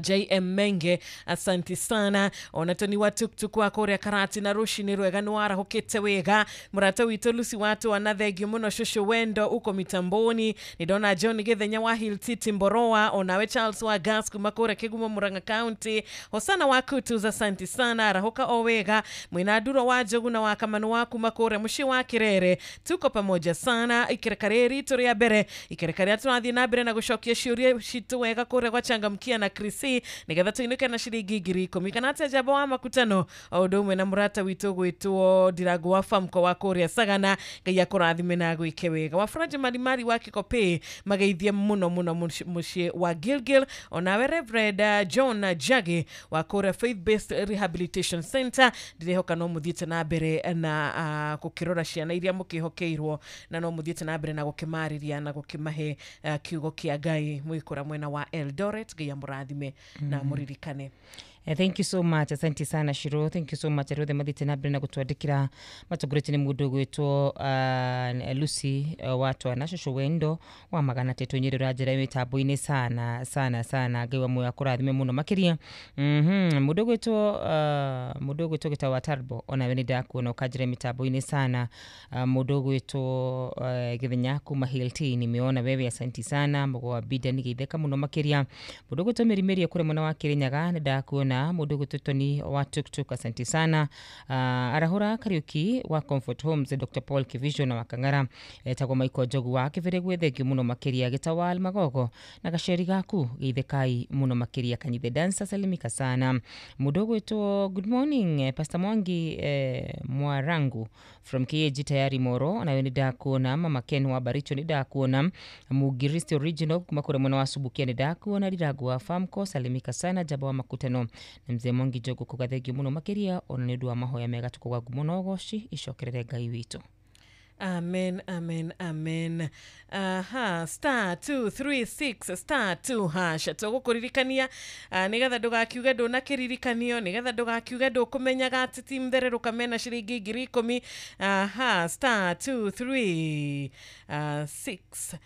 JM Menge, asanti sana. Ona Tony wa tuktuk wa kũrĩa Karati na rũcinĩ rwega nĩ warahũkĩte wega. Mũrata witũ Lucy watu ana thengio mũno, shosho wendo uko mitamboni. Nĩ ndona John Githenya wa Hill City Mboroa, onawe Charles wa Gas kuma kũrĩa Kĩgumo Murang'a County. Hosana wa Kutus, asanti sana, arahũka o wega. Mwina Nduro wa Njogu na wa Kamanu wa kuma kũrĩa mũciĩ wa Kirere, tuko pamoja sana. Ikereka rĩrĩ itũ rĩa mbere, ikereka rĩrĩa tũrathiĩ na mbere na gũcokia ciũria citũ wega kũrĩa gwa Changamkia na Chris nigetha tuinuke na ciringi 10,000 kana atia njamba wa makutano o ũndũ ũmwe na mũrata witũ gwĩtwo Ndirango wa Famco wa kũrĩa Sagana. Ngai akũrathime na agwĩke wega. Wa Faraja Marimari wa Kikopĩ mageithie mũno mũno mũciĩ wa Gilgil. Onawe Reverend John Jage wa kũrĩa Faith Based Rehabilitation Center, ndĩrehoka no mũthiĩte na mbere na gũkĩrora ciana iria mũkĩhokeirwo na no mũthiĩte na mbere na gũkĩmarĩria na gũkĩmahe kiugo kĩa Ngai mwĩkũra mwena wa Eldoret. Ngai amũrathime na muririkane. Thank you so much, asante sana Shiro, thank you so much arothe mathiĩte na mbere na gũtwandĩkĩra matongorĩtie nĩ mũndũ ũgwĩtwo Lucy wa Twana Shosho Wendo wa magana tetũ Nyĩrĩ ũranjĩra mĩtambo-inĩ sana sana sana. Ngai wa muoyo akũrathime mũno makĩria. Mũndũ ũgwĩtwo gĩtagwo wa Tarbo onawe nĩ ndakuona ũkanjĩra mĩtambo-inĩ sana. Mũndũ ũgwĩtwo Githenya kuma Hilton nimeona wewe, asante sana. Mũgo wa Bida nĩ geithĩka mũno makĩria. Mũndũ ũgwĩtwo Mĩrimĩria kũrĩa mwena wa Kĩrĩnyaga nĩ ndakuona. Mũndũ ũgwĩtwo Tony wa Tuktuk, asante sana. Arahura Kariuki wa Comfort Homes, Dr Paul Kivision na Wakang'ara, etagwo Michael Njogu wa Kĩbĩrĩgwe, thengio mũno makĩria. Gĩtawal Magogo na gaceri gaku geithĩkai mũno makĩria. Kanyithe dancer salimika sana. Mũndũ ũgwĩtwo good morning Pastor Mwangi Mwarangu from KAG Tayari Moro, nawe nĩ ndakuona. Mama Ken wa Baricho nĩ ndakuona. Mugiristi original kuma kũrĩa mwena wa Subukia nĩ ndakuona. Ndirango wa Famco salimika sana. Jaba wa Makutano na mzee Mwangi Njogu kugathengio mũno makĩria ona nĩ ũndũ wa mahoya mega tũkũga ngumo na ũgoci icokerere Ngai witũ. Amen, amen, amen. Aha, star 236 star 2 hash. Tũgũkũririkania nĩgetha ndũgakiuge ndũnakĩririkanio, nĩgetha ndũgakiuge ndũkũmenyaga atĩ ti mũthererũka mena ciringi 10,000. Aha, star 236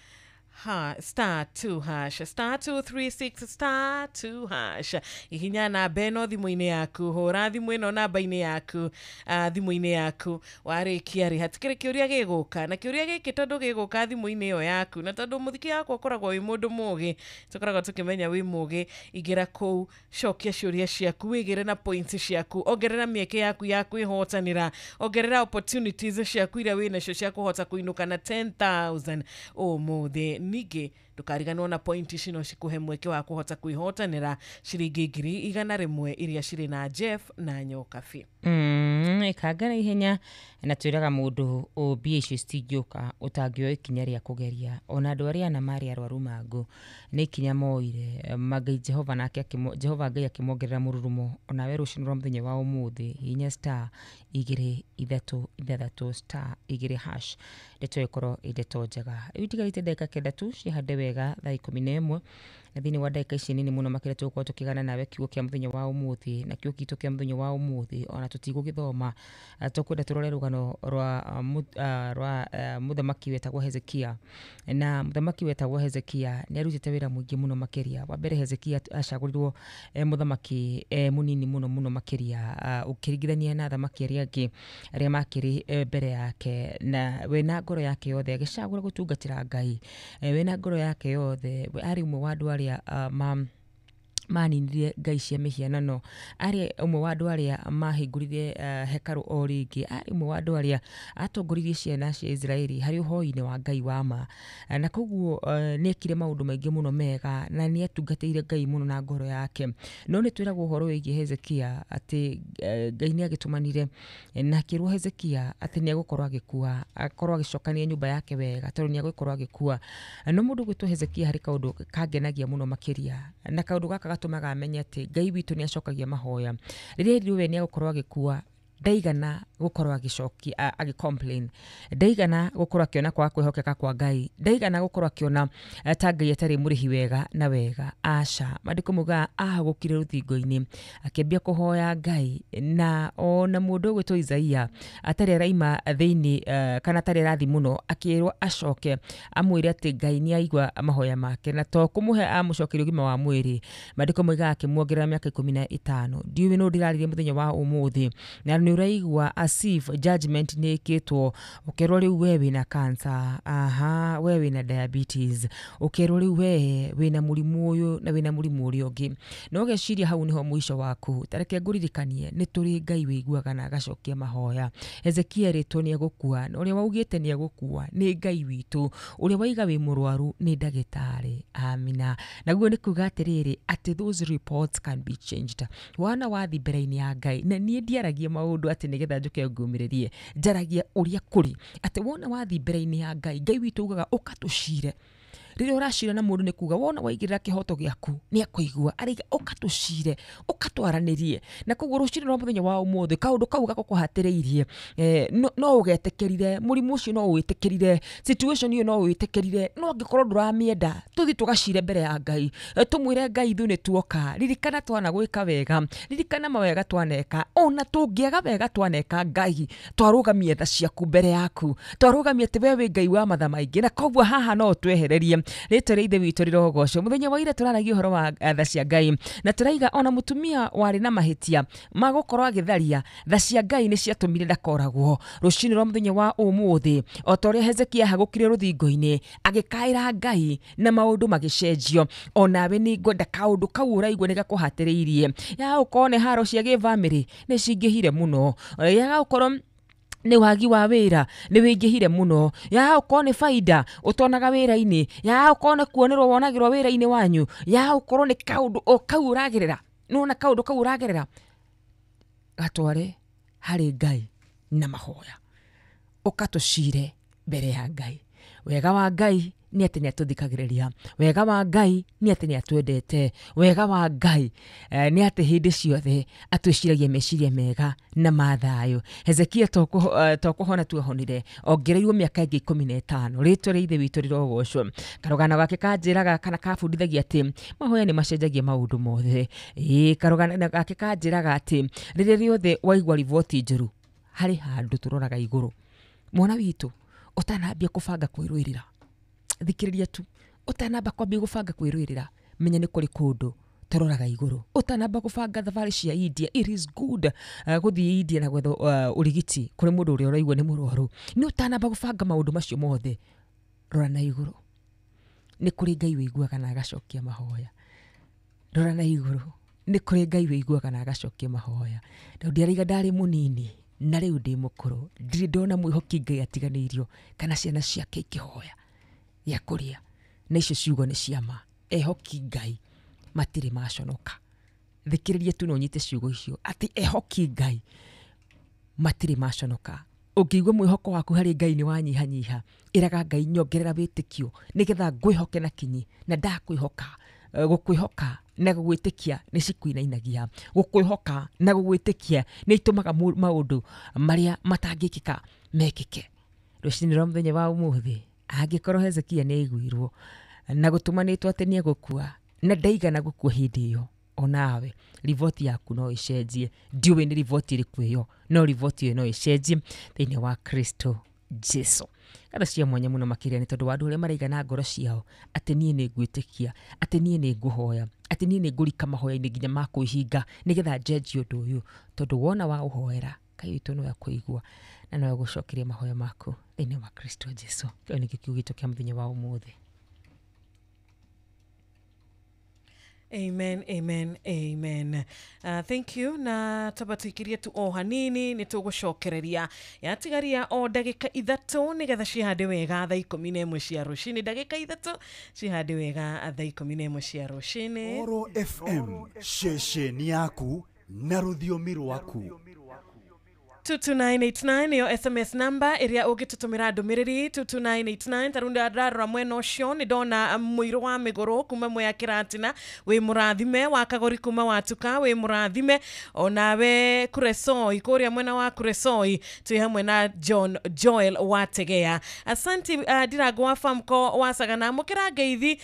star 2 hash, star 236 star 2 hash. Ihinya namba ĩno thimũ-inĩ yaku, hũra thimũ ĩno namba-inĩ yaku, thimũ-inĩ yaku. Warĩkia rĩ, hatikĩrĩ kĩũria gĩgũka, na kĩũria gĩkĩ tondũ gĩgũka thimũ-inĩ ĩyo yaku, na tondũ mũthiki wakwa ũkoragwo wĩ mũndũ mũgĩ, tũkoragwo tũkĩmenya wĩ mũgĩ, ingĩra kũu, cokia ciũria ciaku, wĩgĩre na points ciaku, ongerera mĩeke yaku ya kwĩhotanĩra, ongerera opportunities ciaku iria wĩnacio cia kũhota kũinũka na 10,000 ũmũthĩ. Ningĩ ndũkariganĩrwo na point ici no cikũhe mweke wa kũhota kwĩhotanĩra ciringi 100,000 iria cirĩ na Jeff na Nyokabi. Ĩkanga na ihenya na twĩraga mũndũ mbia icio citingĩũka ũtangĩoya ikinya rĩa kũgeria. Ona andũ arĩa ana marĩ arwaru mangũ nĩ ikinya moire Ngai Jehova nake Jehova Ngai akĩmongerera mũrurumo. Onawe rũcinĩ rwa mũthenya wa ũmũthĩ hihinya star 2 3 6 star 2 hash ndeto ĩkorwo ĩ ndeto njega. Rĩu itigarĩte ndagĩka 9 tu cihande wega thaa 11 na thĩinĩ wa ndagĩka ici nini mũno makĩria tũgũkorwo tũkĩgana nawe kiugo kĩa mũthenya wa ũmũthĩ, na kiugo gitũ kĩa mũthenya wa ũmũthĩ ona tũtigũgĩthoma, tũkwenda tũrore rũgano rwa mũthamaki wetagwo Hezekia. Na mũthamaki wetagwo Hezekia nĩ arutĩte wĩra mũingĩ mũno makĩria. Wa mbere Hezekia acagũrirwo mũthamaki mũnini mũno mũno makĩria ũkĩringithania na athamaki arĩa angĩ arĩa makĩrĩ mbere yake, na we na ngoro yake yothe agĩcagũra gũtungatĩra Ngai. We na ngoro yake yothe we arĩ ũmwe wa andũ arĩa Maninire ngai cia mĩhianano, arĩ ũmwe wa andũ arĩa mahingũrire hekarũ o rĩngĩ, arĩ ũmwe wa andũ arĩa atongoririe ciana cia Israeli harĩ ũhoi-inĩ wa Ngai wa ma, na koguo nĩ ekire maũndũ maingĩ mũno mega na nĩ atungatĩire Ngai mũno na ngoro yake. No nĩ twĩragwo ũhoro wĩgiĩ Hezekia atĩ Ngai nĩ agĩtũmanire na akĩrwo Hezekia atĩ nĩ egũkorwo agĩkua, akorwo agĩcokania nyũmba yake wega tondũ nĩ egũkorwo agĩkua. No mũndũ ũgwĩtwo Hezekia harĩ kaũndũ kangenagia mũno makĩria, na kaũndũ gaka gatũmaga amenye atĩ Ngai witũ nĩ acokagia mahoya. Rĩrĩa erirwo we nĩ egũkorwo agĩkua, ndaigana gũkorwo agĩcokia agĩ complain, ndaigana gũkorwo akĩona kwaga kwĩhokeka kwa Ngai, ndaigana gũkorwo akĩona ta Ngai atarĩ mũrĩhi wega na wega. Aca, maandĩko maugaga ahagũkire rũthingo-inĩ akĩambia kũhoya Ngai, na ona mũndũ ũgwĩtwo Isaia atarĩ araima thĩinĩ kana atarĩ arathi mũno, akĩrwo acoke amwĩre atĩ Ngai nĩ aigua mahoya make, na to kũmũhe amũcokeria ũgima wa mwĩrĩ. Maandĩko moigaga akĩmuongerera mĩaka 15. Ndiũĩ nũ ndĩrarĩria mũthenya wa ũmũthĩ, na nĩ ũraigua as if judgment nĩ ĩkĩtwo, ũkerwo rĩu we wĩna cancer, aha, we wĩna diabetes, ũkerwo rĩu we wĩna mũrimũ ũyũ na wĩna mũrimũ ũrĩa ũngĩ, na ũgeciria hau nĩho mũico waku. Ta reke ngũririkanie nĩ tũrĩ Ngai wĩiguaga na agacokia mahoya. Hezekia erĩtwo nĩ egũkua, na ũrĩa waugĩte nĩ egũkua nĩ Ngai witũ, ũrĩa waiga wĩ mũrwaru nĩ ndagĩtarĩ. Amina. Naguo nĩ kuga atĩrĩrĩ, atĩ those reports can be changed. Wana wathi mbere-inĩ ya Ngai, na niĩ ndiaragia maũndũ atĩ nĩgetha njũke ngũmĩrĩrie, njaragia ũrĩa kũrĩ, atĩ wona wathi mbere-inĩ ya Ngai, Ngai witũ augaga ũkatũcire. Rĩrĩa ũracira na mũndũ nĩ kuga wona waigĩrĩra kĩhoto gĩaku nĩ akũigua, araiga ũkatũcire, ũkatwaranĩrie. Na koguo rũcinĩ rwa mũthenya wa ũmũthĩ kaũndũ kau gakũhatĩrĩirie, no ũgetĩkĩrire, mũrimũ ũcio no ũwĩtĩkĩrire, situation ĩyo no ũwĩtĩkĩrire, no angĩkorwo ndũramĩenda, tũthiĩ tũgacire mbere ya Ngai, tũmwĩre Ngai ithuĩ nĩ tuoka, ririkana twana gwĩka wega, ririkana mawega twaneka, ona tũngĩaga wega twaneka Ngai, twarũgamie tha ciaku mbere yaku, twarũgamie atĩ we wĩ Ngai wa matha maingĩ, na koguo haha no ũtwehererie. Rĩtwa rĩa Ithe witũ rĩrogocwo. Mũthenya wa ira tũraragia ũhoro wa tha cia Ngai, na tũraiga ona mũtumia warĩ na mahĩtia ma gũkorwo agĩtharia, tha cia Ngai nĩ ciatũmire ndakoragwo. Rũcinĩ rwa mũthenya wa ũmũthĩ, o ta ũrĩa Hezekia ahagũkire rũthingo-inĩ agĩkaĩra Ngai na maũndũ magĩcenjio, onawe nĩ ngwenda kaũndũ kau ũraigua nĩ gakũhatĩrĩirie, ya gũkorwo nĩ haro cia gĩbamĩrĩ nĩ cingĩhire mũno, ya gũkorwo nĩ wagi wa wĩra nĩ wĩingĩhire mũno, ya gũkorwo nĩ baida ũtonaga wĩra-inĩ, ya gũkorwo nĩ kuonerwo wonagĩrwo wĩra-inĩ wanyu, ya gũkorwo nĩ kaũndũ o kau ũragerera, nĩwona kaũndũ kau ũragerera, gatware harĩ Ngai na mahoya, ũkatũcire mbere ya Ngai. Wega wa Ngai nĩ atĩ nĩ atũthikagĩrĩria, wega wa Ngai nĩ atĩ nĩ atwendete, wega wa Ngai nĩ atĩ hĩndĩ ciothe atwĩciragia meciria mega na ma thayũ. Hezekia to kũhona tu ahonire, ongereirwo mĩaka ĩngĩ 15. Rĩtwa rĩa Ithe witũ rĩrogocwo. Karũgano gake kanjĩraga kana kabundithagia atĩ mahoya nĩ macenjagia maũndũ mothe. Karũgano gake kanjĩraga atĩ rĩrĩa rĩothe waigua riboti njũru, harĩ handũ tũroraga igũrũ. Mwana witũ, ũtanambia kũbanga kwĩrũĩrĩra, thikĩrĩria tu, ũtanamba kwambia gũbanga kwĩrũĩrĩra, menya nĩ kũrĩ kũndũ tũroraga igũrũ. Ũtanamba gũbanga thabarĩ cia India, it is good gũthiĩ India na gwetha ũrigiti kũrĩ mũndũ ũrĩa ũraigua nĩ mũrwaru, nĩ ũtanamba gũbanga maũndũ macio mothe, rora na igũrũ. Nĩ kũrĩ Ngai wĩiguaga na agacokia mahoya. Rora na igũrũ, nĩ kũrĩ Ngai wĩiguaga na agacokia mahoya. Daudi araiga ndarĩ mũnini na rĩu ndĩ mũkũrũ, ndirĩ ndona mwĩhoki Ngai atiganĩirio kana ciana ciake ikĩhoya gĩa kũrĩa. Na icio ciugo nĩ ciama, ehoki Ngai matirĩ maconoka. Thikĩrĩria tu na ũnyite ciugo icio atĩ ehoki Ngai matirĩ maconoka. Ũngĩigua mwĩhoko waku harĩ Ngai nĩ wanyihanyiha, ĩraga Ngai nyongerera wĩtĩkio nĩgetha ngwĩhoke na kinyi, na ndakwĩhoka gũkwĩhoka na gũgwĩtĩkia nĩ cikuinainagia, gũkwĩhoka na gũgwĩtĩkia nĩ itũmaga maũndũ marĩa matangĩkĩka mekĩke. Rũcinĩ rwa mũthenya wa ũmũthĩ, angĩkorwo Hezekia nĩ aiguirwo na gũtũmanĩtwo atĩ nĩ egũkua na ndaigana gũkua hĩndĩ ĩyo, onawe riboti yaku no ĩcenjie. Ndiũĩ nĩ riboti ĩrĩkũ ĩyo, no riboti ĩyo no ĩcenjie thĩinĩ wa Kristo Jesu. Ngatho cia mwanya mũno makĩria nĩ tondũ wa andũ arĩa maraiga na ngoro ciao atĩ niĩ nĩ ngwĩtĩkia, atĩ niĩ nĩ ngũhoya, atĩ niĩ nĩ ngũrika mahoya-inĩ nginya ma kwĩhinga nĩgetha njenjie ũndũ ũyũ, tondũ wona wa ũhoera Ngai witũ no akũigua na no agũcokeria mahoya maku thĩinĩ wa Kristo Jesu. Kĩu nĩkĩo kiugo gitũ kĩa mũthenya wa ũmũthĩ. Amen, amen, amen. Thank you. Na taba tuikirie tu o hanini nĩ tũgũcokereria yatigaria o ndagĩka 3 nĩgetha cihande wega thaa 11 cia rũcinĩ. Ndagĩka 3 cihande wega thaa 11 cia rũcinĩ. Oro FM, ceceni yaku na rũthiomi rwaku. 22989 niyo SMS number iria ũngĩtũtũmĩra ndũmĩrĩri 22989. Tarunda ndarora mwena ũcio nĩ ndona mũirũ wa mĩgũrũ kuma Mwea Kĩratina wĩ mũrathime, wa Kagori kuma Watuka wĩ mũrathime, onawe Kuresoi kũrĩa mwena wa Kuresoi twĩ hamwe na John Joel Wategea. Asanti Ndirango wa Famco wa Sagana, mũkĩra ngeithi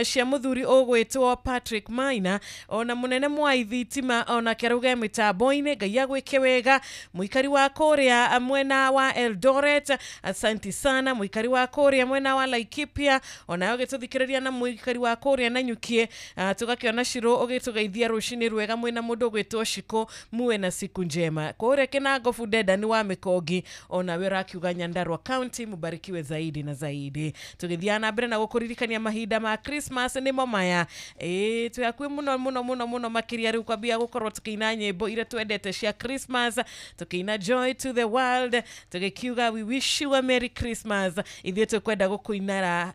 cia mũthuri ũgwĩtwo Patrick Maina, ona mũnene Mwai Thitima, ona Keruge mĩtambo-inĩ. Ngai agwĩke wega. Mũikari wa kũrĩa mwena wa Eldoret, asanti sana. Mũikari wa kũrĩa mwena wa Laikipia onawe ũgĩtũthikĩrĩria, na mũikari wa kũrĩa Nanyukie tũgakĩona Shiro ũgĩtũgeithia rũcinĩ rwega mwĩna mũndũ ũgwĩtwo Shiko, muwe na siku njema. Kũrĩa Kĩnango Budenda ni wa Mĩkongi, onawe ũrakiuga Nyandarua County mubarikiwe zaidi na zaidi. Tũgĩthiaga na mbere na gũkũririkania mahinda ma Christmas nĩmo maya. Twĩ hakuhĩ mũno mũno mũno mũno makĩria rĩu kwambia gũkorwo tũkĩina nyĩmbo iria twendete cia Christmas, tũkĩina Joy to the World, tũgĩkiuga we wish you a Merry Christmas. Ithuĩ tũkwenda gũkũinara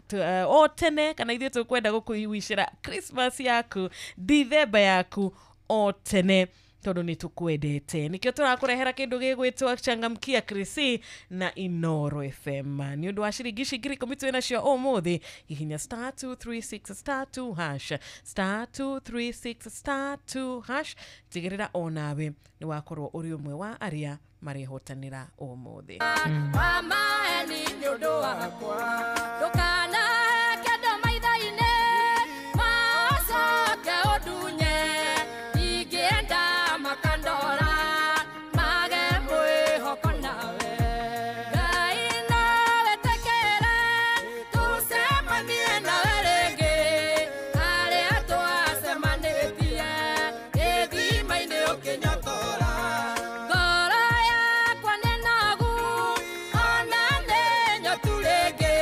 o tene, kana ithuĩ tũkwenda gũkũwishĩra Christmas yaku, Dithemba yaku o tene, tondũ nĩ tũkwendete. Nĩkĩo tũrakũrehera kĩndũ gĩgwĩtwo Changamkia Krisi na Inoro FM. Nĩ ũndũ wa ciringi ici 10,000 twĩ nacio ũmũthĩ, hihinya star 236 star 2 hash, star 236 star 2 hash, tigĩrĩra onawe nĩ wakorwo ũrĩ ũmwe wa arĩa marĩhotanĩra ũmũthĩ. Mama, nĩ ũndũ wakwa ndũkanaheke andũ maitho-inĩ macoke ũndunye, ingĩenda makandora mage mwĩhoko nawe. Ngai no wĩtĩkĩre tũcemanie nawe rĩngĩ, harĩa twacemanĩtie gĩthima-inĩ ũkĩnyotora. Ngoro yakwa nĩ nogu ona nĩ nyotu rĩngĩ,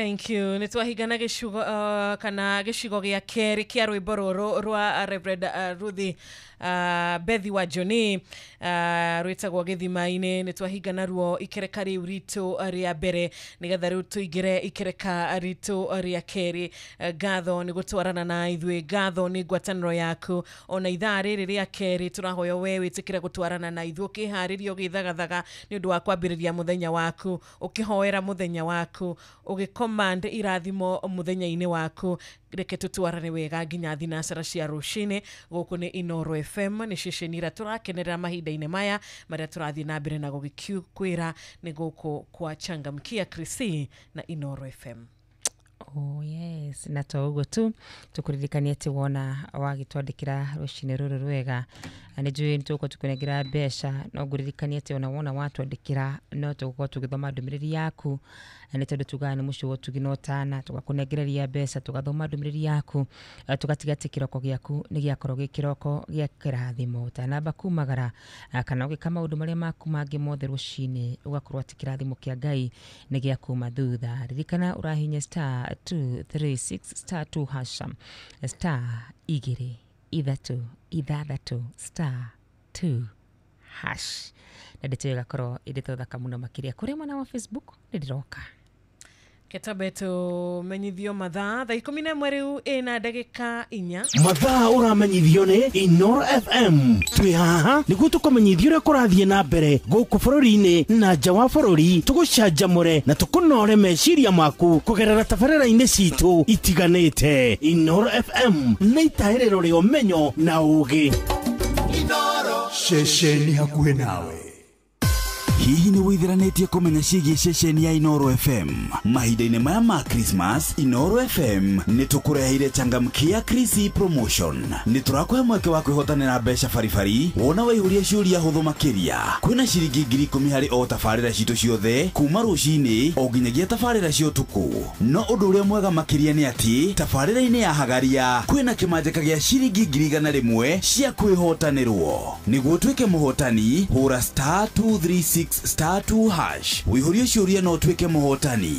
Thank you. Nĩ twahingana gĩcigo kana gĩcigo gĩa kerĩ kĩa rwĩmbo rũrũ rwa Reverend Ruthi Bethi wa Johnny rwĩtagwo gĩthima-inĩ. Nĩ twahingana ruo ikereka rĩu ritũ rĩa mbere nĩgetha rĩu tũingĩre ikereka ritũ rĩa kerĩ. Ngatho nĩ gũtwarana na ithuĩ, ngatho nĩ ngwatanĩro yaku. Ona ithaa rĩrĩ rĩa kerĩ tũrahoya we wĩtĩkĩre gũtwarana na ithuĩ, ũkĩharĩria ũgĩthagathaga nĩ ũndũ wa kwambĩrĩria mũthenya waku, ũkĩhoera mũthenya waku, ũgĩcommand irathimo mũthenya-inĩ waku. Reke tũtwarane wega nginya thinacara cia rũcinĩ. Gũkũ nĩ Inoro FM, nĩ ceceni ĩrĩa tũrakenerera mahinda-inĩ maya marĩa tũrathiĩ na mbere na gũgĩkwĩra nĩ gũkũ kwa Changamkia Krisi na Inoro FM. Oh yes, na to ũguo tu tũkũririkania atĩ wona wagĩtwandĩkĩra rũcinĩ rũrũ rwega nĩ njũĩ nĩ tũgũkorwo tũkĩnengera mbeca, no ngũririkania atĩ ona wona watwandĩkĩra no tũgũkorwo tũgĩthoma ndũmĩrĩri yaku, nĩ tondũ tugaga nĩ mũciĩ wa ũtugi na ũtana, tũgakũnengereria mbeca, tũgathoma ndũmĩrĩri yaku, tũgatiga atĩ kĩroko gĩaku nĩ gĩakorwo gĩ kĩroko gĩa kĩrathimo. Ũtanamba kumagara kana ũgĩka maũndũ marĩa maku mangĩ mothe rũcinĩ, ũgakorwo atĩ kĩrathimo kĩa Ngai nĩ gĩa kuma thutha. Ririkana ũrahihinya star 236 star 2 hash star 2 3 6 star 2 hash na ndeto ĩyo ĩgakorwo ĩrĩ thaka mũno makĩria. Kũrĩa mwena wa Facebook nĩ ndĩroka ketabe tũmenyithio mathaa thaa 11 rĩu ĩna ndagĩka 4. Mathaa ũramenyithio nĩ Inoro FM. Twĩ haha nĩguo tũkũmenyithio ũrĩa kũrathiĩ na mbere gũkũ bũrũri-inĩ na nja wa bũrũri, tũgũcanjamũre na tũkũnore meciria maku kũgerera tabarĩra-inĩ citũ itiganĩte. Inoro FM nĩ itahĩrĩro rĩa ũmenyo na ũũgĩ. Ceceni hakuhĩ nawe. Hihi nĩ wĩithiranĩtie kũmenya ciĩgiĩ ceceni ya Inoro FM? Mahinda-inĩ maya ma Christmas, Inoro FM nĩ tũkũreheire Changamkia Krisi promotion. Nĩ tũrakũhe mweke wa kwĩhotanĩra mbeca baribari wona waihũria ciũria hũthũ makĩria. Kwĩna ciringi 10,000 harĩ o tabarĩra citũ ciothe kuma rũcinĩ o nginyagia tabarĩra cia ũtukũ. No ũndũ ũrĩa mwega makĩria nĩ atĩ tabarĩra-inĩ ya Hagaria kwĩna kĩmanjĩka gĩa ciringi 100,000 cia kwĩhotanĩrwo. Nĩguo ũtuĩke mũhotani, hũra star 236 star 2 hash wĩihũrie ciũria no ũtuĩke mũhotani.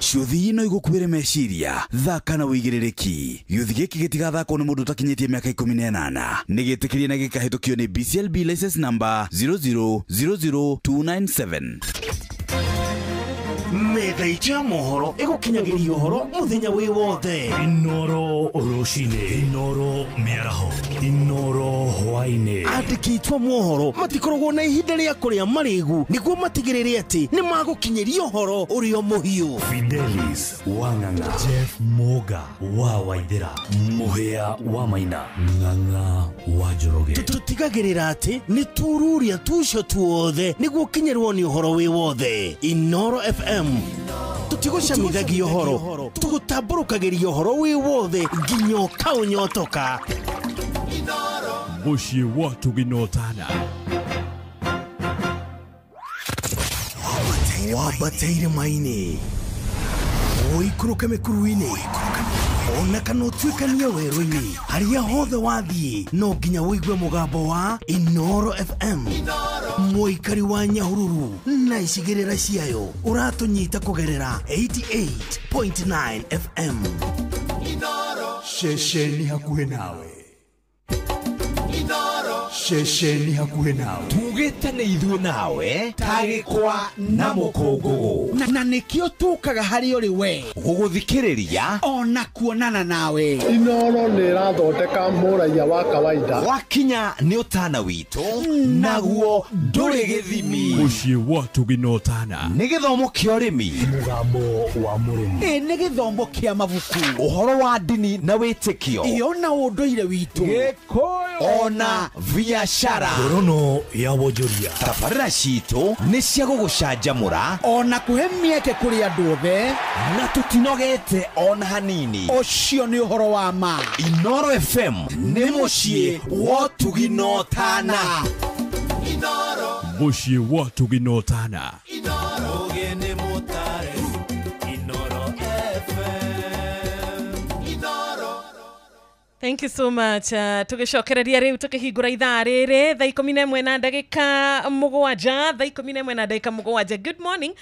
Ciũthi no igũkuĩre meciria, thaka na wĩigĩrĩrĩki. Gĩũthi gĩkĩ gĩtigathakwo nĩ mũndũ ũtakinyĩtie mĩaka 18. Nĩ gĩtĩkĩrie na gĩkahĩtũkio nĩ BCLB license number 0000297. Metha itũ ya mohoro ĩgũkinyagĩria ũhoro mũthenya wĩ wothe. Inoro rũcinĩ, Inoro mĩaraho, Inoro hwaĩ-inĩ. Andĩki aitũ a mohoro matikoragwo na ihinda rĩa kũrĩa marĩgu nĩguo matigĩrĩre atĩ nĩ magũkinyĩria ũhoro ũrĩa mũhiũ. Fidelis Wang'ang'a, Jeff Moga wa Waithera, Mũhĩa wa Maina, Ng'ang'a wa Njoroge. Tũtigagĩrĩra atĩ nĩ tururia tucio tuothe nĩguo ũkinyĩrwo nĩ ũhoro wĩ wothe. Inoro FM tũtigũcamithagia ũhoro, tũgũtambũrũkagĩria ũhoro wĩ wothe nginya ũkaũnyotoka. Mũciĩ wa ũtugi na ũtana. Wambate irĩma-inĩ, ũikũrũke mĩkuru-inĩ, ona kana ũtuĩkanie werũ-inĩ, harĩa hothe wathiĩ no nginya ũigue mũgambo wa Inoro FM. Mũikari wa Nyahururu na icigĩrĩra ciayo ũratũnyita kũgerera 88.9 FM. Ceceni hakuhĩ nawe. Ceceni hakuhĩ nawe. Tugĩte nĩ ithuĩ nawe tagĩkwa na mũkũngũgũ, na nĩkĩo tũkaga harĩ ũrĩ we gũgũthikĩrĩria ona kuonana nawe. Inoro nĩ ĩrathondeka mũraiya wa kawaida. Wakinya nĩ ũtana witũ naguo ndũrĩ gĩthimi. Mũciĩ wa ũtugi na ũtana. Nĩ gĩthomo kĩa ũrĩmi, mũgambo wa mũrĩmi, ĩ nĩ gĩthomo kĩa mabuku, ũhoro wa ndini na wĩtĩkio, ĩyo na ũndũire witũ, Gĩkũyũ ona biashara. Ngorono ya wonjoria. Tabarĩra citũ nĩ cia gũgũcanjamũra ona kũhe mĩeke kũrĩ andũ othe, na tũtinogete ona hanini. Ũcio nĩ ũhoro wa ma. Inoro FM nĩ mũciĩ wa ũtugi na ũtana. Mũciĩ wa ũtugi na ũtana. Ũgĩ nĩ mũtare, Inoro FM. Inoro. Thank you so much. Tugicokereria riu tukihingura ithaa riri thaa 11 na ndagika 7, thaa 11 na ndagika 7. Good morning.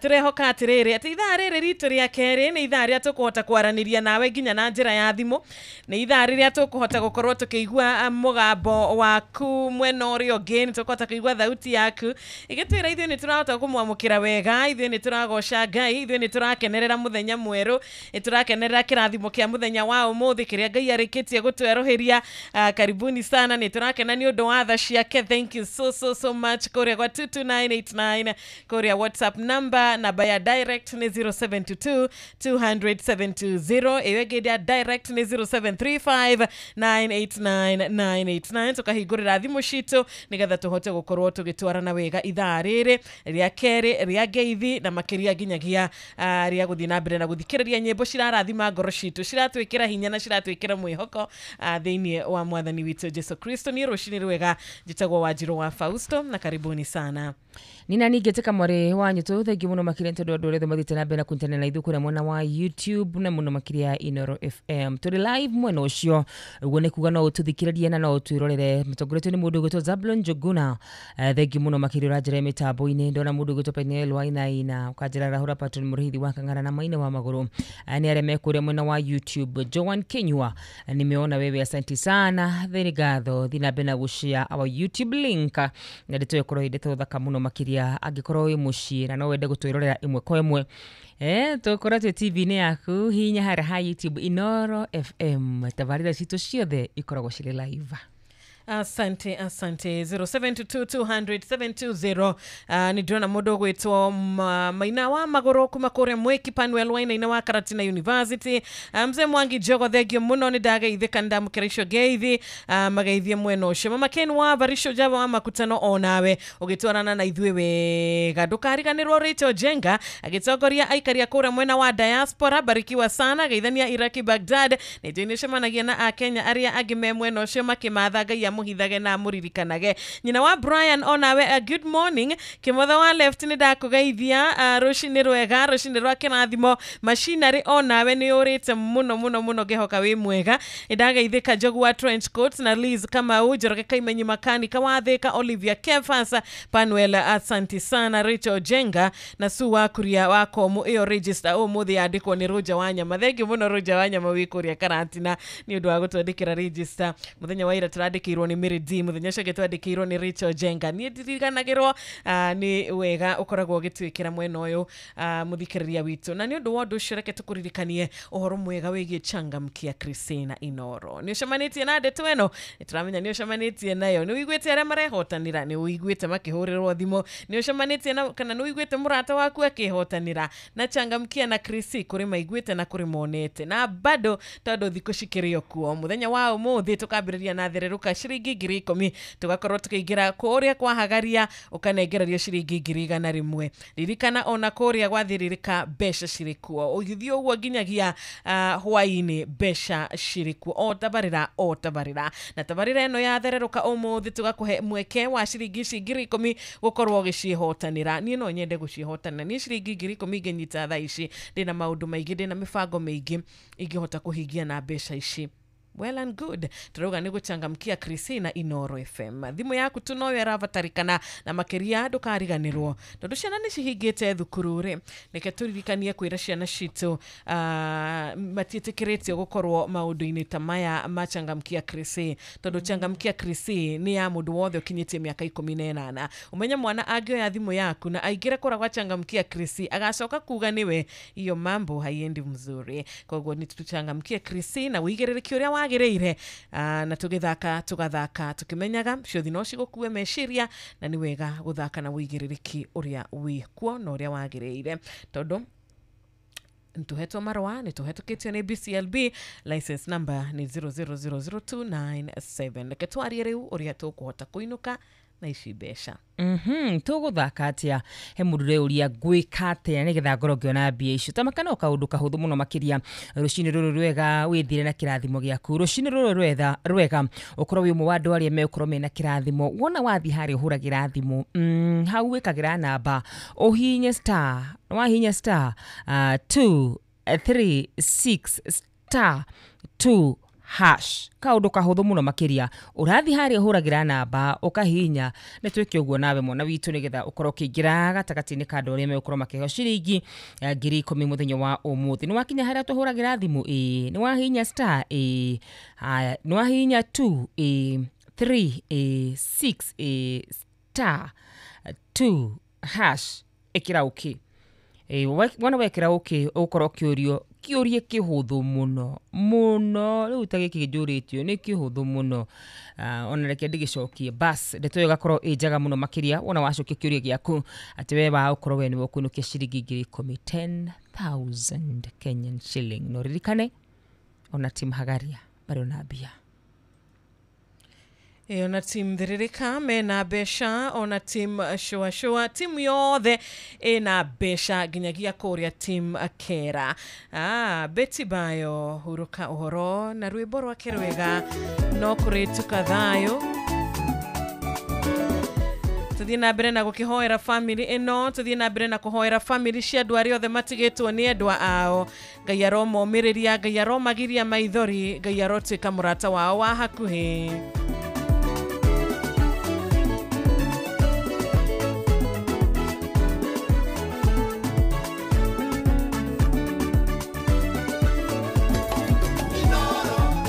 Turehoka atiriri ati ithaa riri ritu ria keri ni ithaa ria tukuhota kwaraniria nawe nginya na njira ya thimu, ni ithaa riria tukuhota gukorwo tukiigua mugambo waku mwena uria ungi, ni tukuhota kuigua thauti yaku igitwira ithuĩ ni turahota kumwamukira wega, ithuĩ ni turagoca Ngai, ithuĩ ni turakenerera muthenya mweru, ni turakenerera kirathimo kia muthenya wa umuthi kiria Ngai arikitie gutweroheria. Karibuni sana, ni turakena ni undu wa tha ciake. Thank you so so so much. Kuria gwa 22989, kuria WhatsApp number, namba ya direct ni 0722 200 720, iyo ĩngĩ ya direct ni 0735 989 989. Tukahingũrĩra thimũ citũ nigetha tũhote gũkorwo tũgĩtwarana wega ithaa rĩrĩ rĩa kerĩ rĩa ngeithi, na makĩria nginyagia rĩa gũthiĩ na mbere na gũthikĩrĩria nyĩmbo cirarathima ngoro citũ, ciratwĩkĩra hinya na ciratwĩkĩra mwĩhoko thĩinĩ wa mwathani witũ Jesu Kristo. Ni rũcinĩ rwega, njĩtagwo Wanjirũ wa Fausto na karibuni sana. Nina ningĩtĩka mwarĩ wa nyitũ, thengiũ mũno makĩria tondũ andũ arĩa mathiĩte na mbere na kũnyitanĩra na ithuĩ kũrĩa mwena wa YouTube na mũno makĩria Inoro FM. Tũrĩ live mwena ũcio, ũguo nĩ kuga no ũtũthikĩrĩrie na no ũtwĩrorere. Mũtongoretio nĩ mũndũ ũgwĩtwo Zablon Njuguna. Thengiũ mũno makĩria ũranjĩra mĩtambo-inĩ. Ndona mũndũ ũgwĩtwo Peniel Wainaina, ũkanjĩra Rahura Patron Mũrĩithi wa Kang'ara na Maina wa Magũrũ, nĩ arĩa me kũrĩa mwena wa YouTube. Joan Kinyua, nimeona wewe, asante sana, thĩ ngatho. Thiĩ na mbere na gũshare our YouTube link na ndeto ĩkorwo ĩ ndeto thaka mũno makĩria angĩkorwo wĩ mũciĩ na no wende gũtwĩrorera ĩmwe kwa ĩmwe. Tũkorwo twĩ TV-inĩ yaku, hinya harĩa ha YouTube Inoro FM. Tabarĩra citũ ciothe ikoragwo cirĩ live. Asante, asante. 0722 200 720. Ni ndĩrona mũndũ ũgwĩtwo Maina wa Magũrũ kuma kũrĩa Mwĩki Panuel Wainaina wa Karatina University. Mzee Mwangi Jogo, thengio mũno, nĩ ndageithĩka, nĩ ndamũkĩra icio ngeithi. Mageithie mwena ũcio. Mama Ken wa Barisho Java wa Makutano, onawe ũgĩtwarana na ithuĩ wega. Ndũkariganĩrwo Rachel Jenga agĩtongoria aikaria kũrĩa mwena wa diaspora, barikiwa sana. Geithania Iraki Baghdad, nĩ njũĩ nĩũcemanagia na Akenya arĩa angĩ me mwena ũcio makĩmatha Ngai amuhithage na amuririkanage. Nyina wa Brian, onawe good morning. Kimotho wa left, nĩ ndakũgeithia rũcinĩ rwega, rũcinĩ rwa kĩrathimo. Machinery, onawe nĩ ũrĩte mũno mũno mũno, ngĩhoka wĩ mwega. Nĩ ndageithĩka Njogu wa trench coat na Liz Kamau, Njoroge Kaimenyi Makanika wa Thika, Olivia Kefas Panuel, asanti sana. Rachel Jenga na Su wa Kuria wa Komu, ĩyo register ũmũthĩ yandĩkwo nĩ Roger Wanyama. Thengiũ mũno Roger Wanyama wĩ kũrĩa Karatina nĩ ũndũ wa gũtwandĩkĩra register. Mũthenya wa ira tũrandĩkĩirwo nĩ Mary D, mũthenya ũcio ũngĩ twandĩkĩirwo nĩ Rachel Jenga. Niĩ ndiriganagĩrwo nĩ wega ũkoragwo ũgĩtwĩkĩra mwena ũyũ mũthikĩrĩria witũ, na nĩ ũndũ wa ũndũ ũcio reke tũkũririkanie ũhoro mwega wĩgiĩ Changamkia Christina Inoro. Nĩ ũcemanĩtie na ndeto ĩno, nĩ tũramenya nĩ ũcemanĩtie nayo, nĩ ũiguĩte arĩa marehotanĩra, nĩ ũiguĩte makĩhũrĩrwo thimũ, nĩ ũcemanĩtie na kana nĩ ũiguĩte mũrata waku akĩhotanĩra na Changamkia na Chrissy, kũrĩ maiguĩte na kũrĩ monete, na bado tondũ thikũ cikĩrĩ o kuo. Mũthenya wa ũmũthĩ tũkambĩrĩria na thererũka ciringi 10,000, tugakorwo tukiingira kũrĩa kwa Hagaria ũkanengererio ciringi 100,000. Ririkana ona kũrĩa gwathĩrĩrĩka mbeca cirĩ kuo, ũgĩthiĩ ũguo nginyagia hwaĩ-inĩ mbeca cirĩ kuo, o tabarĩra o tabarĩra. Na tabarĩra ĩno ya thererũka ũmũthĩ tũgakũhe mweke wa ciringi ici 10,000 gũkorwo ũgĩcihotanĩra. Niĩ no nyende gũcihotanĩra, niĩ ciringi 10,000 ingĩnyita thaa ici, ndĩna maũndũ maingĩ, ndĩna mĩbango mĩingĩ ingĩhota kũhingia na mbeca ici. Well and good. Turauga nĩ gũchangamkia Christina Inoro FM. Thimũ yaku tu noyo ĩrabatarĩkana, na makĩria ndũkariganĩrwo tondũ ciana nĩ cihingĩte thukuru rĩ, reke tũririkanie kwĩra ciana citũ matiĩtĩkĩrĩtio gũkorwo maũndũ-inĩ ta maya ma Changamkia Chrissy, tondũ Changamkia Chrissy nĩ ya mũndũ wothe ũkinyĩtie mĩaka 18. Ũmenye mwana angĩoya thimũ yaku na aingĩre kũrĩa gwa Changamkia Chrissy agacoka kuga nĩwe, iyo mambo haiendi mzuri. Koguo nĩ tũchangamkie Chrissy na ũigĩrĩrĩki ũrĩa wagĩrĩire, na tũgĩthaka tũgathaka tũkĩmenyaga ciothi no cigũkue meciria, na nĩ wega gũthaka na ũigĩrĩrĩki ũrĩa wĩ kuo na ũrĩa wagĩrĩire, tondũ nĩtũhetwo marũa, nĩtũhetũkĩtio nĩ BCLB, license number nĩ 0000297. Reke twarie rĩu ũrĩa tũkũhota kũinũka na ici mbeca. Tũgũthaka atĩa? He mũndũ ũreuria ngwĩka atĩa nĩgetha ngorwo ngĩona mbia icio. Tamaka no kaũndũ kahũthũ mũno makĩria. Rũcinĩ rũrũ rwega wĩthire na kĩrathimo gĩaku. Rũcinĩ rũrũ rwega ũkorwo wĩ ũmwe wa andũ arĩa megũkorwo mena kĩrathimo. Wona wathiĩ harĩa ũhũragĩra thimũ, hau wĩkagĩra namba, ũhihinye star, wahihinya star 2 3 6 star 2 hash. Kaundu kahuthu muno makiria urathi haria huragira namba ukahinya ni twike uguo nawe mwana witu nigetha ukorwo ukiingira gatagati-inĩ ka andũ arĩa megũkorwo makĩheo ciringi 10,000 muthenya wa umuthi. Ni wakinya haria tuhuragira thimu ĩ ni wahinya star ĩ haya ni wahinya 2 ĩ 3 ĩ 6 ĩ star 2 hash ikira uki wana wekira uki ukorwo kiurio kiurie kihuthu muno muno riu ta giki njuritio ni kihuthu muno. Ona reke ndigicokie bas ndeto iyo gakorwo i njega muno makiria wona wacokia kiurie giaku ati we wa ukorwo we niwe ukuinukia ciringi 10,000 10,000 Kenyan shilling. No ririkane ona tim Hagaria bari na mbia. Ona team Thiririka mena mbeca, ona team Shua Shua, timu yothe ina mbeca nginyagia kuria team Kera. Betty Bayo huruka uhoro na rwimbo rwake rwega no kurituka thayo. Tuthie na mbere na gukihoera family ino, tuthie na mbere na kuhoera family cia andu aria othe matigitwo ni endwa ao. Ngai aromomiriria, Ngai aromagiria maithori, Ngai arotuika murata wao wa hakuhi.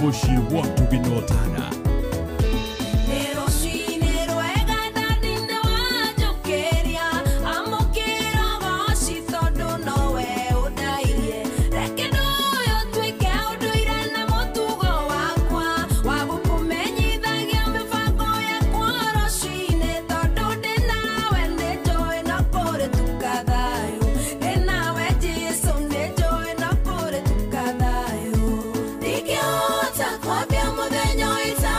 Muciĩ wa Tũginotana. Kwambia muthenya.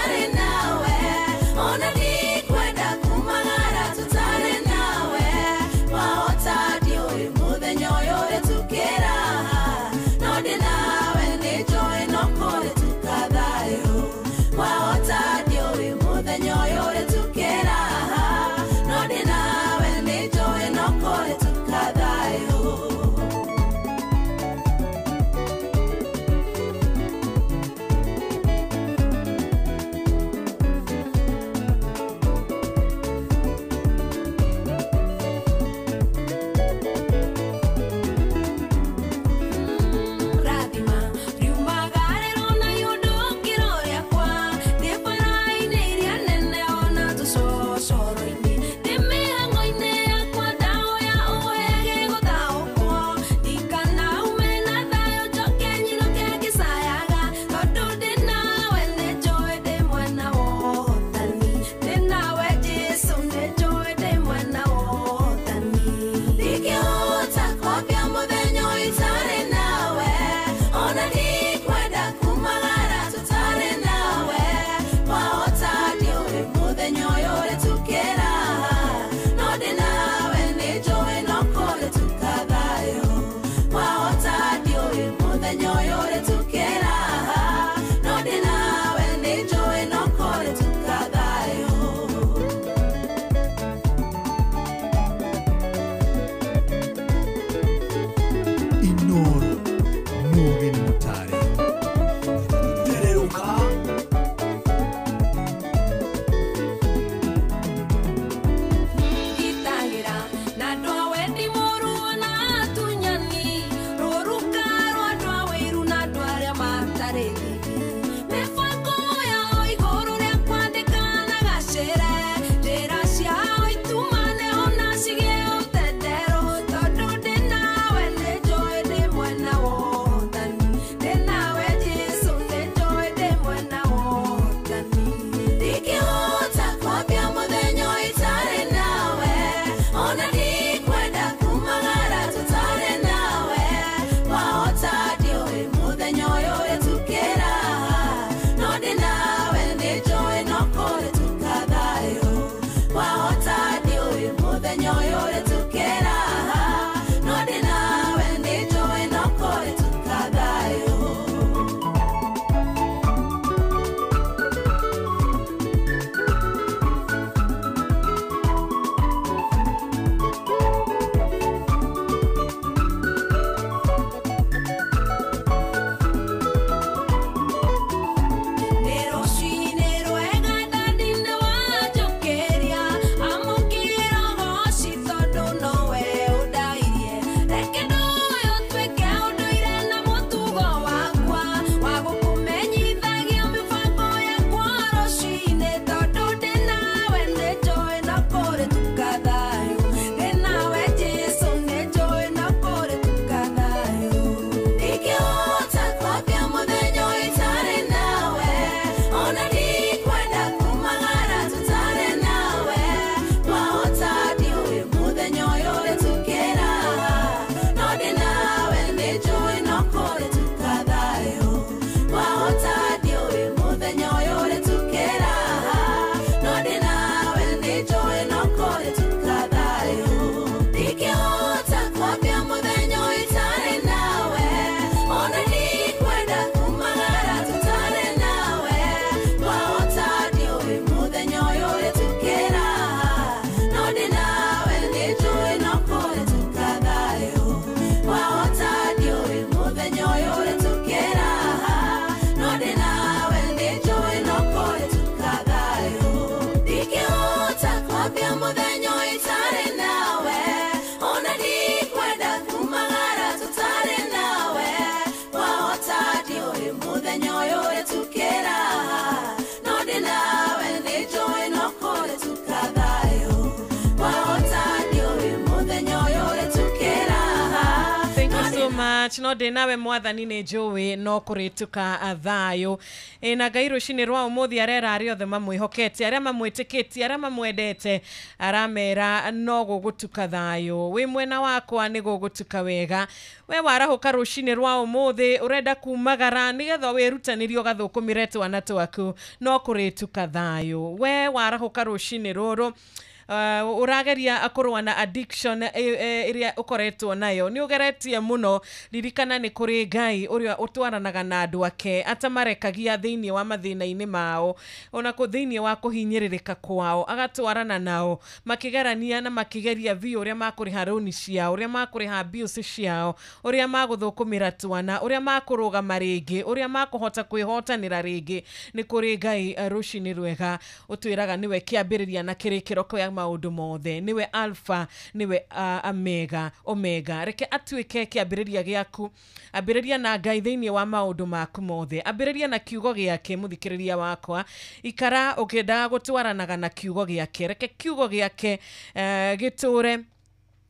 much no ndĩ nawe mwathani nĩ njũĩ no kũrĩtuka thayũ. Na Ngai rũcinĩ rwa ũmũthĩ arera arĩa othe mamwĩhokete, arĩa mamwĩtĩkĩtie, arĩa mamwendete, aramera no gũgũtuka thayũ. Wĩ mwena wakwa nĩ gũgũtuka wega. We warahũka rũcinĩ rwa ũmũthĩ ũrenda kumagara nĩgetha wĩrutanĩrie ũgathũkũmĩre twana twaku, no kũrĩtuka thayũ. We warahũka rũcinĩ rũrũ ũrageria kũrũa na addiction ĩrĩa ũkoretwo nayo, nĩ ũgeretie mũno, ririkana nĩ kũrĩ Ngai ũrĩa ũtwaranaga na andũ ake atamarekagia thĩinĩ wa mathĩna-inĩ mao, ona kũ thĩinĩ wa kũhinyĩrĩrĩka kwao, agatwarana nao makĩgerania na makĩgeria biũ ũrĩa makũrĩha rũni ciao, ũrĩa makũrĩha bills ciao, ũrĩa magũthũkũmĩra twana, ũrĩa makũrũgama rĩngĩ, ũrĩa makũhota kwĩhotanĩra rĩngĩ. Nĩ kũrĩ Ngai rũcinĩ rwega ũtwĩraga nĩwe kĩambĩrĩria na kĩrĩkĩro kĩa maũndũ mothe, nĩwe alpha, nĩwe omega. Reke atuĩke kĩambĩrĩria gĩaku. Ambĩrĩria na Ngai thĩinĩ wa maũndũ maku mothe, ambĩrĩria na kiugo gĩake. Mũthikĩrĩria wakwa, ikara ũkĩendaga gũtwaranaga na kiugo gĩake. Reke kiugo gĩake gĩtũre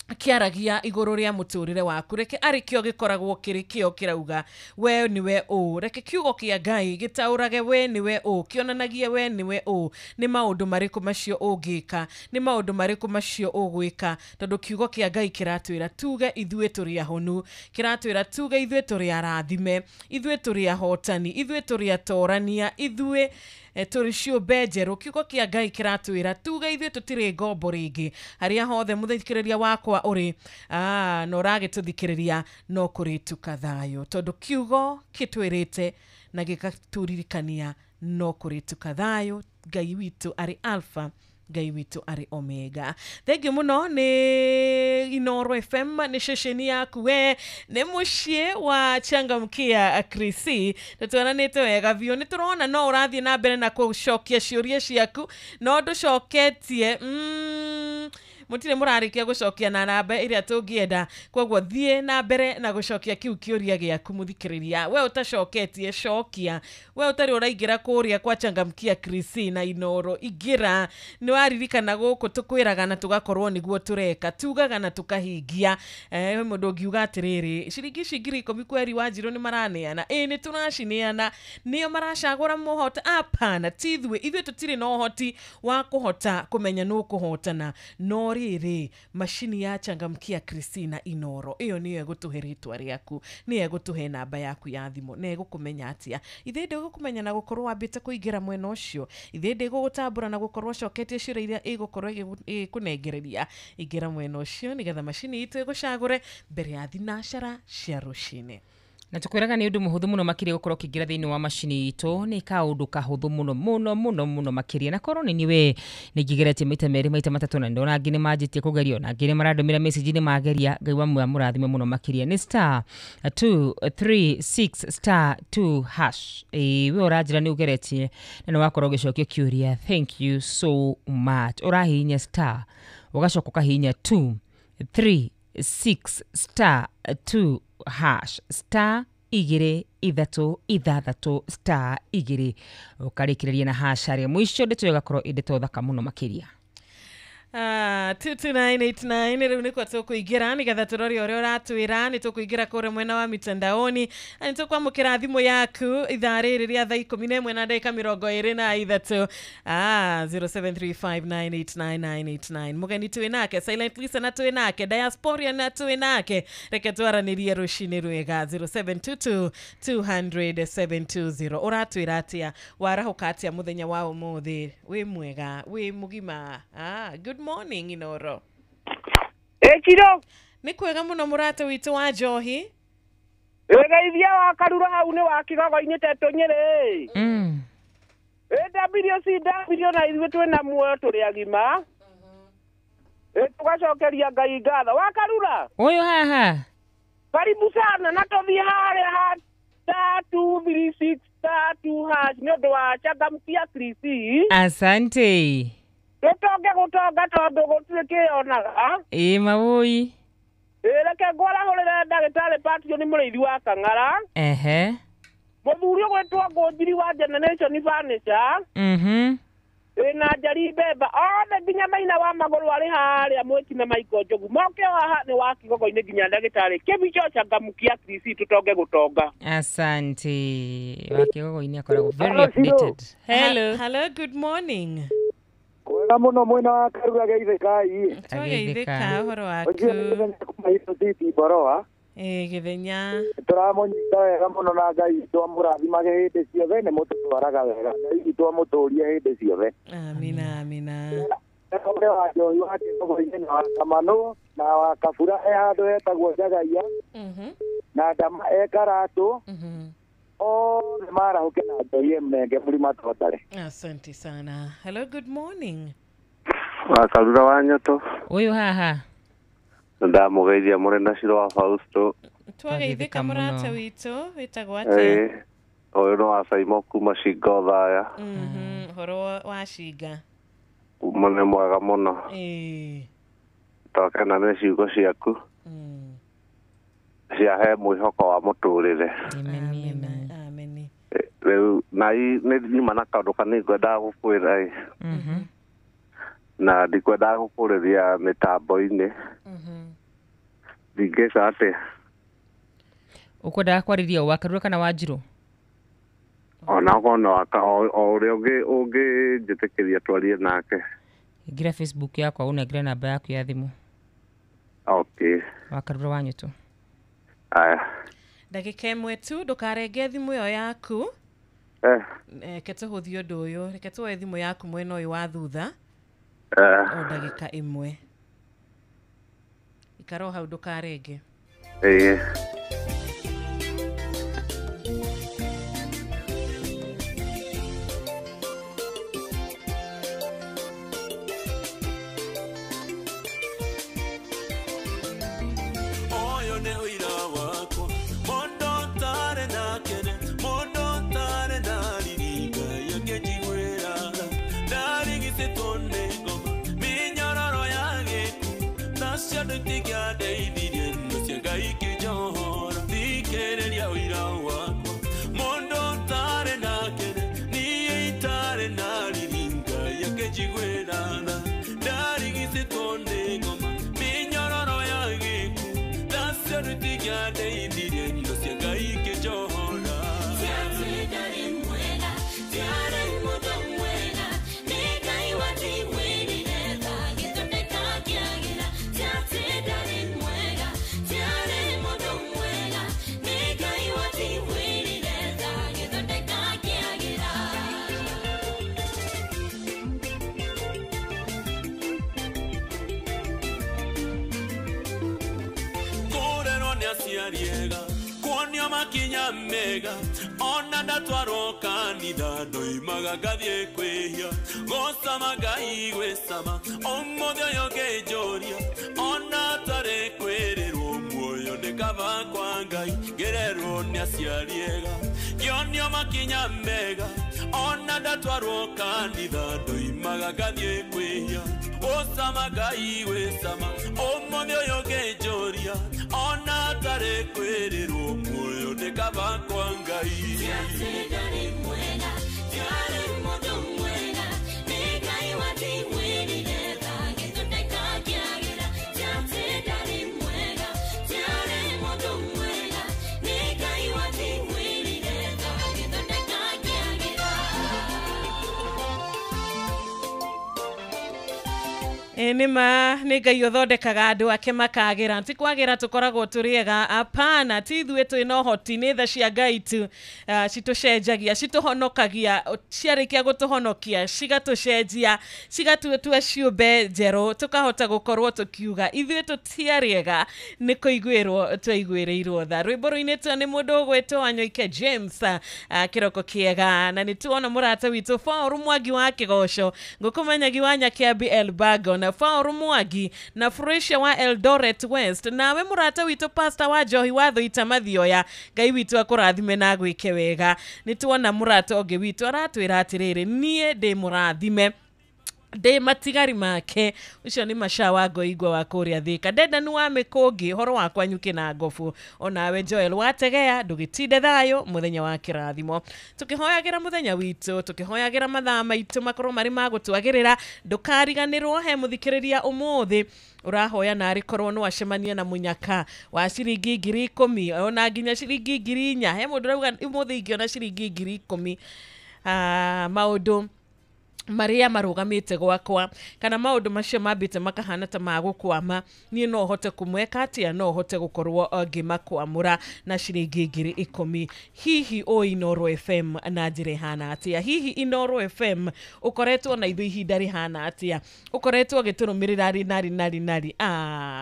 kĩaragia igũrũ rĩa mũtũrĩre waku. Reke arĩ kĩo gĩkoragwo kĩrĩ kĩo kĩrauga we nĩwe ũ. Reke kiugo kĩa Ngai gĩtaũrage we nĩwe ũ, kĩonanagie we nĩwe ũ. Nĩ maũndũ marĩkũ macio ũngĩka, nĩ maũndũ marĩkũ macio ũgwĩka, tondũ kiugo kĩa Ngai kĩratwĩra tuge ithuĩ tũrĩ ahonu, kĩratwĩra tuge ithuĩ tũrĩ arathime, ithuĩ tũrĩ ahotani, ithuĩ tũrĩ atorania, ithuĩ tũrĩ ciũmbe njerũ. Kiugo kĩa Ngai kĩratwĩra tuge ithuĩ tũtirĩ ngombo rĩngĩ. Harĩa hothe mũthikĩrĩria wakwa ũrĩ na ũragĩtũthikĩrĩria, no kũrĩtuka thayũ, tondũ kiugo kĩtwĩrĩte na gĩgatũririkania no kũrĩtuka thayũ. Ngai witũ arĩ alpha, Ngai witũ arĩ omega. Thank you mũno. Nĩ Inooro FM, nĩ ceceni yaku we, nĩ mũciĩ wa Changamkia Krisi. Tũtwaranĩte wega biũ, nĩ tũrona no ũrathiĩ na mbere na gũcokia ciũria ciaku, no ndũcoketie mũtirĩ mũrarĩkia gũcokia na namba ĩrĩa tũngĩenda. Koguo thiĩ na mbere na gũcokia kĩu kĩũria gĩaku mũthikĩrĩria. We ũtacoketie cokia, we ũtarĩ ũraingĩra kũrĩa kwa Changamkia Krisi na Inooro, ingĩra. Nĩ waririkana gũkũ tũkwĩraga na tũgakorwo nĩguo tũreka, tugaga na tũkahingia. Mũndũ ũngiuga atĩrĩrĩ, ciringi ici 10,000 kweri wa Njirũ nĩ maraneana, ĩ nĩ tũracineana, nĩo maracagũra mũhota. Apana, ti ithuĩ, ithuĩ tũtirĩ na ũhoti wa kũhota kũmenya nũ kũhotana, no rĩrĩ macini ya Changamkia Krisi na Inooro ĩyo nĩyo ĩgũtũhe rĩtwa rĩaku, nĩyo ĩgũtũhe namba yaku ya thimũ, na ĩgũkũmenya atĩa. Ithe ndĩgũkũmenya na gũkorwo wambĩte kũingĩra mwena ũcio, ithe ndĩgũgũtambũra na gũkorwo ũcoketie ciũria iria ĩgũkorwo ĩgĩkũnengereria. Ingĩra mwena ũcio nĩgetha macini itũ ĩgũcagũre mbere ya thinacara cia rũcinĩ. Na tukwĩraga nĩ ũndũ mũhũthũ mũno makĩria gũkorwo ũkĩingĩra thĩinĩ wa macini itũ, nĩ kaũndũ kahũthũ mũno mũno mũno mũno makĩria. Na korwo nĩ niwe nĩ ngĩgeretie maita merĩ maita matatũ, na ndona angĩ nĩ manjĩtie kũgeria, na angĩ nĩ marandũmĩra message nĩ mageria. Ngai wa muoyo amũrathime mũno makĩria. Nĩ star 236 star 2 hash. We ũranjĩra nĩ ũgeretie na nĩ wakorwo ũgĩcokia kĩũria, thank you so much. Ũrahihinya star ũgacoka ũkahihinya 2 3 6 star 2 hash, star 2 3 6 star 2, ũkarĩkĩrĩria na hash harĩa mũico ndeto ĩgakorwo ĩ ndeto thaka mũno makĩria. 22989 rĩu nĩkuo tũkũingĩra nĩgetha tũrore ũrĩa ũratwĩra. Nĩ tũkũingĩra kũrĩa mwena wa mitandaoni na nĩ tũkwamũkĩra thimũ yaku ithaa rĩrĩ rĩa thaa 11 na ndagĩka 23. 0735989989. Mũgeni twĩ nake, Silent Lisa na twĩ nake, Diasporian na twĩ nake. Reke twaranĩrie rũcinĩ rwega. 0722 200 720. Ũratwĩra atĩa? Warahũka atĩa mũthenya wa ũmũthĩ? Wĩ mwega, wĩ mũgima? Good morning Inooro. Ĩkiro nĩ kwega mũno mũrata witũ wa njohi. Ĩgeithia wa Karura hau nĩ wa Kĩgogo-inĩ Tetũ Nyĩrĩ. WCW na ithuĩ twĩna muoyo tũrĩ agima. Tũgacokeria Ngai ngatho. Wa Karura ũyũ haha, karibu sana, na tũthiĩ harĩa ha 3 3 6 2 hash nĩ ũndũ wa Changamkia Krisi. Asante. Tũtonge gũtonga tondũ gũtirĩ kĩonaga. Ĩ mawũi. Reke ngwarahũrĩre ndagĩtarĩ Patio nĩ mũrĩithi wa Kang'ara. Ehe. Mũthuri ũgwĩtwo Ngũnjiri wa Generation Furniture. Na njari mbemba othe nginya maina wa magũrũ arĩ harĩa mwĩki na Michael Njogu moke haha nĩ wa Kigogo-inĩ nginya ndagĩtarĩ kĩbico changamukia Krisi tũtonge gũtonga. Asante. Wa Kigogo-inĩ akoragwo very updated. Hello. Hello, good morning. Kwega mũno mwena wa Karura geithĩkai. Twageithĩka ũhoro waku. Ũcio Boroa. Gĩthenya. Tũramũnyita wega mũno na Ngai witũ amũrathimage hĩndĩ ciothe nĩ mũtũtwaraga wega. Ngai witũ amũtũrie hĩndĩ ciothe. Amina, amina. Ũrĩa wa Njohi wa Kĩgogo-inĩ na wa Kamanũ na wa Kabura e handũ hetagwo Njagaia. Na Ndama e Karatũ. Othe marahũke na Njohi Mnenge mũrima Totare. Asante sana. Hello, good morning. Wa Karura wa Nyoto. Ũyũ haha. Ndamũgeithia mũrĩ na Ciro wa Fausto. Twageithĩka mũrata witũ, wĩtagwo atĩa? Ũyũ nĩ wa Saimo kuma Cinga Othaya. Ũhoro wa Cinga. Kuma nĩ mwega mũno. Twakena nĩ ciugo ciaku. Ciahe mwĩhoko wa mũtũrĩre. Amen. Rĩu na nĩ nyuma na kaũndũ kanini ngwendaga gũkwĩra ĩ. Na ndikwendaga gũkũrĩria mĩtambo-inĩ. Ndingĩka atĩa? Ũkwendaga kwarĩria wa Karura kana wa Njirũ? Ona okorwo nĩ o ũrĩa ũngĩnjĩtĩkĩria twarie nake. Ingĩra Facebook yakwa ũnengere namba yaku ya thimũ. Okay. Wa Karura wa Nyoto. Aya. Ndagĩka ĩmwe tu ndũkarenge thimũ ĩyo yaku. Reke tũhũthie ũndũ ũyũ, reke tuoe thimũ yaku mwena ũyũ wa thutha. O ndagĩka ĩmwe. Ikara o hau ndũkarenge. Ũyũ nĩ ũira wakwa mũndũ ũtarĩ na kĩene mũndũ ũtarĩ na riri Ngai akĩnjiguĩra ndarigicĩtwo nĩ ngoma mĩnyororo ya gĩkuũ nacio ndũtingĩandeithirie no cia Ngai ikĩnjohora thikĩrĩria ũira wakwa mũndũ ũtarĩ na kĩene niĩ itarĩ na riri Ngai akĩnjiguĩra ndarigicĩtwo nĩ ngoma mĩnyororo ya gĩkuũ nacio ndũtingĩandeithirie no cia Ngai ikĩnjohora. Kuonio makinya mega ona ndatwarwo kanitha ndoimaga ngathiĩ kwĩhia gũcama Ngai gwĩcama ũmũthĩ ũyũ ngĩnjũria ona tarĩ kwĩrĩrwo muoyo nĩ kaba kwa Ngai ngĩrerwo nĩ aciari ega ngĩonio makinya mega ona ndatwarwo kanitha ndoimaga ngathiĩ kwĩhia gũcama Ngai gwĩcama ũmũthĩ ũyũ ngĩnjũria ona tarĩ kwĩrĩrwo muoyo nĩ kaba kwa Ngai. Nĩ ma nĩ Ngai ũthondekaga andũ ake makagĩra ti kwagĩra tũkoragwo tũrĩ ega apana ti ithuĩ twĩna ũhoti nĩ tha cia Ngai tu citũcenjagia citũhonokagia ciarĩkia gũtũhonokia cigatũcenjia cigatutua ciũmbe njerũ tũkahota gũkorwo tũkiuga ithuĩ tũtiarĩ ega nĩ kũiguĩrwo twaiguĩrĩirwo tha. Rwĩmbo rũinĩtwo nĩ mũndũ ũgwĩtwo Wanyoike James kĩroko kĩega na nĩ tuona mũrata witũ Paul Mwangi wa Kĩgoco ngũkũmenyagi wa Nyakĩambi Elbago na Paul Mwangi na Fresha wa Eldoret West nawe mũrata witũ Pastor wa Njohi wa Thũita Mathioya Ngai witũ akũrathime na agwĩke wega. Nĩ tuona mũrata ũngĩ witũ aratwĩra atĩrĩrĩ niĩ ndĩ mũrathime Ndĩ matigari make ũcio nĩ maca wa ngoigua wa kũrĩa Thĩka. Ndendanu wa mĩkũngĩ horo wa kwanyu kĩna ngobu. Onawe Joel wategea ndũgĩtinde thayũ mũthenya wa kĩrathimo. Tũkĩhoyagĩra mũthenya witũ, tũkĩhoyagĩra mathaa maitũ makorwo marĩ ma gũtwagĩrĩra. Ndũkariganĩrwo he mũthikĩrĩria ũmũthĩ ũrahoya na arĩkorwo no acemanie na mũnyaka wa ciringi 10,000 ona nginya ciringi 4,000. He mũndũ ũrauga ũmũthĩ ingĩona ciringi 10,000 maũndũ maria marugamite gwakwa kana maundu macio mambite makahana ta magukwama nie no hote kumweka atia no hote gukorwo ngimakwamura na ciringi 10,000. Hihi o Inooro FM na njira ihana atia? Hihi Inooro FM ukoretwo na ithuĩ ihinda rihana atia? Ukoretwo ũgĩtũrũmĩrĩra ri nari nari nari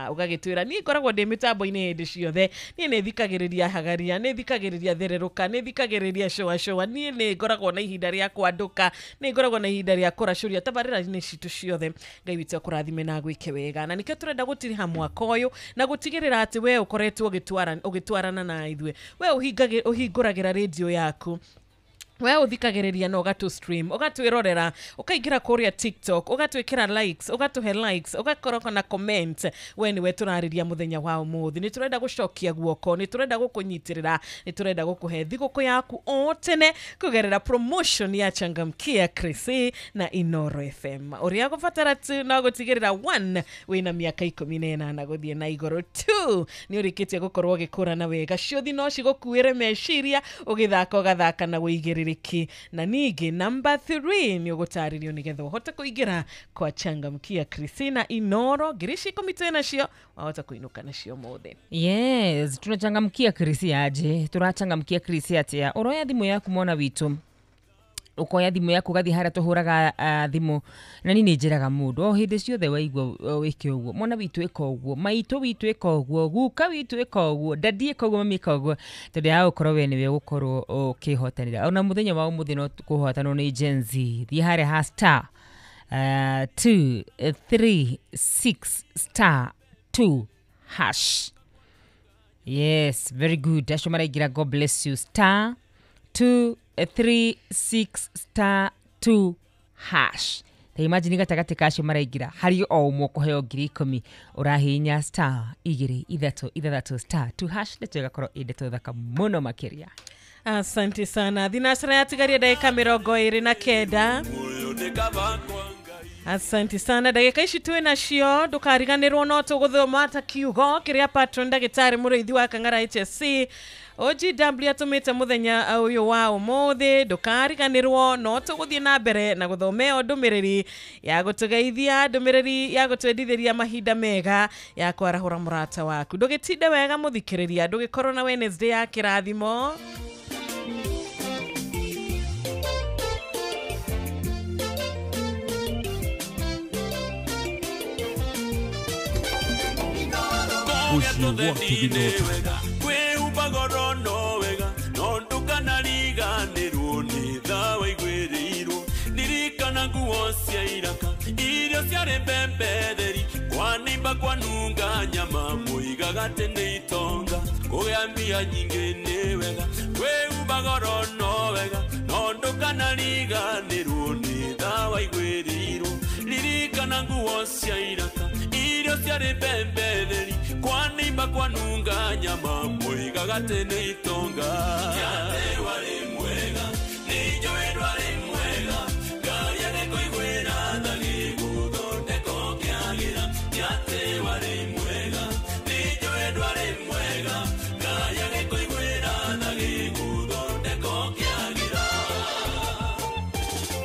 ũgagĩtwĩra niĩ ngoragwo ndĩ mĩtambo-inĩ hĩndĩ ciothe, niĩ nĩ thikagĩrĩria hagaria, nĩ thikagĩrĩria thererũka, nĩ thikagĩrĩria coa coa, niĩ nĩ ngoragwo na ihinda rĩa kwandũka, nĩ ngoragwo na ihinda rĩa kũracũria tabarĩra-inĩ citũ ciothe. Ngai witũ akũrathime na agwĩke wega. Na nĩkĩo tũrenda gũtiriha mwaka ũyũ na gũtigĩrĩra atĩ we ũkoretwo ũgĩtwarana na ithuĩ, we ũhingũragĩra rĩndiũ yaku, we ũthikagĩrĩria na ũgatũ stream, ũgatwĩrorera, ũkaingĩra kũrĩa TikTok, ũgatwĩkĩra likes, ũgatũhe likes, ũgakorwo na comment. We nĩwe tũrarĩria mũthenya wa ũmũthĩ. Nĩ tũrenda gũcokia guoko, nĩ tũrenda gũkũnyitĩrĩra, nĩ tũrenda gũkũhe thigũkũ yaku o tene kũgerera promotion ya Changamkia Krisi na Inooro FM. Ũrĩa gũbatara tu no gũtigĩrĩra 1 wĩna mĩaka 18 gũthiĩ na igũrũ, 2 nĩ ũrĩkĩtie gũkorwo ũgĩkũrana wega, ciũthi no cigũkuĩre meciria ũgĩthaka ũgathaka na wĩigĩrĩrĩki. Na ningĩ number 3 nĩ ũgũtarĩrio nĩgetha ũhote kũingĩra kwa Changamkia Krisi na Inooro. 10,000 twĩ nacio wahota kũinũka nacio mothe. Yes, tunachangamkia Krisi aje? Turachangamkia Krisi atia? Uroya thimu yaku mwana witu, ukoya thimu yaku ugathi haria tuhuraga thimu na ni njiraga mundu o hindi ciothe waigua wike uguo mwana witu ika uguo, maitu witu ika uguo, guka witu ika uguo, dadi ika uguo, mami ika uguo, tondu ya gukorwo we niwe ugukorwo ukihotanira. Ona muthenya wa umuthi no kuhotanwo ni Gen Z. Thiĩ haria ha star 2 3 6 star 2 hash. Yes, very good. Acio maraingira, God bless you. Star 2 3 6 star 2 hash. Ta imagine gatagati kacio maraingira hari o umwe kuheo 10,000 urahinya star 2 3 6 star 2 hash ndeto igakorwo ĩ ndeto thaka muno makiria. Asante sana. Thinacera yatigaria ndagĩka 29. Asante sana. Ndagĩka ici twĩ nacio ndũkariganĩrwo no tũgũthoma ta kiugo kĩrĩa patron ndagĩtarĩ mũrĩithi wa Kang'ara HSC OGW atũmĩte mũthenya ũyũ wa ũmũthĩ. Ndũkariganĩrwo no tũgũthiĩ na mbere na gũthoma ĩyo ndũmĩrĩri ya gũtũgeithia, ndũmĩrĩri ya gũtwendithĩria mahinda mega ya kwarahũra mũrata waku. Ndũgĩtinde wega mũthikĩrĩria, ndũgĩkorwo na Wednesday ya kĩrathimo. Kwanunga nyama muigaga tene itonga kugambia nyingi ni wega kwĩhumba no wega no ndũkanariganĩrwo nĩ tha waiguĩrĩirwo. Ririkana nguo cia iraka irio ciarĩ mbembe theri kwanimba kwanunga nyama muigaga tene itonga. Nĩ warĩ mwega nĩ njũĩ ndwarĩ mwega Ngai agĩkũiguĩra tha gĩgũthondeka ũkĩagĩra. Nĩ warĩ mwega nĩ njũĩ ndwarĩ mwega Ngai agĩkũiguĩra tha gĩgũthondeka ũkĩagĩra.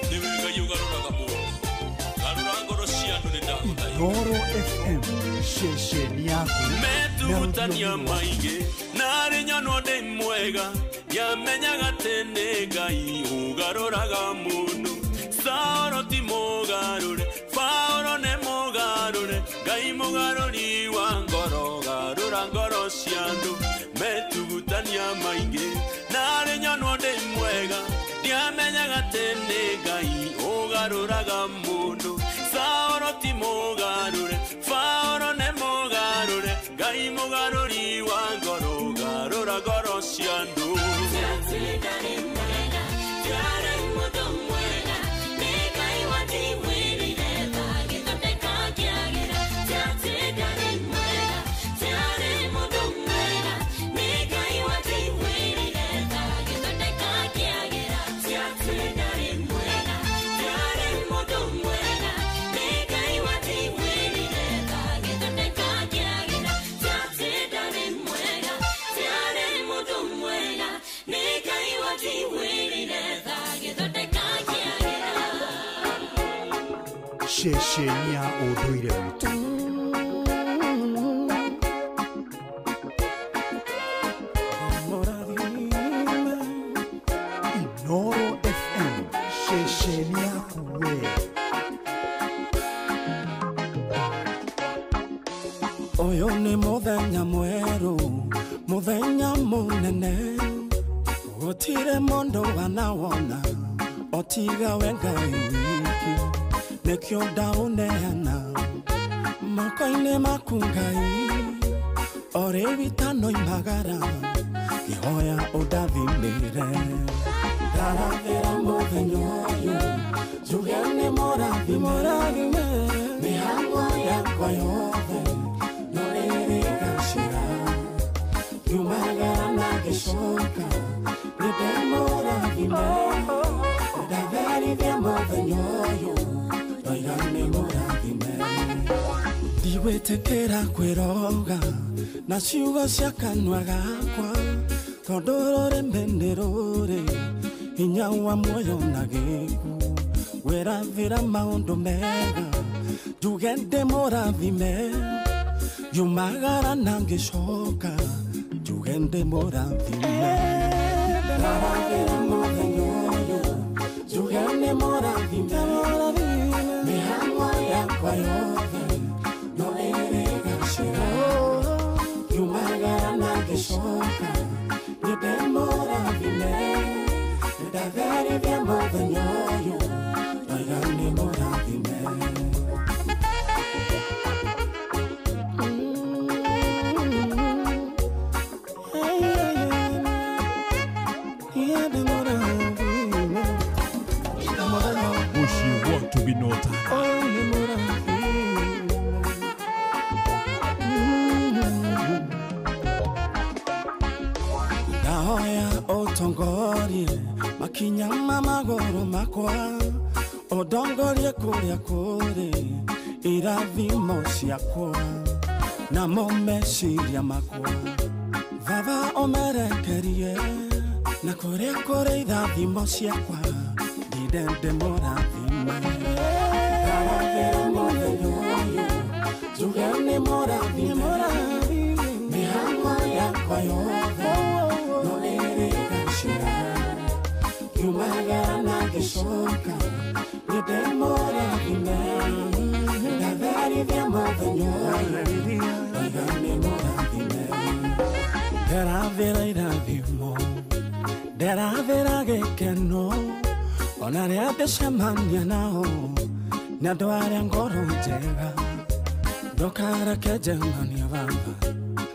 Nĩ wega ũgarũraga mũndũ garũra ngoro cia andũ nĩ ndagũthaitha. Inooro FM ceceni yaku metutania maingĩ narĩ nyonwo ndĩ mwega ndiamenyaga atĩ nĩ Ngai ũgarũraga mũndũ. Saũlũ ti mũgarũre, Paũlũ nĩ mũgarũre, Ngai mũgarũri wa ngoro garũra ngoro cia andũ. Metugutania maingĩ narĩ nyonwo ndĩ mwega ndiamenyaga atĩ nĩ Ngai ũgarũraga mũndũ. Saũlũ ti mũgarũre, Paũlũ nĩ mũgarũre, Ngai mũgarũri wa ngoro garũra ngoro cia andũ. Ceceni ya ũndũire witũ. Inoro FM, ceceni yaku we. Ũyũ nĩ mũthenya mwerũ, mũthenya mũnene, gũtirĩ mũndũ wanawona otiga we Ngai wiki, nĩkĩo ndaũneana moko-inĩ maku Ngai, o rĩu itanoimagara ngĩhoya ũndathimĩre. Ndarathĩra mũthenya ũyũ njuge nĩ mũrathime, mĩhang'o yakwa yothe no ĩrĩgacĩra, ngiumagara na ngĩcoka nĩndĩmũrathime, ndatherithia mũthenya ũyũ ndoiga nĩ mũrathime. Ndigwĩtĩkĩra kwĩroga na ciugo cia kanua gakwa, tondũ rũrĩmĩ nĩ rũrĩ hinya wa muoyo na gĩkuũ, wĩrathĩra maũndũ mega njuge ndĩmũrathime, ngiumagara na ngĩcoka njuge ndĩmũrathime. Ndarathĩra mũthenya ũyũ njuge nĩmũrathime, mĩhang'o yakwa yothe no ĩrĩgacĩra, ngiumagara na ngĩcoka nĩndĩmũrathime, ndatherithia mũthenya ũyũ ndoiga nĩmũrathime. Ndahoya ũtongorie makinya ma magũrũ makwa, ũndongorie kũrĩa kũrĩ irathimo ciakwa namo meciria makwa, Baba ũmerekerie na kũrĩa kũrĩ irathimo ciakwa ndinde ndĩmũrathime. Ndarathĩra mũthenya ũyũ njuge nĩmũrathime, mĩhang'o yakwa yothe no ĩrĩgacĩra, ngiumagara na ngĩcoka nĩndĩmũrathime, ndatherithia mũthenya ũyũ ndoiga nĩmũrathime. Ndĩrathĩra irathimo, ndĩrathĩra gĩkeno, ona rĩrĩa ndĩcemania nao nĩ andũ arĩa ngoro njega, ndũkareke njemanie Baba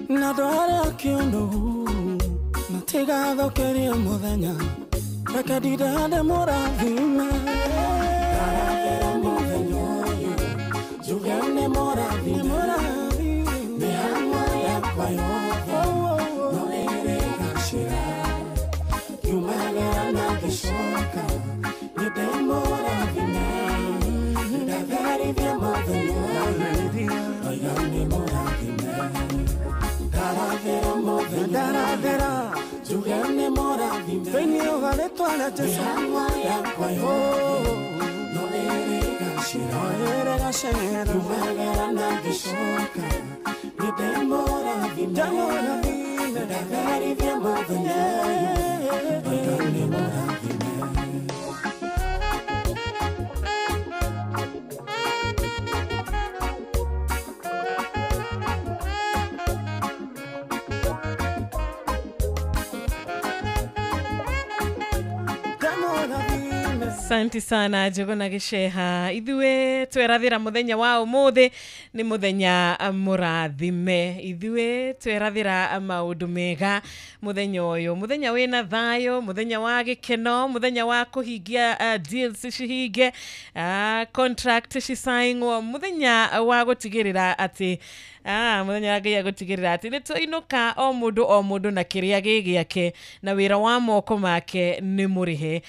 na andũ arĩa kĩũnũhu, matigathũkĩrie mũthenya, reke ndinde ndĩmũrathime. Ndarathĩra mũthenya ũyũ njuge nĩmũrathime, mĩhang'o yakwa yothe no ĩrĩgacĩra, ngiumagara na ngĩcoka nĩndĩmũrathime, ndatherithia mũthenya ũyũ ndoiga nĩmũrathime. Ndarathĩra mũthenya ndarathĩra njuge nĩmũrathime, thĩinĩ wa rĩtwa rĩa Jesũ, mĩhang'o yakwa yothe no ĩrĩgacĩra, ngiumagara na ngĩcoka nĩndĩmũrathime, ndatherithia mũthenya ũyũ ndoiga nĩmũrathime. Asante sana Njuguna Giceha. Ithuĩ twerathĩra mũthenya wa ũmũthĩ nĩ mũthenya mũrathime. Ithuĩ twerathĩra maũndũ mega mũthenya ũyũ, mũthenya wĩna thayũ, mũthenya wa gĩkeno, mũthenya wa kũhingia deals cihinge, contract cicaingwo, mũthenya wa gũtigĩrĩra atĩ Muthenya wa Ngai agũtigĩrĩra atĩ nĩ twainũka o mũndũ na kĩrĩa gĩ gĩake na wĩra wa moko make nĩ mũrĩhe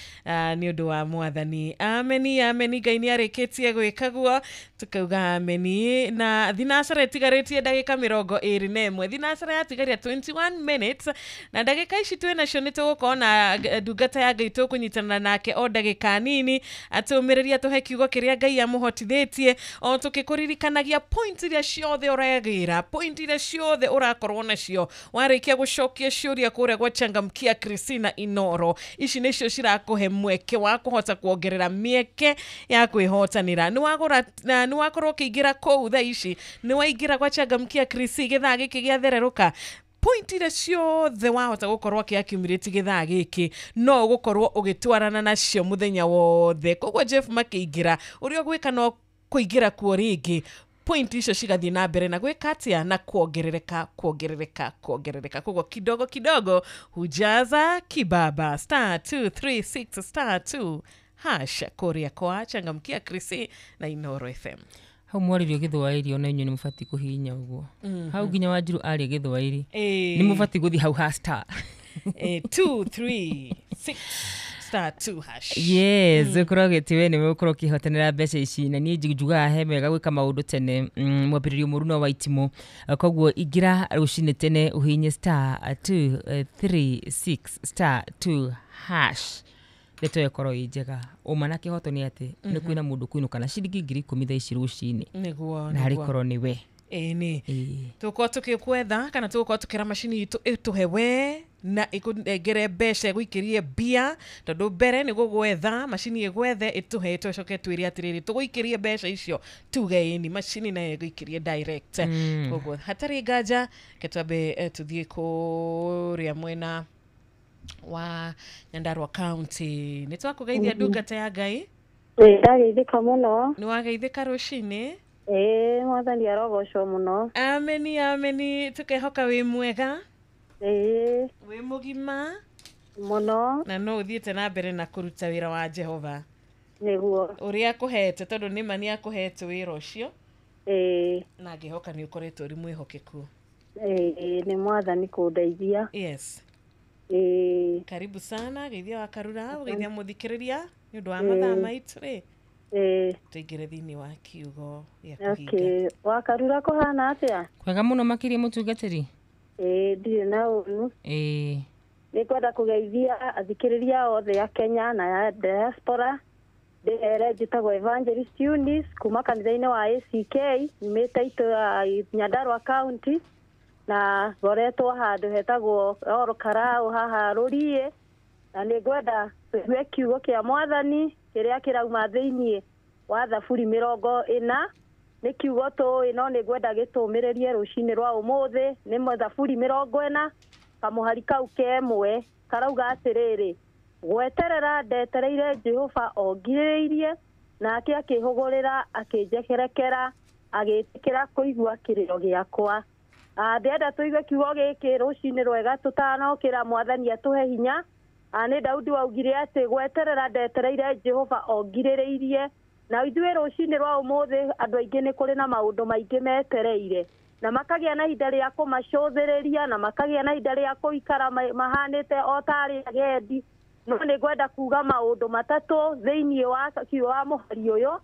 nĩ ũndũ wa mwathani. Ameni, ameni. Ngai nĩ arĩkĩtie gwĩka guo, tukauga ameni. Na thinacara ĩtigarĩtie ndagĩka 21, thinacara yatigaria 21 minutes, na ndagĩka ici twĩ nacio nĩ tũgũkorwo na ndungata ya Ngai tũkũnyitanĩra nake o ndagĩka nini atũmĩrĩria tũhe kiugo kĩrĩa Ngai amũhotithĩtie, o tũkĩkũririkanagia point iria ciothe ũragĩra, point iria ciothe ũrakorwo nacio warĩkia gũcokia ciũria kũrĩa gwa Changamkia Christina Inoro. Ici nĩcio cirakũhe mweke wa kũhota kuongerera mĩeke ya kwĩhotanĩra. Nĩwagũra na nĩwakorwo ũkĩingĩra kũu thaa ici, nĩwaingĩra gwa Changamkia Chrissy gĩthaa gĩkĩ gĩathererũka, point iria ciothe wahota gũkorwo ũkĩaccumulate gĩthaa gĩkĩ no ũgũkorwo ũgĩtwarana nacio mũthenya wothe. Koguo Jeff makĩingĩra, ũrĩa ũgwĩka no kũingĩra kuo rĩngĩ, point icio cigathiĩ na mbere na gwĩka atĩa, na kuongerereka kuongerereka kuongerereka. Koguo kidogo kidogo hujaza kibaba. *236 *2 hash kũrĩa kwa Changamkia Chrissy na Inoro FM. Hau mwaririo gĩthwaĩri ona inyuĩ nĩ mũbatiĩ kũhihinya ũguo. Hau nginya Wanjiru aria gĩthwaĩri nĩ mũbatiĩ gũthiĩ hau ha star 2 3 6 *2 hash. Yes, ũkorwo gĩti we nĩwe ũkorwo ũkĩhotanĩra mbeca ici, na niĩ njugaga he mega gwĩka maũndũ tene. Mwambĩrĩrio mũru no wa itimũ, koguo ingĩra rũcinĩ tene ũhihinye *236 *2 hash ndeto ĩyo ĩkorwo ĩ njega. Ũma na kĩhoto nĩ atĩ nĩ kwĩna mũndũ kũinũka na ciringi 10,000 thaa ici rũcinĩ, nĩguo na harĩ korwo nĩ we. Ĩni tũgũkorwo tũgĩkwetha kana tũgũkorwo tũkĩra macini itũ ĩtũhe we na ĩkũnengere mbeca ĩgũikĩrie mbia, tondũ mbere nĩ gũgwetha macini ĩgwethe ĩtũhe, tũcoke twĩre atĩrĩrĩ tũgũikĩrie mbeca icio, tuge ĩni macini nayo ĩgũikĩrie direct. Koguo hatarĩ nganja ke twambe tũthiĩ kũrĩa mwena wa Nyandarua County. Nĩ twakũgeithia ndungata ya Ngai. Ndageithĩka mũno. Nĩ wageithĩka rũcinĩ? Ĩĩ, mwathani arogocwo mũno. Ameni, ameni. Tũkehoka wĩ mwega. Ĩĩ. Wĩ mũgima mũno, na no ũthiĩte na mbere na kũruta wĩra wa Jehova. Nĩguo ũrĩa akũhete, tondũ nĩma nĩ akũhete wĩra ũcio. Ĩĩ. Na ngĩhoka nĩ ũkoretwo ũrĩ mwĩhokeku. Ĩĩ, nĩ mwathani kũndeithia. Yes. Ĩĩ. Karibu sana, geithia wa Karura, geithia mũthikĩrĩria nĩ ũndũ wa mathaa maitũ rĩ. Ĩĩ. Tũingĩre thĩinĩ wa kiugo gĩa kũhinga. Okay, wa Karura kũhana atĩa? Kwega mũno makĩria mũtungatĩri. Ĩĩ, ndirĩ na ũru. Ĩĩ. Nĩngwenda kũgeithia athikĩrĩria othe a Kenya na ya diaspora. Ndĩhere njĩtagwo Evangelist Eunice kuma kanitha-inĩ wa ACK, nyumĩte itũra Nyandarua County, na ngoretwo handũ hetagwo Ol Kalou haha Rũriĩ, na nĩngwenda tũigue kiugo kĩa mwathani kĩrĩa kĩrauma thĩiniĩ wa Thaburi 40. Nĩ kiugo tũĩ, no nĩngwenda gĩtũmĩrĩrie rũcinĩ rwa ũmũthĩ. Nĩ Thaburi 40 kamũhari kau kemwe karauga atĩrĩrĩ, gweterera ndetereire Jehova o ngirĩrĩirie, nake akĩhũgũrĩra akĩnjekerekera agĩtĩkĩra kũigua kĩrĩro gĩakwa. Ndĩrenda tũigue kiugo gĩkĩ rũcinĩ rwega tũtanokĩra, mwathani atũhe hinya. Nĩ Daudi waugire atĩ gweterera ndetereire Jehova o ngirĩrĩirie, na ithuĩ rũcinĩ rwa ũmũthĩ andũ aingĩ nĩ kũrĩ na maũndũ maingĩ metereire, na makagĩa na ihinda rĩa kũmacũthĩrĩria, na makagĩa na ihinda rĩa kũikara mahanĩte o tarĩ agendi. No nĩngwenda kuga maũndũ matatũ thĩiniĩ wa kiugo wa mũhari ũyũ.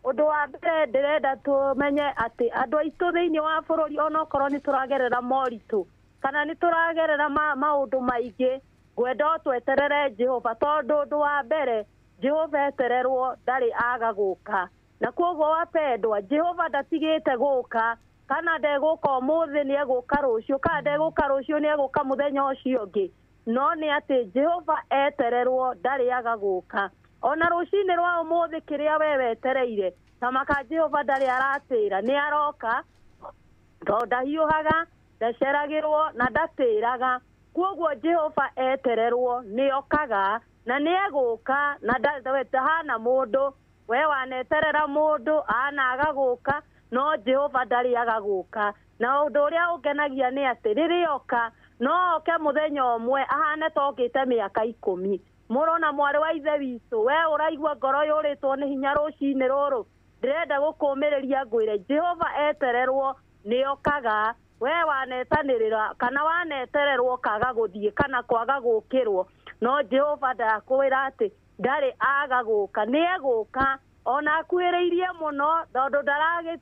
Ũndũ wa mbere ndĩrenda tũmenye atĩ andũ aitũ thĩiniĩ wa bũrũri onokorwo nĩ tũragerera moritũ kana nĩ tũragerera maũndũ maingĩ, ngwenda o tweterere Jehova, tondũ ũndũ wa mbere Jehova etererwo ndarĩ aga gũka. Na koguo wapendwa, Jehova ndatigĩte gũka, kana ndegũka ũmũthĩ nĩ egũka rũciũ, kana ndegũka rũciũ nĩ egũka mũthenya ũcio ũngĩ. No nĩ atĩ Jehova etererwo ndarĩ aga gũka. Ona rũcinĩ rwa ũmũthĩ kĩrĩa we wetereire, tamaka Jehova ndarĩ aratĩra, nĩ aroka, tondũ ndahiũhaga, ndaceragĩrwo na ndatĩraga. Koguo Jehova etererwo nĩ okaga na nĩ egũka, na ndahana mũndũ we waneterera mũndũ anaga gũka, no Jehova ndarĩ aga gũka. Na ũndũ ũrĩa ũngenagia nĩ atĩ rĩrĩa oka no oke mũthenya ũmwe ahane ta okĩte mĩaka 10. Mũrũ na mwarĩ wa ithe witũ, we ũraigua ngoro yũrĩtwo nĩ hinya rũcinĩ rũrũ, ndĩrenda gũkũmĩrĩria ngwĩre Jehova etererwo Nĩ okaga we wanetanĩrĩra kana wanetererwo kaga gũthiĩ kana kwaga gũkĩrwo no Jehova ndakwĩra atĩ ndarĩ aga gũka nĩ egũka ona akuhĩrĩirie mũno tondũ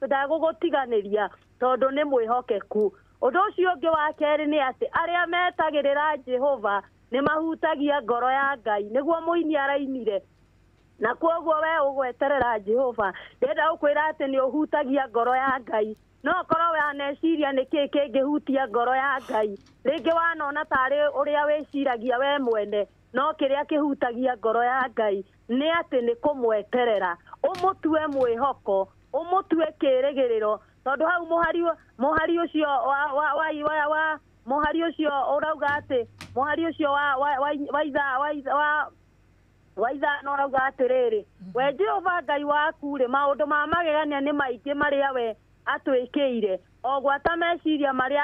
ndagũgũtiganĩria tondũ nĩ mwĩhokeku. Ũndũ ũcio ũngĩ wa kerĩ nĩ atĩ arĩa metagĩrĩra Jehova nĩ mahutagia ngoro ya Ngai nĩguo mũini arainire na kwoguo we ũgweterera Jehova ndenda gũkwĩra atĩ nĩ ũhutagia ngoro ya Ngai no korwo waneciria nĩ kĩĩ kĩngĩhutia ngoro ya Ngai rĩngĩ wanona tarĩ ũrĩa wĩciragia we mwene no kĩrĩa kĩhutagia ngoro ya Ngai nĩ atĩ nĩ kũmweterera ũmũtue mwĩhoko ũmũtue kĩrĩgĩrĩro tondũ hau mũhari ũcio wa mũhari ũcio ũrauga atĩ mũhari ũcio wa ithano ũrauga atĩrĩrĩ we Jehova Ngai waku rĩ maũndũ ma magegania nĩ maingĩ marĩa we atwĩkĩire o gwata meciria marĩa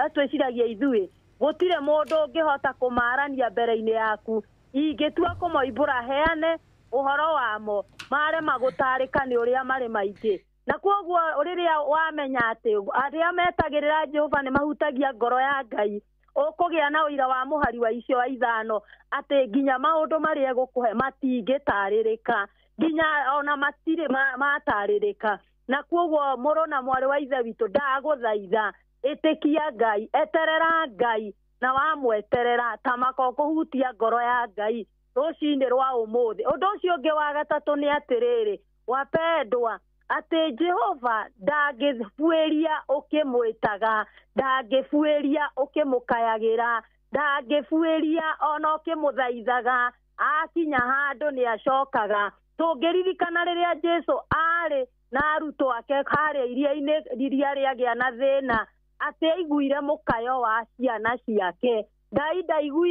atwĩciragia ithuĩ gũtirĩ mũndũ ũngĩhota kũmarania mbere-inĩ yaku ingĩtua kũmoimbũra heane ũhoro wamo marema gũtarĩka nĩ ũrĩa marĩ maingĩ. Na kwoguo rĩrĩa wamenya atĩ arĩa metagĩrĩra Jehova nĩ mahutagia ngoro ya Ngai ũkũgĩa na ũira wa mũhari wa icio wa ithano atĩ nginya maũndũ marĩa egũkũhe matingĩtarĩrĩka nginya ona matirĩ matarĩrĩka. Na kwoguo mũrũ na mwarĩ wa ithe witũ ndagũthaitha ĩtĩkia Ngai eterera Ngai na wamweterera ta makokũhutia ngoro ya Ngai rũcinĩ rwa ũmũthĩ. Ũndũ ũcio ũngĩ wa gatatũ nĩ atĩrĩrĩ wapendwa atĩ Jehova ndangĩbuĩria ũkĩmwĩtaga ndangĩbuĩria ũkĩmũkayagĩra ndangĩbuĩria ona ũkĩmũthaithaga akinya handũ nĩ acokaga. Tũngĩririkana rĩrĩa Jesu arĩ na arutwo ake harĩa iria-inĩ iria rĩagĩa na thĩna atĩ aiguire mũkayo wa ciana ciake Ngai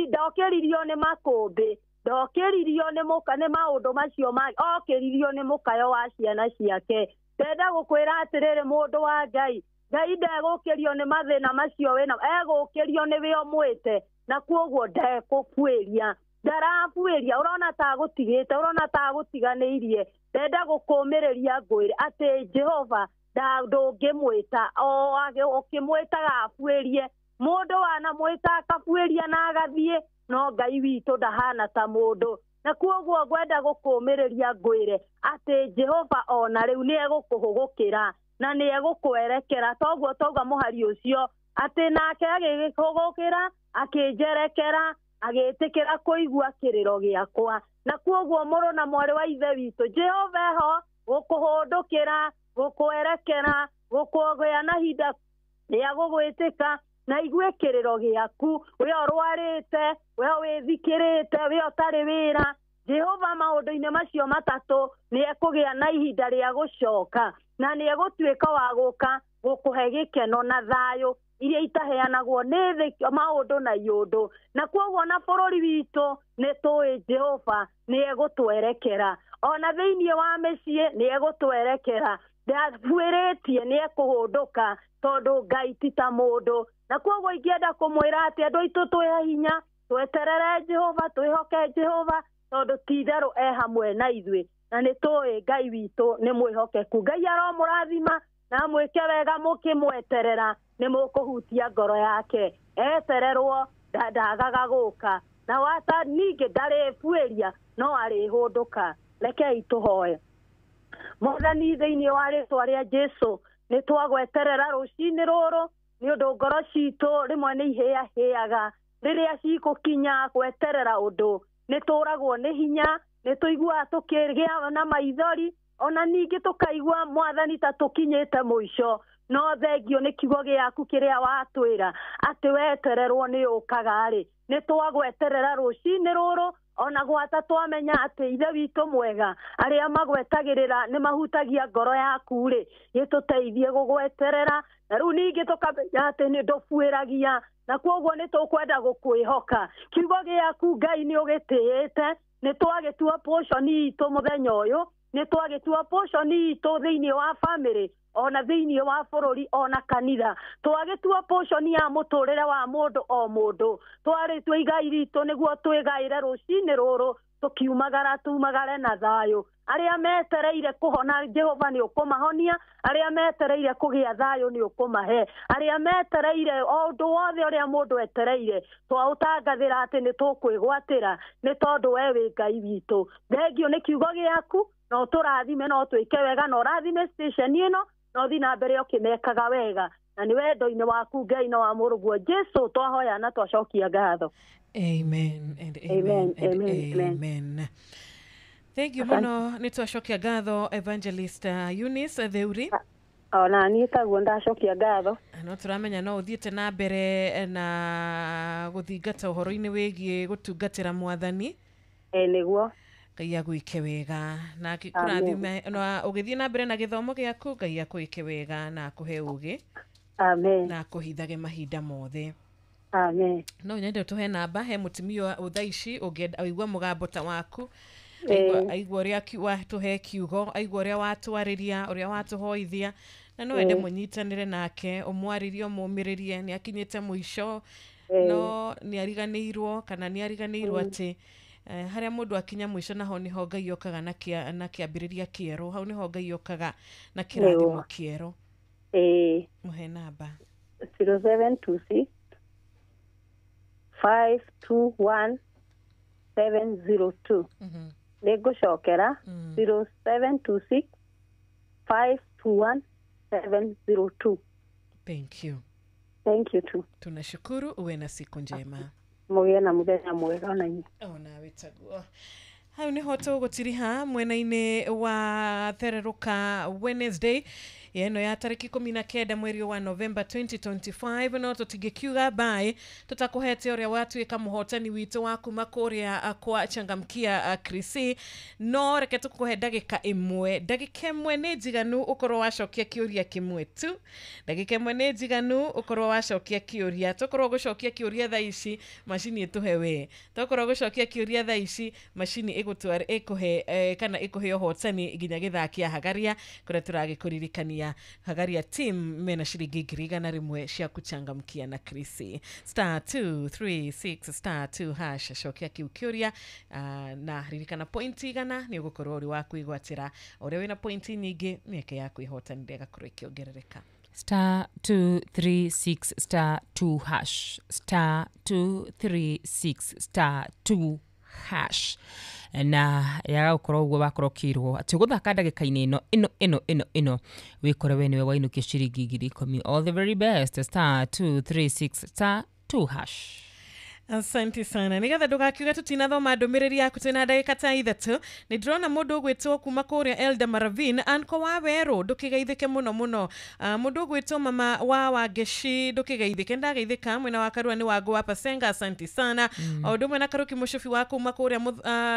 ndokĩririo nĩ makũmbĩ ndokĩririo nĩ maũndũ macio okĩririo nĩ mũkayo wa ciana ciake. Ndenda gũkwĩra atĩrĩrĩ mũndũ wa Ngai Ngai ndegũkĩrio nĩ mathĩna macio wĩna egũkĩrio nĩ we ũmwĩte na kwoguo ndekũbuĩria ndarabuĩria ũrona ta gũtigĩte ũrona ta gũtiganĩirie. Ndenda gũkũmĩrĩria ngwĩre atĩ Jehova ndũngĩmwĩta o ũkĩmwĩtaga abuĩrie mũndũ wanamwĩta akabuĩria na agathiĩ no Ngai witũ ndahana ta mũndũ. Na kwoguo ngwenda gũkũmĩrĩria ngwĩre atĩ Jehova ona rĩu nĩ egũkũhũgũkĩra na nĩ egũkwerekera toguo tauga mũhari ũcio atĩ nake agĩkũhũgũkĩra akĩnjerekera agĩtĩkĩra kũigua kĩrĩro gĩakwa. Na kwoguo mũrũ na mwarĩ wa ithe witũ Jehova eho gũkũhũndũkĩra gũkwerekera gũkũgĩa na hinda rĩa gũgwĩtĩka na igue kĩrĩro gĩaku we ũrwarĩte we wĩthikĩrĩte we ũtarĩ wĩra. Jehova maũndũ-inĩ macio matatũ nĩ ekũgĩa na ihinda rĩa gũcoka na nĩ egũtuĩka wa gũka gũkũhe gĩkeno na thayũ iria itaheanagwo nĩ thĩ maũndũ na iũndũ. Na kwoguo na bũrũri witũ nĩ tũĩ Jehova nĩ egũtwerekera ona thĩinĩ wa mĩciĩ nĩ egũtwerekera ndabuĩrĩtie nĩ ekũhũndũka tondũ Ngai ti ta mũndũ. Na kwoguo ingĩenda kũmwĩra atĩ andũ aitũ twĩhe hinya tweterere Jehova twĩhoke Jehova tondũ ti itherũ e hamwe na ithuĩ na nĩ tũĩ Ngai witũ nĩ mwĩhokeku. Ngai aromũrathima na mwĩke wega mũkĩmweterera nĩ mũkũhutia ngoro yake etererwo ndagaga gũka na wata ningĩ ndarĩbuĩria no arĩhũndũka. Rekei tũhoe. Mwathani thĩinĩ wa rĩtwa rĩa Jesu nĩ twagweterera rũcinĩ rũrũ nĩ ũndũ ngoro citũ rĩmwe nĩ ihĩahĩaga rĩrĩa cikũkinya gweterera ũndũ nĩ tũragwo nĩ hinya nĩ tũiguaga tũkĩgĩa na maithori ona ningĩ tũkaigua Mwathani ta tũkinyĩte mũico no thengio nĩ kiugo gĩaku kĩrĩa watwĩra atĩ wetererwo nĩ ũkaga rĩ nĩ twagweterera rũcinĩ rũrũ ona gwata twamenya atĩ ithe witũ mwega arĩa magwetagĩrĩra nĩ mahutagia ngoro yaku rĩ gĩtũteithie gũgweterera na rĩu ningĩ tũkamenya atĩ nĩ ndũbuĩragia na kwoguo nĩ tũkwenda gũkwĩhoka kiugo gĩaku Ngai nĩ ũgĩtĩĩte nĩ twagĩtua portion itũ mũthenya ũyũ nĩ twagĩtua portion itũ thĩinĩ wa family ona thĩinĩ wa bũrũri ona kanitha twagĩtua portion ya mũtũrĩre wa mũndũ o mũndũ twarĩtwo igai ritũ nĩguo twĩgaĩre rũcinĩ rũrũ Tukiumagara tumagare na thayũ. Arĩa metereire kũhona Jehova nĩ ũkũmahonia, arĩa metereire kũgĩa thayũ nĩ ũkũmahe, arĩa metereire o ũndũ wothe ũrĩa mũndũ etereire twaũtangathĩra atĩ nĩ tũkwĩgwatĩra nĩ tondũ we wĩ Ngai witũ. Thengio nĩ kiugo gĩaku na ũtũrathime na ũtwĩke wega na ũrathime station ĩno na ũthiĩ na mbere ũkĩmekaga wega na nĩ wendo-inĩ waku Ngai na wa mũrũguo Jesu twahoya na twacokia ngatho. Amen and amen, amen and amen, amen. Thank you muno nĩ twacokia ngatho Evangelist Eunice Theuri. Ona niĩ taguo ndacokia ngatho. No tũramenya no ũthiĩte na mbere na gũthingata ũhoro-inĩ wĩgiĩ gũtungatĩra mwathani. Nĩguo. Ngai agwĩke wega na kũrathime na ũgĩthiĩ na mbere na gĩthomo gĩaku Ngai akwĩke wega na akũhe ũgĩ. Amen. Na akũhithage mahinda mothe. Amen. No nyende tũhe namba he mũtumia thaa ici ũngĩenda ũigua mũgambo ta waku aigua ũrĩa watũhe kiugo aigua ũrĩa watwarĩria ũrĩa watũhoithia na no ende mũnyitanĩre nake ũmwarĩrie ũmũmĩrĩrie nĩ akinyĩte mũico no nĩ ariganĩirwo kana nĩ ariganĩirwo atĩ harĩa mũndũ akinya mũico naho nĩho Ngai okaga na kĩambĩrĩria kĩerũ hau nĩho Ngai okaga na kĩrathimo kĩerũ. Mũhe namba 0726 521 702. Nĩngũcokera 0726 521 702. Thank you. Thank you too. Tunashukuru, uwe na siku njema. Mũgĩe na mũthenya mwega ona inyuĩ. Onawe taguo. Hau niho tũgũtiriha mwena-inĩ wa Thererũka Wednesday ĩno ya tarĩki 19 mweri wa November 2025 no tũtingĩkiuga bye tũtakũhete ũrĩa watuĩka mũhotani witũ wa kuma kũrĩa kwa Changamkia Krisi no reke tũkũhe ndagĩka ĩmwe nĩ njiganu ũkorwo wacokia kĩũria kĩmwe tu ndagĩka ĩmwe nĩ njiganu ũkorwo wacokia kĩũria tũkorwo gũcokia kĩũria thaa ici macini ĩtũhe we tũkorwo gũcokia kĩũria thaa ici macini ĩgũtwara ĩkũhe kana ĩkũhe ũhotani nginya gĩthaa kĩa Hagaria kũrĩa tũragĩkũririkania Hagaria team mena shilingi 100 cia kuchangamkia na Krisi star 236 star 2 hash cokia kiu kĩũria na ririkana pointi igana nĩ ũgũkorwo ũrĩ wa kwĩgwatĩra ũrĩa wĩna pointi nyingĩ mĩeke ya kwĩhotanĩra ĩgakorwo ĩkĩongerereka. Star 236 star 2 hash star 236 star 2 hash na yaga gukorwo uguo wakorwo kirwo ati guthaka ndagika-inĩ ĩno ĩno ĩno ĩno ĩno wikore we niwe wainukia ciringi 10,000. All the very best star 236 star 2 hash. Asante sana. Nigetha ndugakiuge tutinathoma ndũmĩrĩri yaku twĩna ndagĩka ta ithatũ nĩ ndĩrona mũndũ ũgwĩtwo kuma kũrĩa Elder Maravin anko wa werũ ndũkĩgeithĩke mũno mũno mũndũ ũgwĩtwo mama wa Wangeci ndũkĩgeithĩke ndageithĩka mwena wa Karua nĩ Wangũ wa Pasenga asante sana o ũndũ ũmwe na Karuki Mũcubi wa kuma kũrĩa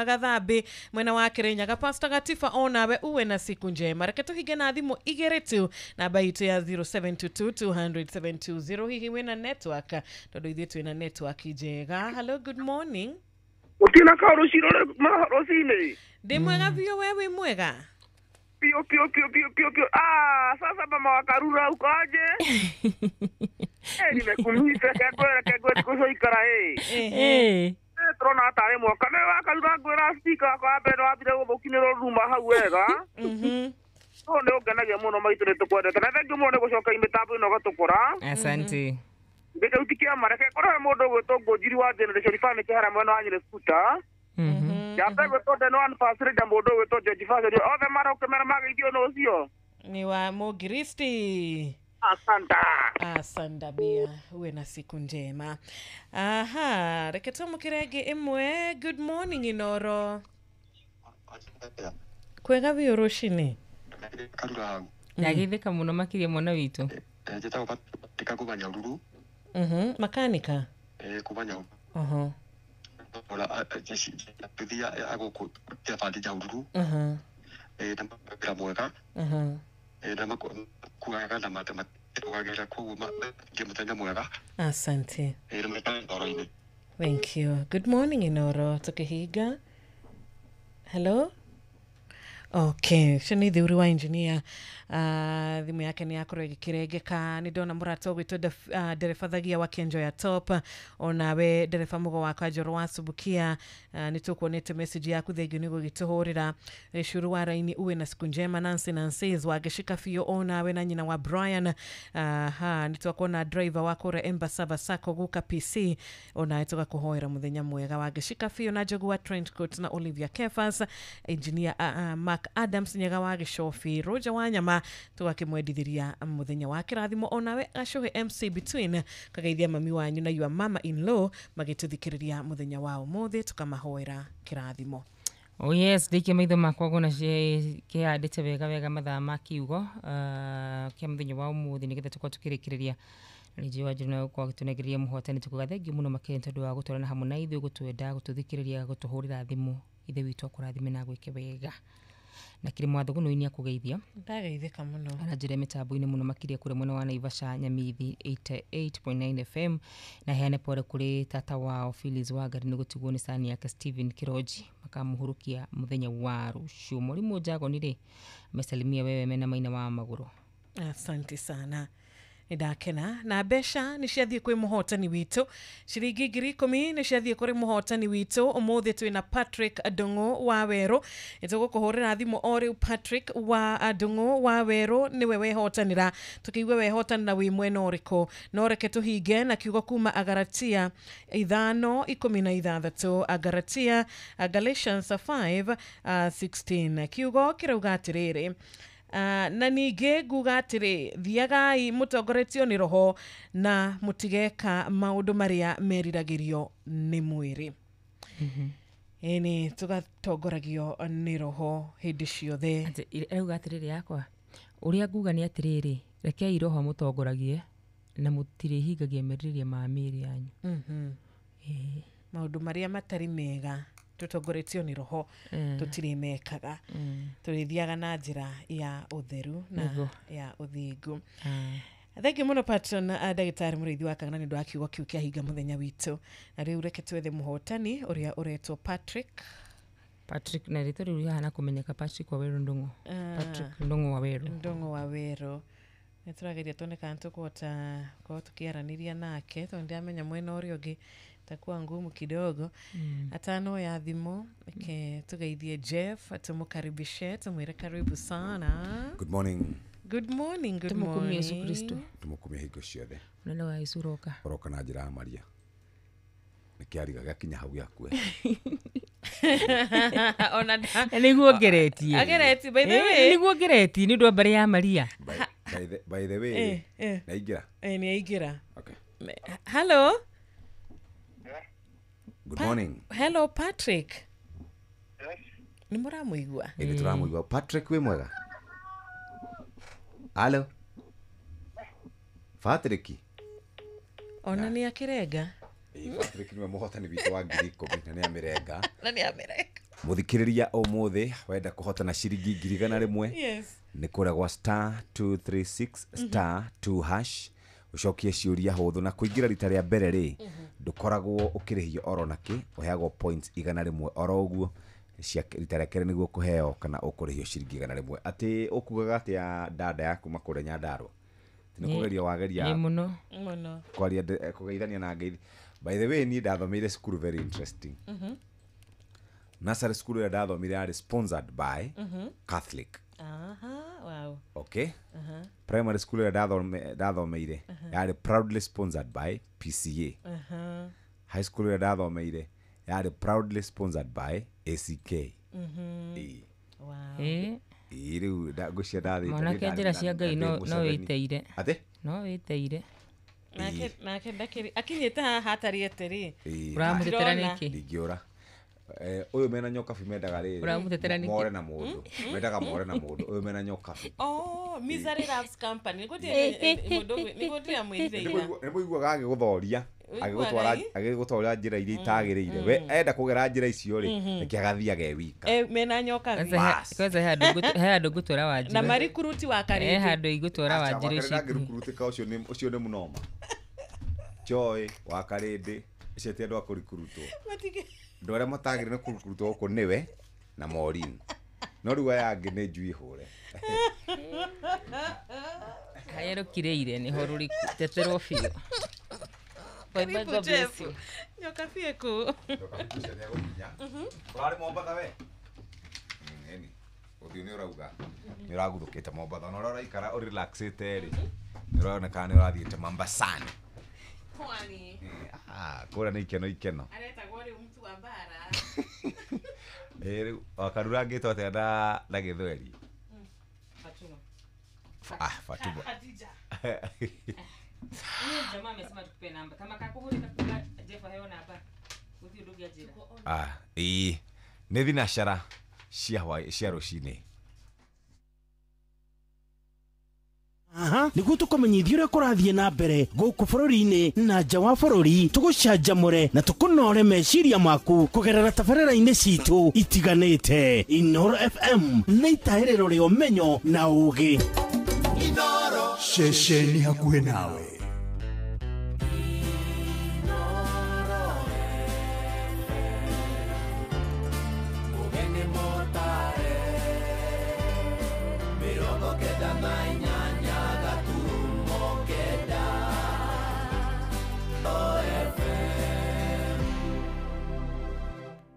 Gathambĩ mwena wa Kirinyaga Pastor Gatifa onawe uwe na siku njema. Reke tũhinge na thimũ igĩrĩ tu namba itũ ya 0722 200 720 hihi wĩna network tondũ ithuĩ twĩna network njega. Hello, good morning. Utina ka rũcinĩ. Ndĩ mwega biũ, we wĩ mwega? Pio pio pio pio pio pio. Ah, sasa mama wa Karura uko aje? Nimekumisa kegwe kucoikara Trona atarĩ mwaka nĩ wa Karura ngwĩra speaker wakwa wa mbere wambire gũthũkinĩrwo ruma hau wega. No nĩ ũngenagia mũno maitũ nĩ tũkwendete na thengiũ mũno nĩ gũcoka mĩtambo ĩno gatũkũra. Asante. Gĩkĩruti kĩa mareke korwo mũndũ ũgwĩtwo Ngũnjiri wa Generation Family kĩhara mwena wa Nyeri Scooter Njambe gwĩtwo Deno One Facility mũndũ ũgwĩtwo George Facility othe marokĩmera mageithio nũ ũcio ni wa Mogiristi. Asante. Asante bia, uwe na siku njema. Aha, reke twamũkĩre ĩngĩ ĩmwe. Good morning Inoro. Kwega biũ rũcinĩ. Ndageithĩka mũno makĩria mwana witũ. Njĩtagwo Patrick kuma Nyahururu. Makanika. Kuma Nyahururu. Ora tuthia agũkũ kĩabandi Nyahururu. Na mawĩra mwega. Na makuaga na matirugagĩra koguo ngĩ mũthenya mwega. Asante. Na mekare ngoro-inĩ. Thank you. Good morning Inoro. Tukihiga. Hello. Okay, ũcio nĩ Theuri wa engineer. Thimũ yake nĩ yakorwo ĩgĩkĩrengeka. Nĩ ndona mũrata ũgwĩtwo ndereba Thagia wa Kenjo ya Top, onawe ndereba Mũgo wa Kanjoro wa Subukia, nĩ tũkuonete message yaku, thengiũ nĩ gũgĩtũhũrĩra. Curu wa raini, uwe na siku njema. Nancy Nancy's wagĩcika biũ, onawe na nyina wa Brian. Ha nĩ twakuona driver wa kũrĩa Embasava Sacco guka PC, onawe tũgakũhoera mũthenya mwega wagĩcika biũ, na Njogu wa Trenchcoat na Olivia Kefas, engineer Mark Adams Nyaga wa Gĩcobi, Roger Wanyama, tũgakĩmwendithĩria mũthenya wa kĩrathimo, onawe Gacuhe MC Between, kageithia mami wanyu na your mama in law magĩtũthikĩrĩria mũthenya wa ũmũthĩ, tũkamahoera kĩrathimo. Oh yes, ndĩkie maitho makwa ngona kĩhandĩte wega wega mathaa ma kiugo kĩa mũthenya wa ũmũthĩ nĩgetha tũkorwo tũkĩrĩkĩrĩria rĩnjĩ wa njĩra na gũkorwo agĩtũnengereria mũhotani. Tũkuga thengiũ mũno makĩria tondũ wa gũtwarana hamwe na ithuĩ, gũtwenda, gũtũthikĩrĩria, gũtũhũrĩra thimũ. Ithe witũ akũrathime na agwĩke wega. Na kĩrĩ mwatho gũno-inĩ akũgeithia. Ndageithĩka mũno. Aranjĩra mĩtambo-inĩ mũno makĩria kũrĩa mwena wa Naivasha Nyamithi 88.9 FM, na heane pole kũrĩ tata wao Phyllis Wangari nĩ gũtigwo nĩ cani yake Stephen Kiroji, makamũhũrũkia mũthenya wa rũciũ. Mwarimũ Njagoni rĩ amesalimia wewe mena maina wa magũrũ. Asante sana, nĩ ndakena. Na mbeca nĩ ciathiĩ kwĩ mũhotani witũ, ciringi 10,000 nĩ ciathiĩ kũrĩ mũhotani witũ ũmũthĩ. Twĩna Patrick Ndung'u wa Werũ, nĩ tũgũkũhũrĩra thimũ o rĩu. Patrick wa Ndung'u wa Werũ nĩwe wehotanĩra, tũkĩigue wehotanĩra wĩ mwena ũrĩkũ. No reke tũhinge na kiugo kuma Agaratia 5:16, Agaratia, Galatians 5:16. Kiugo kĩrauga atĩrĩrĩ, na ningĩ nguga atĩrĩ, thiagai mũtongoretio nĩ roho na mũtigeka maũndũ marĩa meriragĩrio nĩ mwĩrĩ. Ĩni tũgatongoragio nĩ roho hĩndĩ ciothe. Rauga atĩrĩrĩ yakwa, ũrĩa nguga nĩ atĩrĩrĩ, rekei roho mũtongoragie na mũtirĩhingagia merirĩria ma mĩĩrĩ yanyu. Maũndũ marĩa matarĩ mega tũtongoretio nĩ roho tũtirĩ mekaga, tũrĩthiaga na njĩra ya ũtheru na ya ũthingu. Thengiũ mũno patron ndagĩtarĩ Mũrĩithi wa Kang'ana nĩ ũndũ wa kiugo kĩu kĩahinga mũthenya witũ. Na rĩu reke twethe mũhotani ũrĩa ũretwo Patrick. Patrick, na rĩtwa rĩu rĩhana kũmenyeka, Patrick wa Werũ Ndung'u. Patrick Ndung'u wa Werũ. Ndung'u wa Werũ. Nĩ tũrageria tuone kana tũkũhota gũkorwo tũkĩaranĩria nake, tondũ ndĩramenya mwena ũrĩa ũngĩ itakuwa ngumu kidogo. Atano ya thimũ, reke tũgeithie Jeff, tumukaribishe, tumwĩre karibu sana. Good morning. Good morning, good Tumukumie Yesu morning. Kristo. Tumukumie hingo ciothe. Mũnene wa Yesu ũroka. Ũroka na njĩra ya Maria. Nĩkĩariga gĩakinya hau gĩakue. Ona nĩguo ngeretie. Ageretie, by the way. Nĩguo ngeretie nĩ ũndũ wa mbarĩ ya Maria. By the way, naingĩra? Nĩ aingĩra. Okay. Hello. Good morning. Hello Patrick. Nĩ mũramũigua? Ĩ, nĩ tũramũigua. Patrick wĩ mwega? Hello. Patrick. Ona nĩ akĩrenga. Patrick nĩwe mũhotani witũ wa 10,000 na nĩ amĩrenga. Na nĩ amĩrenga. Mũthikĩrĩria ũmũthĩ wenda kũhotana ciringi 100,000. Yes. Nĩ kũrĩa gwa star 236 star 2 hash, ũcokie ciũria hũthũ, na kũingĩra rita rĩa mbere rĩ ndũkoragwo ũkĩrĩhio oro nakĩ, ũheagwo points 100 oro ũguo cia rita rĩa kerĩ nĩguo kũheo kana ũkũrĩhio ciringi 100. Atĩ ũkugaga atĩa dada yaku makũrĩa Nyandarua? Nĩ kũgeria wageria Ĩ mũno. Mũno. Kwaria kũgeithania na ngeithi. By the way, niĩ ndathomeire cukuru very interesting. Nursery school ĩrĩa ndathomire yarĩ sponsored by Catholic. Aha, wow. Okay. Primary school ĩrĩa ndathomeire yarĩ proudly sponsored by PCA. High school ĩrĩa ndathomeire yarĩ proudly sponsored by ACK. Ĩ. Wow. Ĩ, rĩu ngwĩciria ndathiĩte Mwanake njĩra cia Ngai no wĩteire. Atĩ? No wĩteire. Nake ndakĩrĩ akinyĩte haha atarĩ atĩrĩ. Ũramũtetera nĩkĩ? Ndingĩũra. Ũyũ mena nyokabi mendaga rĩrĩ. Ũramũtetera nĩkĩ? More na mũndũ. Mendaga more na mũndũ. Ũyũ mena nyokabi. Oh, Misery Loves Company. Nĩguo ndĩramwĩrire ira. Nĩ mũiguaga agĩgũthoria. Agĩgũtwara njĩra iria itagĩrĩire. We enda kũgera njĩra icio rĩ, reke agathiage e wika. Mena nyokabi. Kwanza he handũ ngũtwara Wanjirũ. Na marikuruti wa Karĩndĩ. He handũ igũtwara Wanjirũ ici. Ndangĩrukurutĩka, ũcio nĩ mũnoma. Joy wa Karĩndĩ, ũcio ti andũ a kũrikurutwo. Andũ arĩa matagĩrĩire nĩ kũrikurutwo gũkũ nĩwe na Maureen. No rĩu aya angĩ nĩ njui hũre. Harĩa rũkirĩire nĩho rũrĩ teterwo biũ. Bye bye, God bless you. Nyoka biũ. Nyoka biũ nĩ Ũrarĩ Mombatha we? Ĩni. Ũthiũ nĩ ũrauga. Nĩ ũraguthũkĩte Mombatha. Na ũrĩa ũraikara ũrelaxĩte rĩ. Nĩ ũroneka nĩ ũrathiĩte Mombasani. Pwani. Kũrĩa nĩ ikeno ikeno. Aretagwo rĩu mtu wa bara. Rĩu Karura angĩtwo atĩa na Gĩthweri? Fatuma. Fatuma. Khadija. Huyo jamaa amesema tukupe namba. Kama kakuhuri kakuga Jeff aheo namba. Uthi ndugu ajira. Ĩĩ. Nĩ thinacara cia rũcinĩ. Aha, nĩguo tũkũmenyithia ũrĩa kũrathiĩ na mbere gũkũ bũrũri-inĩ na nja wa bũrũri, tũgũcanjamũre na tũkũnore meciria maku kũgerera tabarĩra-inĩ citũ itiganĩte. Inooro FM nĩ itahĩrĩro rĩa ũmenyo na ũũgĩ. Ceceni hakuhĩ nawe.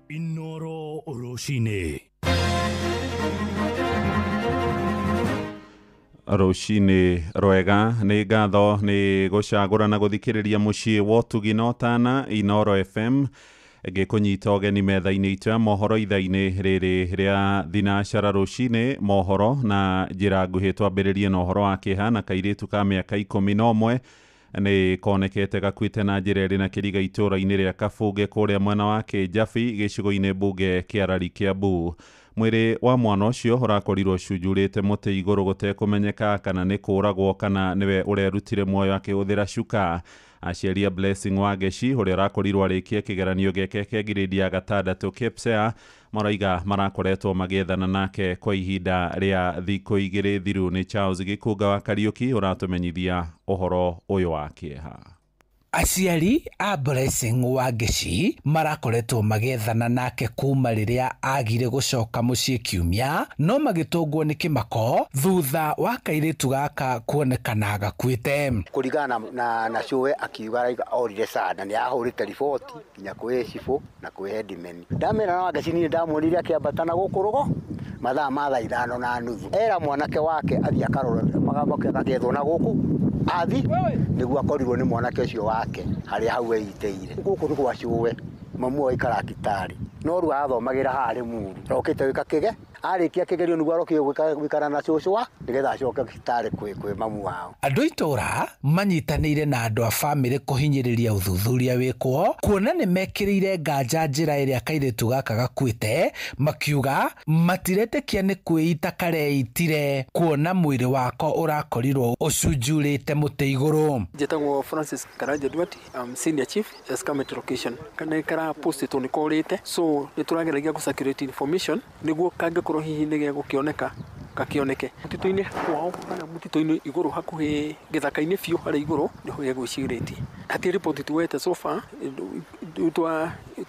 Inooro rũcinĩ. Rũcinĩ rwega nĩ ngatho nĩ gũcagũra na gũthikĩrĩria mũciĩ wa ũtugi na ũtana Inooro FM ngĩkũnyita ũgeni metha-inĩ itũ ya mohoro ithaa-inĩ rĩrĩ rĩa thinacara rũcinĩ. Mohoro na njĩra nguhĩ twambĩrĩrie na ũhoro wa kĩeha na kairĩtu ka mĩaka 11 nĩ konekete gakuĩte na njĩra ĩrĩ na kĩriga itũũra-inĩ rĩa Kabunge kũrĩa mwena wa Kĩnjabi gĩcigo-inĩ mbunge kĩa Rari Kiambu. Mwĩrĩ wa mwana ũcio ũrakorirwo ũcunjurĩte mũtĩ igũrũ gũtekũmenyeka kana nĩ kũũragwo kana nĩwe ũrerutire muoyo akĩhũthĩra cuka. Aciari a Blessing Wangeci ũrĩa ũrakorirwo arĩkia kĩgeranio gĩake kĩa ngirĩndi ya gatandatũ KPSEA maraiga marakoretwo magĩethana nake kwa ihinda rĩa thikũ 2 thiru. Nĩ Charles Gĩkũnga wa Kariũki ũratũmenyithia ũhoro ũyũ wa kĩeha. Aciari a Blessing Wangeci marakoretwo magĩethana nake kuma rĩrĩa agire gũcoka mũciĩ kiumia, no magĩtũngwo nĩ kĩmako thutha wa kairĩtu gaka kuonekana gakuĩte. Kũringana na cũwe akiuga orire sana nĩ ahũrĩte riboti nginya kwĩ cibũ na kwĩ headman. Ndamera na Wangeci niĩ ndamuonire akĩambata na gũkũ rũgo mathaa ma thaa 5:30. Era mwanake wake athiĩ akarora magamoke agakĩethwo na gũkũ athi nĩguo akorirwo nĩ mwanake ũcio wake harĩa hau eiteire. Gũkũ nĩ gwa cũwe mamu aikara kitarĩ no rĩu arathomagĩra haha Limuru, arokĩte gwĩka kĩge arĩkia kĩgerio nĩguo arokire gũikara na cũcũ wa nĩgetha acoke kitarĩ kwĩ mamu wao. Andũ itũra manyitanĩire na andũ a bamĩrĩ kũhinyĩrĩria ũthuthuria wĩkwo kuona nĩ mekĩrĩire nganja njĩra ĩrĩa kairĩtu gaka gakuĩte, makiuga matiretĩkia nĩ kwĩita kareitire kuona mwĩrĩ wako ũrakorirwo ũcunjurĩte mũtĩ igũrũ. Njĩtagwo Francis Karanja Duarte, I'm senior chief Eskamet location. Kana kara postĩtwo nĩ korĩte, so nĩ tũrageragia gũ circulate information nĩguo kangĩkorwo hihi nĩ gegũkĩoneka gakĩoneke. Mũtitũ-inĩ kwao kana mũtitũ-inĩ igũrũ hakuhĩ gĩthaka-inĩ biũ harĩa igũrũ nĩho gegwĩcirĩtie. Hatirĩ riboti tuwete so far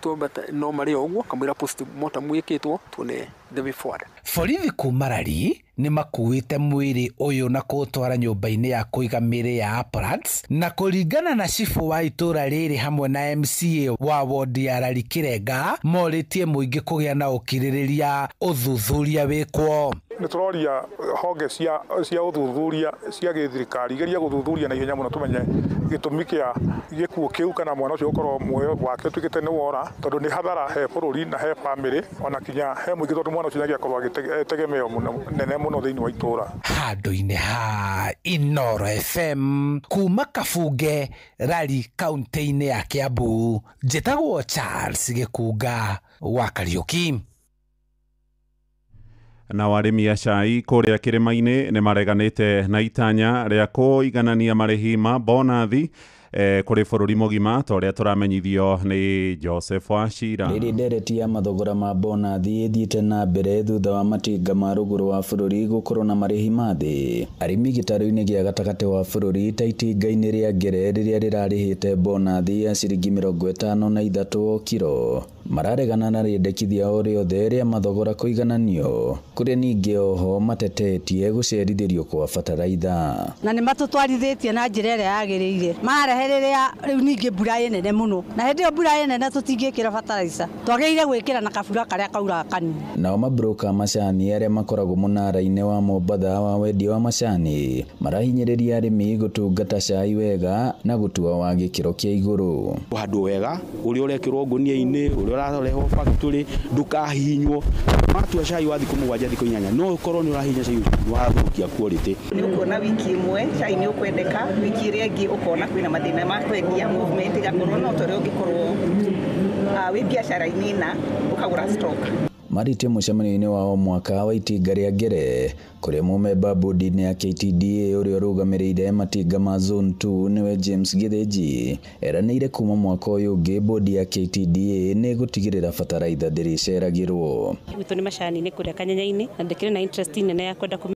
twambata no marĩ o ũguo kamũira post mortem wĩkĩtwo tuone the way forward. Borithi kuma Rari nĩ makuĩte mwĩrĩ ũyũ na kũũtwara nyũmba-inĩ ya kũiga mĩĩrĩ ya Uplands, na kũringana na cibũ wa itũũra rĩrĩ hamwe na MCA wa wodi ya Rari Kĩrenga morĩtie mũingĩ kũgĩa na ũkirĩrĩria ũthuthuria wĩkwo. Nĩ tũroria honge cia ũthuthuria cia gĩthirikari igeria gũthuthuria na ihenya mũno tũmenye gĩtũmi kĩa gĩkuũ kĩu kana mwana ũcio gũkorwo muoyo wake ũtuĩkĩte nĩ wora, tondũ nĩ hathara he bũrũri na he bamĩrĩ ona kinya he mũingĩ, tondũ mwana ũcio nĩangĩakorwo agĩtegemeo nene mũno thĩinĩ wa itũũra. Handũ-inĩ ha Inooro FM kuma Kabunge Rari kaunti-inĩ ya Kiambu, njĩtagwo Charles Gĩkũnga wa Kariũki. Na arĩmi a cai kũrĩa kĩrĩma-inĩ nĩ mareganĩte na itanya rĩa kũiganania marĩhi ma bonathi kũrĩ bũrũri mũgima ta ũrĩa tũramenyithio nĩ Joseph Wachira. Rĩrĩ ndereti ya mathogora ma bonathi ĩthiĩte na mbere thutha wa matinga ma rũgũrũ wa bũrũri gũkorwo na marĩhi ma thĩ. Arĩmi gĩtarũ-inĩ gĩa gatagatĩ wa bũrũri ta itinga-inĩ rĩa Ngere rĩrĩa rĩrarĩhĩte bonathi ya ciringi 53 o kiro. Mararegana na rĩendekithia o rĩothe rĩa mathogora kũigananio kũrĩa ningĩ oho matetetie gũcerithĩrio kwa bataraitha. Na nĩ matũtwarithĩtie na njĩra ĩrĩa yagĩrĩire, marehe rĩrĩa rĩu ningĩ mbura ĩ nene mũno, na hĩndĩ ĩyo mbura ĩ nene tũtingĩkĩra bataraitha, twagĩrĩire gwĩkĩra na kabura karĩa kauraga kanini. Nao mabroka macani arĩa makoragwo mũnara-inĩ wa Mombatha wa wendia wa macani marahinyĩrĩria arĩmi gũtungata cai wega na gũtua wa gĩkĩro kĩa igũrũ. Handũ wega ũrĩa ũrekĩrwo ngũnia-inĩ, ũrĩa ũrarehwo factory, ndũkahihinywo. Matua cai wa thikũ 7 thikũ 8 no ũkorwo nĩ ũrahihinya cai ũcio wathũkia quality. Nĩ ũkuona wiki ĩmwe cai nĩ ũkwendeka, wiki ĩrĩa ĩngĩ ũkona kwĩna mathĩna ma kwendia, movement ĩgakorwo no ta ũrĩa ũngĩkorwo wĩ biacara-inĩ na ũkagũra stock. Marĩtie mũcemanio-inĩ wa o mwaka wa itinga rĩa Ngere kũrĩa mũmemba bodi-inĩ ya KTDA ũrĩa ũrũgamĩrĩire matinga ma Zone 2 nĩwe James Gĩthĩnji eranĩire kuma mwaka ũyũ ũngĩ bodi ya KTDA nĩ ĩgũtigĩrĩra bataraitha ndĩrĩceragĩrwo. Gwitũ nĩ macani-inĩ kũrĩa Kanyenya-inĩ na ndĩkĩrĩ na interest nene ya kwenda